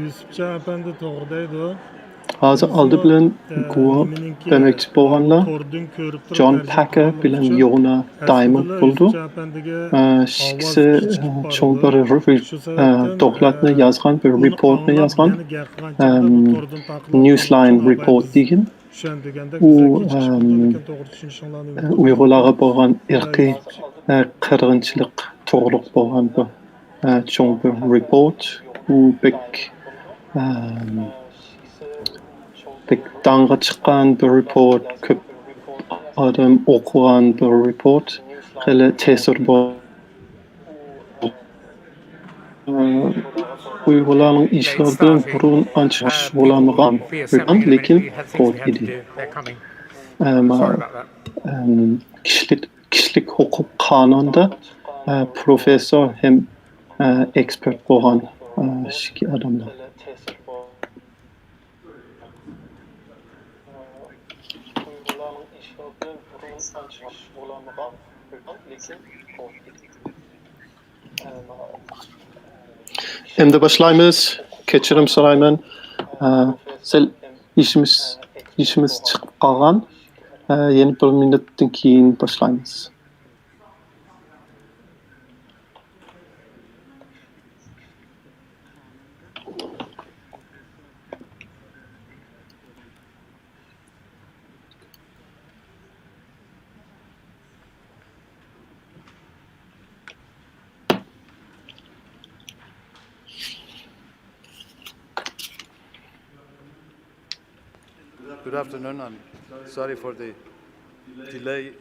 يۈسۈپجان ئەپەندى توغرا دەيدۇ. ھازىر ئالدى بىلەن، ئە، گۇۋاھ بەرمەكچى بولغانلار جون پاكەر بىلەن يونا دايموند بولىدۇ. ئە، ئىككىسى، ئە، چوڭ بىر، ئە، دوكلاتنى يازغان، بىر رېپورتنى يازغان. ئەم، نيۇزلاين رېپورت دېگەن. ئۇ، ئەم، ئۇيغۇرلارغا بولغان ئىرقىي، ئە، قىرغىنچىلىق توغرۇلۇق بولغان بىر، ئە، چوڭ بىر رېپورت. ئۇ بەك، ئەم، بەك داڭغا چىققان بىر رېپورت، كۆپ ئادەم ئوقۇغان بىر رېپورت، خېلى تەسىر بار. ئۇيغۇرلارنىڭ ئىشلىرىدىن بۇرۇن ئانچە شۇغۇللانمىغان، لېكىن رېپورت ئىدى. ئەمما، ئەم، كىشىلىك، كىشىلىك ھوقۇق قانۇندا، ئە، پروفېسسور ھەم، ئە، ئېكسپېرت بولغان، ئە، ئىككى ئادەملەر. ئەمدى باشلايمىز. كەچۈرۈم سورايمەن. ئە، سەل ئىشىمىز، ئىشىمىز چىقىپ قالغان. ئە، يەنە بىر مىنۇتتىن كېيىن باشلايمىز. Good afternoon. I'm sorry for the delay.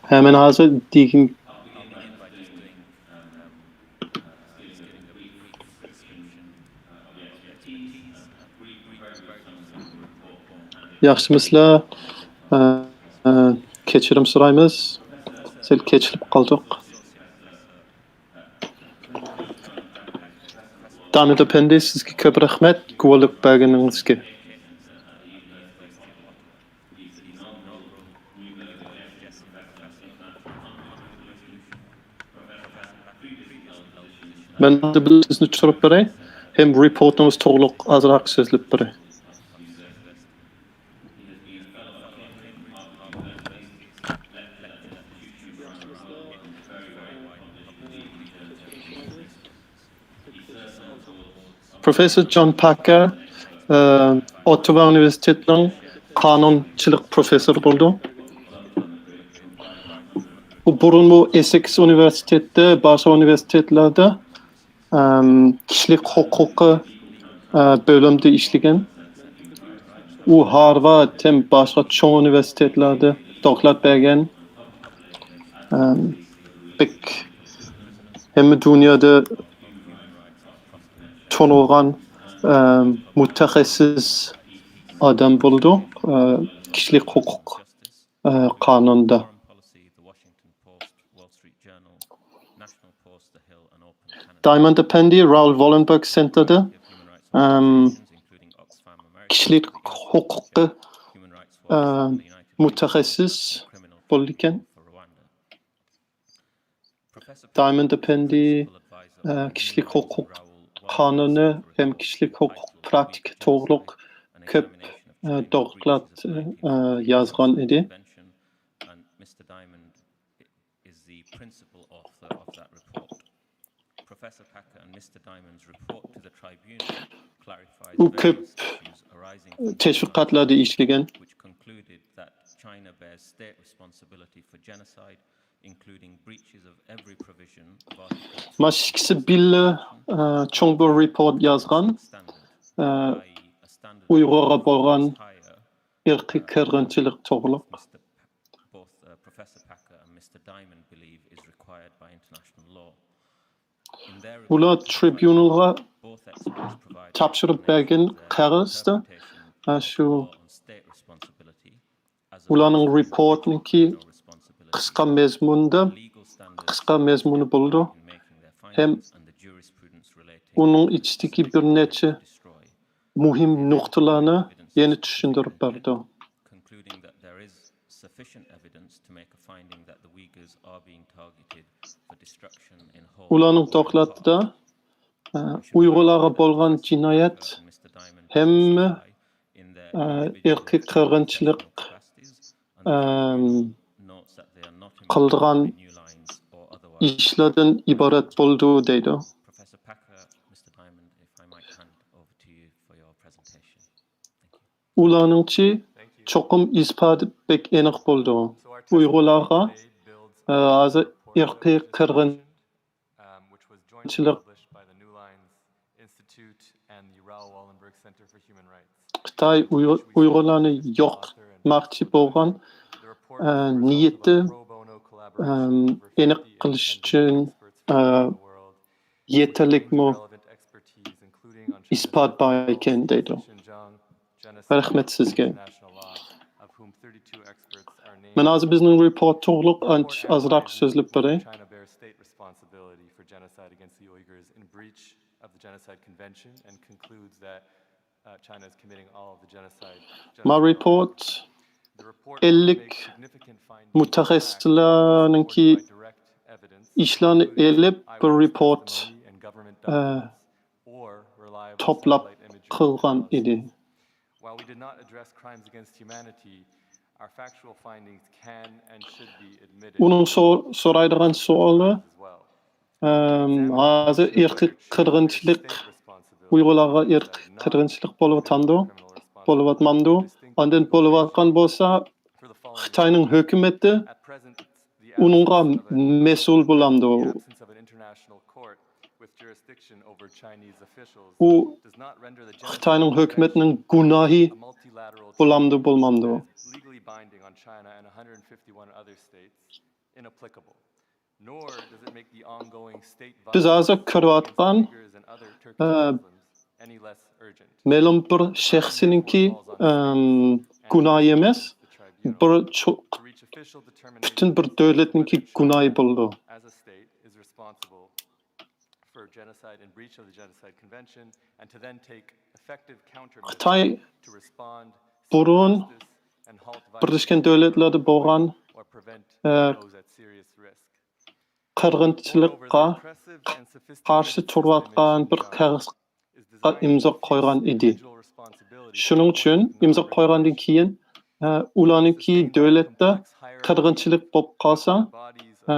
ھە، مەن ھازىر دېگىن. ياخشىمۇسىلەر؟ ئە، ئە، كەچۈرۈم سورايمىز. سەل كېچىكىپ قالدۇق. دامىت ئەپەندى، سىزگە كۆپ رەھمەت گۇۋاھلىق بەرگىنىڭىزگە. مەن ئالدى بىلەن سىزنى چۈشۈرۈپ بېرەي، ھەم رېپورتىڭىز توغرۇلۇق ئازراق سۆزلەپ بېرەي. پروفېسسور جون پاككېر، ئى، ئوتتاۋا ئۇنىۋېرسىتېتىنىڭ قانۇنچىلىق پروفېسسورى بولىدۇ. ئۇ بۇرۇنمۇ ئېسېكس ئۇنىۋېرسىتېتىدە، باشقا ئۇنىۋېرسىتېتلاردا، ئەم، كىشىلىك ھوقۇقى، ئە، بۆلۈمدە ئىشلىگەن. ئۇ ھارۋارد ھەم باشقا چوڭ ئۇنىۋېرسىتېتلاردا دوكلات بەرگەن. ئەم، بەك ھەممە دۇنيادا تونۇلغان، ئە، مۇتەخەسسىس ئادەم بولىدۇ، ئە، كىشىلىك ھوقۇق، ئە، قانۇندا. دايموند ئەپەندى راۋۇل ۋولېنبېرگ سېنتېردا، ئەم، كىشىلىك ھوقۇققا، ئە، مۇتەخەسسىس بولىدىكەن. دايموند ئەپەندى، ئە، كىشىلىك ھوقۇق قانۇنى ھەم كىشىلىك ھوقۇق پراكتىكا توغرۇلۇق كۆپ، ئە، دوكلات، ئە، يازغان ئىدى. ئۇ كۆپ تەشۋىقاتلاردا ئىشلىگەن. مانا ئىككىسى بىللە، ئە، چوڭ بىر رېپورت يازغان، ئە، ئۇيغۇرغا بولغان ئىرقىي قىرغىنچىلىق توغرۇلۇق. ئۇلار ترىبۇنالغا تاپشۇرۇپ بەرگەن قەغەزدە، ئە، شۇ ئۇلارنىڭ رېپورتنىڭكى قىسقا مەزمۇندا، قىسقا مەزمۇنى بولىدۇ. ھەم ئۇنىڭ ئىچىدىكى بىر نەچچە مۇھىم نۇقتىلارنى يەنە چۈشەندۈرۈپ بەردى. ئۇلارنىڭ دوكلاتىدا، ئە، ئۇيغۇرلارغا بولغان جىنايەت ھەممە، ئە، ئىرقىي قىرغىنچىلىق، ئەم، قىلىدىغان ئىشلاردىن ئىبارەت بولىدۇ، دەيدۇ. ئۇلارنىڭچە چوقۇم ئىسپاتى بەك ئېنىق بولىدۇ. ئۇيغۇرلارغا، ئە، ھازىر ئىرقىي قىرغىن قىرغىنچىلىق. خىتاي ئۇيغۇر-، ئۇيغۇرلارنى يوقاتماقچى بولغان، ئە، نىيىتى، ئەم، ئېنىق قىلىش ئۈچۈن، ئە، يېتەرلىكمۇ ئىسپات بار ئىكەن، دەيدۇ. رەھمەت سىزگە. مەن ھازىر بىزنىڭ رېپورت توغرۇلۇق ئانچە ئازراق سۆزلەپ بېرەي. ما رېپورت ئەللىك مۇتەخەسسىسلەرنىڭكى ئىشلارنى ئېلىپ بىر رېپورت، ئە، توپلاپ قىلغان ئىدى. ئۇنىڭ سو-، سورايدىغان سوئالى، ئەم، ھازىر ئىرقىي قىرغىنچىلىق، ئۇيغۇرلارغا ئىرقىي قىرغىنچىلىق بولۇۋاتامدۇ؟ بولۇۋاتمامدۇ؟ ئاندىن بولۇۋاتقان بولسا، خىتاينىڭ ھۆكۈمىتى ئۇنىڭغا مەسئۇل بولامدۇ؟ ئۇ خىتاينىڭ ھۆكۈمىتىنىڭ گۇناھى بولامدۇ، بولمامدۇ؟ بىز ھازىر كۆرۈۋاتقان، ئە، مەلۇم بىر شەخسنىڭكى، ئەم، گۇناھى ئەمەس، بىر چو-، پۈتۈن بىر دۆلەتنىڭكى گۇناھى بولىدۇ. خىتاي بۇرۇن بىرلەشكەن دۆلەتلەردە بولغان، ئە، قىرغىنچىلىققا قارشى تۇرۇۋاتقان بىر قەغەزگە ئىمزا قويغان ئىدى. شۇنىڭ ئۈچۈن ئىمزا قويغاندىن كېيىن، ئە، ئۇلارنىڭكى دۆلەتتە قىرغىنچىلىق بولۇپ قالسا، ئە،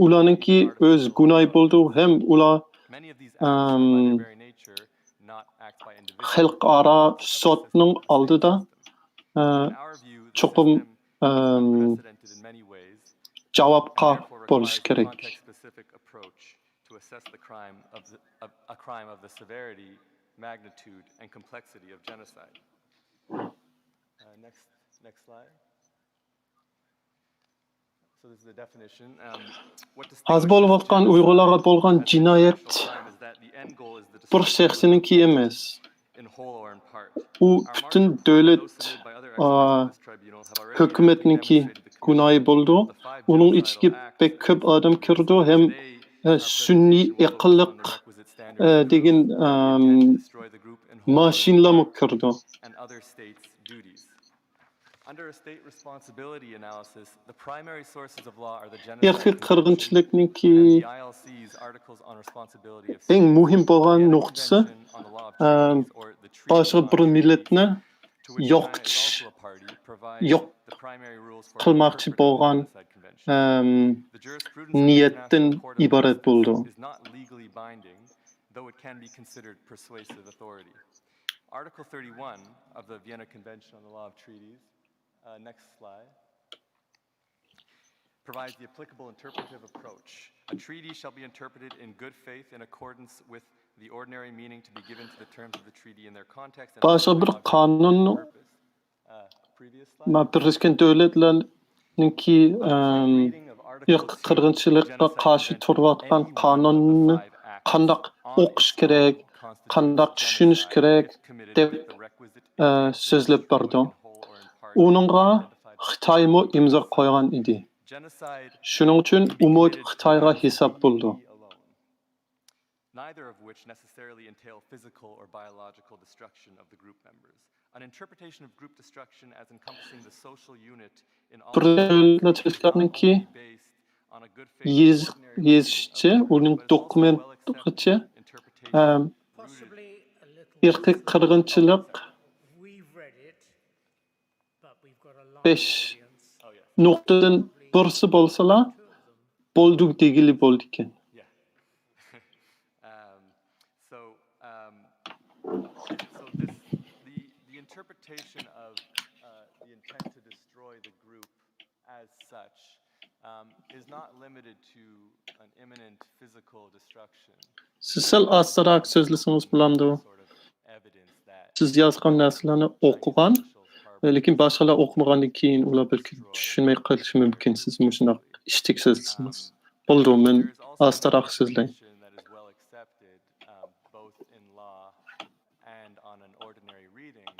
ئۇلارنىڭكى ئۆز گۇناھى بولىدۇ ھەم ئۇلار ئەم، خەلقئارا سوتنىڭ ئالدىدا، ئە، چوقۇم، ئەم، جاۋابكار بولۇشى كېرەك. To assess the crime of the, of, a crime of the severity, magnitude, and complexity of genocide. Uh, next, next slide. So this is the definition. Um, what ھازىر بولۇۋاتقان ئۇيغۇرلارغا بولغان جىنايەت بىر شەخسنىڭكى ئەمەس. ئۇ پۈتۈن دۆلەت، ئا، ھۆكۈمەتنىڭكى گۇناھى بولىدۇ. ئۇنىڭ ئىچىگە بەك كۆپ ئادەم كىرىدۇ ھەم، ئە، سۈنئىي ئەقىللىق، ئە، دېگەن، ئەم، ماشىنىلارمۇ كىرىدۇ. Under a state responsibility analysis, the primary sources of law are the ئىرقىي genocide قىرغىنچىلىقنىڭكى and the I L C's articles on responsibility of ئەڭ مۇھىم بولغان Vienna نۇقتىسى، Convention on the Law of ئەم، Treaties or the Treaty باشقا of بىر Law, مىللەتنى to which China is يوقىتىش، also a party, provide يوق the primary rules for قىلماقچى interpreting بولغان، the Genocide Convention. ئەم، The jurisprudence of the نىيەتتىن International Court of ئىبارەت Justice بولىدۇ. Is not legally binding, though it can be considered persuasive authority. Article thirty-one of the Vienna Convention on the Law of Treaties, uh, next slide, provides the applicable interpretive approach. A treaty shall be interpreted in good faith in accordance with the ordinary meaning to be given to the terms of the treaty in their context and باشقا بىر appropriate قانۇننىڭ purpose. Uh, previous slide. مە-، بىرلەشكەن دۆلەتلەرنىڭكى، ئەم، ئىرقىي قىرغىنچىلىققا قارشى تۇرۇۋاتقان قانۇننى قانداق ئوقۇش كېرەك، قانداق چۈشىنىش كېرەك دەپ، ئە، سۆزلەپ بەردى. ئۇنىڭغا خىتايمۇ ئىمزا قويغان ئىدى. شۇنىڭ ئۈچۈن ئۇمۇ خىتايغا ھېساب بولىدۇ. Neither of which necessarily entail physical or biological destruction of the group members. An interpretation of group destruction as encompassing the social unit in all بىر دۆلەت تەشكىلاتنىڭكى based on a good يېز-، يېزىشىچە، ئۇنىڭ دوكۇمېنتىغىچە، ئەم، ئىرقىي قىرغىنچىلىق بەش نۇقتىدىن بىرسى بولسىلا، بولدى دېگىلى بولىدىكەن. Yeah. Um, so, um, so this, the, the interpretation of uh, the intent to destroy the group as such um, is not limited to an imminent physical destruction. سىز سەل ئاستىراق سۆزلىسىڭىز بولامدۇ؟ Sort of evidence that سىز يازغان نەرسىلەرنى ئوقۇغان، لېكىن باشقىلار ئوقۇمىغاندىن كېيىن ئۇلار بەلكى چۈشەنمەي قېلىشى مۇمكىن، سىز مۇشۇنداق ئىشتىك سۆزلىسىڭىز. بولىدۇ، مەن ئاستىراق سۆزلەي. That is well accepted, um, both in law and on an ordinary reading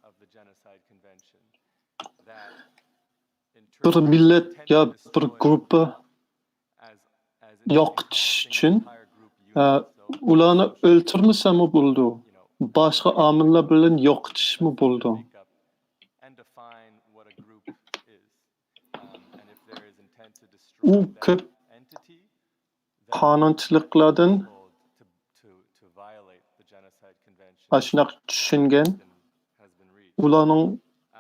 of the Genocide Convention. That بىر مىللەت يا بىر گۇرۇپپا يوقىتىش ئۈچۈن، ئە، ئۇلارنى ئۆلتۈرمىسەممۇ بولىدۇ. باشقا ئامىللار بىلەن يوقىتىشمۇ بولىدۇ. ئۇ كۆپ قانۇنچىلىقلاردىن ئاشۇنداق چۈشەنگەن. ئۇلارنىڭ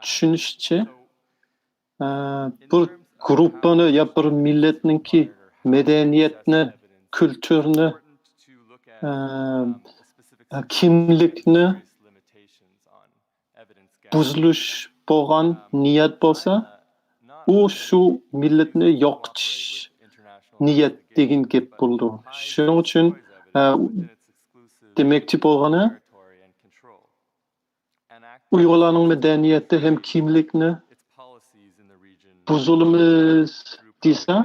چۈشىنىشىچە، ئە، بىر گۇرۇپپىنى يا بىر مىللەتنىڭكى مەدەنىيەتنى، كۈلتۈرنى، ئە، كىملىكنى بۇزۇلۇش بولغان نىيەت بولسا، ئۇ شۇ مىللەتنى يوقىتىش نىيەت دېگەن گەپ بولىدۇ. شۇنىڭ ئۈچۈن، ئە، دېمەكچى بولغىنى، ئۇيغۇرلارنىڭ مەدەنىيەتى ھەم كىملىكنى بۇزۇلىمىز دېسە،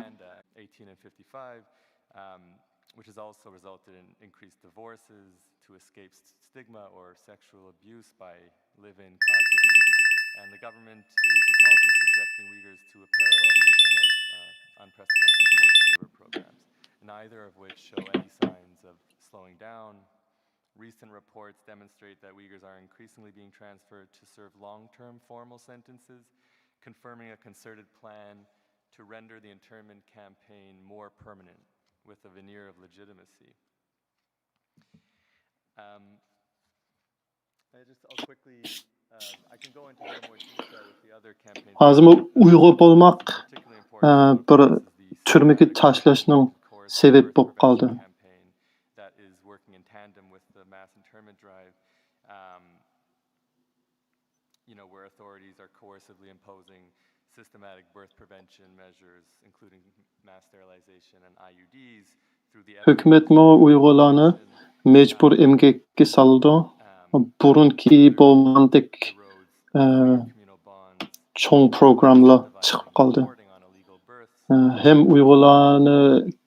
um, which has also resulted in increased divorces to escape s- stigma or sexual abuse by live-in Kagye. And the government is also subjecting Uyghurs to a parallel system of uh, unprecedented forced labor programs, neither of which show any signs of slowing down. Recent reports demonstrate that Uyghurs are increasingly being transferred to serve long-term formal sentences, confirming a concerted plan to render the internment campaign more permanent with a veneer of legitimacy. Um, I just, I'll quickly, um, I can go into a little more detail with the other campaigns. ھازىرمۇ ئۇيغۇر بولماق، Particularly ئە، important بىر is the تۈرمىگە تاشلاشنىڭ سەۋەبى بولۇپ قالدى. That is internment drive, um, you know, where authorities are coercively imposing systematic birth prevention measures, including mass sterilization and I U Ds, through the ھۆكۈمەتمۇ ئۇيغۇرلارنى مەجبۇر ئەمگەككە سالىدۇ. بۇرۇنقى بولمىغاندەك، ئە، چوڭ پروگراممىلار چىقىپ قالدى. ئە، ھەم ئۇيغۇرلارنى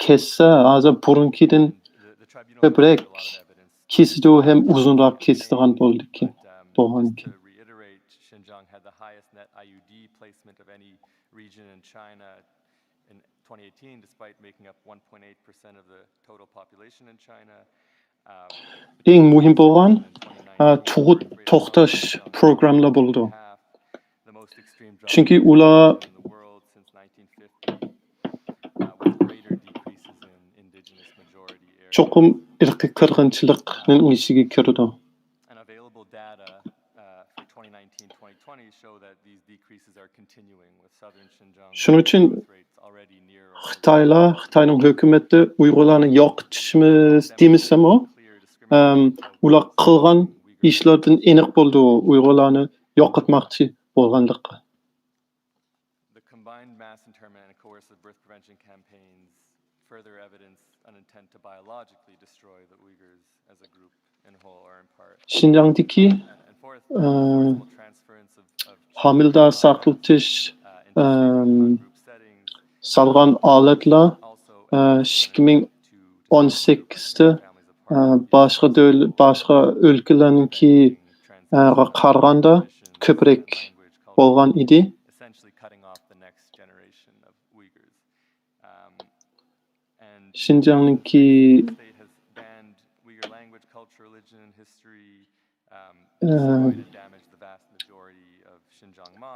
كەسسە، ھازىر بۇرۇنقىدىن كۆپرەك كېسىدۇ ھەم ئۇزۇنراق كېسىدىغان بولدىكەن، بولغانىكەن. Xinjiang had the highest net I U D placement of any region in China in twenty eighteen, despite making up one point eight percent of the total population in China. ئەڭ مۇھىم بولغان، ئە، تۇغۇت توختاش پروگراممىلار بولىدۇ. چۈنكى ئۇلار چوقۇم ئىرقىي قىرغىنچىلىقنىڭ ئىچىگە كىرىدۇ. شۇنىڭ ئۈچۈن خىتايلار، خىتاينىڭ ھۆكۈمىتى ئۇيغۇرلارنى يوقىتىشىمىز دېمىسىمۇ، ئەم، ئۇلار قىلغان ئىشلاردىن ئېنىق بولىدۇ ئۇيغۇرلارنى يوقاتماقچى بولغانلىقى. The combined mass internment and coercive birth prevention campaigns further evidence an intent to biologically destroy the Uyghurs as a group in whole or in part. شىنجاڭدىكى، ئە، ھامىلىدار ساقلىتىش، ئەم، سالغان ئالەتلەر، ئە، ئىككى مىڭ ئون سەككىزدە، ئە، باشقا دۆل-، باشقا ئۆلكىلەرنىڭكىگە قارىغاندا كۆپرەك بولغان ئىدى. شىنجاڭنىڭكى، ئە،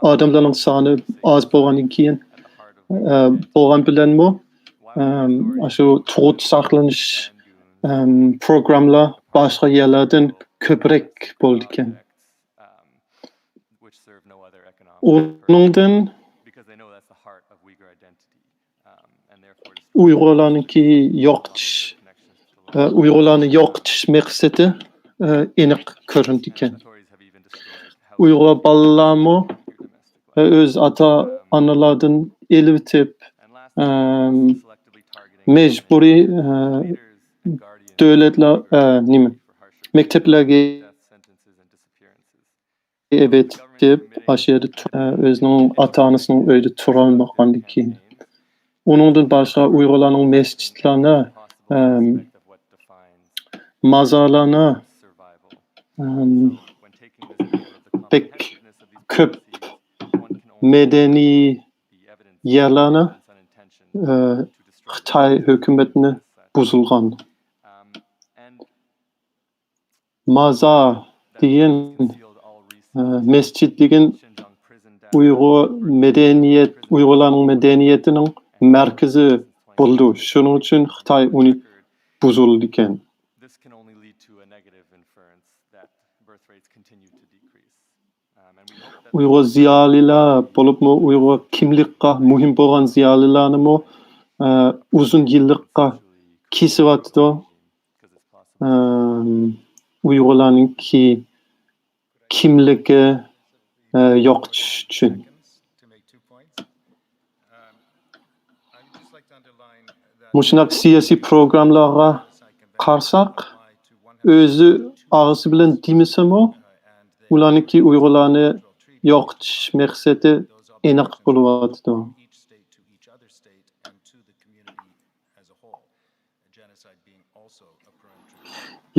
ئادەملەرنىڭ سانى ئاز بولغاندىن كېيىن، ئە، بولغان بىلەنمۇ، ئەم، ئاشۇ تۇغۇت ساقلىنىش، ئەم، پروگراممىلار باشقا يەرلەردىن كۆپرەك بولىدىكەن. ئۇنىڭدىن ئۇيغۇرلارنىڭكى يوقىتىش، ئە، ئۇيغۇرلارنى يوقىتىش مەقسىتى، ئە، ئېنىق كۆرۈنىدىكەن. ئۇيغۇر بالىلارمۇ، ئە، ئۆز ئاتا-ئانىلاردىن ئېلىۋېتىپ، ئەم، مەجبۇرىي، ئە، دۆلەتلەر، ئە، نېمە، مەكتەپلەرگە ئەۋېتىپ، ئاشۇ يەردە تۇ-، ئە، ئۆزىنىڭ ئاتا-ئانىسىنىڭ ئۆيىدە تۇرالمىغاندىن كېيىن. ئۇنىڭدىن باشقا ئۇيغۇرلارنىڭ مەسچىتلەرنى، ئەم، مازارلارنى، ئەم، بەك كۆپ مەدەنىي يەرلەرنى، ئە، خىتاي ھۆكۈمىتىنى بۇزۇلغان. مازار دېگەن، ئە، مەسچىت دېگەن ئۇيغۇر مەدەنىيەت، ئۇيغۇرلارنىڭ مەدەنىيىتىنىڭ مەركىزى بولىدۇ. شۇنىڭ ئۈچۈن خىتاي ئۇنى بۇزۇلىدىكەن. ئۇيغۇر زىيالىيلار، بولۇپمۇ ئۇيغۇر كىملىكقا مۇھىم بولغان زىيالىيلارنىمۇ، ئە، ئۇزۇن يىللىققا كېسىۋاتىدۇ. ئەم، ئۇيغۇرلارنىڭكى كىملىكى، ئە، يوقىتىش ئۈچۈن. مۇشۇنداق سىياسىي پروگراممىلارغا قارىساق، ئۆزى ئاغزى بىلەن دېمىسىمۇ، ئۇلارنىڭكى ئۇيغۇرلارنى يوقىتىش مەقسىتى ئېنىق بولۇۋاتىدۇ.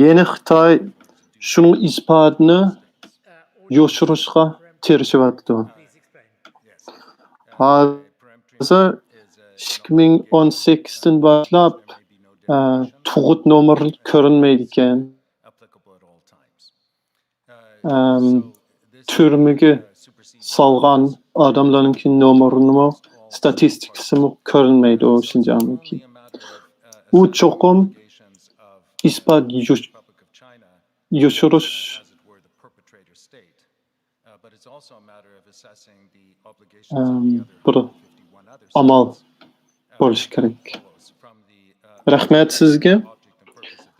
يەنى خىتاي شۇنىڭ ئىسپاتىنى يوشۇرۇشقا تىرىشىۋاتىدۇ. ھازىر ئىككى مىڭ ئون سەككىزدىن باشلاپ، ئە، تۇغۇت نومۇرى كۆرۈنمەيدىكەن. ئەم، تۈرمىگە سالغان ئادەملەرنىڭكى نومۇرىنىمۇ، ستاتىستىكىسىمۇ كۆرۈنمەيدۇ شىنجاڭنىڭكى. ئۇ چوقۇم ئىسپات يوش-، يوشۇرۇش، ئەم، بىر ئامال بولۇشى كېرەك. رەھمەت سىزگە.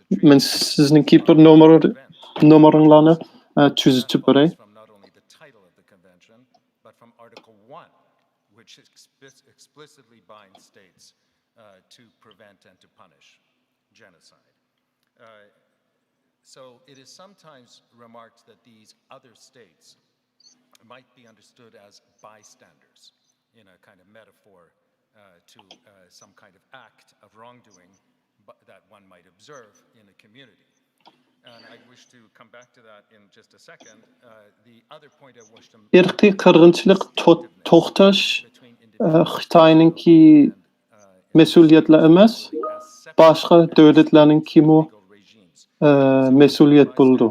مەن سىزنىڭكى بىر نومۇر، نومۇرۇڭلارنى، ئە، تۈزىتىپ بېرەي. From not only the title of the convention, but from Article one, which expi- explicitly binds states uh, to prevent and to punish genocide. Uh, so it is sometimes remarked that these other states might be understood as bystanders in a kind of metaphor uh, to uh, some kind of act of wrongdoing but that one might observe in a community. And I wish to come back to that in just a second. Uh, the other point I wish to ئىرقىي قىرغىنچىلىق تو- توختاش، ئە، خىتاينىڭكى مەسئۇلىيەتلا ئەمەس، باشقا دۆلەتلەرنىڭكىمۇ، ئە، مەسئۇلىيەت بولىدۇ.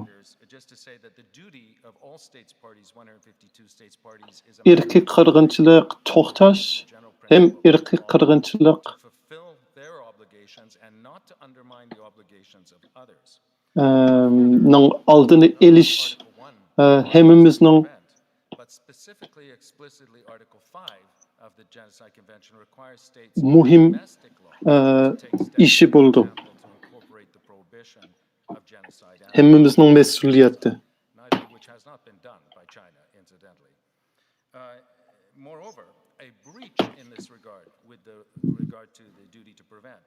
ئىرقىي قىرغىنچىلىق توختاش ھەم ئىرقىي قىرغىنچىلىق ئەم، نىڭ ئالدىنى ئېلىش، ئە، ھەممىمىزنىڭ مۇھىم، ئە، ئىشى بولىدۇ. ھەممىمىزنىڭ مەسئۇلىيىتى. Uh, moreover, a breach in this regard, with the regard to the duty to prevent,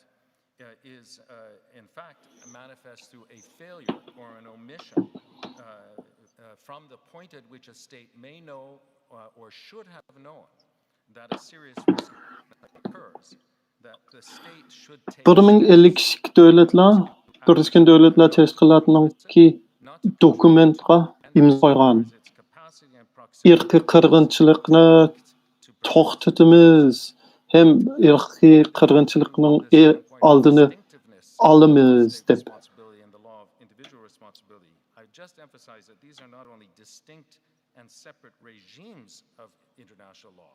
uh, is uh, in fact manifest through a failure or an omission uh, uh, from the point at which a state may know uh, or should have known that a serious risk occurs, that the state should take بىر مىڭ ئەللىك ئىككى دۆلەتلەر، بىرلەشكەن دۆلەتلەر تەشكىلاتىنىڭكى دوكۇمېنتقا ئىمزا قويغان. ئىرقىي قىرغىنچىلىقنى توختىتىمىز ھەم ئىرقىي قىرغىنچىلىقنىڭ ئالدىنى ئالىمىز دەپ. I just emphasize that these are not only distinct and separate regimes of international law,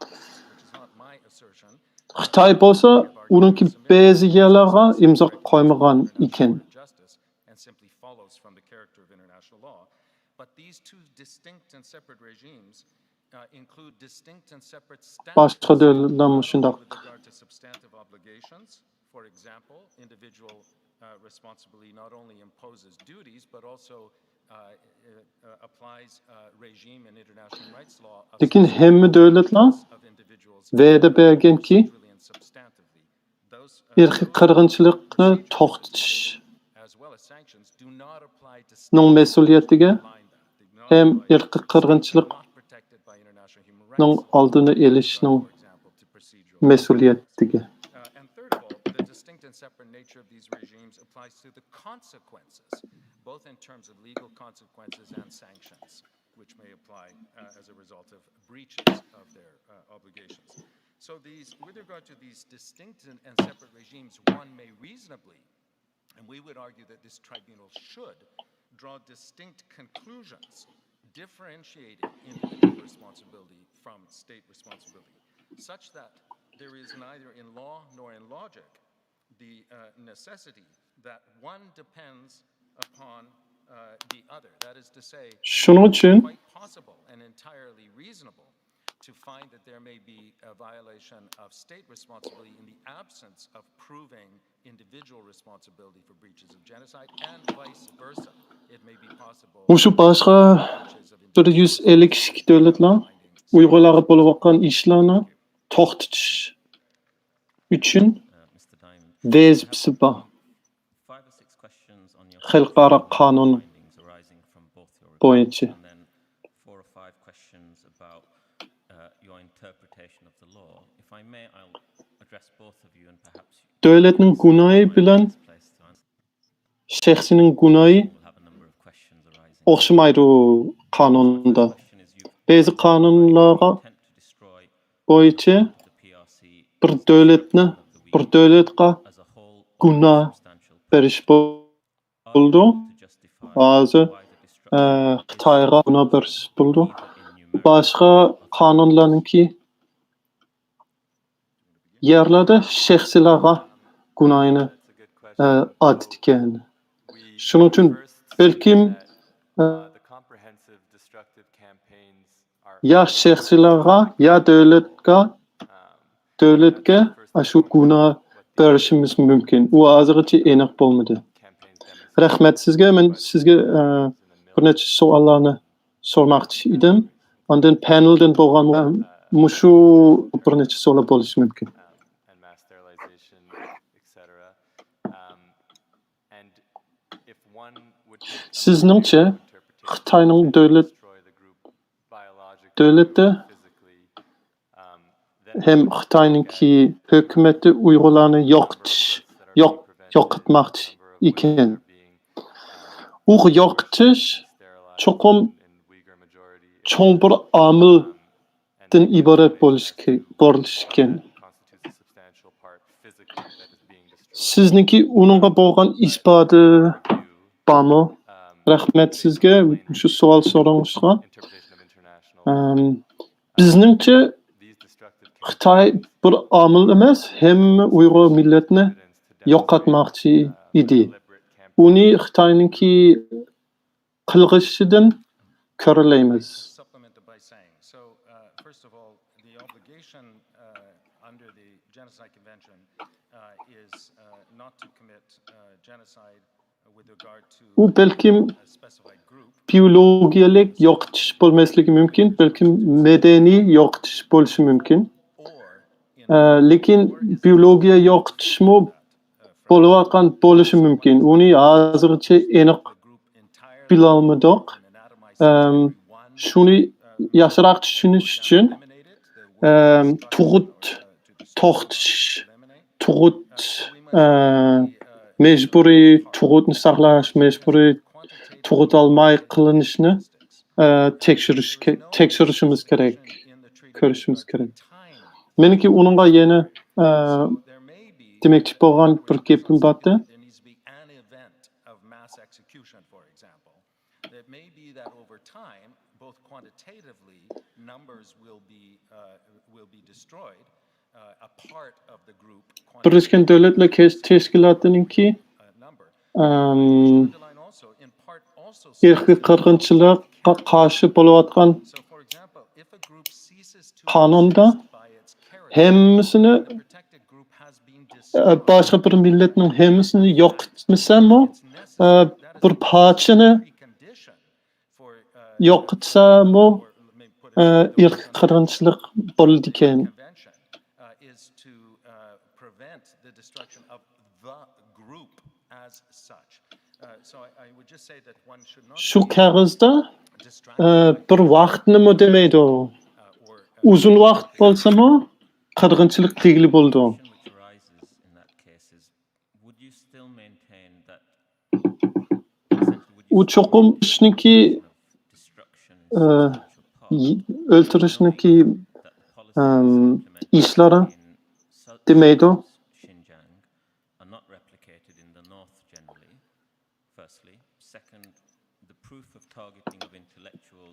which is not my assertion. خىتاي بولسا ئۇنىڭكى بەزى يەرلەرگە ئىمزا قويمىغان ئىكەن. Justice and simply follows from the character of international law, but these two distinct and separate regimes uh, include distinct and separate باشقا standards دۆلەتلەرمۇ شۇنداق. with regard to substantive obligations. For example, individual uh, responsibility not only imposes duties but also uh, uh, uh, applies uh, regime and international rights law of لېكىن ھەممە دۆلەتلەر of individuals ۋەدە بەرگەنكى، individually and substantively. Those uh, ئىرقىي قىرغىنچىلىقنى توختىتىشنىڭ as well as sanctions do not apply to مەسئۇلىيىتىگە bind that. They do not ھەم apply, ئىرقىي قىرغىنچىلىق not protected by international human rights law, ئالدىنى ئېلىشنىڭ for example, to procedural مەسئۇلىيىتىگە. Uh, and third of all, the distinct and separate nature of these regimes applies to the consequences, both in terms of legal consequences and sanctions, which may apply uh, as a result of breaches of their uh, obligations. So, these, with regard to these distinct and, and separate regimes, one may reasonably, and we would argue that this tribunal should, draw distinct conclusions differentiating individual responsibility from state responsibility, such that there is neither in law nor in logic the uh, necessity that one depends upon uh, the other. That is to say, شۇنىڭ ئۈچۈن quite possible and entirely reasonable to find that there may be a violation of state responsibility in the absence of proving individual responsibility for breaches of genocide, and vice versa. It may be possible مۇشۇ باشقا breaches of بىر يۈز ئەللىك ئىككى دۆلەتلەر ئۇيغۇرلارغا بولۇۋاتقان ئىشلارنى توختىتىش ئۈچۈن ۋەزىپىسى بار. خەلقئارا قانۇن بويىچە. Four or five questions about uh, your interpretation of the law. If I may, I'll address both of you and perhaps you دۆلەتنىڭ گۇناھى بىلەن place time. شەخسنىڭ گۇناھى We'll have a number of questions arising. ئوخشىمايدۇ قانۇندا. Question is you بەزى قانۇنلارغا attempt to destroy بويىچە the P R C بىر دۆلەتنى بىر دۆلەتقا as a whole گۇناھ substantial بېرىش بولىدۇ. to justify ھازىر why the destruction ئە، خىتايغا گۇناھ بېرىش بولىدۇ. either in numerical باشقا قانۇنلارنىڭكى يەرلەردە شەخسلەرگە گۇناھنى ئە، ئاتىدىكەن. شۇنىڭ ئۈچۈن بەلكىم ئە، يا شەخسلەرگە يا دۆلەتكە دۆلەتكە ئاشۇ گۇناھ بېرىشىمىز مۇمكىن. ئۇ ھازىرغىچە ئېنىق بولمىدى. رەھمەت سىزگە. مەن سىزگە، ئە، بىر نەچچە سوئاللارنى سورىماقچى ئىدىم. ئاندىن پەنلدىن بولغان مۇشۇ بىر نەچچە سوئال بولۇشى مۇمكىن. سىزنىڭچە خىتاينىڭ دۆلەت، دۆلەتتە ھەم خىتاينىڭكى ھۆكۈمىتى ئۇيغۇرلارنى يوقىتىش، يوق، يوقاتماقچى ئىكەن. ئۇ يوقىتىش چوقۇم چوڭ بىر ئامىلدىن ئىبارەت بولۇشى كېرەك. سىزنىڭكى ئۇنىڭغا بولغان ئىسپاتى بارمۇ؟ رەھمەت سىزگە مۇشۇ سوئال سورىغىنىڭىزغا. ئەم، بىزنىڭچە خىتاي بىر ئامىل ئەمەس، ھەممە ئۇيغۇر مىللەتنى يوقاتماقچى ئىدى. ئۇنى خىتاينىڭكى قىلغىشىدىن كۆرەلەيمىز. Supplement by saying, so, uh, first of all, the obligation, uh, under the Genocide Convention, uh, is, uh, not to commit, uh, genocide with regard to ئۇ بەلكىم a specified group. بىيولوگىيەلىك يوقىتىش بولماسلىقى مۇمكىن، بەلكىم مەدەنىي يوقىتىش بولۇشى مۇمكىن. ئە، لېكىن بىيولوگىيە يوقىتىشمۇ بولۇۋاتقان بولۇشى مۇمكىن. ئۇنى ھازىرغىچە ئېنىق بىلەلمىدۇق. ئەم، شۇنى ياخشىراق چۈشىنىش ئۈچۈن، ئەم، تۇغۇت توختىتىش، تۇغۇت، ئە، مەجبۇرىي تۇغۇتنى ساقلاش، مەجبۇرىي تۇغۇت ئالماي قىلىنىشنى، ئە، تەكشۈرۈش كە-، تەكشۈرۈشىمىز كېرەك، كۆرۈشىمىز كېرەك. مېنىڭكى ئۇنىڭغا يەنە، ئە، دېمەكچى بولغان بىر گېپىم بارتى. It may be that over time, both quantitatively, numbers will be, uh, will be destroyed, uh, a part of the group. بىرلەشكەن دۆلەتلەر كەش-، تەشكىلاتىنىڭكى، uh, number. ئەم، underline also, in part also, ئىرقىي قىرغىنچىلىققا قارشى بولۇۋاتقان so, for example, if a group ceases to قانۇندا exist by its character, ھەممىسىنى، the protected group has been ئە، باشقا بىر مىللەتنىڭ ھەممىسىنى يوقاتمىسامۇ، ئە، بىر پارچىنى يوقاتسامۇ، ئە، ئىرقىي قىرغىنچىلىق بولىدىكەن. شۇ كاغىزدا، ئە، بىر ۋاقىتنىمۇ دېمەيدۇ. ئۇزۇن ۋاقىت بولسىمۇ، قىرغىنچىلىق دېگىلى بولىدۇ. ئۇ چوقۇم ئىشنىڭكى، ئە، ئۆلتۈرۈشنىڭكى، ئەم، ئىشلىرى دېمەيدۇ.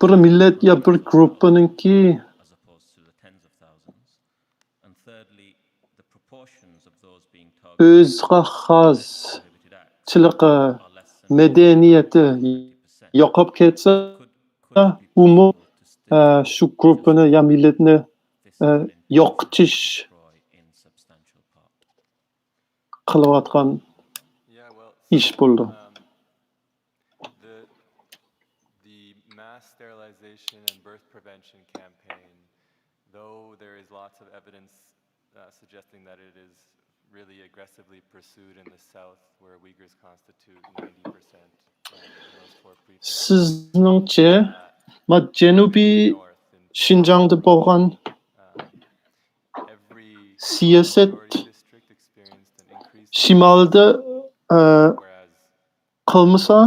بىر مىللەت يا بىر گۇرۇپپىنىڭكى ئۆزىگە خاسچىلىقى، مەدەنىيىتى يوقاپ كەتسە، ئۇمۇ، ئە، شۇ گۇرۇپپىنى يا مىللەتنى، ئە، يوقىتىش قىلىۋاتقان ئىش بولىدۇ. The, the mass sterilization and birth prevention campaign, though there is lots of evidence, uh, suggesting that it is really aggressively pursued in the South, where Uyghurs constitute ninety percent in those four prefectures. سىزنىڭچە، ما جەنۇبىي شىنجاڭدا بولغان سىياسەت شىمالدا، ئە، قىلمىسا،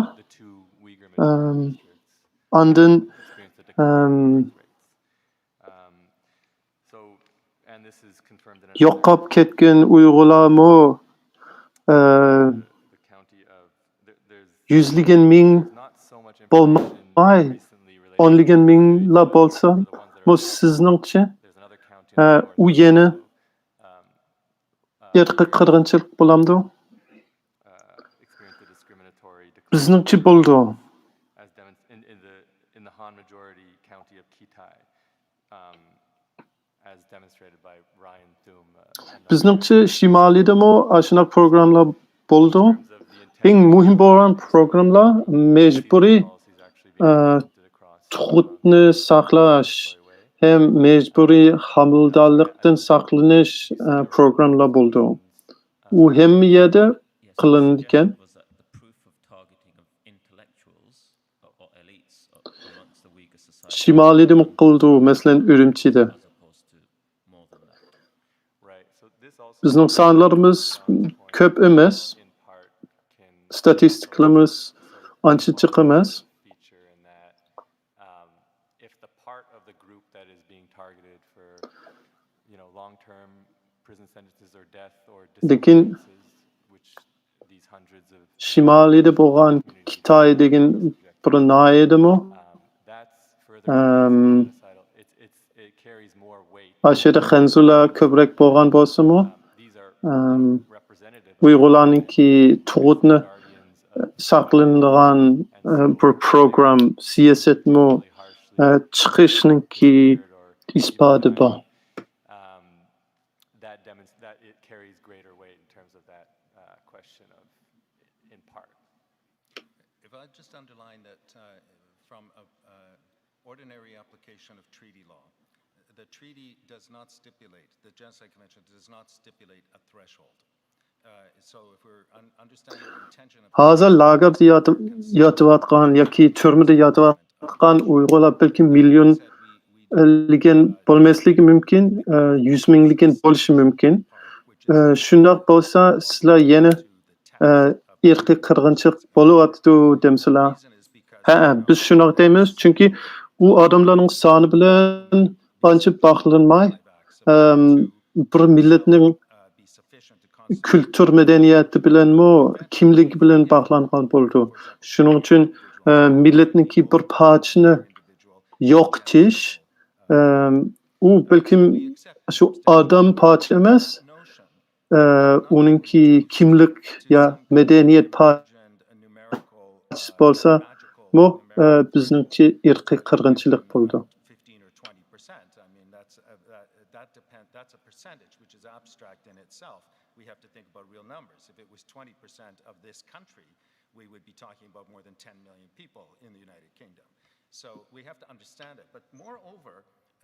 ئەم، ئاندىن، ئەم، يوقاپ كەتكەن ئۇيغۇرلارمۇ، ئە، يۈزلىگەن مىڭ بولماي، ئونلىگەن مىڭلا بولسا، بۇ سىزنىڭچە، ئە، ئۇ يەنە ئىرقىي قىرغىنچىلىق بولامدۇ؟ بىزنىڭچە بولىدۇ. بىزنىڭچە شىمالىيدىمۇ ئاشۇنداق پروگراممىلار بولىدۇ. ئەڭ مۇھىم بولغان پروگراممىلار مەجبۇرىي، ئە، تۇغۇتنى ساقلاش ھەم مەجبۇرىي ھامىلىدارلىقتىن ساقلىنىش، ئە، پروگراممىلار بولىدۇ. ئۇ ھەممە يەردە قىلىنىدىكەن. شىمالىيدىمۇ قىلىدۇ، مەسىلەن، ئۈرۈمچىدە. بىزنىڭ سانلىرىمىز كۆپ ئەمەس، ستاتىستىكىلىرىمىز ئانچە جىق ئەمەس. لېكىن شىمالىيدا بولغان كىتاي دېگەن بىر ناھىيەدىمۇ، ئەم، ئاشۇ يەردە خەنزۇلار كۆپرەك بولغان بولسىمۇ، ئەم، ئۇيغۇرلارنىڭكى تۇغۇتنى ساقلىنىدىغان، ئە، بىر پروگرام، سىياسەتمۇ، ئە، چىقىشنىڭكى ئىسپاتى بار. That demonstrates that it carries greater weight in terms of that uh, question of in part. If I just underline that uh, from a, uh, ordinary application of treaty law, the treaty does not stipulate, the Genocide Convention does not stipulate a threshold. Uh, so if we're un- understanding the intention of ھازىر لاگېردا ياتىۋاتقان ياكى تۈرمىدە ياتىۋاتقان ئۇيغۇرلار بەلكىم مىليونلىگەن بولماسلىقى مۇمكىن، يۈز مىڭلىگەن بولۇشى مۇمكىن. شۇنداق بولسا سىلەر يەنە ئىرقىي قىرغىنچىلىق بولۇۋاتىدۇ دەمسىلەر؟ ھەئە، بىز شۇنداق دەيمىز، چۈنكى ئۇ ئادەملەرنىڭ سانى بىلەن ئانچە باغلانماي، بىر مىللەتنىڭ كۈلتۈر مەدەنىيىتى بىلەنمۇ، كىملىكى بىلەن باغلانغان بولىدۇ. شۇنىڭ ئۈچۈن مىللەتنىڭكى بىر پارچىنى يوقىتىش، ئۇ بەلكىم شۇ ئادەم پارچە ئەمەس، ئۇنىڭكى كىملىك يا مەدەنىيەت پارچىسى بولسا، بۇ بىزنىڭچە ئىرقىي قىرغىنچىلىق بولىدۇ. fifteen or twenty percent. I mean, that's a, that, that depend, that's a percentage which is abstract in itself. We have to think about real numbers. If it was twenty percent of this country, we would be talking about more than ten million people in the United Kingdom. So we have to understand it. But moreover,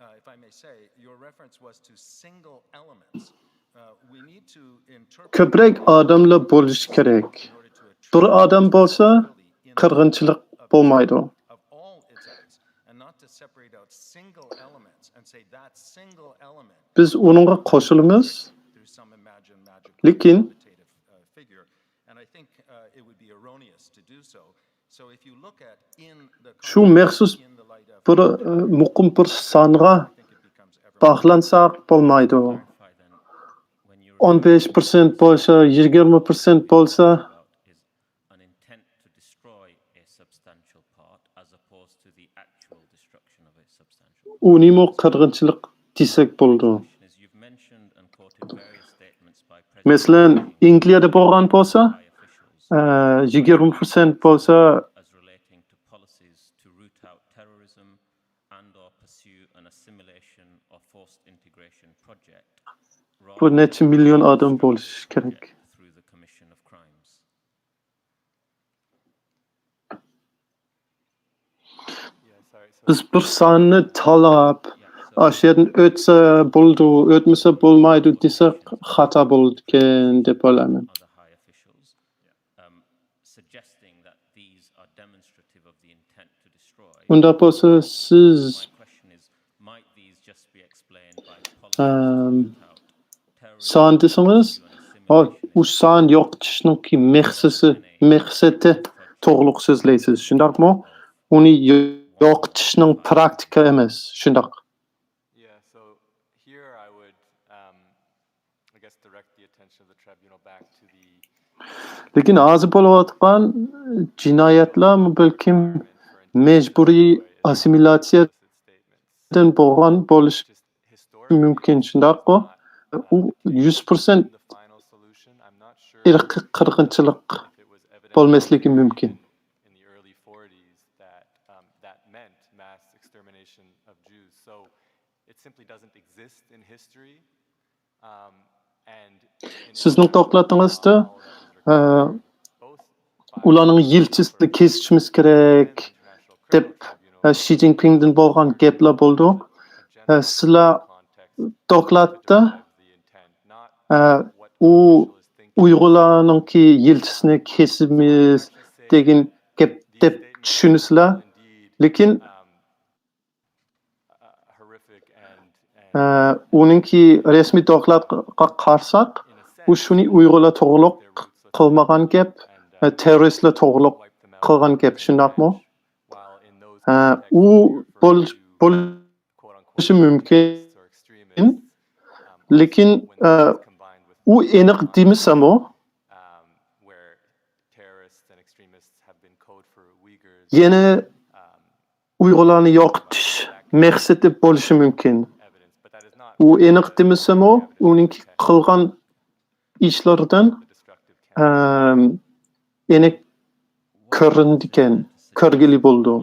uh, if I may say, your reference was to single elements. Uh, we need to interpret كۆپرەك ئادەملەر بولۇشى كېرەك. بىر ئادەم بولسا قىرغىنچىلىق بولمايدۇ. Of all its acts, and not to separate out single elements and say that single element بىز ئۇنىڭغا قوشۇلىمىز. Through some imagined magical لېكىن quantitative uh, figure. And I think uh, it would be erroneous to do so. So if you look at in the شۇ مەخسۇس in the light of بىر ئە، مۇقىم بىر سانغا I think it becomes ever باغلانساق بولمايدۇ. Clarify then, when you're ئون بەش پىرسەنت بولسا، يىگىرمە پىرسەنت بولسا، about is an intent to destroy a substantial part as opposed to the actual destruction of a substantial ئۇنىمۇ قىرغىنچىلىق دېسەك بولىدۇ. As you've mentioned and quoted various statements by President مەسىلەن، ئىنگلىيەدە بولغان بولسا، high officials ئە، يىگىرمە پىرسەنت بولسا، as relating to policies to root out terrorism and or pursue an assimilation or forced integration project بۇ نەچچە مىليون ئادەم بولۇشى كېرەك. Through the commission of crimes. بىز بىر ساننى تاللاپ، ئاشۇ يەردىن ئۆتسە بولىدۇ، ئۆتمىسە بولمايدۇ دېسەك، خاتا بولىدىكەن دەپ ئويلايمەن. Other high officials, um, suggesting that these are demonstrative of the intent to destroy. ئۇنداق بولسا، سىز My question is, might these just be explained by policies ئەم، to root out terrorism سان دېسىڭىز، and ئۇ assimilation سان يوقىتىشنىڭكى مەقسىسى، مەقسىتى توغرۇلۇق سۆزلەيسىز، شۇنداقمۇ؟ ئۇنى يوقىتىشنىڭ پراكتىكا ئەمەس، شۇنداق. Yeah, so here I would, um, I guess, direct the attention of the tribunal back to the لېكىن ھازىر بولۇۋاتقان جىنايەتلەر بەلكىم مەجبۇرىي ئاسسىمىلياتسىيەدىن بولغان بولۇشى مۇمكىن، شۇنداققۇ؟ ئۇ يۈز پىرسەنت ئىرقىي قىرغىنچىلىق بولماسلىقى مۇمكىن. In the early forties that um, that meant mass extermination of Jews. So it simply doesn't exist in history. Um, and in سىزنىڭ دوكلاتىڭىزدا، ئە، both ئۇلارنىڭ يىلتىزىنى كېسىشىمىز كېرەك دەپ، ئە، شى جىنپىڭدىن بولغان گەپلەر بولدى. ئە، سىلەر دوكلاتتا، ئە، ئۇ ئۇيغۇرلارنىڭكى يىلتىزىنى كېسىمىز دېگەن گەپ دەپ چۈشىنىسىلەر. لېكىن ئە، ئۇنىڭكى رەسمىي دوكلاتقا قارىساق، ئۇ شۇنى ئۇيغۇرلار توغرۇلۇق قىلمىغان گەپ، ئە، تېررورىستلار توغرۇلۇق قىلغان گەپ، شۇنداقمۇ؟ ئە، ئۇ بول-، بولۇشى مۇمكىن، لېكىن، ئە، ئۇ ئېنىق دېمىسىمۇ، يەنە ئۇيغۇرلارنى يوقىتىش مەقسىتى بولۇشى مۇمكىن. ئۇ ئېنىق دېمىسىمۇ، ئۇنىڭكى قىلغان ئىشلىرىدىن، ئەم، ئېنىق كۆرۈنىدىكەن، كۆرگىلى بولىدۇ.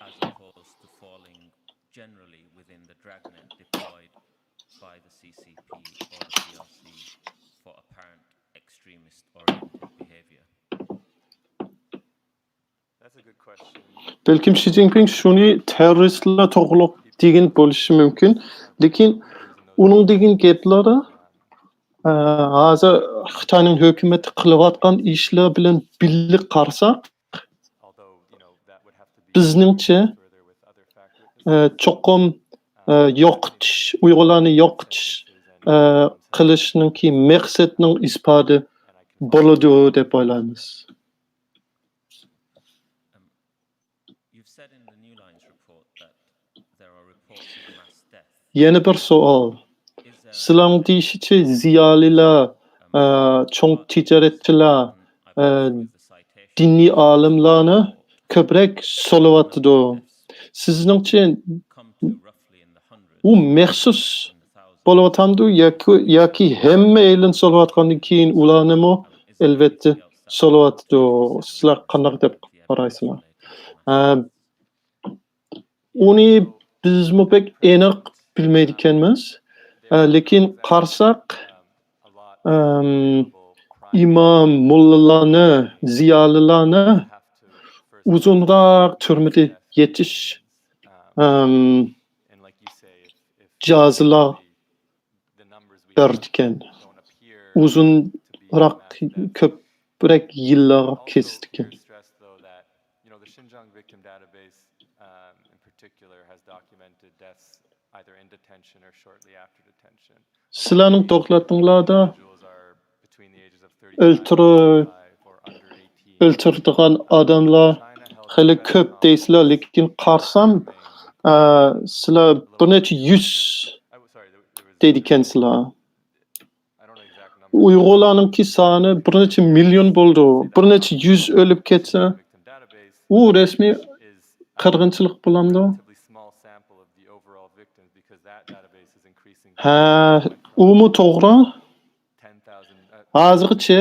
As opposed to falling generally within the dragnet deployed by the C C P or the P R C for apparent extremist oriented behavior. بەلكىم شى جىنپىڭ شۇنى تېررورىستلار توغرۇلۇق دېگەن بولۇشى مۇمكىن، لېكىن ئۇنىڭ دېگەن گەپلىرى، ئە، ھازىر خىتاينىڭ ھۆكۈمىتى قىلىۋاتقان ئىشلار بىلەن بىللە قارىساق، بىزنىڭچە، ئە، چوقۇم، ئە، يوقىتىش، ئۇيغۇرلارنى يوقىتىش، ئە، قىلىشنىڭكى مەقسەتنىڭ ئىسپاتى بولىدۇ دەپ ئويلايمىز. يەنە بىر سوئال. سىلەرنىڭ دېيىشىچە زىيالىيلار، ئە، چوڭ تىجارەتچىلەر، ئە، دىنىي ئالىملارنى كۆپرەك سولىۋاتىدۇ. سىزنىڭچە ئۇ مەخسۇس بولۇۋاتامدۇ ياكى، ياكى ھەممەيلەن سولىۋاتقاندىن كېيىن ئۇلارنىمۇ ئەلۋەتتە سولىۋاتىدۇ؟ سىلەر قانداق دەپ قارايسىلەر؟ ئە، ئۇنى بىزمۇ بەك ئېنىق بىلمەيدىكەنمىز. ئە، لېكىن قارىساق، ئەم، ئىمام، موللىلارنى، زىيالىيلارنى ئۇزۇنراق تۈرمىدە يېتىش، ئەم، جازىلار بېرىدىكەن. ئۇزۇنراق، كۆپرەك يىللارغا كېسىدىكەن. سىلەرنىڭ دوكلاتىڭلاردا ئۆلتۈرۈ-، ئۆلتۈرىدىغان ئادەملەر خېلى كۆپ دەيسىلەر، لېكىن قارىسام، ئە، سىلەر بىر نەچچە يۈز دەيدىكەنسىلەر. ئۇيغۇرلارنىڭكى سانى بىر نەچچە مىليون بولىدۇ. بىر نەچچە يۈز ئۆلۈپ كەتسە، ئۇ رەسمىي قىرغىنچىلىق بولامدۇ؟ ھە، ئۇمۇ توغرا. ھازىرغىچە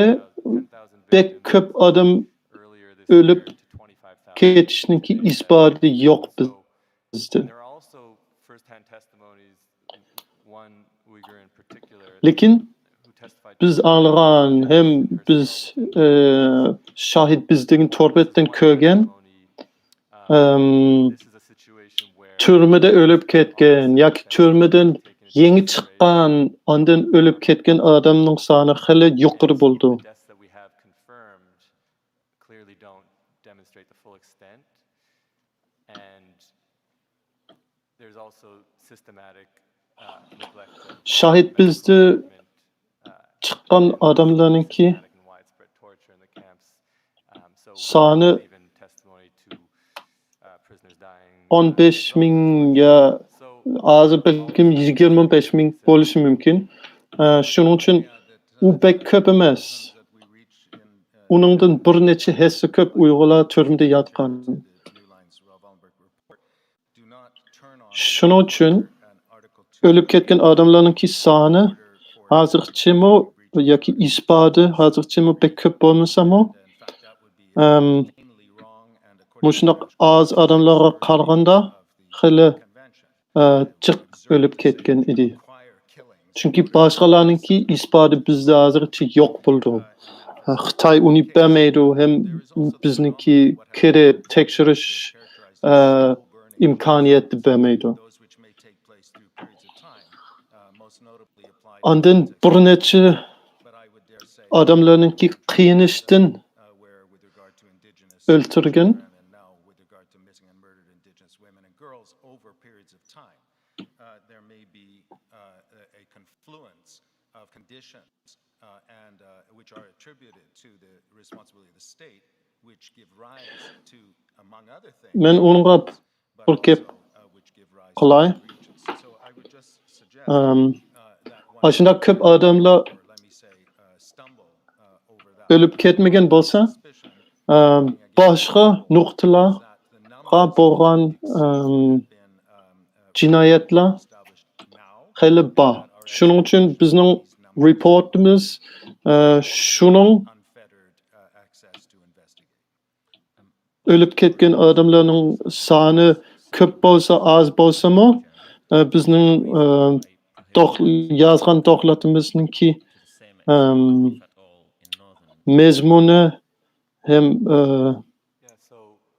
بەك كۆپ ئادەم ئۆلۈپ كېتىشنىڭكى ئىسپاتى يوق بىزدە. لېكىن بىز ئاڭلىغان ھەم بىز، ئە، شاھىت بىز دېگەن تور بەتتىن كۆرگەن، ئەم، تۈرمىدە ئۆلۈپ كەتكەن ياكى تۈرمىدىن يېڭى چىققان، ئاندىن ئۆلۈپ كەتكەن ئادەمنىڭ سانى خېلى يۇقىرى بولىدۇ. شاھىت بىزدە چىققان ئادەملەرنىڭكى سانى ئون بەش مىڭ يا ھازىر بەلكىم يىگىرمە بەش مىڭ بولۇشى مۇمكىن. ئە، شۇنىڭ ئۈچۈن ئۇ بەك كۆپ ئەمەس. ئۇنىڭدىن بىر نەچچە ھەسسە كۆپ ئۇيغۇرلار تۈرمىدە ياتقان. شۇنىڭ ئۈچۈن ئۆلۈپ كەتكەن ئادەملەرنىڭكى سانى ھازىرغىچىمۇ ياكى ئىسپاتى ھازىرغىچىمۇ بەك كۆپ بولمىسىمۇ، ئەم، مۇشۇنداق ئاز ئادەملەرگە قارىغاندا خېلى، ئە، جىق ئۆلۈپ كەتكەن ئىدى. چۈنكى باشقىلارنىڭكى ئىسپاتى بىزدە ھازىرچە يوق بولىدۇ. خىتاي ئۇنى بەرمەيدۇ ھەم بىزنىڭكى كىرىپ تەكشۈرۈش، ئە، ئىمكانىيەتنى بەرمەيدۇ. ئاندىن بىر نەچچە ئادەملەرنىڭكى قىينىشتىن ئۆلتۈرگەن. مەن ئۇنىڭغا بىر گەپ قىلاي. ئەم، ئاشۇنداق كۆپ ئادەملەر ئۆلۈپ كەتمىگەن بولسا، ئەم، باشقا نۇقتىلارغا بولغان، ئەم، جىنايەتلەر خېلى بار. شۇنىڭ ئۈچۈن بىزنىڭ رېپورتىمىز، ئە، شۇنىڭ ئۆلۈپ كەتكەن ئادەملەرنىڭ سانى كۆپ بولسا، ئاز بولسىمۇ، ئە، بىزنىڭ، ئە، دوك-، يازغان دوكلاتىمىزنىڭكى، ئەم، مەزمۇنى ھەم، ئە،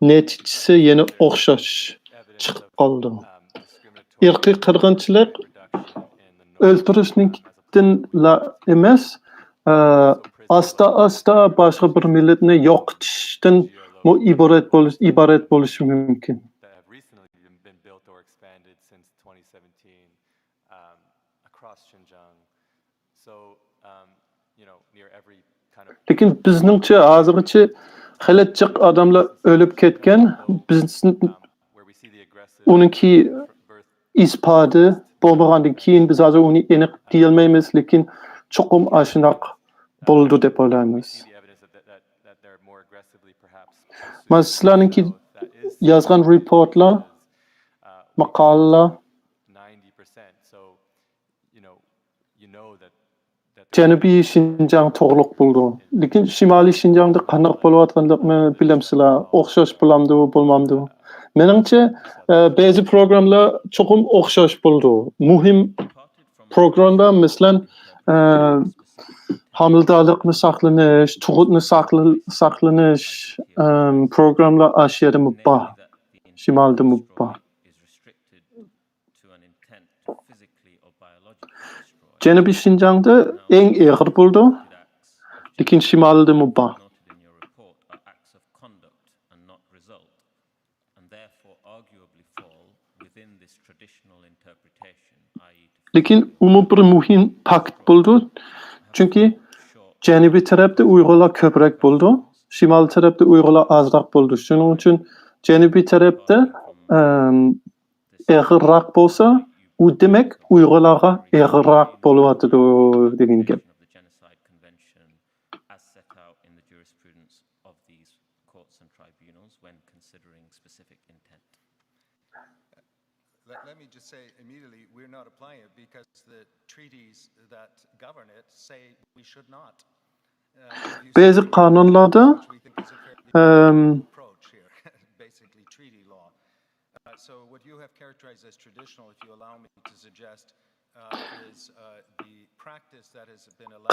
نەتىجىسى يەنە ئوخشاش چىقىپ قالىدۇ. ئىرقىي قىرغىنچىلىق ئۆلتۈرۈشنىڭكىدىنلا ئەمەس، ئە، ئاستا-ئاستا باشقا بىر مىللەتنى يوقىتىشتىنمۇ ئىبارەت بولۇش، ئىبارەت بولۇشى مۇمكىن. That have recently been built or expanded since twenty seventeen, um, across Xinjiang. So, um, you know, near every kind of لېكىن بىزنىڭچە ھازىرغىچە خېلى جىق ئادەملەر ئۆلۈپ كەتكەن. بىز ئۇنىڭكى ئىسپاتى بولمىغاندىن كېيىن بىز ھازىر ئۇنى ئېنىق دېيەلمەيمىز، لېكىن چوقۇم ئاشۇنداق بولىدۇ دەپ ئويلايمىز. مانا سىلەرنىڭكى يازغان رېپورتلار، ماقالىلەر جەنۇبىي شىنجاڭ توغرۇلۇق بولىدۇ. لېكىن شىمالىي شىنجاڭدا قانداق بولۇۋاتقانلىقىنى بىلەمسىلەر؟ ئوخشاش بولامدۇ، بولمامدۇ؟ مېنىڭچە، ئە، بەزى پروگراممىلار چوقۇم ئوخشاش بولىدۇ. مۇھىم پروگراممىلار، مەسىلەن، ئە، ھامىلىدارلىقنى ساقلىنىش، تۇغۇتنى ساقلا-، ساقلىنىش، ئەم، پروگراممىلار ئاشۇ يەردىمۇ بار، شىمالدىمۇ بار. جەنۇبىي شىنجاڭدا ئەڭ ئېغىر بولىدۇ، لېكىن شىمالدىمۇ بار. لېكىن ئۇمۇ بىر مۇھىم پاكىت بولىدۇ، چۈنكى جەنۇبىي تەرەپتە ئۇيغۇرلار كۆپرەك بولىدۇ، شىمال تەرەپتە ئۇيغۇرلار ئازراق بولىدۇ. شۇنىڭ ئۈچۈن جەنۇبىي تەرەپتە، ئەم، ئېغىرراق بولسا، ئۇ دېمەك ئۇيغۇرلارغا ئېغىرراق بولۇۋاتىدۇ دېگەن گەپ. Let, let me just say immediately, we're not applying it because the treaties that govern it say we should not. بەزى قانۇنلاردا، ئەم،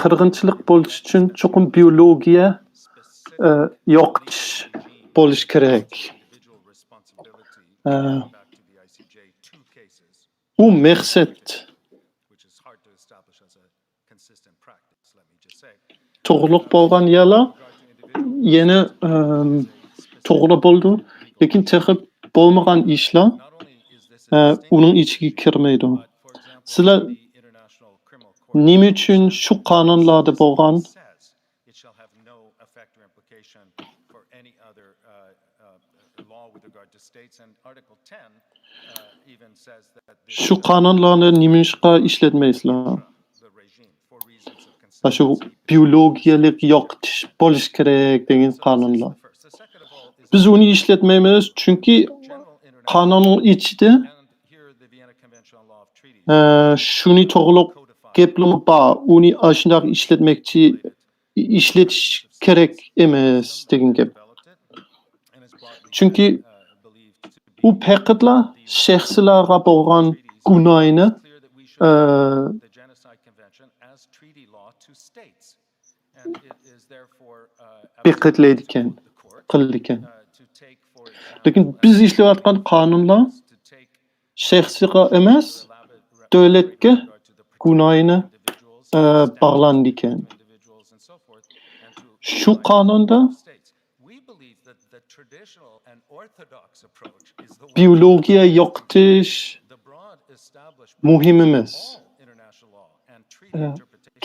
قىرغىنچىلىق بولۇش ئۈچۈن چوقۇم بىيولوگىيە، ئە، يوقىتىش بولۇش كېرەك. ئە، ئۇ مەقسەت توغرۇلۇق بولغان يەرلەر يەنە، ئەم، توغرا بولىدۇ، لېكىن تېخى بولمىغان ئىشلار، ئە، ئۇنىڭ ئىچىگە كىرمەيدۇ. سىلەر نېمە ئۈچۈن شۇ قانۇنلاردا بولغان شۇ قانۇنلارنى نېمىشقا ئىشلەتمەيسىلەر؟ ئاشۇ بىيولوگىيەلىك يوقىتىش بولۇش كېرەك دېگەن قانۇنلار. بىز ئۇنى ئىشلەتمەيمىز، چۈنكى قانۇننىڭ ئىچىدە، ئە، شۇنى توغرۇلۇق گەپلىمە بار، ئۇنى ئاشۇنداق ئىشلەتمەكچى ئىشلىتىش كېرەك ئەمەس دېگەن گەپ. چۈنكى ئۇ پەقەتلا شەخسلەرگە بولغان گۇناھنى، ئە، بېقىتلەيدىكەن، قىلىدىكەن. لېكىن بىز ئىشلەۋاتقان قانۇنلار شەخسقا ئەمەس، دۆلەتكە گۇناھىنى، ئە، باغلانىدىكەن. شۇ قانۇندا بىيولوگىيە يوقىتىش مۇھىم ئەمەس. ئە،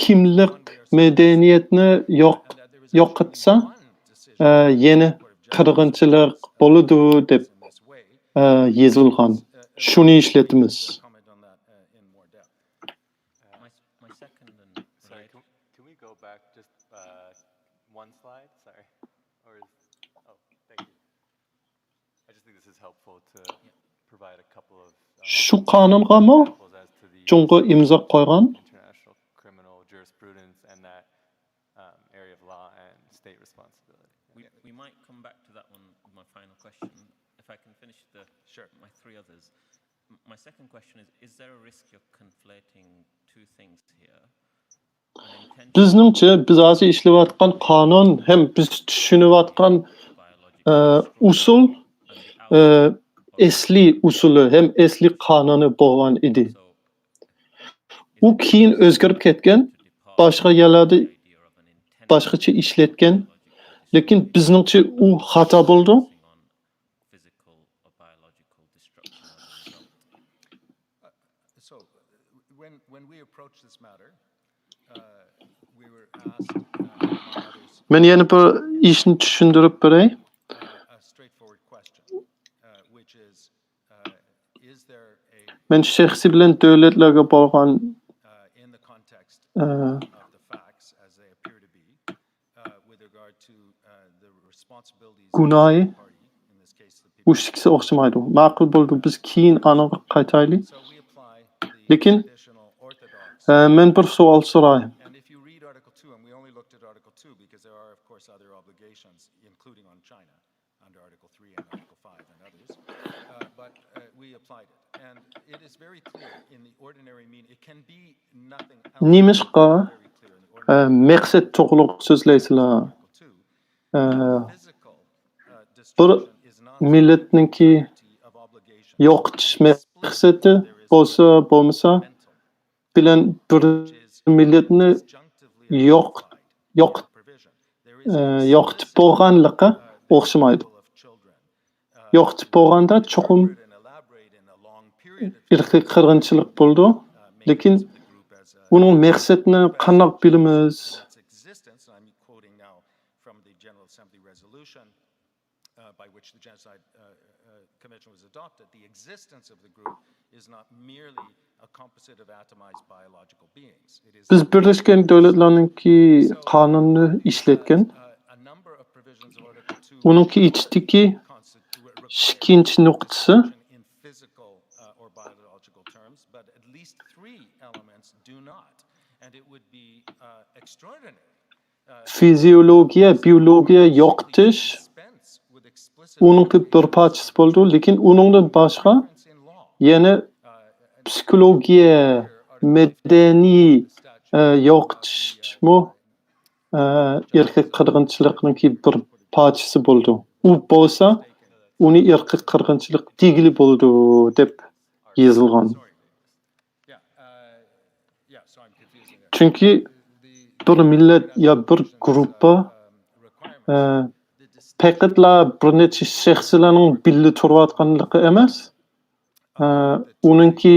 كىملىك مەدەنىيەتنى يوق-، يوقاتسا، ئە، يەنە قىرغىنچىلىق بولىدۇ دەپ، ئە، يېزىلغان. شۇنى ئىشلىتىمىز. My, my second and Sorry, can, can we go back just uh, one slide? Sorry. Or is, oh, thank you. I just think this is helpful to provide a couple of uh, شۇ قانۇنغىمۇ examples as to the جۇڭگو ئىمزا قويغان. international criminal jurisprudence and that um, area of law and state responsibility. We, we might come back to that one with my final question. If I can finish the, Sure. my three others. M- My second question is, is there a risk you're conflating two things here? An intention بىزنىڭچە، بىز ھازىر ئىشلەۋاتقان قانۇن ھەم بىز چۈشىنىۋاتقان، ئە، ئۇسۇل، ئە، ئەسلىي ئۇسۇلى ھەم ئەسلىي قانۇنى بولغان ئىدى. ئۇ كېيىن ئۆزگىرىپ كەتكەن، باشقا يەرلەردە باشقىچە ئىشلەتكەن. لېكىن بىزنىڭچە ئۇ خاتا بولدى. Physical or biological destruction as a result. So, uh, when, when we approached this matter, uh, we were asked, uh, among others, مەن يەنە بىر ئىشنى چۈشەندۈرۈپ بېرەي. uh, a straightforward question, uh, which is, uh, is there a, مەن شەخسى بىلەن دۆلەتلەرگە بولغان، uh, in the context ئە، of the facts as they appear to be, uh, with regard to, uh, the responsibilities گۇناھى of the party, in this case the بۇ people, ئىككىسى ئوخشىمايدۇ. ماقۇل بولدى، بىز كېيىن ئانىڭغا قايتايلى. so we apply the لېكىن، traditional orthodox. ئە، مەن بىر سوئال سوراي. And if you read Article two, and we only looked at Article two because there are, of course, other obligations, including on China under Article three and Article five and others. Uh, but uh, we applied it. And it is very clear in the ordinary meaning, it can be nothing else. نېمىشقا، Very clear in the ئە، ordinary مەقسەت توغرۇلۇق سۆزلەيسىلەر. Article two. ئە، Physical uh, بىر destruction is not مىللەتنىڭكى guarantee of obligations. يوقىتىش مەقسىتى بولسا بولمىسا، Mental, بىلەن بىر which is مىللەتنى disjunctively يوق، identified يوق، in the provision. There is ئە، an يوقىتىپ explicit, بولغانلىقى uh, ئوخشىمايدۇ. of children, uh, يوقىتىپ بولغاندا چوقۇم interpret and elaborate in a long period of ئىرقىي قىرغىنچىلىق بولىدۇ. uh, making لېكىن use of the group as a ئۇنىڭ مەقسىتىنى قانداق بىلىمىز؟ and its existence, and I'm quoting now from the General Assembly resolution uh, by which the Genocide uh, uh, Convention was adopted, the existence of the group is not merely a composite of atomized biological beings. It is بىز بىرلەشكەن دۆلەتلەرنىڭكى قانۇنىنى ئىشلەتكەن. uh, a number of provisions of Article two ئۇنىڭكى ئىچىدىكى constitute ئىككىنچى نۇقتىسى in physical uh, or biological terms, but at least three elements do not. And it would be uh, extraordinary فىزىيولوگىيە، بىيولوگىيە يوقىتىش dispense with explicit ئۇنىڭكى بىر پارچىسى بولىدۇ، لېكىن ئۇنىڭدىن باشقا in law. يەنە پسىخولوگىيە، مەدەنىي، ئە، يوقىتىشمۇ، ئە، ئىرقىي قىرغىنچىلىقنىڭكى بىر پارچىسى بولىدۇ. ئۇ بولسا ئۇنى ئىرقىي قىرغىنچىلىق دېگىلى بولىدۇ دەپ يېزىلغان. Yeah, uh, yeah, so I'm confusing it. چۈنكى بىر مىللەت يا بىر گۇرۇپپا، ئە، پەقەتلا بىر نەچچە شەخسلەرنىڭ بىللە تۇرۇۋاتقانلىقى ئەمەس، ئە، ئۇنىڭكى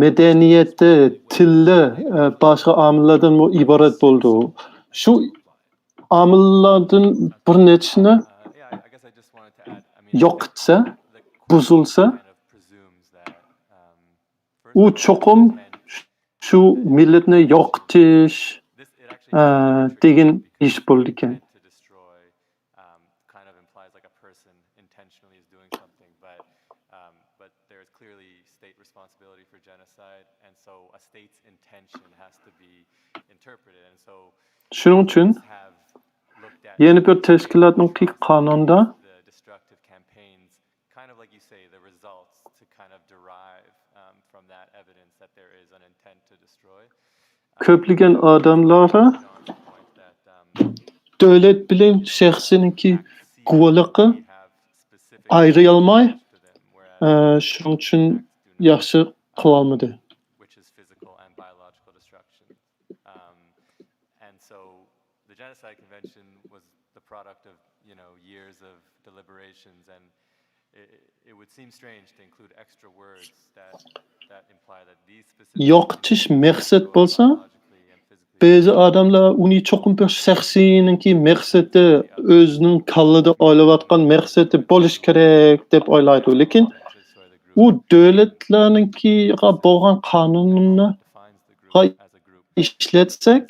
مەدەنىيىتى، تىلى، ئە، باشقا ئامىللاردىنمۇ ئىبارەت بولىدۇ. شۇ ئامىللاردىن بىر نەچچىسىنى Uh, yeah, I, I guess I just wanted to add. I mean, يوقىتسا، the بۇزۇلسا، kind of presumes that um, first ئۇ of all, چوقۇم men شۇ مىللەتنى يوقىتىش، this it actually ئە، is contradictory دېگەن because ئىش بولىدىكەن. intent to destroy um, kind of implies like a person intentionally is doing something, but um, but there is clearly state responsibility for genocide, and so a state's intention has to be interpreted, and so شۇنىڭ ئۈچۈن have looked at يەنە بىر تەشكىلاتنىڭكى قانۇنىدا the destructive campaigns, kind of like you say, the results to kind of derive um, from that evidence that there is an intent to destroy. كۆپلىگەن ئادەملەر دۆلەت بىلەن شەخسنىڭكى گۇۋاھلىقى ئايرىيالماي، ئە، شۇنىڭ ئۈچۈن ياخشى قىلالمىدى. And so the Genocide Convention was the product of, you know, years of deliberations, and it, it would seem strange to include extra words that, that imply that these specific يوقىتىش مەقسەت بولسا، بەزى ئادەملەر ئۇنى چوقۇم بىر شەخسنىڭكى مەقسىتى، ئۆزىنىڭ كاللىدا ئويلاۋاتقان مەقسىتى بولۇش كېرەك دەپ ئويلايدۇ. لېكىن ئۇ دۆلەتلەرنىڭكىغا بولغان قانۇنىغا ئىشلەتسەك،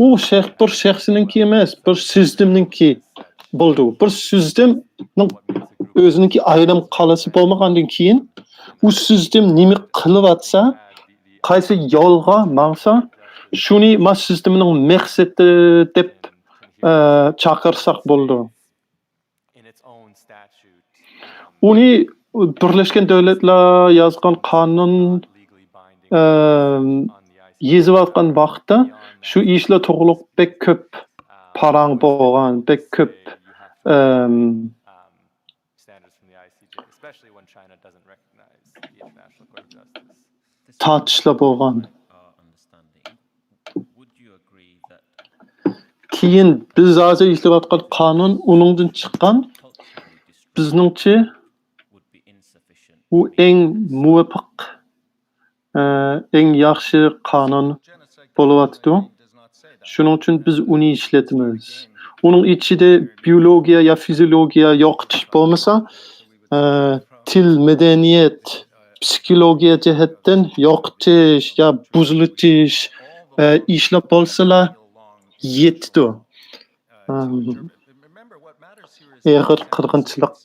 ئۇ شەخ-، بىر شەخسنىڭكى ئەمەس، بىر سىستېمنىڭكى بولىدۇ. بىر سىستېمنىڭ ئۆزىنىڭكى ئايرىم قالىسى بولمىغاندىن كېيىن، ئۇ سىستېم نېمە قىلىۋاتسا، قايسى يولغا ماڭسا، شۇنى ما سىستېمنىڭ مەقسىتى دەپ، ئە، چاقىرساق بولىدۇ. ئۇنى بىرلەشكەن دۆلەتلەر يازغان قانۇن، ئەم، يېزىۋاتقان ۋاقىتتا شۇ ئىشلار توغرۇلۇق بەك كۆپ پاراڭ بولغان، بەك كۆپ، ئەم، standards from the I C J, especially when China doesn't recognize the International Court of Justice. تارتىشلار بولغان. كېيىن بىز ھازىر ئىشلەۋاتقان قانۇن ئۇنىڭدىن چىققان. بىزنىڭچە ئۇ ئەڭ مۇۋاپىق، ئە، ئەڭ ياخشى قانۇن بولۇۋاتىدۇ. شۇنىڭ ئۈچۈن بىز ئۇنى ئىشلىتىمىز. ئۇنىڭ ئىچىدە بىيولوگىيە يا فىزىولوگىيە يوقىتىش بولمىسا، ئە، تىل، مەدەنىيەت، پسىخولوگىيە جەھەتتىن يوقىتىش يا بۇزۇلۇتۇش، ئە، ئىشلار بولسىلا يېتىدۇ. ئەم، ئېغىر قىرغىنچىلىق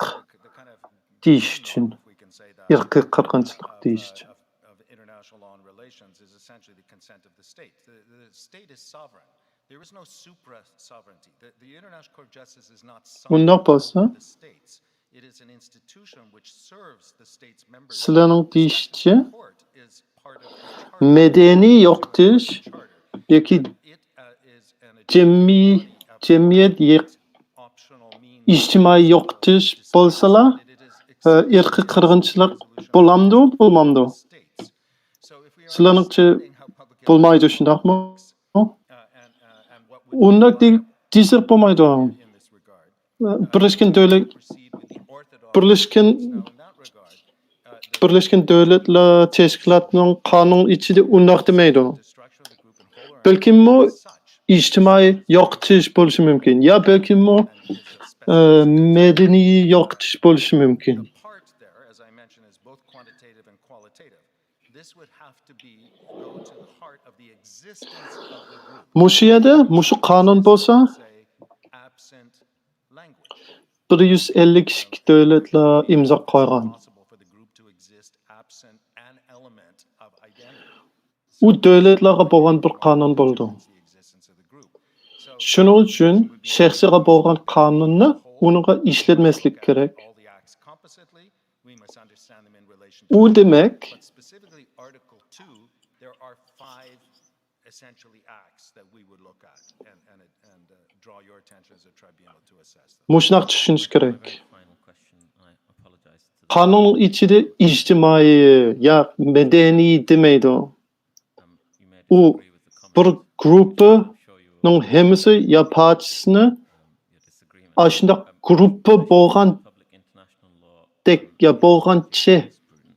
دېيىش ئۈچۈن، ئىرقىي قىرغىنچىلىق دېيىش ئۈچۈن. Of international law and relations is essentially the consent of the state. The, the state is sovereign. There is no supra sovereignty. The, the International Court of Justice is not ئۇنداق sovereign بولسا، over the states. It is an institution which serves the states' members. سىلەرنىڭ دېيىشىچە، Court is part of the charter. مەدەنىي يوقىتىش ياكى It uh, is an جەمئىي، جەمئىيەت يېق-، optional means. ئىجتىمائىي يوقىتىش بولسىلا، ئە، ئىرقىي قىرغىنچىلىق بولامدۇ، بولمامدۇ؟ States. So if we are سىلەرنىڭچە understanding how public بولمايدۇ، شۇنداقمۇ؟ uh, and, uh, and what would ئۇنداق دې-، دېسەك بولمايدۇ. in this regard. بىرلەشكەن دۆلەت، Proceed with the orthodox بىرلەشكەن، in that regard. Uh, the, بىرلەشكەن دۆلەتلەر تەشكىلاتىنىڭ قانۇن ئىچىدە ئۇنداق دېمەيدۇ. the structure of the group in whole or in بەلكىممۇ such. ئىجتىمائىي يوقىتىش بولۇشى مۇمكىن. يا بەلكىممۇ، ئە، مەدەنىي يوقىتىش بولۇشى مۇمكىن. The part there, as I mentioned, is both quantitative and qualitative. This would have to be go to the heart of the existence of the group. مۇشۇ يەردە، مۇشۇ قانۇن بولسا، Say, absent language. بىر يۈز ئەللىك ئىككى دۆلەتلەر ئىمزا قويغان. Possible for the group to exist absent an element of identity. ئۇ دۆلەتلەرگە بولغان بىر قانۇن بولىدۇ. The existence of the group. So شۇنىڭ ئۈچۈن شەخسىگە بولغان قانۇننى ئۇنىڭغا ئىشلەتمەسلىك كېرەك. All the acts compositely, we must understand them in relation to. ئۇ دېمەك، But specifically Article two, there are five essentially acts that we would look at and, and, and uh, draw your attention as a tribunal to assess them. مۇشۇنداق چۈشىنىش كېرەك. Final question. I apologize to the قانۇننىڭ ئىچىدە ئىجتىمائىي يا مەدەنىي دېمەيدۇ. um, you may ئۇ disagree with the comment. بىر گۇرۇپپىنىڭ I'm sure you will ھەممىسى يا پارچىسىنى um, your disagreement. ئاشۇنداق گۇرۇپپا بولغاندەك يا بولغانچە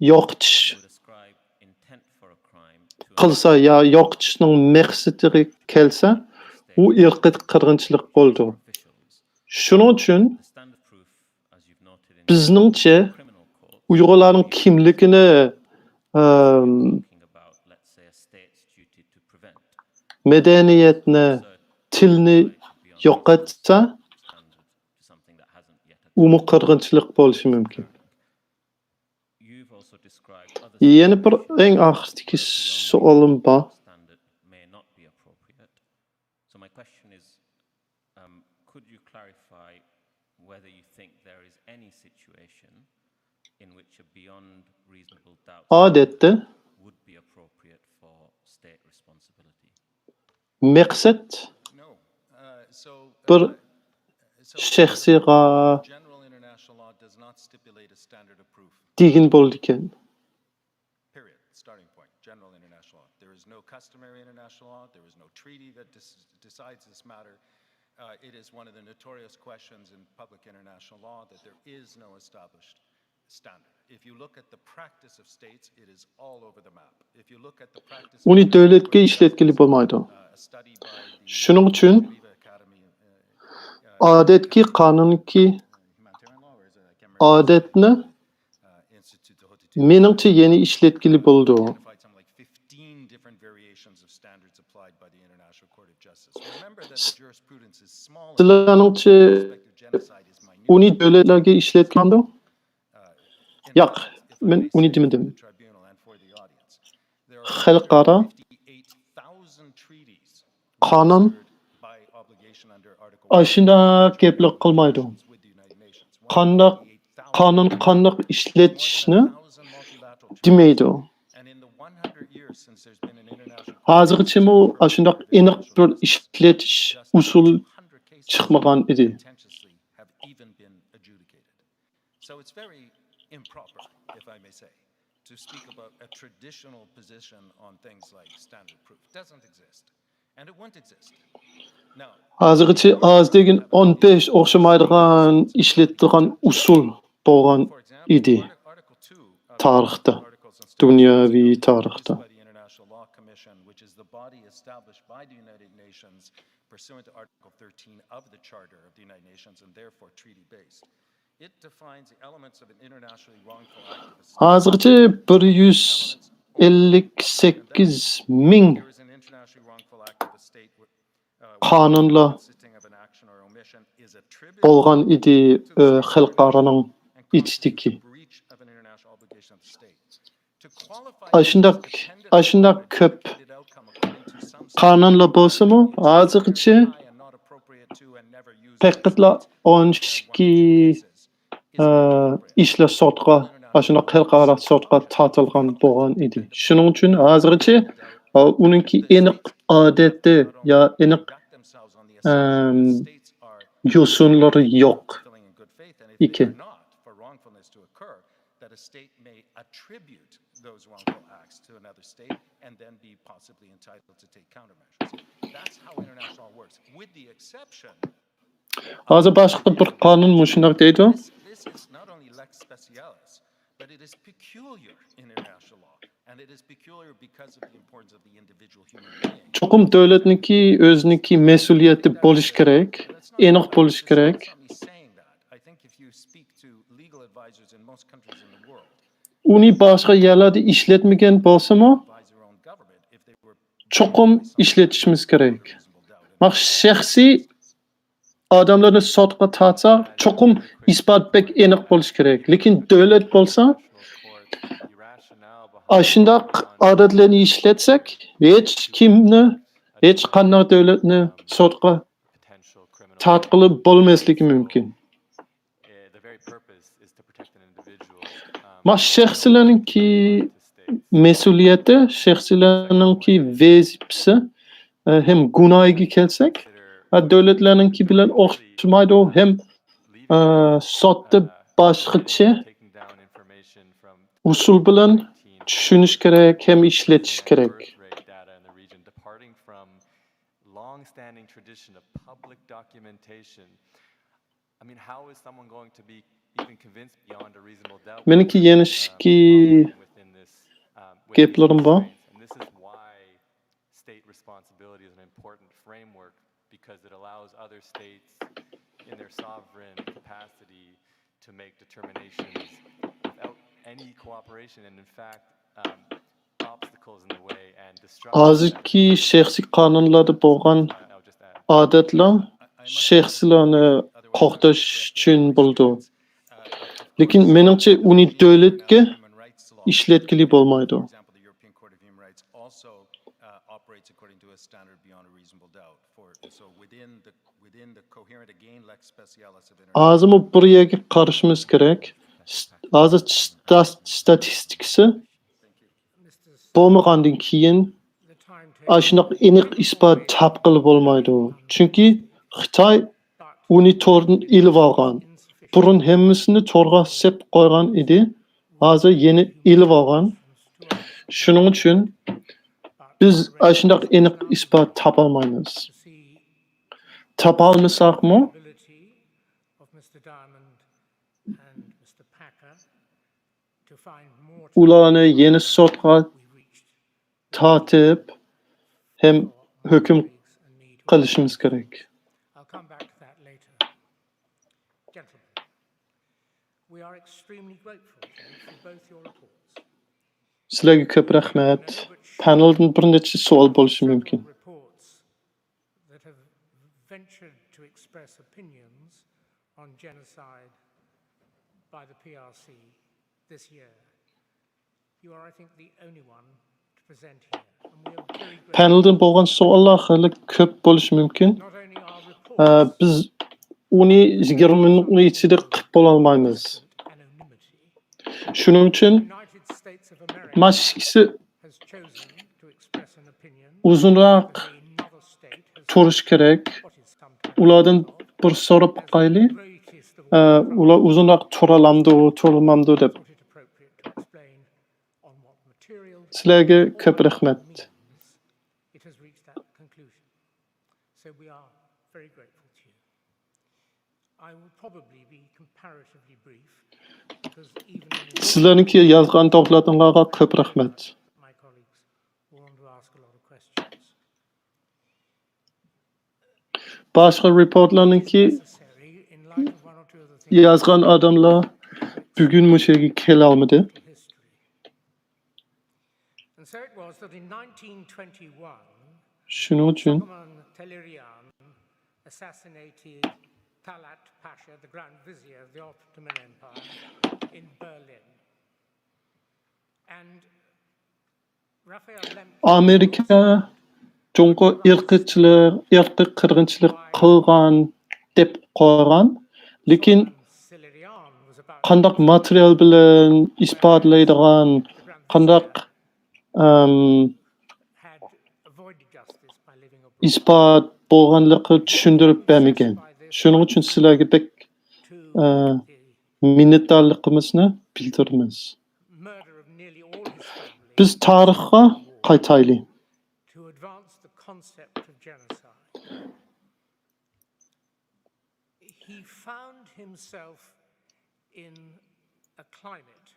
يوقىتىش Would ascribe intent for a crime to a قىلسا يا يوقىتىشنىڭ مەقسىتىگە كەلسە، ئۇ ئىرقىي قىرغىنچىلىق بولىدۇ. officials. شۇنىڭ ئۈچۈن The standard proof, as you've noted in بىزنىڭچە criminal court, ئۇيغۇرلارنىڭ كىملىكىنى، ئەم، talking about, let's say, a state's duty to prevent. مەدەنىيەتنى، تىلنى يوقاتسا، And to something that hasn't yet occurred. ئۇمۇ قىرغىنچىلىق بولۇشى مۇمكىن. You've also described other يەنە بىر ئەڭ ئاخىرىدىكى سوئالىم بار. standard may not be appropriate. So my question is, um, could you clarify whether you think there is any situation in which a beyond reasonable doubt ئادەتتە would be a مەقسەت بىر شەخسىيغا دېگىن بولىدىكەن. Period. Starting point. General international law. There is no customary international law. There is no treaty that dis- decides this matter. Uh, it is one of the notorious questions in public international law that there is no established standard. If you look at the practice of states, it is all over the map. If you look at the practice of ئۇنى دۆلەتكە ئىشلەتكىلى بولمايدۇ. Uh, a study by the شۇنىڭ ئۈچۈن Geneva Academy, uh, uh, ئادەتتىكى قانۇنكى humanitarian law, or is it, I can't remember. ئادەتنى مېنىڭچە يەنە ئىشلەتكىلى بولىدۇ. سىلەرنىڭچە ئۇنى دۆلەتلەرگە ئىشلەتكەندۇ؟ ياق، مەن ئۇنى دېمىدىم. خەلقئارا قانۇن ئاشۇنداق گەپلەر قىلمايدۇ. قانداق قانۇن، قانداق ئىشلىتىشنى دېمەيدۇ. ھازىرغىچىمۇ ئاشۇنداق ئېنىق بىر ئىشلىتىش ئۇسۇل چىقمىغان ئىدى. So it's very improper, if I may say, to speak about a traditional position on things like standard proof. It doesn't exist. And it won't exist. Now, ھازىرغىچە ئاز دېگەن ئون بەش ئوخشىمايدىغان ئىشلىتىدىغان ئۇسۇل بولغان ئىدى تارىختا، دۇنياۋى تارىختا. Pursuant to Article thirteen of the Charter of the United Nations and therefore treaty-based. It defines the elements of an internationally wrongful act of a state. ھازىرغىچە بىر يۈز ئەللىك سەككىز مىڭ قانۇنلار بولغان ئىدى، ئە، خەلقئارانىڭ ئىچىدىكى. ئاشۇنداق، ئاشۇنداق كۆپ قانۇنلار بولسىمۇ، ھازىرغىچە پەقەتلا ئون ئىككى، ئە، ئىشلار سوتقا، ئاشۇنداق خەلقئارا سوتقا تارتىلغان بولغان ئىدى. شۇنىڭ ئۈچۈن ھازىرغىچە، ئە، ئۇنىڭكى ئېنىق ئادەتى يا ئېنىق، ئەم، يوسۇنلىرى يوق ئىكەن. That a state may attribute those wrongful acts to another state and then be possibly entitled to take countermeasures. That's how international law works, with the exception. ھازىر باشقا بىر قانۇن مۇشۇنداق دەيدۇ. This, this is not only lex specialis, but it is peculiar in international law, and it is peculiar because of the importance of the individual human being. چوقۇم دۆلەتنىڭكى ئۆزىنىڭكى مەسئۇلىيىتى بولۇشى كېرەك، ئېنىق بولۇشى كېرەك. Saying that, I think if you speak to legal advisors in most countries in the world, ئۇنى باشقا يەرلەردە ئىشلەتمىگەن بولسىمۇ، چوقۇم ئىشلىتىشىمىز كېرەك. مانا شەخسىي ئادەملەرنى سوتقا تارتسا، چوقۇم ئىسپات بەك ئېنىق بولۇشى كېرەك. لېكىن دۆلەت بولسا، ئاشۇنداق ئادەتلەرنى ئىشلەتسەك، ھېچ كىمنى، ھېچ قانداق دۆلەتنى سوتقا تارتقىلى بولماسلىقى مۇمكىن. ما شەخسلەرنىڭكى مەسئۇلىيىتى، شەخسلەرنىڭكى ۋەزىپىسى، ئە، ھەم گۇناھىغا كەلسەك، ئە، دۆلەتلەرنىڭكى بىلەن ئوخشىمايدۇ، ھەم، ئە، سوتتا باشقىچە ئۇسۇل بىلەن چۈشىنىش كېرەك ھەم ئىشلىتىش كېرەك. Long-standing tradition of public documentation. I mean, how is someone going to be even convinced beyond a reasonable doubt? مېنىڭكى يەنە ئىككى گەپلىرىم بار. And this is why state responsibility is an important framework, because it allows other states in their sovereign capacity to make determinations without any cooperation and, in fact, um, obstacles in the way and disruptions. ھازىركى شەخسىي قانۇنلاردا بولغان ئادەتلەر شەخسلەرنى قوغداش ئۈچۈن بولىدۇ. لېكىن مېنىڭچە ئۇنى دۆلەتكە ئىشلەتكىلى بولمايدۇ. ھازىرمۇ بىر يەرگە قارىشىمىز كېرەك. س-، ھازىر ستا-، ستاتىستىكىسى بولمىغاندىن كېيىن ئاشۇنداق ئېنىق ئىسپات تاپقىلى بولمايدۇ. چۈنكى خىتاي ئۇنى توردىن ئېلىۋالغان. بۇرۇن ھەممىسىنى تورغا سېلىپ قويغان ئىدى. ھازىر يەنە ئېلىۋالغان. شۇنىڭ ئۈچۈن بىز ئاشۇنداق ئېنىق ئىسپات تاپالمايمىز. تاپالمىساقمۇ، ئۇلارنى يەنە سوتقا تارتىپ ھەم ھۆكۈم قىلىشىمىز كېرەك. سىلەرگە كۆپ رەھمەت. پانېلدىن بىر نەچچە سوئال بولۇشى مۇمكىن. On genocide by the P R C this year. You are, I think, the only one to present here. And we are very grateful. پانېلدىن بولغان سوئاللار خېلى كۆپ بولۇشى مۇمكىن. Not only are reports ئە، بىز ئۇنى يىگىرمە مىنۇتنىڭ ئىچىدە قىلىپ بولالمايمىز. Anonymity. شۇنىڭ ئۈچۈن United States of America مانا ئىككىسى has chosen to express an opinion ئۇزۇنراق that another state has تۇرۇش كېرەك. What is sometimes ئۇلاردىن بىر سوراپ باقايلى. ئە، ئۇلار ئۇزۇنراق تۇرالامدۇ، تۇرالمامدۇ دەپ. سىلەرگە كۆپ رەھمەت. سىلەرنىڭكى يازغان دوكلاتىڭلارغا كۆپ رەھمەت. باشقا رېپورتلارنىڭكى يازغان ئادەملەر بۈگۈن مۇشۇ يەرگە كېلەلمىدى. And so it was that in nineteen twenty-one, شۇنىڭ ئۈچۈن Sokuman Telerian assassinated Talat Pasha, the Grand Vizier of the Ottoman Empire, in Berlin. And ئامېرىكا جۇڭگو ئىرقچىلىق، ئىرقىي قىرغىنچىلىق قىلغان دەپ قويغان. لېكىن قانداق ماتېرىيال بىلەن ئىسپاتلايدىغان، قانداق، ئەم، ئىسپات بولغانلىقى چۈشەندۈرۈپ بەرمىگەن. شۇنىڭ ئۈچۈن سىلەرگە بەك، ئە، مىننەتدارلىقىمىزنى بىلدۈرىمىز. بىز تارىخقا قايتايلى. He found himself in a climate,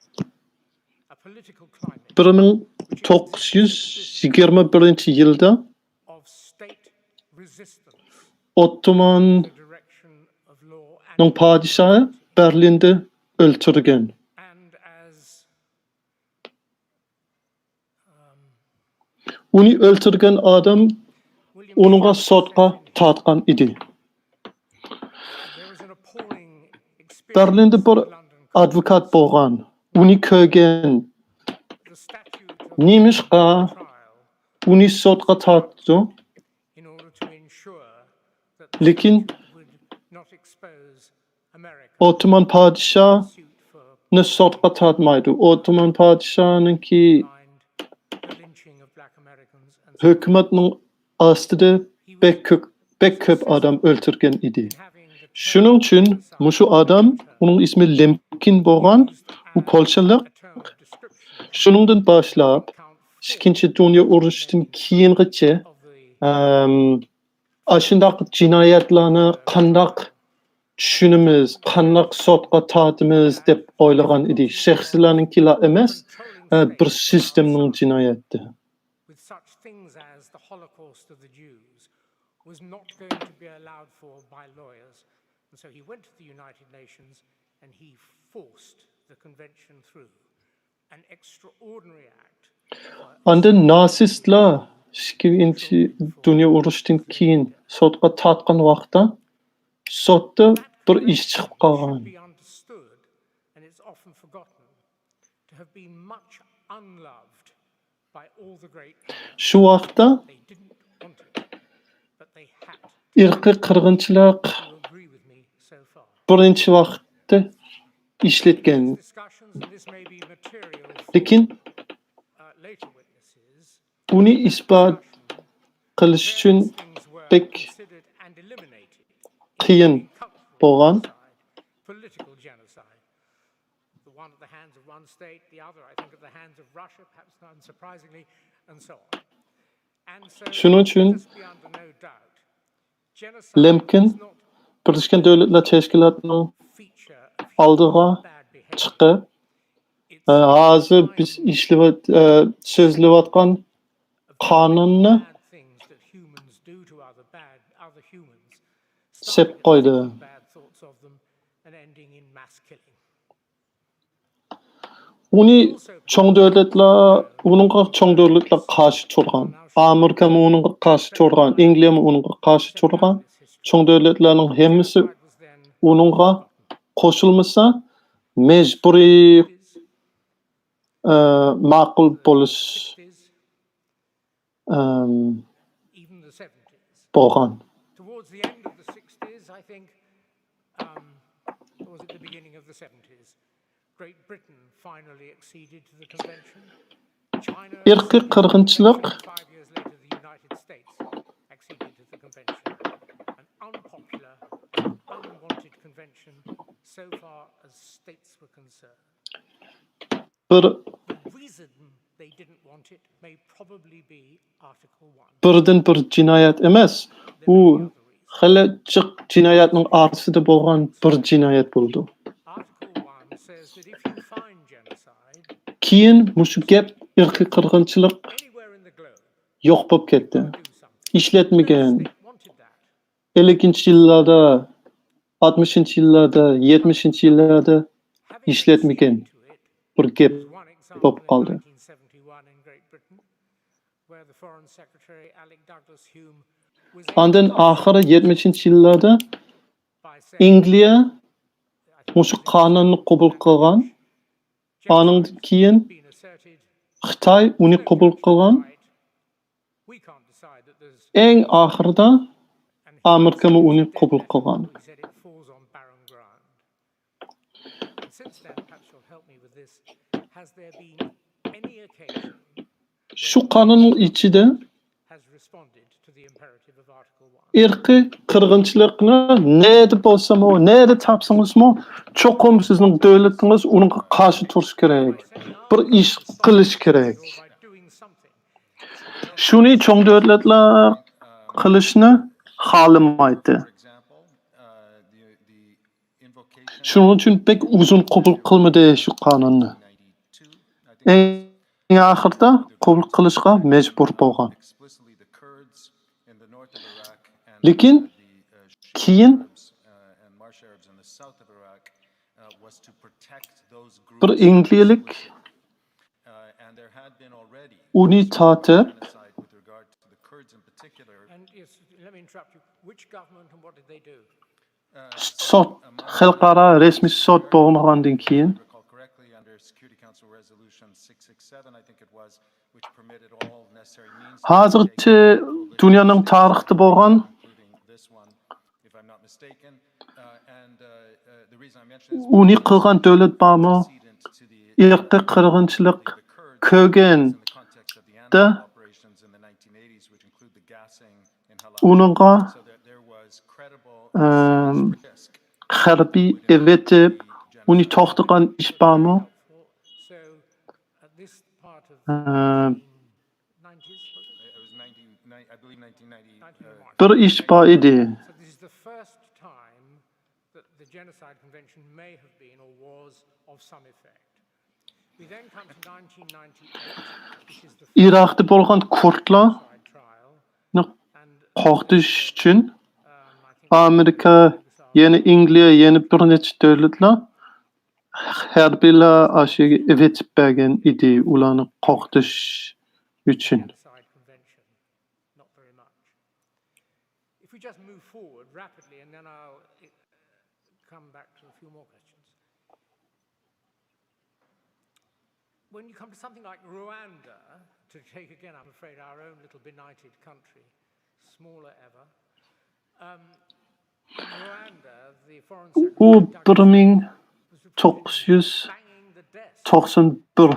a political climate, بىر مىڭ توققۇز يۈز يىگىرمە بىرىنچى يىلدا of state resistance ئوتتوماننىڭ in the direction of law and پادىشاھى بەرلىندە ئۆلتۈرگەن. And as ئۇنى ئۆلتۈرگەن ئادەم ئۇنىڭغا سوتقا تارتقان ئىدى. بەرلىندە بىر ئادۋوكات بولغان، ئۇنى كۆرگەن. نېمىشقا ئۇنى سوتقا تارتتى؟ لېكىن ئوتتومان پادىشاھنى سوتقا تارتمايدۇ. ئوتتومان پادىشاھنىڭكى ھۆكۈمەتنىڭ ئاستىدا بەك كۆپ، بەك كۆپ ئادەم ئۆلتۈرگەن ئىدى. شۇنىڭ ئۈچۈن مۇشۇ ئادەم، ئۇنىڭ ئىسمى لېمكىن بولغان، ئۇ پولشالىق. شۇنىڭدىن باشلاپ ئىككىنچى دۇنيا ئۇرۇشىدىن كېيىنغىچە، ئەم، ئاشۇنداق جىنايەتلەرنى قانداق چۈشىنىمىز، قانداق سوتقا تارتىمىز دەپ ئويلىغان ئىدى. شەخسلەرنىڭكىلا ئەمەس، ئە، بىر سىستېمنىڭ جىنايەتى. With such things as the Holocaust of the Jews was not going to be allowed for by lawyers. And so he went to the United Nations and he forced the convention through. An extraordinary act. ئاندىن ناتسىستلار ئىككىنچى دۇنيا ئۇرۇشىدىن كېيىن سوتقا تارتقان ۋاقىتتا سوتتا بىر ئىش چىقىپ قالغان. Should be understood, and it's often forgotten, to have been much unloved by all the great. شۇ ۋاقىتتا they didn't want it, but they had to. ئىرقىي قىرغىنچىلىق You agree with me so far. بىرىنچى ۋاقىتتا ئىشلەتكەن. Discussions, and this may be material for لېكىن uh, later witnesses. ئۇنى ئىسپات قىلىش ئۈچۈن بەك قىيىن بولغان. شۇنىڭ ئۈچۈن لېمكىن بىرلەشكەن دۆلەتلەر تەشكىلاتىنىڭ ئالدىغا چىقىپ، ئە، ھازىر بىز ئىشلىۋات-، ئە، سۆزلەۋاتقان قانۇننى سېپ قويدى. ئۇنى چوڭ دۆلەتلەر، ئۇنىڭغا چوڭ دۆلەتلەر قارشى تۇرغان. ئامېرىكىمۇ ئۇنىڭغا قارشى تۇرغان، ئەنگلىيەمۇ ئۇنىڭغا قارشى تۇرغان. چوڭ دۆلەتلەرنىڭ ھەممىسى ئۇنىڭغا قوشۇلمىسا، مەجبۇرىي، ئە، ماقۇل بولۇش، ئەم، بولغان. ئىرقىي قىرغىنچىلىق بىر بىردىن بىر جىنايەت ئەمەس، ئۇ خېلى جىق جىنايەتنىڭ ئارىسىدا بولغان بىر جىنايەت بولىدۇ. كېيىن مۇشۇ گەپ ئىرقىي قىرغىنچىلىق يوق بولۇپ كەتتى. ئىشلەتمىگەن. ئەللىكىنچى يىللاردا، ئاتمىشىنچى يىللاردا، يەتمىشىنچى يىللاردا ئىشلەتمىگەن بىر گەپ بولۇپ قالدى. ئاندىن ئاخىرى يەتمىشىنچى يىللاردا ئەنگلىيە مۇشۇ قانۇننى قوبۇل قىلغان. ئانىڭدىن كېيىن خىتاي ئۇنى قوبۇل قىلغان. ئەڭ ئاخىرىدا ئامېرىكىمۇ ئۇنى قوبۇل قىلغان. شۇ قانۇننىڭ ئىچىدە ئىرقىي قىرغىنچىلىقنى نەدە بولسىمۇ، نەدە تاپسىڭىزمۇ، چوقۇم سىزنىڭ دۆلىتىڭىز ئۇنىڭغا قارشى تۇرۇشى كېرەك. بىر ئىش قىلىشى كېرەك. شۇنى چوڭ دۆلەتلەر قىلىشنى خالىمايتتى. شۇنىڭ ئۈچۈن بەك ئۇزۇن قوبۇل قىلمىدى شۇ قانۇننى. ئەڭ ئاخىرىدا قوبۇل قىلىشقا مەجبۇر بولغان. لېكىن كېيىن بىر ئىنگلىيەلىك ئۇنى تارتىپ، سوت، خەلقئارا رەسمىي سوت بولمىغاندىن كېيىن، ھازىرچە دۇنيانىڭ تارىخىدا بولغان ئۇنى قىلغان دۆلەت بارمۇ؟ ئىرقىي قىرغىنچىلىق كۆرگەندە ئۇنىڭغا، ئەم، خەربىي ئېۋىتىپ، ئۇنى توختىغان ئىش بارمۇ؟ ئەم، بىر ئىش بار ئىدى. ئىراقتا بولغان كۇردلارنى قورقۇتۇش ئۈچۈن ئامېرىكا، يەنە ئەنگلىيە، يەنە بىر نەچچە دۆلەتلەر ھەربىيلەر ئاشۇ يەرگە ئېۋىتىپ بەرگەن ئىدى، ئۇلارنى قورقۇتۇش ئۈچۈن. If we just move forward rapidly, and then I'll, uh, come back to a few more questions. When you come to something like Rwanda, to take again, I'm afraid, our own little benighted country, smaller ever, um, in Rwanda, the foreign ئۇ secretary بىر مىڭ توققۇز يۈز توقسان بىر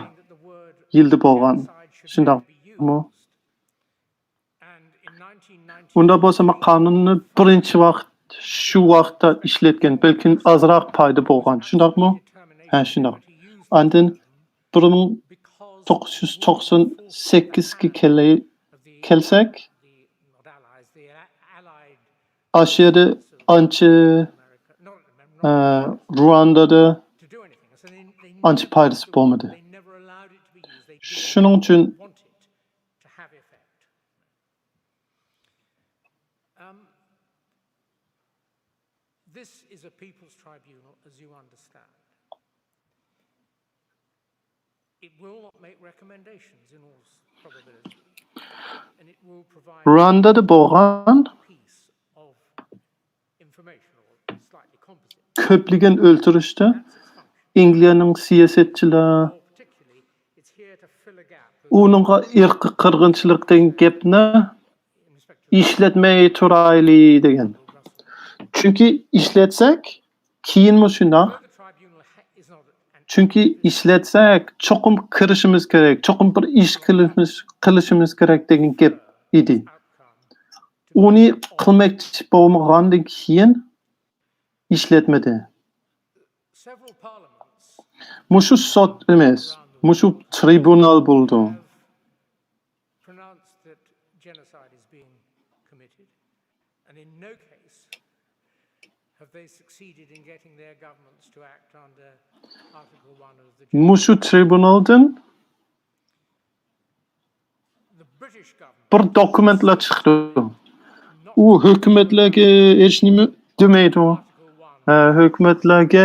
يىلدا بولغان، شۇنداقمۇ؟ ئۇنداق بولسا، مەن قانۇننى بىرىنچى ۋاقىت، شۇ ۋاقىتتا ئىشلەتكەن، بەلكىم ئازراق پايدا بولغان، شۇنداقمۇ؟ ھە، شۇنداق. ئاندىن بىر مىڭ توققۇز يۈز توقسان سەككىزگە كەلسەك، ئاشۇ يەردە ئانچە، ئە، رۇئاندادا ئانچە پايدىسى بولمىدى. شۇنىڭ ئۈچۈن This is a People's Tribunal, as you understand. It will not make recommendations in all probability, and it will provide رۇئاندادا بولغان piece of information or slightly composite. كۆپلىگەن ئۆلتۈرۈشتە ئەنگلىيەنىڭ سىياسەتچىلەر More particularly, it's here to fill a gap. ئۇنىڭغا ئىرقىي قىرغىنچىلىق دېگەن گەپنى ئىشلەتمەي تۇرايلى دېگەن. چۈنكى ئىشلەتسەك، كېيىنمۇ شۇنداق. The tribunal ha- is not an چۈنكى ئىشلەتسەك، چوقۇم كىرىشىمىز كېرەك، چوقۇم بىر ئىش قىلىشىمىز، قىلىشىمىز كېرەك دېگەن گەپ ئىدى. ئۇنى قىلماقچى بولمىغاندىن كېيىن ئىشلەتمىدى. Several parliaments مۇشۇ سوت ئەمەس، مۇشۇ ترىبۇنال بولىدۇ. pronounced that genocide is being committed, and in no case have they succeeded in getting their governments to act under Article one of the مۇشۇ ترىبۇنالدىن The British government بىر دوكۇمېنتلار چىقىدۇ. ئۇ ھۆكۈمەتلەرگە ھېچ نېمە دېمەيدۇ. ھە، ھۆكۈمەتلەرگە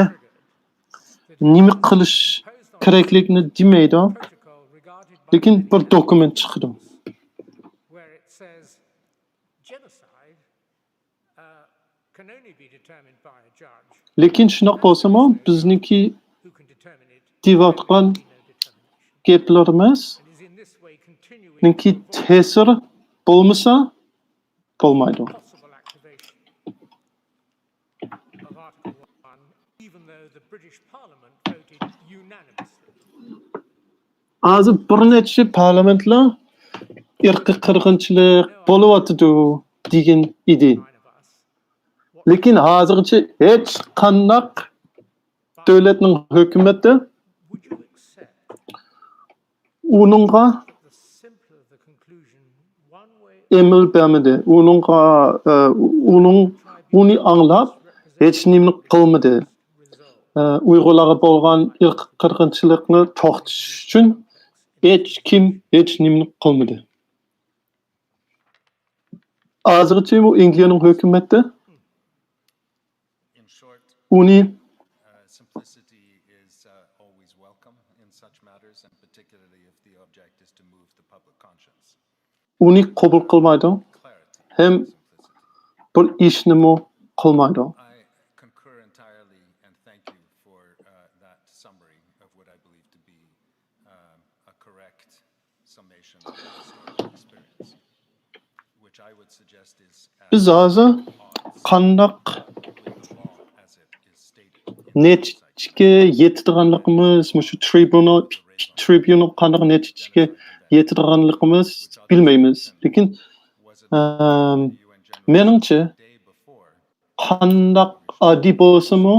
نېمە قىلىش كېرەكلىكىنى دېمەيدۇ. protocol regarded by لېكىن بىر دوكۇمېنت چىقىدۇ. where it says genocide uh, can only be determined by a judge لېكىن شۇنداق بولسىمۇ، بىزنىڭكى who can determine it دەۋاتقان no determination. گەپلىرىمىزنىڭكى And is in this way continuing to avoid تەسىرى بولمىسا بولمايدۇ. possible activation of Article one, even though the British Parliament voted unanimously. ھازىر بىر نەچچە پارلامېنتلار ئىرقىي قىرغىنچىلىق بولۇۋاتىدۇ دېگەن ئىدى. Nine of us. لېكىن ھازىرغىچە ھېچ قانداق دۆلەتنىڭ ھۆكۈمىتى Would you accept ئۇنىڭغا the simpler the conclusion, one way ئەمەل بەرمىدى. ئۇنىڭغا، ئە، ئۇنىڭ، ئۇنى ئاڭلاپ ھېچ نېمىنى قىلمىدى. result? ئە، ئۇيغۇرلارغا بولغان ئىرقىي قىرغىنچىلىقنى توختىتىش ئۈچۈن ھېچ كىم ھېچ نېمىنى قىلمىدى. ھازىرغىچە بۇ ئەنگلىيەنىڭ ھۆكۈمىتى In short, ئۇنى uh, simplicity is uh, always welcome in such matters, and particularly if the object is to move the public conscience. ئۇنى قوبۇل قىلمايدۇ، Clarity, ھەم simplicity. بىر ئىشنىمۇ قىلمايدۇ. I concur entirely and thank you for uh, that summary of what I believe to be um, a correct summation of historical experience, which I would suggest is at بىز ھازىر odds قانداق with the law as it is stated in the نەتىجىگە يېتىدىغانلىقىمىز، مۇشۇ ترىبۇنال، ترىبۇنال قانداق نەتىجىگە يېتىدىغانلىقىمىز بىلمەيمىز. لېكىن، ئەم، مېنىڭچە، قانداق ئاددىي بولسىمۇ،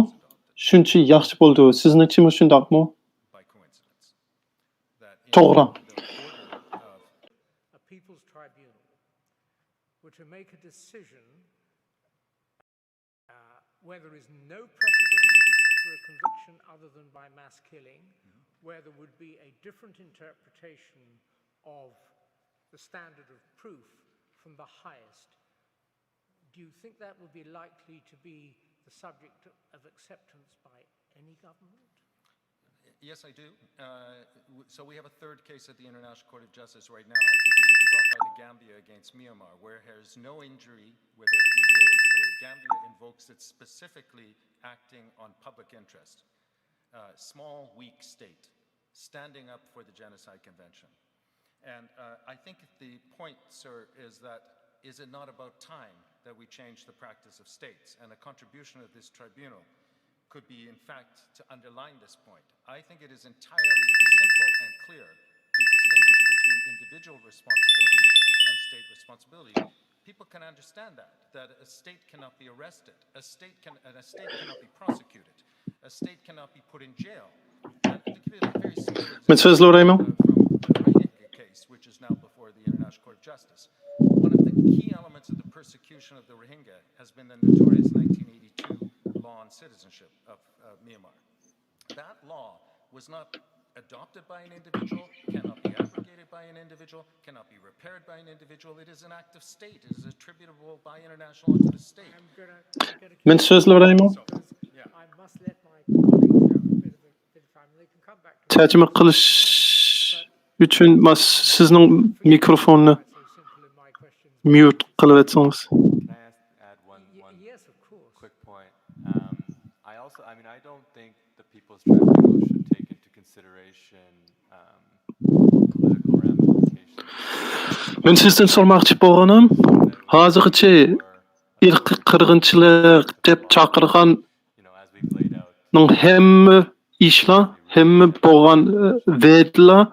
شۇنچە ياخشى بولىدۇ. سىزنىڭچىمۇ شۇنداقمۇ؟ by coincidence. That in توغرا. the order of A People's Tribunal were to make a decision uh, where there is no precedent for a conviction other than by mass killing, where there would be a different interpretation of the standard of proof from the highest, do you think that would be likely to be the subject of acceptance by any government? Yes, I do. Uh, w- so we have a third case at the International Court of Justice right now, brought by the Gambia against Myanmar, where there is no injury, where the, the, the Gambia invokes it specifically acting on public interest. Uh, small, weak state, standing up for the Genocide Convention. And uh, I think the point, sir, is that is it not about time that we change the practice of states? And the contribution of this tribunal could be, in fact, to underline this point. I think it is entirely simple and clear to distinguish between individual responsibility and state responsibility. People can understand that, that a state cannot be arrested, a state can, and a state cannot be prosecuted, a state cannot be put in jail. And to give you a very simple example, من سۆزلەۋەرەيمۇ؟ Uh, from the Rohingya case, which is now before the International Court of Justice. One of the key elements of the persecution of the Rohingya has been the notorious nineteen eighty-two law on citizenship of uh, Myanmar. That law was not adopted by an individual, cannot be abrogated by an individual, cannot be repaired by an individual. It is an act of state. It is attributable by international law to the state. من سۆزلەۋەرەيمۇ؟ تەرجىمە قىلىش ئۈچۈن ماس سىزنىڭ مىكروفوننى ميۇت قىلىۋەتسىڭىز. Can I ask, add one, one quick point? Um, I also, I mean, I don't think the People's Tribunal should take into consideration um, political ramifications. مەن سىزدىن سورىماقچى بولغىنىم، ھازىرغىچە ئىرقىي قىرغىنچىلىق دەپ چاقىرغان You know, as we've laid out, نىڭ ھەممە ئىشلار، ھەممە بولغان ئە، ۋەدىلەر،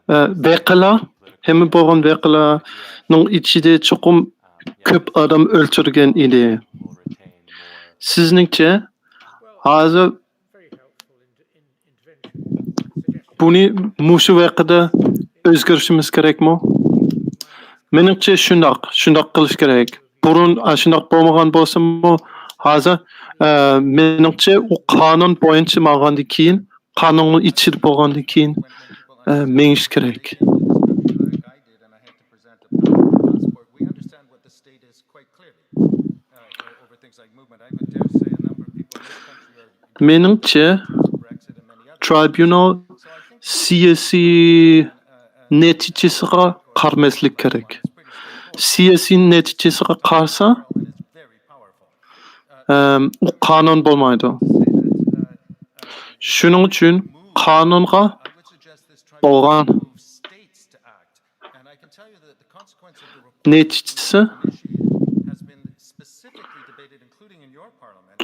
ئە، ۋەقەلەر، ھەممە بولغان ۋەقەلەرنىڭ ئىچىدە چوقۇم كۆپ ئادەم ئۆلتۈرگەن ئىدى. سىزنىڭچە ھازىر بۇنى مۇشۇ ۋەقەدە ئۆزگەرتىشىمىز كېرەكمۇ؟ مېنىڭچە شۇنداق، شۇنداق قىلىش كېرەك. بۇرۇن ئاشۇنداق بولمىغان بولسىمۇ، ھازىر ئە، مېنىڭچە ئۇ قانۇن بويىچە ماڭغاندىن كېيىن، قانۇننىڭ ئىچىدە بولغاندىن كېيىن ئە، مېڭىش كېرەك. مېنىڭچە ترىبۇنال سىياسىي نەتىجىسىغا قارىماسلىق كېرەك. سىياسىي نەتىجىسىغا قارىسا ئەم، ئۇ قانۇن بولمايدۇ. شۇنىڭ ئۈچۈن قانۇنغا بولغان نەتىجىسى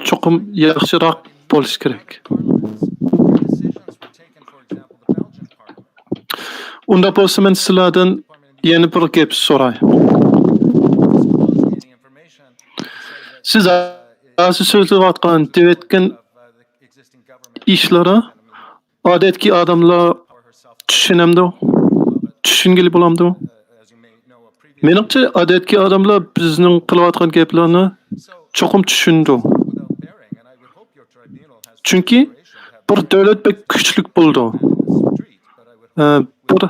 چوقۇم ياخشىراق بولۇشى كېرەك. ئۇنداق بولسا مەن سىلەردىن يەنە بىر گەپ سوراي. سىز ھازىر سۆزلەۋاتقان دەۋەتكەن ئىشلىرى ئادەتتىكى ئادەملەر چۈشىنەمدۇ؟ چۈشىنگىلى بولامدۇ؟ مېنىڭچە ئادەتتىكى ئادەملەر بىزنىڭ قىلىۋاتقان گەپلەرنى چوقۇم چۈشىنىدۇ. چۈنكى بىر دۆلەت بەك كۈچلۈك بولىدۇ. ئە، بىر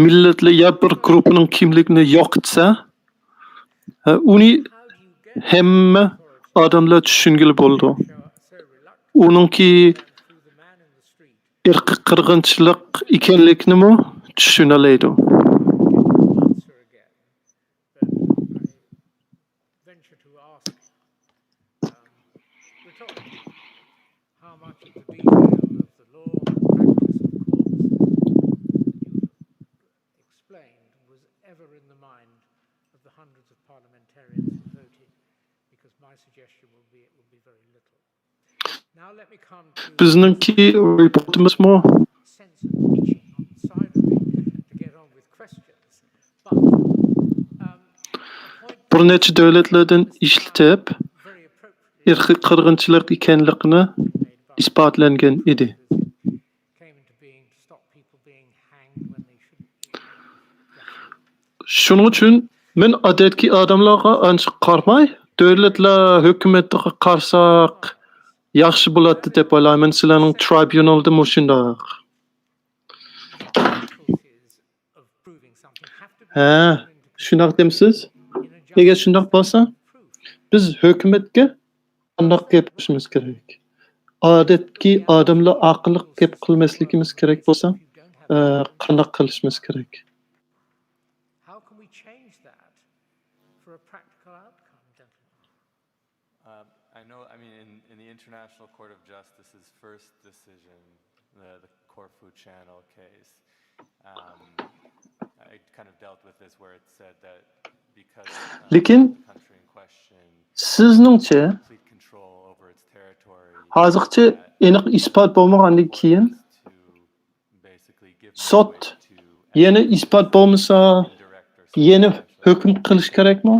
مىللەتلەر يا بىر گۇرۇپپىنىڭ كىملىكىنى يوقىتسا، ئە، ئۇنى ھەممە ئادەملەر چۈشىنگىلى بولىدۇ. ئۇنىڭكى ئىرقىي قىرغىنچىلىق ئىكەنلىكىنىمۇ چۈشىنەلەيدۇ. Answer again, but I venture to ask, um, we're talking how much of the detail of the law and the practice of courts that you've explained was ever in the mind of the hundreds of parliamentarians who voted, because my suggestion would be it would be very little. Now let me come to بىزنىڭكى رېپورتىمىزمۇ sense of itching on the side of me to get on with questions. But um, the point بىر نەچچە دۆلەتلەردىن ئىشلىتىپ، very appropriately ئىرقىي قىرغىنچىلىق ئىكەنلىكىنى made by ئىسپاتلانغان ئىدى. came into being to stop people being hanged when they shouldn't be. شۇنىڭ ئۈچۈن مەن ئادەتتىكى ئادەملەرگە ئانچە قارىماي، دۆلەتلەر ھۆكۈمەتلىرىگە قارىساق ياخشى بولاتتى دەپ ئويلايمەن. سىلەرنىڭ ترىبۇنالدا مۇشۇنداق. Difficulties of proving something have to be ھە، شۇنداق دەمسىز؟ ئەگەر شۇنداق بولسا، بىز ھۆكۈمەتكە قانداق گەپ قىلىشىمىز كېرەك؟ ئادەتتىكى ئادەملەر ئارقىلىق گەپ قىلماسلىقىمىز كېرەك بولسا، ئە، قانداق قىلىشىمىز كېرەك؟ How can we change that for a practical outcome, gentlemen? Um, I know, I mean, in, in the International Court of Justice's first decision, the, the Corfu Channel case, um, I kind of dealt with this where it said that because um, لېكىن the country in question سىزنىڭچە complete control over its territory, ھازىرغىچە ئېنىق ئىسپات بولمىغاندىن كېيىن to basically give سوت way to يەنە ئىسپات بولمىسا، indirect or يەنە circumstantial ھۆكۈم قىلىش كېرەكمۇ؟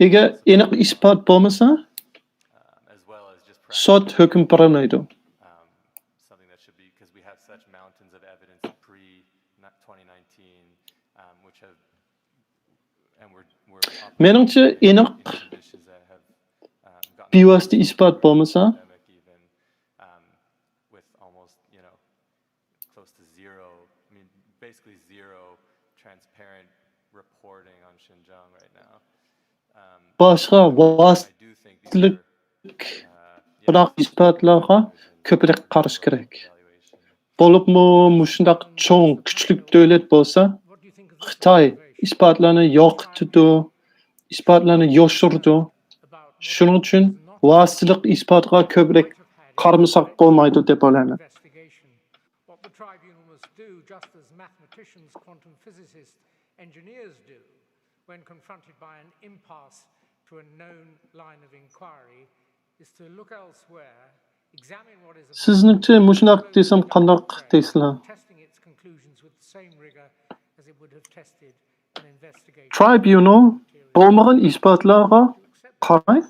ئەگەر ئېنىق ئىسپات بولمىسا، سوت ھۆكۈم بېرەلمەيدۇ. مېنىڭچە، ئېنىق بىۋاسىتە ئىسپات بولمىسا، باشقا ۋاسىتىلىك بۇنداق ئىسپاتلارغا كۆپرەك قارىشى كېرەك. بولۇپمۇ مۇشۇنداق چوڭ، كۈچلۈك دۆلەت بولسا، خىتاي ئىسپاتلارنى يوقىتىدۇ، ئىسپاتلارنى يوشۇرىدۇ. شۇنىڭ ئۈچۈن ۋاسىتىلىق ئىسپاتقا كۆپرەك قارىمىساق بولمايدۇ دەپ ئويلايمەن. What the tribunal must do, just as mathematicians, quantum physicists, engineers do, when confronted by an impasse to a known line of inquiry, is to look elsewhere, examine what is available, سىزنىڭچە مۇشۇنداق دېسەم قانداق دەيسىلەر؟ Testing its conclusions with the same rigor as it would have tested an investigation. ترايبۇنال بولمىغان ئىسپاتلارغا قارىماي،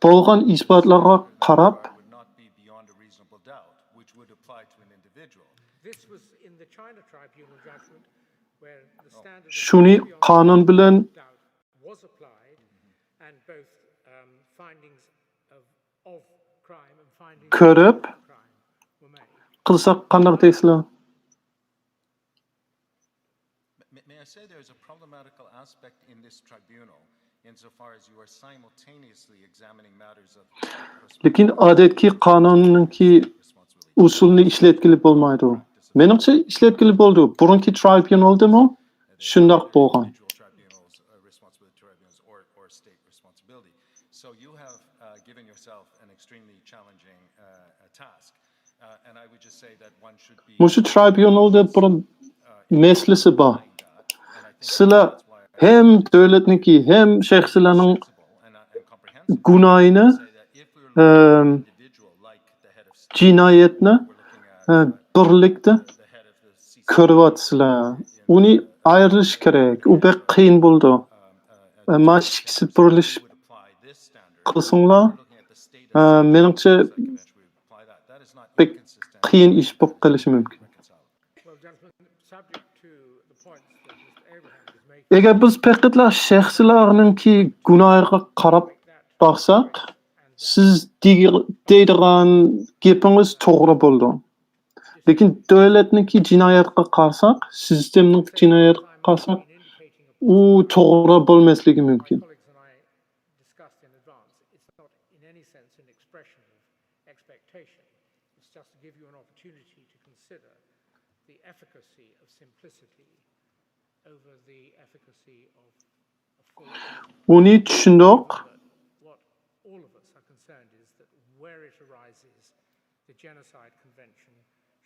بولغان ئىسپاتلارغا قاراپ، This was in the China tribunal judgment where the standard of شۇنى قانۇن بىلەن doubt was applied, and both, um, findings of, of crime and findings كۆرۈپ of crime were made. قىلساق قانداق دەيسىلەر؟ May I say there is a problematical aspect in this tribunal insofar as you are simultaneously examining matters of لېكىن ئادەتتىكى قانۇننىڭكى ئۇسۇلىنى ئىشلەتكىلى بولمايدۇ. مېنىڭچە ئىشلەتكىلى بولىدۇ. بۇرۇنقى ترايبۇنالدىمۇ شۇنداق بولغان. So you have, uh, given yourself an extremely challenging, uh, uh, task. Uh, and I would just say that one should be مۇشۇ ترايبۇنالدا بىر مەسىلىسى بار. سىلەر ھەم دۆلەتنىڭكى، ھەم شەخسلەرنىڭ گۇناھىنى، ئەم، جىنايەتنى، ئە، بىرلىكتە كۆرۈۋاتىسىلەر. ئۇنى ئايرىش كېرەك. ئۇ بەك قىيىن بولىدۇ. ئەمما ئىككىسى بىرلىشىپ قىلسىڭلار، ئە، مېنىڭچە بەك قىيىن ئىش بولۇپ قېلىشى مۇمكىن. ئەگەر بىز پەقەتلا شەخسلەرنىڭكى گۇناھىغا قاراپ باقساق، سىز دېگى-، دەيدىغان گېپىڭىز توغرا بولىدۇ. لېكىن دۆلەتنىڭكى جىنايەتكە قارىساق، سىستېمىنىڭ جىنايەتكە قارىساق، ئۇ توغرا بولماسلىقى مۇمكىن. It's just to give you an opportunity to consider the efficacy of simplicity over the efficacy of a full ئۇنى چۈشەندۇق. What all of us are concerned is that where it arises, the Genocide Convention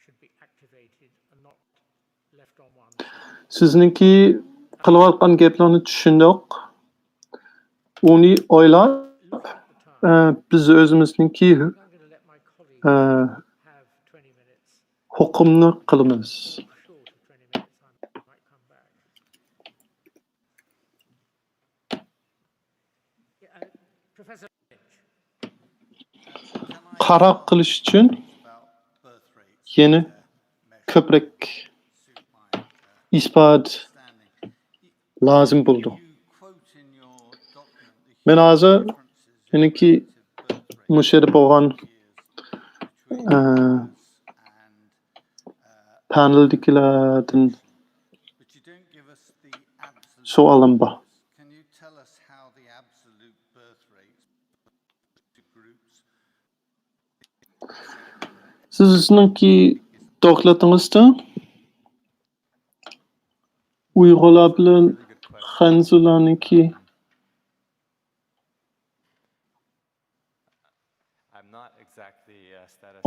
should be activated and not left on one side. سىزنىڭكى قىلىۋاتقان گەپلەرنى چۈشەندۇق. ئۇنى ئويلاپ، ئە، بىز ئۆزىمىزنىڭكى، ئە، ھوقۇمنى قىلىمىز. قاراپ قىلىش ئۈچۈن يەنە كۆپرەك ئىسپات لازىم بولىدۇ. مەن ھازىر مېنىڭكى مۇشۇ يەردە بولغان، ئە، پانېلدىكىلەردىن سوئالىم بار. سىزنىڭكى دوكلاتىڭىزدا ئۇيغۇرلار بىلەن خەنزۇلارنىڭكى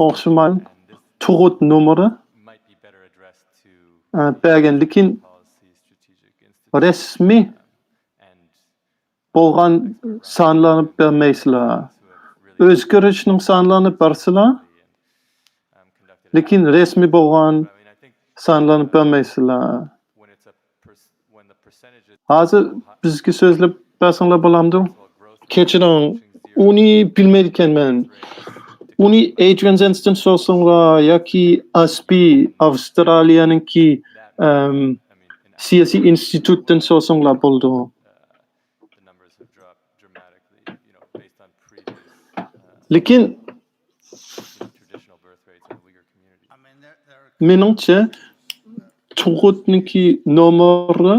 ئوخشىماي تۇغۇت نومۇرى، ئە، بەرگەن، لېكىن رەسمىي بولغان سانلارنى بەرمەيسىلەر. ئۆزگىرىشنىڭ سانلارنى بەرسىلەر، لېكىن رەسمىي بولغان سانلارنى بەرمەيسىلەر. ھازىر بىزگە سۆزلەپ بەرسەڭلار بولامدۇ؟ كەچۈرۈڭ، ئۇنى بىلمەيدىكەنمەن. ئۇنى ئەيدرىيەن زېنستىن سورىساڭلار ياكى ئاسپى، ئاۋسترالىيەنىڭكى، ئەم، سىياسىي ئىنستىتۇتتىن سورىساڭلار بولىدۇ. لېكىن مېنىڭچە، تۇغۇتنىڭكى نومۇرى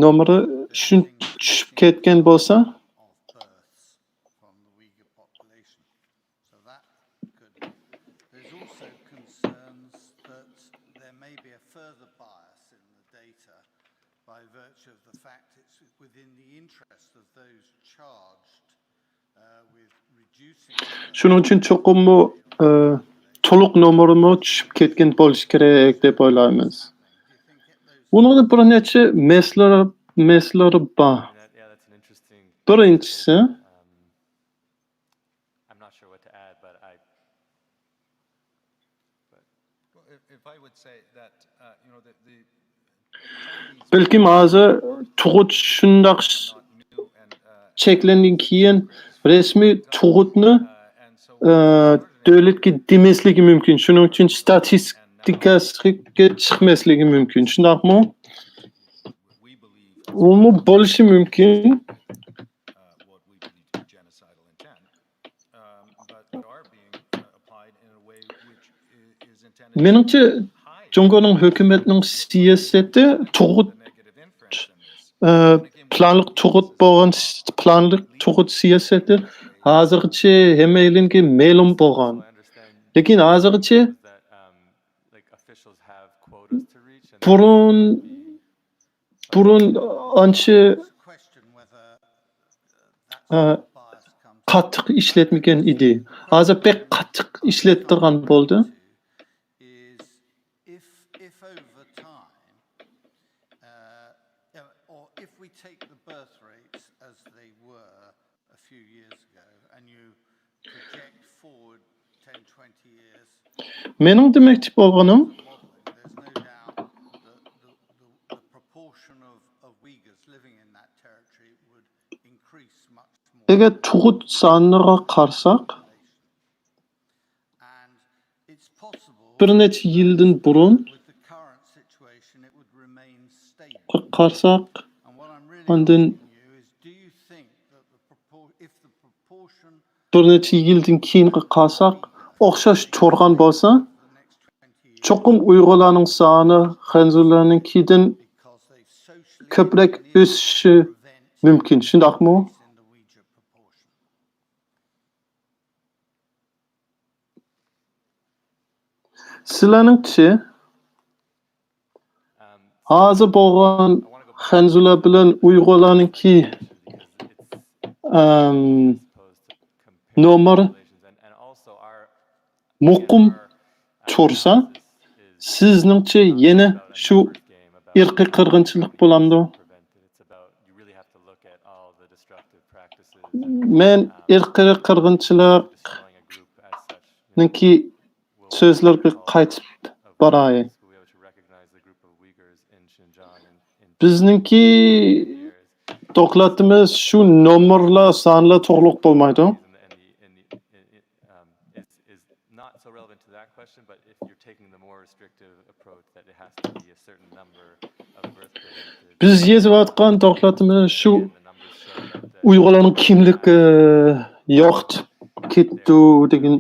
نومۇرى شۇنچە چۈشۈپ كەتكەن بولسا، شۇنىڭ ئۈچۈن چوقۇممۇ، ئە، تولۇق نومۇرىمۇ چۈشۈپ كەتكەن بولۇشى كېرەك دەپ ئويلايمىز. بۇنىڭدا بىر نەچچە مەسىلىلەر، مەسىلىلەر بار. بىرىنچىسى، بەلكىم ھازىر تۇغۇت شۇنداق چەكلەندىن كېيىن رەسمىي تۇغۇتنى، ئە، دۆلەتكە دېمەسلىكى مۇمكىن. شۇنىڭ ئۈچۈن ستاتىستىكاسىغا چىقماسلىقى مۇمكىن. شۇنداقمۇ؟ ئۇمۇ بولۇشى مۇمكىن. مېنىڭچە، جۇڭگونىڭ ھۆكۈمەتنىڭ سىياسىتى تۇغۇت ئە، پىلانلىق تۇغۇت بولغان، پىلانلىق تۇغۇت سىياسىتى ھازىرغىچە ھەممەيلەنگە مەلۇم بولغان. لېكىن ھازىرغىچە بۇرۇن، بۇرۇن ئانچە، ئە، قاتتىق ئىشلەتمىگەن ئىدى. ھازىر بەك قاتتىق ئىشلەتتۈرگەن بولدى. مېنىڭ دېمەكچى بولغىنىم، ئەگەر تۇغۇت سانىغا قارىساق، بىر نەچچە يىلدىن بۇرۇن قارىساق، ئاندىن بىر نەچچە يىلدىن كېيىنگە قارىساق، ئوخشاش تۇرغان بولسا، چوقۇم ئۇيغۇرلارنىڭ سانى خەنزۇلارنىڭكىدىن كۆپرەك ئۆسۈشى مۇمكىن، شۇنداقمۇ؟ سىلەرنىڭچە، ھازىر بولغان خەنزۇلار بىلەن ئۇيغۇرلارنىڭكى، ئەم، نومۇر مۇقىم تۇرسا، سىزنىڭچە يەنە شۇ ئىرقىي قىرغىنچىلىق بولامدۇ؟ مەن ئىرقىي قىرغىنچىلىقنىڭكى سۆزلىرىگە قايتىپ باراي. بىزنىڭكى دوكلاتىمىز شۇ نومۇرلار، سانلار توغرۇلۇق بولمايدۇ. بىز يېزىۋاتقان دوكلاتىمىز شۇ ئۇيغۇرلارنىڭ كىملىكى يوقىتىپ كېتىدۇ دېگەن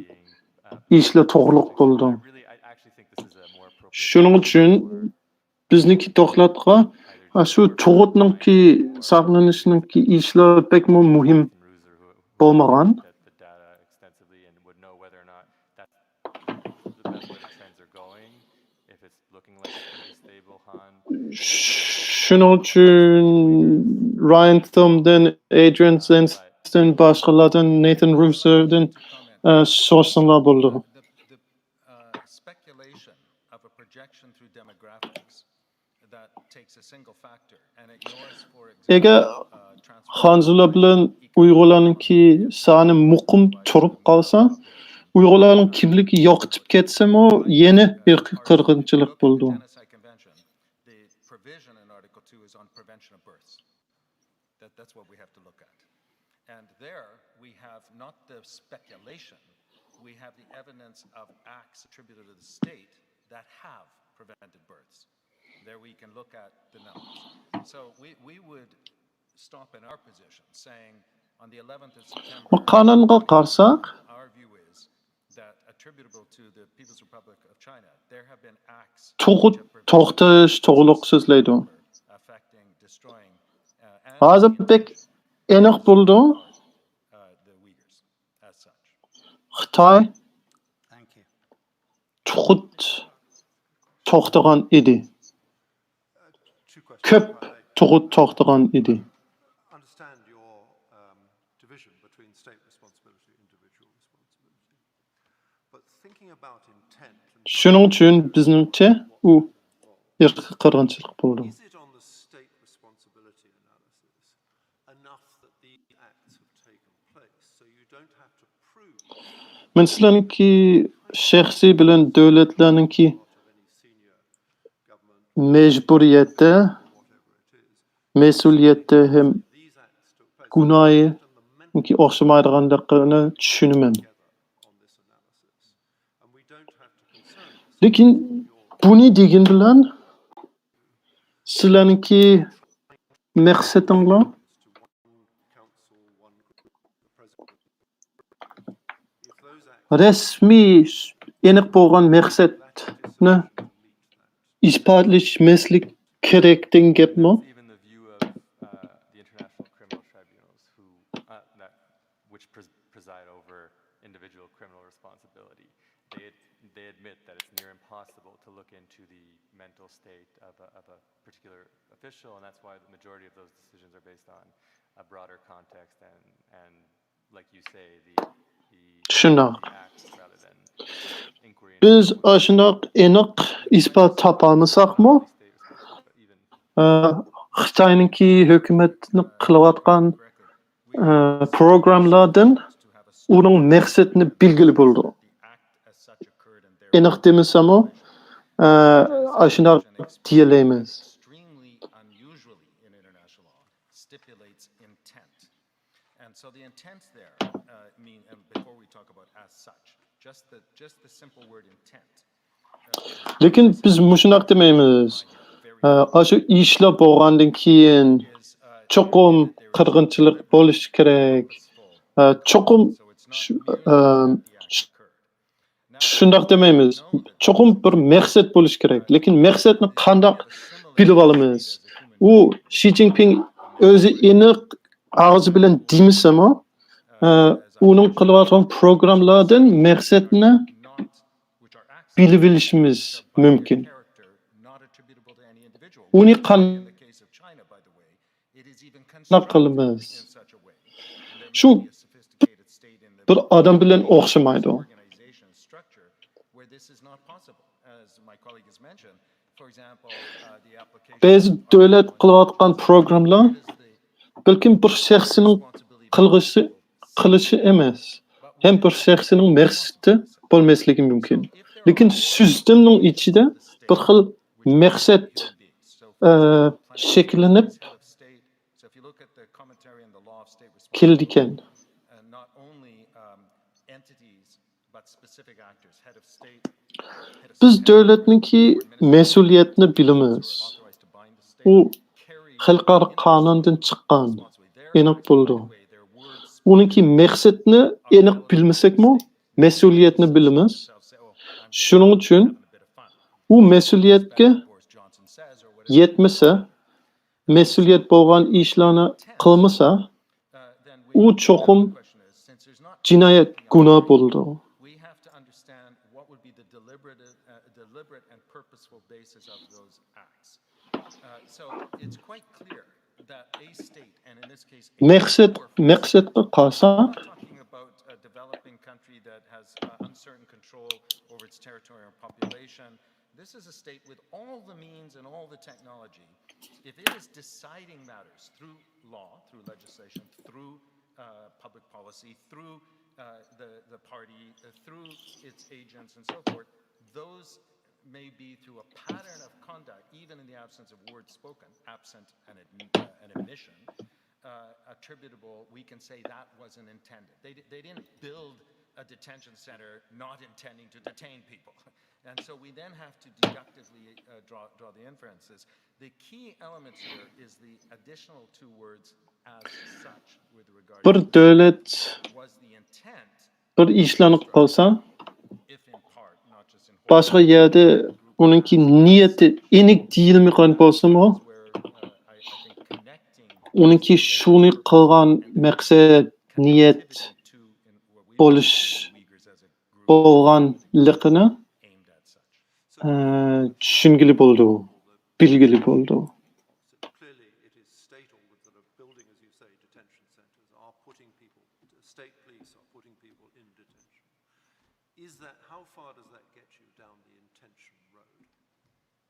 ئىشلار توغرۇلۇق بولىدۇ. شۇنىڭ ئۈچۈن بىزنىڭكى دوكلاتقا، ئا، شۇ تۇغۇتنىڭكى ساقلىنىشىنىڭكى ئىشلار بەكمۇ مۇھىم بولمىغان. شۇنىڭ ئۈچۈن رايان تومدىن، ئەيدرىيەن زېنستىن، باشقىلاردىن، نېتان روسودىن، ئە، سورىساڭلار بولىدۇ. ئەگەر خەنزۇلار بىلەن ئۇيغۇرلارنىڭكى سانى مۇقىم تۇرۇپ قالسا، ئۇيغۇرلارنىڭ كىملىكى يوقىتىپ كەتسىمۇ، يەنە ئىرقىي قىرغىنچىلىق بولىدۇ. The provision in Article two is on prevention of births. That, that's what we have to look at. And there we have not the speculation, we have the evidence of acts attributed to the state that have prevented births. There we can look at the numbers. So we, we would stop in our position saying on the eleventh of September, قانۇنغا قارىساق، our view is that attributable to the People's Republic of China, there have been acts تۇغۇت توختىتىش توغرۇلۇق سۆزلەيدۇ. affecting, destroying, uh, and ھازىر بەك ئېنىق بولدى. uh, the Uyghurs as such. خىتاي Thank you. تۇغۇت توختىغان ئىدى. Two questions. كۆپ تۇغۇت توختىغان ئىدى. Understand your um, division between state responsibility and individual responsibility. But thinking about intent and شۇنىڭ ئۈچۈن بىزنىڭچە ئۇ ئىرقىي قىرغىنچىلىق بولىدۇ. Is it on the state responsibility analysis enough that these acts have taken place so you don't have to prove مەن سىلەرنىڭكى شەخسىي بىلەن دۆلەتلەرنىڭكى part of any senior government, مەجبۇرىيەتتە، whatever it is. مەسئۇلىيەتتە ھەم These acts took place. گۇناھى Done the mental ئوخشىمايدىغانلىقىنى چۈشىنىمەن. together on this analysis. And we don't have to concern لېكىن بۇنى دېگەن بىلەن سىلەرنىڭكى مەقسىتىڭلار to one council, one group, the president. If those acts رەسمىي ئېنىق بولغان مەقسەتنى ئىسپاتلىشىمەسلىك كېرەك دېگەن گەپمۇ؟ Even the view of uh, the international criminal tribunals, who uh, that which pres- preside over individual criminal responsibility, they they admit that it's near impossible to look into the mental state of a, of a particular official, and that's why the majority of those decisions are based on a broader context and and like you say, the the, شۇنداق. the acts rather than inquiry. بىز ئاشۇنداق ئېنىق ئىسپات تاپالمىساقمۇ، State responsibility, but even ئە، خىتاينىڭكى ھۆكۈمەتنىڭ قىلىۋاتقان ئە، پروگراممىلاردىن ئۇنىڭ مەقسىتىنى بىلگىلى بولىدۇ. ئېنىق دېمىسەممۇ، ئە، ئاشۇنداق دېيەلەيمىز. Extremely unusually in international law stipulates intent. And so the intent there, uh, mean, and before we talk about as such, just the, just the simple word intent. لېكىن بىز مۇشۇنداق دېمەيمىز. ئە، ئاشۇ ئىشلار بولغاندىن كېيىن چوقۇم قىرغىنچىلىق بولۇشى كېرەك. ئە، چوقۇم شۇ-، ئە، شۇنداق دېمەيمىز. چوقۇم بىر مەقسەت بولۇشى كېرەك. لېكىن مەقسەتنى قانداق بىلىپ ئالىمىز؟ ئۇ شى جىنپىڭ ئۆزى ئېنىق ئاغزى بىلەن دېمىسىمۇ، ئە، ئۇنىڭ قىلىۋاتقان پروگراممىلاردىن مەقسەتنى بىلىۋېلىشىمىز مۇمكىن. ئۇنى قانداق قىلىمىز؟ شۇ بىر ئادەم بىلەن ئوخشىمايدۇ. بەزى دۆلەت قىلىۋاتقان پروگراممىلار بەلكىم بىر شەخسنىڭ قىلغۇشى، قىلىشى ئەمەس، ھەم بىر شەخسنىڭ مەقسىتى بولماسلىقى مۇمكىن. لېكىن سىستېمىنىڭ ئىچىدە بىر خىل مەقسەت، ئە، شەكىللىنىپ كېلىدىكەن. بىز دۆلەتنىڭكى مەسئۇلىيەتنى بىلىمىز. ئۇ خەلقئارا قانۇندىن چىققان، ئېنىق بولىدۇ. ئۇنىڭكى مەقسەتنى ئېنىق بىلمىسەكمۇ، مەسئۇلىيەتنى بىلىمىز. شۇنىڭ ئۈچۈن ئۇ مەسئۇلىيەتكە يەتمىسە، مەسئۇلىيەت بولغان ئىشلارنى قىلمىسا، ئۇ چوقۇم جىنايەت، گۇناھ بولىدۇ. We have to understand what would be the deliberate, uh, deliberate and purposeful basis of those acts. Uh, so it's quite clear that a state, and in this case, a مەقسەت، powerful مەقسەتكە قارىساق، I'm not talking about a developing country that has uh, uncertain control over its territory or population. This is a state with all the means and all the technology. If it is deciding matters through law, through legislation, through uh, public policy, through uh, the, the party uh, through its agents and so forth, those may be through a pattern of conduct, even in the absence of words spoken, absent an, admi- uh, an admission, uh, attributable, we can say that wasn't intended. They, di- they didn't build a detention center not intending to detain people. And so we then have to deductively uh, draw, draw the inferences. The key element here is the additional two words as such with regard Bir to dövlət was the intent, bir işlənib qalsa, if in part, not just in whole, başqa yerdə onunki niyyəti enik deyilməyən bolsunmu, where uh, I, I think connecting onunki şunu qılğan məqsəd, niyyət to in what we bolish Uyghurs as a group bolğanlıqını aimed at such. ə, düşüngili boldu, bilgili boldu. So clearly, it is state-ordered that a building, as you say, detention centres are putting people, state police are putting people in detention. Is that, how far does that get you down the intention road?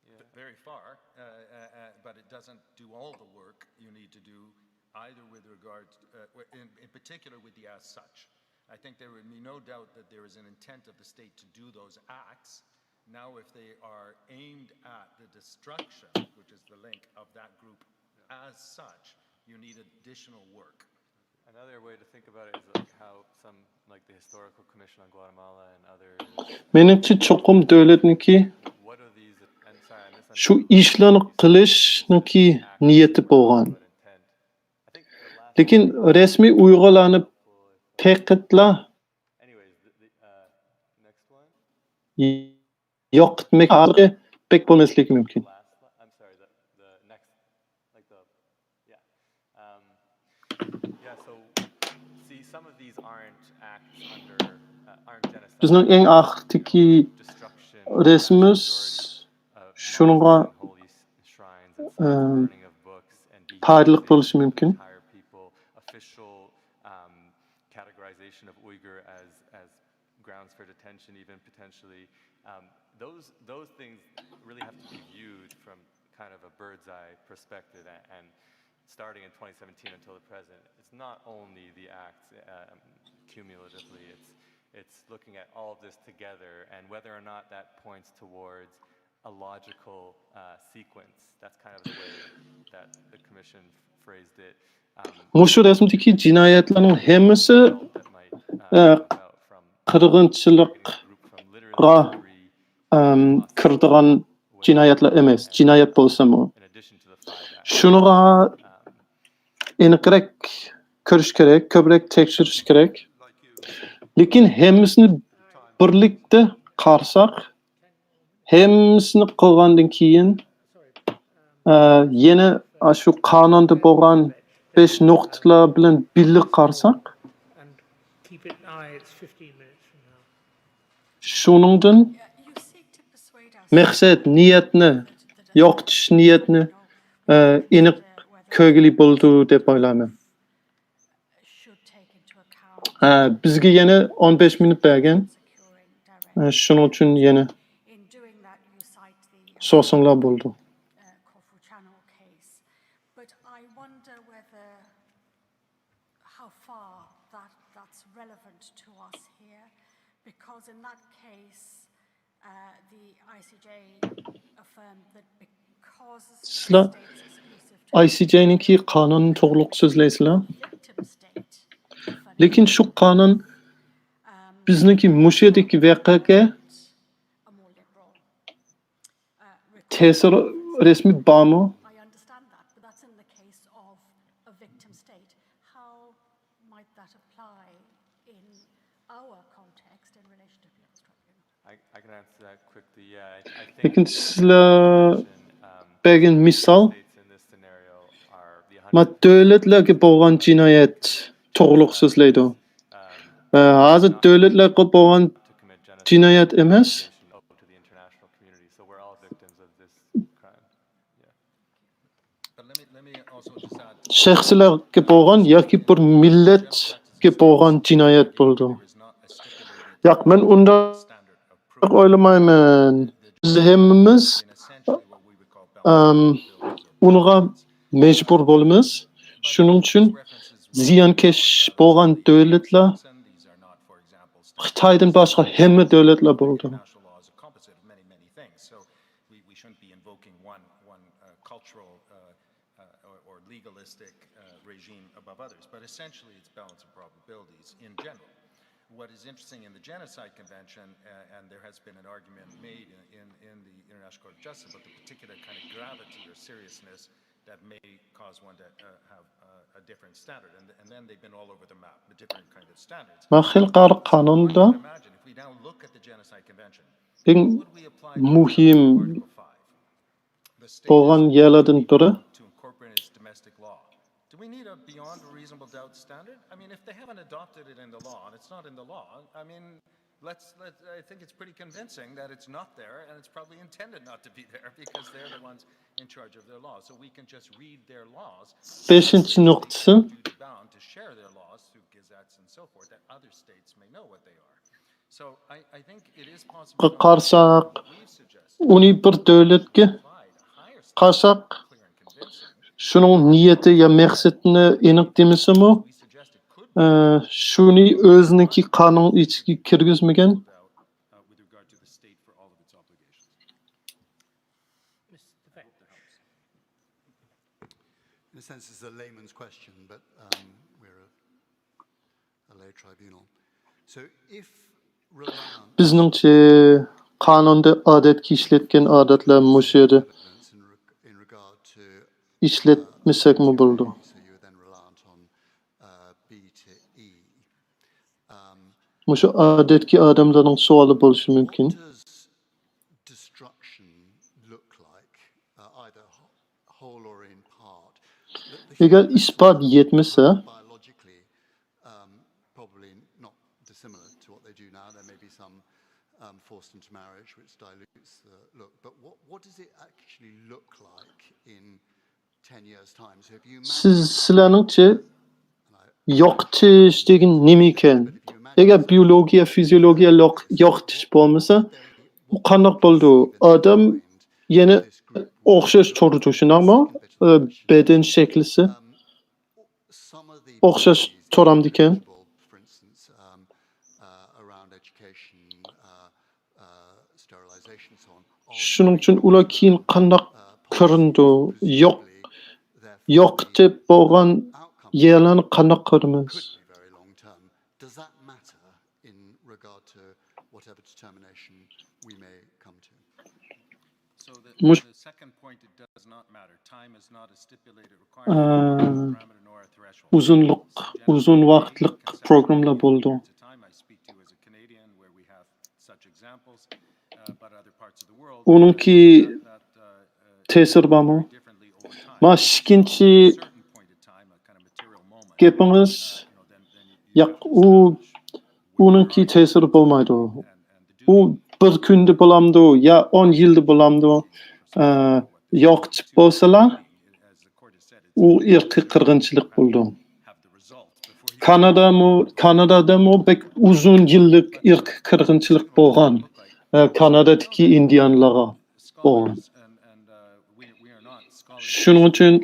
Yeah. Very far, uh, uh, uh, but it doesn't do all the work you need to do either with regard, uh, w- in, in particular with the as such. I think there would be no doubt that there is an intent of the state to do those acts. Now, if they are aimed at the destruction, which is the link of that group as such, you need additional work. Another way to think about it is like how some, like the Historical Commission on Guatemala and others, Menimcə, çoxum dövlətninki what are these, and sorry, I şu misunderstood. işlarni qilishninki niyyəti bolğan. But intent. I think the last Lekin rəsmiy Uyğurlarni pəqətlə Anyways, the, the uh, next one. yoq etmək pek bolmaslığı mümkün. Last, I'm sorry, the, the next, like the, yeah. Um, yeah, so see, some of these aren't acts under, uh, aren't genocide. Bizning eng axirgi Destruction reysimiz of shuningga, holy shrines and um, burning of books and parliq dehumanization bo'lishi of mumkin. Entire people, official um, categorization of Uyghur as, as grounds for detention, even potentially. Um, those, those things really have to be viewed from kind of a bird's eye perspective, and, and starting in twenty seventeen until the present, it's not only the acts um, cumulatively, it's, it's looking at all of this together and whether or not that points towards a logical uh, sequence. That's kind of the way that the commission phrased it. Um, Mushu reysdagi jinoyatlarning hammasi that might uh, uh, come about from qirg'inchilik group from literally qa- um, kiradigan jinoyatlar emas, jinoyat bo'lsa-mu. In addition to the five acts. Shunga aniqroq ko'rish kerak, ko'proq tekshirish kerak. Lekin hammasini birlikda qarasak, hammasini qilgandan keyin, e, yana shu qonunda bo'lgan besh nuqtalar bilan birga qarasak, And keep it, aye, it's fifteen minutes from now. shuningdan You seek to persuade us maqsad, niyatni, yo'qotish niyatni, e, aniq ko'rgili bo'ldi deb o'ylayman. Should take into account E, bizga yana o'n besh minut bergan. securing direct. E, shuning uchun yana In doing that, you cite the so'rasanglar bo'ldi. uh, Kofu Channel case. But I wonder whether how far that that's relevant to us here, because in that case, uh, the I C J affirmed that because Sizlar states exclusive to I C J-ningki qonun to'g'riliq so'zlaysizlar. victim state, Lekin shu qonun um, bizningki mushedagi voqeaga a more liberal uh, ta'sir rasmiy bormi? I understand that, but that's in the case of a victim state. How might that apply in our context in relation to People's Tribunal? I, I can answer that quickly. Yeah, I, I think Lekin sizlar um, bergan misol states in this scenario are the ma dövlətlərə bolğan cinayət toğruluq sözləydi. Ə, hazır dövlətlərə bolğan to commit genocide cinayət emas, to the international community. So we're all victims of this crime. But let me, let me also just add şəxslərə bolğan yoki bir millətə bolğan cinayət boldu. there is not a stipulated Yoq, men undaq standard of proof. oylamayman. Biz hammamiz In essentially what we would call balance əm, unga məcbur bolmaz. Şunun üçün ziyankeş bolğan dövlətlər and these are not خىتايدىن باشقا ھەممە دۆلەتلەر بولىدۇ. International law is a composite of many, many things. So we, we shouldn't be invoking one, one uh, cultural uh, uh, or, or legalistic uh, regime above others. But essentially, it's balance of probabilities in general. What is interesting in the Genocide Convention, uh, and there has been an argument made in, in, in the International Court of Justice about the particular kind of gravity or seriousness that may cause one to uh, have uh, a different standard. And, and then they've been all over the map, the different kind of standards. ما خەلقئارا قانۇندا Imagine if we now look at the Genocide Convention, ئەڭ مۇھىم بولغان يەرلەردىن بىرى. Do we need a beyond a reasonable doubt standard? I mean, if they haven't adopted it in the law, and it's not in the law, I mean, let's, let, I think it's pretty convincing that it's not there, and it's probably intended not to be there because they're the ones in charge of their laws. So we can just read their laws. بەشىنچى نۇقتىسى. Duty bound to share their laws through gazettes and so forth, that other states may know what they are. قارىساق، ئۇنى بىر دۆلەتكە قارىساق، شۇنىڭ نىيىتى يا مەقسىتىنى ئېنىق دېمىسىمۇ، ئە، شۇنى ئۆزىنىڭكى قانۇن ئىچىگە كىرگۈزمىگەن. In a sense, it's a layman's question, but um, we're a, a lay tribunal. So if reliance بىزنىڭچە قانۇندا ئادەتكە ئىشلەتكەن ئادەتلەر مۇشۇ يەردە in reg- in regard to ئىشلەتمىسەكمۇ بولىدۇ. So you were then reliant on uh, B to E. Um, مۇشۇ ئادەتتىكى ئادەملەرنىڭ سوئالى بولۇشى مۇمكىن. What does destruction look like, uh, either wh- whole or in part? The, the ئەگەر ئىسپات يەتمىسە، biologically, um, probably not dissimilar to what they do now. There may be some um, forced intermarriage, which dilutes the look. But what, what does it actually look like in ten years' time? So if you imagine سىز، سىلەرنىڭچە يوقىتىش دېگەن نېمە ئىكەن؟ ئەگەر بىيولوگىيە، فىزىيولوگىيە يوق-، يوقىتىش بولمىسا، ئۇ قانداق بولىدۇ؟ ئادەم يەنە ئوخشاش تۇرىدۇ، شۇنداقمۇ؟ ئە، بەدەن شەكلىسى ئوخشاش تۇرامدىكەن؟ شۇنىڭ ئۈچۈن ئۇلار كېيىن قانداق كۆرۈنىدۇ؟ يوق، يوقىتىپ بولغان يەرلەرنى قانداق كۆرىمىز؟ Does that matter in regard to whatever determination we may come to? So the, مۇش- the second point, it does not matter. Time is not a stipulated requirement, ئۇزۇنلۇق، ئۇزۇن ۋاقىتلىق پروگراممىلار بولىدۇ. ئۇنىڭكى تەسىرى بارمۇ؟ ما ئىككىنچى گېپىڭىز، ياق، ئۇ، ئۇنىڭكى تەسىرى بولمايدۇ. ئۇ بىر كۈندە بولامدۇ يا ئون يىلدا بولامدۇ، ئە، يوقىتىپ بولسىلا، ئۇ ئىرقىي قىرغىنچىلىق بولىدۇ. كانادامۇ، كانادادىمۇ بەك ئۇزۇن يىللىق ئىرقىي قىرغىنچىلىق بولغان، ئە، كانادادىكى ئىندىيانلارغا بولغان. شۇنىڭ ئۈچۈن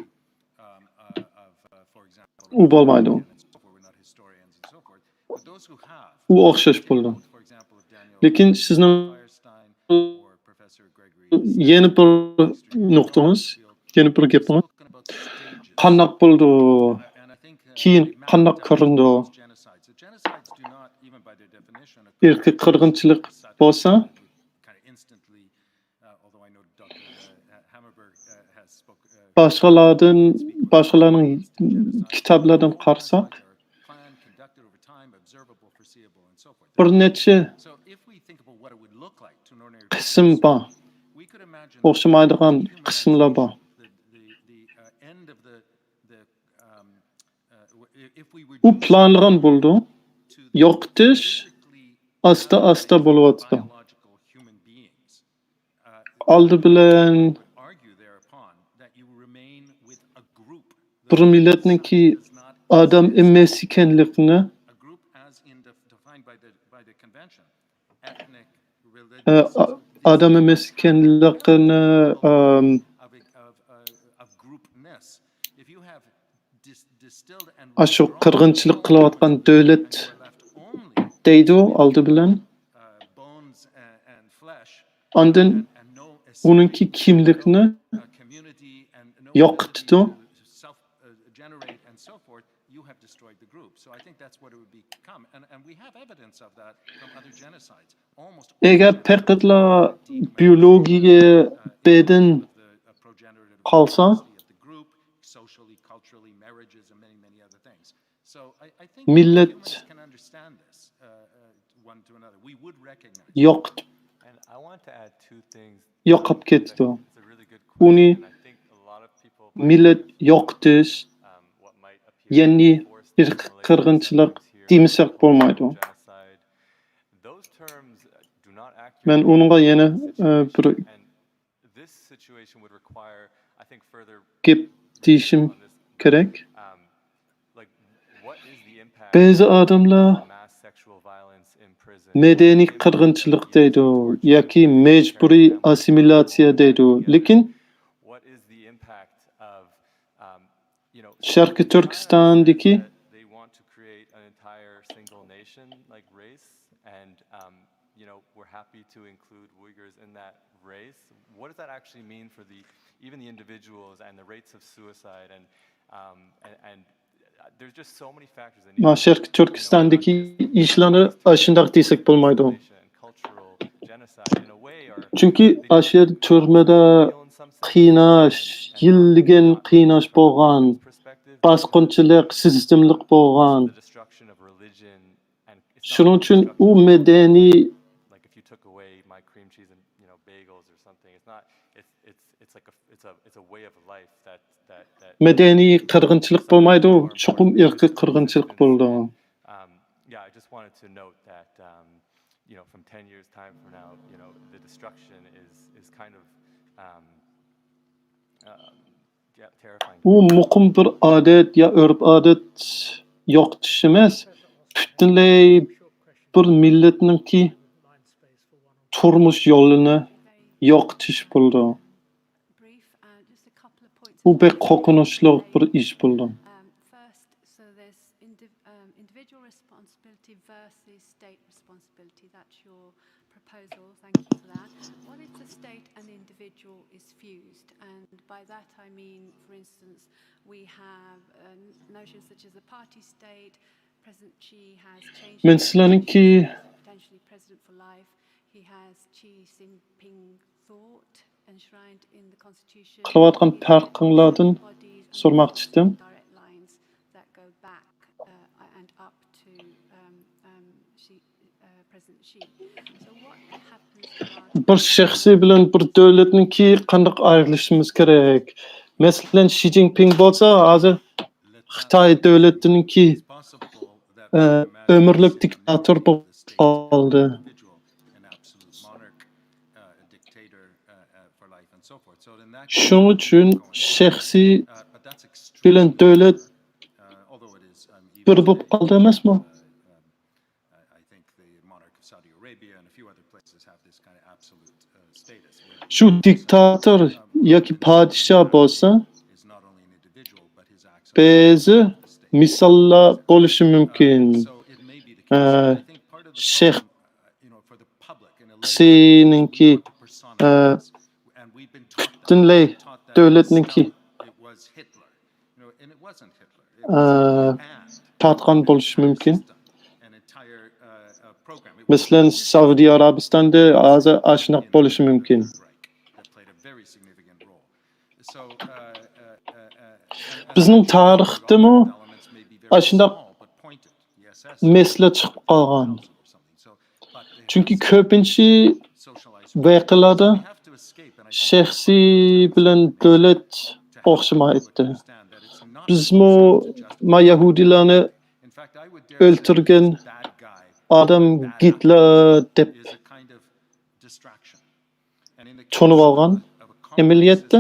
ئۇ بولمايدۇ. ئۇ ئوخشاش بولىدۇ. لېكىن سىزنىڭ يەنە بىر نۇقتىڭىز، يەنە بىر گېپىڭىز، قانداق بولىدۇ؟ كېيىن قانداق كۆرۈنىدۇ؟ ئىرقىي قىرغىنچىلىق بولسا، باشقىلاردىن، باشقىلارنىڭ كىتابلىرىدىن قارىساق، بىر نەچچە قىسىم بار، ئوخشىمايدىغان قىسىملار بار. ئۇ پىلانلىغان بولىدۇ، يوقىتىش ئاستا-ئاستا بولۇۋاتىدۇ. ئالدى بىلەن بىر مىللەتنىڭكى ئادەم ئەمەس ئىكەنلىكىنى، ئە، ئا-، ئادەم ئەمەس ئىكەنلىكىنى، ئەم، ئاشۇ قىرغىنچىلىق قىلىۋاتقان دۆلەت ئەيدۇ ئالدى بىلەن. ئاندىن ئۇنىڭكى كىملىكنى يوقىتىدۇ. ئەگەر پەقەتلا بىيولوگىيە بەدەن قالسا، مىللەت يوقىتىپ، يوقاپ كېتىدۇ. ئۇنى مىللەت يوقىتىش، يەنى ئىرقىي قىرغىنچىلىق دېمىسەك بولمايدۇ. مەن ئۇنىڭغا يەنە، ئە، بىر گەپ دېيىشىم كېرەك. بەزى ئادەملەر مەدەنىي قىرغىنچىلىق دەيدۇ ياكى مەجبۇرىي ئاسسىمىلياتسىيە دەيدۇ. لېكىن شەرقىي تۈركىستاندىكى ما شەرقىي تۈركىستاندىكى ئىشلارنى ئاشۇنداق دېسەك بولمايدۇ. چۈنكى ئاشۇ يەردە تۈرمىدە قىيناش، يىللىگەن قىيناش بولغان، باسقۇنچىلىق سىستېمىلىق بولغان. شۇنىڭ ئۈچۈن ئۇ مەدەنىي مەدەنىي قىرغىنچىلىق بولمايدۇ، چوقۇم ئىرقىي قىرغىنچىلىق بولىدۇ. بۇ مۇقىم بىر ئادەت يا ئۆرپ-ئادەت يوقىتىش ئەمەس، پۈتۈنلەي بىر مىللەتنىڭكى تۇرمۇش يولىنى يوقىتىش بولىدۇ. بۇ بەك قورقۇنچلۇق بىر ئىش بولىدۇ. Proposal. Thank you for that. What if the state and individual is fused? And by that I mean, for instance, we have uh, notions such as a party state. President Xi has changed. مەن سىلەرنىڭكى potentially president for life. He has Xi Jinping thought enshrined in the constitution. قىلىۋاتقان پەرقىڭلاردىن سورىماقچى ئىدىم. Direct lines that go back uh, and up to um, um, Xi بىر شەخسىي بىلەن بىر دۆلەتنىڭكى قانداق ئايرىلىشىمىز كېرەك؟ مەسىلەن، شى جىنپىڭ بولسا، ھازىر خىتاي دۆلىتىنىڭكى، ئە، ئۆمۈرلۈك دىكتاتور بولۇپ قالدى. شۇنىڭ ئۈچۈن شەخسىي بىلەن دۆلەت بىر بولۇپ قالدى ئەمەسمۇ؟ شۇ دىكتاتور ياكى پادىشاھ بولسا، بەزى مىساللار بولۇشى مۇمكىن. ئە، شەخسىنىڭكى، ئە، پۈتۈنلەي دۆلەتنىڭكى ئە، تارتقان بولۇشى مۇمكىن. مەسىلەن، سەئۇدى ئەرەبىستاندا ھازىر ئاشۇنداق بولۇشى مۇمكىن. بىزنىڭ تارىختىمۇ ئاشۇنداق مەسىلە چىقىپ قالغان. چۈنكى كۆپىنچە ۋەقەلەردە شەخسىي بىلەن دۆلەت ئوخشىمايتتى. بىزمۇ ما يەھۇدىيلارنى ئۆلتۈرگەن ئادەم گىتلېر دەپ تونۇۋالغان. ئەمەلىيەتتە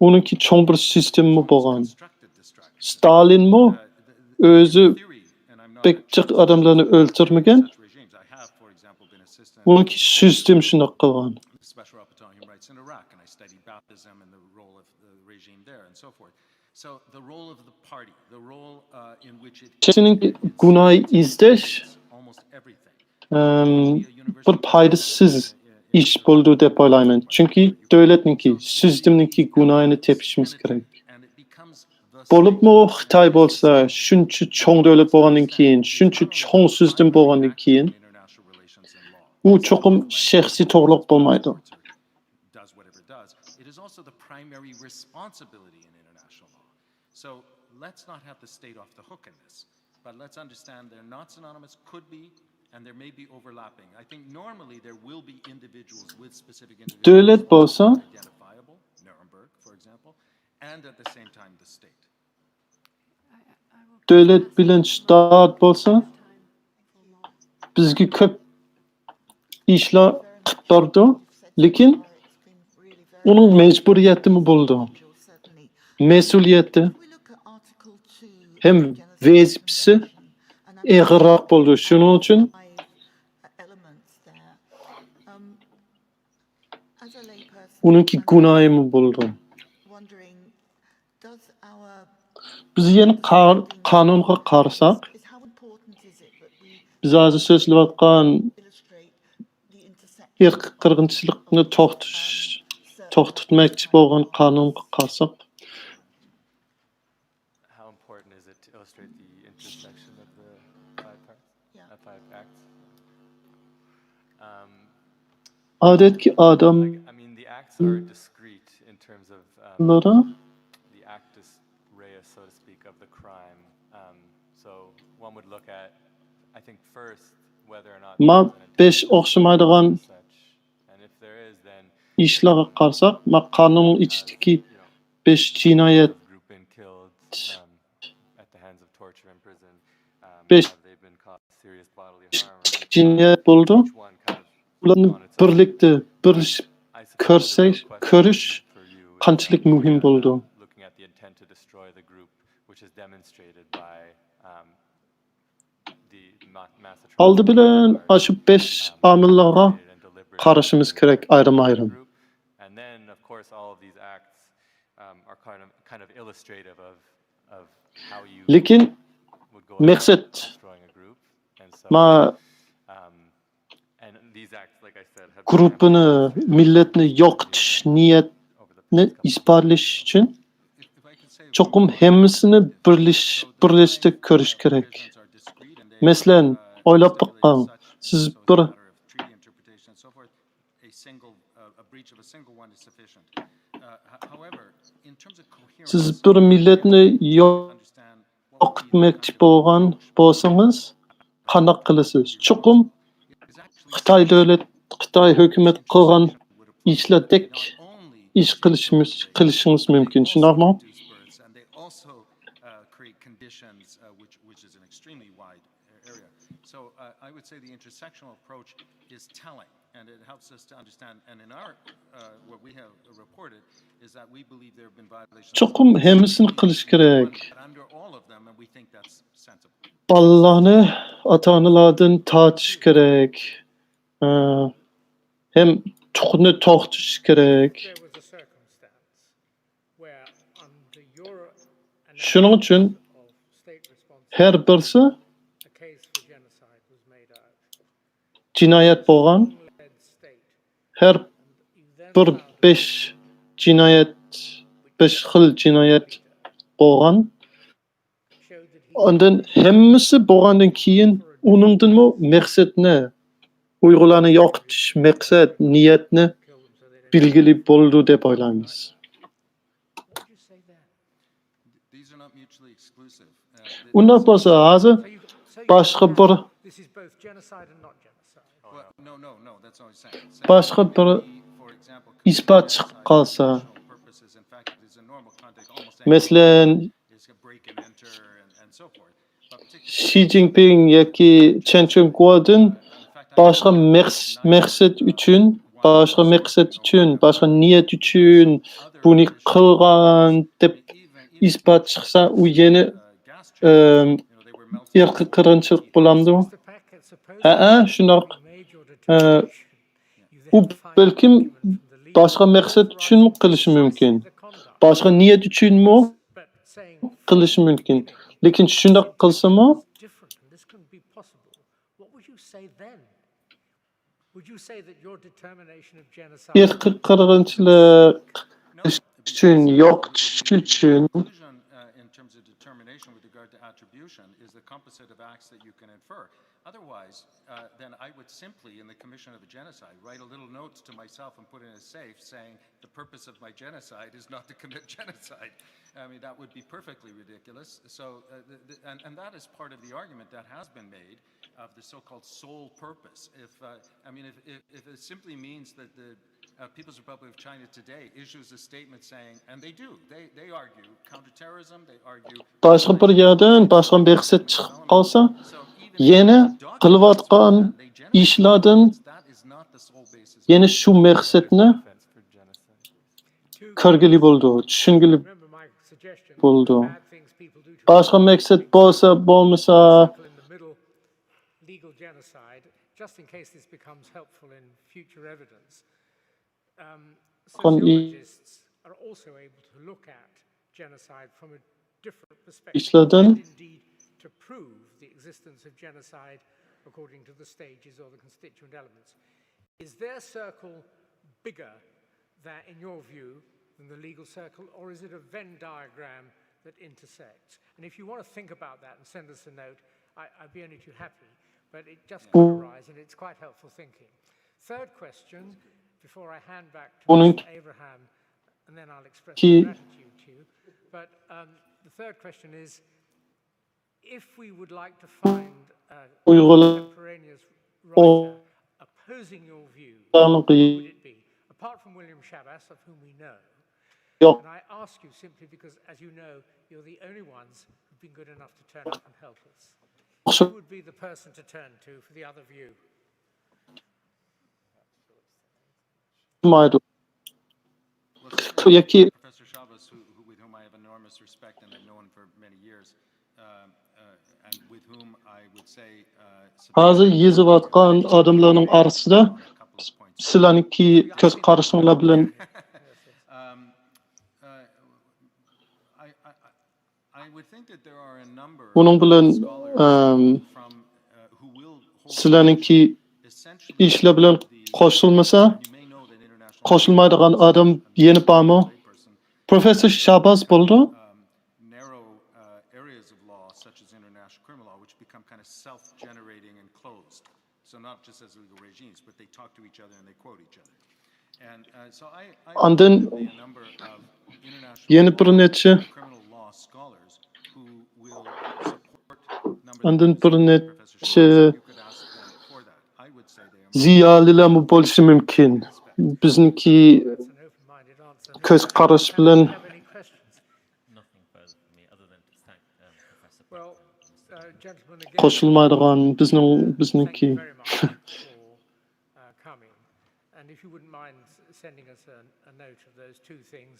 ئۇنىڭكى چوڭ بىر سىستېما بولغان. ستالىنمۇ ئۆزى بەك جىق ئادەملەرنى ئۆلتۈرمىگەن. ئۇنىڭكى سىستېما شۇنداق قىلغان. كىشىنىڭ گۇناھى ئىزدەش ئەم، بىر پايدىسىز ئىش بولىدۇ دەپ ئويلايمەن. چۈنكى دۆلەتنىڭكى، سىستېمىنىڭكى گۇناھىنى تېپىشىمىز كېرەك. بولۇپمۇ خىتاي بولسا، شۇنچە چوڭ دۆلەت بولغاندىن كېيىن، شۇنچە چوڭ سىستېما بولغاندىن كېيىن، ئۇ چوقۇم شەخسىي توغرىلىق بولمايدۇ. Does whatever it does, it is also the primary responsibility in international law. So let's not have the state off the hook in this. But let's understand they're not synonymous, could be, and there may be overlapping. I think normally there will be individuals with specific individual دۆلەت بولسا, identifiable, Nuremberg, for example, and at the same time the state. دۆلەت بىلەن شتات بولسا، بىزگە كۆپ ئىشلار قىلىپ بەردى، لېكىن ئۇنىڭ مەجبۇرىيىتىمۇ بولىدۇ. مەسئۇلىيىتى ھەم ۋەزىپىسى ئېغىرراق بولىدۇ. شۇنىڭ ئۈچۈن ئۇنىڭكى گۇناھىمۇ بولىدۇ. بىز يەنە قا-، قانۇنغا قارىساق، بىز ھازىر سۆزلەۋاتقان ئىرقىي قىرغىنچىلىقنى توختىتىش، توختاتماقچى بولغان قانۇنغا قارىساق، How important is it to illustrate the intersection of the five parts, uh, five acts? Um, ئادەتتىكى like, I mean, the acts are discrete in terms of um, ئادەملىرى the actus reus, so to speak, of the crime. Um, so one would look at, I think, first whether or not ما there was an بەش intentional ئوخشىمايدىغان such, and if there is, then ئىشلارغا قارىساق، ما قانۇننىڭ ئىچىدىكى you know, بەش جىنايەت group been killed um, at the hands of torture in prison. Um, Beş- have they been caused serious bodily harm? Or جىنايەت بولىدۇ. Each one kind of ئۇلارنى on its own. بىرلىكتە، بىرلىشىپ I suppose كۆرسەك، the real question كۆرۈش for you is, قانچىلىك um, مۇھىم بولىدۇ. Looking at the intent to destroy the group, which is demonstrated by um, the ma- mass atrocities ئالدى بىلەن that are, ئاشۇ بەش um, ئامىللارغا premeditated and deliberate قارىشىمىز كېرەك ئايرىم-ئايرىم. group. And then, of course, all of these acts um, are kind of kind of illustrative of of how you لېكىن would go about مەقسەت destroying a group. And so, ما um, and these acts, like I said, have گۇرۇپپىنى، مىللەتنى يوقىتىش نىيەتنى over the past couple ئىپادىلەش ئۈچۈن چوقۇم ھەممىسىنى بىرلىش-، بىرلەشتە كۆرۈش كېرەك. مەسىلەن، ئويلاپ بېقىڭ، سىز بىر سىز بىر مىللەتنى يوقىتماقچى بولغان بولسىڭىز، قانداق قىلىسىز؟ چوقۇم خىتاي دۆلەت، خىتاي ھۆكۈمەت قىلغان ئىشلاردەك ئىش قىلىشىمىز، قىلىشىڭىز مۇمكىن، شۇنداقمۇ؟ So uh, I would say the intersectional approach is telling, and it helps us to understand. And in our uh, what we have reported is that we believe there have been violations. چوقۇم ھەممىسىنى قىلىش كېرەك. But under all of them, and we think that's sensible. بالىلارنى ئاتا-ئانىلاردىن تارتىش كېرەك. ئە، ھەم تۇغۇتنى توختىتىش كېرەك. There was a circumstance where under your شۇنىڭ ئۈچۈن of state response, ھەر بىرسى a case for genocide was made out. جىنايەت بولغان، Led state. ھەر You then بىر found بەش جىنايەت، بەش خىل جىنايەت بولغان. showed that he ئاندىن ھەممىسى بولغاندىن كېيىن ئۇنىڭدىنمۇ مەقسەتنى، ئۇيغۇرلارنى يوقىتىش مەقسەت، نىيەتنى killed them so they didn't. بىلگىلى بولىدۇ دەپ ئويلايمىز. What did you say then? These are not mutually exclusive. Uh, th- ئۇنداق بولسا، ھازىر So you, so you باشقا بىر This is both genocide and not genocide. Well, no, no, no, that's what I was saying. باشقا بىر For example, ئىسپات چىقىپ قالسا، purposes. In fact, it is a normal conduct. Almost any مەسىلەن، is a break and enter and, and so forth. شى جىنپىڭ ياكى چېن چۈەنگودىن باشقا مەقس-، مەقسەت ئۈچۈن، باشقا مەقسەت ئۈچۈن، باشقا نىيەت ئۈچۈن بۇنى قىلغان دەپ ئىسپات چىقسا، ئۇ يەنە، ئىم، ئىرقىي قىرغىنچىلىق بولامدۇ؟ ھەئە، شۇنداق. ئە، ئۇ بەلكىم باشقا مەقسەت ئۈچۈنمۇ قىلىشى مۇمكىن. باشقا نىيەت ئۈچۈنمۇ قىلىشى مۇمكىن. لېكىن شۇنداق قىلسىمۇ، Different, and this couldn't be possible. What would say then? Would you say that your determination of genocide ئىرقىي قىرغىنچىلىق ئۈچۈن يوقىتىش ئۈچۈن. Conclusion, uh, in terms of determination with regard to attribution is the composite of acts that you can infer. Otherwise, uh, then I would simply, in the commission of a genocide, write a little note to myself and put it in a safe saying, "The purpose of my genocide is not to commit genocide." I mean, that would be perfectly ridiculous. So, uh, the, the, and, and that is part of the argument that has been made of the so-called sole purpose. If, uh, I mean, if, if, if it simply means that the uh, People's Republic of China today issues a statement saying, and they do, they, they argue counterterrorism, they argue باشقا بىر يەردىن باشقا مەقسەت چىقىپ قالسا، يەنە قىلىۋاتقان ئىشلاردىن يەنە شۇ مەقسەتنى كۆرگىلى بولىدۇ، چۈشەنگىلى بولىدۇ. باشقا مەقسەت بولسا، بولمىسا، legal genocide, just in case this becomes helpful in future evidence. Um, Kon i- Sociologists are also able to look at genocide from a different perspective, and indeed to prove the existence of genocide according to the stages or the constituent elements. Is their circle bigger than, in your view, than the legal circle, or is it a Venn diagram that intersects? And if you want to think about that and send us a note, I, I'd be only too happy, but it just could arise, and it's quite helpful thinking. Third question, before I hand back to Mister Abraham, and then I'll express my gratitude to you. But um, the third question is, if we would like to find a contemporaneous writer opposing your view, who would it be? Apart from William Shabas, of whom we know, and I ask you simply because, as you know, you're the only ones who've been good enough to turn up and help us. Who would be the person to turn to for the other view? Well, certainly Professor Chavez, who, who, with whom I have enormous respect and have known for many years, uh, uh, and with whom I would say, uh, ھازىر يېزىۋاتقان ئادەملەرنىڭ ئارىسىدا سىلەرنىڭكى كۆز قارىشىڭلار بىلەن ئۇنىڭ بىلەن، ئەم، سىلەرنىڭكى ئىشلار بىلەن قوشۇلمىسا، قوشۇلمايدىغان ئادەم يەنە بارمۇ؟ پروفېسسور شاباز بولىدۇ. So not just as legal regimes, but they talk to each other and they quote each other. And, uh, so I, I ئاندىن يەنە بىر نەچچە، ئاندىن بىر نەچچە زىيالىيلارمۇ بولۇشى مۇمكىن. بىزنىڭكى كۆز قاراش بىلەن قوشۇلمايدىغان بىزنىڭ، بىزنىڭكى. And if you wouldn't mind sending us a, a note of those two things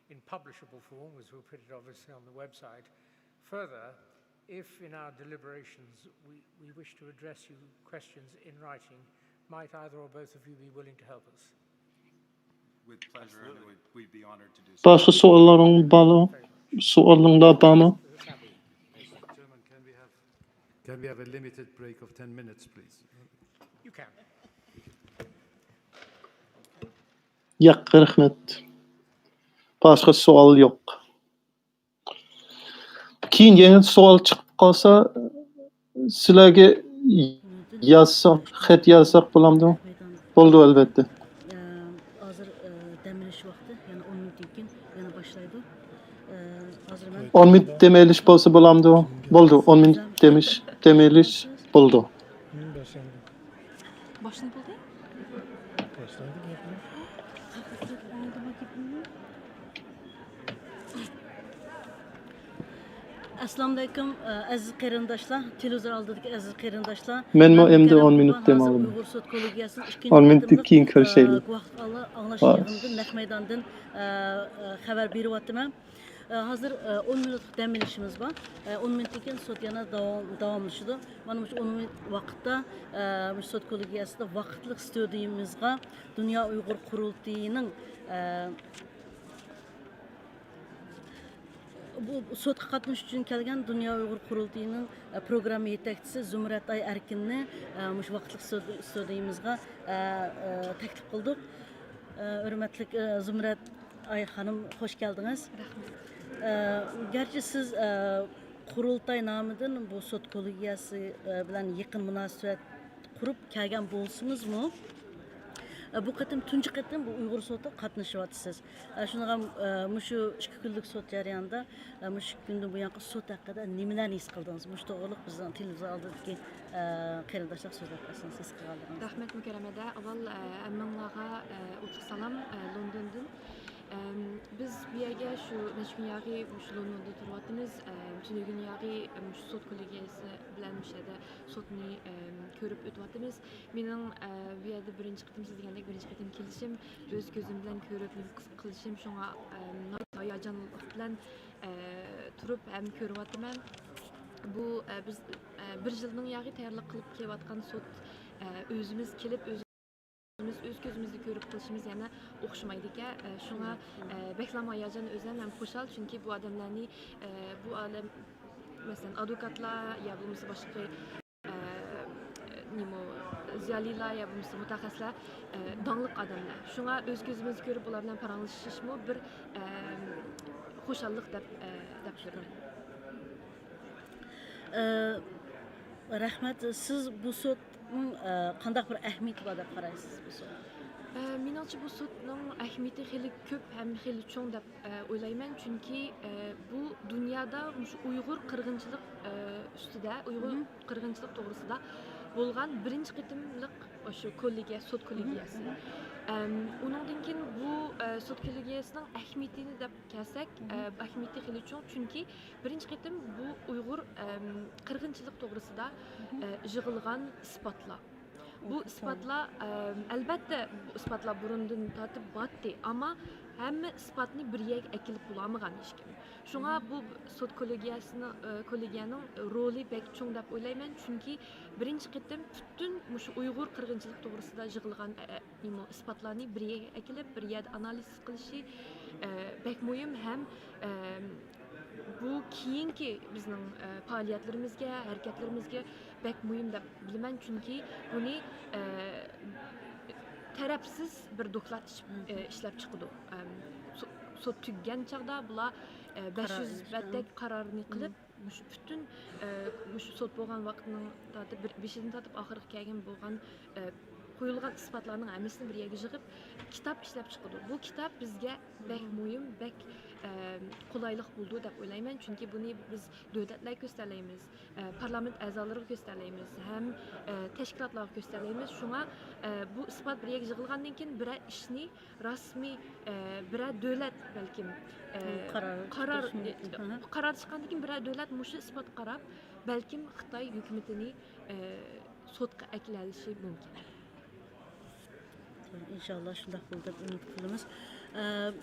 in publishable form, as we'll put it obviously on the website. Further, if in our deliberations we, we wish to address you questions in writing, might either or both of you be willing to help us? باشقا سوئاللىرىڭ بارمۇ؟ سوئالىڭلار بارمۇ؟ Can we have a limited break of ten minutes, please? You can. ياق، رەھمەت. باشقا سوئال يوق. كېيىن يەنە سوئال چىقىپ قالسا، سىلەرگە يازساق، خەت يازساق بولامدۇ؟ بولىدۇ، ئەلۋەتتە. ئە، ھازىر، ئە، دەم ئېلىش ۋاقتى، يەنە ئون مىنۇتتىن كېيىن يەنە باشلايدۇ. ئە، ھازىر مەن ئون مىنۇت دەم ئېلىش بولسا بولامدۇ؟ بولىدۇ، ئون مىنۇت دەم ئېلىش، دەم ئېلىش بولىدۇ. باشلىنىپ بولدى؟ ئەسسالامۇئەلەيكۇم، ئەزىز قېرىنداشلار، تېلېۋىزور ئالدىدىكى ئەزىز قېرىنداشلار. مەنمۇ ئەمدى ئون مىنۇت دەم ئالىمەن. ئون مىنۇتتىن كېيىن كۆرۈشەيلى. گۇۋاھلىق ئاڭلاش يىغىنىدىن، نەق مەيداندىن، ئە، ئە، خەۋەر بېرىۋاتىمەن. ئە، ھازىر، ئە، ئون مىنۇتلۇق دەم ئېلىشىمىز بار. ئە، ئون مىنۇتتىن كېيىن سوت يەنە داۋام-، داۋاملىشىدۇ. مانا مۇشۇ ئون مىنۇت ۋاقىتتا، ئە، مۇشۇ سوت كوللېگىيەسىدە ۋاقىتلىق ستۇدىيىمىزغا دۇنيا ئۇيغۇر قۇرۇلتىيىنىڭ، ئە، بۇ سوتقا قاتنىشىش ئۈچۈن كەلگەن دۇنيا ئۇيغۇر قۇرۇلتىيىنىڭ، ئە، پروگرامما يېتەكچىسى زۇمرەت ئاي ئەركىننى، ئە، مۇشۇ ۋاقىتلىق ستۇ-، ستۇدىيىمىزغا، ئە، ئە، تەكلىپ قىلدۇق. ئە، ھۆرمەتلىك، ئە، زۇمرەت ئاي خانىم، خوش كەلدىڭىز. رەھمەت. ئە، گەرچە سىز، ئە، قۇرۇلتاي نامىدىن بۇ سوت كوللېگىيەسى، ئە، بىلەن يېقىن مۇناسىۋەت قۇرۇپ كەلگەن بولسىڭىزمۇ، ئە، بۇ قېتىم تۇنجى قېتىم بۇ ئۇيغۇر سوتىغا قاتنىشىۋاتىسىز. ئە، شۇنىڭغا، ئە، مۇشۇ ئىككى كۈنلۈك سوت جەريانىدا، ئە، مۇشۇ ئىككى كۈندىن بۇيانقى سوت ھەققىدە نېمىلەرنى ھېس قىلدىڭىز؟ مۇشۇ توغرىلىق بىزنىڭ تېلېۋىزور ئالدىدىكى، ئە، قېرىنداشلار سۆزلەپ بەرسىڭىز، ھېس قىلغانلىقىڭىزنى. رەھمەت، مۇكەررەم ھەدە. ئاۋۋال، ئە، ھەممىڭلارغا، ئە، ئوتلۇق سالام، ئە، لوندوندىن. ئەم، بىز بۇ يەرگە شۇ نەچچە كۈن ياغى مۇشۇ لوندوندا تۇرۇۋاتىمىز. ئە، تۈنۈگۈن ياغى مۇشۇ سوت كوللېگىيەسى بىلەن مۇشۇ يەردە سوتنى، ئەم، كۆرۈپ ئۆتۈۋاتىمىز. مېنىڭ، ئە، بۇ يەردە بىرىنچى قېتىم، سىز دېگەندەك بىرىنچى قېتىم كېلىشىم، ئۆز كۆزۈم بىلەن كۆرۈپ، نېمە قىلىشىم، شۇڭا، ئەم، ناھايىتى ھاياجانلىق بىلەن، ئە، تۇرۇپ ھەم كۆرۈۋاتىمەن. بۇ، ئە، بىز، ئە، بىر يىلنىڭ ياغى تەييارلىق قىلىپ كېلىۋاتقان سوت، ئە، ئۆزىمىز كېلىپ، ئۆز ئۆز كۆزىمىزدە كۆرۈپ قېلىشىمىز يەنە ئوخشىمايدىكەن. ئە، شۇڭا، ئە، بەكلا ھاياجان ئۆزۈم ھەم خۇشال، چۈنكى بۇ ئادەملەرنى، ئە، بۇ ئادەم، مەسىلەن، ئادۋوكاتلار يا بولمىسا باشقا، ئە، نېمە، زىيالىيلار يا بولمىسا مۇتەخەسسىسلەر، ئە، داڭلىق ئادەملەر. شۇڭا ئۆز كۆزىمىزدە كۆرۈپ ئۇلار بىلەن پاراڭلىشىشمۇ بىر، ئە، خۇشاللىق دەپ، ئە، دەپ كۆرىمەن. ئە، رەھمەت. سىز بۇ سوتنىڭ، ئە، قانداق بىر ئەھمىيىتى بار دەپ قارايسىز بۇ سوت؟ ئە، مېنىڭچە بۇ سوتنىڭ ئەھمىيىتى خېلى كۆپ ھەم خېلى چوڭ دەپ، ئە، ئويلايمەن. چۈنكى، ئە، بۇ دۇنيادا مۇشۇ ئۇيغۇر قىرغىنچىلىق، ئە، ئۈستىدە، ئۇيغۇر مهم. قىرغىنچىلىق توغرىسىدا بولغان بىرىنچى قېتىملىق شۇ كوللېگىيە، سوت كوللېگىيەسى. مهم. ئەم، ئۇنىڭدىن كېيىن بۇ، ئە، سوت كوللېگىيەسىنىڭ ئەھمىيىتىنى دەپ كەلسەك، مهم. ئە، ئەھمىيىتى خېلى چوڭ، چۈنكى بىرىنچى قېتىم بۇ ئۇيغۇر، ئەم، قىرغىنچىلىق توغرىسىدا، مهم. ئە، يىغىلغان ئىسپاتلار. بۇ ئىسپاتلار، ئەم، ئەلبەتتە، بۇ ئىسپاتلار بۇرۇندىن تارتىپ بارتتى، ئەمما ھەممە ئىسپاتنى بىر يەرگە ئەكېلىپ بولالمىغان ئىكەن. شۇڭا مهم. بۇ سوت كوللېگىيەسىنىڭ، ئە، كوللېگىيەنىڭ رولى بەك چوڭ دەپ ئويلايمەن، چۈنكى بىرىنچى قېتىم پۈتۈن مۇشۇ ئۇيغۇر قىرغىنچىلىق توغرىسىدا يىغىلغان، ئە، ئە، نېمە، ئىسپاتلارنى بىر يەرگە ئەكېلىپ، بىر يەردە ئانالىز قىلىشى، ئە، بەك مۇھىم ھەم، ئەم، بۇ كېيىنكى بىزنىڭ، ئە، پائالىيەتلىرىمىزگە، ھەرىكەتلىرىمىزگە بەك مۇھىم دەپ بىلىمەن، چۈنكى بۇنى، ئە، تەرەپسىز بىر دوكلات ئىش-، ئە، ئىشلەپ چىقىدۇ. ئەم، سو-، سوت تۈگىگەن چاغدا بۇلار، ئە، بەش يۈز بەتتەك قارارنى قىلىپ، مۇشۇ پۈتۈن، ئە، مۇشۇ سوت بولغان ۋاقىتنىڭ تارتىپ، بىر، بېشىدىن تارتىپ ئاخىرىغا كەلگەن بولغان، ئە، قويۇلغان ئىسپاتلارنىڭ ھەممىسىنى بىر يەرگە يىغىپ، كىتاب ئىشلەپ چىقىدۇ. بۇ كىتاب بىزگە بەك مۇھىم، بەك، ئە، قولايلىق بولىدۇ دەپ ئويلايمەن. چۈنكى بۇنى بىز دۆلەتلەرگە كۆرسىتەلەيمىز، ئە، پارلامېنت ئەزالىرىغا كۆرسىتەلەيمىز ھەم، ئە، تەشكىلاتلارغا كۆرسىتەلەيمىز. شۇڭا، ئە، بۇ ئىسپات بىر يەرگە يىغىلغاندىن كېيىن بىرەر ئىشنى رەسمىي، ئە، بىرەر دۆلەت بەلكىم، ئە، قارار قارار، چىقىرىشى مۇمكىن. قارار چىققاندىن كېيىن بىرەر دۆلەت مۇشۇ ئىسپاتقا قاراپ، بەلكىم خىتاي ھۆكۈمىتىنى، ئە، سوتقا ئەكېلەلىشى مۇمكىن. ئىنشاللا شۇنداق بولىدۇ دەپ ئۈمىد قىلىمىز. ئە،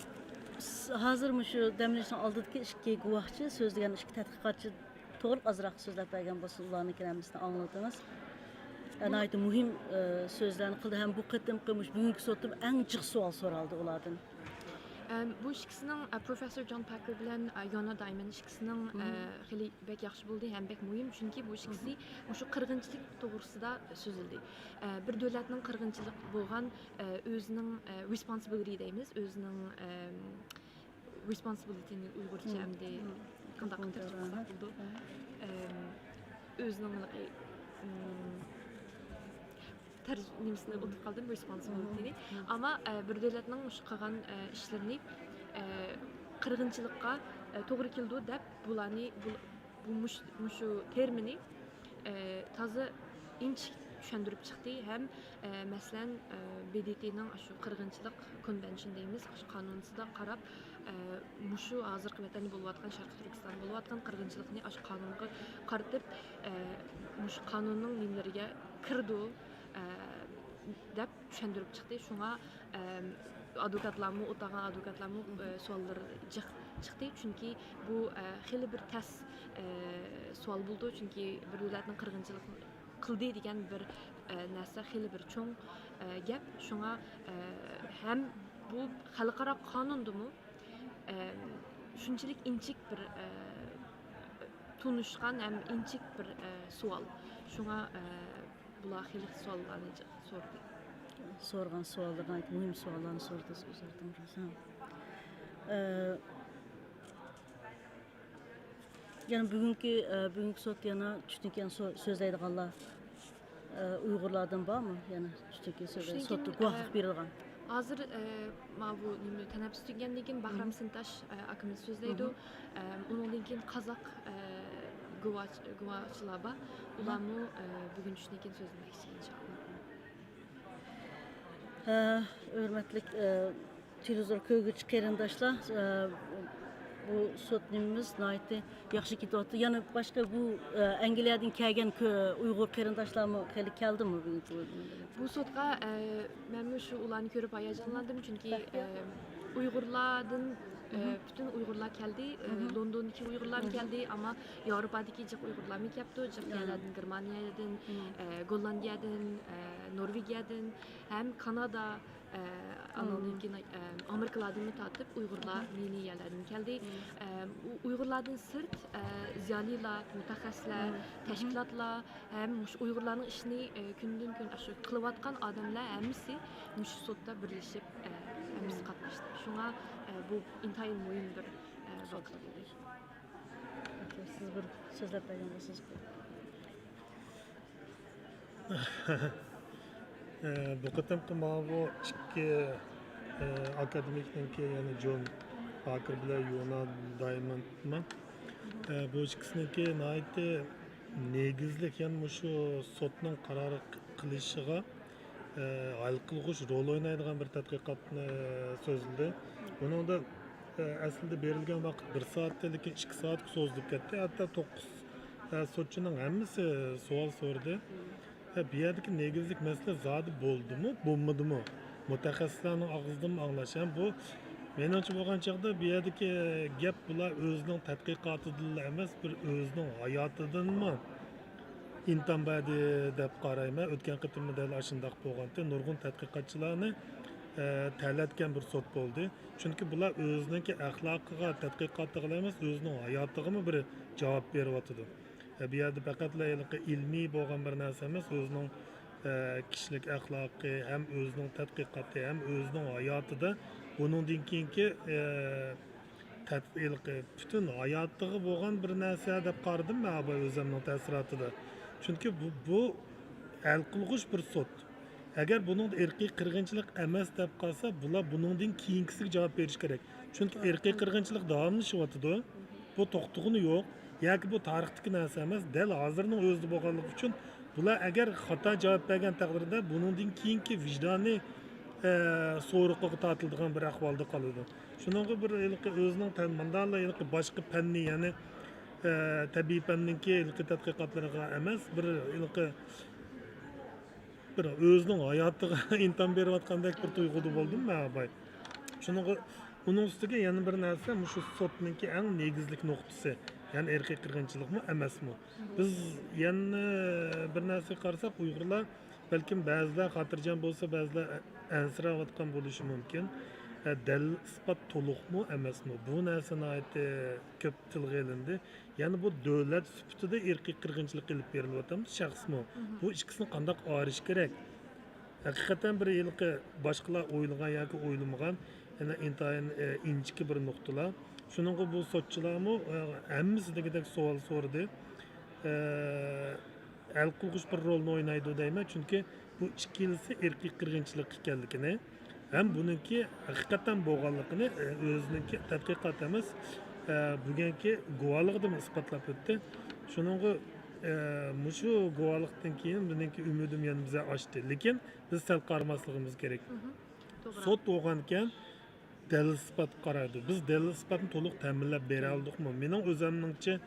س-، ھازىر مۇشۇ دەم ئېلىشنىڭ ئالدىدىكى ئىككى گۇۋاھچى، سۆزلىگەن ئىككى تەتقىقاتچى توغرۇلۇق ئازراق سۆزلەپ بەرگەن بولسا، ئۇلارنىڭكىنى ھەممىسىنى ئاڭلىدىڭىز. ئە، ناھايىتى مۇھىم، ئە، سۆزلەرنى قىلدى ھەم بۇ قېتىمقى مۇشۇ بۈگۈنكى سوتتا ئەڭ جىق سوئال سورالدى ئۇلاردىن. ئەم، بۇ ئىككىسىنىڭ، ئە، پروفېسسور جون پاكېر بىلەن، ئە، يونا دايمەن ئىككىسىنىڭ، ئە، خېلى بەك ياخشى بولدى ھەم بەك مۇھىم، چۈنكى بۇ ئىككىسى مۇشۇ قىرغىنچىلىق توغرىسىدا سۆزلىدى. ئە، بىر دۆلەتنىڭ قىرغىنچىلىق بولغان، ئە، ئۆزىنىڭ، ئە، رېسپونسىبىلىتى دەيمىز، ئۆزىنىڭ، ئەم، رېسپونسىبىلىتىنى ئۇيغۇرچە ئەمدى قانداق تەرجىمە قىلساق بولىدۇ؟ ئەم، ئۆزىنىڭ ھېلىقى، ئىم، تەرج-، نېمىسىنى ئۇنتۇپ قالدىم، رېسپونسىبىلىتىنى. ئەمما، ئە، بىر دۆلەتنىڭ مۇشۇ قىلغان، ئە، ئىشلىرىنى، ئە، قىرغىنچىلىققا، ئە، توغرا كېلىدۇ دەپ بۇلارنى، بۇ، بۇ مۇش-، مۇشۇ تېرمىنى، ئە، تازا ئىنچىكە چۈشەندۈرۈپ چىقتى ھەم، ئە، مەسىلەن، ئە، بې دې تېنىڭ ئاشۇ قىرغىنچىلىق كونۋېنشن دەيمىز، ئاشۇ قانۇنىسىدا قاراپ، ئە، مۇشۇ ھازىرقى ۋەتەندە بولۇۋاتقان، شەرقىي تۈركىستاندا بولۇۋاتقان قىرغىنچىلىقنى ئاشۇ قانۇنغا قارىتىپ، ئە، مۇشۇ قانۇننىڭ نېمىلىرىگە كىرىدۇ، ئە، دەپ چۈشەندۈرۈپ چىقتى. شۇڭا، ئەم، ئادۋوكاتلارمۇ، ئولتۇرغان ئادۋوكاتلارمۇ، ئە، سوئاللىرى جىق چىقتى. چۈنكى بۇ، ئە، خېلى بىر تەس، ئە، سوئال بولىدۇ. چۈنكى بىر دۆلەتنىڭ قىرغىنچىلىق قىلدى دېگەن بىر، ئە، نەرسە خېلى بىر چوڭ، ئە، گەپ. شۇڭا، ئە، ھەم بۇ خەلقئارا قانۇندىمۇ، ئەم، شۇنچىلىك ئىنچىكە بىر، ئە، تونۇشقان ھەم ئىنچىكە بىر، ئە، سوئال. شۇڭا، ئە، بۇلار خېلى سوئاللارنى ج-، سورىدى. سورىغان سوئاللىرى ناھايىتى مۇھىم سوئاللارنى سورىدى ئۆزلىرىدىن. ئە، يەنە بۈگۈنكى، ئە، بۈگۈنكى سوت يەنە چۈشتىن كېيىن سو-، سۆزلەيدىغانلار، ئە، ئۇيغۇرلاردىن بارمۇ؟ يەنە چۈشتىن كېيىن سۆزلەيدۇ. چۈشتىن سوتتا كېيىن، گۇۋاھلىق ئە، بېرىلغان. ھازىر، ئە، ماۋۇ نېمە، تەنەپپۇس تۈگىگەندىن كېيىن باھرام سىنتاش، ئە، ئاكىمىز سۆزلەيدۇ. ئە، ئۇنىڭدىن كېيىن قازاق، ئە، گۇۋاچ-، گۇۋاچىلار بار. ئۇلارمۇ، ئە، بۈگۈن چۈشتىن كېيىن سۆزلىمەكچى، ئىنشائاللا. ھە، ھۆرمەتلىك، ئە، تېلېۋىزور كۆرگۈچى قېرىنداشلار، ئە، بۇ سوت نېمىمىز ناھايىتى ياخشى كېتىۋاتىدۇ. يەنە باشقا بۇ، ئە، ئەنگلىيەدىن كەلگەن كۆ-، ئۇيغۇر قېرىنداشلارمۇ خېلى كەلدىمۇ بۈگۈنكى بۇ نېمىدە؟ بۇ سوتقا، ئە، مەنمۇ شۇ ئۇلارنى كۆرۈپ ھاياجانلاندىم، چۈنكى، ئە، ئۇيغۇرلاردىن، ئە، پۈتۈن ئۇيغۇرلار كەلدى، ئە، لوندوندىكى ئۇيغۇرلارمۇ كەلدى، ئەمما ياۋروپادىكى جىق ئۇيغۇرلارمۇ كەپتۇ، جىق يەرلەردىن، گېرمانىيەدىن، ئە، گوللاندىيەدىن، ئە، نورۋېگىيەدىن، ھەم كانادا، ئە، ئانىڭدىن كېيىن، ئە، ئامېرىكىلاردىنمۇ تارتىپ ئۇيغۇرلار نى-نى يەرلەردىن كەلدى. ئە، ئۇ-، ئۇيغۇرلاردىن سىرت، ئە، زىيالىيلار، مۇتەخەسسىسلەر، تەشكىلاتلار ھەم مۇشۇ ئۇيغۇرلارنىڭ ئىشىنى، ئە، كۈندىن-كۈن ئاشۇ قىلىۋاتقان ئادەملەر ھەممىسى مۇشۇ سوتتا بىرلىشىپ، ئە، ھەممىسى قاتناشتى. شۇڭا، ئە، بۇ ئىنتايىن مۇھىم بىر، ئە، ۋاقىت بولدى. سىز بىر سۆزلەپ بەرگەن بولسىڭىز. ئە، بۇ قېتىمقى ماۋۇ ئىككى، ئە، ئاكادېمىكنىڭكى، يەنى جون پاركېر بىلەن يونا دايموندمۇ، ئە، بۇ ئىككىسىنىڭكى ناھايىتى نېگىزلىك، يەنى مۇشۇ سوتنىڭ قارار قىلىشىغا، ئە، ھەل قىلغۇچ رول ئوينايدىغان بىر تەتقىقاتنى سۆزلىدى. بۇنىڭدا، ئە، ئەسلىدە بېرىلگەن ۋاقىت بىر سائەتتىن، لېكىن ئىككى سائەتكە سوزۇلۇپ كەتتى. ھەتتا توققۇز ئە، سوتچىنىڭ ھەممىسى سوئال سورىدى. ئە، بۇ يەردىكى نېگىزلىك مەسىلە زادى بولدىمۇ، بولمىدىمۇ؟ مۇتەخەسسىسلەرنىڭ ئاغزىدىنمۇ ئاڭلاش. ھەم بۇ، مېنىڭچە بولغان چاغدا، بۇ يەردىكى گەپ بۇلار ئۆزىنىڭ تەتقىقاتىدىنلا ئەمەس، بىر ئۆزىنىڭ ھاياتىدىنمۇ ئىنتام بەردى دەپ قارايمەن. ئۆتكەن قېتىممۇ دەل ئاشۇنداق بولغانتى. نۇرغۇن تەتقىقاتچىلارنى، ئە، تەلەتكەن بىر سوت بولدى. چۈنكى بۇلار ئۆزىنىڭكى ئەخلاقىغا، تەتقىقاتىغىلا ئەمەس، ئۆزىنىڭ ھاياتىغىمۇ بىر جاۋاب بېرىۋاتىدۇ. ئە، بۇ يەردە پەقەتلا ھېلىقى ئىلمىي بولغان بىر نەرسە ئەمەس، ئۆزىنىڭ، ئە، كىشىلىك ئەخلاقى ھەم ئۆزىنىڭ تەتقىقاتى ھەم ئۆزىنىڭ ھاياتىدا بۇنىڭدىن كېيىنكى، ئە، تەت-، ھېلىقى پۈتۈن ھاياتىغا بولغان بىر نەرسە دەپ قارىدىم مەن ئاباي ئۆزۈمنىڭ تەسىراتىدا. چۈنكى بۇ، بۇ ھەل قىلغۇچ بىر سوت. ئەگەر بۇنىڭدا ئىرقىي قىرغىنچىلىق ئەمەس دەپ قالسا، بۇلار بۇنىڭدىن كېيىنكىسىگە جاۋاب بېرىشى كېرەك. چۈنكى ئىرقىي قىرغىنچىلىق داۋاملىشىۋاتىدۇ. بۇ توختىغىنى يوق. ياكى بۇ تارىختىكى نەرسە ئەمەس، دەل ھازىرنىڭ ئۆزىدە بولغانلىقى ئۈچۈن بۇلار ئەگەر خاتا جاۋاب بەرگەن تەقدىردە، بۇنىڭدىن كېيىنكى ۋىجدانىي، ئە، سورىقىغا تارتىلىدىغان بىر ئەھۋالدا قالىدۇ. شۇنىڭغا بىر ھېلىقى ئۆزىنىڭ تەن-، مۇنداقلا ھېلىقى باشقا پەننى، يەنى، ئە، تەبىئىي پەننىڭكى ھېلىقى تەتقىقاتلىرىغا ئەمەس، بىر ھېلىقى بىر ئۆزىنىڭ ھاياتىغا ئىنتام بېرىۋاتقاندەك بىر تۇيغۇدا بولدۇم مەن ئاباي. شۇنىڭغا، ئۇنىڭ ئۈستىگە يەنە بىر نەرسە، مۇشۇ سوتنىڭكى ئەڭ نېگىزلىك نۇقتىسى، يەنى ئىرقىي قىرغىنچىلىقمۇ ئەمەسمۇ؟ بىز يەنە بىر نەرسىگە قارىساق، ئۇيغۇرلار بەلكىم بەزىلەر خاتىرجەم بولسا، بەزىلەر ئەنسىرەۋاتقان بولۇشى مۇمكىن. ئە، دەلىل ئىسپات تولۇقمۇ ئەمەسمۇ؟ بۇ نەرسە ناھايىتى كۆپ تىلغا ئېلىندى. يەنى بۇ دۆلەت سۈپىتىدە ئىرقىي قىرغىنچىلىق ئېلىپ بېرىلىۋاتامدۇ، شەخسمۇ؟ بۇ ئىككىسىنى قانداق ئايرىش كېرەك؟ ھەقىقەتەن بىر ھېلىقى باشقىلار ئويلىغان ياكى ئويلىمىغان، يەنە ئىنتايىن، ئە، ئىنچىكە بىر نۇقتىلار. شۇنىڭغا بۇ سوتچىلارمۇ، ئە، ھەممىسى دېگۈدەك سوئال سورىدى. ئە، ھەل قىلغۇچ بىر رولنى ئوينايدۇ دەيمەن، چۈنكى بۇ ئىككىلىسى ئىرقىي قىرغىنچىلىق ئىكەنلىكىنى ھەم بۇنىڭكى ھەقىقەتەن بولغانلىقىنى، ئە، ئۆزىنىڭكى تەتقىقات ئەمەس، ئە، بۈگۈنكى گۇۋاھلىقىدىمۇ ئىسپاتلاپ ئۆتتى. شۇنىڭغا، ئە، مۇشۇ گۇۋاھلىقتىن كېيىن مېنىڭكى ئۈمىدىم يەنە بىزە ئاشتى. لېكىن بىز سەل قارىماسلىقىمىز كېرەك. سوت بولغانىكەن، دەلىل-ئىسپاتقا قارايدۇ. بىز دەلىل-ئىسپاتنى تولۇق تەمىنلەپ بېرەلىدۇقمۇ؟ مېنىڭ ئۆزۈمنىڭچە،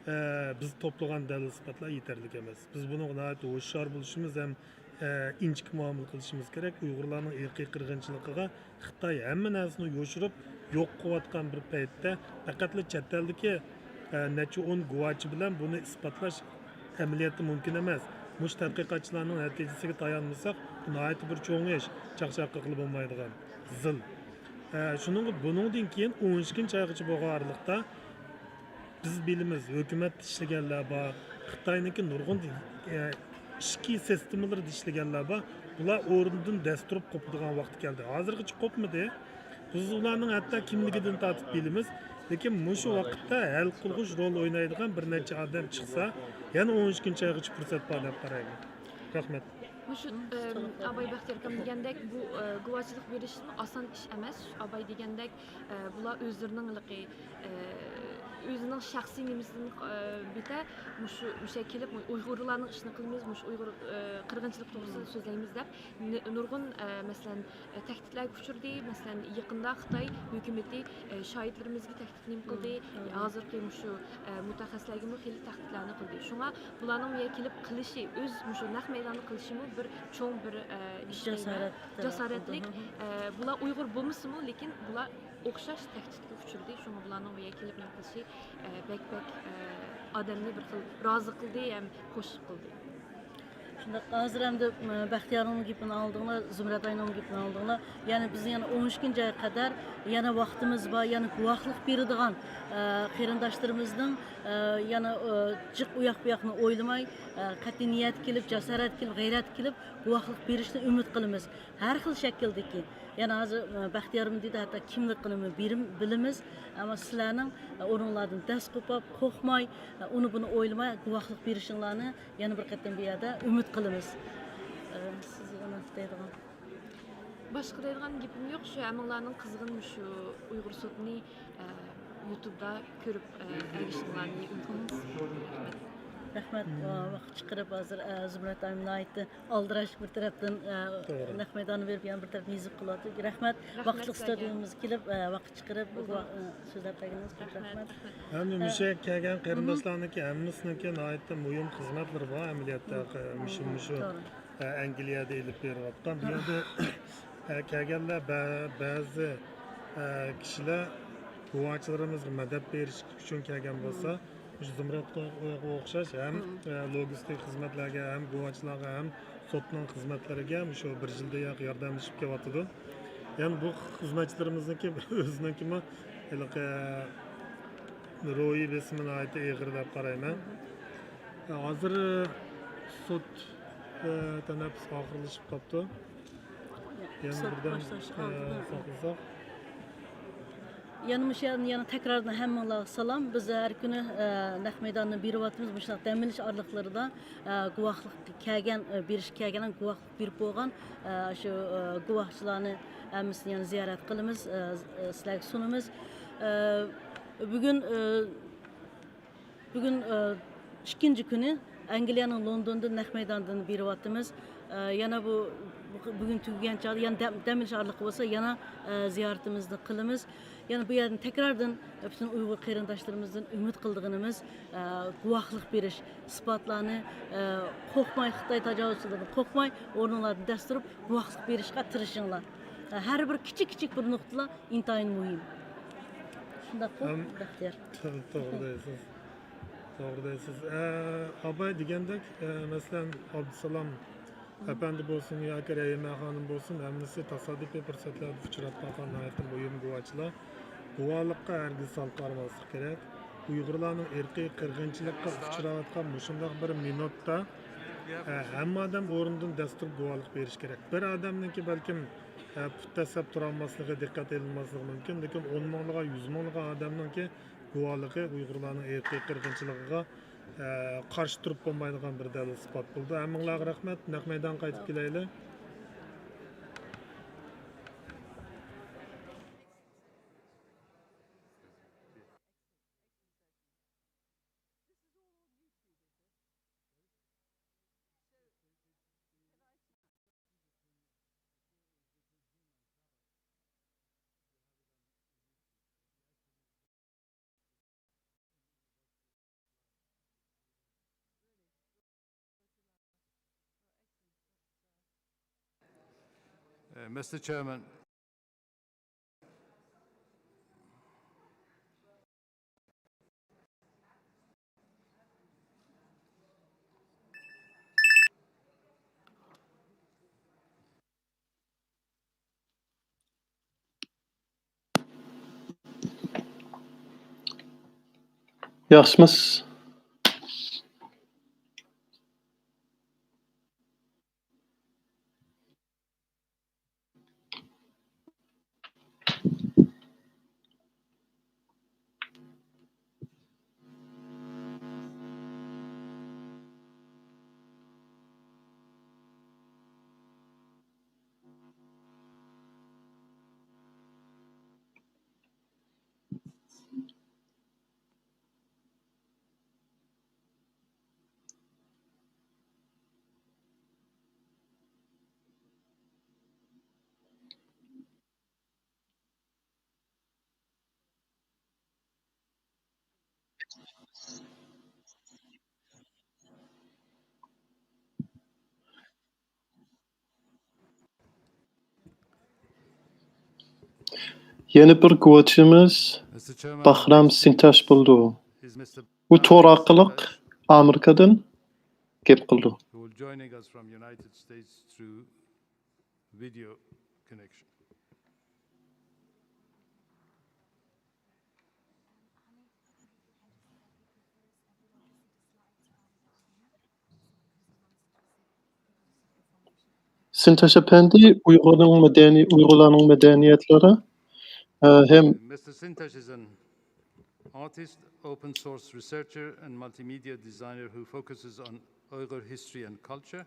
ئە، بىز توپلىغان دەلىل-ئىسپاتلار يېتەرلىك ئەمەس. بىز بۇنىڭغا ناھايىتى ھوشيار بولۇشىمىز ھەم، ئە، ئىنچىكە مۇئامىلە قىلىشىمىز كېرەك. ئۇيغۇرلارنىڭ ئىرقىي قىرغىنچىلىقىغا خىتاي ھەممە نەرسىنى يوشۇرۇپ يوق قىلىۋاتقان بىر پەيتتە، پەقەتلا چەت ئەلدىكى، ئە، نەچچە ئون گۇۋاچى بىلەن بۇنى ئىسپاتلاش ئەمەلىيەتتە مۇمكىن ئەمەس. مۇشۇ تەتقىقاتچىلارنىڭ نەتىجىسىگە تايانمىساق، بۇ ناھايىتى بىر چوڭ ئىش، چاقچاق قىلغىلى بولمايدىغان، زىل. ئە، شۇنىڭغا بۇنىڭدىن كېيىن ئون ئىككىنچى ئايغىچە بولغان ئارىلىقتا بىز بىلىمىز، ھۆكۈمەتتە ئىشلىگەنلەر بار، خىتاينىڭكى نۇرغۇن، ئە، ئىچكى سىستېمىلىرىدا ئىشلىگەنلەر بار. بۇلار ئورنىدىن دەس تۇرۇپ قوپىدىغان ۋاقتى كەلدى. ھازىرغىچە قوپمىدى. بىز ئۇلارنىڭ ھەتتا كىملىكىدىن تارتىپ بىلىمىز. لېكىن مۇشۇ ۋاقىتتا ھەل قىلغۇچ رول ئوينايدىغان بىر نەچچە ئادەم چىقسا، يەنە ئون ئىككىنچى ئايغىچە پۇرسەت بار دەپ قارايمەن. رەھمەت. مۇشۇ، ئەم، ئاباي بەختىيار ئاكام دېگەندەك، بۇ، ئە، گۇۋاچىلىق بېرىشمۇ ئاسان ئىش ئەمەس. ئاباي دېگەندەك، ئە، بۇلار ئۆزلىرىنىڭ ھېلىقى، ئە، ئۆزىنىڭ شەخسىي نېمىسىدىن، ئە، بىتەر مۇشۇ، مۇشۇ كېلىپ ئۇيغۇرلارنىڭ ئىشىنى قىلىمىز، مۇشۇ ئۇيغۇر، ئە، قىرغىنچىلىق توغرىسىدا سۆزلەيمىز دەپ، نۇرغۇن، ئە، مەسىلەن، ئە، تەھدىتلەرگە ئۇچرىدى. مەسىلەن، يېقىندا خىتاي ھۆكۈمىتى، ئە، شاھىتلىرىمىزگە تەھدىت نېمە قىلدى؟ ھازىرقى مۇشۇ، ئە، مۇتەخەسسىسلەرگىمۇ خېلى تەھدىتلەرنى قىلدى. شۇڭا بۇلارنىڭ بۇ يەرگە كېلىپ قىلىشى، ئۆز مۇشۇ نەق مەيداندا قىلىشىمۇ بىر چوڭ بىر، ئە، ئىش دەيمەن. جاسارەت. جاسارەتلىك. ئە، بۇلار ئۇيغۇر بولمىسىمۇ، لېكىن بۇلار ئوخشاش تەھدىتكە ئۇچرىدى. شۇڭا بۇلارنىڭ بۇ يەرگە كېلىپ نېمە قىلىشى، ئە، بەك، بەك، ئە، ئادەمنى بىر خىل رازى قىلدى ھەم خوش قىلدى. شۇنداق، ھازىر ئەمدى، م، بەختىيارنىڭ گېپىنى ئاڭلىدىڭلار، زۇمرەت ئاينىڭ گېپىنى ئاڭلىدىڭلار. يەنى بىزنىڭ يەنە ئون ئىككىنچى ئايغا قەدەر يەنە ۋاقتىمىز بار، يەنە گۇۋاھلىق بېرىدىغان، ئە، قېرىنداشلىرىمىزنىڭ، ئە، يەنە، ئە، جىق ئۇياق بۇياقنى ئويلىماي، ئە، قەتئىي نىيەت كېلىپ، جاسارەت كېلىپ، غەيرەت كېلىپ گۇۋاھلىق بېرىشىنى ئۈمىد قىلىمىز. ھەر خىل شەكىلدىكى. يەنە ھازىر، ئە، بەختىيارمۇ دېدى، ھەتتا كىملىكىنىمۇ بىلىمىز. ئەمما سىلەرنىڭ، ئە، ئورنۇڭلاردىن دەس قوپۇپ، قورقماي، ئە، ئۇنى بۇنى ئويلىماي گۇۋاھلىق بېرىشىڭلارنى يەنە بىر قېتىم بۇ يەردە ئۈمىد قىلىمىز. ئە، سىزگە ئۇنى دەيدىغان. باشقا دەيدىغان گېپىم يوق، شۇ ھەممىڭلارنىڭ قىزغىن مۇشۇ ئۇيغۇر سوتىنى، ئە، يۇتۇبتا كۆرۈپ، ئە، ئەگىشىشىڭلارنى ئۈمىد قىلىمىز. رەھمەت. رەھمەت، ۋاقىت چىقىرىپ ھازىر، ئە، زۇمرەت ئايمۇ ناھايىتى ئالدىراش بىر تەرەپتىن، ئە، توغرا. نەق مەيداننى بېرىپ، يەنە بىر تەرەپتىن يېزىپ قىلىۋاتىدۇ. رەھمەت. رەھمەت ۋاقىتلىق سىزگە. ستۇدىيىمىزغا كېلىپ، ئە، ۋاقىت چىقىرىپ، ۋا-، ئە، سۆزلەپ بەرگىنىڭىزگە كۆپ رەھمەت. رەھمەت. ھەم مۇشۇ يەرگە كەلگەن قېرىنداشلارنىڭكى ھەممىسىنىڭكى ناھايىتى مۇھىم خىزمەتلىرى بار ئەمەلىيەتتە. مۇشۇ، مۇشۇ، توغرا. ئە، ئەنگلىيەدە ئېلىپ بېرىۋاتقان. بۇ يەردە، ئە، كەلگەنلەر بە-، بەزى، ئە، كىشىلەر گۇۋاچىلىرىمىزغا مەدەت بېرىش ئۈچۈن كەلگەن بولسا، مۇشۇ زۇمرەتقا ئوخشاش ھەم، ئە، لوگىستىك خىزمەتلەرگە، ھەم گۇۋاچىلارغا، ھەم سوتنىڭ خىزمەتلىرىگە مۇشۇ بىر يىلدىن ياق ياردەملىشىپ كېلىۋاتىدۇ. يەنى بۇ خىزمەتچىلىرىمىزنىڭكى ئۆزىنىڭكىمۇ ھېلىقى روھىي بېسىمى ناھايىتى ئېغىر دەپ قارايمەن. ھازىر سوت، ئە، تەنەپپۇس ئاخىرلىشىپ قاپتۇ. يەنە سوت بىردەم، باشلاش ئە، ئالدىدا. ساقلىساق. يەنە مۇشۇ يەردىن يەنە تەكراردىن ھەممىڭلارغا سالام. بىز ھەر كۈنى، ئە، نەق مەيداننى بېرىۋاتىمىز. مۇشۇنداق دەم ئېلىش ئارىلىقلىرىدا، ئە، گۇۋاھلىق كەلگەن، ئە، بېرىشكە كەلگەن، گۇۋاھلىق بېرىپ بولغان، ئە، شۇ، ئە، گۇۋاھچىلارنى ھەممىسىنى يەنە زىيارەت قىلىمىز، ئە، ئە، سىلەرگە سۇنىمىز. ئە، بۈگۈن، ئە، بۈگۈن، ئە، ئىككىنچى كۈنى ئەنگلىيەنىڭ لوندوندىن نەق مەيداندىن بېرىۋاتىمىز. ئە، يەنە بۇ، بۇ، بۈگۈن تۈگىگەن چاغدا يەنە دەم، دەم ئېلىش ئارىلىقى بولسا يەنە، ئە، زىيارىتىمىزنى قىلىمىز. يەنە بۇ يەردىن تەكراردىن پۈتۈن ئۇيغۇر قېرىنداشلىرىمىزدىن ئۈمىد قىلىدىغىنىمىز، ئە، گۇۋاھلىق بېرىش، ئىسپاتلارنى، ئە، قورقماي، خىتاي تاجاۋۇزچىلىرىدىن قورقماي، ئورنۇڭلاردىن دەس تۇرۇپ گۇۋاھلىق بېرىشقا تىرىشىڭلار. ئە، ھەر بىر كىچىك كىچىك بىر نۇقتىلار ئىنتايىن مۇھىم. شۇنداققۇ، ھەم بەختىيار؟ تو-، توغرا دەيسىز. توغرا دەيسىز. ئە، ئاباي دېگەندەك، ئە، مەسىلەن، ئابدۇسالام ئەپەندى بولسۇن ياكى رەھىمە خانىم بولسۇن، ھەممىسى تاسادىپىي پۇرسەتلەردە ئۇچراپ قالغان ناھايىتى مۇھىم گۇۋاچىلار. گۇۋاھلىققا ھەرگىز سەل قارىماسلىق كېرەك. ئۇيغۇرلارنىڭ ئىرقىي قىرغىنچىلىققا ئۇچراۋاتقان مۇشۇنداق بىر مىنۇتتا، ئە، ھەممە ئادەم ئورنىدىن دەس تۇرۇپ گۇۋاھلىق بېرىشى كېرەك. بىر ئادەمنىڭكى بەلكىم، ئە، پۇت دەسسەپ تۇرالماسلىقى، دىققەت ئېلىنماسلىقى مۇمكىن، لېكىن ئون مىڭلىغان، يۈز مىڭلىغان ئادەمنىڭكى گۇۋاھلىقى ئۇيغۇرلارنىڭ ئىرقىي قىرغىنچىلىقىغا، ئە، قارشى تۇرۇپ بولمايدىغان بىر دەلىل ئىسپات بولدى. ھەممىڭلارغا رەھمەت. نەق مەيدانغا قايتىپ كېلەيلى. Uh, Mister Chairman. ياخشىمىز؟ يەنە بىر گۇۋاچىمىز باخرام سىنتاش بولىدۇ. ئۇ تور ئارقىلىق ئامېرىكىدىن گەپ قىلىدۇ. سىنتاش ئەپەندى ئۇيغۇرنىڭ مەدەنىي، ئۇيغۇرلارنىڭ مەدەنىيەتلىرى، ئە، ھەم Mister Sintash is an artist, open source researcher and multimedia designer who focuses on Uyghur history and culture.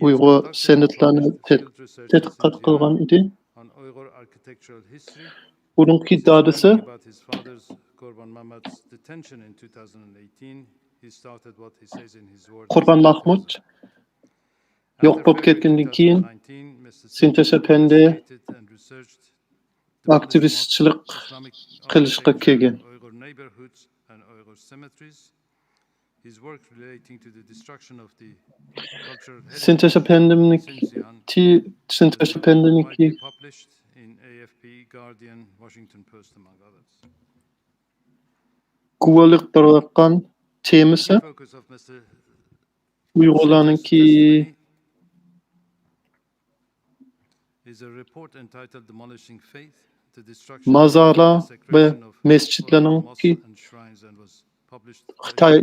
ئۇيغۇر سەنئەتلەرنى تەت-، تەتقىقات قىلغان ئىدى. ئۇنىڭكى دادىسى قۇربان مەھمۇت يوق بولۇپ كەتكەندىن كېيىن، سىنتاش ئەپەندى ئاكتىۋىستچىلىق قىلىشقا كىرگەن. His work relating to the destruction of the cultural heritage سىنتاش ئەپەندىمنىڭكى، Xinjiang تى-، سىنتاش ئەپەندىمنىڭكى widely published in A F P, Guardian, Washington Post, among others. گۇۋاھلىق بېرىۋاتقان تېمىسى Focus of Mister ئۇيغۇرلارنىڭكى is a report entitled Demolishing Faith, the Destruction and مازارلار ۋە Desecration of مەسچىتلەرنىڭكى Mosques and Shrines and was published خىتاي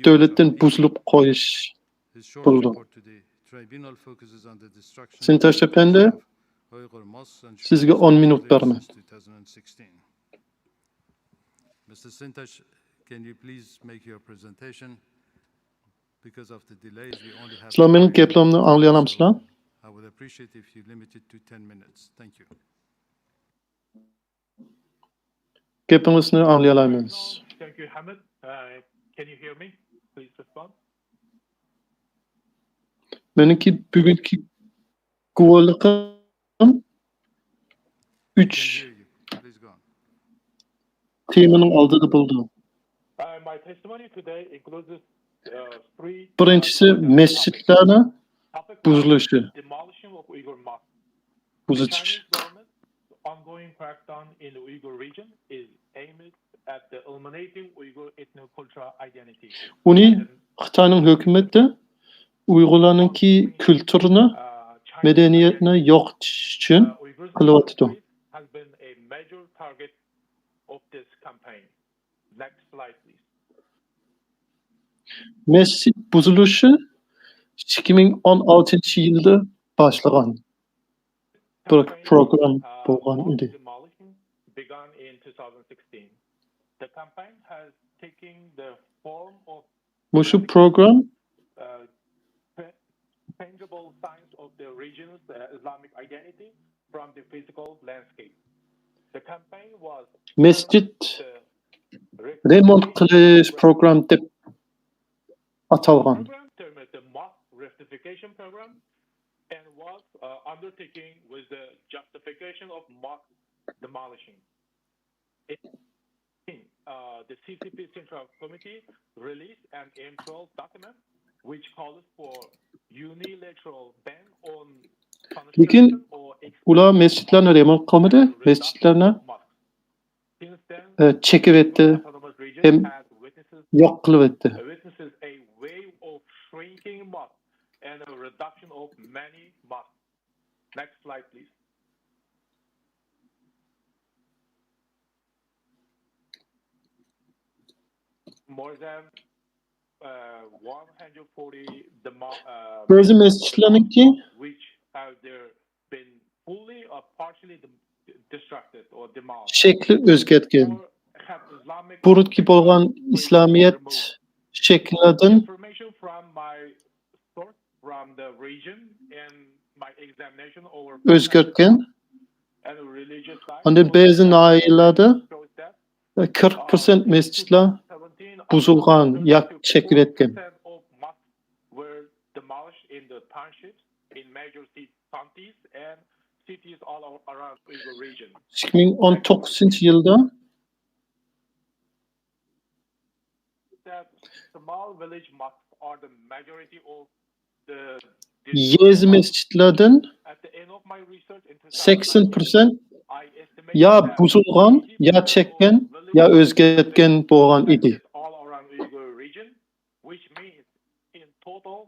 دۆلىتىدىن بۇزۇلۇپ قويۇش بولىدۇ. سىنتاش ئەپەندى، سىزگە ئون مىنۇت بەرىمەن. Mister Sintash, can you please make your presentation? Because of the delays, we only have سىلەر مېنىڭ گەپلىرىمنى ئاڭلىيالامسىلەر؟ I would appreciate if you limit it to ten minutes. Thank you. گېپىڭىزنى ئاڭلىيالايمىز. Thank you, Hamid. Uh, can you hear me? Please respond. مېنىڭكى بۈگۈنكى گۇۋاھلىقىم ئۈچ تېمىنىڭ ئالدىدا بولىدۇ. بىرىنچىسى، مەسچىتلەرنىڭ بۇزۇلۇشى، بۇزۇلۇش. ئۇنى خىتاينىڭ ھۆكۈمىتى ئۇيغۇرلارنىڭكى كۈلتۈرىنى، مەدەنىيەتنى يوقىتىش ئۈچۈن قىلىۋاتىدۇ. مەسچىت بۇزۇلۇشى ئىككى مىڭ ئون ئالتىنچى يىلدا باشلىغان بىر پروگرام بولغان ئىدى. مۇشۇ پروگرام مەسچىت رېمونت قىلىش پروگرام دەپ ئاتالغان. And was uh, undertaking with the justification of mosque demolition. In uh, the C C P Central Committee released an M twelve document which calls for unilateral ban on construction or ئۇلار مەسچىتلەرنى رېمونت قىلمىدى، مەسچىتلەرنى ئە، چېكىۋەتتى ھەم يوق قىلىۋەتتى. more than uh, one hundred forty demo- uh, بەزى مەسچىتلەرنىڭكى which have their been fully or partially de- destructed or demolished. شەكلى ئۆزگەرتكەن. Or have Islamic بۇرۇتكى بولغان ئىسلامىيەت شەكلىدىن Information from my source from the region and my examination over ئۆزگەرتكەن. And religious sites ئاندىن بەزى ناھىيەلەردە shows that قىرىق پىرسەنت مەسچىتلەر بۇزۇلغان ياكى چەكلەتكەن. Were demolished in the townships in major cities and cities all around Uyghur region. ئىككى مىڭ ئون توققۇزىنچى يىلدا That small village mosques are the majority of the يېزا مەسچىتلەردىن at the end of my research in سەكسەن پىرسەنت يا بۇزۇلغان، يا چەككەن، يا ئۆزگەرتكەن بولغان ئىدى. All around Uyghur region, which means in total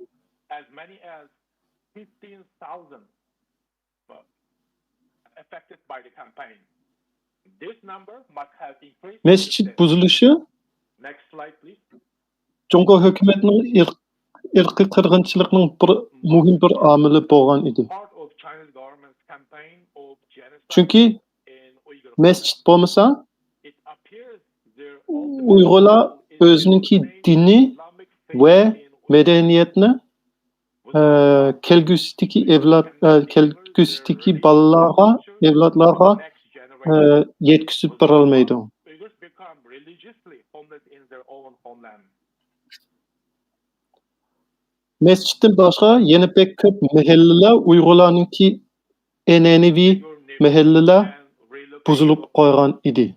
as many as fifteen thousand affected by the campaign. This number must have increased. مەسچىت بۇزۇلۇشى Next slide, please. جۇڭگو ھۆكۈمەتنىڭ ئىرق-، ئىرقىي قىرغىنچىلىقنىڭ بىر مۇھىم بىر ئامىلى بولغان ئىدى. Part of Chinese government's campaign of genocide چۈنكى in Uyghur مەسچىت بولمىسا، it appears there also ئۇيغۇرلار ئۆزىنىڭكى دىنىي ۋە مەدەنىيەتنى ئە، كەلگۈسىدىكى ئەۋلاد، ئە، كەلگۈسىدىكى بالىلارغا، ئەۋلادلارغا، ئە، يەتكۈزۈپ بېرەلمەيدۇ. مەسچىتتىن باشقا يەنە بەك كۆپ مەھەللىلەر ئۇيغۇرلارنىڭكى ئەنئەنىۋى مەھەللىلەر بۇزۇلۇپ قالغان ئىدى.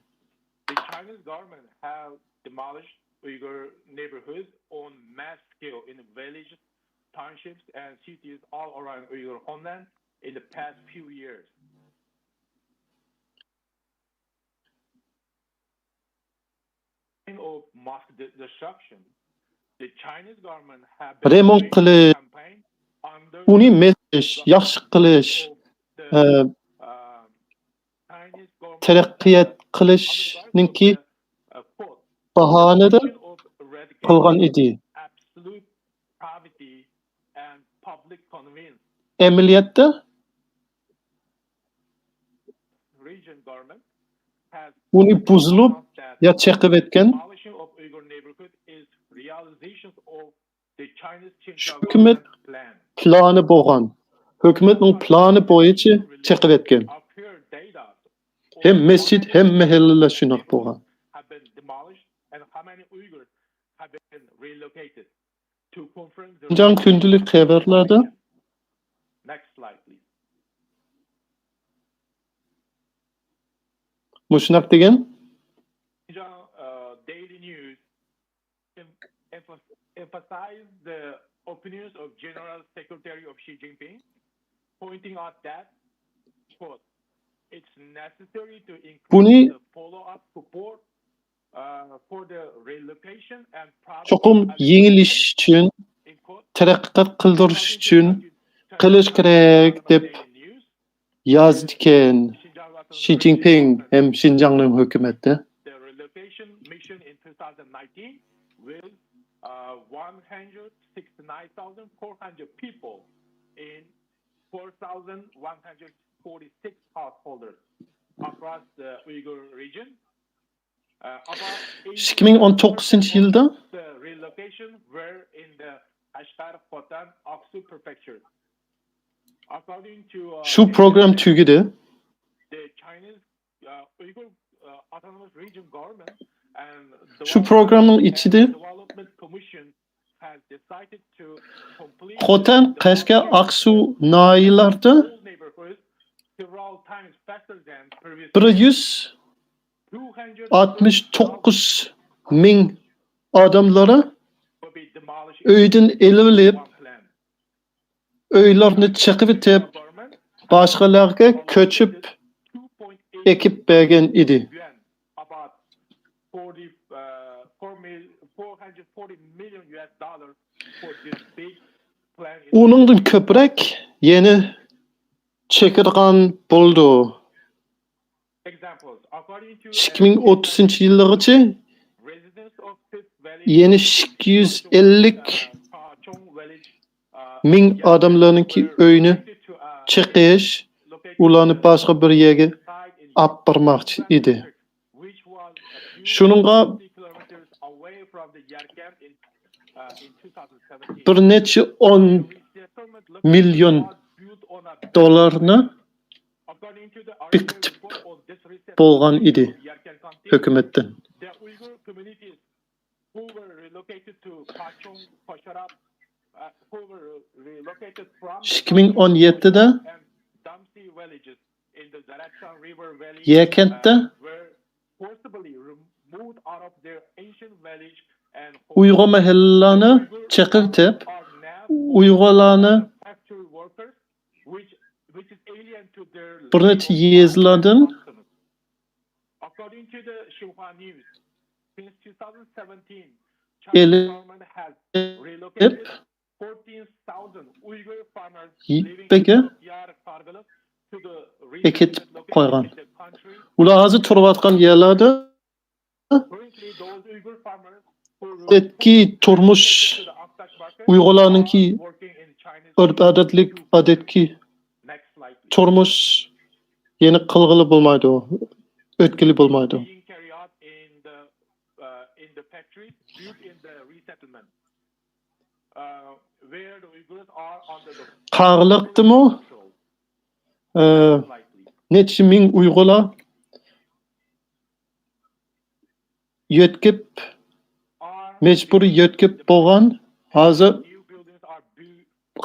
The Chinese government have demolished Uyghur neighborhoods on mass scale in villages, townships, and cities all around Uyghur homeland in the past few years. Of mass de- destruction, the Chinese government have been رېمونت قىلىش، campaign under ئۇنى مېتىش، ياخشى قىلىش، of the, ئە، uh, تەرەققىيات قىلىشنىڭكى باھانىدا قىلغان ئىدى. ئەمەلىيەتتە ئۇنى بۇزۇلۇپ يا چېقىۋەتكەن. شۇ ھۆكۈمەت پىلانى بولغان. ھۆكۈمەتنىڭ پىلانى بويىچە چېقىۋەتكەن. ھەم مەسچىت، ھەم مەھەللىلەر شۇنداق بولغان. شىنجاڭ كۈندىلىك خەۋەرلەردە مۇشۇنداق دېگەن. Xinjiang, uh, Daily News em- emphas- emphasized the opinions of General Secretary of Xi Jinping, pointing out that, quote, it's necessary to increase بۇنى the follow-up support, uh, for the relocation and چوقۇم يېڭىلىشىش ئۈچۈن، تەرەققىيات قىلدۇرۇش ئۈچۈن قىلىش كېرەك، دەپ يازىدىكەن شى جىنپىڭ ھەم شىنجاڭنىڭ ھۆكۈمىتى. The relocation mission in two thousand nineteen with, uh, one hundred sixty-nine thousand four hundred people in four thousand one hundred forty-six households across the Uyghur region. ئىككى مىڭ ئون توققۇزىنچى يىلدا شۇ پروگرام تۈگىدى. شۇ پروگرامنىڭ ئىچىدە خوتەن، قەشقەر، ئاقسۇ ناھىيەلەردە بىر يۈز ئاتمىش توققۇز مىڭ ئادەملىرى ئۆيدىن ئېلىۋېلىپ، ئۆيلەرنى چېقىۋېتىپ، باشقا يەرگە كۆچۈپ ئېكىپ بەرگەن ئىدى. ئۇنىڭدىن كۆپرەك يەنە چېكىدىغان بولىدۇ. ئىككى مىڭ ئوتتۇزىنچى يىللىغىچە يەنە ئىككى يۈز ئەللىك مىڭ ئادەملەرنىڭكى ئۆيىنى چېقىش، ئۇلارنى باشقا بىر يەرگە ئاپارماقچى ئىدى. شۇنىڭغا بىر نەچچە ئون مىليون دوللارنى بېقىتىپ بولغان ئىدى ھۆكۈمەتتىن. ئىككى مىڭ ئون يەتتىدە يەكەنتتە ئۇيغۇر مەھەللىلەرنى چېقىۋېتىپ، ئۇيغۇرلارنى بىر نەچچە يېزىلاردىن ئېلىپ، يىپەككە ئەكېتىپ قويغان. ئۇلار ھازىر تۇرۇۋاتقان يەرلەردە ئادەتتىكى تۇرمۇش، ئۇيغۇرلارنىڭكى ئۆرپ-ئادەتلىك، ئادەتتىكى تۇرمۇش يەنە قىلغىلى بولمايدۇ، ئۆتكىلى بولمايدۇ. قاغىلىقتىمۇ، ئە، نەچچە مىڭ ئۇيغۇرلار يۆتكەپ، مەجبۇرىي يۆتكەپ بولغان، ھازىر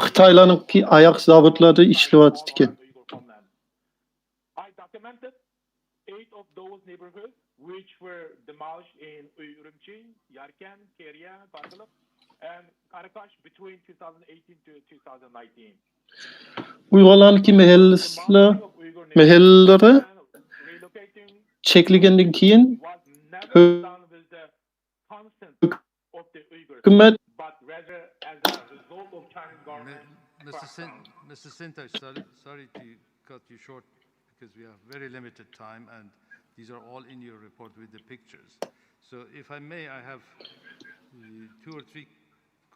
خىتايلارنىڭكى ئاياغ زاۋۇتلاردا ئىشلەۋاتىدىكەن. Eight of those neighborhoods which were demolished in Urumqi, Yarkent, Keria, Kargılık, and Karakaş between two thousand eighteen to two thousand nineteen. ئۇيغۇرلارنىڭكى مەھەللىسىلەر، مەھەللىلىرى چەكلىگەندىن كېيىن ھۆكۈمەت Mister Sintosh, sorry, sorry to cut you short because we have very limited time and these are all in your report with the pictures. So if I may, I have uh, two or three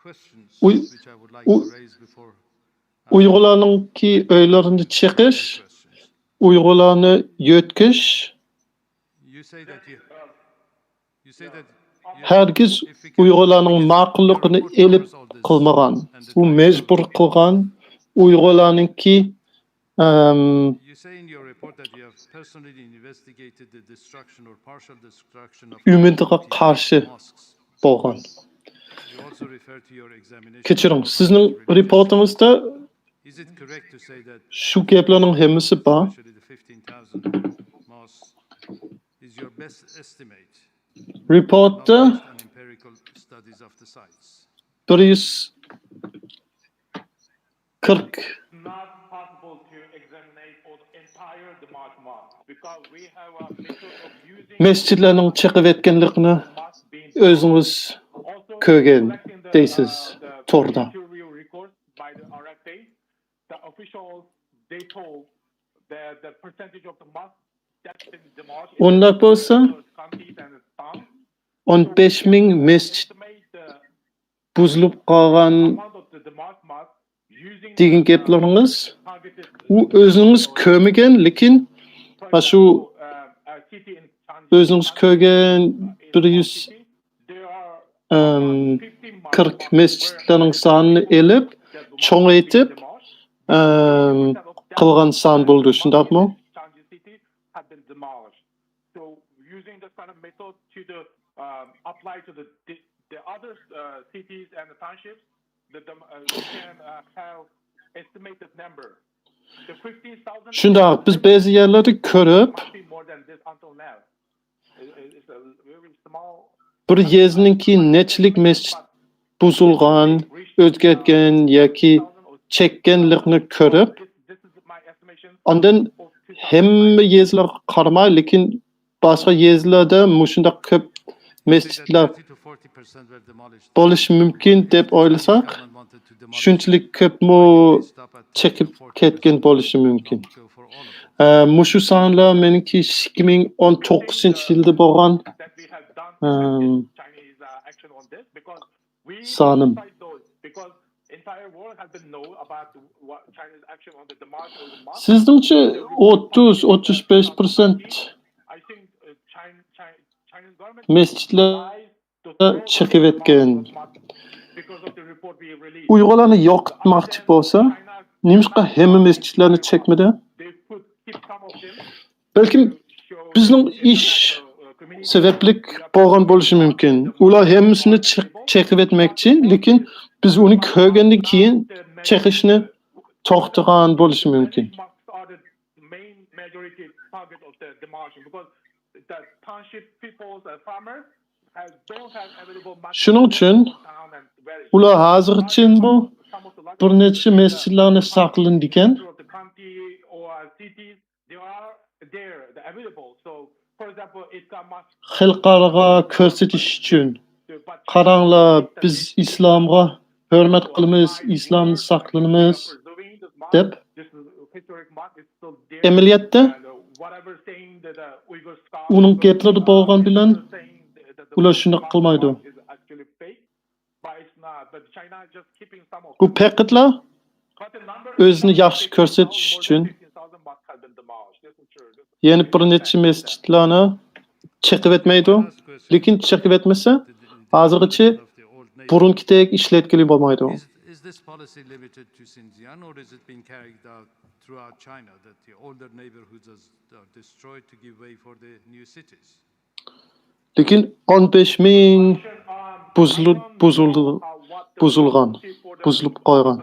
questions which I would like to raise before. ئۇيغۇرلارنىڭكى ئۆيلىرىنى چېقىش، ئۇيغۇرلارنى يۆتكەش، You say that you, you say that you, ھەرگىز ئۇيغۇرلارنىڭ ماقۇللۇقىنى ئېلىپ قىلمىغان، ئۇ مەجبۇر قىلغان، ئۇيغۇرلارنىڭكى ئەم، you say in your report that you have personally investigated the destruction or partial destruction of ئۈمىدىغا قارشى mosques. بولغان. You also refer to your examination. كەچۈرۈڭ، سىزنىڭ رېپورتىڭىزدا Is it correct to say that شۇ گەپلەرنىڭ ھەممىسى بار. Especially the fifteen thousand mosques is your best estimate, not رېپورتتا based on empirical studies of the sites. بىر يۈز قىرىق It's not possible to examine all the entire Dimash mosque because we have a method of using مەسچىتلەرنىڭ چېقىۋەتكەنلىكىنى mosque being ئۆزىڭىز also كۆرگەن collecting the, دەيسىز uh, the توردا. military records by the R F A. The officials, they told that the percentage of the mosque that's been demolished in ئۇنداق بولسا، counties and towns. ئون بەش مىڭ مەسچىت Estimate the بۇزۇلۇپ قالغان amount of the demolished mosque using دېگەن the گەپلىرىڭىز، targeted ئۇ ئۆزىڭىز كۆرمىگەن، لېكىن for مانا شۇ example, uh, a city in Changi ئۆزىڭىز كۆرگەن بىر يۈز city, there are ئەم، fifty mosques قىرىق مەسچىتلەرنىڭ سانىنى ئېلىپ، چوڭايتىپ، ئەم، قىلغان سان بولدى، شۇنداقمۇ؟ Changi city have been demolished. So using this kind of method to the um, apply to the the, the other uh, cities and the townships, the, the uh, we can uh, have estimated number. The fifteen thousand شۇنداق، بىز بەزى يەرلەردە كۆرۈپ، must be more than this until now. It- it- It's a very small. بىر يېزىنىڭكى نەچچىلىك مەسچىت بۇزۇلغان، ئۆزگەرتكەن ياكى چەككەنلىكنى كۆرۈپ، This, this is my estimation. ئاندىن ھەممە يېزىلارغا قارىماي، لېكىن باشقا يېزىلاردا مۇشۇنداق كۆپ مەسچىتلەر Thirty to forty percent were demolished. بولۇشى مۇمكىن دەپ ئويلىساق، Government wanted to demolish شۇنچىلىك كۆپمۇ چېقىپ كەتكەن بولۇشى مۇمكىن. ئە، مۇشۇ سانلار مېنىڭكى ئىككى مىڭ ئون توققۇزىنچى يىلدا بولغان، ئەم، سانىم. سىزنىڭچە ئوتتۇز، ئوتتۇز بەش پىرسەنت مەسچىتلەر چېقىۋەتكەن. ئۇيغۇرلارنى يوقىتماقچى بولسا، نېمىشقا ھەممە مەسچىتلەرنى چەكمىدى؟ بەلكىم بىزنىڭ ئىش سەۋەبلىك بولغان بولۇشى مۇمكىن. ئۇلار ھەممىسىنى چېق-، چېقىۋەتمەكچى، لېكىن بىز ئۇنى كۆرگەندىن كېيىن چېقىشنى توختىغان بولۇشى مۇمكىن. شۇنىڭ ئۈچۈن ئۇلار ھازىرغىچە بۇ بىر نەچچە مەسچىتلەرنى ساقلىنىدىكەن. خەلقئارىغا كۆرسىتىش ئۈچۈن، قاراڭلار، بىز ئىسلامغا ھۆرمەت قىلىمىز، ئىسلامنى ساقلىنىمىز، دەپ. ئەمەلىيەتتە ئۇنىڭ گەپلىرىدە بولغان بىلەن ئۇلار شۇنداق قىلمايدۇ. بۇ پەقەتلا ئۆزىنى ياخشى كۆرسىتىش ئۈچۈن يەنە بىر نەچچە مەسچىتلەرنى چېقىۋەتمەيدۇ. لېكىن چېقىۋەتمىسە، ھازىرغىچە بۇرۇنقىدەك ئىشلەتكىلى بولمايدۇ. Is, is this policy limited to Xinjiang, or is it being carried out throughout China, that the older neighborhoods are, are destroyed to give way for the new cities? لېكىن ئون بەش مىڭ بۇزۇلۇپ، بۇزۇلدى، بۇزۇلغان، بۇزۇلۇپ قالغان.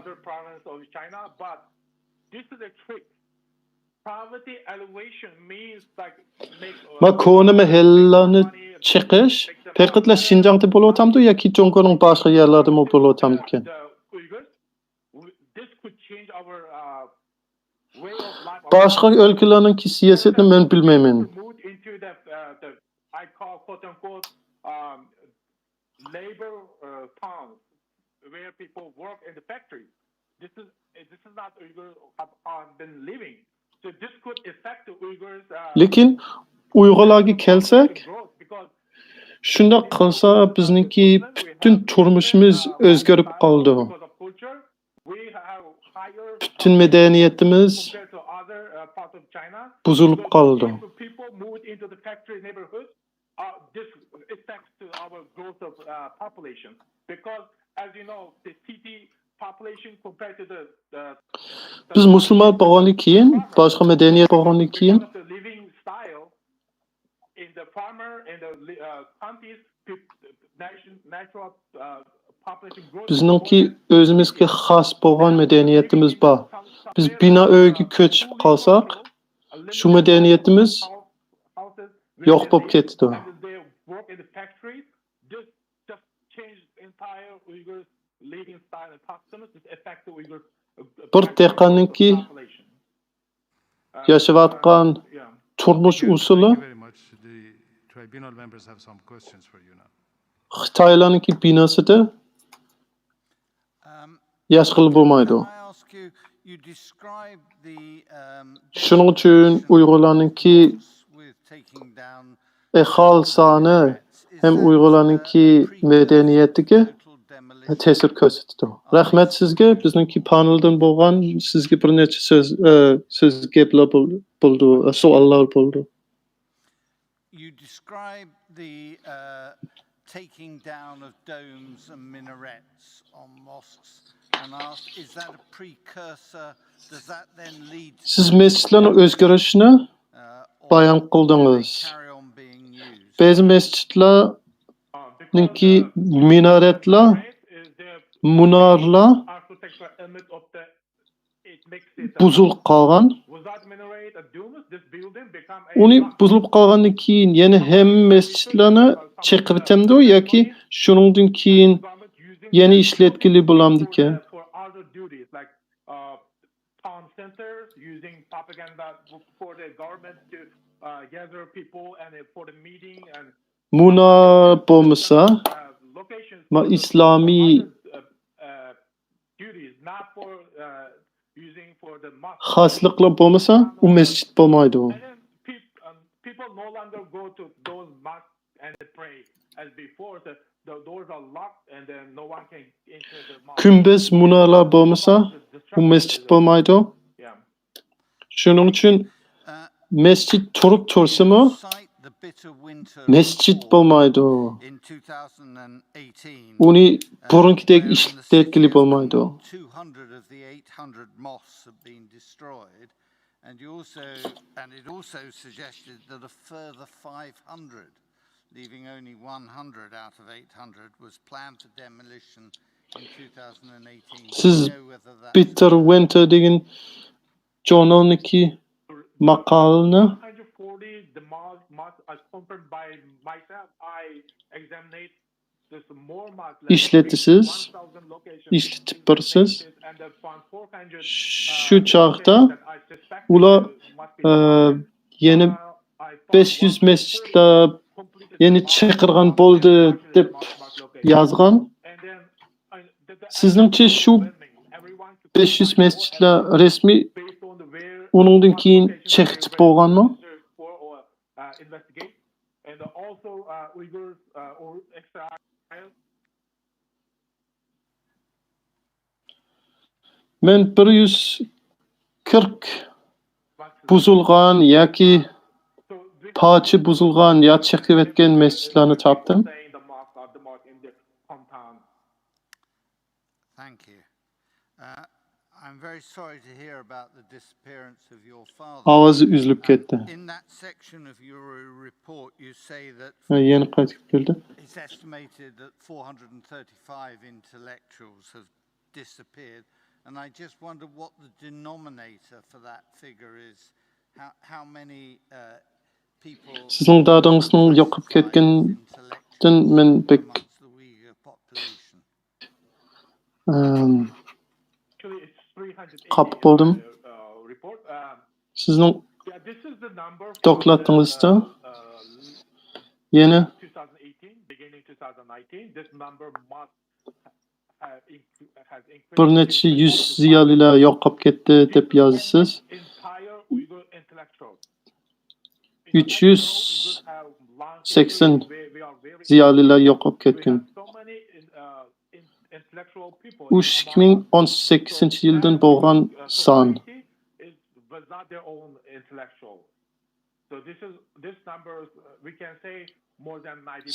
ما كونا مەھەللىلەرنى چېقىش پەقەتلا شىنجاڭدا بولۇۋاتامدۇ ياكى جۇڭگونىڭ باشقا يەرلەردىمۇ بولۇۋاتامدىكەن؟ باشقا ئۆلكىلەرنىڭكى سىياسىتىنى مەن بىلمەيمەن. لېكىن ئۇيغۇرلارغا كەلسەك، شۇنداق قىلسا بىزنىڭكى پۈتۈن تۇرمۇشىمىز ئۆزگىرىپ قالىدۇ. پۈتۈن مەدەنىيىتىمىز بۇزۇلۇپ قالىدۇ. بىز مۇسۇلمان بولغاندىن كېيىن، باشقا مەدەنىيەت بولغاندىن كېيىن، بىزنىڭكى ئۆزىمىزگە خاس بولغان مەدەنىيىتىمىز بار. بىز بىنا ئۆيگە كۆچۈپ قالساق، شۇ مەدەنىيىتىمىز يوق بولۇپ كېتىدۇ. بىر دېھقاننىڭكى ياشاۋاتقان تۇرمۇش ئۇسۇلى خىتايلارنىڭكى بىناسىدا ياشىغىلى بولمايدۇ. شۇنىڭ ئۈچۈن ئۇيغۇرلارنىڭكى ئەھالى سانى ھەم ئۇيغۇرلارنىڭكى مەدەنىيەتىگە تەسىر كۆرسىتىدۇ. رەھمەت سىزگە، بىزنىڭكى پانېلدىن بولغان سىزگە بىر نەچچە سۆز، ئە، سۆز گەپلەر بول-، بولدى، ئە، سوئاللار بولدى. You describe the, uh, taking down of domes and minarets on mosques and ask, is that a precursor? Does that then lead to سىز مەسچىتلەرنىڭ ئۆزگىرىشىنى بايان قىلدىڭىز. بەزى مەسچىتلەرنىڭكى مىنارەتلەر، مۇنارلار بۇزۇلۇپ قالغان. ئۇنى بۇزۇلۇپ قالغاندىن كېيىن يەنە ھەممە مەسچىتلەرنى چېقىۋېتەمدۇ ياكى شۇنىڭدىن كېيىن يەنە ئىشلەتكىلى بولامدىكەن؟ مۇنار بولمىسا، ما ئىسلامىي خاسلىقلار بولمىسا، ئۇ مەسچىت بولمايدۇ. كۈمبەز مۇنارلار بولمىسا، بۇ مەسچىت بولمايدۇ. شۇنىڭ ئۈچۈن مەسچىت تۇرۇپ تۇرسىمۇ، مەسچىت بولمايدۇ. ئۇنى بۇرۇنقىدەك ئىشلەتكىلى بولمايدۇ. And you also, and it also suggested that a further five hundred, leaving only one hundred out of eight hundred, was planned for demolition in two thousand and eighteen. سىز پېتېر ۋىنتېر دېگەن ژۇرنالنىڭكى ماقالىنى ئىشلىتىسىز، ئىشلىتىپ بېرىسىز. شۇ چاغدا ئۇلار ئە، يەنە بەش يۈز مەسچىتلەر يەنە چېقىرغان بولدى دەپ يازغان. سىزنىڭچە شۇ بەش يۈز مەسچىتلەر رەسمىي ئۇنىڭدىن كېيىن چېقىتىپ بولغانمۇ؟ مەن بىر يۈز قىرىق بۇزۇلغان ياكى پارچە بۇزۇلغان يا چېقىۋەتكەن مەسچىتلەرنى تاپتىم. Thank you. Uh, I'm very sorry to hear about the disappearance of your father. ئاۋازى ئۈزۈلۈپ كەتتى. In that section of your report, you say that ھە، يەنە قايتىپ كەلدى. It's estimated that four hundred and thirty-five intellectuals have disappeared, and I just wonder what the denominator for that figure is. How, how many uh, people سىزنىڭ دادىڭىزنىڭ يوقاپ كەتكىنىدىن مەن بەك amongst the Uyghur population? ئەم، خاپا بولدۇم. سىزنىڭ دوكلاتىڭىزدا يەنە بىر نەچچە يۈز زىيالىيلار يوقاپ كەتتى دەپ يازىسىز. ئۈچ يۈز سەكسەن زىيالىيلار يوقاپ كەتكەن. ئۇ ئىككى مىڭ ئون سەككىزىنچى يىلدىن بولغان سان.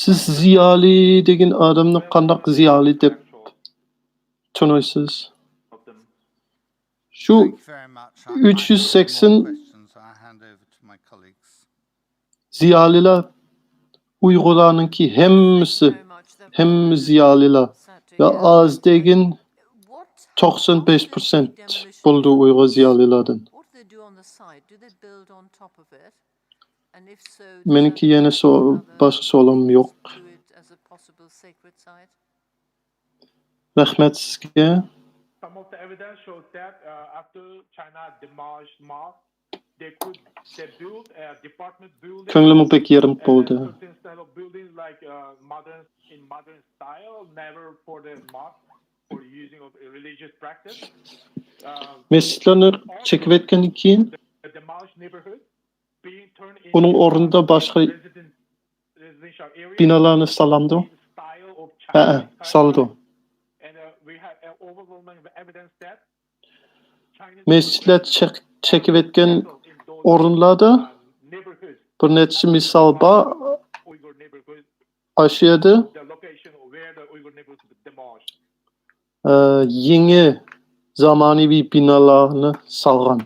سىز زىيالىي دېگەن ئادەمنى قانداق زىيالىي دەپ تونۇيسىز؟ شۇ ئۈچ يۈز سەكسەن زىيالىيلار ئۇيغۇرلارنىڭكى ھەممىسى، ھەممە زىيالىيلار ۋە ئاز دېگىن توقسان بەش پىرسەنت بولىدۇ ئۇيغۇر زىيالىيلاردىن. مېنىڭكى يەنە سو-، باشقا سوئالىم يوق. رەھمەت سىزگە. Some of the evidence shows that uh, after China demolished mosque, they could they build a department building كۆڭلۈممۇ بەك يېرىم and بولدى. Certain style of buildings like uh, modern in modern style, never for the mosque for using of religious practice. Uh, مەسچىتلەرنى چېكىۋەتكەندىن كېيىن the demolished neighborhood being turned into ئۇنىڭ ئورنىدا باشقا resident, residential area بىنالارنى سالامدۇ؟ in style of ھەئە، Chinese سالىدۇ. And uh, we have uh, overwhelming evidence that Chinese مەسچىتلەر چەك-، چېكىۋەتكەن ئورۇنلاردا neighborhoods, بىر نەچچە مىسال بار. Uyghur neighborhoods, ئاشۇ يەردە the location where the Uyghur neighborhoods demolished. ئە، يېڭى زامانىۋى بىنالارنى سالغان.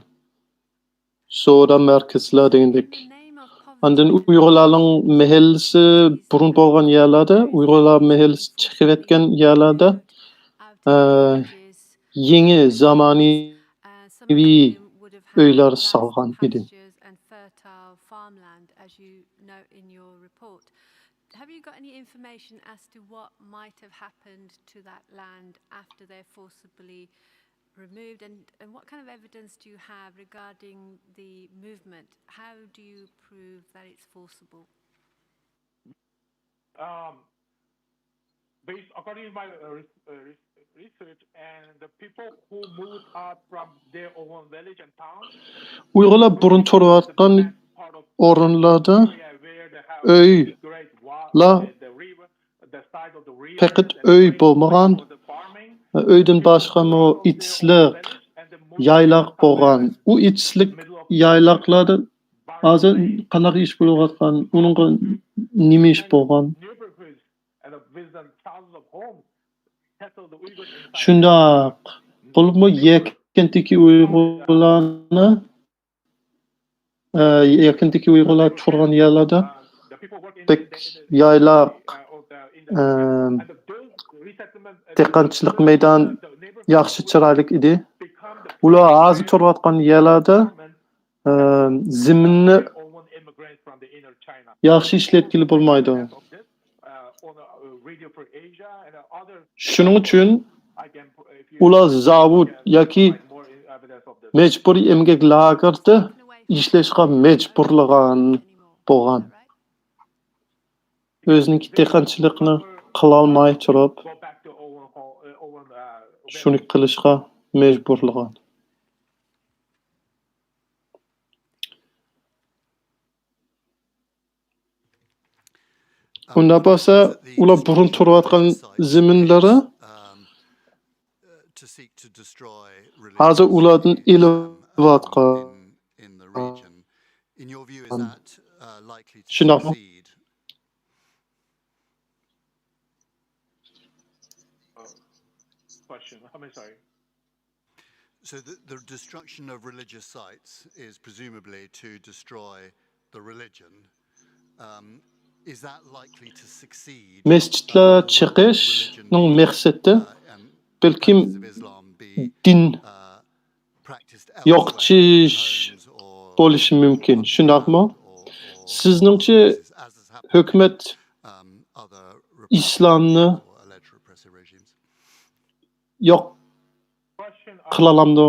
سودا مەركەزلەر دېگەندەك. ئاندىن ئۇيغۇرلارنىڭ مەھەللىسى بۇرۇن بولغان يەرلەردە، ئۇيغۇرلار مەھەللىسى چېقىۋەتكەن يەرلەردە، ئە، يېڭى زامانىۋى ئۆيلەر سالغان ئىدى. Have you got any information as to what might have happened to that land after they're forcibly removed, and, and what kind of evidence do you have regarding the movement? How do you prove that it's forcible? Um, based according to my uh, res- uh, res- research, and the people who moved out from their own village and town, ئۇيغۇرلار بۇرۇن تۇرۇۋاتقان part of ئورۇنلاردا area where they have ئۆي great walls لا- and the river, پەقەت ئۆي بولمىغان، ئۆيدىن باشقىمۇ ئېتىزلىق يايلاق بولغان. ئۇ ئېتىزلىق يايلاقلاردا ھازىر قانداق ئىش بولۇۋاتقان، ئۇنىڭغا نېمە ئىش بولغان؟ شۇنداق بولۇپمۇ يەكەندىكى ئۇيغۇرلارنى، ئە، يەكەندىكى ئۇيغۇرلار تۇرغان يەرلەردە بەك يايلاق، ئە، دېھقانچىلىق مەيدان ياخشى چىرايلىق ئىدى. ئۇلار ھازىر تۇرۇۋاتقان يەرلەردە، ئە، زېمىننى ياخشى ئىشلەتكىلى بولمايدۇ. شۇنىڭ ئۈچۈن ئۇلار زاۋۇت ياكى مەجبۇرىي ئەمگەك لاگېردا ئىشلەشكە مەجبۇرلىغان بولغان. ئۆزىنىڭكى دېھقانچىلىقىنى قىلالماي تۇرۇپ، شۇنى قىلىشقا مەجبۇرلىغان. ئۇنداق بولسا، ئۇلار بۇرۇن تۇرۇۋاتقان زېمىنلىرى ھازىر ئۇلاردىن ئېلىۋاتقان. شۇنداقمۇ؟ Question. I mean, sorry. So the, the destruction of religious sites is presumably to destroy the religion. Um, is that likely to succeed? مەسچىتلەر چېقىشنىڭ مەقسىتى بەلكىم دىن يوقىتىش بولۇشى مۇمكىن، شۇنداقمۇ؟ سىزنىڭچە ھۆكۈمەت ئىسلامنى يوق قىلالامدۇ؟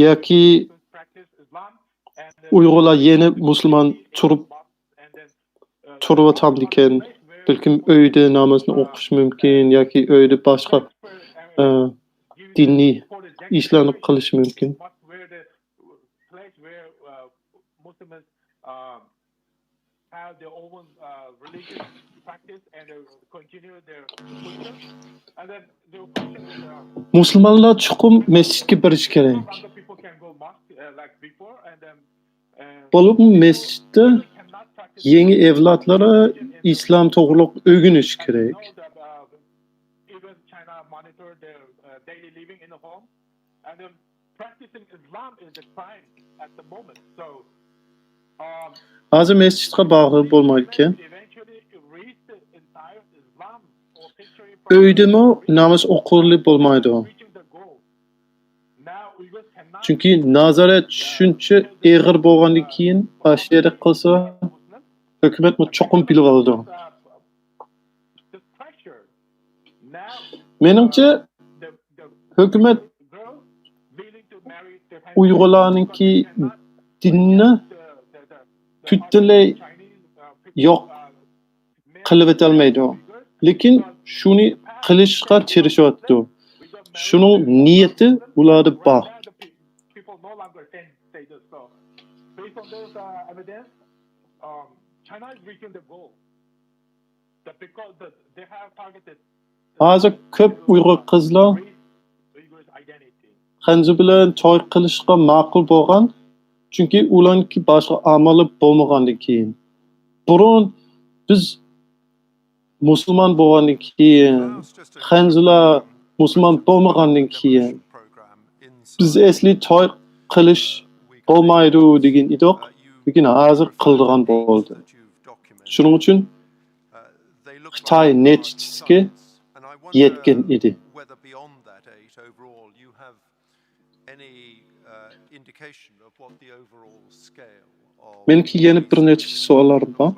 ياكى ئۇيغۇرلار يەنە مۇسۇلمان تۇرۇپ تۇرۇۋاتامدىكەن؟ بەلكىم ئۆيدە نامازنى ئوقۇش مۇمكىن ياكى ئۆيدە باشقا، ئە، دىنىي ئىشلارنى قىلىش مۇمكىن. مۇسۇلمانلار چوقۇم مەسچىتكە بېرىشى كېرەك. بولۇپمۇ مەسچىتتە يېڭى ئەۋلادلىرى ئىسلام توغرۇلۇق ئۆگىنىشى كېرەك. ھازىر مەسچىتقا بارغىلى بولمايدىكەن. ئۆيدىمۇ ناماز ئوقۇغىلى بولمايدۇ. چۈنكى نازارەت شۇنچە ئېغىر بولغاندىن كېيىن، ئاشۇ يەردە قىلسا، ھۆكۈمەتمۇ چوقۇم بىلىۋالىدۇ. مېنىڭچە، ھۆكۈمەت ئۇيغۇرلارنىڭكى دىنىنى پۈتۈنلەي يوق قىلىۋېتەلمەيدۇ. لېكىن شۇنى قىلىشقا تىرىشىۋاتىدۇ. شۇنىڭ نىيىتى ئۇلاردا بار. ھازىر كۆپ ئۇيغۇر قىزلار خەنزۇ بىلەن توي قىلىشقا ماقۇل بولغان، چۈنكى ئۇلارنىڭكى باشقا ئامالى بولمىغاندىن كېيىن. بۇرۇن بىز مۇسۇلمان بولغاندىن كېيىن، خەنزۇلار مۇسۇلمان بولمىغاندىن كېيىن، بىز ئەسلى توي قىلىش بولمايدۇ دېگەن ئىدۇق، لېكىن ھازىر قىلىدىغان بولدى. شۇنىڭ ئۈچۈن خىتاي نەتىجىسىگە يەتكەن ئىدى. مېنىڭكى يەنە بىر نەچچە سوئاللار بار.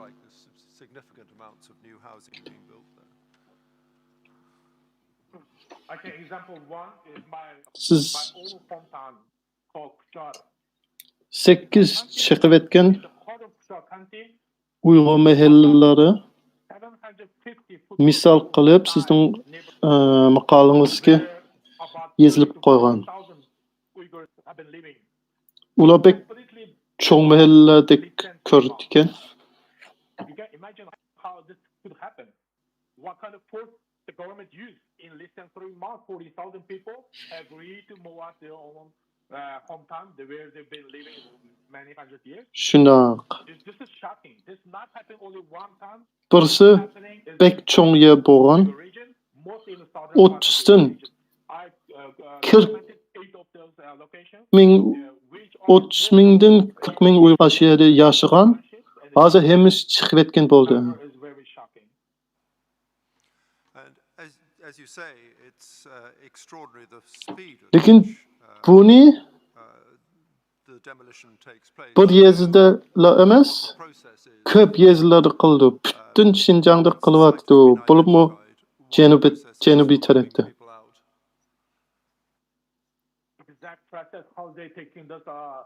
سىز سەككىز چېقىۋەتكەن ئۇيغۇر مەھەللىلىرى مىسال قىلىپ سىزنىڭ، ئە، ماقالىڭىزگە يېزىلىپ قويغان. ئۇلار بەك چوڭ مەھەللىلەردەك كۆرۈنىدىكەن. how this could happen. What kind of force the government used in less than three months, forty thousand people agree to move out their own uh, hometown, the- where they've been living many hundred years. شۇنداق. This, this is shocking. This not happening only one time. بىرسى Happening in بەك چوڭ يەر بولغان، the region, mostly in the southern part of the ئوتتۇزدىن region. I uh, uh, كىرىك documented eight of those uh, locations, مىڭ uh, which are ئوتتۇز مىڭدىن قىرىق مىڭ ئۇيغۇر ئاشۇ يەردە ياشىغان. ھازىر ھەممىسى چىقىۋەتكەن بولدى. Is very shocking. And as, as you say, it's uh, extraordinary the speed at لېكىن which uh, بۇنى uh, the demolition takes place. بىر يېزىدىلا ئەمەس، Process is, كۆپ يېزىلاردا قىلىدۇ. پۈتۈن شىنجاڭدا قىلىۋاتىدۇ. بولۇپمۇ جەنۇبىي، جەنۇبىي تەرەپتە. people out. Exact process how they taking this uh,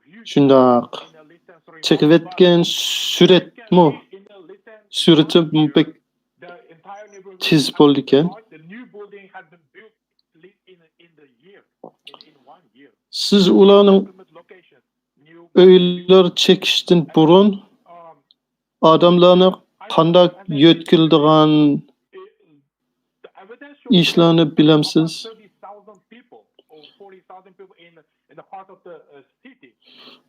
huge شۇنداق. in a less than three months, چېقىۋەتكەن سۈرەتمۇ in a less than سۈرىتى بەك the entire neighborhood تېز بولىدىكەن. The new building has been built in, in the year, in, in one year. سىز ئۇلارنىڭ Ultimate location, new ئۆيلەر چېكىشتىن بۇرۇن um, ئادەملەرنى قانداق يۆتكىلىدىغان the evidence shows ئىشلارنى بىلەمسىز؟ thirty thousand people or forty thousand people in, in the heart of the uh, city.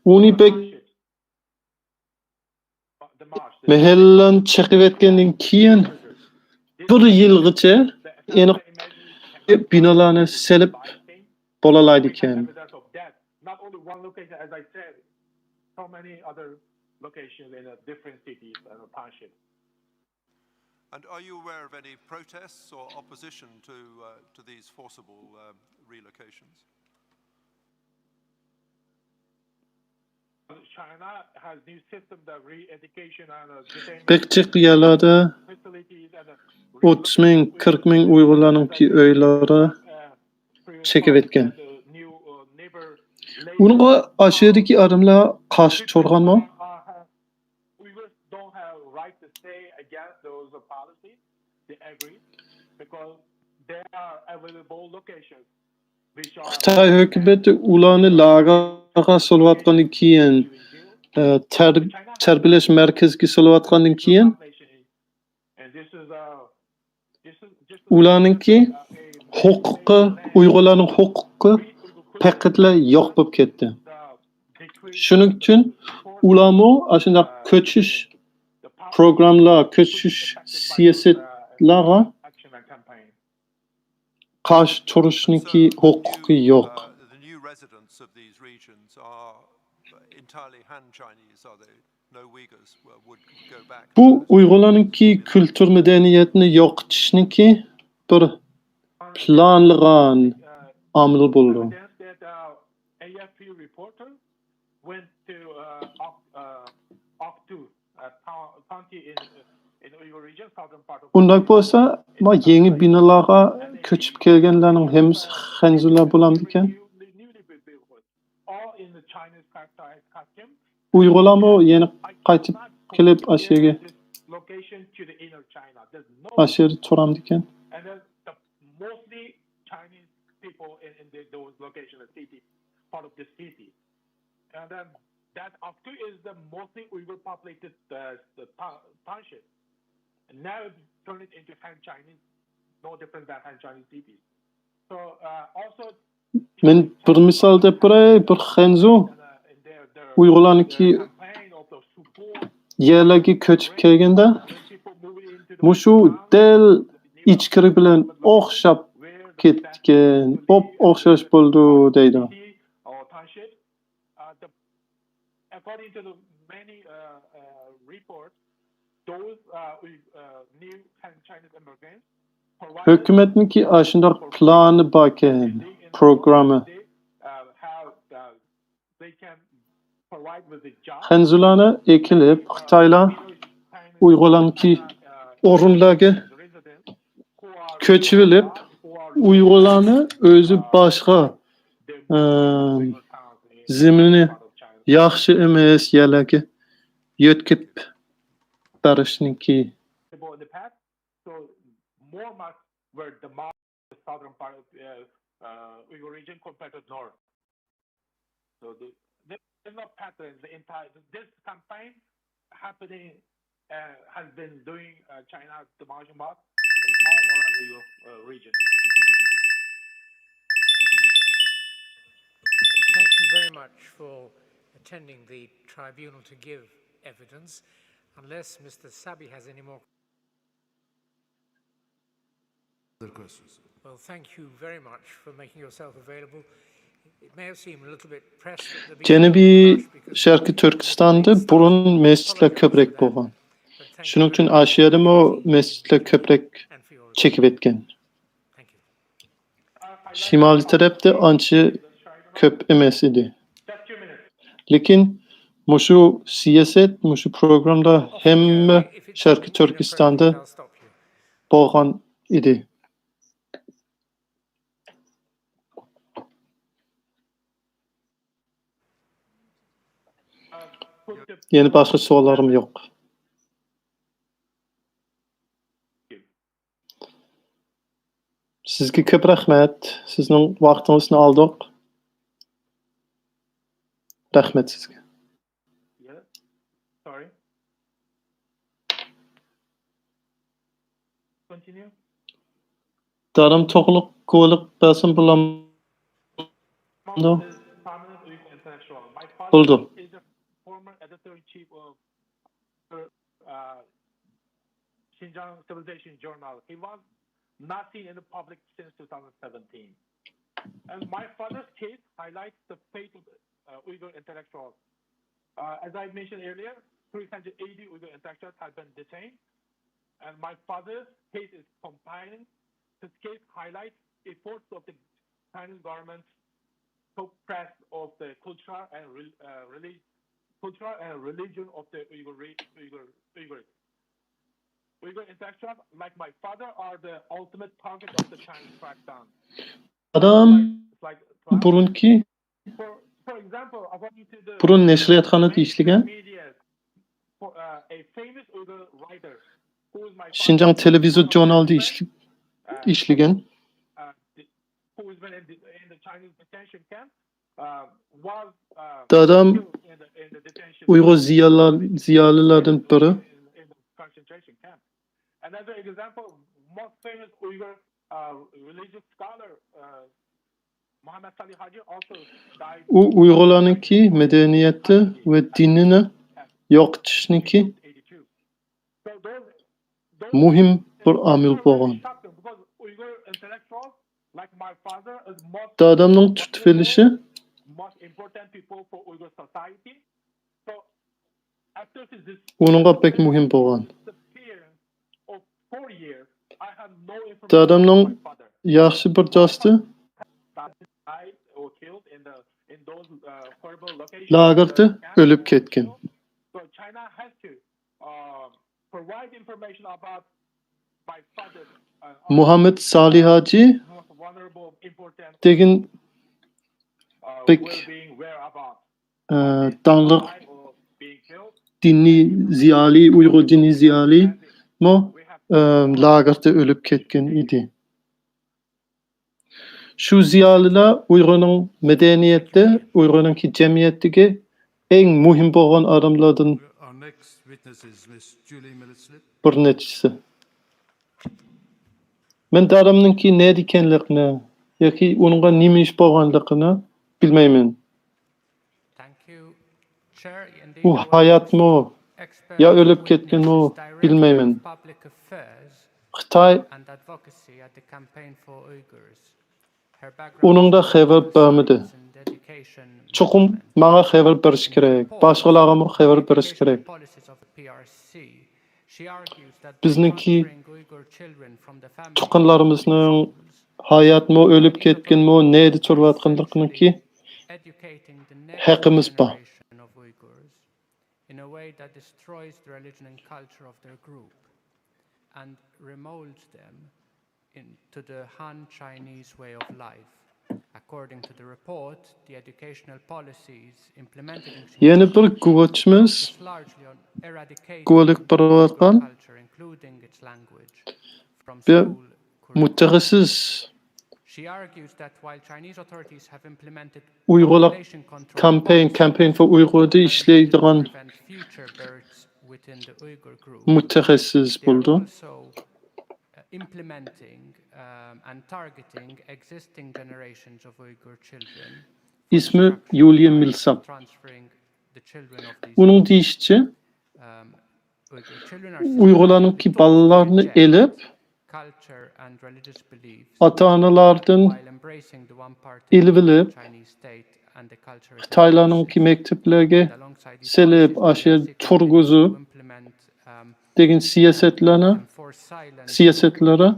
ئۇنى بەك Township. The march. مەھەللىلەرنى چېقىۋەتكەندىن كېيىن بىر يىلغىچە ئېنىق بىنالارنى سېلىپ بولالايدىكەن. Evidence of that. Not only one location, as I said, so many other locations in uh, different cities and townships. And are you aware of any protests or opposition to, uh, to these forcible um, relocations? China has new system that re-education and uh, detained بەك جىق يەرلەردە facilities and uh, ئوتتۇز مىڭ، قىرىق مىڭ ئۇيغۇرلارنىڭكى ئۆيلىرى uh, چېكىۋەتكەن. the new uh, neighbor ئۇنىڭغا ئاشۇ يەردىكى ئادەملەر قارشى تۇرغانمۇ؟ Uyghurs don't have right to say against those policies. They agree because there are available locations which are خىتاي ھۆكۈمىتى ئۇلارنى لاگېرغا سولۇۋاتقاندىن كېيىن، ئە، تەر-، تەربىيەلەش مەركىزىگە سولۇۋاتقاندىن كېيىن And this is a this is just ئۇلارنىڭكى ھوقۇقى، ئۇيغۇرلارنىڭ ھوقۇقى پەقەتلا يوق بولۇپ كەتتى. شۇنىڭ ئۈچۈن ئۇلارمۇ ئاشۇنداق كۆچۈش پروگراممىلار، كۆچۈش سىياسەتلەرگە قارشى تۇرۇشنىڭكى ھوقۇقى يوق. Uh, the new residents of these regions are entirely Han Chinese, are they? No Uyghurs uh, would go back. بۇ ئۇيغۇرلارنىڭكى كۈلتۈر مەدەنىيەتنى يوقىتىشنىڭكى بىر پىلانلىغان ئامىلى بولىدۇ. Evidence that uh, A F P reporter went to uh, Ak- uh, Aktu uh, town- county in in Uyghur region, southern part of ئۇنداق بولسا، ما يېڭى بىنالارغا كۆچۈپ كەلگەنلەرنىڭ ھەممىسى خەنزۇلار بولامدىكەن؟ All in the Chinese characterized costume. ئۇيغۇرلارمۇ يەنە قايتىپ كېلىپ ئاشۇ يەرگە، Location to the inner China. There's no ئاشۇ يەردە تۇرامدىكەن؟ And then the mostly Chinese people in, in the, those locations, the city, part of the city. And then that Aktu is the mostly Uyghur populated uh, the ta- township. And now it turned it into Han Chinese, no different than Han Chinese cities. So uh, also مەن بىر مىسال دەپ بېرەي، بىر خەنزۇ ئۇيغۇرلارنىڭكى يەرلەرگە كۆچۈپ كەلگەندە، مۇشۇ دەل ئىچكىرى بىلەن ئوخشاپ كەتكەن، ئوپ ئوخشاش بولىدۇ دەيدۇ. According to the many uh, uh, reports, those uh, uh, new Han Chinese immigrants ھۆكۈمەتنىڭكى ئاشۇنداق پىلانى باركەن، پروگرامما. uh, have uh, they can provide with the job. خەنزۇلارنى ئەكېلىپ، خىتايلار ئۇيغۇرلارنىڭكى ئورۇنلارغا كۆچۈۋېلىپ، ئۇيغۇرلارنى ئۆزى باشقا ئە، زېمىنى ياخشى ئەمەس يەرلەرگە يۆتكەپ بېرىشنىڭكى. People in the past, so more much were the Mao, the southern part of uh, uh, Uyghur region compared to north. So the, there's no pattern. The entire this campaign happening uh, has been doing uh, China demolition bombs in all around the Europe uh, region. Thank you very much for attending the tribunal to give evidence. Unless Mister Sabi has any more Other questions? Well, thank you very much for making yourself available. It may have seemed a little bit pressed at the جەنۇبىي beginning, شەرقىي تۈركىستاندا بۇرۇن مەسچىتلەر كۆپرەك بولغان. شۇنىڭ ئۈچۈن ئاشۇ يەردىمۇ مەسچىتلەر كۆپرەك چېكىۋەتكەن. Thank you. شىمالىي تەرەپتە ئانچە كۆپ ئەمەس ئىدى. لېكىن مۇشۇ سىياسەت، مۇشۇ پروگرامدا ھەممە شەرقىي تۈركىستاندا بولغان ئىدى. يەنە باشقا سوئاللارمۇ يوق. سىزگە كۆپ رەھمەت. سىزنىڭ ۋاقتىڭىزنى ئالدۇق. رەھمەت سىزگە. Yeah. Sorry. Continue. دادام توغرىلىق گۇۋاھلىق بەرسەم بولامدۇ؟ This prominent Uyghur intellectual. My father بولىدۇ. Is a former editor-in-chief of uh, Xinjiang Civilization Journal. He was not seen in the public since two thousand seventeen. And my father's case highlights the fate of uh, Uyghur intellectuals. Uh, as I mentioned earlier, three hundred eighty Uyghur intellectuals have been detained. And my father's case is compelling. His case highlights efforts of the Chinese government to suppress of the culture and re- uh, relig- culture and religion of the Uyghur, re- Uyghur, Uyghurs. Uyghur intellectuals, like my father, are the ultimate target of the Chinese crackdown. دادام It's like بۇرۇنكى for, for example, according to the بۇرۇن نەشرىياتخانىدا ئىشلىگەن. Media, for, uh, a famous Uyghur writer who is my شىنجاڭ تېلېۋىزور ژۇرنالىدا ئىشلە- ئىشلىگەن. uh, the- who has been in the, in the Chinese detention camp uh, was uh, دادام killed in the, in the detention ئۇيغۇر زىيالىلار- زىيالىيلاردىن بىرى. in, in the concentration camp. Another example, most famous Uyghur uh, religious scholar uh, Muhammad Salih Haji also died. ئۇ ئۇيغۇرلارنىڭكى مەدەنىيەتتە ۋە دىنىنى يوقىتىشنىڭكى eighty-two. So those, those مۇھىم بىر ئامىل بولغان. Because Uyghur intellectuals, like my father, is most دادامنىڭ تۇتۇۋېلىشى most important people for Uyghur society. So after this ئۇنىڭغا بەك مۇھىم بولغان. Disappearance of four years, I have no information دادامنىڭ about my father. ياخشى بىر دوستى Died or killed in the in those uh, horrible locations. لاگېردا ئۆلۈپ كەتكەن. So China has to uh, provide information about my father. Uh, مۇھەممەد سالىھ ھاجى most vulnerable, important دېگەن uh, بەك- well-being, whereabouts. ئە، داڭلىق Died or being killed. دىنىي زىيالىي، ئۇيغۇر دىنىي زىيالىيمۇ ئە، لاگېردا ئۆلۈپ كەتكەن ئىدى. شۇ زىيالىيلار ئۇيغۇرنىڭ مەدەنىيەتتە، ئۇيغۇرنىڭكى جەمئىيەتتىكى ئەڭ مۇھىم بولغان ئادەملەردىن Our next witness is Miss Julie Millett-Slip. بىر نەچچىسى. مەن دادامنىڭكى نەدە ئىكەنلىكىنى ياكى ئۇنىڭغا نېمە ئىش بولغانلىقىنى بىلمەيمەن. ئۇ ھاياتمۇ يا ئۆلۈپ كەتكەنمۇ بىلمەيمەن. خىتاي ئۇنىڭدا خەۋەر بەرمىدى. چوقۇم ماڭا خەۋەر بېرىش كېرەك، باشقىلارغىمۇ خەۋەر بېرىش كېرەك. بىزنىڭكى تۇغقانلىرىمىزنىڭ ھاياتمۇ، ئۆلۈپ كەتكەنمۇ، نەدە تۇرۇۋاتقانلىقىنىڭكى ھەققىمىز بار. In a way that destroys the religion and culture of their group and remolds them into the Han Chinese way of life. According to the report, the educational policies implemented in يەنە Xinjiang بىر گۇۋاچىمىز، focus largely on eradicating گۇۋالىق بېرىۋاتقان culture, including its language, from بىر school curricula. مۇتەخەسسىس She argues that while Chinese authorities have implemented ئۇيغۇرلار population control كامپەين، policies كامپەين فور ئۇيغۇردە and ئىشلەيدىغان prevent future births with مۇتەخەسسىس بولىدۇ. ئىسمى يۇلىيا مىلساپ. ئۇنىڭ دېيىشىچە، ئۇيغۇرلارنىڭكى بالىلارنى ئېلىپ، ئاتا-ئانىلاردىن ئېلىۋېلىپ، خىتايلارنىڭكى مەكتەپلەرگە سېلىپ، ئاشۇ يەردە تۇرغۇزۇپ، دېگەن سىياسەتلەرنى، سىياسەتلىرى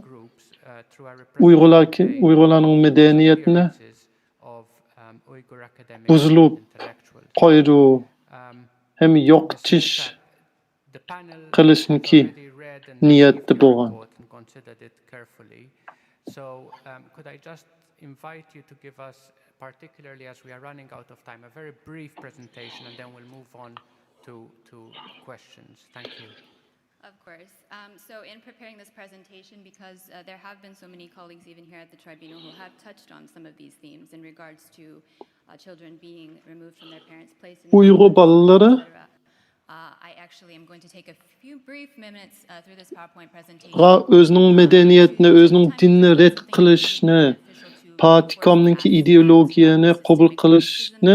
ئۇيغۇرلار، ئۇيغۇرلارنىڭ مەدەنىيەتنى بۇزۇلۇپ قويىدۇ ھەم يوقىتىش قىلىشنىكى نىيەتتە بولغان. So, um, could I just invite you to give us, particularly as we are running out of time, a very brief presentation, and then we'll move on to, to questions. Thank you. Of course. Um, so in preparing this presentation, because uh, there have been so many colleagues even here at the tribunal who have touched on some of these themes in regards to uh, children being removed from their parents, placed in ئۇيغۇر بالىلىرى ئۆزىنىڭ مەدەنىيەتنى، ئۆزىنىڭ دىنىنى رەت قىلىشنى، پارتكومنىڭكى ئىدېئولوگىيەنى قوبۇل قىلىشنى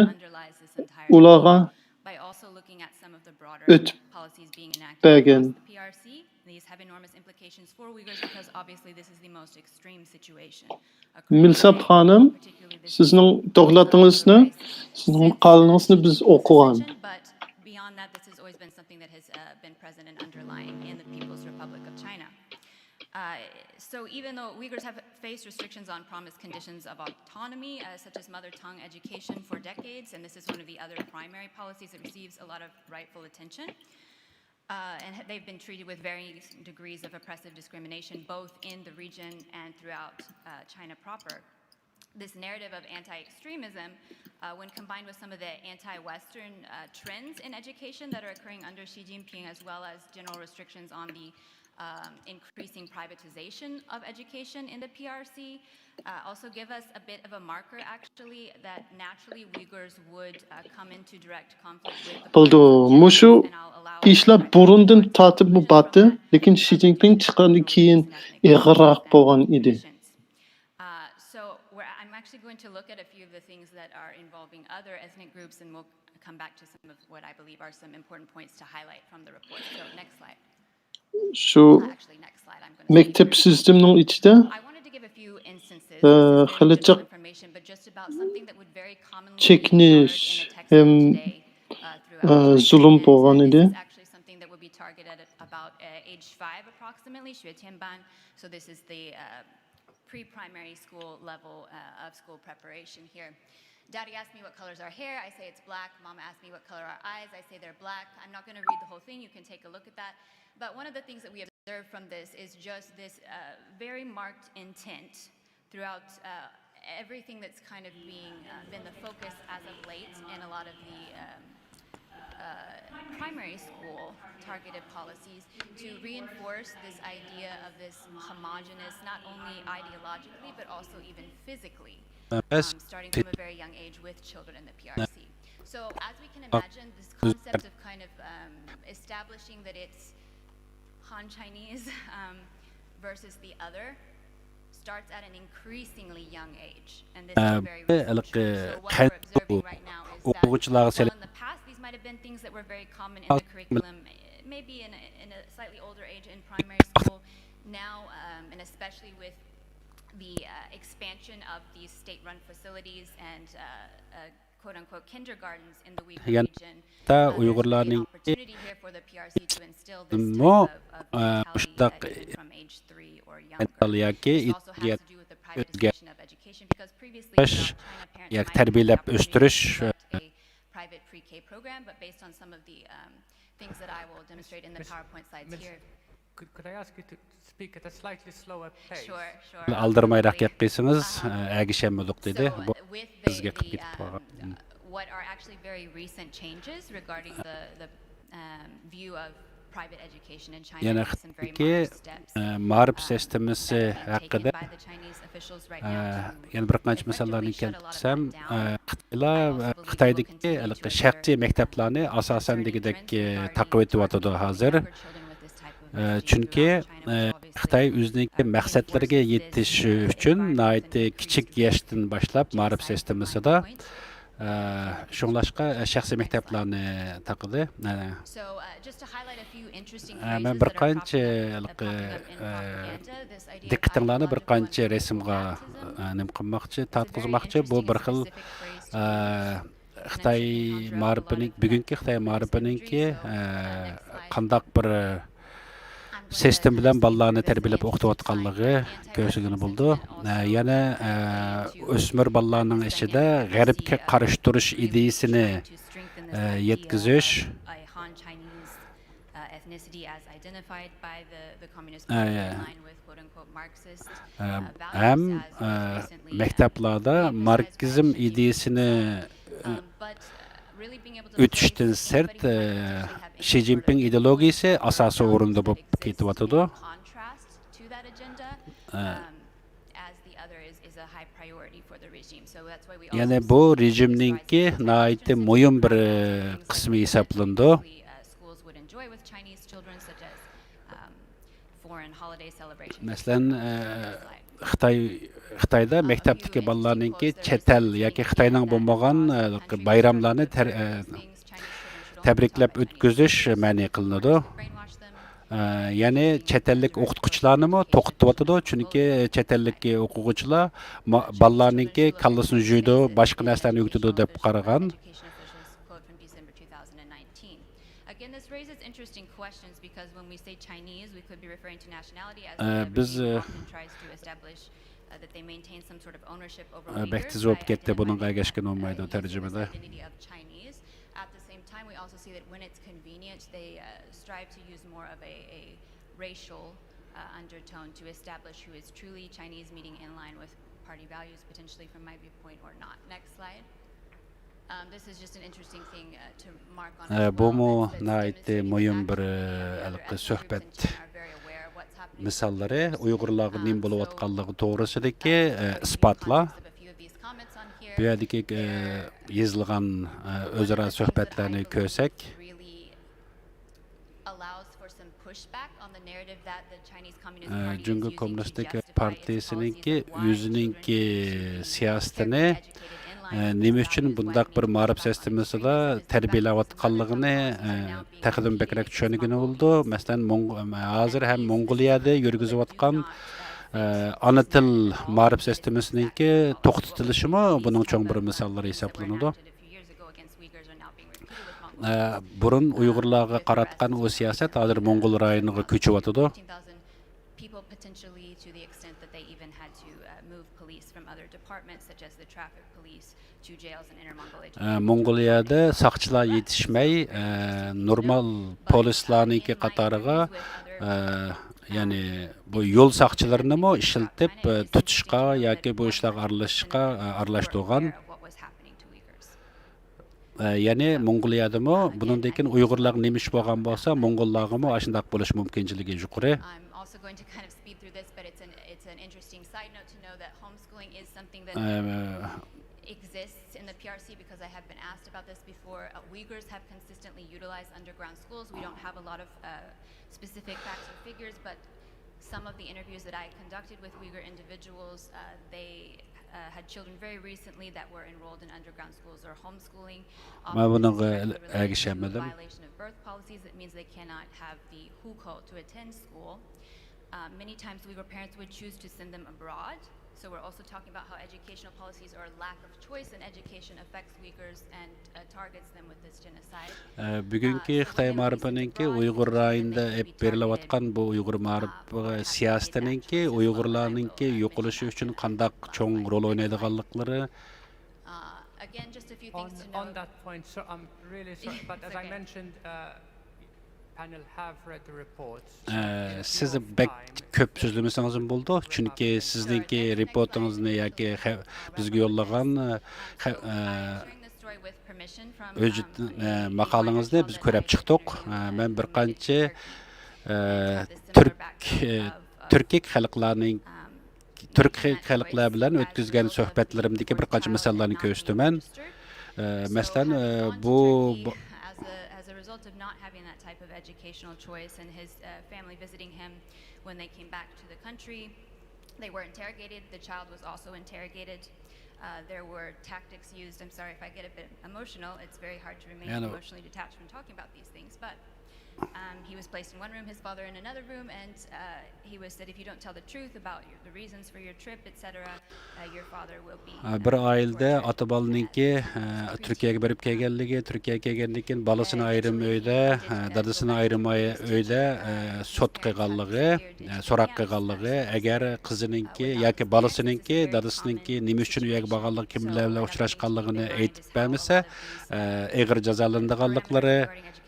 ئۇلارغا ئۆتۈپ بەرگەن. These have enormous implications for Uyghurs because obviously this is the most extreme situation. مىلساپ خانىم، سىزنىڭ دوكلاتىڭىزنى، سىزنىڭ ماقالىڭىزنى بىز ئوقۇغان. But beyond that, this has always been something that has uh, been present and underlying in the People's Republic of China. Uh, so even though Uyghurs have faced restrictions on promised conditions of autonomy, uh, such as mother tongue education for decades, and this is one of the other primary policies that receives a lot of rightful attention, uh, and they've been treated with varying degrees of oppressive discrimination, both in the region and throughout uh, China proper. This narrative of anti-extremism, uh, when combined with some of the anti-Western uh, trends in education that are occurring under Xi Jinping, as well as general restrictions on the um, increasing privatization of education in the P R C, uh, also give us a bit of a marker, actually, that naturally Uyghurs would uh, come into direct conflict with the بولىدۇ. مۇشۇ ئىشلار بۇرۇندىن تارتىپمۇ بارتى، لېكىن شى جىنپىڭ چىققاندىن كېيىن ئېغىرراق بولغان ئىدى. Uh, so we're, I'm actually going to look at a few of the things that are involving other ethnic groups, and we'll come back to some of what I believe are some important points to highlight from the report. So next slide. شۇ مەكتەپ سىستېمىنىڭ ئىچىدە خېلى جىق چېكىنىش ھەم زۇلۇم بولغان ئىدى. So this is the uh, pre-primary school level uh, of school preparation here. Daddy asked me what color is our hair. I say it's black. Mama asked me what color are our eyes. I say they're black. I'm not going to read the whole thing. You can take a look at that. But one of the things that we observe from this is just this uh, very marked intent throughout uh, everything that's kind of being uh, been the focus as of late in a lot of the um, uh, primary school targeted policies to reinforce this idea of this homogenous, not only ideologically but also even physically, um, starting from a very young age with children in the P R C. So as we can imagine, this concept of kind of um, establishing that it's Han Chinese um, versus the other starts at an increasingly young age. And this is very recent trend. So what we're observing right now is that, well, in the past, these might have been things that were very common in the curriculum, maybe in a, in a slightly older age in primary school. Now, um, and especially with the uh, expansion of these state-run facilities and uh, uh, quote-unquote kindergartens in the Uyghur region. Uh, there's a great opportunity here for the P R C to instill this type of, of mentality uh, even from age three or younger. This also has to do with the privatization of education because previously throughout China, parents might have had the opportunity to conduct a private pre-K program, but based on some of the um, things that I will demonstrate in the PowerPoint slides here. Could, could I ask you to speak at a slightly slower pace? Sure, sure. ئالدىرىمايراق گەپ قىلسىڭىز، ئەگىشەلمىدۇق دېدى. بۇ بىزگە قىلىپ كېتىپ قالغان. What are actually very recent changes regarding the, the um, view of يەنە خىتايدىكى، ئە، مائارىپ سىستېمىسى ھەققىدە، ئە، يەنە بىر قانچە مىساللارنى كەلتۈرسەم، ئە، خىتايلار، ئە، خىتايدىكى ھېلىقى شەخسىي مەكتەپلەرنى ئاساسەن دېگۈدەك، ئە، تاقىۋېتىۋاتىدۇ ھازىر. ئە، چۈنكى، ئە، خىتاي ئۆزىنىڭكى مەقسەتلىرىگە يېتىش ئۈچۈن ناھايىتى كىچىك ياشتىن باشلاپ مائارىپ سىستېمىسىدا، ئە، شۇڭلاشقا، ئە، شەخسىي مەكتەپلەرنى تاقىدى. ئە، ئە، مەن بىر قانچە ھېلىقى، ئە، دىققىتىڭلارنى بىر قانچە رەسىمغا، ئە، نېمە قىلماقچى، تارتقۇزماقچى. بۇ بىر خىل، ئە، خىتاي مائارىپىنىڭ، بۈگۈنكى خىتاي مائارىپىنىڭكى، ئە، قانداق بىر سىستېما بىلەن بالىلارنى تەربىيەلەپ ئوقۇتۇۋاتقانلىقى كۆرسىتىلگىلى بولىدۇ. ئە، يەنە، ئە، ئۆسمۈر بالىلارنىڭ ئىچىدە غەربكە قارشى تۇرۇش ئىدىيىسىنى، ئە، يەتكۈزۈش. ئە، ئە، ھەم، ئە، مەكتەپلەردە ماركسىزم ئىدىيىسىنى، ئە، ئۆتۈشتىن سىرت، ئە، شى جىنپىڭ ئىدېئولوگىيىسى ئاساسىي ئورۇندا بولۇپ كېتىۋاتىدۇ. ئە، يەنى بۇ رېژىمنىڭكى ناھايىتى مۇھىم بىر، ئە، قىسمى ھېسابلىنىدۇ. مەسىلەن، ئە، خىتاي، خىتايدا مەكتەپتىكى بالىلارنىڭكى چەت ئەل ياكى خىتاينىڭ بولمىغان، ئە، بايراملارنى تەر-، ئە، تەبرىكلەپ ئۆتكۈزۈش مەنئى قىلىنىدۇ. ئە، يەنى چەت ئەللىك ئوقۇتقۇچىلارنىمۇ توختىتىۋاتىدۇ، چۈنكى چەت ئەللىك ئوقۇغۇچىلار ما-، بالىلارنىڭكى كاللىسىنى جۇيىدۇ، باشقا نەرسىلەرنى ئۆگىتىدۇ دەپ قارىغان. Again, this raises interesting questions because when we say Chinese, we could be referring to nationality, as ئە، the بىز، regime ئە، often tries to establish, uh, that they maintain some sort of ownership over ئە، بەك تېز بولۇپ كەتتى، بۇنىڭغا ئەگەشكىنى بولمايدۇ تەرجىمىدە. Identity of Chinese. At the same time, we also see that when it's convenient, they, uh, strive to use more of a, a racial, uh, undertone to establish who is truly Chinese, meeting in line with party values, potentially from my viewpoint or not. Next slide. ئە، بۇمۇ ناھايىتى مۇھىم بىر، ئە، ھېلىقى سۆھبەت مىساللىرى، ئۇيغۇرلارغا نېمە بولۇۋاتقانلىقى توغرىسىدىكى، ئە، ئىسپاتلار. بۇ يەردىكى، ئە، يېزىلغان، ئە، ئۆزئارا سۆھبەتلەرنى كۆرسەك، ئە، جۇڭگو كوممۇنىستىك پارتىيىسىنىڭكى ئۆزىنىڭكى سىياسىتىنى، ئە، نېمە ئۈچۈن بۇنداق بىر مائارىپ سىستېمىسىدا تەربىيەلەۋاتقانلىقىنى، ئە، تېخىدىن بەكرەك چۈشەنگىلى بولىدۇ. مەسىلەن، موڭ-، ھازىر ھەم موڭغۇلىيەدە يۈرگۈزۈۋاتقان، ئە، ئانا تىل مائارىپ سىستېمىسىنىڭكى توختىتىلىشىمۇ بۇنىڭ چوڭ بىر مىساللىرى ھېسابلىنىدۇ. ئە، بۇرۇن ئۇيغۇرلارغا قاراتقان ئۇ سىياسەت ھازىر موڭغۇل رايونىغا كۆچۈۋاتىدۇ. People potentially to the extent that they even had to, uh, move police from other departments, such as the traffic police, to jails in Inner Mongolia. ئە، موڭغۇلىيەدە ساقچىلار يېتىشمەي، ئە، نورمال پولىسلارنىڭكى قاتارىغا، ئە، يەنى بۇ يول ساقچىلىرىنىمۇ ئىشلىتىپ، ئە، تۇتۇشقا ياكى بۇ ئىشلارغا ئارىلىشىشقا، ئە، ئارىلاشتۇرغان. ئە، يەنى موڭغۇلىيەدىمۇ بۇنىڭدىن كېيىن ئۇيغۇرلارغا نېمە ئىش بولغان بولسا، موڭغۇللارغىمۇ ئاشۇنداق بولۇش مۇمكىنچىلىكى يۇقىرى. I'm also going to kind of speed through this, but it's an, it's an interesting side note to know that homeschooling is something that ئە، exists in the P R C because I have been asked about this before. Uh, Uyghurs have consistently utilized underground schools. We don't have a lot of, uh, specific facts or figures, but some of the interviews that I conducted with Uyghur individuals, uh, they, uh, had children very recently that were enrolled in underground schools or homeschooling. مەن بۇنىڭغا ئەگىشەلمىدىم. Violation of birth policies, that means they cannot have the 户口 to attend school. Uh, many times Uyghur parents would choose to send them abroad. So we're also talking about how educational policies or lack of choice in education affects Uyghurs and, uh, targets them with this genocide. ئە، بۈگۈنكى خىتاي مائارىپىنىڭكى ئۇيغۇر رايونىدا ئېلىپ بېرىلىۋاتقان بۇ ئۇيغۇر مائارىپ سىياسىتىنىڭكى ئۇيغۇرلارنىڭكى يوقىلىشى ئۈچۈن قانداق چوڭ رول ئوينايدىغانلىقلىرى. Uh, again, just a few things to note. On, on that point, so I'm really sorry, but as I mentioned, uh, ئە، سىز بەك كۆپ سۆزلىمىسىڭىزمۇ بولىدۇ، چۈنكى سىزنىڭكى رېپورتىڭىزنى ياكى خە-، بىزگە يوللىغان، ئە، خە-، ئە، ئۆز ماقالىڭىزنى بىز كۆرۈپ چىقتۇق. مەن بىر قانچە تۈرك تۈركىي خەلقلەرنىڭ تۈركىي خەلقلەر بىلەن ئۆتكۈزگەن سۆھبەتلىرىمدىكى بىر قانچە مىساللارنى كۆرسىتىمەن. مەسىلەن، بۇ بۇ- As a, as a result of not having that type of educational choice and his uh, family visiting him when they came back to the country, they were interrogated. The child was also interrogated. Uh, there were tactics used. I'm sorry if I get a bit emotional. It's very hard to remain emotionally detached from talking about these things. But um, he was placed in one room, his father in another room, and uh, he was said, "If you don't tell the truth about your, the reasons for your trip, et cetera, uh, your father will be uh, بىر ئائىلىدە ئاتا بالىنىڭكى تۈركىيەگە بېرىپ كەلگەنلىكى، تۈركىيەگە كەلگەندىن كېيىن بالىسىنى ئايرىم ئۆيدە، دادىسىنى ئايرىم ئۆيدە سوت قىلغانلىقى، سوراق قىلغانلىقى، ئەگەر قىزىنىڭكى ياكى بالىسىنىڭكى، دادىسىنىڭكى نېمە ئۈچۈن ئۇ يەرگە بارغانلىقى، كىملەر بىلەن ئۇچراشقانلىقىنى ئېيتىپ بەرمىسە، ئېغىر جازالىنىدىغانلىقلىرى.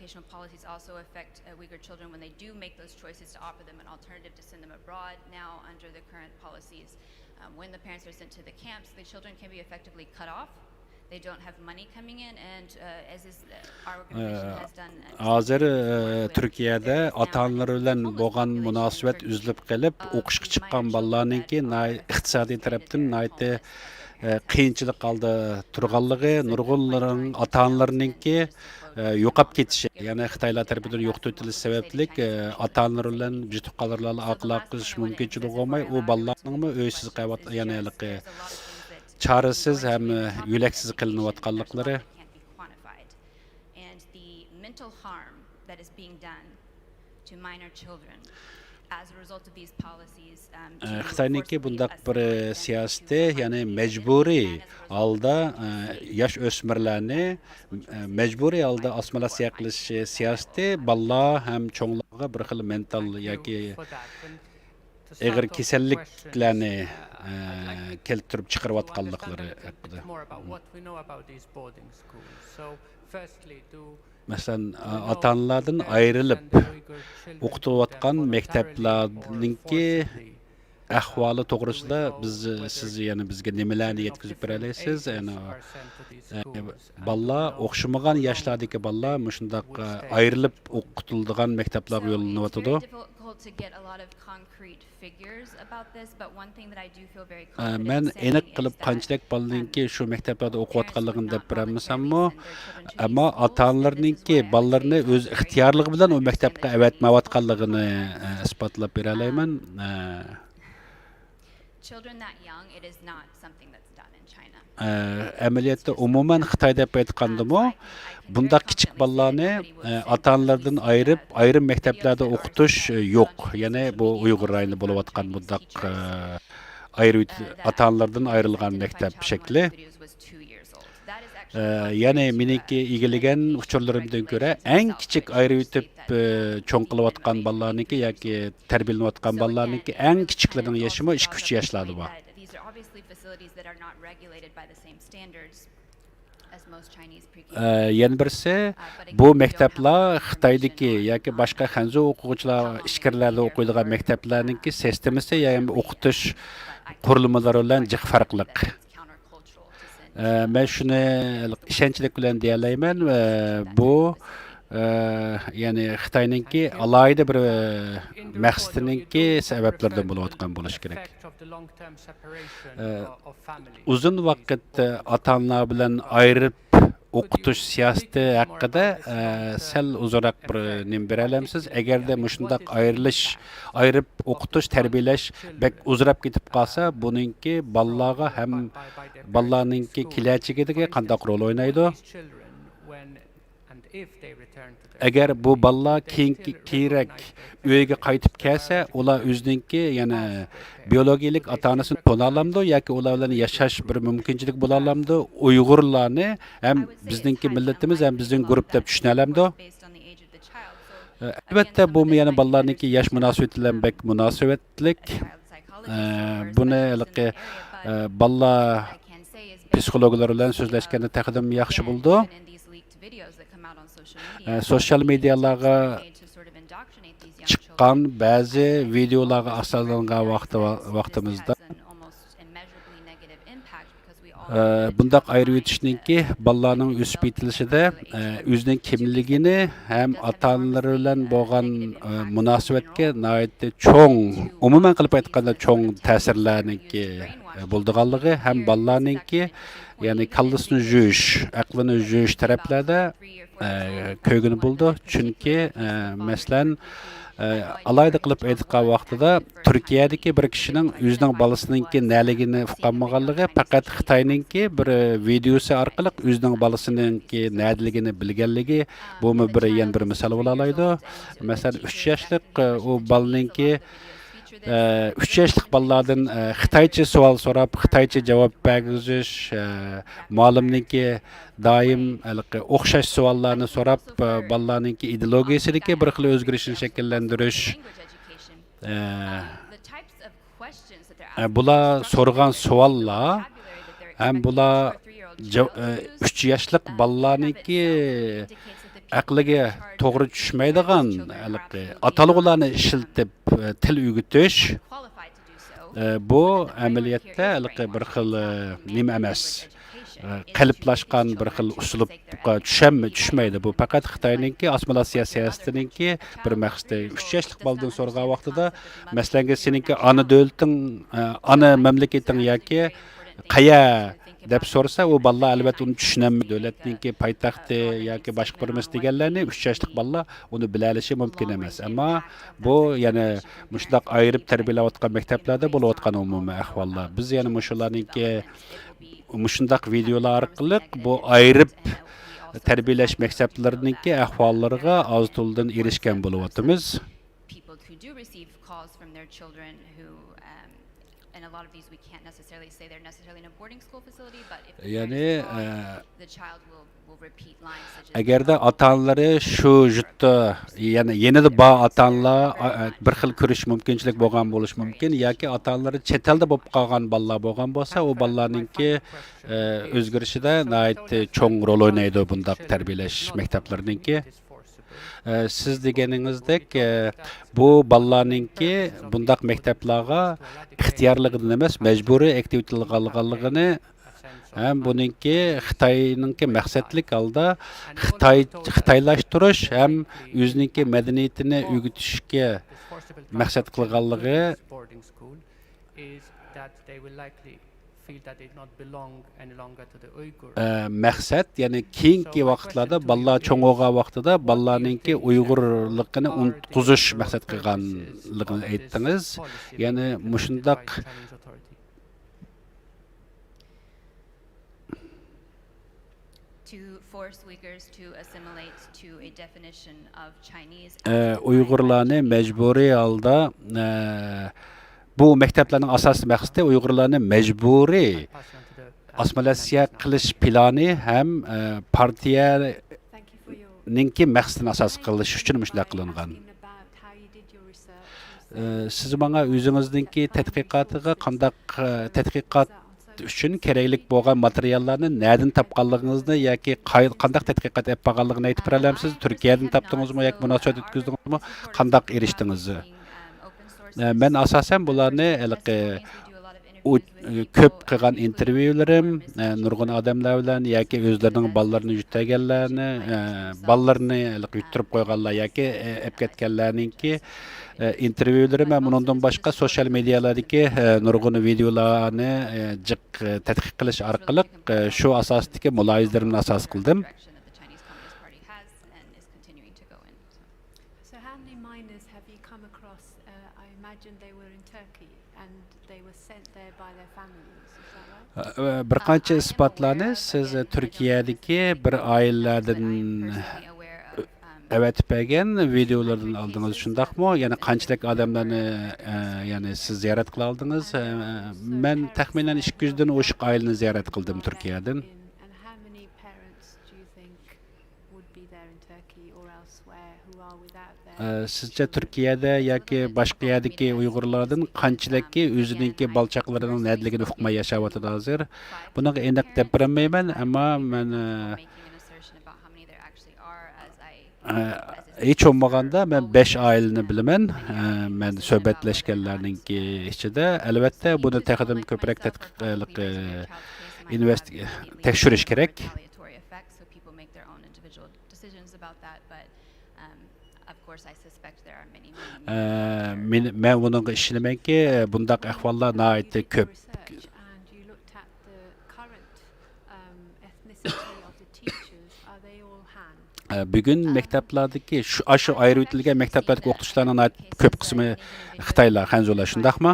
Educational policies also affect uh, Uyghur children when they do make those choices to offer them an alternative to send them abroad. Now, under the current policies, um, when the parents are sent to the camps, the children can be effectively cut off. They don't have money coming in, and uh, as is uh, our organization has done. Hozir تۈركىيەدە ئاتا ئانىلىرى بىلەن بولغان مۇناسىۋەت ئۈزۈلۈپ قېلىپ، ئوقۇشقا چىققان بالىلارنىڭكى ئىقتىسادىي تەرەپتىن ناھايىتى قىيىنچىلىق ھالدا تۇرغانلىقى، نۇرغۇنلىرىنىڭ ئاتا ئانىلىرىنىڭكى يوقاپ كېتىشى، يەنى خىتايلار تەرىپىدىن يوقىتىۋېتىلىش سەۋەبلىك ئاتا ئانىلىرى بىلەن بىر تۇغقانلىرى بىلەن ئالاقە قىلىش مۇمكىنچىلىكى بولماي، ئۇ بالىلارنىڭمۇ ئۆيسىز قېلىۋات، يەنى ھېلىقى چارىسىز ھەم يۆلەكسىز قېلىنىۋاتقانلىقلىرى. And the mental harm that is being done to minor children as a result of these policies. خىتاينىڭكى بۇنداق بىر سىياسىتى، يەنى مەجبۇرىي ھالدا ياش ئۆسمۈرلەرنى مەجبۇرىي ھالدا ئاسسىمىلياتسىيە قىلىش سىياسىتى بالىلار ھەم چوڭلارغا بىر خىل مېنتال ياكى ئېغىر كېسەللىكلەرنى كەلتۈرۈپ چىقىرىۋاتقانلىقلىرى ھەققىدە. مەسىلەن، ئاتا ئانىلاردىن ئايرىلىپ ئوقۇتۇلۇۋاتقان مەكتەپلەرنىڭكى ئەھۋالى توغرىسىدا بىز، سىز يەنە بىزگە نېمىلەرنى يەتكۈزۈپ بېرەلەيسىز؟ يەنى بالىلار، ئوخشىمىغان ياشلاردىكى بالىلار مۇشۇنداق ئايرىلىپ ئوقۇتۇلىدىغان مەكتەپلەرگە يوللىنىۋاتىدۇ. مەن ئېنىق قىلىپ قانچىلىك بالىنىڭكى شۇ مەكتەپلەردە ئوقۇۋاتقانلىقىنى دەپ بېرەلمىسەممۇ، ئەمما ئاتا ئانىلىرىنىڭكى بالىلىرىنى ئۆز ئىختىيارلىقى بىلەن ئۇ مەكتەپكە ئەۋەتمەيۋاتقانلىقىنى ئىسپاتلاپ بېرەلەيمەن. ئەمەلىيەتتە ئومۇمەن خىتايدا دەپ ئېيتقاندىمۇ، بۇنداق كىچىك بالىلارنى ئاتا ئانىلىرىدىن ئايرىپ، ئايرىم مەكتەپلەردە ئوقۇتۇش يوق. يەنى بۇ ئۇيغۇر رايونىدا بولۇۋاتقان بۇنداق ئايرىۋېتىپ، ئاتا ئانىلىرىدىن ئايرىلغان مەكتەپ شەكلى. يەنى مېنىڭكى ئىگىلىگەن ئۇچۇرلىرىمدىن كۆرە، ئەڭ كىچىك ئايرىۋېتىپ چوڭ قىلىۋاتقان بالىلارنىڭكى ياكى تەربىيەلىنىۋاتقان بالىلارنىڭكى ئەڭ كىچىكلىرىنىڭ يېشىمۇ ئىككى ئۈچ ياشلاردا بار. يەنە بىرسى، بۇ مەكتەپلەر خىتايدىكى ياكى باشقا خەنزۇ ئوقۇغۇچىلار ئىچكىرىلەردە ئوقۇيدىغان مەكتەپلەرنىڭكى سىستېمىسى يا ئوقۇتۇش قۇرۇلمىلىرى بىلەن جىق پەرقلىق. مەن شۇنى ئىشەنچلىك بىلەن دېيەلەيمەن، بۇ يەنى خىتاينىڭكى ئالاھىدە بىر مەقسىتىنىڭكى سەۋەبلىرىدىن بولۇۋاتقان بولۇشى كېرەك. ئۇزۇن ۋاقىت ئاتا ئانىلار بىلەن ئايرىپ ئوقۇتۇش سىياسىتى ھەققىدە سەل ئۇزۇنراق بىر نېمە بېرەلەمسىز؟ ئەگەردە مۇشۇنداق ئايرىلىش، ئايرىپ ئوقۇتۇش، تەربىيەلەش بەك ئۇزىراپ كېتىپ قالسا، بۇنىڭكى بالىلارغا ھەم بالىلارنىڭكى كېلەچىكىدىكى قانداق رول ئوينايدۇ؟ ئەگەر بۇ بالىلار كېيىنكى، كېيىنرەك ئۆيىگە قايتىپ كەلسە، ئۇلار ئۆزىنىڭكى يەنە بىيولوگىيىلىك ئاتا ئانىسىنى تونالامدۇ ياكى ئۇلار بىلەن ياشاش بىر مۇمكىنچىلىك بولالامدۇ؟ ئۇيغۇرلارنى ھەم بىزنىڭكى مىللىتىمىز ھەم بىزنىڭ گۇرۇپ دەپ چۈشىنەلەمدۇ؟ ئەلۋەتتە، بۇمۇ يەنە بالىلارنىڭكى ياش مۇناسىۋىتى بىلەن بەك مۇناسىۋەتلىك. بۇنى ھېلىقى بالىلار پسىخولوگلار بىلەن سۆزلەشكەندە تېخىدىم ياخشى بولىدۇ. سوشيال مېدىيالارغا چىققان بەزى ۋىدېئولارغا ئاساسلانغان ۋاقتى، ۋاقتىمىزدا ئە، بۇنداق ئايرىۋېتىشنىڭكى بالىلارنىڭ ئۆسۈپ يېتىلىشىدە، ئە، ئۆزىنىڭ كىملىكىنى ھەم ئاتا-ئانىلىرى بىلەن بولغان، ئە، مۇناسىۋەتكە ناھايىتى چوڭ، ئومۇمەن قىلىپ ئېيتقاندا، چوڭ تەسىرلەرنىڭكى، ئە، بولىدىغانلىقى ھەم بالىلارنىڭكى، يەنى كاللىسىنى يۇيۇش، ئەقلىنى يۇيۇش تەرەپلەردە، ئە، كۆرگىلى بولىدۇ. چۈنكى، ئە، مەسىلەن، ئە، ئالاھىدە قىلىپ ئېيتقان ۋاقتىدا، تۈركىيەدىكى بىر كىشىنىڭ ئۆزىنىڭ بالىسىنىڭكى نەلىكىنى ئۇقالمىغانلىقى، پەقەت خىتاينىڭكى بىر ۋىدېوسى ئارقىلىق ئۆزىنىڭ بالىسىنىڭكى نەدىلىكىنى بىلگەنلىكى، بۇمۇ بىر، يەنە بىر مىسال بولالايدۇ. مەسىلەن، ئۈچ ياشلىق، ئۇ بالىنىڭكى، ئە، ئۈچ ياشلىق بالىلاردىن، ئە، خىتايچە سوئال سوراپ، خىتايچە جاۋاب بەرگۈزۈش، ئە، مۇئەللىمنىڭكى دائىم ھېلىقى ئوخشاش سوئاللارنى سوراپ، ئە، بالىلارنىڭكى ئىدېئولوگىيىسىدىكى بىر خىل ئۆزگىرىشنى شەكىللەندۈرۈش. ئە، ئە، بۇلار سورىغان سوئاللار ھەم بۇلار جا-، ئە، ئۈچ ياشلىق بالىلارنىڭكى ئەقلىگە توغرا چۈشمەيدىغان ھېلىقى ئاتالغۇلارنى ئىشلىتىپ، ئە، تىل ئۆگىتىش. ئە، بۇ ئەمەلىيەتتە ھېلىقى بىر خىل، ئە، نېمە ئەمەس، ئە، قېلىپلاشقان بىر خىل ئۇسلۇبقا چۈشەم-، چۈشمەيدۇ. بۇ پەقەت خىتاينىڭكى ئاسسىمىلياتسىيە سىياسىتىنىڭكى بىر مەقسىتى. ئۈچ ياشلىق بالىدىن سورىغان ۋاقتىدا، مەسىلەن، سېنىڭكى ئانا دۆلىتىڭ، ئە، ئانا مەملىكىتىڭ ياكى قەيە دەپ سورىسا، ئۇ بالىلار ئەلۋەتتە ئۇنى چۈشىنەلمەيدۇ. دۆلەتنىڭكى پايتەختى ياكى باشقا بىر نېمىسى دېگەنلەرنى ئۈچ ياشلىق بالىلار ئۇنى بىلەلىشى مۇمكىن ئەمەس. ئەمما بۇ يەنە مۇشۇنداق ئايرىپ تەربىيەلەۋاتقان مەكتەپلەردە بولۇۋاتقان ئومۇمىي ئەھۋاللار. بىز يەنە مۇشۇلارنىڭكى، مۇشۇنداق ۋىدېئولار ئارقىلىق بۇ ئايرىپ تەربىيەلەش مەكتەپلىرىنىڭكى ئەھۋاللىرىغا ئاز-تولىدىن ئېرىشكەن بولۇۋاتىمىز. People who do receive calls from their children who, um, and a lot of these we can't necessarily say they're necessarily in a boarding school facility, but if the parents, يەنى، call, ئە، the child will, will repeat lines such as, ئەگەردە ئاتا-ئانىلىرى شۇ يۇرتتا، يەنى يېنىدا بار ئاتا-ئانىلار، ئا، ئا، بىر خىل كۆرۈش مۇمكىنچىلىك بولغان بولۇشى مۇمكىن ياكى ئاتا-ئانىلىرى چەت ئەلدە بولۇپ قالغان بالىلار بولغان بولسا، ئۇ بالىلارنىڭكى، ئە، ئۆزگىرىشىدە ناھايىتى چوڭ رول ئوينايدۇ بۇنداق تەربىيەلەش مەكتەپلىرىنىڭكى. ئە، سىز دېگىنىڭىزدەك، ئە، بۇ بالىلارنىڭكى بۇنداق مەكتەپلەرگە ئىختىيارلىقىدىن ئەمەس، مەجبۇرىي ئەكتىۋىتېلىغانلىقىنى ھەم بۇنىڭكى خىتاينىڭكى مەقسەتلىك ھالدا خىتاي، خىتايلاشتۇرۇش ھەم ئۆزىنىڭكى مەدەنىيىتىنى ئۆگىتىشكە مەقسەت قىلغانلىقى، ئە، مەقسەت، يەنى كېيىنكى ۋاقىتلاردا بالىلار چوڭ بولغان ۋاقتىدا بالىلارنىڭكى ئۇيغۇرلۇقىنى ئۇنتقۇزۇش مەقسەت قىلغانلىقىنى ئېيتتىڭىز. يەنى مۇشۇنداق to force Uyghurs to assimilate to a definition of Chinese ئە، ئۇيغۇرلارنى مەجبۇرىي ھالدا، ئە، بۇ مەكتەپلەرنىڭ ئاساسىي مەقسىتى ئۇيغۇرلارنى مەجبۇرىي ئاسسىمىلياتسىيە قىلىش پىلانى ھەم، ئە، پارتىيەنىڭكى مەقسىتىنى ئاساس قىلىش ئۈچۈن مۇشۇنداق قىلىنغان. ئە، سىز ماڭا ئۆزىڭىزنىڭكى تەتقىقاتىغا قانداق، ئە، تەتقىقات ئۈچۈن كېرەكلىك بولغان ماتېرىياللارنى نەدىن تاپقانلىقىڭىزنى ياكى قاي-، قانداق تەتقىقات ئېلىپ بارغانلىقىنى ئېيتىپ بېرەلەمسىز؟ تۈركىيەدىن تاپتىڭىزمۇ ياكى مۇناسىۋەت ئۆتكۈزدىڭىزمۇ؟ قانداق ئېرىشتىڭىز؟ ئە، مەن ئاساسەن بۇلارنى ھېلىقى ئۇ-، كۆپ قىلغان ئىنتېرۋيۇلىرىم، ئە، نۇرغۇن ئادەملەر بىلەن ياكى ئۆزلىرىنىڭ بالىلىرىنى يۆتەلگەنلەرنى، ئە، بالىلىرىنى ھېلىقى يۇتتۇرۇپ قويغانلار ياكى، ئە، ئەپ كەتكەنلەرنىڭكى، ئە، ئىنتېرۋيۇلىرىم ھەم ئۇنىڭدىن باشقا سوشيال مېدىيالاردىكى، ئە، نۇرغۇن ۋىدېئولارنى، ئە، جىق، ئە، تەتقىق قىلىش ئارقىلىق، ئە، شۇ ئاساستىكى مۇلاھىزىلىرىمنى ئاساس قىلدىم. So how many minors have you come across? Uh, I imagine they were in Turkey and they were sent there by their families. Is that right? ئە، بىر قانچە ئىسپاتلارنى سىز تۈركىيەدىكى بىر ئائىلىلەردىن ئەۋەتىپ بەرگەن ۋىدېئولىرىدىن ئالدىڭىز، شۇنداقمۇ؟ يەنە قانچىلىك ئادەملەرنى، ئە، يەنى سىز زىيارەت قىلالدىڭىز؟ ئە، مەن تەخمىنەن ئىككى يۈزدىن ئوشۇق ئائىلىنى زىيارەت قىلدىم تۈركىيەدىن. And how many parents do you think would be there in Turkey or elsewhere who are without ئە، سىزچە تۈركىيەدە ياكى باشقا يەردىكى ئۇيغۇرلاردىن قانچىلىكى ئۆزىنىڭكى بالا-چاقىلىرىنىڭ نەدىلىكىنى ئۇقماي ياشاۋاتىدۇ ھازىر؟ بۇنىڭغا ئېنىق دەپ بېرەلمەيمەن، ئەمما مەن، ئە، ئە، ھېچ بولمىغاندا مەن بەش ئائىلىنى بىلىمەن. ئە، مەن سۆھبەتلەشكەنلەرنىڭكى ئىچىدە. ئەلۋەتتە، بۇنى تېخىدىن كۆپرەك تەتقىق، ئە، ئە، ئىنۋېست-، تەكشۈرۈش كېرەك. ئە، مېنى، مەن بۇنىڭغا ئىشىنىمەنكى، بۇنداق ئەھۋاللار ناھايىتى كۆپ. ئە، بۈگۈن مەكتەپلەردىكى، شۇ، ئاشۇ ئايرىۋېتىلگەن مەكتەپلەردىكى ئوقۇتقۇچىلارنىڭ ناھايىتى كۆپ قىسمى خىتايلار، خەنزۇلار، شۇنداقمۇ؟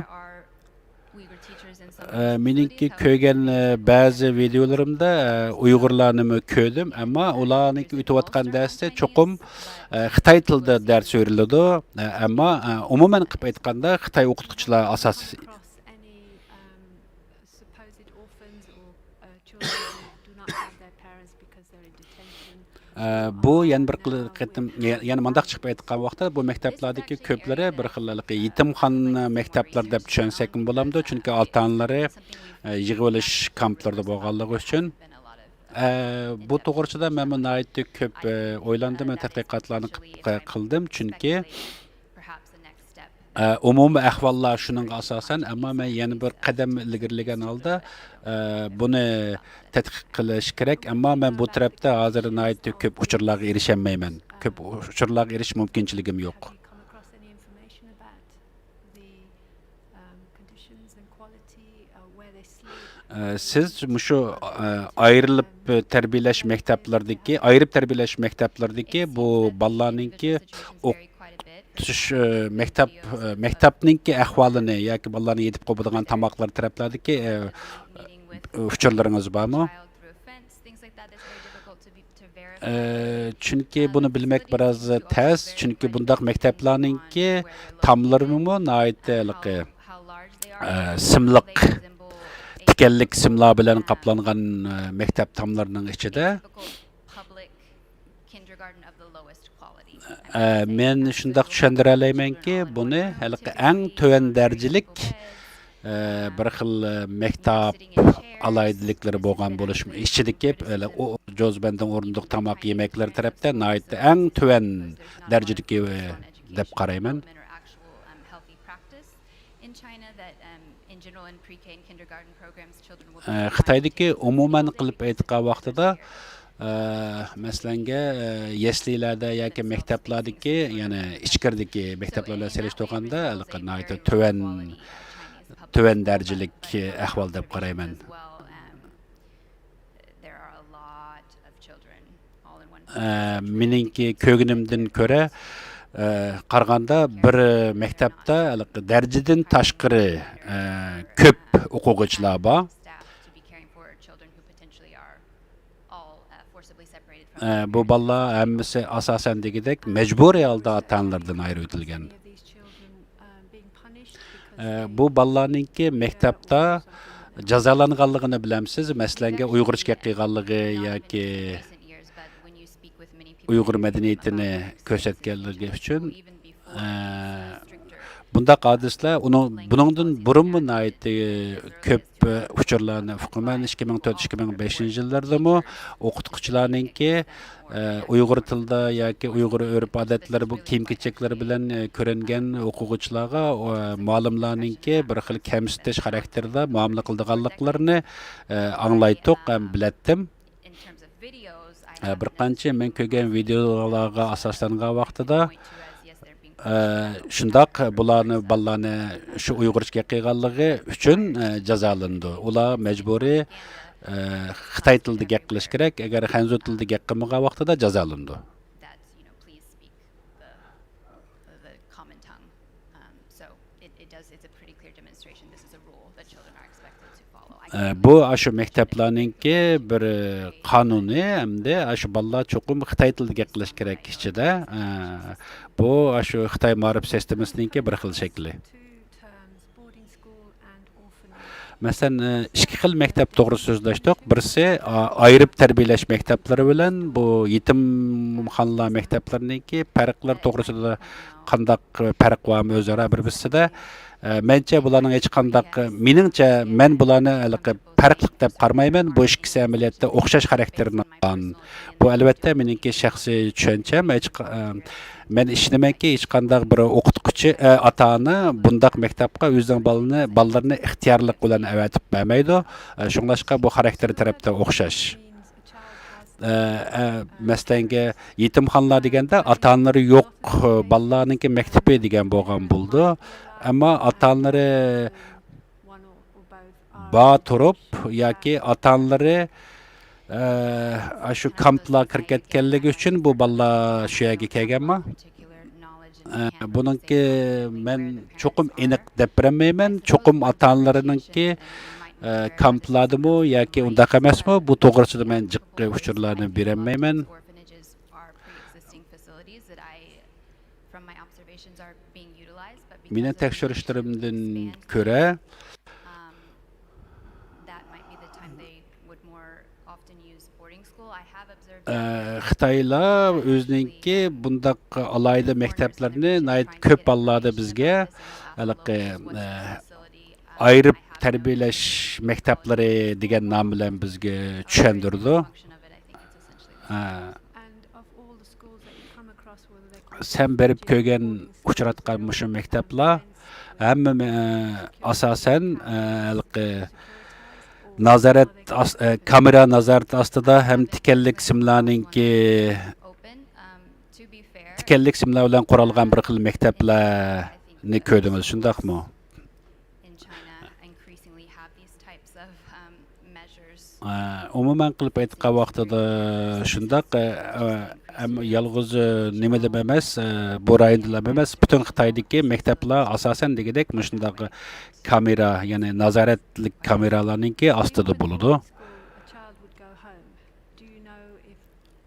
ئە، مېنىڭكى كۆرگەن، ئە، بەزى ۋىدېئولىرىمدا، ئە، ئۇيغۇرلارنىمۇ كۆردۈم، ئەمما ئۇلارنىڭكى ئۆتۈۋاتقان دەرستە چوقۇم، ئە، خىتاي تىلىدا دەرس بېرىلىدۇ. ئە، ئەمما، ئە، ئومۇمەن قىلىپ ئېيتقاندا، خىتاي ئوقۇتقۇچىلار ئاساسىي. ئە، بۇ يەنە بىر قېتىم، يەنە مۇنداق چىقىپ ئېيتقان ۋاقىتتا، بۇ مەكتەپلەردىكى كۆپلىرى بىر خىل ھېلىقى يېتىمخانا مەكتەپلەر دەپ چۈشەنسەكمۇ بولامدۇ؟ چۈنكى ئاتا-ئانىلىرى، ئە، يىغىۋېلىش كامپلىرىدا بولغانلىقى ئۈچۈن. ئە، بۇ توغرىسىدا مەنمۇ ناھايىتى كۆپ، ئە، ئويلاندىم ۋە تەتقىقاتلارنى قىپ-، قىلدىم. چۈنكى ئە، ئومۇمىي ئەھۋاللار شۇنىڭغا ئاساسەن، ئەمما مەن يەنە بىر قەدەم ئىلگىرىلىگەن ھالدا، ئە، بۇنى تەتقىق قىلىش كېرەك. ئەمما مەن بۇ تەرەپتە ھازىر ناھايىتى كۆپ ئۇچۇرلارغا ئېرىشەلمەيمەن. كۆپ ئۇچۇرلارغا ئېرىشىش مۇمكىنچىلىكىم يوق. ئە، سىز مۇشۇ، ئە، ئايرىلىپ تەربىيەلەش مەكتەپلىرىدىكى، ئايرىپ تەربىيەلەش مەكتەپلىرىدىكى بۇ بالىلارنىڭكى ئوقۇتۇش، ئە، مەكتەپ، ئە، مەكتەپنىڭكى ئەھۋالىنى ياكى بالىلارنى يېتىپ قوپىدىغان تاماقلار تەرەپلەردىكى، ئە، ئۇچۇرلىرىڭىز بارمۇ؟ ئە، چۈنكى بۇنى بىلمەك بىراز تەس، چۈنكى بۇنداق مەكتەپلەرنىڭكى تاملىرىمۇ ناھايىتى ھېلىقى، ئە، سىملىق، تىكەنلىك سىملار بىلەن قاپلانغان، ئە، مەكتەپ تاملىرىنىڭ ئىچىدە. ئە، مەن شۇنداق چۈشەندۈرەلەيمەنكى، بۇنى ھېلىقى ئەڭ تۆۋەن دەرىجىلىك، ئە، بىر خىل، ئە، مەكتەپ ئالاھىدىلىكلىرى بولغان بولۇش ئىچىدىكى، ئە، ئۇ جوزبەندىن ئورۇندۇق تاماق يېمەكلىرى تەرەپتە ناھايىتى ئەڭ تۆۋەن دەرىجىدىكى، ئە، دەپ قارايمەن. ئە، خىتايدىكى ئومۇمەن قىلىپ ئېيتقان ۋاقتىدا، ئە، مەسىلەنگە، ئە، يەسلىلەردە ياكى مەكتەپلەردىكى، يەنى ئىچكىرىدىكى مەكتەپلەر بىلەن سېلىشتۇرغاندا، ھېلىقى ناھايىتى تۆۋەن، تۆۋەن دەرىجىلىك ئەھۋال دەپ قارايمەن. ئە، مېنىڭكى كۆرگىنىمدىن كۆرە، ئە، قارىغاندا بىر مەكتەپتە ھېلىقى دەرىجىدىن تاشقىرى، ئە، كۆپ ئوقۇغۇچىلار بار. ئە، بۇ بالىلار ھەممىسى ئاساسەن دېگۈدەك مەجبۇرىي ھالدا ئاتا-ئانىلىرىدىن ئايرىۋېتىلگەن. ئە، بۇ بالىلارنىڭكى مەكتەپتە جازالانغانلىقىنى بىلەمسىز؟ مەسىلەنگە، ئۇيغۇرچە گەپ قىلغانلىقى ياكى ئۇيغۇر مەدەنىيىتىنى كۆرسەتكەنلىكى ئۈچۈن، ئە، بۇنداق ھادىسىلەر ئۇنىڭ، بۇنىڭدىن بۇرۇنمۇ ناھايىتى كۆپ، ئە، ئۇچۇرلارنى ئۇقىمەن. ئىككى مىڭ تۆت، ئىككى مىڭ بەشىنچى يىللىرىدىمۇ ئوقۇتقۇچىلارنىڭكى، ئە، ئۇيغۇر تىلىدا ياكى ئۇيغۇر ئۆرپ-ئادەتلىرى، بۇ كىيىم-كېچەكلىرى بىلەن، ئە، كۆرۈنگەن ئوقۇغۇچىلارغا، ئە، مۇئەللىملەرنىڭكى بىر خىل كەمسىتىش خاراكتېرىدا مۇئامىلە قىلىدىغانلىقلىرىنى، ئە، ئاڭلايتتۇق ھەم بىلەتتىم. ئە، بىر قانچە مەن كۆرگەن ۋىدېئولارغا ئاساسلانغان ۋاقتىدا، ئە، شۇنداق بۇلارنى، بالىلارنى شۇ ئۇيغۇرچە گەپ قىلغانلىقى ئۈچۈن، ئە، جازالىنىدۇ. ئۇلار مەجبۇرىي، ئە، خىتاي تىلىدا گەپ قىلىش كېرەك. ئەگەر خەنزۇ تىلىدا گەپ قىلمىغان ۋاقتىدا جازالىنىدۇ. ئە، بۇ ئاشۇ مەكتەپلەرنىڭكى بىر قانۇنى ھەمدە ئاشۇ بالىلار چوقۇم خىتاي تىلىدا گەپ قىلىش كېرەك ئىچىدە. ئە، بۇ ئاشۇ خىتاي مائارىپ سىستېمىسىنىڭكى بىر خىل شەكلى. مەسىلەن، ئىككى خىل مەكتەپ توغرىسىدا سۆزلەشتۇق. بىرسى، ئا-، ئايرىپ تەربىيەلەش مەكتەپلىرى بىلەن بۇ يېتىمخانىلار مەكتەپلىرىنىڭكى پەرقلىرى توغرىسىدا قانداق پەرق بارمۇ ئۆزئارا بىر-بىرسىدە؟ مەنچە بۇلارنىڭ ھېچقانداق، مېنىڭچە، مەن بۇلارنى ھېلىقى پەرقلىق دەپ قارىمايمەن. بۇ ئىككىسى ئەمەلىيەتتە ئوخشاش خاراكتېرنى ئالغان. بۇ، ئەلۋەتتە، مېنىڭكى شەخسىي چۈشەنچەم. ھېچ ق-، ئە، مەن ئىشىنىمەنكى، ھېچقانداق بىر ئوقۇتقۇچى، ئە، ئاتا-ئانا بۇنداق مەكتەپكە ئۆزىنىڭ بالىنى، بالىلىرىنى ئىختىيارلىق بىلەن ئەۋەتىپ بەرمەيدۇ. ئە، شۇڭلاشقا بۇ خاراكتېر تەرەپتە ئوخشاش. ئە، ئە، مەسىلەنگە، يېتىمخانىلار دېگەندە ئاتا-ئانىلىرى يوق، ئە، بالىلارنىڭكى مەكتىپى دېگەن بولغان بولىدۇ. ئەمما ئاتا-ئانىلىرى بار تۇرۇپ ياكى ئاتا-ئانىلىرى، ئە، شۇ كامپلارغا كىرىپ كەتكەنلىكى ئۈچۈن بۇ بالىلار شۇ يەرگە كەلگەنما؟ ئە، بۇنىڭكى مەن چوقۇم ئېنىق دەپ بېرەلمەيمەن. چوقۇم ئاتا-ئانىلىرىنىڭكى، ئە، كامپلاردىمۇ ياكى ئۇنداق ئەمەسمۇ، بۇ توغرىسىدا مەن جىق ئۇچۇرلارنى بېرەلمەيمەن. From my observations are being utilized, but because مېنىڭ of the تەكشۈرۈشلىرىمدىن كۆرە، um, that might be the time they would more often use boarding school. I have observed ئە، that خىتايلار ئۆزىنىڭكى بۇنداق ئالاھىدە مەكتەپلىرىنى ناھايىتى كۆپ ھاللاردا بىزگە ھېلىقى، ئە، ئايرىپ تەربىيەلەش مەكتەپلىرى دېگەن نام بىلەن بىزگە چۈشەندۈرىدۇ. ئە، سەن بېرىپ كۆرگەن، ئۇچراتقان مۇشۇ مەكتەپلەر ھەممە، ئە، ئاساسەن، ئە، ھېلىقى نازارەت ئاس-، ئە، كامېرا نازارىتى ئاستىدا ھەم تىكەنلىك سىملارنىڭكى، تىكەنلىك سىملار بىلەن قۇرالغان بىر خىل مەكتەپلەرنى كۆردىڭىز، شۇنداقمۇ؟ ئە، ئومۇمەن قىلىپ ئېيتقان ۋاقتىدا شۇنداق، ئە، ئە، ئەم-، يالغۇز، ئە، نېمىدىمۇ ئەمەس، ئە، بۇ رايوندىلا ئەمەس، پۈتۈن خىتايدىكى مەكتەپلەر ئاساسەن دېگۈدەك مۇشۇنداق كامېرا، يەنى نازارەتلىك كامېرالارنىڭكى ئاستىدا بولىدۇ.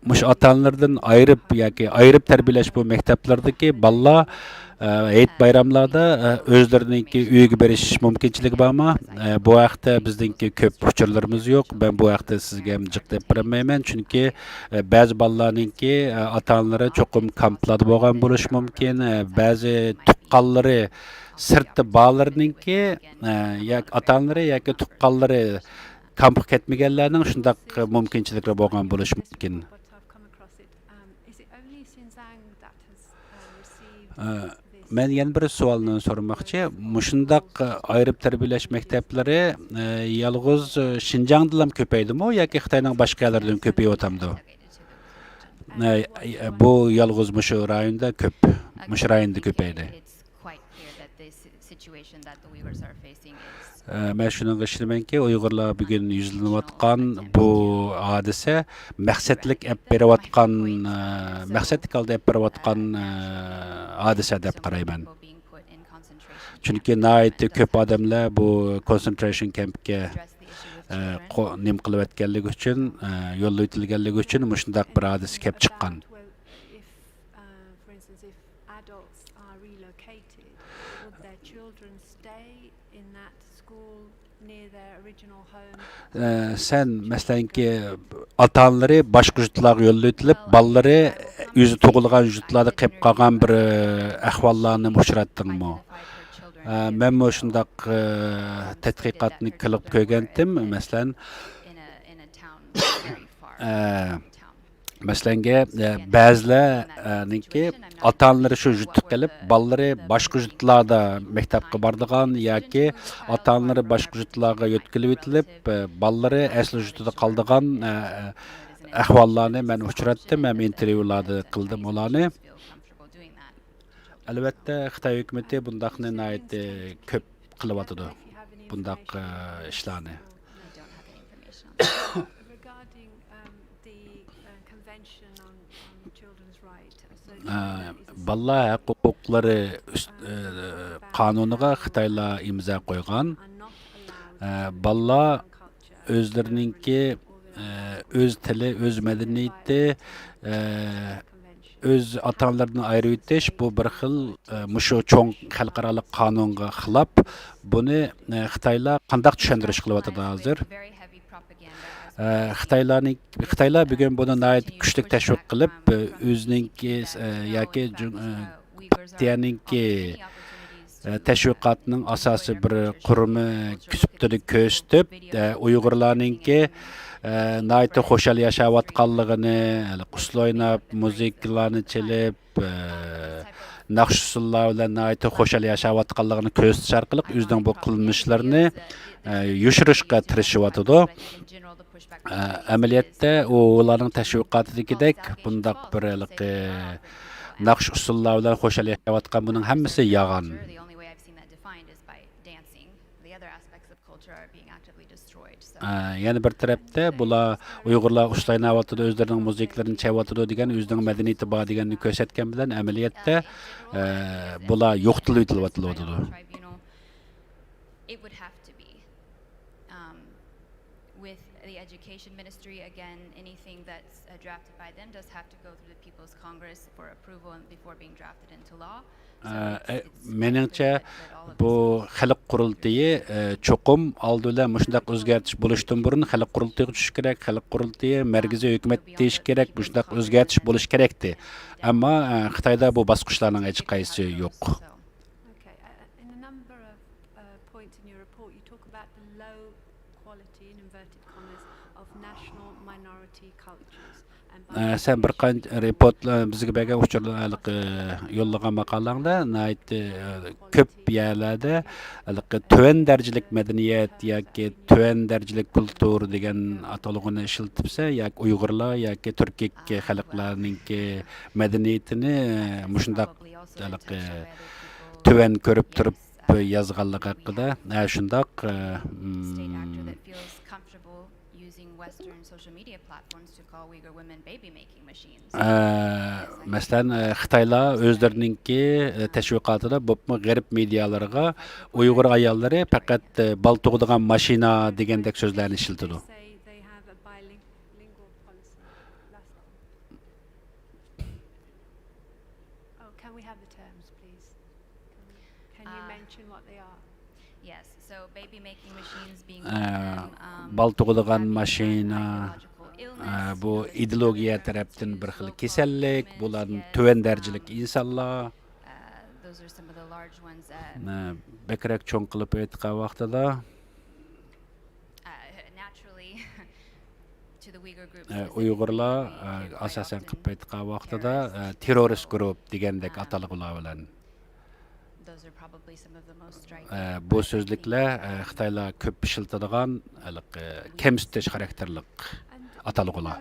مۇشۇ ئاتا-ئانىلىرىدىن ئايرىپ ياكى ئايرىپ تەربىيەلەش بۇ مەكتەپلەردىكى بالىلار، ئە، ھېيت بايراملاردا، ئە، ئۆزلىرىنىڭكى ئۆيىگە بېرىش مۇمكىنچىلىكى بارمۇ؟ ئە، بۇ ھەقتە بىزنىڭكى كۆپ ئۇچۇرلىرىمىز يوق. مەن بۇ ھەقتە سىزگە ھەم جىق دەپ بېرەلمەيمەن. چۈنكى، ئە، بەزى بالىلارنىڭكى، ئە، ئاتا-ئانىلىرى چوقۇم كامپلاردا بولغان بولۇشى مۇمكىن. ئە، بەزى تۇغقانلىرى سىرتتا بالىلىرىنىڭكى، ئە، ياكى ئاتا-ئانىلىرى ياكى تۇغقانلىرى كامپقا كەتمىگەنلەرنىڭ شۇنداق مۇمكىنچىلىكلىرى بولغان بولۇشى مۇمكىن. ئە، مەن يەنە بىر سوئالنى سورىماقچى. مۇشۇنداق ئايرىپ تەربىيەلەش مەكتەپلىرى، ئە، يالغۇز شىنجاڭدىلا كۆپەيدىمۇ ياكى خىتاينىڭ باشقا يەرلىرىدىمۇ كۆپىيىۋاتامدۇ؟ ئە، بۇ يالغۇز مۇشۇ رايوندا كۆپ، مۇشۇ رايوندا كۆپەيدى. ئە، مەن شۇنىڭغا ئىشىنىمەنكى، ئۇيغۇرلار بۈگۈن يۈزلىنىۋاتقان بۇ ھادىسە مەقسەتلىك ئەپ بېرىۋاتقان، ئە، مەقسەتلىك ھالدا ئەپ بېرىۋاتقان، ئە، ھادىسە دەپ قارايمەن. چۈنكى ناھايىتى كۆپ ئادەملەر بۇ كونسېنترېيشن كەمپكە، ئە، قو-، نېمە قىلىۋەتكەنلىكى ئۈچۈن، ئە، يوللىۋېتىلگەنلىكى ئۈچۈن مۇشۇنداق بىر ھادىسە كەپ چىققان. ئە، سەن، مەسىلەنكى، ئاتا-ئانىلىرى باشقا يۇرتلارغا يوللىۋېتىلىپ، بالىلىرى ئۆزى تۇغۇلغان يۇرتلاردا قېلىپ قالغان بىر، ئە، ئەھۋاللارنىمۇ ئۇچراتتىڭمۇ؟ ئە، مەنمۇ شۇنداق، ئە، تەتقىقاتنى قىلىپ كۆرگەنتىم. مەسىلەن، ئە، مەسىلەنگە، ئە، بەزىلەرنىڭكى ئاتا-ئانىلىرى شۇ يۇرتتا قېلىپ، بالىلىرى باشقا يۇرتلاردا مەكتەپكە بارىدىغان ياكى ئاتا-ئانىلىرى باشقا يۇرتلارغا يۆتكىلىۋېتىلىپ، ئە، بالىلىرى ئەسلى يۇرتىدا قالىدىغان، ئە، ئەھۋاللارنى مەن ئۇچراتتىم ھەم ئىنتېرۋيۇلاردا قىلدىم ئۇلارنى. ئەلۋەتتە، خىتاي ھۆكۈمىتى بۇنداقنى ناھايىتى كۆپ قىلىۋاتىدۇ، بۇنداق، ئە، ئىشلارنى. ئە، بالىلار ھەققى ھوقۇقلىرى ئۈست-، ئە، قانۇنىغا خىتايلار ئىمزا قويغان. ئە، بالىلار ئۆزلىرىنىڭكى، ئە، ئۆز تىلى، ئۆز مەدەنىيىتى، ئە، ئۆز ئاتا-ئانىلىرىدىن ئايرىۋېتىش، بۇ بىر خىل، ئە، مۇشۇ چوڭ خەلقئارالىق قانۇنغا خىلاپ. بۇنى، ئە، خىتايلار قانداق چۈشەندۈرۈش قىلىۋاتىدۇ ھازىر؟ ئە، خىتايلارنى، خىتايلار بۈگۈن بۇنى ناھايىتى كۈچلۈك تەشۋىق قىلىپ، ئۆزىنىڭكى، ئە، ياكى جۇڭ-، ئە، پارتىيەنىڭكى، ئە، تەشۋىقاتنىڭ ئاساسىي بىر قۇرۇمى سۈپىتىدە كۆرسىتىپ، ئە، ئۇيغۇرلارنىڭكى، ئە، ناھايىتى خۇشال ياشاۋاتقانلىقىنى، ھېلىقى ئۇسسۇل ئويناپ، مۇزىكىلارنى چېلىپ، ئە، ناخشا ئۇسسۇللار بىلەن ناھايىتى خۇشال ياشاۋاتقانلىقىنى كۆرسىتىش ئارقىلىق ئۆزىنىڭ بۇ قىلمىشلىرىنى، ئە، يوشۇرۇشقا تىرىشىۋاتىدۇ. ئە، ئەمەلىيەتتە ئۇ، ئۇلارنىڭ تەشۋىقاتىدىكىدەك بۇنداق بىر ھېلىقى ناخشا ئۇسسۇللار بىلەن خۇشال ياشاۋاتقان، بۇنىڭ ھەممىسى ياغان. ئە، يەنە بىر تەرەپتە بۇلار ئۇيغۇرلار ئۇسسۇل ئويناۋاتىدۇ، ئۆزلىرىنىڭ مۇزىكىلىرىنى چېلىۋاتىدۇ دېگەن، ئۆزىنىڭ مەدەنىيىتى بار دېگەننى كۆرسەتكەن بىلەن ئەمەلىيەتتە، ئە، بۇلار يوقىتىلىۋېتىلىۋاتىدۇ. مېنىڭچە، بۇ خەلق قۇرۇلتىيى، ئە، چوقۇم ئالدى بىلەن مۇشۇنداق ئۆزگەرتىش بولۇشتىن بۇرۇن خەلق قۇرۇلتىيىغا چۈشۈش كېرەك، خەلق قۇرۇلتىيى مەركىزىي ھۆكۈمەت دېيىش كېرەك، مۇشۇنداق ئۆزگەرتىش بولۇشى كېرەكتى. ئەمما، ئە، خىتايدا بۇ باسقۇچلارنىڭ ھېچقايسىسى يوق. ئە، سەن بىر قانچە رېپورتلار، بىزگە بەرگەن ئۇچۇرلار، ھېلىقى يوللىغان ماقالەڭدە ناھايىتى، ئە، كۆپ يەرلەردە ھېلىقى تۆۋەن دەرىجىلىك مەدەنىيەت ياكى تۆۋەن دەرىجىلىك كۇلتۇرا دېگەن ئاتالغۇنى ئىشلىتىپسەن، ياكى ئۇيغۇرلار ياكى تۈركىي خەلقلەرنىڭكى مەدەنىيىتىنى، ئە، مۇشۇنداق ھېلىقى تۆۋەن كۆرۈپ تۇرۇپ يازغانلىقى ھەققىدە. ھە، شۇنداق. ئە، م، ئە، مەسىلەن، ئە، خىتايلار ئۆزلىرىنىڭكى، ئە، تەشۋىقاتىدا، بولۇپمۇ غەرب مېدىيالىرىغا ئۇيغۇر ئاياللىرى پەقەت، ئە، بالا تۇغىدىغان ماشىنا دېگەندەك سۆزلەرنى ئىشلىتىدۇ. ئە، بال تۇغىدىغان ماشىنا، ئە، بۇ ئىدېئولوگىيە تەرەپتىن بىر خىل كېسەللىك، بۇلار تۆۋەن دەرىجىلىك ئىنسانلار. ئە، بەكرەك چوڭ قىلىپ ئېيتقان ۋاقتىدا، ئە، ئۇيغۇرلار، ئە، ئاساسەن قىلىپ ئېيتقان ۋاقتىدا، ئە، تېررورىست گۇرۇپ دېگەندەك ئاتالغۇلار بىلەن. ئە، بۇ سۆزلۈكلەر، ئە، خىتايلار كۆپ ئىشلىتىدىغان، ھېلىقى، كەمسىتىش خاراكتېرلىق ئاتالغۇلار.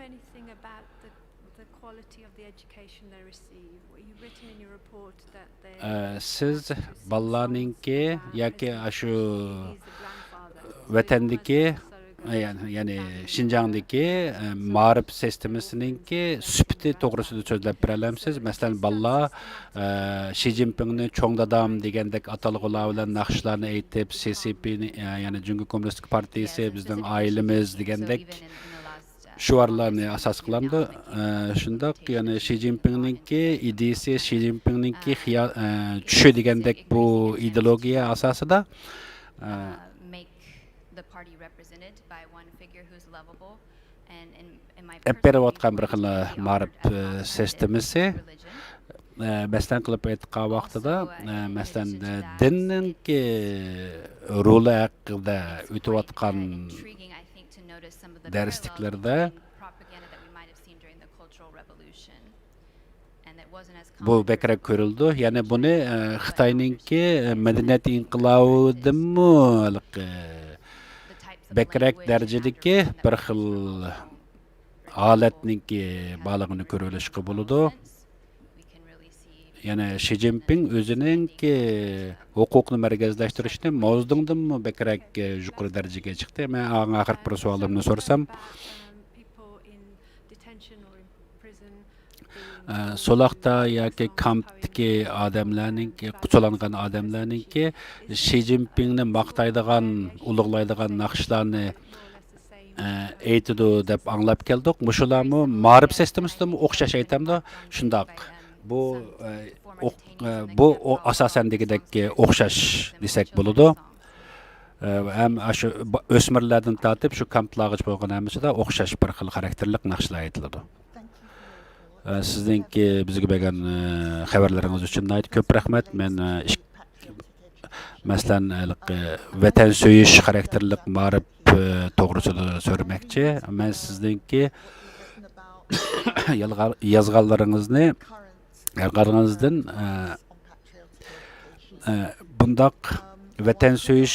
ئە، سىز بالىلارنىڭكى ياكى ئاشۇ ۋەتەندىكى، يەنى، يەنى شىنجاڭدىكى، ئە، مائارىپ سىستېمىسىنىڭكى سۈپىتى توغرىسىدا سۆزلەپ بېرەلەمسىز؟ مەسىلەن، بالىلار، ئە، شى جىنپىڭنى چوڭ دادام دېگەندەك ئاتالغۇلار بىلەن ناخشىلارنى ئېيتىپ، سى سى پىنى، ئە، يەنى جۇڭگو كوممۇنىستىك پارتىيىسى بىزنىڭ ئائىلىمىز دېگەندەك شوئارلارنى ئاساس قىلامدۇ؟ ئە، شۇنداق، يەنى شى جىنپىڭنىڭكى ئىدىيىسى، شى جىنپىڭنىڭكى خىيال، ئە، چۈشى دېگەندەك بۇ ئىدېئولوگىيە ئاساسىدا، ئە، ئەپ بېرىۋاتقان بىر خىل مائارىپ، ئە، سىستېمىسى. ئە، مەسىلەن قىلىپ ئېيتقان ۋاقتىدا، ئە، مەسىلەن، ئە، دىننىڭكى رولى ھەققىدە ئۆتۈۋاتقان دەرسلىكلەردە بۇ بەكرەك كۆرۈلىدۇ. يەنى بۇنى، ئە، خىتاينىڭكى، ئە، مەدەنىيەت ئىنقىلابىدىنمۇ ھېلىقى بەكرەك دەرىجىدىكى بىر خىل ھالەتنىڭكى بارلىقىنى كۆرۈۋېلىشقا بولىدۇ. يەنى شى جىنپىڭ ئۆزىنىڭكى ھوقۇقنى مەركەزلەشتۈرۈشنى ماۋزېدۇڭدىنمۇ بەكرەك، ئە، يۇقىرى دەرىجىگە چىقتى. مەن ئاڭا ئاخىرقى بىر سوئالىمنى سورىسام، ئە، سولاقتا ياكى كامپتىكى ئادەملەرنىڭكى، قۇتۇلانغان ئادەملەرنىڭكى شى جىنپىڭنى ماختايدىغان، ئۇلۇغلايدىغان ناخشىلارنى، ئە، ئېيتىدۇ دەپ ئاڭلاپ كەلدۇق. مۇشۇلارمۇ مائارىپ سىستېمىسىدىمۇ ئوخشاش ئېيتامدۇ؟ شۇنداق. بۇ، ئە، ئوق-، ئە، بۇ ئو-، ئاساسەن دېگۈدەك ئوخشاش دېسەك بولىدۇ. ئە، ھەم ئاشۇ با-، ئۆسمۈرلەردىن تارتىپ شۇ كامپلارغىچە بولغان ھەممىسىدە ئوخشاش بىر خىل خاراكتېرلىق ناخشىلار ئېيتىلىدۇ. ئە، سىزنىڭكى بىزگە بەرگەن، ئە، خەۋەرلىرىڭىز ئۈچۈن ناھايىتى كۆپ رەھمەت. مەن، ئە، ئىش-، مەسىلەن، ھېلىقى ۋەتەن سۆيۈش خاراكتېرلىك مائارىپ، ئە، توغرىسىدا سۆرىمەكچى. مەن سىزنىڭكى يالغا-، يازغانلىرىڭىزنى، يازغانلىرىڭىزدىن، ئە، ئە، بۇنداق ۋەتەن سۆيۈش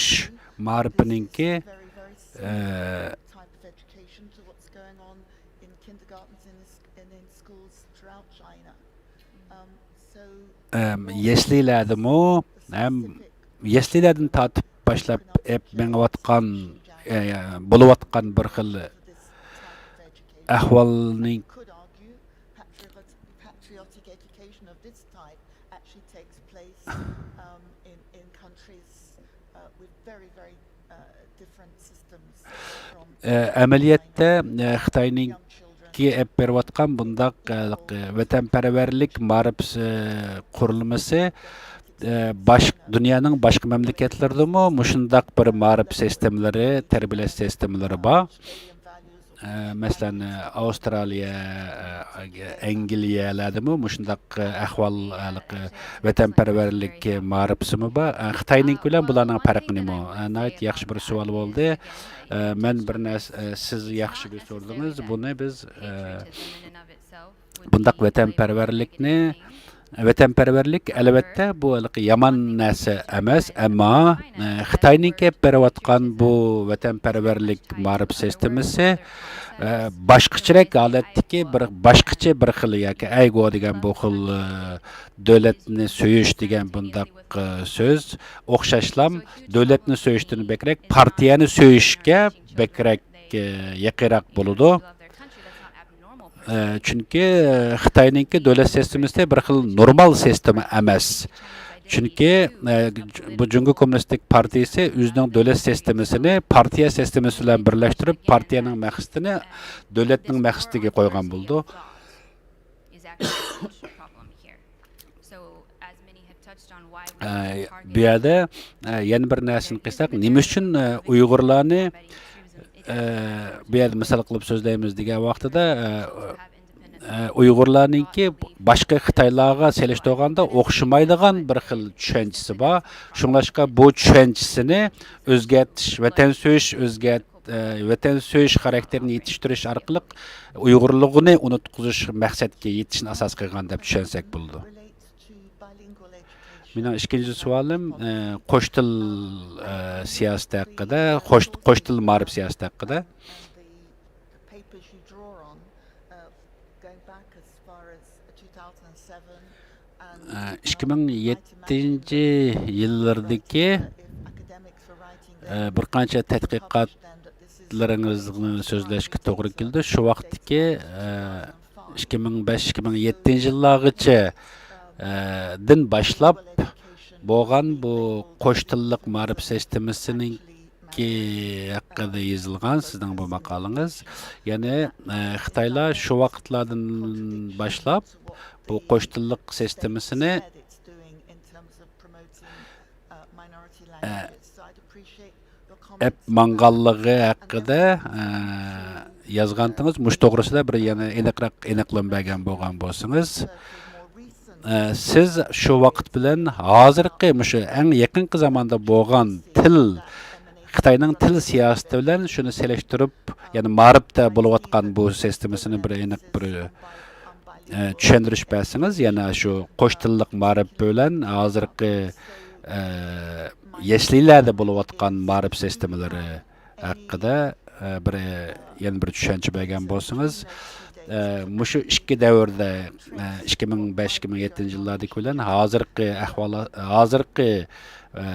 مائارىپىنىڭكى، ئە، ئەم، يەسلىلەردىمۇ ھەم يەسلىلەردىن تارتىپ باشلاپ ئېپ مېڭىۋاتقان، ئە، بولۇۋاتقان بىر خىل ئەھۋالنى ئەمەلىيەتتە، خىتاينىڭكى ئېلىپ بېرىۋاتقان بۇنداق ۋەتەنپەرۋەرلىك مائارىپ قۇرۇلمىسى باش دۇنيانىڭ باشقا مەملىكەتلىرىدىمۇ مۇشۇنداق بىر مائارىپ سىستېمىلىرى، تەربىيەلەش سىستېمىلىرى بار. مەسىلەن، ئاۋسترالىيە، ئەنگلىيەلەردىمۇ مۇشۇنداق ئەھۋال، ۋەتەنپەرۋەرلىك مائارىپسىمۇ بار. خىتاينىڭكى بىلەن بۇلارنىڭ پەرقى نېمە؟ ناھايىتى ياخشى بىر سوئال بولدى. مەن بىر نەرسە، سىز ياخشى بىر سوردىڭىز. بۇنى بىز بۇنداق ۋەتەنپەرۋەرلىكنى، ۋەتەنپەرۋەرلىك، ئەلۋەتتە، بۇ ھېلىقى يامان نەرسە ئەمەس، ئەمما، ئە، خىتاينىڭ ئېلىپ بېرىۋاتقان بۇ ۋەتەنپەرۋەرلىك مائارىپ سىستېمىسى، ئە، باشقىچىرەك ھالەتتىكى بىر، باشقىچە بىر خىل ياكى ئەيگو دېگەن بۇ خىل، ئە، دۆلەتنى سۆيۈش دېگەن بۇنداق، ئە، سۆز ئوخشاشلام دۆلەتنى سۆيۈشتىن بەكرەك پارتىيەنى سۆيۈشكە بەكرەك، ئە، يېقىنراق بولىدۇ. ئە، چۈنكى، ئە، خىتاينىڭكى دۆلەت سىستېمىسى بىر خىل نورمال سىستېما ئەمەس. چۈنكى، ئە، بۇ جۇڭگو كوممۇنىستىك پارتىيىسى ئۆزىنىڭ دۆلەت سىستېمىسىنى پارتىيە سىستېمىسى بىلەن بىرلەشتۈرۈپ، پارتىيەنىڭ مەقسىتىنى دۆلەتنىڭ مەقسىتىگە قويغان بولىدۇ. ئە، بۇ يەردە، ئە، يەنە بىر نەرسىنى قىلساق، نېمە ئۈچۈن، ئە، ئۇيغۇرلارنى، ئە، بۇ يەردە مىسال قىلىپ سۆزلەيمىز دېگەن ۋاقتىدا، ئە، ئە، ئۇيغۇرلارنىڭكى باشقا خىتايلارغا سېلىشتۇرغاندا ئوخشىمايدىغان بىر خىل چۈشەنچىسى بار. شۇڭلاشقا بۇ چۈشەنچىسىنى ئۆزگەرتىش، ۋەتەن سۆيۈش ئۆزگەرت-، ئە، ۋەتەن سۆيۈش خاراكتېرىنى يېتىشتۈرۈش ئارقىلىق ئۇيغۇرلۇقىنى ئۇنتقۇزۇش مەقسەتكە يېتىشنى ئاساس قىلغان دەپ چۈشەنسەك بولىدۇ. مېنىڭ ئىككىنچى سوئالىم، ئە، قوش تىل، ئە، سىياسىتى ھەققىدە، قوش، قوش تىل مائارىپ سىياسىتى ھەققىدە. ئىككى مىڭ يەتتىنچى يىللىرىدىكى، ئە، بىر قانچە تەتقىقاتلىرىڭىزنى سۆزلەشكە توغرا كېلىدۇ. شۇ ۋاقىتتىكى، ئە، ئىككى مىڭ بەش، ئىككى مىڭ يەتتىنچى يىللارغىچە، ئە، دىن باشلاپ بولغان بۇ قوش تىللىق مائارىپ سىستېمىسىنىڭكى ھەققىدە يېزىلغان سىزنىڭ بۇ ماقالىڭىز. يەنى، ئە، خىتايلار شۇ ۋاقىتلاردىن باشلاپ بۇ قوش تىللىق سىستېمىسىنى، ئە، ئەپ ماڭغانلىقى ھەققىدە، ئە، يازغانتىڭىز. مۇشۇ توغرىسىدا بىر يەنە ئېنىقراق ئېنىقلىما بەرگەن بولغان بولسىڭىز. ئە، سىز شۇ ۋاقىت بىلەن ھازىرقى مۇشۇ ئەڭ يېقىنقى زاماندا بولغان تىل، خىتاينىڭ تىل سىياسىتى بىلەن شۇنى سېلىشتۇرۇپ، يەنى مائارىپتا بولۇۋاتقان بۇ سىستېمىسىنى بىر ئېنىق بىر، ئە، چۈشەندۈرۈش بەرسىڭىز، يەنە شۇ قوش تىللىق مائارىپ بىلەن ھازىرقى، ئە، يەسلىلەردە بولۇۋاتقان مائارىپ سىستېمىلىرى ھەققىدە، ئە، بىر، يەنە بىر چۈشەنچە بەرگەن بولسىڭىز، ئە، مۇشۇ ئىككى دەۋردە، ئە، ئىككى مىڭ بەش، ئىككى مىڭ يەتتىنچى يىللاردىكى بىلەن ھازىرقى ئەھۋال، ھازىرقى، ئە،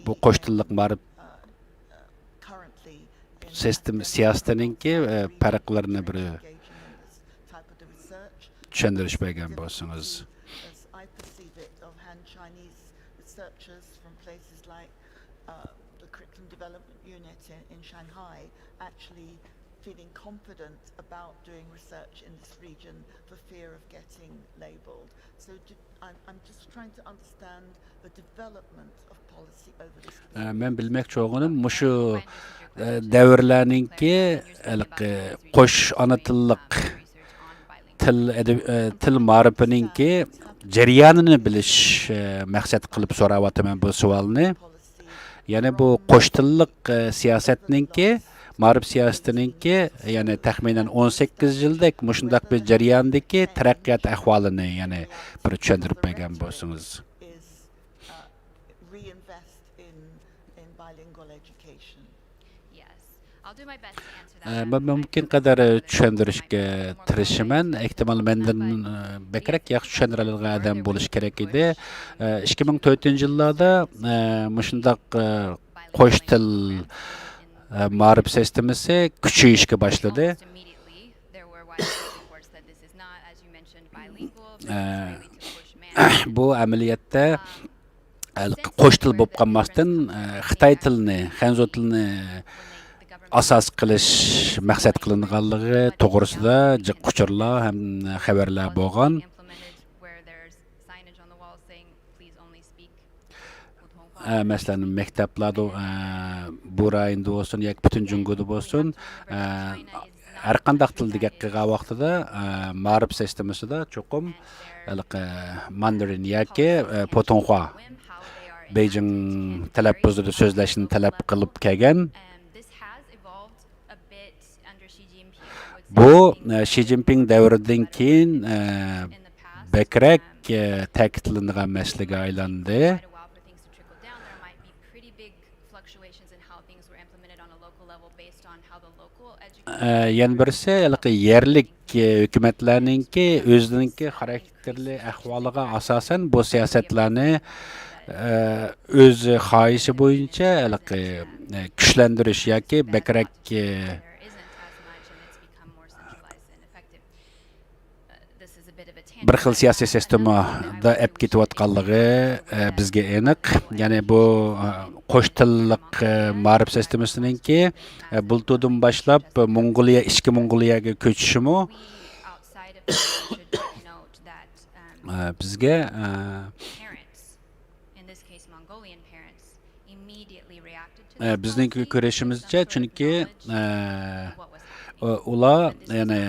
بۇ قوش تىللىق مائارىپ سىستېما، سىياسىتىنىڭكى، ئە، پەرقلىرىنى بىر چۈشەندۈرۈش بەرگەن بولسىڭىز. Feeling confident about doing research in this region for fear of getting labelled. So do, I'm, I'm just trying to understand the development of policy over this period. مەن بىلمەكچى بولغىنىم مۇشۇ، ئە، دەۋرلەرنىڭكى ھېلىقى قوش ئانا تىللىق تىل ئەدەب-، ئە، تىل مائارىپىنىڭكى جەريانىنى بىلىش، ئە، مەقسەت قىلىپ سوراۋاتىمەن بۇ سوئالنى. يەنى بۇ قوش تىللىق، ئە، سىياسەتنىڭكى، مائارىپ سىياسىتىنىڭكى، يەنى تەخمىنەن ئون سەككىز يىلدەك مۇشۇنداق بىر جەرياندىكى تەرەققىيات ئەھۋالىنى يەنى بىر چۈشەندۈرۈپ بەرگەن بولسىڭىز. Reinvest in, in bilingual education. ئە، مەن مۇمكىن قەدەر چۈشەندۈرۈشكە تىرىشىمەن. ئېھتىمال مەندىن، ئە، بەكرەك ياخشى چۈشەندۈرەلىگەن ئادەم بولۇشى كېرەك ئىدى. ئە، ئىككى مىڭ تۆتىنچى يىللاردا، ئە، مۇشۇنداق، ئە، قوش تىل، ئە، مائارىپ سىستېمىسى كۈچىيىشكە باشلىدى. ئە، بۇ ئەمەلىيەتتە ھېلىقى قوش تىل بولۇپ قالماستىن، ئە، خىتاي تىلىنى، خەنزۇ تىلىنى ئاساس قىلىش مەقسەت قىلىنغانلىقى توغرىسىدا جىق ئۇچۇرلار ھەم خەۋەرلەر بولغان. ئە، مەسىلەن، مەكتەپلەردە، ئە، بۇ رايوندا بولسۇن ياكى پۈتۈن جۇڭگودا بولسۇن، ئە، ھەر قانداق تىلدا گەپ قىلغان ۋاقتىدا، ئە، مائارىپ سىستېمىسىدا چوقۇم ھېلىقى ماندرىن ياكى، ئە، پوتۇڭخۇا، بېيجىڭ تەلەپپۇزىدا سۆزلەشنى تەلەپ قىلىپ كەلگەن. بۇ، ئە، شى جىنپىڭ دەۋرىدىن كېيىن، ئە، بەكرەك، ئە، تەكىتلىنىدىغان مەسىلىگە ئايلاندى. ئە، يەنە بىرسى، ھېلىقى يەرلىك، ئە، ھۆكۈمەتلەرنىڭكى ئۆزىنىڭكى خاراكتېرلىك ئەھۋالىغا ئاساسەن بۇ سىياسەتلەرنى، ئە، ئۆز خاھىشى بويىچە ھېلىقى، ئە، كۈچلەندۈرۈش ياكى بەكرەك، ئە، بىر خىل سىياسىي سىستېمىدا ئەپ كېتىۋاتقانلىقى، ئە، بىزگە ئېنىق. يەنى بۇ، ئە، قوش تىللىق، ئە، مائارىپ سىستېمىسىنىڭكى، ئە، بۇلتۇردىن باشلاپ موڭغۇلىيە، ئىچكى موڭغۇلىيەگە كۆچۈشىمۇ، ئە، بىزگە، ئە، ئە، بىزنىڭ كۆرۈشىمىزچە، چۈنكى، ئە، ئۇ-، ئۇلار، يەنى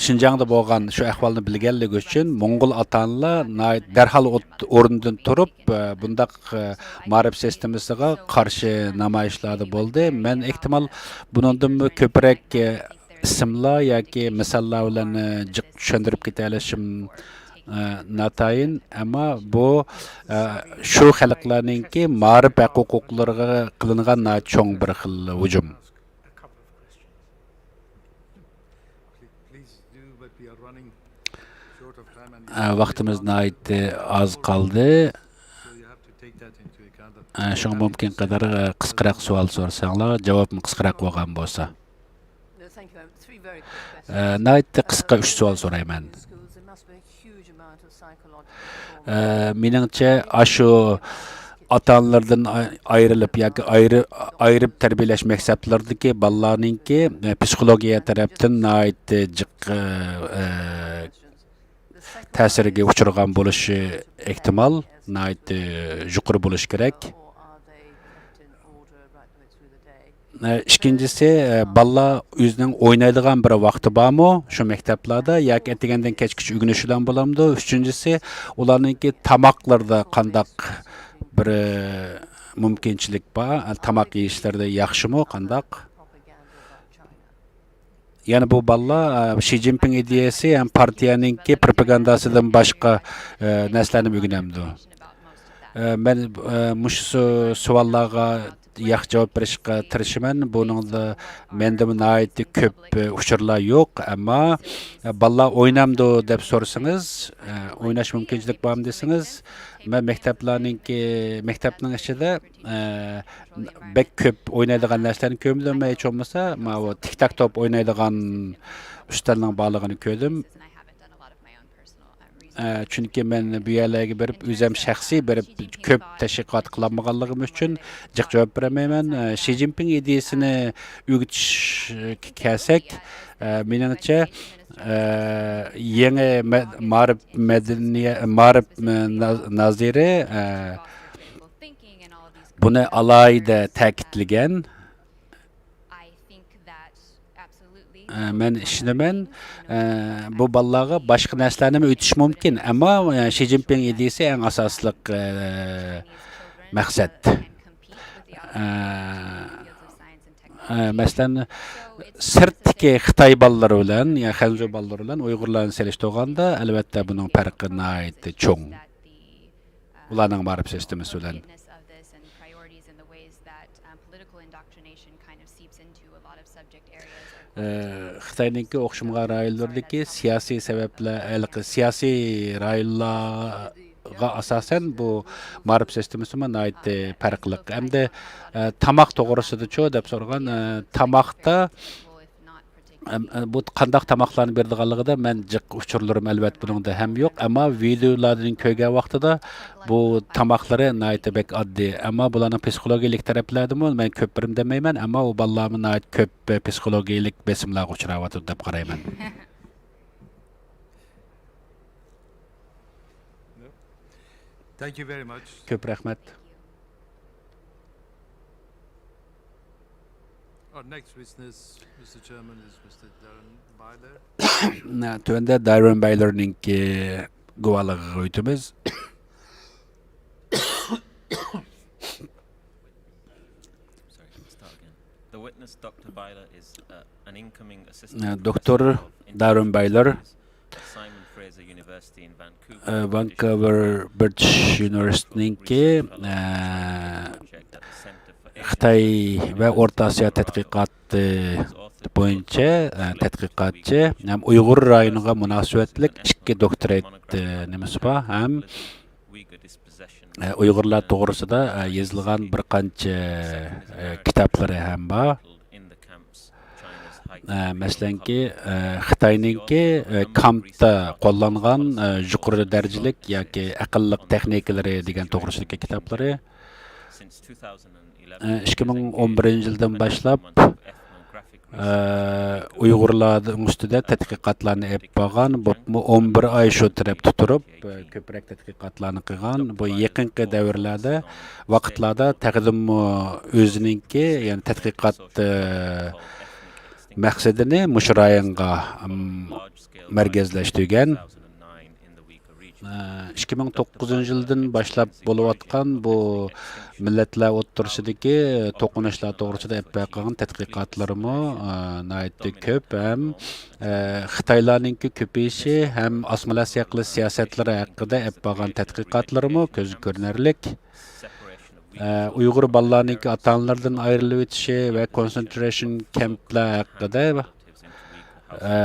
شىنجاڭدا بولغان شۇ ئەھۋالنى بىلگەنلىكى ئۈچۈن، موڭغۇل ئاتا-ئانىلار ناھايىتى دەرھال ئوت-، ئورنىدىن تۇرۇپ، ئە، بۇنداق، ئە، مائارىپ سىستېمىسىغا قارشى نامايىشلاردا بولدى. مەن ئېھتىمال بۇنىڭدىنمۇ كۆپرەك، ئە، ئىسىملار ياكى مىساللار بىلەن، ئە، جىق چۈشەندۈرۈپ كېتەلىشىم، ئە، ناتايىن، ئەمما بۇ، ئە، شۇ خەلقلەرنىڭكى مائارىپ ھەق ھوقۇقلىرىغا قىلىنغان ناھايىتى چوڭ بىر خىل ھۇجۇم. ئە، ۋاقتىمىز ناھايىتى ئاز قالدى. ئە، شۇڭا مۇمكىن قەدەر، ئە، قىسقىراق سوئال سورىساڭلار، جاۋابمۇ قىسقىراق بولغان بولسا. ئە، ناھايىتى قىسقا ئۈچ سوئال سورايمەن. ئە، مېنىڭچە، ئاشۇ ئاتا-ئانىلىرىدىن ئاي-، ئايرىلىپ ياكى ئايرى-، ئايرىپ تەربىيەلەش مەكتەپلىرىدىكى بالىلارنىڭكى، ئە، پسىخولوگىيە تەرەپتىن ناھايىتى جىق، ئە، ئە، تەسىرگە ئۇچرىغان بولۇشى ئېھتىمال، ناھايىتى يۇقىرى بولۇشى كېرەك. ئە، ئىككىنچىسى، ئە، بالىلار ئۆزىنىڭ ئوينايدىغان بىر ۋاقتى بارمۇ شۇ مەكتەپلەردە ياكى ئەتىگەندىن كەچكىچە ئۆگىنىش بىلەن بولامدۇ؟ ئۈچىنچىسى، ئۇلارنىڭكى تاماقلىرىدا قانداق بىر، ئە، مۇمكىنچىلىك بار؟ ئە، تاماق يېيىشلىرىدە ياخشىمۇ، قانداق؟ يەنە بۇ بالىلار، ئە، شى جىنپىڭ ئىدىيەسى ھەم پارتىيەنىڭكى پروپاگانداسىدىن باشقا، ئە، نەرسىلەرنى ئۆگىنەمدۇ؟ ئە، مەن، ئە، مۇشۇ سو-، سوئاللارغا ياخشى جاۋاب بېرىشقا تىرىشىمەن. بۇنىڭدا مەندىمۇ ناھايىتى كۆپ، ئە، ئۇچۇرلار يوق. ئەمما، ئە، بالىلار ئوينامدۇ دەپ سورىسىڭىز، ئە، ئويناش مۇمكىنچىلىك بارمۇ دېسىڭىز، مەن مەكتەپلەرنىڭكى، مەكتەپنىڭ ئىچىدە، ئە، بەك كۆپ ئوينايدىغان نەرسىلەرنى كۆرمىدىم. ھېچ بولمىسا، ماۋۇ تىك تاك توپ ئوينايدىغان ئۈستەلنىڭ بارلىقىنى كۆردۈم. ئە، چۈنكى مەن بۇ يەرلەرگە بېرىپ، ئۆزۈم شەخسىي بېرىپ، كۆپ تەشۋىقات قىلالمىغانلىقىم ئۈچۈن جىق جاۋاب بېرەلمەيمەن. ئە، شى جىنپىڭ ئىدىيىسىنى ئۆگىتىشكە كەلسەك، ئە، مېنىڭچە، ئە، يېڭى مە-، مائارىپ مەدەنىيە-، مائارىپ، ئە، نا-، نازىرى، ئە، بۇنى ئالاھىدە تەكىتلىگەن. ئە، مەن ئىشىنىمەن، ئە، بۇ بالىلارغا باشقا نەرسىلەرنىمۇ ئۆتۈش مۇمكىن، ئەمما، ئە، شى جىنپىڭ ئىدىيىسى ئەڭ ئاساسلىق، ئە، مەقسەت. ئە، ئە، مەسىلەن، سىرتتىكى خىتاي بالىلىرى بىلەن، يا خەنزۇ بالىلىرى بىلەن ئۇيغۇرلارنى سېلىشتۇرغاندا، ئەلۋەتتە، بۇنىڭ پەرقى ناھايىتى چوڭ. ئۇلارنىڭ مائارىپ سىستېمىسى بىلەن. ئە، خىتاينىڭكى ئوخشىمىغان رايونلىرىدىكى سىياسىي سەۋەبلەر، ھېلىقى سىياسىي رايونلارغا ئاساسەن بۇ مائارىپ سىستېمىسىمۇ ناھايىتى پەرقلىق. ئەمدى، ئە، تاماق توغرىسىدىچۇ دەپ سورىغان، ئە، تاماقتا، ئەم، ئە، بۇ قانداق تاماقلارنى بېرىدىغانلىقىدا مەن جىق ئۇچۇرلىرىم ئەلۋەتتە بۇنىڭدا ھەم يوق، ئەمما ۋىدېئولاردىن كۆرگەن ۋاقتىدا بۇ تاماقلىرى ناھايىتى بەك ئاددىي. ئەمما بۇلارنىڭ پسىخولوگىيەلىك تەرەپلەردىمۇ مەن كۆپ بىرىم دېمەيمەن، ئەمما ئۇ بالىلارمۇ ناھايىتى كۆپ پسىخولوگىيەلىك بېسىملارغا ئۇچراۋاتىدۇ دەپ قارايمەن. Thank you very much. كۆپ رەھمەت. Our next witness, Mister Chairman, is Mister Darren Byler. نە، تۆۋەندە داررېن بايلېرنىڭكى گۇۋاھلىقىغا ئۆتىمىز. Sorry, start again. The witness, Doctor Byler, is, uh, an incoming assistant نە، دوكتور professor of داررېن بايلېر، Indigenous Studies at Simon Fraser University in Vancouver, ئە، ۋانكوۋېر بىرىتىش يۇنىۋېرسىتېتىنىڭكى، ئە، خىتاي ۋە ئورتا ئاسىيا تەتقىقاتى بويىچە، ئە، تەتقىقاتچى ھەم ئۇيغۇر رايونىغا مۇناسىۋەتلىك ئىككى دوكتورات، ئە، نېمىسى بار ھەم، ئە، ئۇيغۇرلار توغرىسىدا، ئە، يېزىلغان بىر قانچە، ئە، كىتابلىرى ھەم بار. ئە، مەسىلەنكى، ئە، خىتاينىڭكى، ئە، كامپتا قوللانغان، ئە، يۇقىرى دەرىجىلىك ياكى ئەقىللىق تېخنىكىلىرى دېگەن توغرىسىدىكى كىتابلىرى. ئە، ئىككى مىڭ ئون بىرىنچى يىلدىن باشلاپ، ئە، ئۇيغۇرلارنىڭ ئۈستىدە تەتقىقاتلارنى ئېلىپ بارغان، بولۇپمۇ ئون بىر ئاي شۇ تەرەپتە تۇرۇپ، ئە، كۆپرەك تەتقىقاتلارنى قىلغان. بۇ يېقىنقى دەۋرلەردە، ۋاقىتلاردا تېخىمۇ ئۆزىنىڭكى، يەنى تەتقىقات، ئە، مەقسىتىنى مۇشۇ رايونغا، ئىم، مەركەزلەشتۈرگەن. ئىككى مىڭ توققۇزىنچى يىلدىن باشلاپ بولۇۋاتقان بۇ مىللەتلەر ئوتتۇرىسىدىكى توقۇنۇشلار توغرىسىدا ئېلىپ بېرىپ قىلغان تەتقىقاتلىرىمۇ، ئە، ناھايىتى كۆپ ھەم، ئە، خىتايلارنىڭكى كۆپىيىشى ھەم ئاسسىمىلياتسىيە قىلىش سىياسەتلىرى ھەققىدە ئېلىپ بارغان تەتقىقاتلىرىمۇ كۆزگە كۆرۈنەرلىك. ئە، ئۇيغۇر بالىلارنىڭكى ئاتا-ئانىلىرىدىن ئايرىلىۋېتىشى ۋە كونسېنترېيشن كەمپلەر ھەققىدە، ئە،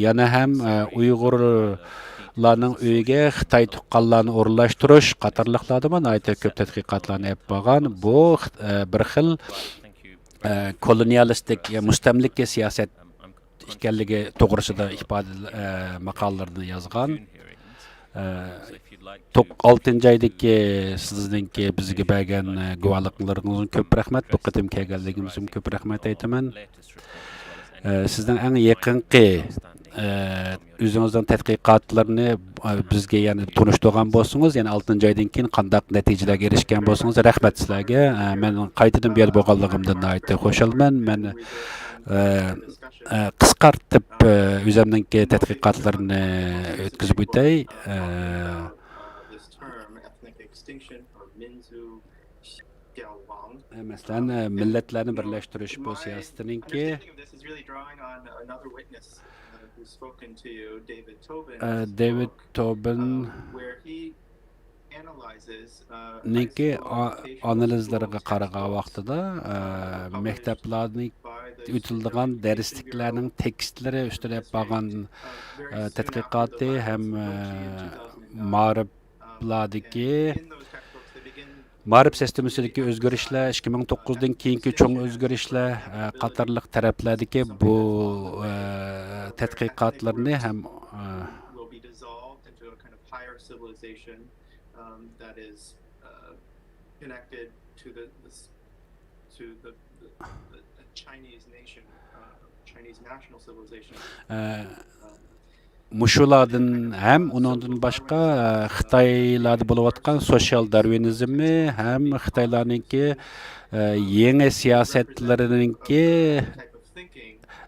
يەنە ھەم، ئە، ئۇيغۇرلارنىڭ ئۆيىگە خىتاي تۇغقانلارنى ئورۇنلاشتۇرۇش قاتارلىقلاردىمۇ ناھايىتى كۆپ تەتقىقاتلارنى ئېلىپ بارغان. بۇ، ئە، بىر خىل، ئە، كولونىيالىستىك، يا مۇستەملىكە سىياسەت ئىكەنلىكى توغرىسىدا ئىپادە، ئە، ماقالىلىرىنى يازغان. ئە، توق-، ئالتىنچى ئايدىكى سىزنىڭكى بىزگە بەرگەن، ئە، گۇۋاھلىقلىرىڭىزغا كۆپ رەھمەت. بۇ قېتىم كەلگەنلىكىمىزگىمۇ كۆپ رەھمەت ئېيتىمەن. ئە، سىزنىڭ ئەڭ يېقىنقى، ئە، ئۆزىڭىزنىڭ تەتقىقاتلىرىنى، ئە، بىزگە يەنە تونۇشتۇرغان بولسىڭىز، يەنە ئالتىنچى ئايدىن كېيىن قانداق نەتىجىلەرگە ئېرىشكەن بولسىڭىز، رەھمەت سىلەرگە. ئە، مەن قايتىدىن بۇ يەردە بولغانلىقىمدىن ناھايىتى خۇشالمەن. مەن، ئە، ئە، قىسقارتىپ، ئە، ئۆزۈمنىڭكى تەتقىقاتلىرىنى ئۆتكۈزۈپ ئۆتەي. ئە، ئە، مەسىلەن، ئە، مىللەتلەرنى بىرلەشتۈرۈش بۇ سىياسىتىنىڭكى، ئە، دېۋىد توبىن نىڭكى ئا-، ئانالىزلىرىغا قارىغان ۋاقتىدا، ئە، مەكتەپلەردە ئۆتۈلىدىغان دەرسلىكلەرنىڭ تېكىستلىرى ئۈستىدە ئېلىپ بارغان، ئە، تەتقىقاتى ھەم، ئە، مائارىپلاردىكى، مائارىپ سىستېمىسىدىكى ئۆزگىرىشلەر، ئىككى مىڭ توققۇزدىن كېيىنكى چوڭ ئۆزگىرىشلەر، ئە، قاتارلىق تەرەپلەردىكى بۇ، ئە، تەتقىقاتلىرىنى ھەم، ئە، um, that is, uh, connected to the, the s-, to the, the, the, the Chinese nation, uh, Chinese national civilization. ئە، مۇشۇلاردىن ھەم ئۇنىڭدىن باشقا، ئە، خىتايلاردا بولۇۋاتقان سوتسىيال دارۋىنىزمى ھەم خىتايلارنىڭكى، ئە، يېڭى سىياسەتلىرىنىڭكى،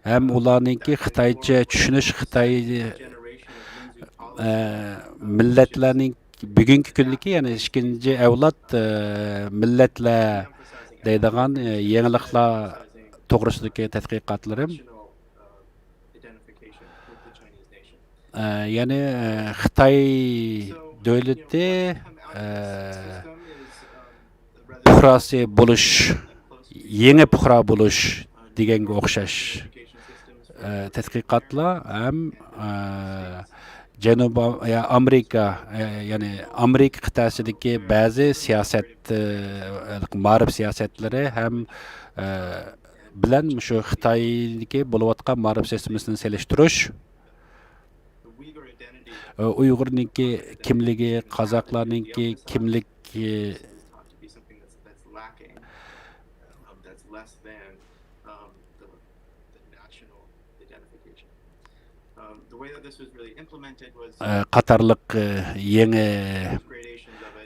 ھەم ئۇلارنىڭكى خىتايچە چۈشىنىش، خىتاي، ئە، مىللەتلەرنىڭ بۈگۈنكى كۈندىكى، يەنى ئىككىنچى ئەۋلاد، ئە، مىللەتلەر دەيدىغان، ئە، يېڭىلىقلار توغرىسىدىكى تەتقىقاتلىرىم. ئە، يەنى، ئە، خىتاي دۆلىتى، ئە، پۇقراسى بولۇش، يېڭى پۇقرا بولۇش دېگەنگە ئوخشاش، ئە، تەتقىقاتلار ھەم، ئە، جەنۇبىي ئامېرىكا، ئە، يەنى ئامېرىكا قىتئەسىدىكى بەزى سىياسەت، ئە، مائارىپ سىياسەتلىرى ھەم، ئە، بىلەن مۇشۇ خىتايدىكى بولۇۋاتقان مائارىپ سىستېمىسىنى سېلىشتۇرۇش. ئە، ئۇيغۇرنىڭكى كىملىكى، قازاقلارنىڭكى كىملىك، ئە، ئە، قاتارلىق، ئە، يېڭى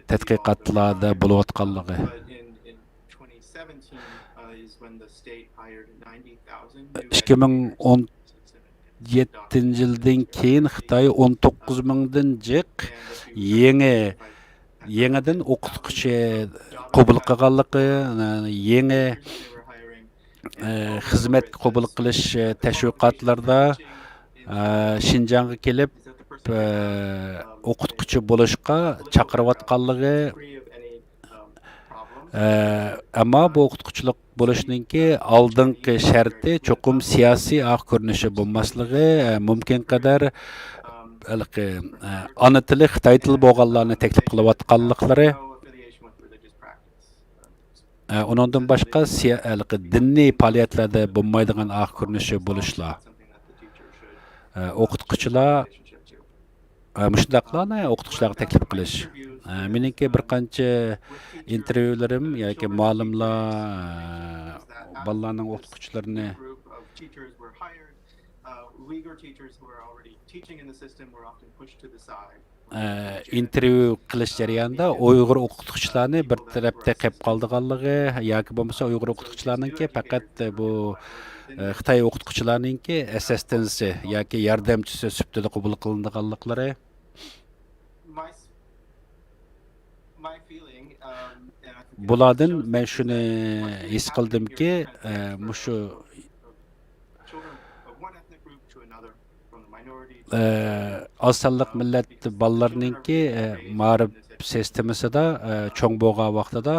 تەتقىقاتلاردا بولۇۋاتقانلىقى. ئىككى مىڭ ئون يەتتىنچى يىلدىن كېيىن خىتاي ئون توققۇز مىڭدىن جىق يېڭى، يېڭىدىن ئوقۇتقۇچى قوبۇل قىلغانلىقى، يېڭى، ئە، خىزمەتكە قوبۇل قىلىش، ئە، تەشۋىقاتلىرىدا، ئە، شىنجاڭغا كېلىپ، ئە، ئوقۇتقۇچى بولۇشقا چاقىرىۋاتقانلىقى، ئە، ئەمما بۇ ئوقۇتقۇچىلىق بولۇشنىڭكى ئالدىنقى شەرتى چوقۇم سىياسىي ئاق كۆرۈنۈشى بولماسلىقى، ئە، مۇمكىن قەدەر ھېلىقى، ئە، ئانا تىلى خىتاي تىلى بولغانلارنى تەكلىپ قىلىۋاتقانلىقلىرى، ئە، ئۇنىڭدىن باشقا سىيا-، ھېلىقى دىنىي پائالىيەتلەردە بولمايدىغان ئاق كۆرۈنۈشى بولۇشلار. ئە، ئوقۇتقۇچىلار، ئە، مۇشۇنداقلارنى ئوقۇتقۇچىلارغا تەكلىپ قىلىش. ئە، مېنىڭكى بىر قانچە ئىنتېرۋيۇلىرىم ياكى مۇئەللىملەر، ئە، بالىلارنىڭ ئوقۇتقۇچىلىرىنى، ئە، ئىنتېرۋيۇ قىلىش جەريانىدا ئۇيغۇر ئوقۇتقۇچىلارنى بىر تەرەپتە قېلىپ قالىدىغانلىقى ياكى بولمىسا ئۇيغۇر ئوقۇتقۇچىلارنىڭكى پەقەت بۇ، ئە، خىتاي ئوقۇتقۇچىلارنىڭكى ئەسسىستېنتى ياكى ياردەمچىسى سۈپىتىدە قوبۇل قىلىنىدىغانلىقلىرى. بۇلاردىن مەن شۇنى ھېس قىلدىمكى، ئە، مۇشۇ، ئە، ئاز سانلىق مىللەت بالىلىرىنىڭكى، ئە، مائارىپ سىستېمىسىدا، ئە، چوڭ بولغان ۋاقتىدا،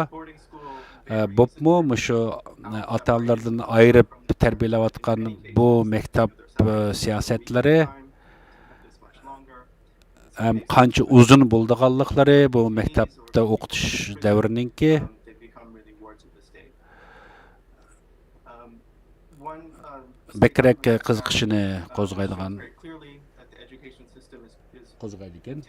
ئە، بولۇپمۇ مۇشۇ، ئە، ئاتا-ئانىلاردىن ئايرىپ تەربىيەلەۋاتقان بۇ مەكتەپ، ئە، سىياسەتلىرى ھەم قانچە ئۇزۇن بولىدىغانلىقلىرى بۇ مەكتەپتە ئوقۇتۇش دەۋرىنىڭكى، بەكرەك قىزىقىشىنى قوزغايدىغان، قوزغايدىكەن.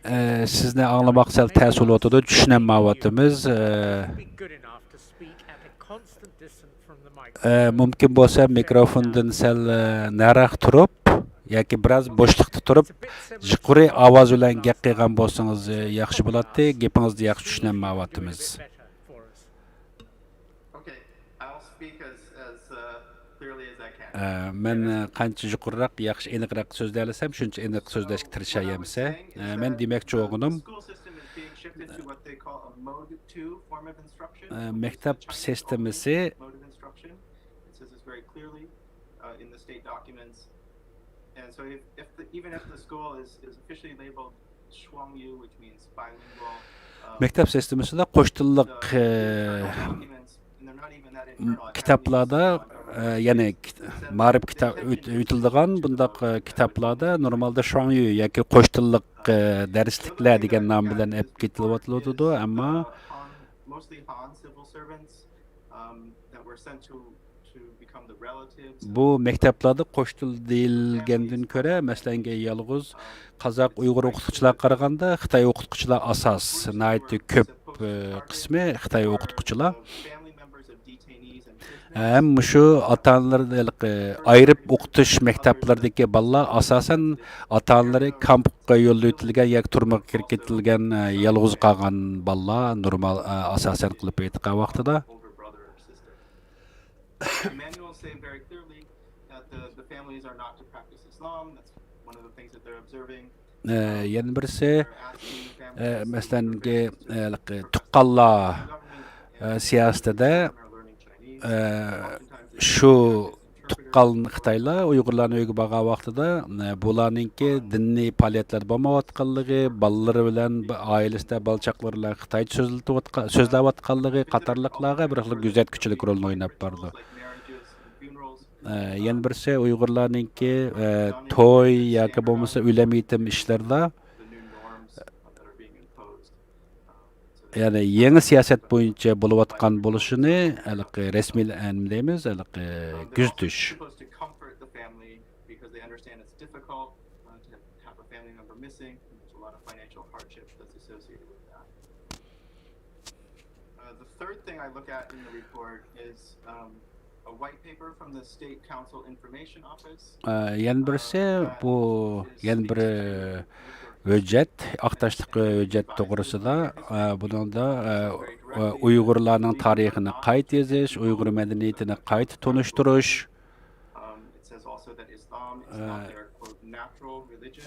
ئە، سىزنى ئاڭلىماق سەل تەس بولۇۋاتىدۇ، چۈشىنەلمەيۋاتىمىز. ئە، ئە، مۇمكىن بولسا مىكروفوندىن سەل، ئە، نەرەق تۇرۇپ ياكى بىراز بوشلۇقتا تۇرۇپ، يۇقىرى ئاۋاز بىلەن گەپ قىلغان بولسىڭىز، ئە، ياخشى بولاتتى. گېپىڭىزنى ياخشى چۈشىنەلمەيۋاتىمىز. ئە، مەن، ئە، قانچە يۇقىرىراق، ياخشى، ئېنىقراق سۆزلەيلىسەم، شۇنچە ئېنىق سۆزلەشكە تىرىشاي ئەمىسە. ئە، مەن دېمەكچى بولغىنىم، ئە، مەكتەپ سىستېمىسى، مەكتەپ سىستېمىسىدا قوش تىللىق، ئە، كىتابلاردا، ئە، يەنى كىت-، مائارىپ كىتاب ئۆت-، ئۆتۈلىدىغان بۇنداق، ئە، كىتابلاردا نورمالدا شۇاڭيۈ ياكى قوش تىللىق، ئە، دەرسلىكلەر دېگەن نام بىلەن ئەپ كېتىلىۋاتىدۇ، ئەمما بۇ مەكتەپلەردە قوش تىل دېيىلگەندىن كۆرە، مەسىلەنگە، يالغۇز قازاق، ئۇيغۇر ئوقۇتقۇچىلارغا قارىغاندا، خىتاي ئوقۇتقۇچىلار ئاساس، ناھايىتى كۆپ، ئە، قىسمى خىتاي ئوقۇتقۇچىلار. ھەم مۇشۇ ئاتا-ئانىلار، ھېلىقى ئايرىپ ئوقۇتۇش مەكتەپلىرىدىكى بالىلار ئاساسەن ئاتا-ئانىلىرى كامپقا يوللىۋېتىلگەن ياكى تۈرمىگە كىرىپ كېتىلگەن، يالغۇز قالغان بالىلار نورمال، ئاساسەن قىلىپ ئېيتقان ۋاقتىدا. The manuals say very clearly that the, the families are not to practice Islam. That's one of the things that they're observing. ئە، يەنە بىرسى، ئە، مەسىلەنكى، ئە، تۇغقانلار، ئە، سىياسىتىدە، ئە، شۇ تۇغقان خىتايلار ئۇيغۇرلارنىڭ ئۆيىگە بارغان ۋاقتىدا، ئە، بۇلارنىڭكى دىنىي پائالىيەتلەردە بولمايۋاتقانلىقى، بالىلىرى بىلەن بىر ئائىلىسىدە بالا چاقىلىرى بىلەن خىتايچە سۆزلىتىۋاتقا-، سۆزلەۋاتقانلىقى قاتارلىقلارغا بىر خىل كۆزەتكۈچىلىك رولىنى ئويناپ بارىدۇ. ئە، يەنە بىرسى ئۇيغۇرلارنىڭكى، ئە، توي ياكى بولمىسا ئۆلۈم يېتىم ئىشلىرىدا، يەنى يېڭى سىياسەت بويىچە بولۇۋاتقان بولۇشىنى ھېلىقى رەسمىي نېمە دەيمىز، ھېلىقى كۆزىتىش. Because they understand it's difficult, uh, to have a family member missing, and there's a lot of financial hardships that's associated with that. Uh, the third thing I look at in the report is, um, a white paper from the State Council Information Office. ئە، يەنە بىرسى، بۇ يەنە بىر ھۆججەت، ئاق تاشلىق ھۆججەت توغرىسىدا، ئە، بۇنىڭدا، ئە، ئۇيغۇرلارنىڭ تارىخىنى قايتا يېزىش، ئۇيغۇر مەدەنىيىتىنى قايتا تونۇشتۇرۇش.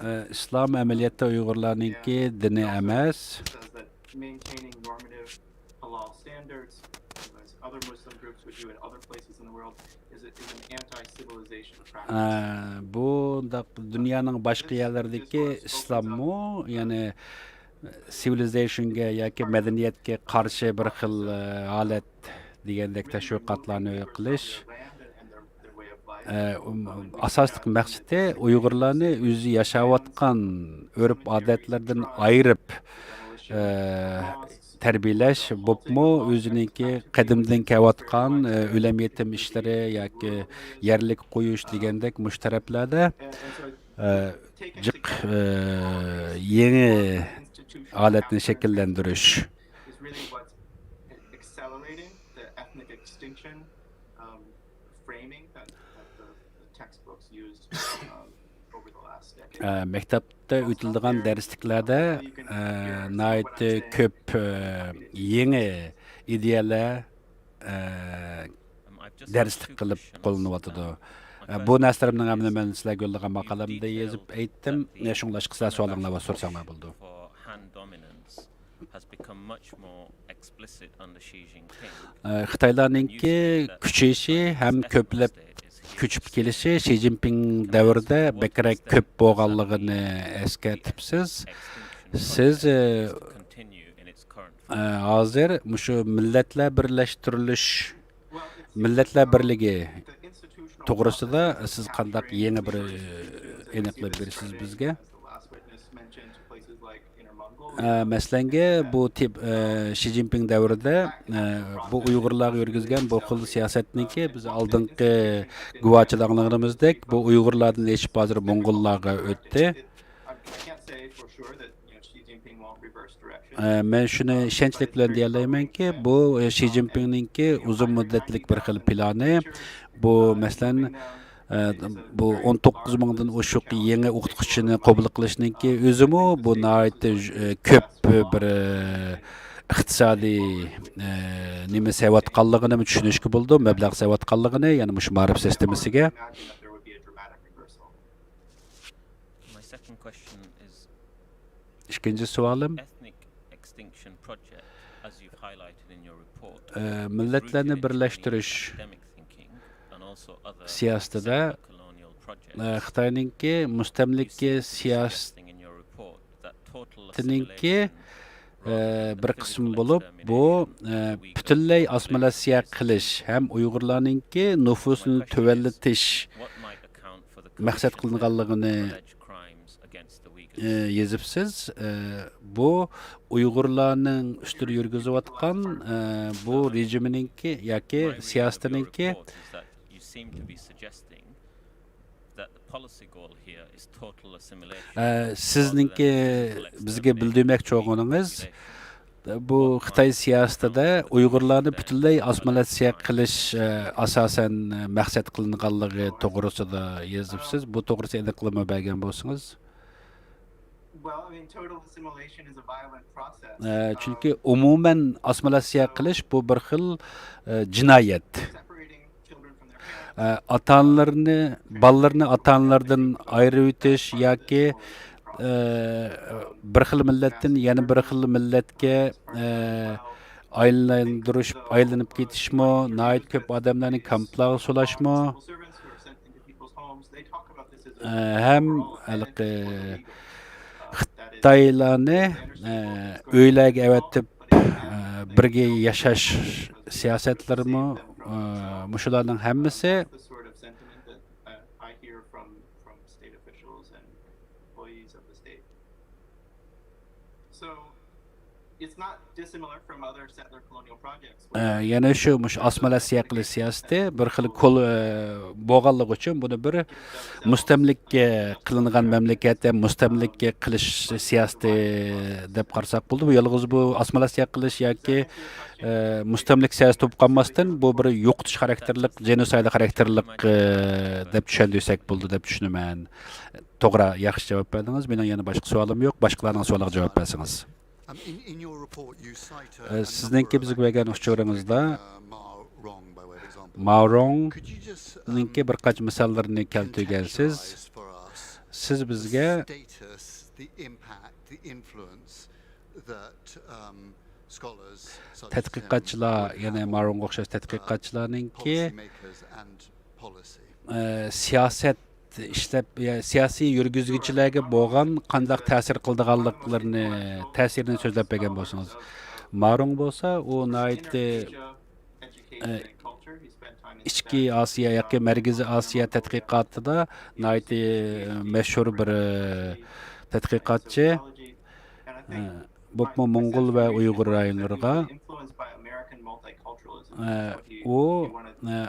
ئە، ئىسلام ئەمەلىيەتتە ئۇيغۇرلارنىڭكى دىنى ئەمەس. Maintaining normative halal standards, as other Muslim groups would do in other places in the world, is a, is an anti-civilization practice. ئە، بۇنداق دۇنيانىڭ باشقا يەرلىرىدىكى ئىسلاممۇ، يەنى سىۋىلىزېيشنگە ياكى مەدەنىيەتكە قارشى بىر خىل، ئە، ھالەت دېگەندەك تەشۋىقاتلارنى قىلىش. ئە، ئۇم، ئاساسلىق مەقسىتى ئۇيغۇرلارنى ئۆزى ياشاۋاتقان ئۆرپ-ئادەتلەردىن ئايرىپ، ئە، تەربىيەلەش، بولۇپمۇ ئۆزىنىڭكى قەدىمدىن كېلىۋاتقان، ئە، ئۆلۈم يېتىم ئىشلىرى ياكى يەرلىك قويۇش دېگەندەك مۇشۇ تەرەپلەردە، ئە، جىق، ئە، يېڭى ھالەتنى شەكىللەندۈرۈش. ئە، مەكتەپتە ئۆتۈلىدىغان دەرسلىكلەردە، ئە، ناھايىتى كۆپ، ئە، يېڭى ئىدىيەلەر، ئە، دەرسلىك قىلىپ قوللىنىۋاتىدۇ. ئە، بۇ نەرسىلىرىمنىڭ ھەممىنى مەن سىلەرگە يوللىغان ماقالەمدە يېزىپ ئېيتتىم. ئە، شۇڭلاشقا سىلەر سوئالىڭلار بار، سورىساڭلار بولىدۇ. Has become much more explicit under Xi Jinping. ئە، خىتايلارنىڭكى كۈچىيىشى ھەم كۆپلەپ كۆچۈپ كېلىشى شى جىنپىڭ دەۋرىدە بەكرەك كۆپ بولغانلىقىنى ئەسكەرتىپسىز. سىز، ئە، ئە، ھازىر مۇشۇ مىللەتلەر بىرلەشتۈرۈلۈش، مىللەتلەر بىرلىكى توغرىسىدا سىز قانداق يېڭى بىر، ئە، ئېنىقلاپ بېرىسىز بىزگە؟ ئە، مەسىلەنگە، بۇ تىب-، ئە، شى جىنپىڭ دەۋرىدە، ئە، بۇ ئۇيغۇرلارغا يۈرگۈزگەن بۇ خىل سىياسەتنىڭكى بىز ئالدىنقى گۇۋاھچىلىق ئاڭلىغىنىمىزدەك، بۇ ئۇيغۇرلاردىن ئېشىپ ھازىر موڭغۇللارغا ئۆتتى. ئە، مەن شۇنى ئىشەنچلىك بىلەن دېيەلەيمەنكى، بۇ، ئە، شى جىنپىڭنىڭكى ئۇزۇن مۇددەتلىك بىر خىل پىلانى. بۇ، مەسىلەن، ئە، بۇ ئون توققۇز مىڭدىن ئوشۇق يېڭى ئوقۇتقۇچىنى قوبۇل قىلىشنىڭكى ئۆزىمۇ بۇ ناھايىتى ج-، ئە، كۆپ بىر، ئە، ئىقتىسادىي، ئە، نېمە سېلىۋاتقانلىقىنىمۇ چۈشىنىشكە بولىدۇ، مەبلەغ سېلىۋاتقانلىقىنى، يەنى مۇشۇ مائارىپ سىستېمىسىگە. My second question is، ئىككىنچى سوئالىم، ethnic extinction project, as you've highlighted in your report, ئە، مىللەتلەرنى بىرلەشتۈرۈش سىياسىتىدە، ئە، خىتاينىڭكى مۇستەملىكە سىياسىتىنىڭكى، ئە، بىر قىسمى بولۇپ، بۇ، ئە، پۈتۈنلەي ئاسسىمىلياتسىيە قىلىش ھەم ئۇيغۇرلارنىڭكى نوپۇسىنى تۆۋەنلىتىش مەقسەت قىلىنغانلىقىنى، ئە، يېزىپسىز. ئە، بۇ ئۇيغۇرلارنىڭ ئۈستىدە يۈرگۈزۈۋاتقان، ئە، بۇ رېجىمىنىڭكى ياكى سىياسىتىنىڭكى، ئە، سىزنىڭكى بىزگە بىلدۈرمەكچى بولغىنىڭىز، بۇ خىتاي سىياسىتىدە ئۇيغۇرلارنى پۈتۈنلەي ئاسسىمىلياتسىيە قىلىش، ئە، ئاساسەن، ئە، مەقسەت قىلىنغانلىقى توغرىسىدا يېزىپسىز. بۇ توغرىسىدا ئېنىقلىما بەرگەن بولسىڭىز. Well, I mean, total assimilation is a violent process. ئە، چۈنكى ئومۇمەن ئاسسىمىلياتسىيە قىلىش بۇ بىر خىل، ئە، جىنايەت. ئاتا-ئانىلىرىنى، بالىلىرىنى ئاتا-ئانىلىرىدىن ئايرىۋېتىش ياكى، ئە، بىر خىل مىللەتتىن يەنە بىر خىل مىللەتكە، ئە، ئايلاندۇرۇش، ئايلىنىپ كېتىشمۇ، ناھايىتى كۆپ ئادەملەرنى كامپلارغا سولاشمۇ، ئە، ھەم ھېلىقى خىتايلارنى، ئە، ئۆيلەرگە ئەۋەتىپ، ئە، بىرگە ياشاش سىياسەتلىرىمۇ، ئە، مۇشۇلارنىڭ ھەممىسى. ئە، يەنە شۇ، مۇشۇ ئاسسىمىلياتسىيە قىلىش سىياسىتى بىر خىل كول-، ئە، بولغانلىقى ئۈچۈن بۇنى بىر مۇستەملىكە قىلىنغان مەملىكەت ھەم مۇستەملىكە قىلىش سىياسىتى دەپ قارىساق بولىدۇ. بۇ يالغۇز بۇ ئاسسىمىلياتسىيە قىلىش ياكى، ئە، مۇستەملىكە سىياسىتى بولۇپ قالماستىن، بۇ بىر يوقىتىش خاراكتېرلىك، جېنوسايد خاراكتېرلىك، ئە، دەپ چۈشەندۈرسەك بولىدۇ دەپ چۈشىنىمەن. توغرا، ياخشى جاۋاب بەردىڭىز. مېنىڭ يەنە باشقا سوئالىم يوق. باشقىلارنىڭ سوئالىغا جاۋاب بەرسىڭىز. ئە، سىزنىڭكى بىزگە بەرگەن ئۇچۇرىڭىزدا ماۋ رۇڭنىڭكى بىر قانچە مىساللىرىنى كەلتۈرگەنسىز. سىز بىزگە تەتقىقاتچىلار، يەنى ماۋ رۇڭغا ئوخشاش تەتقىقاتچىلارنىڭكى، ئە، سىياسەت ئىشلەپ، يا، سىياسىي يۈرگۈزگۈچىلەرگە بولغان قانداق تەسىر قىلىدىغانلىقلىرىنى، تەسىرىنى سۆزلەپ بەرگەن بولسىڭىز. ماۋ رۇڭ بولسا، ئۇ ناھايىتى، ئە، ئىچكى ئاسىيا ياكى مەركىزىي ئاسىيا تەتقىقاتىدا ناھايىتى مەشھۇر بىر، ئە، تەتقىقاتچى. ئە، بولۇپمۇ موڭغۇل ۋە ئۇيغۇر رايونلىرىغا. ئە، ئۇ، ئە،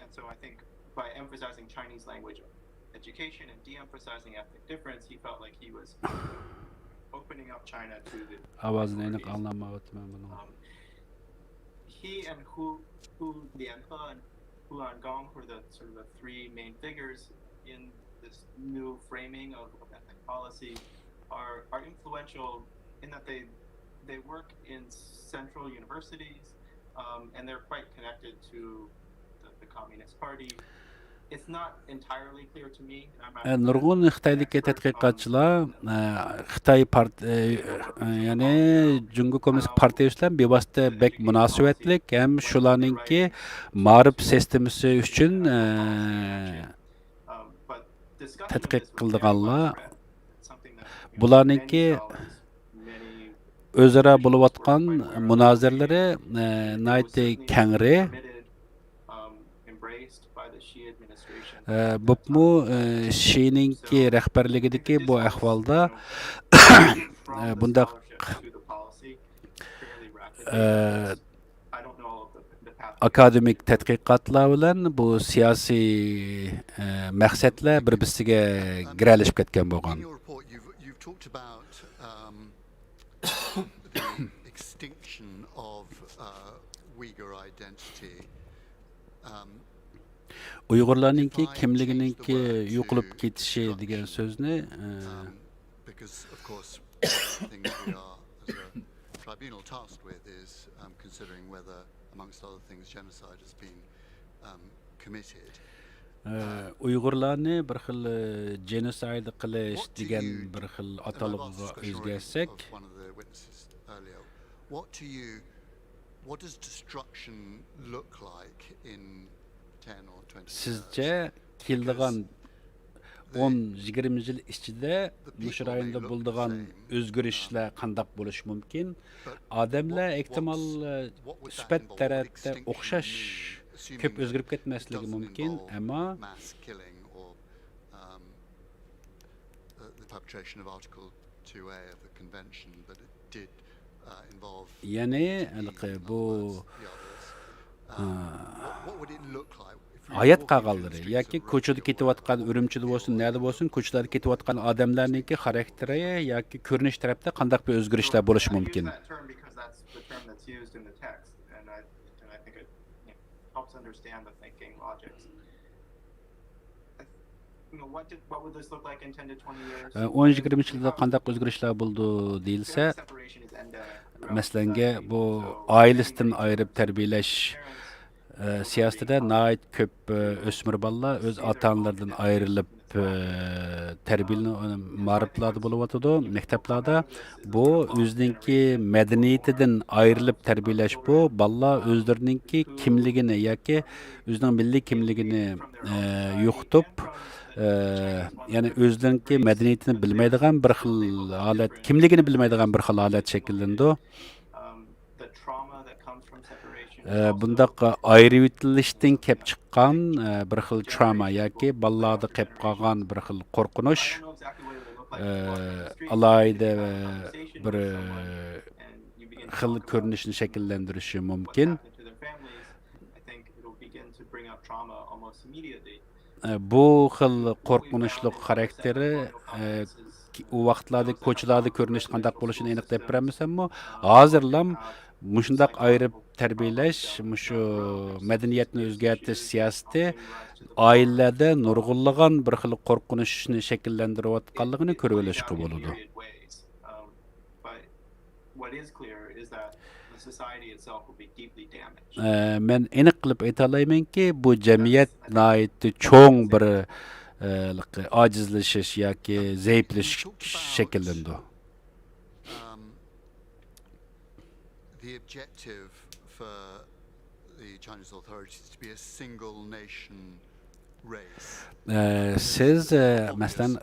And so I think by emphasizing Chinese language education and de-emphasizing ethnic difference, he felt like he was opening up China to the ئاۋازىنى ئېنىق ئاڭلىيالمايۋاتىمەن بۇنىڭ. Um, he and Hu, Hu Lianhe and Hu Angong were the sort of the three main figures in this new framing of, of ethnic policy, are, are influential in that they, they work in central universities, um, and they're quite connected to the, the Communist Party. It's not entirely clear to me, and I'm not ئە، نۇرغۇن خىتايدىكى تەتقىقاتچىلار، ئە، خىتاي پارت-، ئە، ئە، يەنى جۇڭگو كوممۇنىست پارتىيىسى بىلەن بىۋاسىتە بەك مۇناسىۋەتلىك ھەم شۇلارنىڭكى مائارىپ سىستېمىسى ئۈچۈن، ئە، تەتقىق قىلىدىغانلار، بۇلارنىڭكى ئۆزئارا بولۇۋاتقان مۇنازىرىلىرى، ئە، ناھايىتى كەڭرى. ئە، بولۇپمۇ، ئە، شىنىڭكى رەھبەرلىكىدىكى بۇ ئەھۋالدا، ئە، بۇنداق، ئە، ئاكادېمىك تەتقىقاتلار بىلەن بۇ سىياسىي، ئە، مەقسەتلەر بىر-بىرسىگە گىرەلىشىپ كەتكەن بولغان. In your report, you've, you've talked about, um, the extinction of, uh, Uyghur identity. Um, ئۇيغۇرلارنىڭكى كىملىكىنىڭكى يوقىلىپ كېتىشى دېگەن سۆزنى، ئە، um, because, of course, one of the things we are, as a tribunal, tasked with is, um, considering whether, amongst other things, genocide has been, um, committed. ئە، ئۇيغۇرلارنى بىر خىل، ئە، جېنوسايد قىلىش دېگەن بىر خىل ئاتالغۇغا ئۆزگەرتسەك. What do you, and I've asked this question of, of one of the witnesses earlier. What do you, what does destruction look like in ten or twenty years? سىزچە كېلىدىغان ئون، يىگىرمە يىل ئىچىدە مۇشۇ رايوندا بولىدىغان ئۆزگىرىشلەر قانداق بولۇشى مۇمكىن؟ ئادەملەر ئېھتىمال سۈپەت تەرەپتە ئوخشاش كۆپ ئۆزگىرىپ كەتمەسلىكى مۇمكىن، ئەمما يەنى ھېلىقى بۇ، ئە، ھايات قالغانلىرى ياكى كوچىدا كېتىۋاتقان، ئۈرۈمچىدە بولسۇن، نەدە بولسۇن، كوچىلاردا كېتىۋاتقان ئادەملەرنىڭكى خاراكتېرى ياكى كۆرۈنۈش تەرەپتە قانداق بىر ئۆزگىرىشلەر بولۇشى مۇمكىن؟ ئون يىگىرمە يىلدا قانداق ئۆزگىرىشلەر بولىدۇ دېيىلسە، مەسىلەنگە، بۇ ئائىلىسىدىن ئايرىپ تەربىيەلەش، ئە، سىياسىتىدە ناھايىتى كۆپ، ئە، ئۆسمۈر بالىلار ئۆز ئاتا-ئانىلىرىدىن ئايرىلىپ، ئە، تەربىيەلىنىپ، مائارىپلاردا بولۇۋاتىدۇ، مەكتەپلەردە. بۇ ئۆزىنىڭكى مەدەنىيىتىدىن ئايرىلىپ تەربىيەلەش بۇ، بالىلار ئۆزلىرىنىڭكى كىملىكىنى ياكى ئۆزىنىڭ مىللىي كىملىكىنى، ئە، يوقىتىپ، ئە، يەنى ئۆزلىرىنىڭكى مەدەنىيىتىنى بىلمەيدىغان بىر خىل ھالەت، كىملىكىنى بىلمەيدىغان بىر خىل ھالەت شەكىللىنىدۇ. ئە، بۇنداق ئايرىۋېتىلىشتىن كەپ چىققان، ئە، بىر خىل تراما ياكى بالىلاردا قېلىپ قالغان بىر خىل قورقۇنچ، ئە، ئالاھىدە بىر خىل كۆرۈنۈشنى شەكىللەندۈرۈشى مۇمكىن. ئە، بۇ خىل قورقۇنچلۇق خاراكتېرى، ئە، ئۇ ۋاقىتلاردا كوچىلاردا كۆرۈنۈش قانداق بولۇشىنى ئېنىق دەپ بېرەلمىسەممۇ، ھازىرلام مۇشۇنداق ئايرىپ تەربىيەلەش، مۇشۇ مەدەنىيەتنى ئۆزگەرتىش سىياسىتى ئائىلىلەردە نۇرغۇنلىغان بىر خىل قورقۇنچنى شەكىللەندۈرۈۋاتقانلىقىنى كۆرۈۋېلىشقا بولىدۇ. ئە، مەن ئېنىق قىلىپ ئېيتالايمەنكى، بۇ جەمئىيەت ناھايىتى چوڭ بىر، ئە، ئاجىزلىشىش ياكى زەئىپلىشىش شەكىللىنىدۇ. Um, the objective for the Chinese authorities to be a single nation race. ئە، سىز، ئە، مەسىلەن،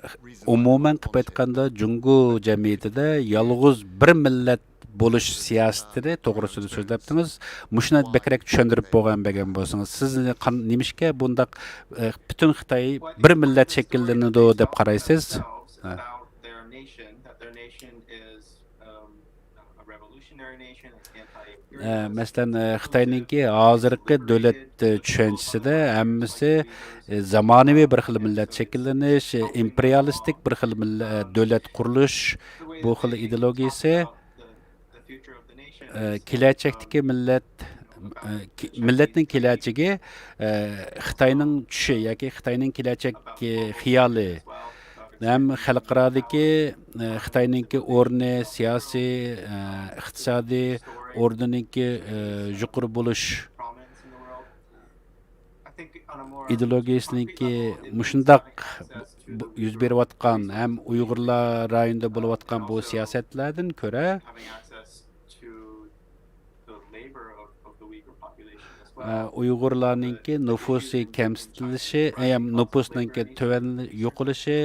ئومۇمەن قىلىپ ئېيتقاندا، جۇڭگو جەمئىيىتىدە يالغۇز بىر مىللەت بولۇش سىياسىتىنى توغرىسىدا سۆزلەپتىڭىز. مۇشۇنى بەكرەك چۈشەندۈرۈپ بولغان بەرگەن بولسىڭىز، سىز قان-، نېمىشقا بۇنداق، ئە، پۈتۈن خىتاي بىر مىللەت شەكىللىنىدۇ دەپ قارايسىز؟ ھە. ئە، مەسىلەن، ئە، خىتاينىڭكى ھازىرقى دۆلەت، ئە، چۈشەنچىسىدە ھەممىسى، ئە، زامانىۋى بىر خىل مىللەت شەكىللىنىش، ئىمپېرىيالىستىك بىر خىل مىللە-، ئە، دۆلەت قۇرۇلۇش، بۇ خىل ئىدېئولوگىيىسى، ئە، كېلەچەكتىكى مىللەت، ئە، كې-، مىللەتنىڭ كېلەچىكى، ئە، خىتاينىڭ چۈشى ياكى خىتاينىڭ كېلەچەك، ئە، خىيالى، ھەم خەلقئارادىكى، ئە، خىتاينىڭكى ئورنى، سىياسىي، ئە، ئىقتىسادىي ئورنىنىڭكى، ئە، يۇقىرى بولۇش ئىدېئولوگىيىسىنىڭكى مۇشۇنداق بۇ-، يۈز بېرىۋاتقان ھەم ئۇيغۇرلار رايونىدا بولۇۋاتقان بۇ سىياسەتلەردىن كۆرە، ئە، ئۇيغۇرلارنىڭكى نوپۇسى كەمسىتىلىشى، ئە، نوپۇسنىڭكى تۆۋەن يوقىلىشى،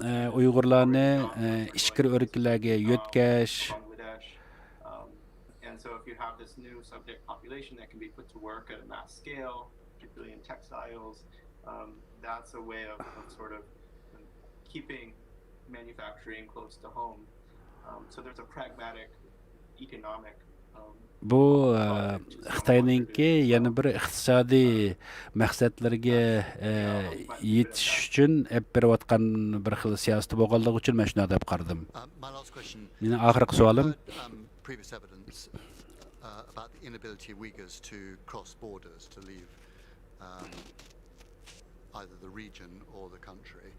ئە، ئۇيغۇرلارنى، ئە، ئىچكىرى ئۆلكىلەرگە يۆتكەش. And so if you have this new subject population that can be put to work at a mass scale, particularly in textiles, um, that's a way of, of sort of keeping manufacturing close to home. Um, so there's a pragmatic economic, um, بۇ، ئە، خىتاينىڭكى يەنە بىر ئىقتىسادىي مەقسەتلەرگە، ئە، يېتىش ئۈچۈن ئېلىپ بېرىۋاتقان بىر خىل سىياسىتى بولغانلىقى ئۈچۈن مەن شۇنداق دەپ قارىدىم. مېنىڭ ئاخىرقى سوئالىم. Previous evidence, uh, about the inability of Uyghurs to cross borders, to leave, um, either the region or the country.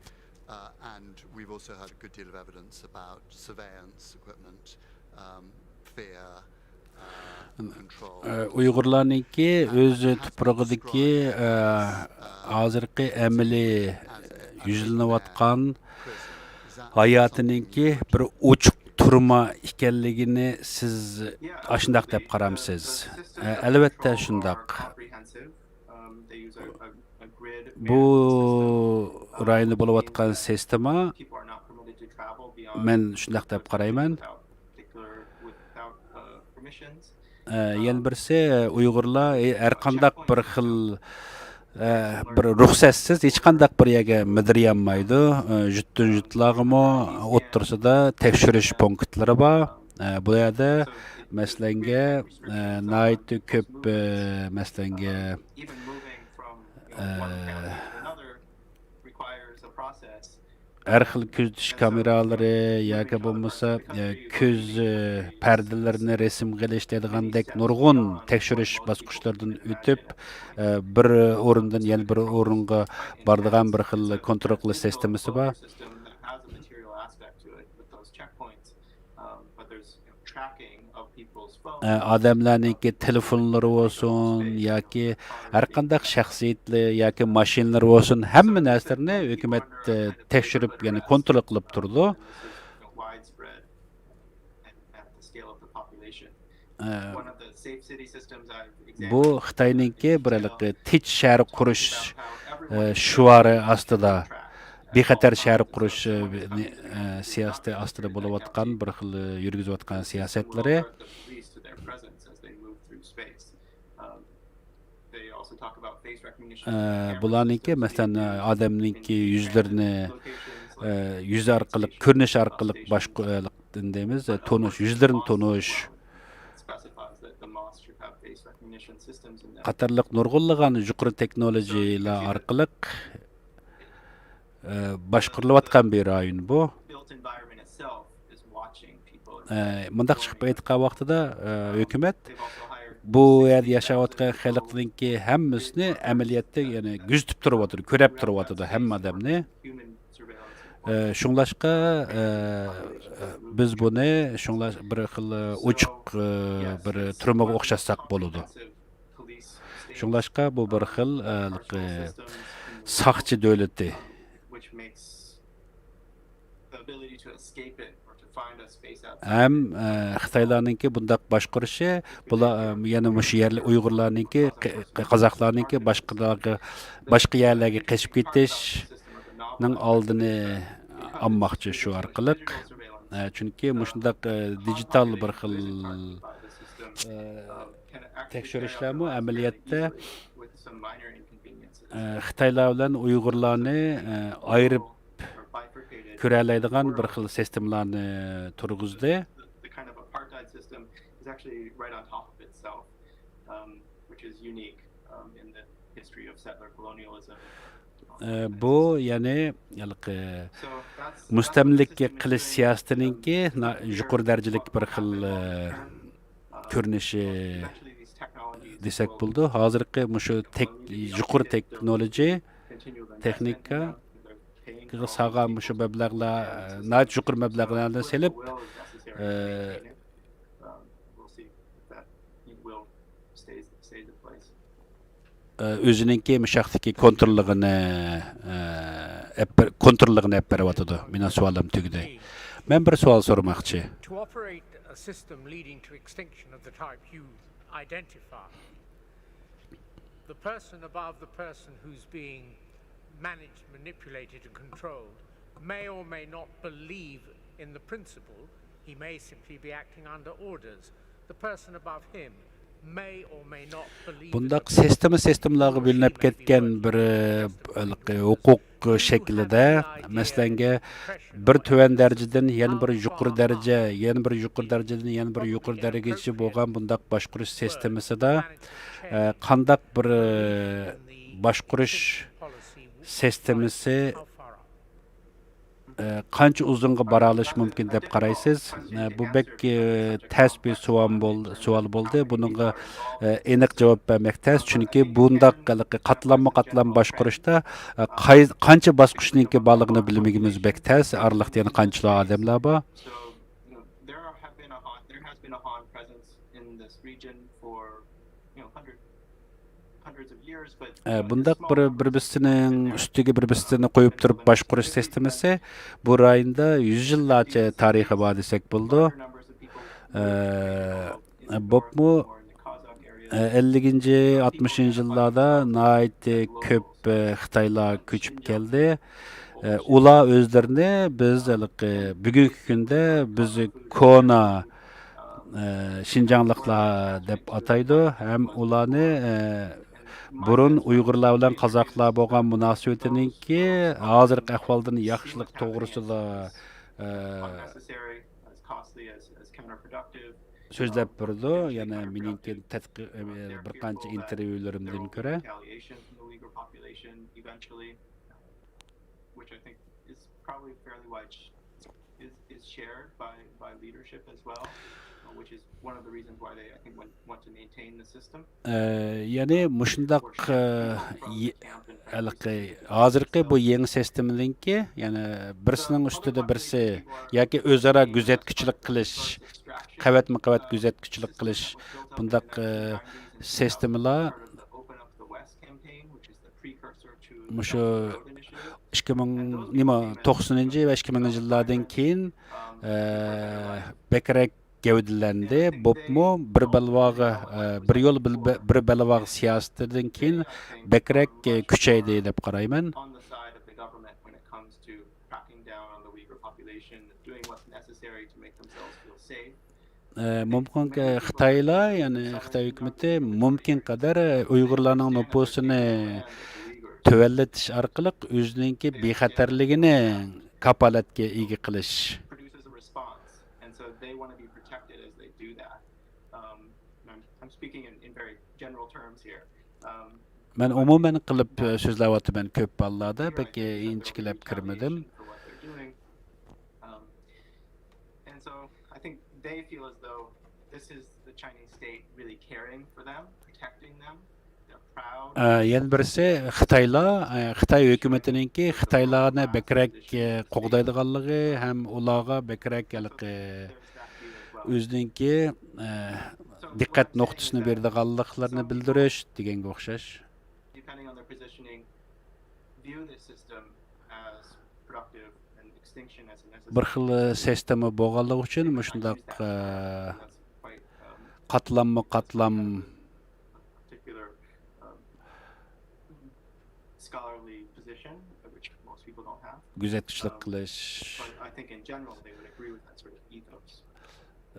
Uh, and we've also had a good deal of evidence about surveillance equipment, um, fear, uh, control. ئۇيغۇرلارنىڭكى ئۆز تۇپرىقىدىكى، ئە، ھازىرقى ئەمەلىي يۈزلىنىۋاتقان ھاياتىنىڭكى بىر ئوچۇق تۈرمە ئىكەنلىكىنى سىز ئاشۇنداق دەپ قارامسىز؟ ئە، ئەلۋەتتە شۇنداق. بۇ رايوندا بولۇۋاتقان سىستېما، مەن شۇنداق دەپ قارايمەن. ئە، يەنە بىرسى، ئۇيغۇرلار، ئە، ھەر قانداق بىر خىل، ئە، بىر رۇخسەتسىز ھېچقانداق بىر يەرگە مىدىرىيالمايدۇ. ئە، يۇرتتىن يۇرتلارغىمۇ ئوتتۇرىسىدا تەكشۈرۈش پونكىتلىرى بار. ئە، بۇ يەردە مەسىلەنگە، ئە، ناھايىتى كۆپ، ئە، مەسىلەنگە، ئە، ھەر خىل كۆزىتىش كامېرالىرى ياكى بولمىسا، ئە، كۆز، ئە، پەردىلىرىنى رەسىمگە ئېلىش دەيدىغاندەك نۇرغۇن تەكشۈرۈش باسقۇچلىرىدىن ئۆتۈپ، ئە، بىر ئورۇندىن يەنە بىر ئورۇنغا بارىدىغان بىر خىل كونترول قىلىش سىستېمىسى بار. ئە، ئادەملەرنىڭكى تېلېفونلىرى بولسۇن ياكى ھەر قانداق شەخسىيەتلىرى ياكى ماشىنىلىرى بولسۇن، ھەممە نەرسىلىرىنى ھۆكۈمەت، ئە، تەكشۈرۈپ، يەنى كونترول قىلىپ تۇرىدۇ. ئە، بۇ خىتاينىڭكى بىر ھېلىقى تىنچ شەھەر قۇرۇش، ئە، شوئارى ئاستىدا، بىخەتەر شەھەر قۇرۇش، ئە، نى-، ئە، سىياسىتى ئاستىدا بولۇۋاتقان بىر خىل، ئە، يۈرگۈزۈۋاتقان سىياسەتلىرى. ئە، بۇلارنىڭكى، مەسىلەن، ئادەمنىڭكى يۈزلىرىنى، ئە، يۈز ئارقىلىق، كۆرۈنۈش ئارقىلىق باشقا، ئە، دەيمىز، ئە، تونۇش، يۈزلىرىنى تونۇش قاتارلىق نۇرغۇنلىغان يۇقىرى تېخنولوگىيەلەر ئارقىلىق، ئە، باشقۇرۇلۇۋاتقان بىر رايون بۇ. ئە، مۇنداق چىقىپ ئېيتقان ۋاقتىدا، ئە، ھۆكۈمەت بۇ يەردە ياشاۋاتقان خەلقنىڭكى ھەممىسىنى ئەمەلىيەتتە، يەنى كۆزىتىپ تۇرۇۋاتىدۇ، كۆرەپ تۇرۇۋاتىدۇ ھەممە ئادەمنى. ئە، شۇڭلاشقا، ئە، بىز بۇنى شۇڭلاش بىر خىل ئوچۇق، ئە، بىر تۈرمىگە ئوخشاتساق بولىدۇ. شۇڭلاشقا بۇ بىر خىل، ئە، ساقچى دۆلىتى. ھەم، ئە، خىتايلارنىڭكى بۇنداق باشقۇرۇشى، بۇلار، ئە، يەنە مۇشۇ يەرلىك ئۇيغۇرلارنىڭكى، قى-، قى-، قازاقلارنىڭكى باشقىلارغا، باشقا يەرلەرگە قېچىپ كېتىشنىڭ ئالدىنى ئالماقچى شۇ ئارقىلىق. ئە، چۈنكى مۇشۇنداق، ئە، دىجىتال بىر خىل، ئە، تەكشۈرۈشلەرمۇ ئەمەلىيەتتە، ئە، خىتايلار بىلەن ئۇيغۇرلارنى، ئە، ئايرىپ كۆرەلەيدىغان بىر خىل سىستېمىلارنى تۇرغۇزدى. ئە، بۇ، يەنى، ھېلىقى مۇستەملىكە قىلىش سىياسىتىنىڭكى نا-، يۇقىرى دەرىجىلىك بىر خىل، ئە، كۆرۈنۈشى دېسەك بولىدۇ. ھازىرقى مۇشۇ تېك-، يۇقىرى تېخنولوگىيە، تېخنىكا، ساغا مۇشۇ مەبلەغلەر، ناھايىتى يۇقىرى مەبلەغلەرنى سېلىپ، ئە، ئە، ئۆزىنىڭكى مۇشاقتىكى كونتروللۇقىنى، ئە، ئەپ بېر-، كونتروللۇقىنى ئەپ بېرىۋاتىدۇ. مېنىڭ سوئالىم تۈگىدى. مەن بىر سوئال سورىماقچى. To operate a system leading to extinction of the type you identify, the person above the person who's being managed, manipulated, and controlled may or may not believe in the principle. He may simply be acting under orders. The person above him may or may not believe in the بۇنداق سىستېما، سىستېمىلارغا بۆلۈنۈپ كەتكەن بىر، ئە، ھوقۇق شەكلىدە، مەسىلەنگە، بىر تۆۋەن دەرىجىدىن يەنە بىر يۇقىرى دەرىجە، يەنە بىر يۇقىرى دەرىجىدىن يەنە بىر يۇقىرى دەرىجىگىچە بولغان بۇنداق باشقۇرۇش سىستېمىسىدا، ئە، قانداق بىر، ئە، باشقۇرۇش سىستېمىسى، ئە، قانچە ئۇزۇنغا بارالىشى مۇمكىن دەپ قارايسىز؟ ئە، بۇ بەك، ئە، تەس بىر سوئال بول-، سوئال بولدى. بۇنىڭغا، ئە، ئېنىق جاۋاب بەرمەك تەس، چۈنكى بۇنداق ھېلىقى قاتلاممۇ قاتلام باشقۇرۇشتا، ئە، قاي-، قانچە باسقۇچنىڭكى بارلىقىنى بىلمىگىنىمىز بەك تەس. ئارىلىقتا يەنە قانچىلا ئادەملەر بار. ئە، بۇنداق بىر، بىر-بىرسىنىڭ ئۈستىگە بىر-بىرسىنى قويۇپ تۇرۇپ باشقۇرۇش سىستېمىسى بۇ رايوندا يۈز يىللارچە تارىخى بار دېسەك بولىدۇ. ئە، بوپمۇ، ئە، ئەللىكىنچى، ئاتمىشىنچى يىللاردا ناھايىتى كۆپ، ئە، خىتايلار كۆچۈپ كەلدى. ئە، ئۇلار ئۆزلىرىنى بىز ھېلىقى بۈگۈنكى كۈندە بىز كونا، ئە، شىنجاڭلىقلار دەپ ئاتايدۇ. ھەم ئۇلارنى، ئە، بۇرۇن ئۇيغۇرلار بىلەن قازاقلار بولغان مۇناسىۋىتىنىڭكى ھازىرقى ئەھۋالدىن ياخشىلىق توغرىسىدا، ئە، سۆزلەپ بېرىدۇ. يەنە مېنىڭكى تەتقىق، بىر قانچە ئىنتېرۋيۇلىرىمدىن كۆرە. Which I think is probably fairly wide, is, is shared by, by leadership as well, uh, which is one of the reasons why they, I think, want, want to maintain the system. ئە، يەنى مۇشۇنداق، ئە، ھېلىقى ھازىرقى بۇ يېڭى سىستېمىنىڭكى، يەنى بىرسىنىڭ ئۈستىدە بىرسى ياكى ئۆزئارا كۆزەتكۈچىلىك قىلىش، قەۋەتمۇ قەۋەت كۆزەتكۈچىلىك قىلىش، بۇنداق، ئە، سىستېمىلار مۇشۇ ئىككى مىڭ، نېمە، توقسىنىنچى ۋە ئىككى مىڭىنچى يىللاردىن كېيىن، ئە، بەكرەك گەۋدىلەندى. بولۇپمۇ بىر بەلباغ، ئە، بىر يول بىر، بىر بەلباغ سىياسىتىدىن كېيىن بەكرەك، ئە، كۈچەيدى دەپ قارايمەن. ئە، مۇمكىنكى خىتايلار، يەنى خىتاي ھۆكۈمىتى مۇمكىن قەدەر ئۇيغۇرلارنىڭ نوپۇسىنى تۆۋەنلىتىش ئارقىلىق ئۆزىنىڭكى بىخەتەرلىكىنى كاپالەتكە ئىگە قىلىش. مەن ئومۇمەن قىلىپ، ئە، سۆزلەۋاتىمەن، كۆپ ھاللاردا بەك، ئە، ئىنچىكىلەپ كىرمىدىم. ئە، يەنە بىرسى خىتايلار، ئە، خىتاي ھۆكۈمىتىنىڭكى خىتايلارنى بەكرەك، ئە، قوغدايدىغانلىقى ھەم ئۇلارغا بەكرەك ھېلىقى ئۆزىنىڭكى، ئە، دىققەت نۇقتىسىنى بېرىدىغانلىقلىرىنى بىلدۈرۈش دېگەنگە ئوخشاش. بىر خىل سىستېما بولغانلىقى ئۈچۈن مۇشۇنداق، ئە، قاتلاممۇ قاتلام كۆزەتكۈچىلىك قىلىش،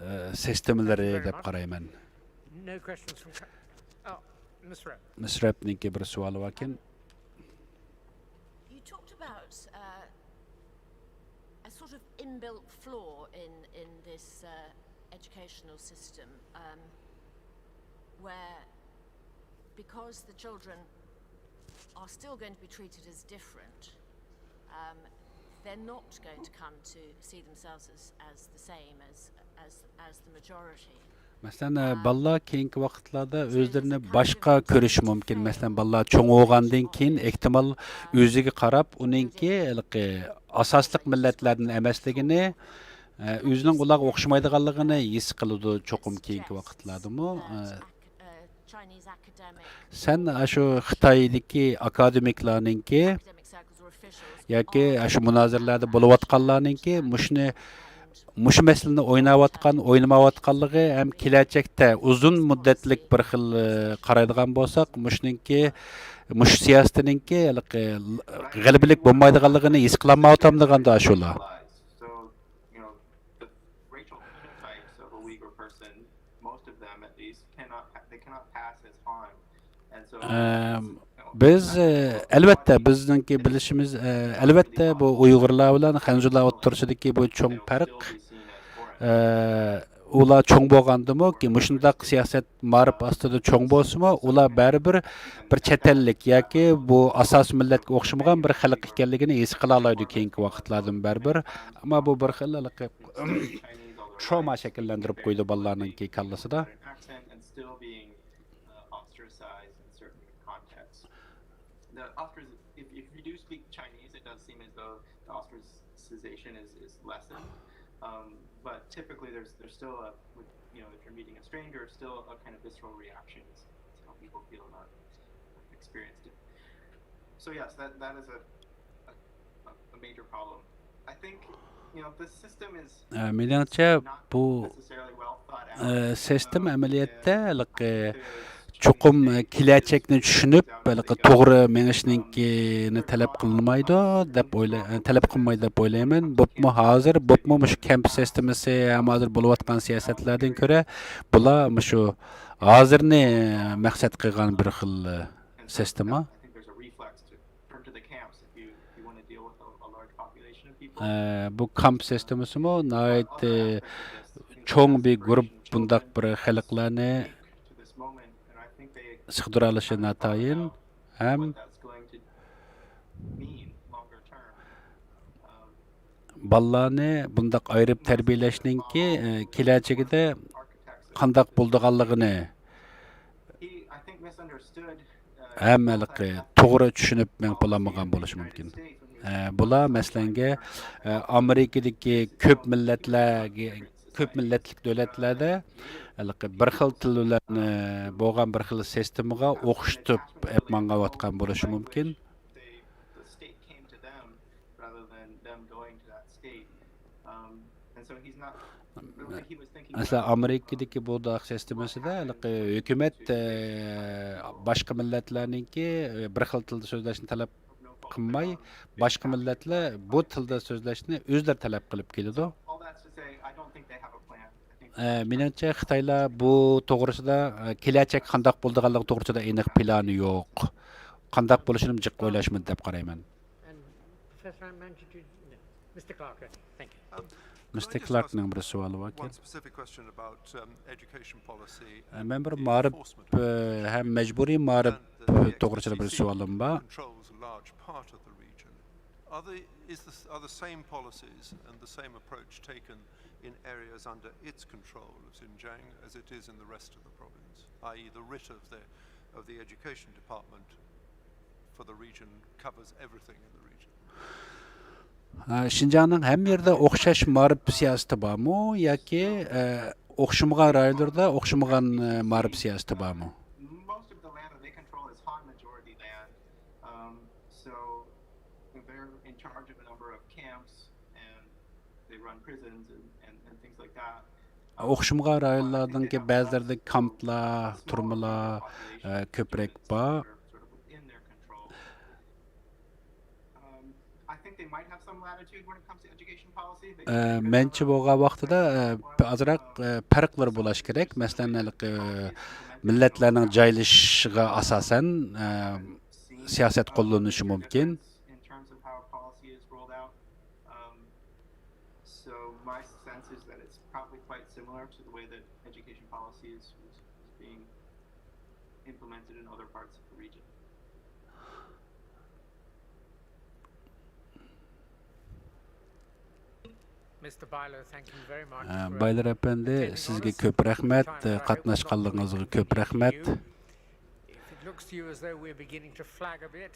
ئە، سىستېمىلىرى دەپ قارايمەن. مىس رەپنىڭكى بىر سوئالى باركەن. You talked about, uh, a sort of inbuilt flaw in, in this, uh, educational system, um, where because the children are still going to be treated as different, um, they're not going to come to see themselves as, as the same as, as, as the majority. مەسىلەن، ئە، بالىلار كېيىنكى ۋاقىتلاردا ئۆزلىرىنى باشقا كۆرۈشى مۇمكىن. مەسىلەن، بالىلار چوڭ بولغاندىن كېيىن، ئېھتىمال، ئۆزىگە قاراپ ئۇنىڭكى ھېلىقى ئاساسلىق مىللەتلەردىن ئەمەسلىكىنى، ئە، ئۆزىنىڭ ئۇلارغا ئوخشىمايدىغانلىقىنى ھېس قىلىدۇ چوقۇم كېيىنكى ۋاقىتلاردىمۇ. ئە، سەن ئاشۇ خىتايدىكى ئاكادېمىكلارنىڭكى ياكى ئاشۇ مۇنازىرىلەردە بولۇۋاتقانلارنىڭكى مۇشۇنى، مۇشۇ مەسىلىنى ئويناۋاتقان، ئوينىمايۋاتقانلىقى ھەم كېلەچەكتە ئۇزۇن مۇددەتلىك بىر خىل، ئە، قارايدىغان بولساق، مۇشۇنىڭكى، مۇشۇ سىياسىتىنىڭكى ھېلىقى غەلىبىلىك بولمايدىغانلىقىنى ھېس قىلالمايۋاتامدىغاندا ئاشۇلار. ئەم، بىز، ئە، ئەلۋەتتە، بىزنىڭكى بىلىشىمىز، ئە، ئەلۋەتتە، بۇ ئۇيغۇرلار بىلەن خەنزۇلار ئوتتۇرىسىدىكى بۇ چوڭ پەرق، ئە، ئۇلار چوڭ بولغاندىمۇ، مۇشۇنداق سىياسەت مائارىپ ئاستىدا چوڭ بولسىمۇ، ئۇلار بەرىبىر بىر چەت ئەللىك ياكى بۇ ئاساسىي مىللەتكە ئوخشىمىغان بىر خەلق ئىكەنلىكىنى ھېس قىلالايدۇ كېيىنكى ۋاقىتلاردىمۇ بەرىبىر. ئەمما بۇ بىر خىل ھېلىقى تروما شەكىللەندۈرۈپ قويىدۇ بالىلارنىڭكى كاللىسىدا. ئە، مېنىڭچە، بۇ، ئە، سىستېما ئەمەلىيەتتە ھېلىقى چوقۇم، ئە، كېلەچەكنى چۈشىنىپ، ھېلىقى توغرا مېڭىشنىڭكىنى تەلەپ قىلمايدۇ دەپ ئويلا-، ئە، تەلەپ قىلمايدۇ دەپ ئويلايمەن. بولۇپمۇ ھازىر، بولۇپمۇ مۇشۇ كەمپ سىستېمىسى ھەم ھازىر بولۇۋاتقان سىياسەتلەردىن كۆرە، بۇلار مۇشۇ ھازىرنى مەقسەت قىلغان بىر خىل، ئە، سىستېما. ئە، بۇ كامپ سىستېمىسىمۇ ناھايىتى چوڭ بىر گۇرۇپ بۇنداق بىر خەلقلەرنى سىغدۇرالىشى ناتايىن ھەم بالىلارنى بۇنداق ئايرىپ تەربىيەلەشنىڭكى، ئە، كېلەچىكىدە قانداق بولىدىغانلىقىنى ھەم ھېلىقى توغرا چۈشىنىپ مېڭىپ بولالمىغان بولۇشى مۇمكىن. ئە، بۇلار، مەسىلەنگە، ئە، ئامېرىكىدىكى كۆپ مىللەتلەرگە، كۆپ مىللەتلىك دۆلەتلەردە ھېلىقى بىر خىل تىل بىلەن، ئە، بولغان بىر خىل سىستېمىغا ئوخشىتىپ ئېلىپ ماڭىۋاتقان بولۇشى مۇمكىن. مەسىلەن، ئامېرىكىدىكى بۇ داق سىستېمىسىدا ھېلىقى ھۆكۈمەت، ئە، باشقا مىللەتلەرنىڭكى، ئە، بىر خىل تىلدا سۆزلەشنى تەلەپ قىلماي، باشقا مىللەتلەر بۇ تىلدا سۆزلەشنى ئۆزلىرى تەلەپ قىلىپ كېلىدۇ. ئە، مېنىڭچە، خىتايلار بۇ توغرىسىدا، ئە، كېلەچەك قانداق بولىدىغانلىقى توغرىسىدا ئېنىق پىلانى يوق. قانداق بولۇشىنى جىق ئويلاشمىدى دەپ قارايمەن. مىستېر كلاركنىڭ بىر سوئالى باركەن. مەن بىر مائارىپ، ئە، ھەم مەجبۇرىي مائارىپ توغرىسىدا بىر سوئالىم بار. Are the, is the, are the same policies and the same approach taken in areas under its control of Xinjiang as it is in the rest of the province, i e the writ of the, of the education department for the region covers everything in the region? ئە، شىنجاڭنىڭ ھەممە يېرىدە ئوخشاش مائارىپ سىياسىتى بارمۇ ياكى، ئە، ئوخشىمىغان رايونلىرىدا ئوخشىمىغان، ئە، مائارىپ سىياسىتى بارمۇ؟ Most of the land that they control is Han majority land. Um, so they're in charge of a number of camps and they run prisons and, and, and things like that. ئوخشىمىغان رايونلاردىىكى بەزىلەردە كامپلار، تۈرمىلەر، ئە، كۆپرەك بار. ئە، مەنچە بولغان ۋاقتىدا، ئە، ئازراق، ئە، پەرقلىرى بولۇشى كېرەك. مەسىلەن، ھېلىقى مىللەتلەرنىڭ جايلىشىشىغا ئاساسەن، ئە، سىياسەت قوللىنىشى مۇمكىن. So my sense is that it's probably quite similar to the way that education policy is, is, is being implemented in other parts of the region. Mister Byler, thank you very much. ئە، for بايلېر ئەپەندى، سىزگە كۆپ رەھمەت، قاتناشقانلىقىڭىزغا كۆپ رەھمەت. If it looks to you as though we're beginning to flag a bit,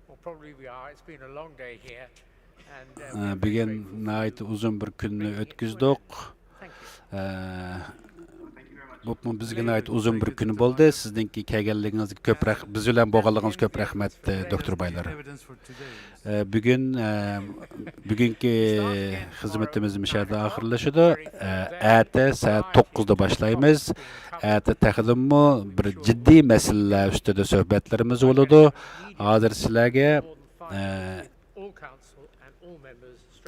well, probably we are. It's been a long day here. ئە، بۈگۈن ناھايىتى ئۇزۇن بىر كۈننى ئۆتكۈزدۇق. ئە، بۇمۇ بىزگە ناھايىتى ئۇزۇن بىر كۈن بولدى. سىزنىڭكى كەلگەنلىكىڭىزگە كۆپ رەھ-، بىز بىلەن بولغانلىقىڭىزغا كۆپ رەھمەت، ئە، دوكتور بايلار. ئە، بۈگۈن، ئە، بۈگۈنكى خىزمىتىمىز مۇشۇ يەردە ئاخىرلىشىدۇ. ئە، ئەتە سائەت توققۇزدا باشلايمىز. ئەتە تېخىدىنمۇ بىر جىددىي مەسىلىلەر ئۈستىدە سۆھبەتلىرىمىز بولىدۇ. ھازىر سىلەرگە، ئە،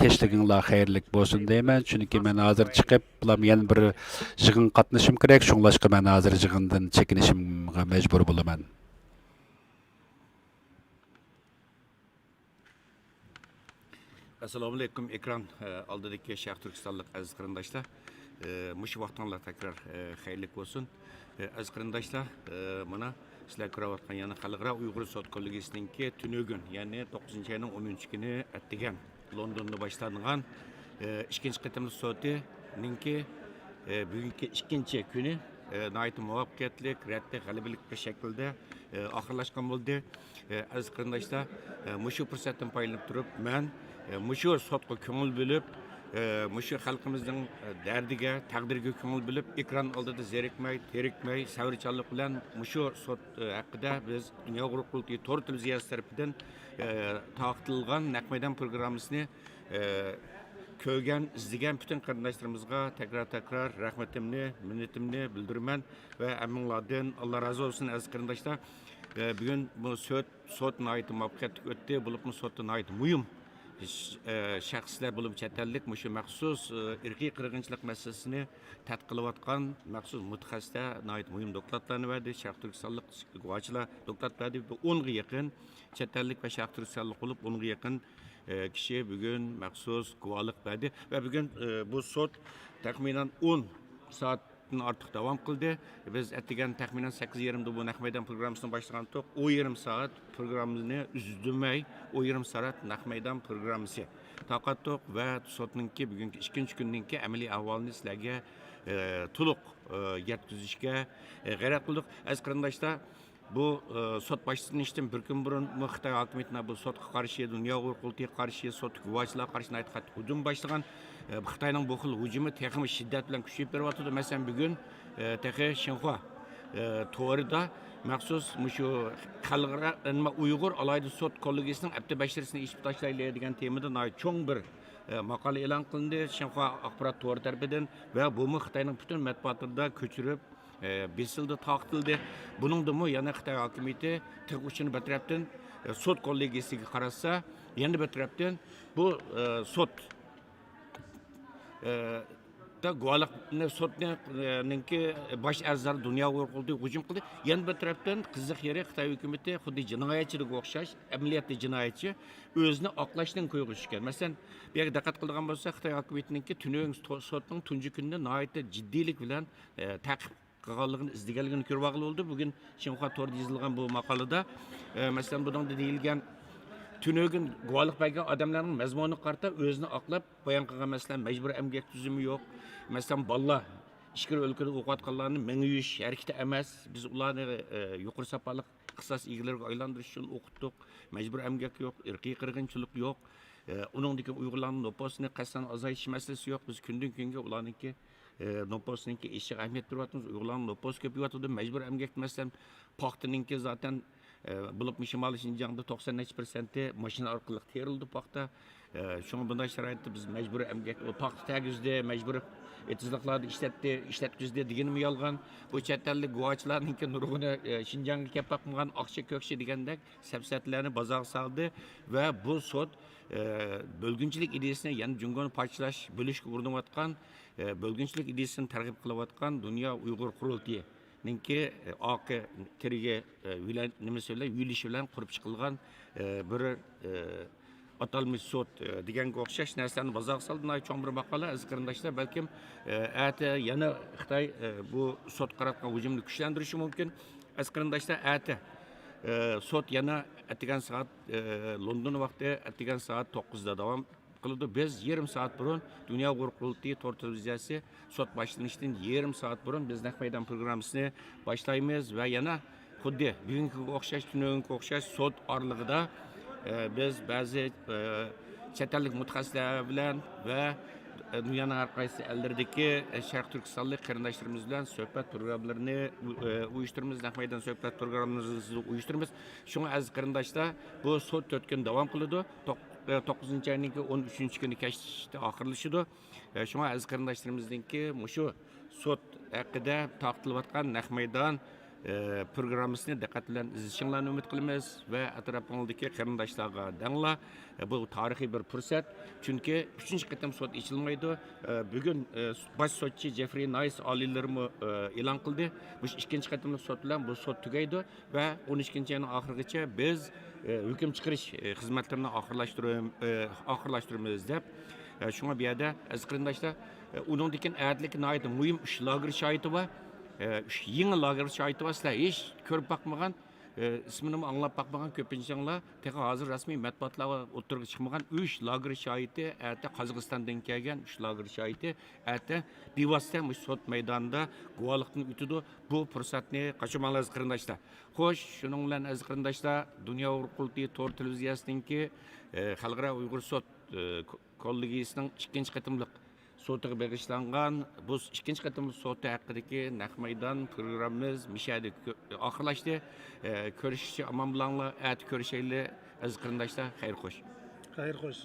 كەچلىكىڭلار خەيرلىك بولسۇن دەيمەن، چۈنكى مەن ھازىر چىقىپ، بولام يەنە بىر يىغىنغا قاتنىشىشىم كېرەك، شۇڭلاشقا مەن ھازىر يىغىندىن چېكىنىشىمغا مەجبۇر بولىمەن. ئەسسالامۇئەلەيكۇم، ئېكران، ئە، ئالدىدىكى شەرقىي تۈركىستانلىق ئەزىز قېرىنداشلار. ئە، مۇشۇ ۋاقتىڭلار تەكرار، ئە، خەيرلىك بولسۇن. ئە، ئەزىز قېرىنداشلار، ئە، مانا سىلەر كۆرۈۋاتقان يەنە خەلقئارا ئۇيغۇر سوت كوللېگىيىسىنىڭكى تۈنۈگۈن، يەنى توققۇزىنچى ئاينىڭ ئون ئۈچىنچى كۈنى ئەتىگەن لوندوندا باشلانغان، ئە، ئىككىنچى قېتىملىق سوتىنىڭكى، ئە، بۈگۈنكى ئىككىنچى كۈنى، ئە، ناھايىتى مۇۋەپپەقىيەتلىك، رەتلىك، غەلىبىلىك بىر شەكىلدە، ئە، ئاخىرلاشقان بولدى. ئە، ئەزىز قېرىنداشلار، ئە، مۇشۇ پۇرسەتتىن پايدىلىنىپ تۇرۇپ، مەن، ئە، مۇشۇ سوتقا كۆڭۈل بۆلۈپ، ئە، مۇشۇ خەلقىمىزنىڭ، ئە، دەردىگە، تەقدىرىگە كۆڭۈل بۆلۈپ، ئېكران ئالدىدا زېرىكمەي، تېرىكمەي، سەۋرچانلىق بىلەن مۇشۇ سوت، ئە، ھەققىدە بىز دۇنيا ئۇيغۇر قۇرۇلتىيى تور تېلېۋىزىيەسى تەرىپىدىن، ئە، تارقىتىلغان نەق مەيدان پروگراممىسىنى، ئە، كۆرگەن، ئىزدىگەن پۈتۈن قېرىنداشلىرىمىزغا تەكرار، تەكرار رەھمىتىمنى، مىننىتىمنى بىلدۈرىمەن ۋە ھەممىڭلاردىن ئاللا رازى بولسۇن، ئەزىز قېرىنداشلار. ئە، بۈگۈن بۇ سوت، سوت ناھايىتى مۇۋەپپەقىيەتلىك ئۆتتى. بولۇپمۇ سوتتا ناھايىتى مۇھىم، ئە، شەخسلەر، بولۇپمۇ چەت ئەللىك مۇشۇ مەخسۇس، ئە، ئىرقىي قىرغىنچىلىق مەسىلىسىنى تەتقىق قىلىۋاتقان مەخسۇس مۇتەخەسسىسلەر ناھايىتى مۇھىم دوكلاتلارنى بەردى. شەرقىي تۈركىستانلىق گۇۋاھچىلار دوكلات بەردى. بۇ ئونغا يېقىن چەت ئەللىك ۋە شەرقىي تۈركىستانلىق بولۇپ، ئونغا يېقىن ئە، كىشى بۈگۈن مەخسۇس گۇۋاھلىق بەردى ۋە بۈگۈن، ئە، بۇ سوت تەخمىنەن ئون سائەتتىن ئارتۇق داۋام قىلدى. بىز ئەتىگەن تەخمىنەن سەككىز يېرىمدە بۇ نەق مەيدان پروگراممىسىنى باشلىغانتۇق. ئون يېرىم سائەت پروگراممىنى ئۈزدۈرمەي، ئون يېرىم سائەت نەق مەيدان پروگراممىسى تارقاتتۇق ۋە سوتنىڭكى بۈگۈنكى ئىككىنچى كۈننىڭكى ئەمەلىي ئەھۋالىنى سىلەرگە، ئە، تولۇق، ئە، يەتكۈزۈشكە، ئە، غەرەز قىلدۇق. ئەزىز قېرىنداشلار، بۇ، ئە، سوت باشلىنىشتىن بىر كۈن بۇرۇنمۇ خىتاي ھاكىمىيىتىنىڭ بۇ سوتقا قارشى، دۇنيا ئۇيغۇر قۇرۇلتىيىغا قارشى، سوتتىكى گۇۋاچىلارغا قارشى ناھايىتى قاتتىق ھۇجۇم باشلىغان. ئە، خىتاينىڭ بۇ خىل ھۇجۇمى تېخىمۇ شىددەت بىلەن كۈچىيىپ بېرىۋاتىدۇ. مەسىلەن، بۈگۈن، ئە، تېخى شىنخۇا، ئە، تورىدا مەخسۇس مۇشۇ خەلقئارا، ئە، نېمە، ئۇيغۇر ئالاھىدە سوت كوللېگىيىسىنىڭ ئەپتى بەشىرىسىنى ئېچىپ تاشلايلى دېگەن تېمىدا ناھايىتى چوڭ بىر، ئە، ماقالە ئېلان قىلىندى شىنخۇا ئاخبارات تورى تەرىپىدىن ۋە بۇمۇ خىتاينىڭ پۈتۈن مەتبۇئاتلىرىدا كۆچۈرۈپ، ئە، بېسىلدى، تارقىتىلدى. بۇنىڭدىمۇ يەنە خىتاي ھاكىمىيىتى تىغ ئۇچىنى بىر تەرەپتىن، ئە، سوت كوللېگىيىسىگە قاراتسا، يەنە بىر تەرەپتىن بۇ، ئە، سوت، ئە، دا گۇۋاھلىقنى، سوتنى، ئە، نىڭكى باش ئەزالىرى دۇنيا ئۇيغۇر قۇرۇلتىيىغا ھۇجۇم قىلدى. يەنە بىر تەرەپتىن قىزىق يېرى خىتاي ھۆكۈمىتى خۇددى جىنايەتچىگە ئوخشاش، ئەمەلىيەتتە جىنايەتچى، ئۆزىنى ئاقلاشنىڭ كويىغا چۈشكەن. مەسىلەن، بۇ يەرگە دىققەت قىلىدىغان بولساق، خىتاي ھاكىمىيىتىنىڭكى تۈنۈگۈن تو-، سوتنىڭ تۇنجى كۈنىنى ناھايىتى جىددىيلىك بىلەن، ئە، تەقىب قىلغانلىقىنى، ئىزدىگەنلىكىنى كۆرۈۋالغىلى بولىدۇ. بۈگۈن شىنخۇا تورىدا يېزىلغان بۇ ماقالىدە، ئە، مەسىلەن، بۇنىڭدا دېيىلگەن، تۈنۈگۈن گۇۋاھلىق بەرگەن ئادەملەرنىڭ مەزمۇنىغا قارىتا ئۆزىنى ئاقلاپ بايان قىلغان، مەسىلەن، مەجبۇرىي ئەمگەك تۈزۈمى يوق. مەسىلەن، بالىلار ئىچكىرى ئۆلكىدە ئوقۇۋاتقانلارنى مېڭىۋېلىش ھەرىكىتى ئەمەس. بىز ئۇلارنى، ئە، يۇقىرى ساپالىق ئىختىساس ئىگىلىرىگە ئايلاندۇرۇش ئۈچۈن ئوقۇتتۇق. مەجبۇرىي ئەمگەك يوق، ئىرقىي قىرغىنچىلىق يوق. ئە، ئۇنىڭدىن كېيىن ئۇيغۇرلارنىڭ نوپۇسىنى قەستەن ئازايتىش مەسىلىسى يوق. بىز كۈندىن كۈنگە ئۇلارنىڭكى، ئە، نوپۇسىنىڭكى ئېشىشىغا ئەھمىيەت بېرىۋاتىمىز. ئۇيغۇرلارنىڭ نوپۇسى كۆپىيىۋاتىدۇ. مەجبۇرىي ئەمگەكتە، مەسىلەن، پاختىنىڭكى زاتەن، ئە، بولۇپمۇ شىمالىي شىنجاڭدا توقسان نەچچە پىرسەنتى ماشىنا ئارقىلىق تېرىلىدۇ پاختا. ئە، شۇڭا بۇنداق شارائىتتا بىز مەجبۇرىي ئەمگەك، ئۇ پاختا تەگۈزدى، مەجبۇرىي ئېتىزلىقلاردا ئىشلەتتى، ئىشلەتكۈزدى دېگىنىمۇ يالغان. بۇ چەت ئەللىك گۇۋاچىلارنىڭكى نۇرغۇنى، ئە، شىنجاڭغا كەپ باقمىغان، ئاقچى كۆكچى دېگەندەك سەپسەتىلەرنى بازارغا سالدى ۋە بۇ سوت، ئە، بۆلگۈنچىلىك ئىدىيىسىنى، يەنى جۇڭگونى پارچىلاش، بۆلۈشكە ئۇرۇنۇۋاتقان، ئە، بۆلگۈنچىلىك ئىدىيىسىنى تەرغىب قىلىۋاتقان دۇنيا ئۇيغۇر قۇرۇلتىيىنىڭكى، ئە، ئارقا تىرىگى، ئە، يۆلە-، نېمىسى بىلەن، يۆلىشى بىلەن قۇرۇپ چىقىلغان، ئە، بىر، ئە، ئاتالمىش سوت، ئە، دېگەنگە ئوخشاش نەرسىلەرنى بازارغا سالدى. ناھايىتى چوڭ بىر ماقالە، ئەزىز قېرىنداشلار. بەلكىم، ئە، ئەتە يەنە خىتاي، ئە، بۇ سوتقا قاراتقان ھۇجۇمنى كۈچلەندۈرۈشى مۇمكىن. ئەزىز قېرىنداشلار، ئەتە، ئە، سوت يەنە ئەتىگەن سائەت، ئە، لوندون ۋاقتى ئەتىگەن سائەت توققۇزدا داۋام قىلىدۇ. بىز يېرىم سائەت بۇرۇن دۇنيا ئۇيغۇر قۇرۇلتىيى تور تېلېۋىزىيەسى سوت باشلىنىشتىن يېرىم سائەت بۇرۇن بىز نەق مەيدان پروگراممىسىنى باشلايمىز ۋە يەنە خۇددى بۈگۈنكىگە ئوخشاش، تۈنۈگۈنكىگە ئوخشاش سوت ئارىلىقىدا، ئە، بىز بەزى، ئە، چەت ئەللىك مۇتەخەسسىسلەر بىلەن ۋە، ئە، دۇنيانىڭ ھەر قايسى ئەللىرىدىكى، ئە، شەرقىي تۈركىستانلىق قېرىنداشلىرىمىز بىلەن سۆھبەت پروگراممىلىرىنى، ئۇ-، ئە، ئۇيۇشتۇرىمىز، نەق مەيدان سۆھبەت پروگراممىمىزنى ئۇيۇشتۇرىمىز. شۇڭا ئەزىز قېرىنداشلار، بۇ سوت تۆت كۈن داۋام قىلىدۇ. توق-، ئە، توققۇزىنچى ئاينىڭكى ئون ئۈچىنچى كۈنى كەچتە ئاخىرلىشىدۇ. ئە، شۇڭا ئەزىز قېرىنداشلىرىمىزنىڭكى مۇشۇ سوت ھەققىدە تارقىتىلىۋاتقان نەق مەيدان، ئە، پروگراممىسىنى دىققەت بىلەن ئىزدىشىڭلارنى ئۈمىد قىلىمىز ۋە ئەتراپىڭىزدىكى قېرىنداشلارغا دەڭلار. ئە، بۇ تارىخىي بىر پۇرسەت. چۈنكى ئۈچىنچى قېتىم سوت ئېچىلمايدۇ. ئە، بۈگۈن، ئە، باش سوتچى جېفرىي نايس ئالىيلىرىمۇ، ئە، ئېلان قىلدى. مۇشۇ ئىككىنچى قېتىملىق سوت بىلەن بۇ سوت تۈگەيدۇ. ۋە ئون ئىككىنچى ئاينىڭ ئاخىرىغىچە بىز، ئە، ھۆكۈم چىقىرىش، ئە، خىزمەتلىرىنى ئاخىرلاشتۇرۇ-، ئە، ئاخىرلاشتۇرىمىز دەپ، ئە، شۇڭا بۇ يەردە ئەزىز قېرىنداشلار، ئە، ئۇنىڭدىن كېيىن ئەتىلىكى ناھايىتى مۇھىم ئۈچ لاگېر شاھىتى بار. ئە، ئۈچ يېڭى لاگېر شاھىتى بار. سىلەر ھېچ كۆرۈپ باقمىغان، ئە، ئىسمىنىمۇ ئاڭلاپ باقمىغان كۆپىنچىڭلار تېخى ھازىر رەسمىي مەتبۇئاتلارغا ئوتتۇرىغا چىقمىغان ئۈچ لاگېر شاھىتى، ئەتە قازاقىستاندىن كەلگەن ئۈچ لاگېر شاھىتى ئەتە بىۋاسىتە مۇشۇ سوت مەيدانىدا گۇۋاھلىقتىن ئۆتىدۇ. بۇ پۇرسەتنى قاچۇرماڭلار ئەزىز قېرىنداشلار. خوش، شۇنىڭ بىلەن ئەزىز قېرىنداشلار، دۇنيا ئۇيغۇر قۇرۇلتىيى تور تېلېۋىزىيەسىنىڭكى، ئە، خەلقئارا ئۇيغۇر سوت، ئە، كو-، كوللېگىيىسىنىڭ ئىككىنچى قېتىملىق سوتىغا بېغىشلانغان بۇ ئىككىنچى قېتىملىق سوتى ھەققىدىكى نەق مەيدان پروگراممىمىز مۇشۇ يەردە كۆ-، ئاخىرلاشتى. ئە، كۆرۈشكىچە ئامان بولۇڭلار، ئەتە كۆرۈشەيلى ئەزىز قېرىنداشلار، خەير خوش. خەير خوش.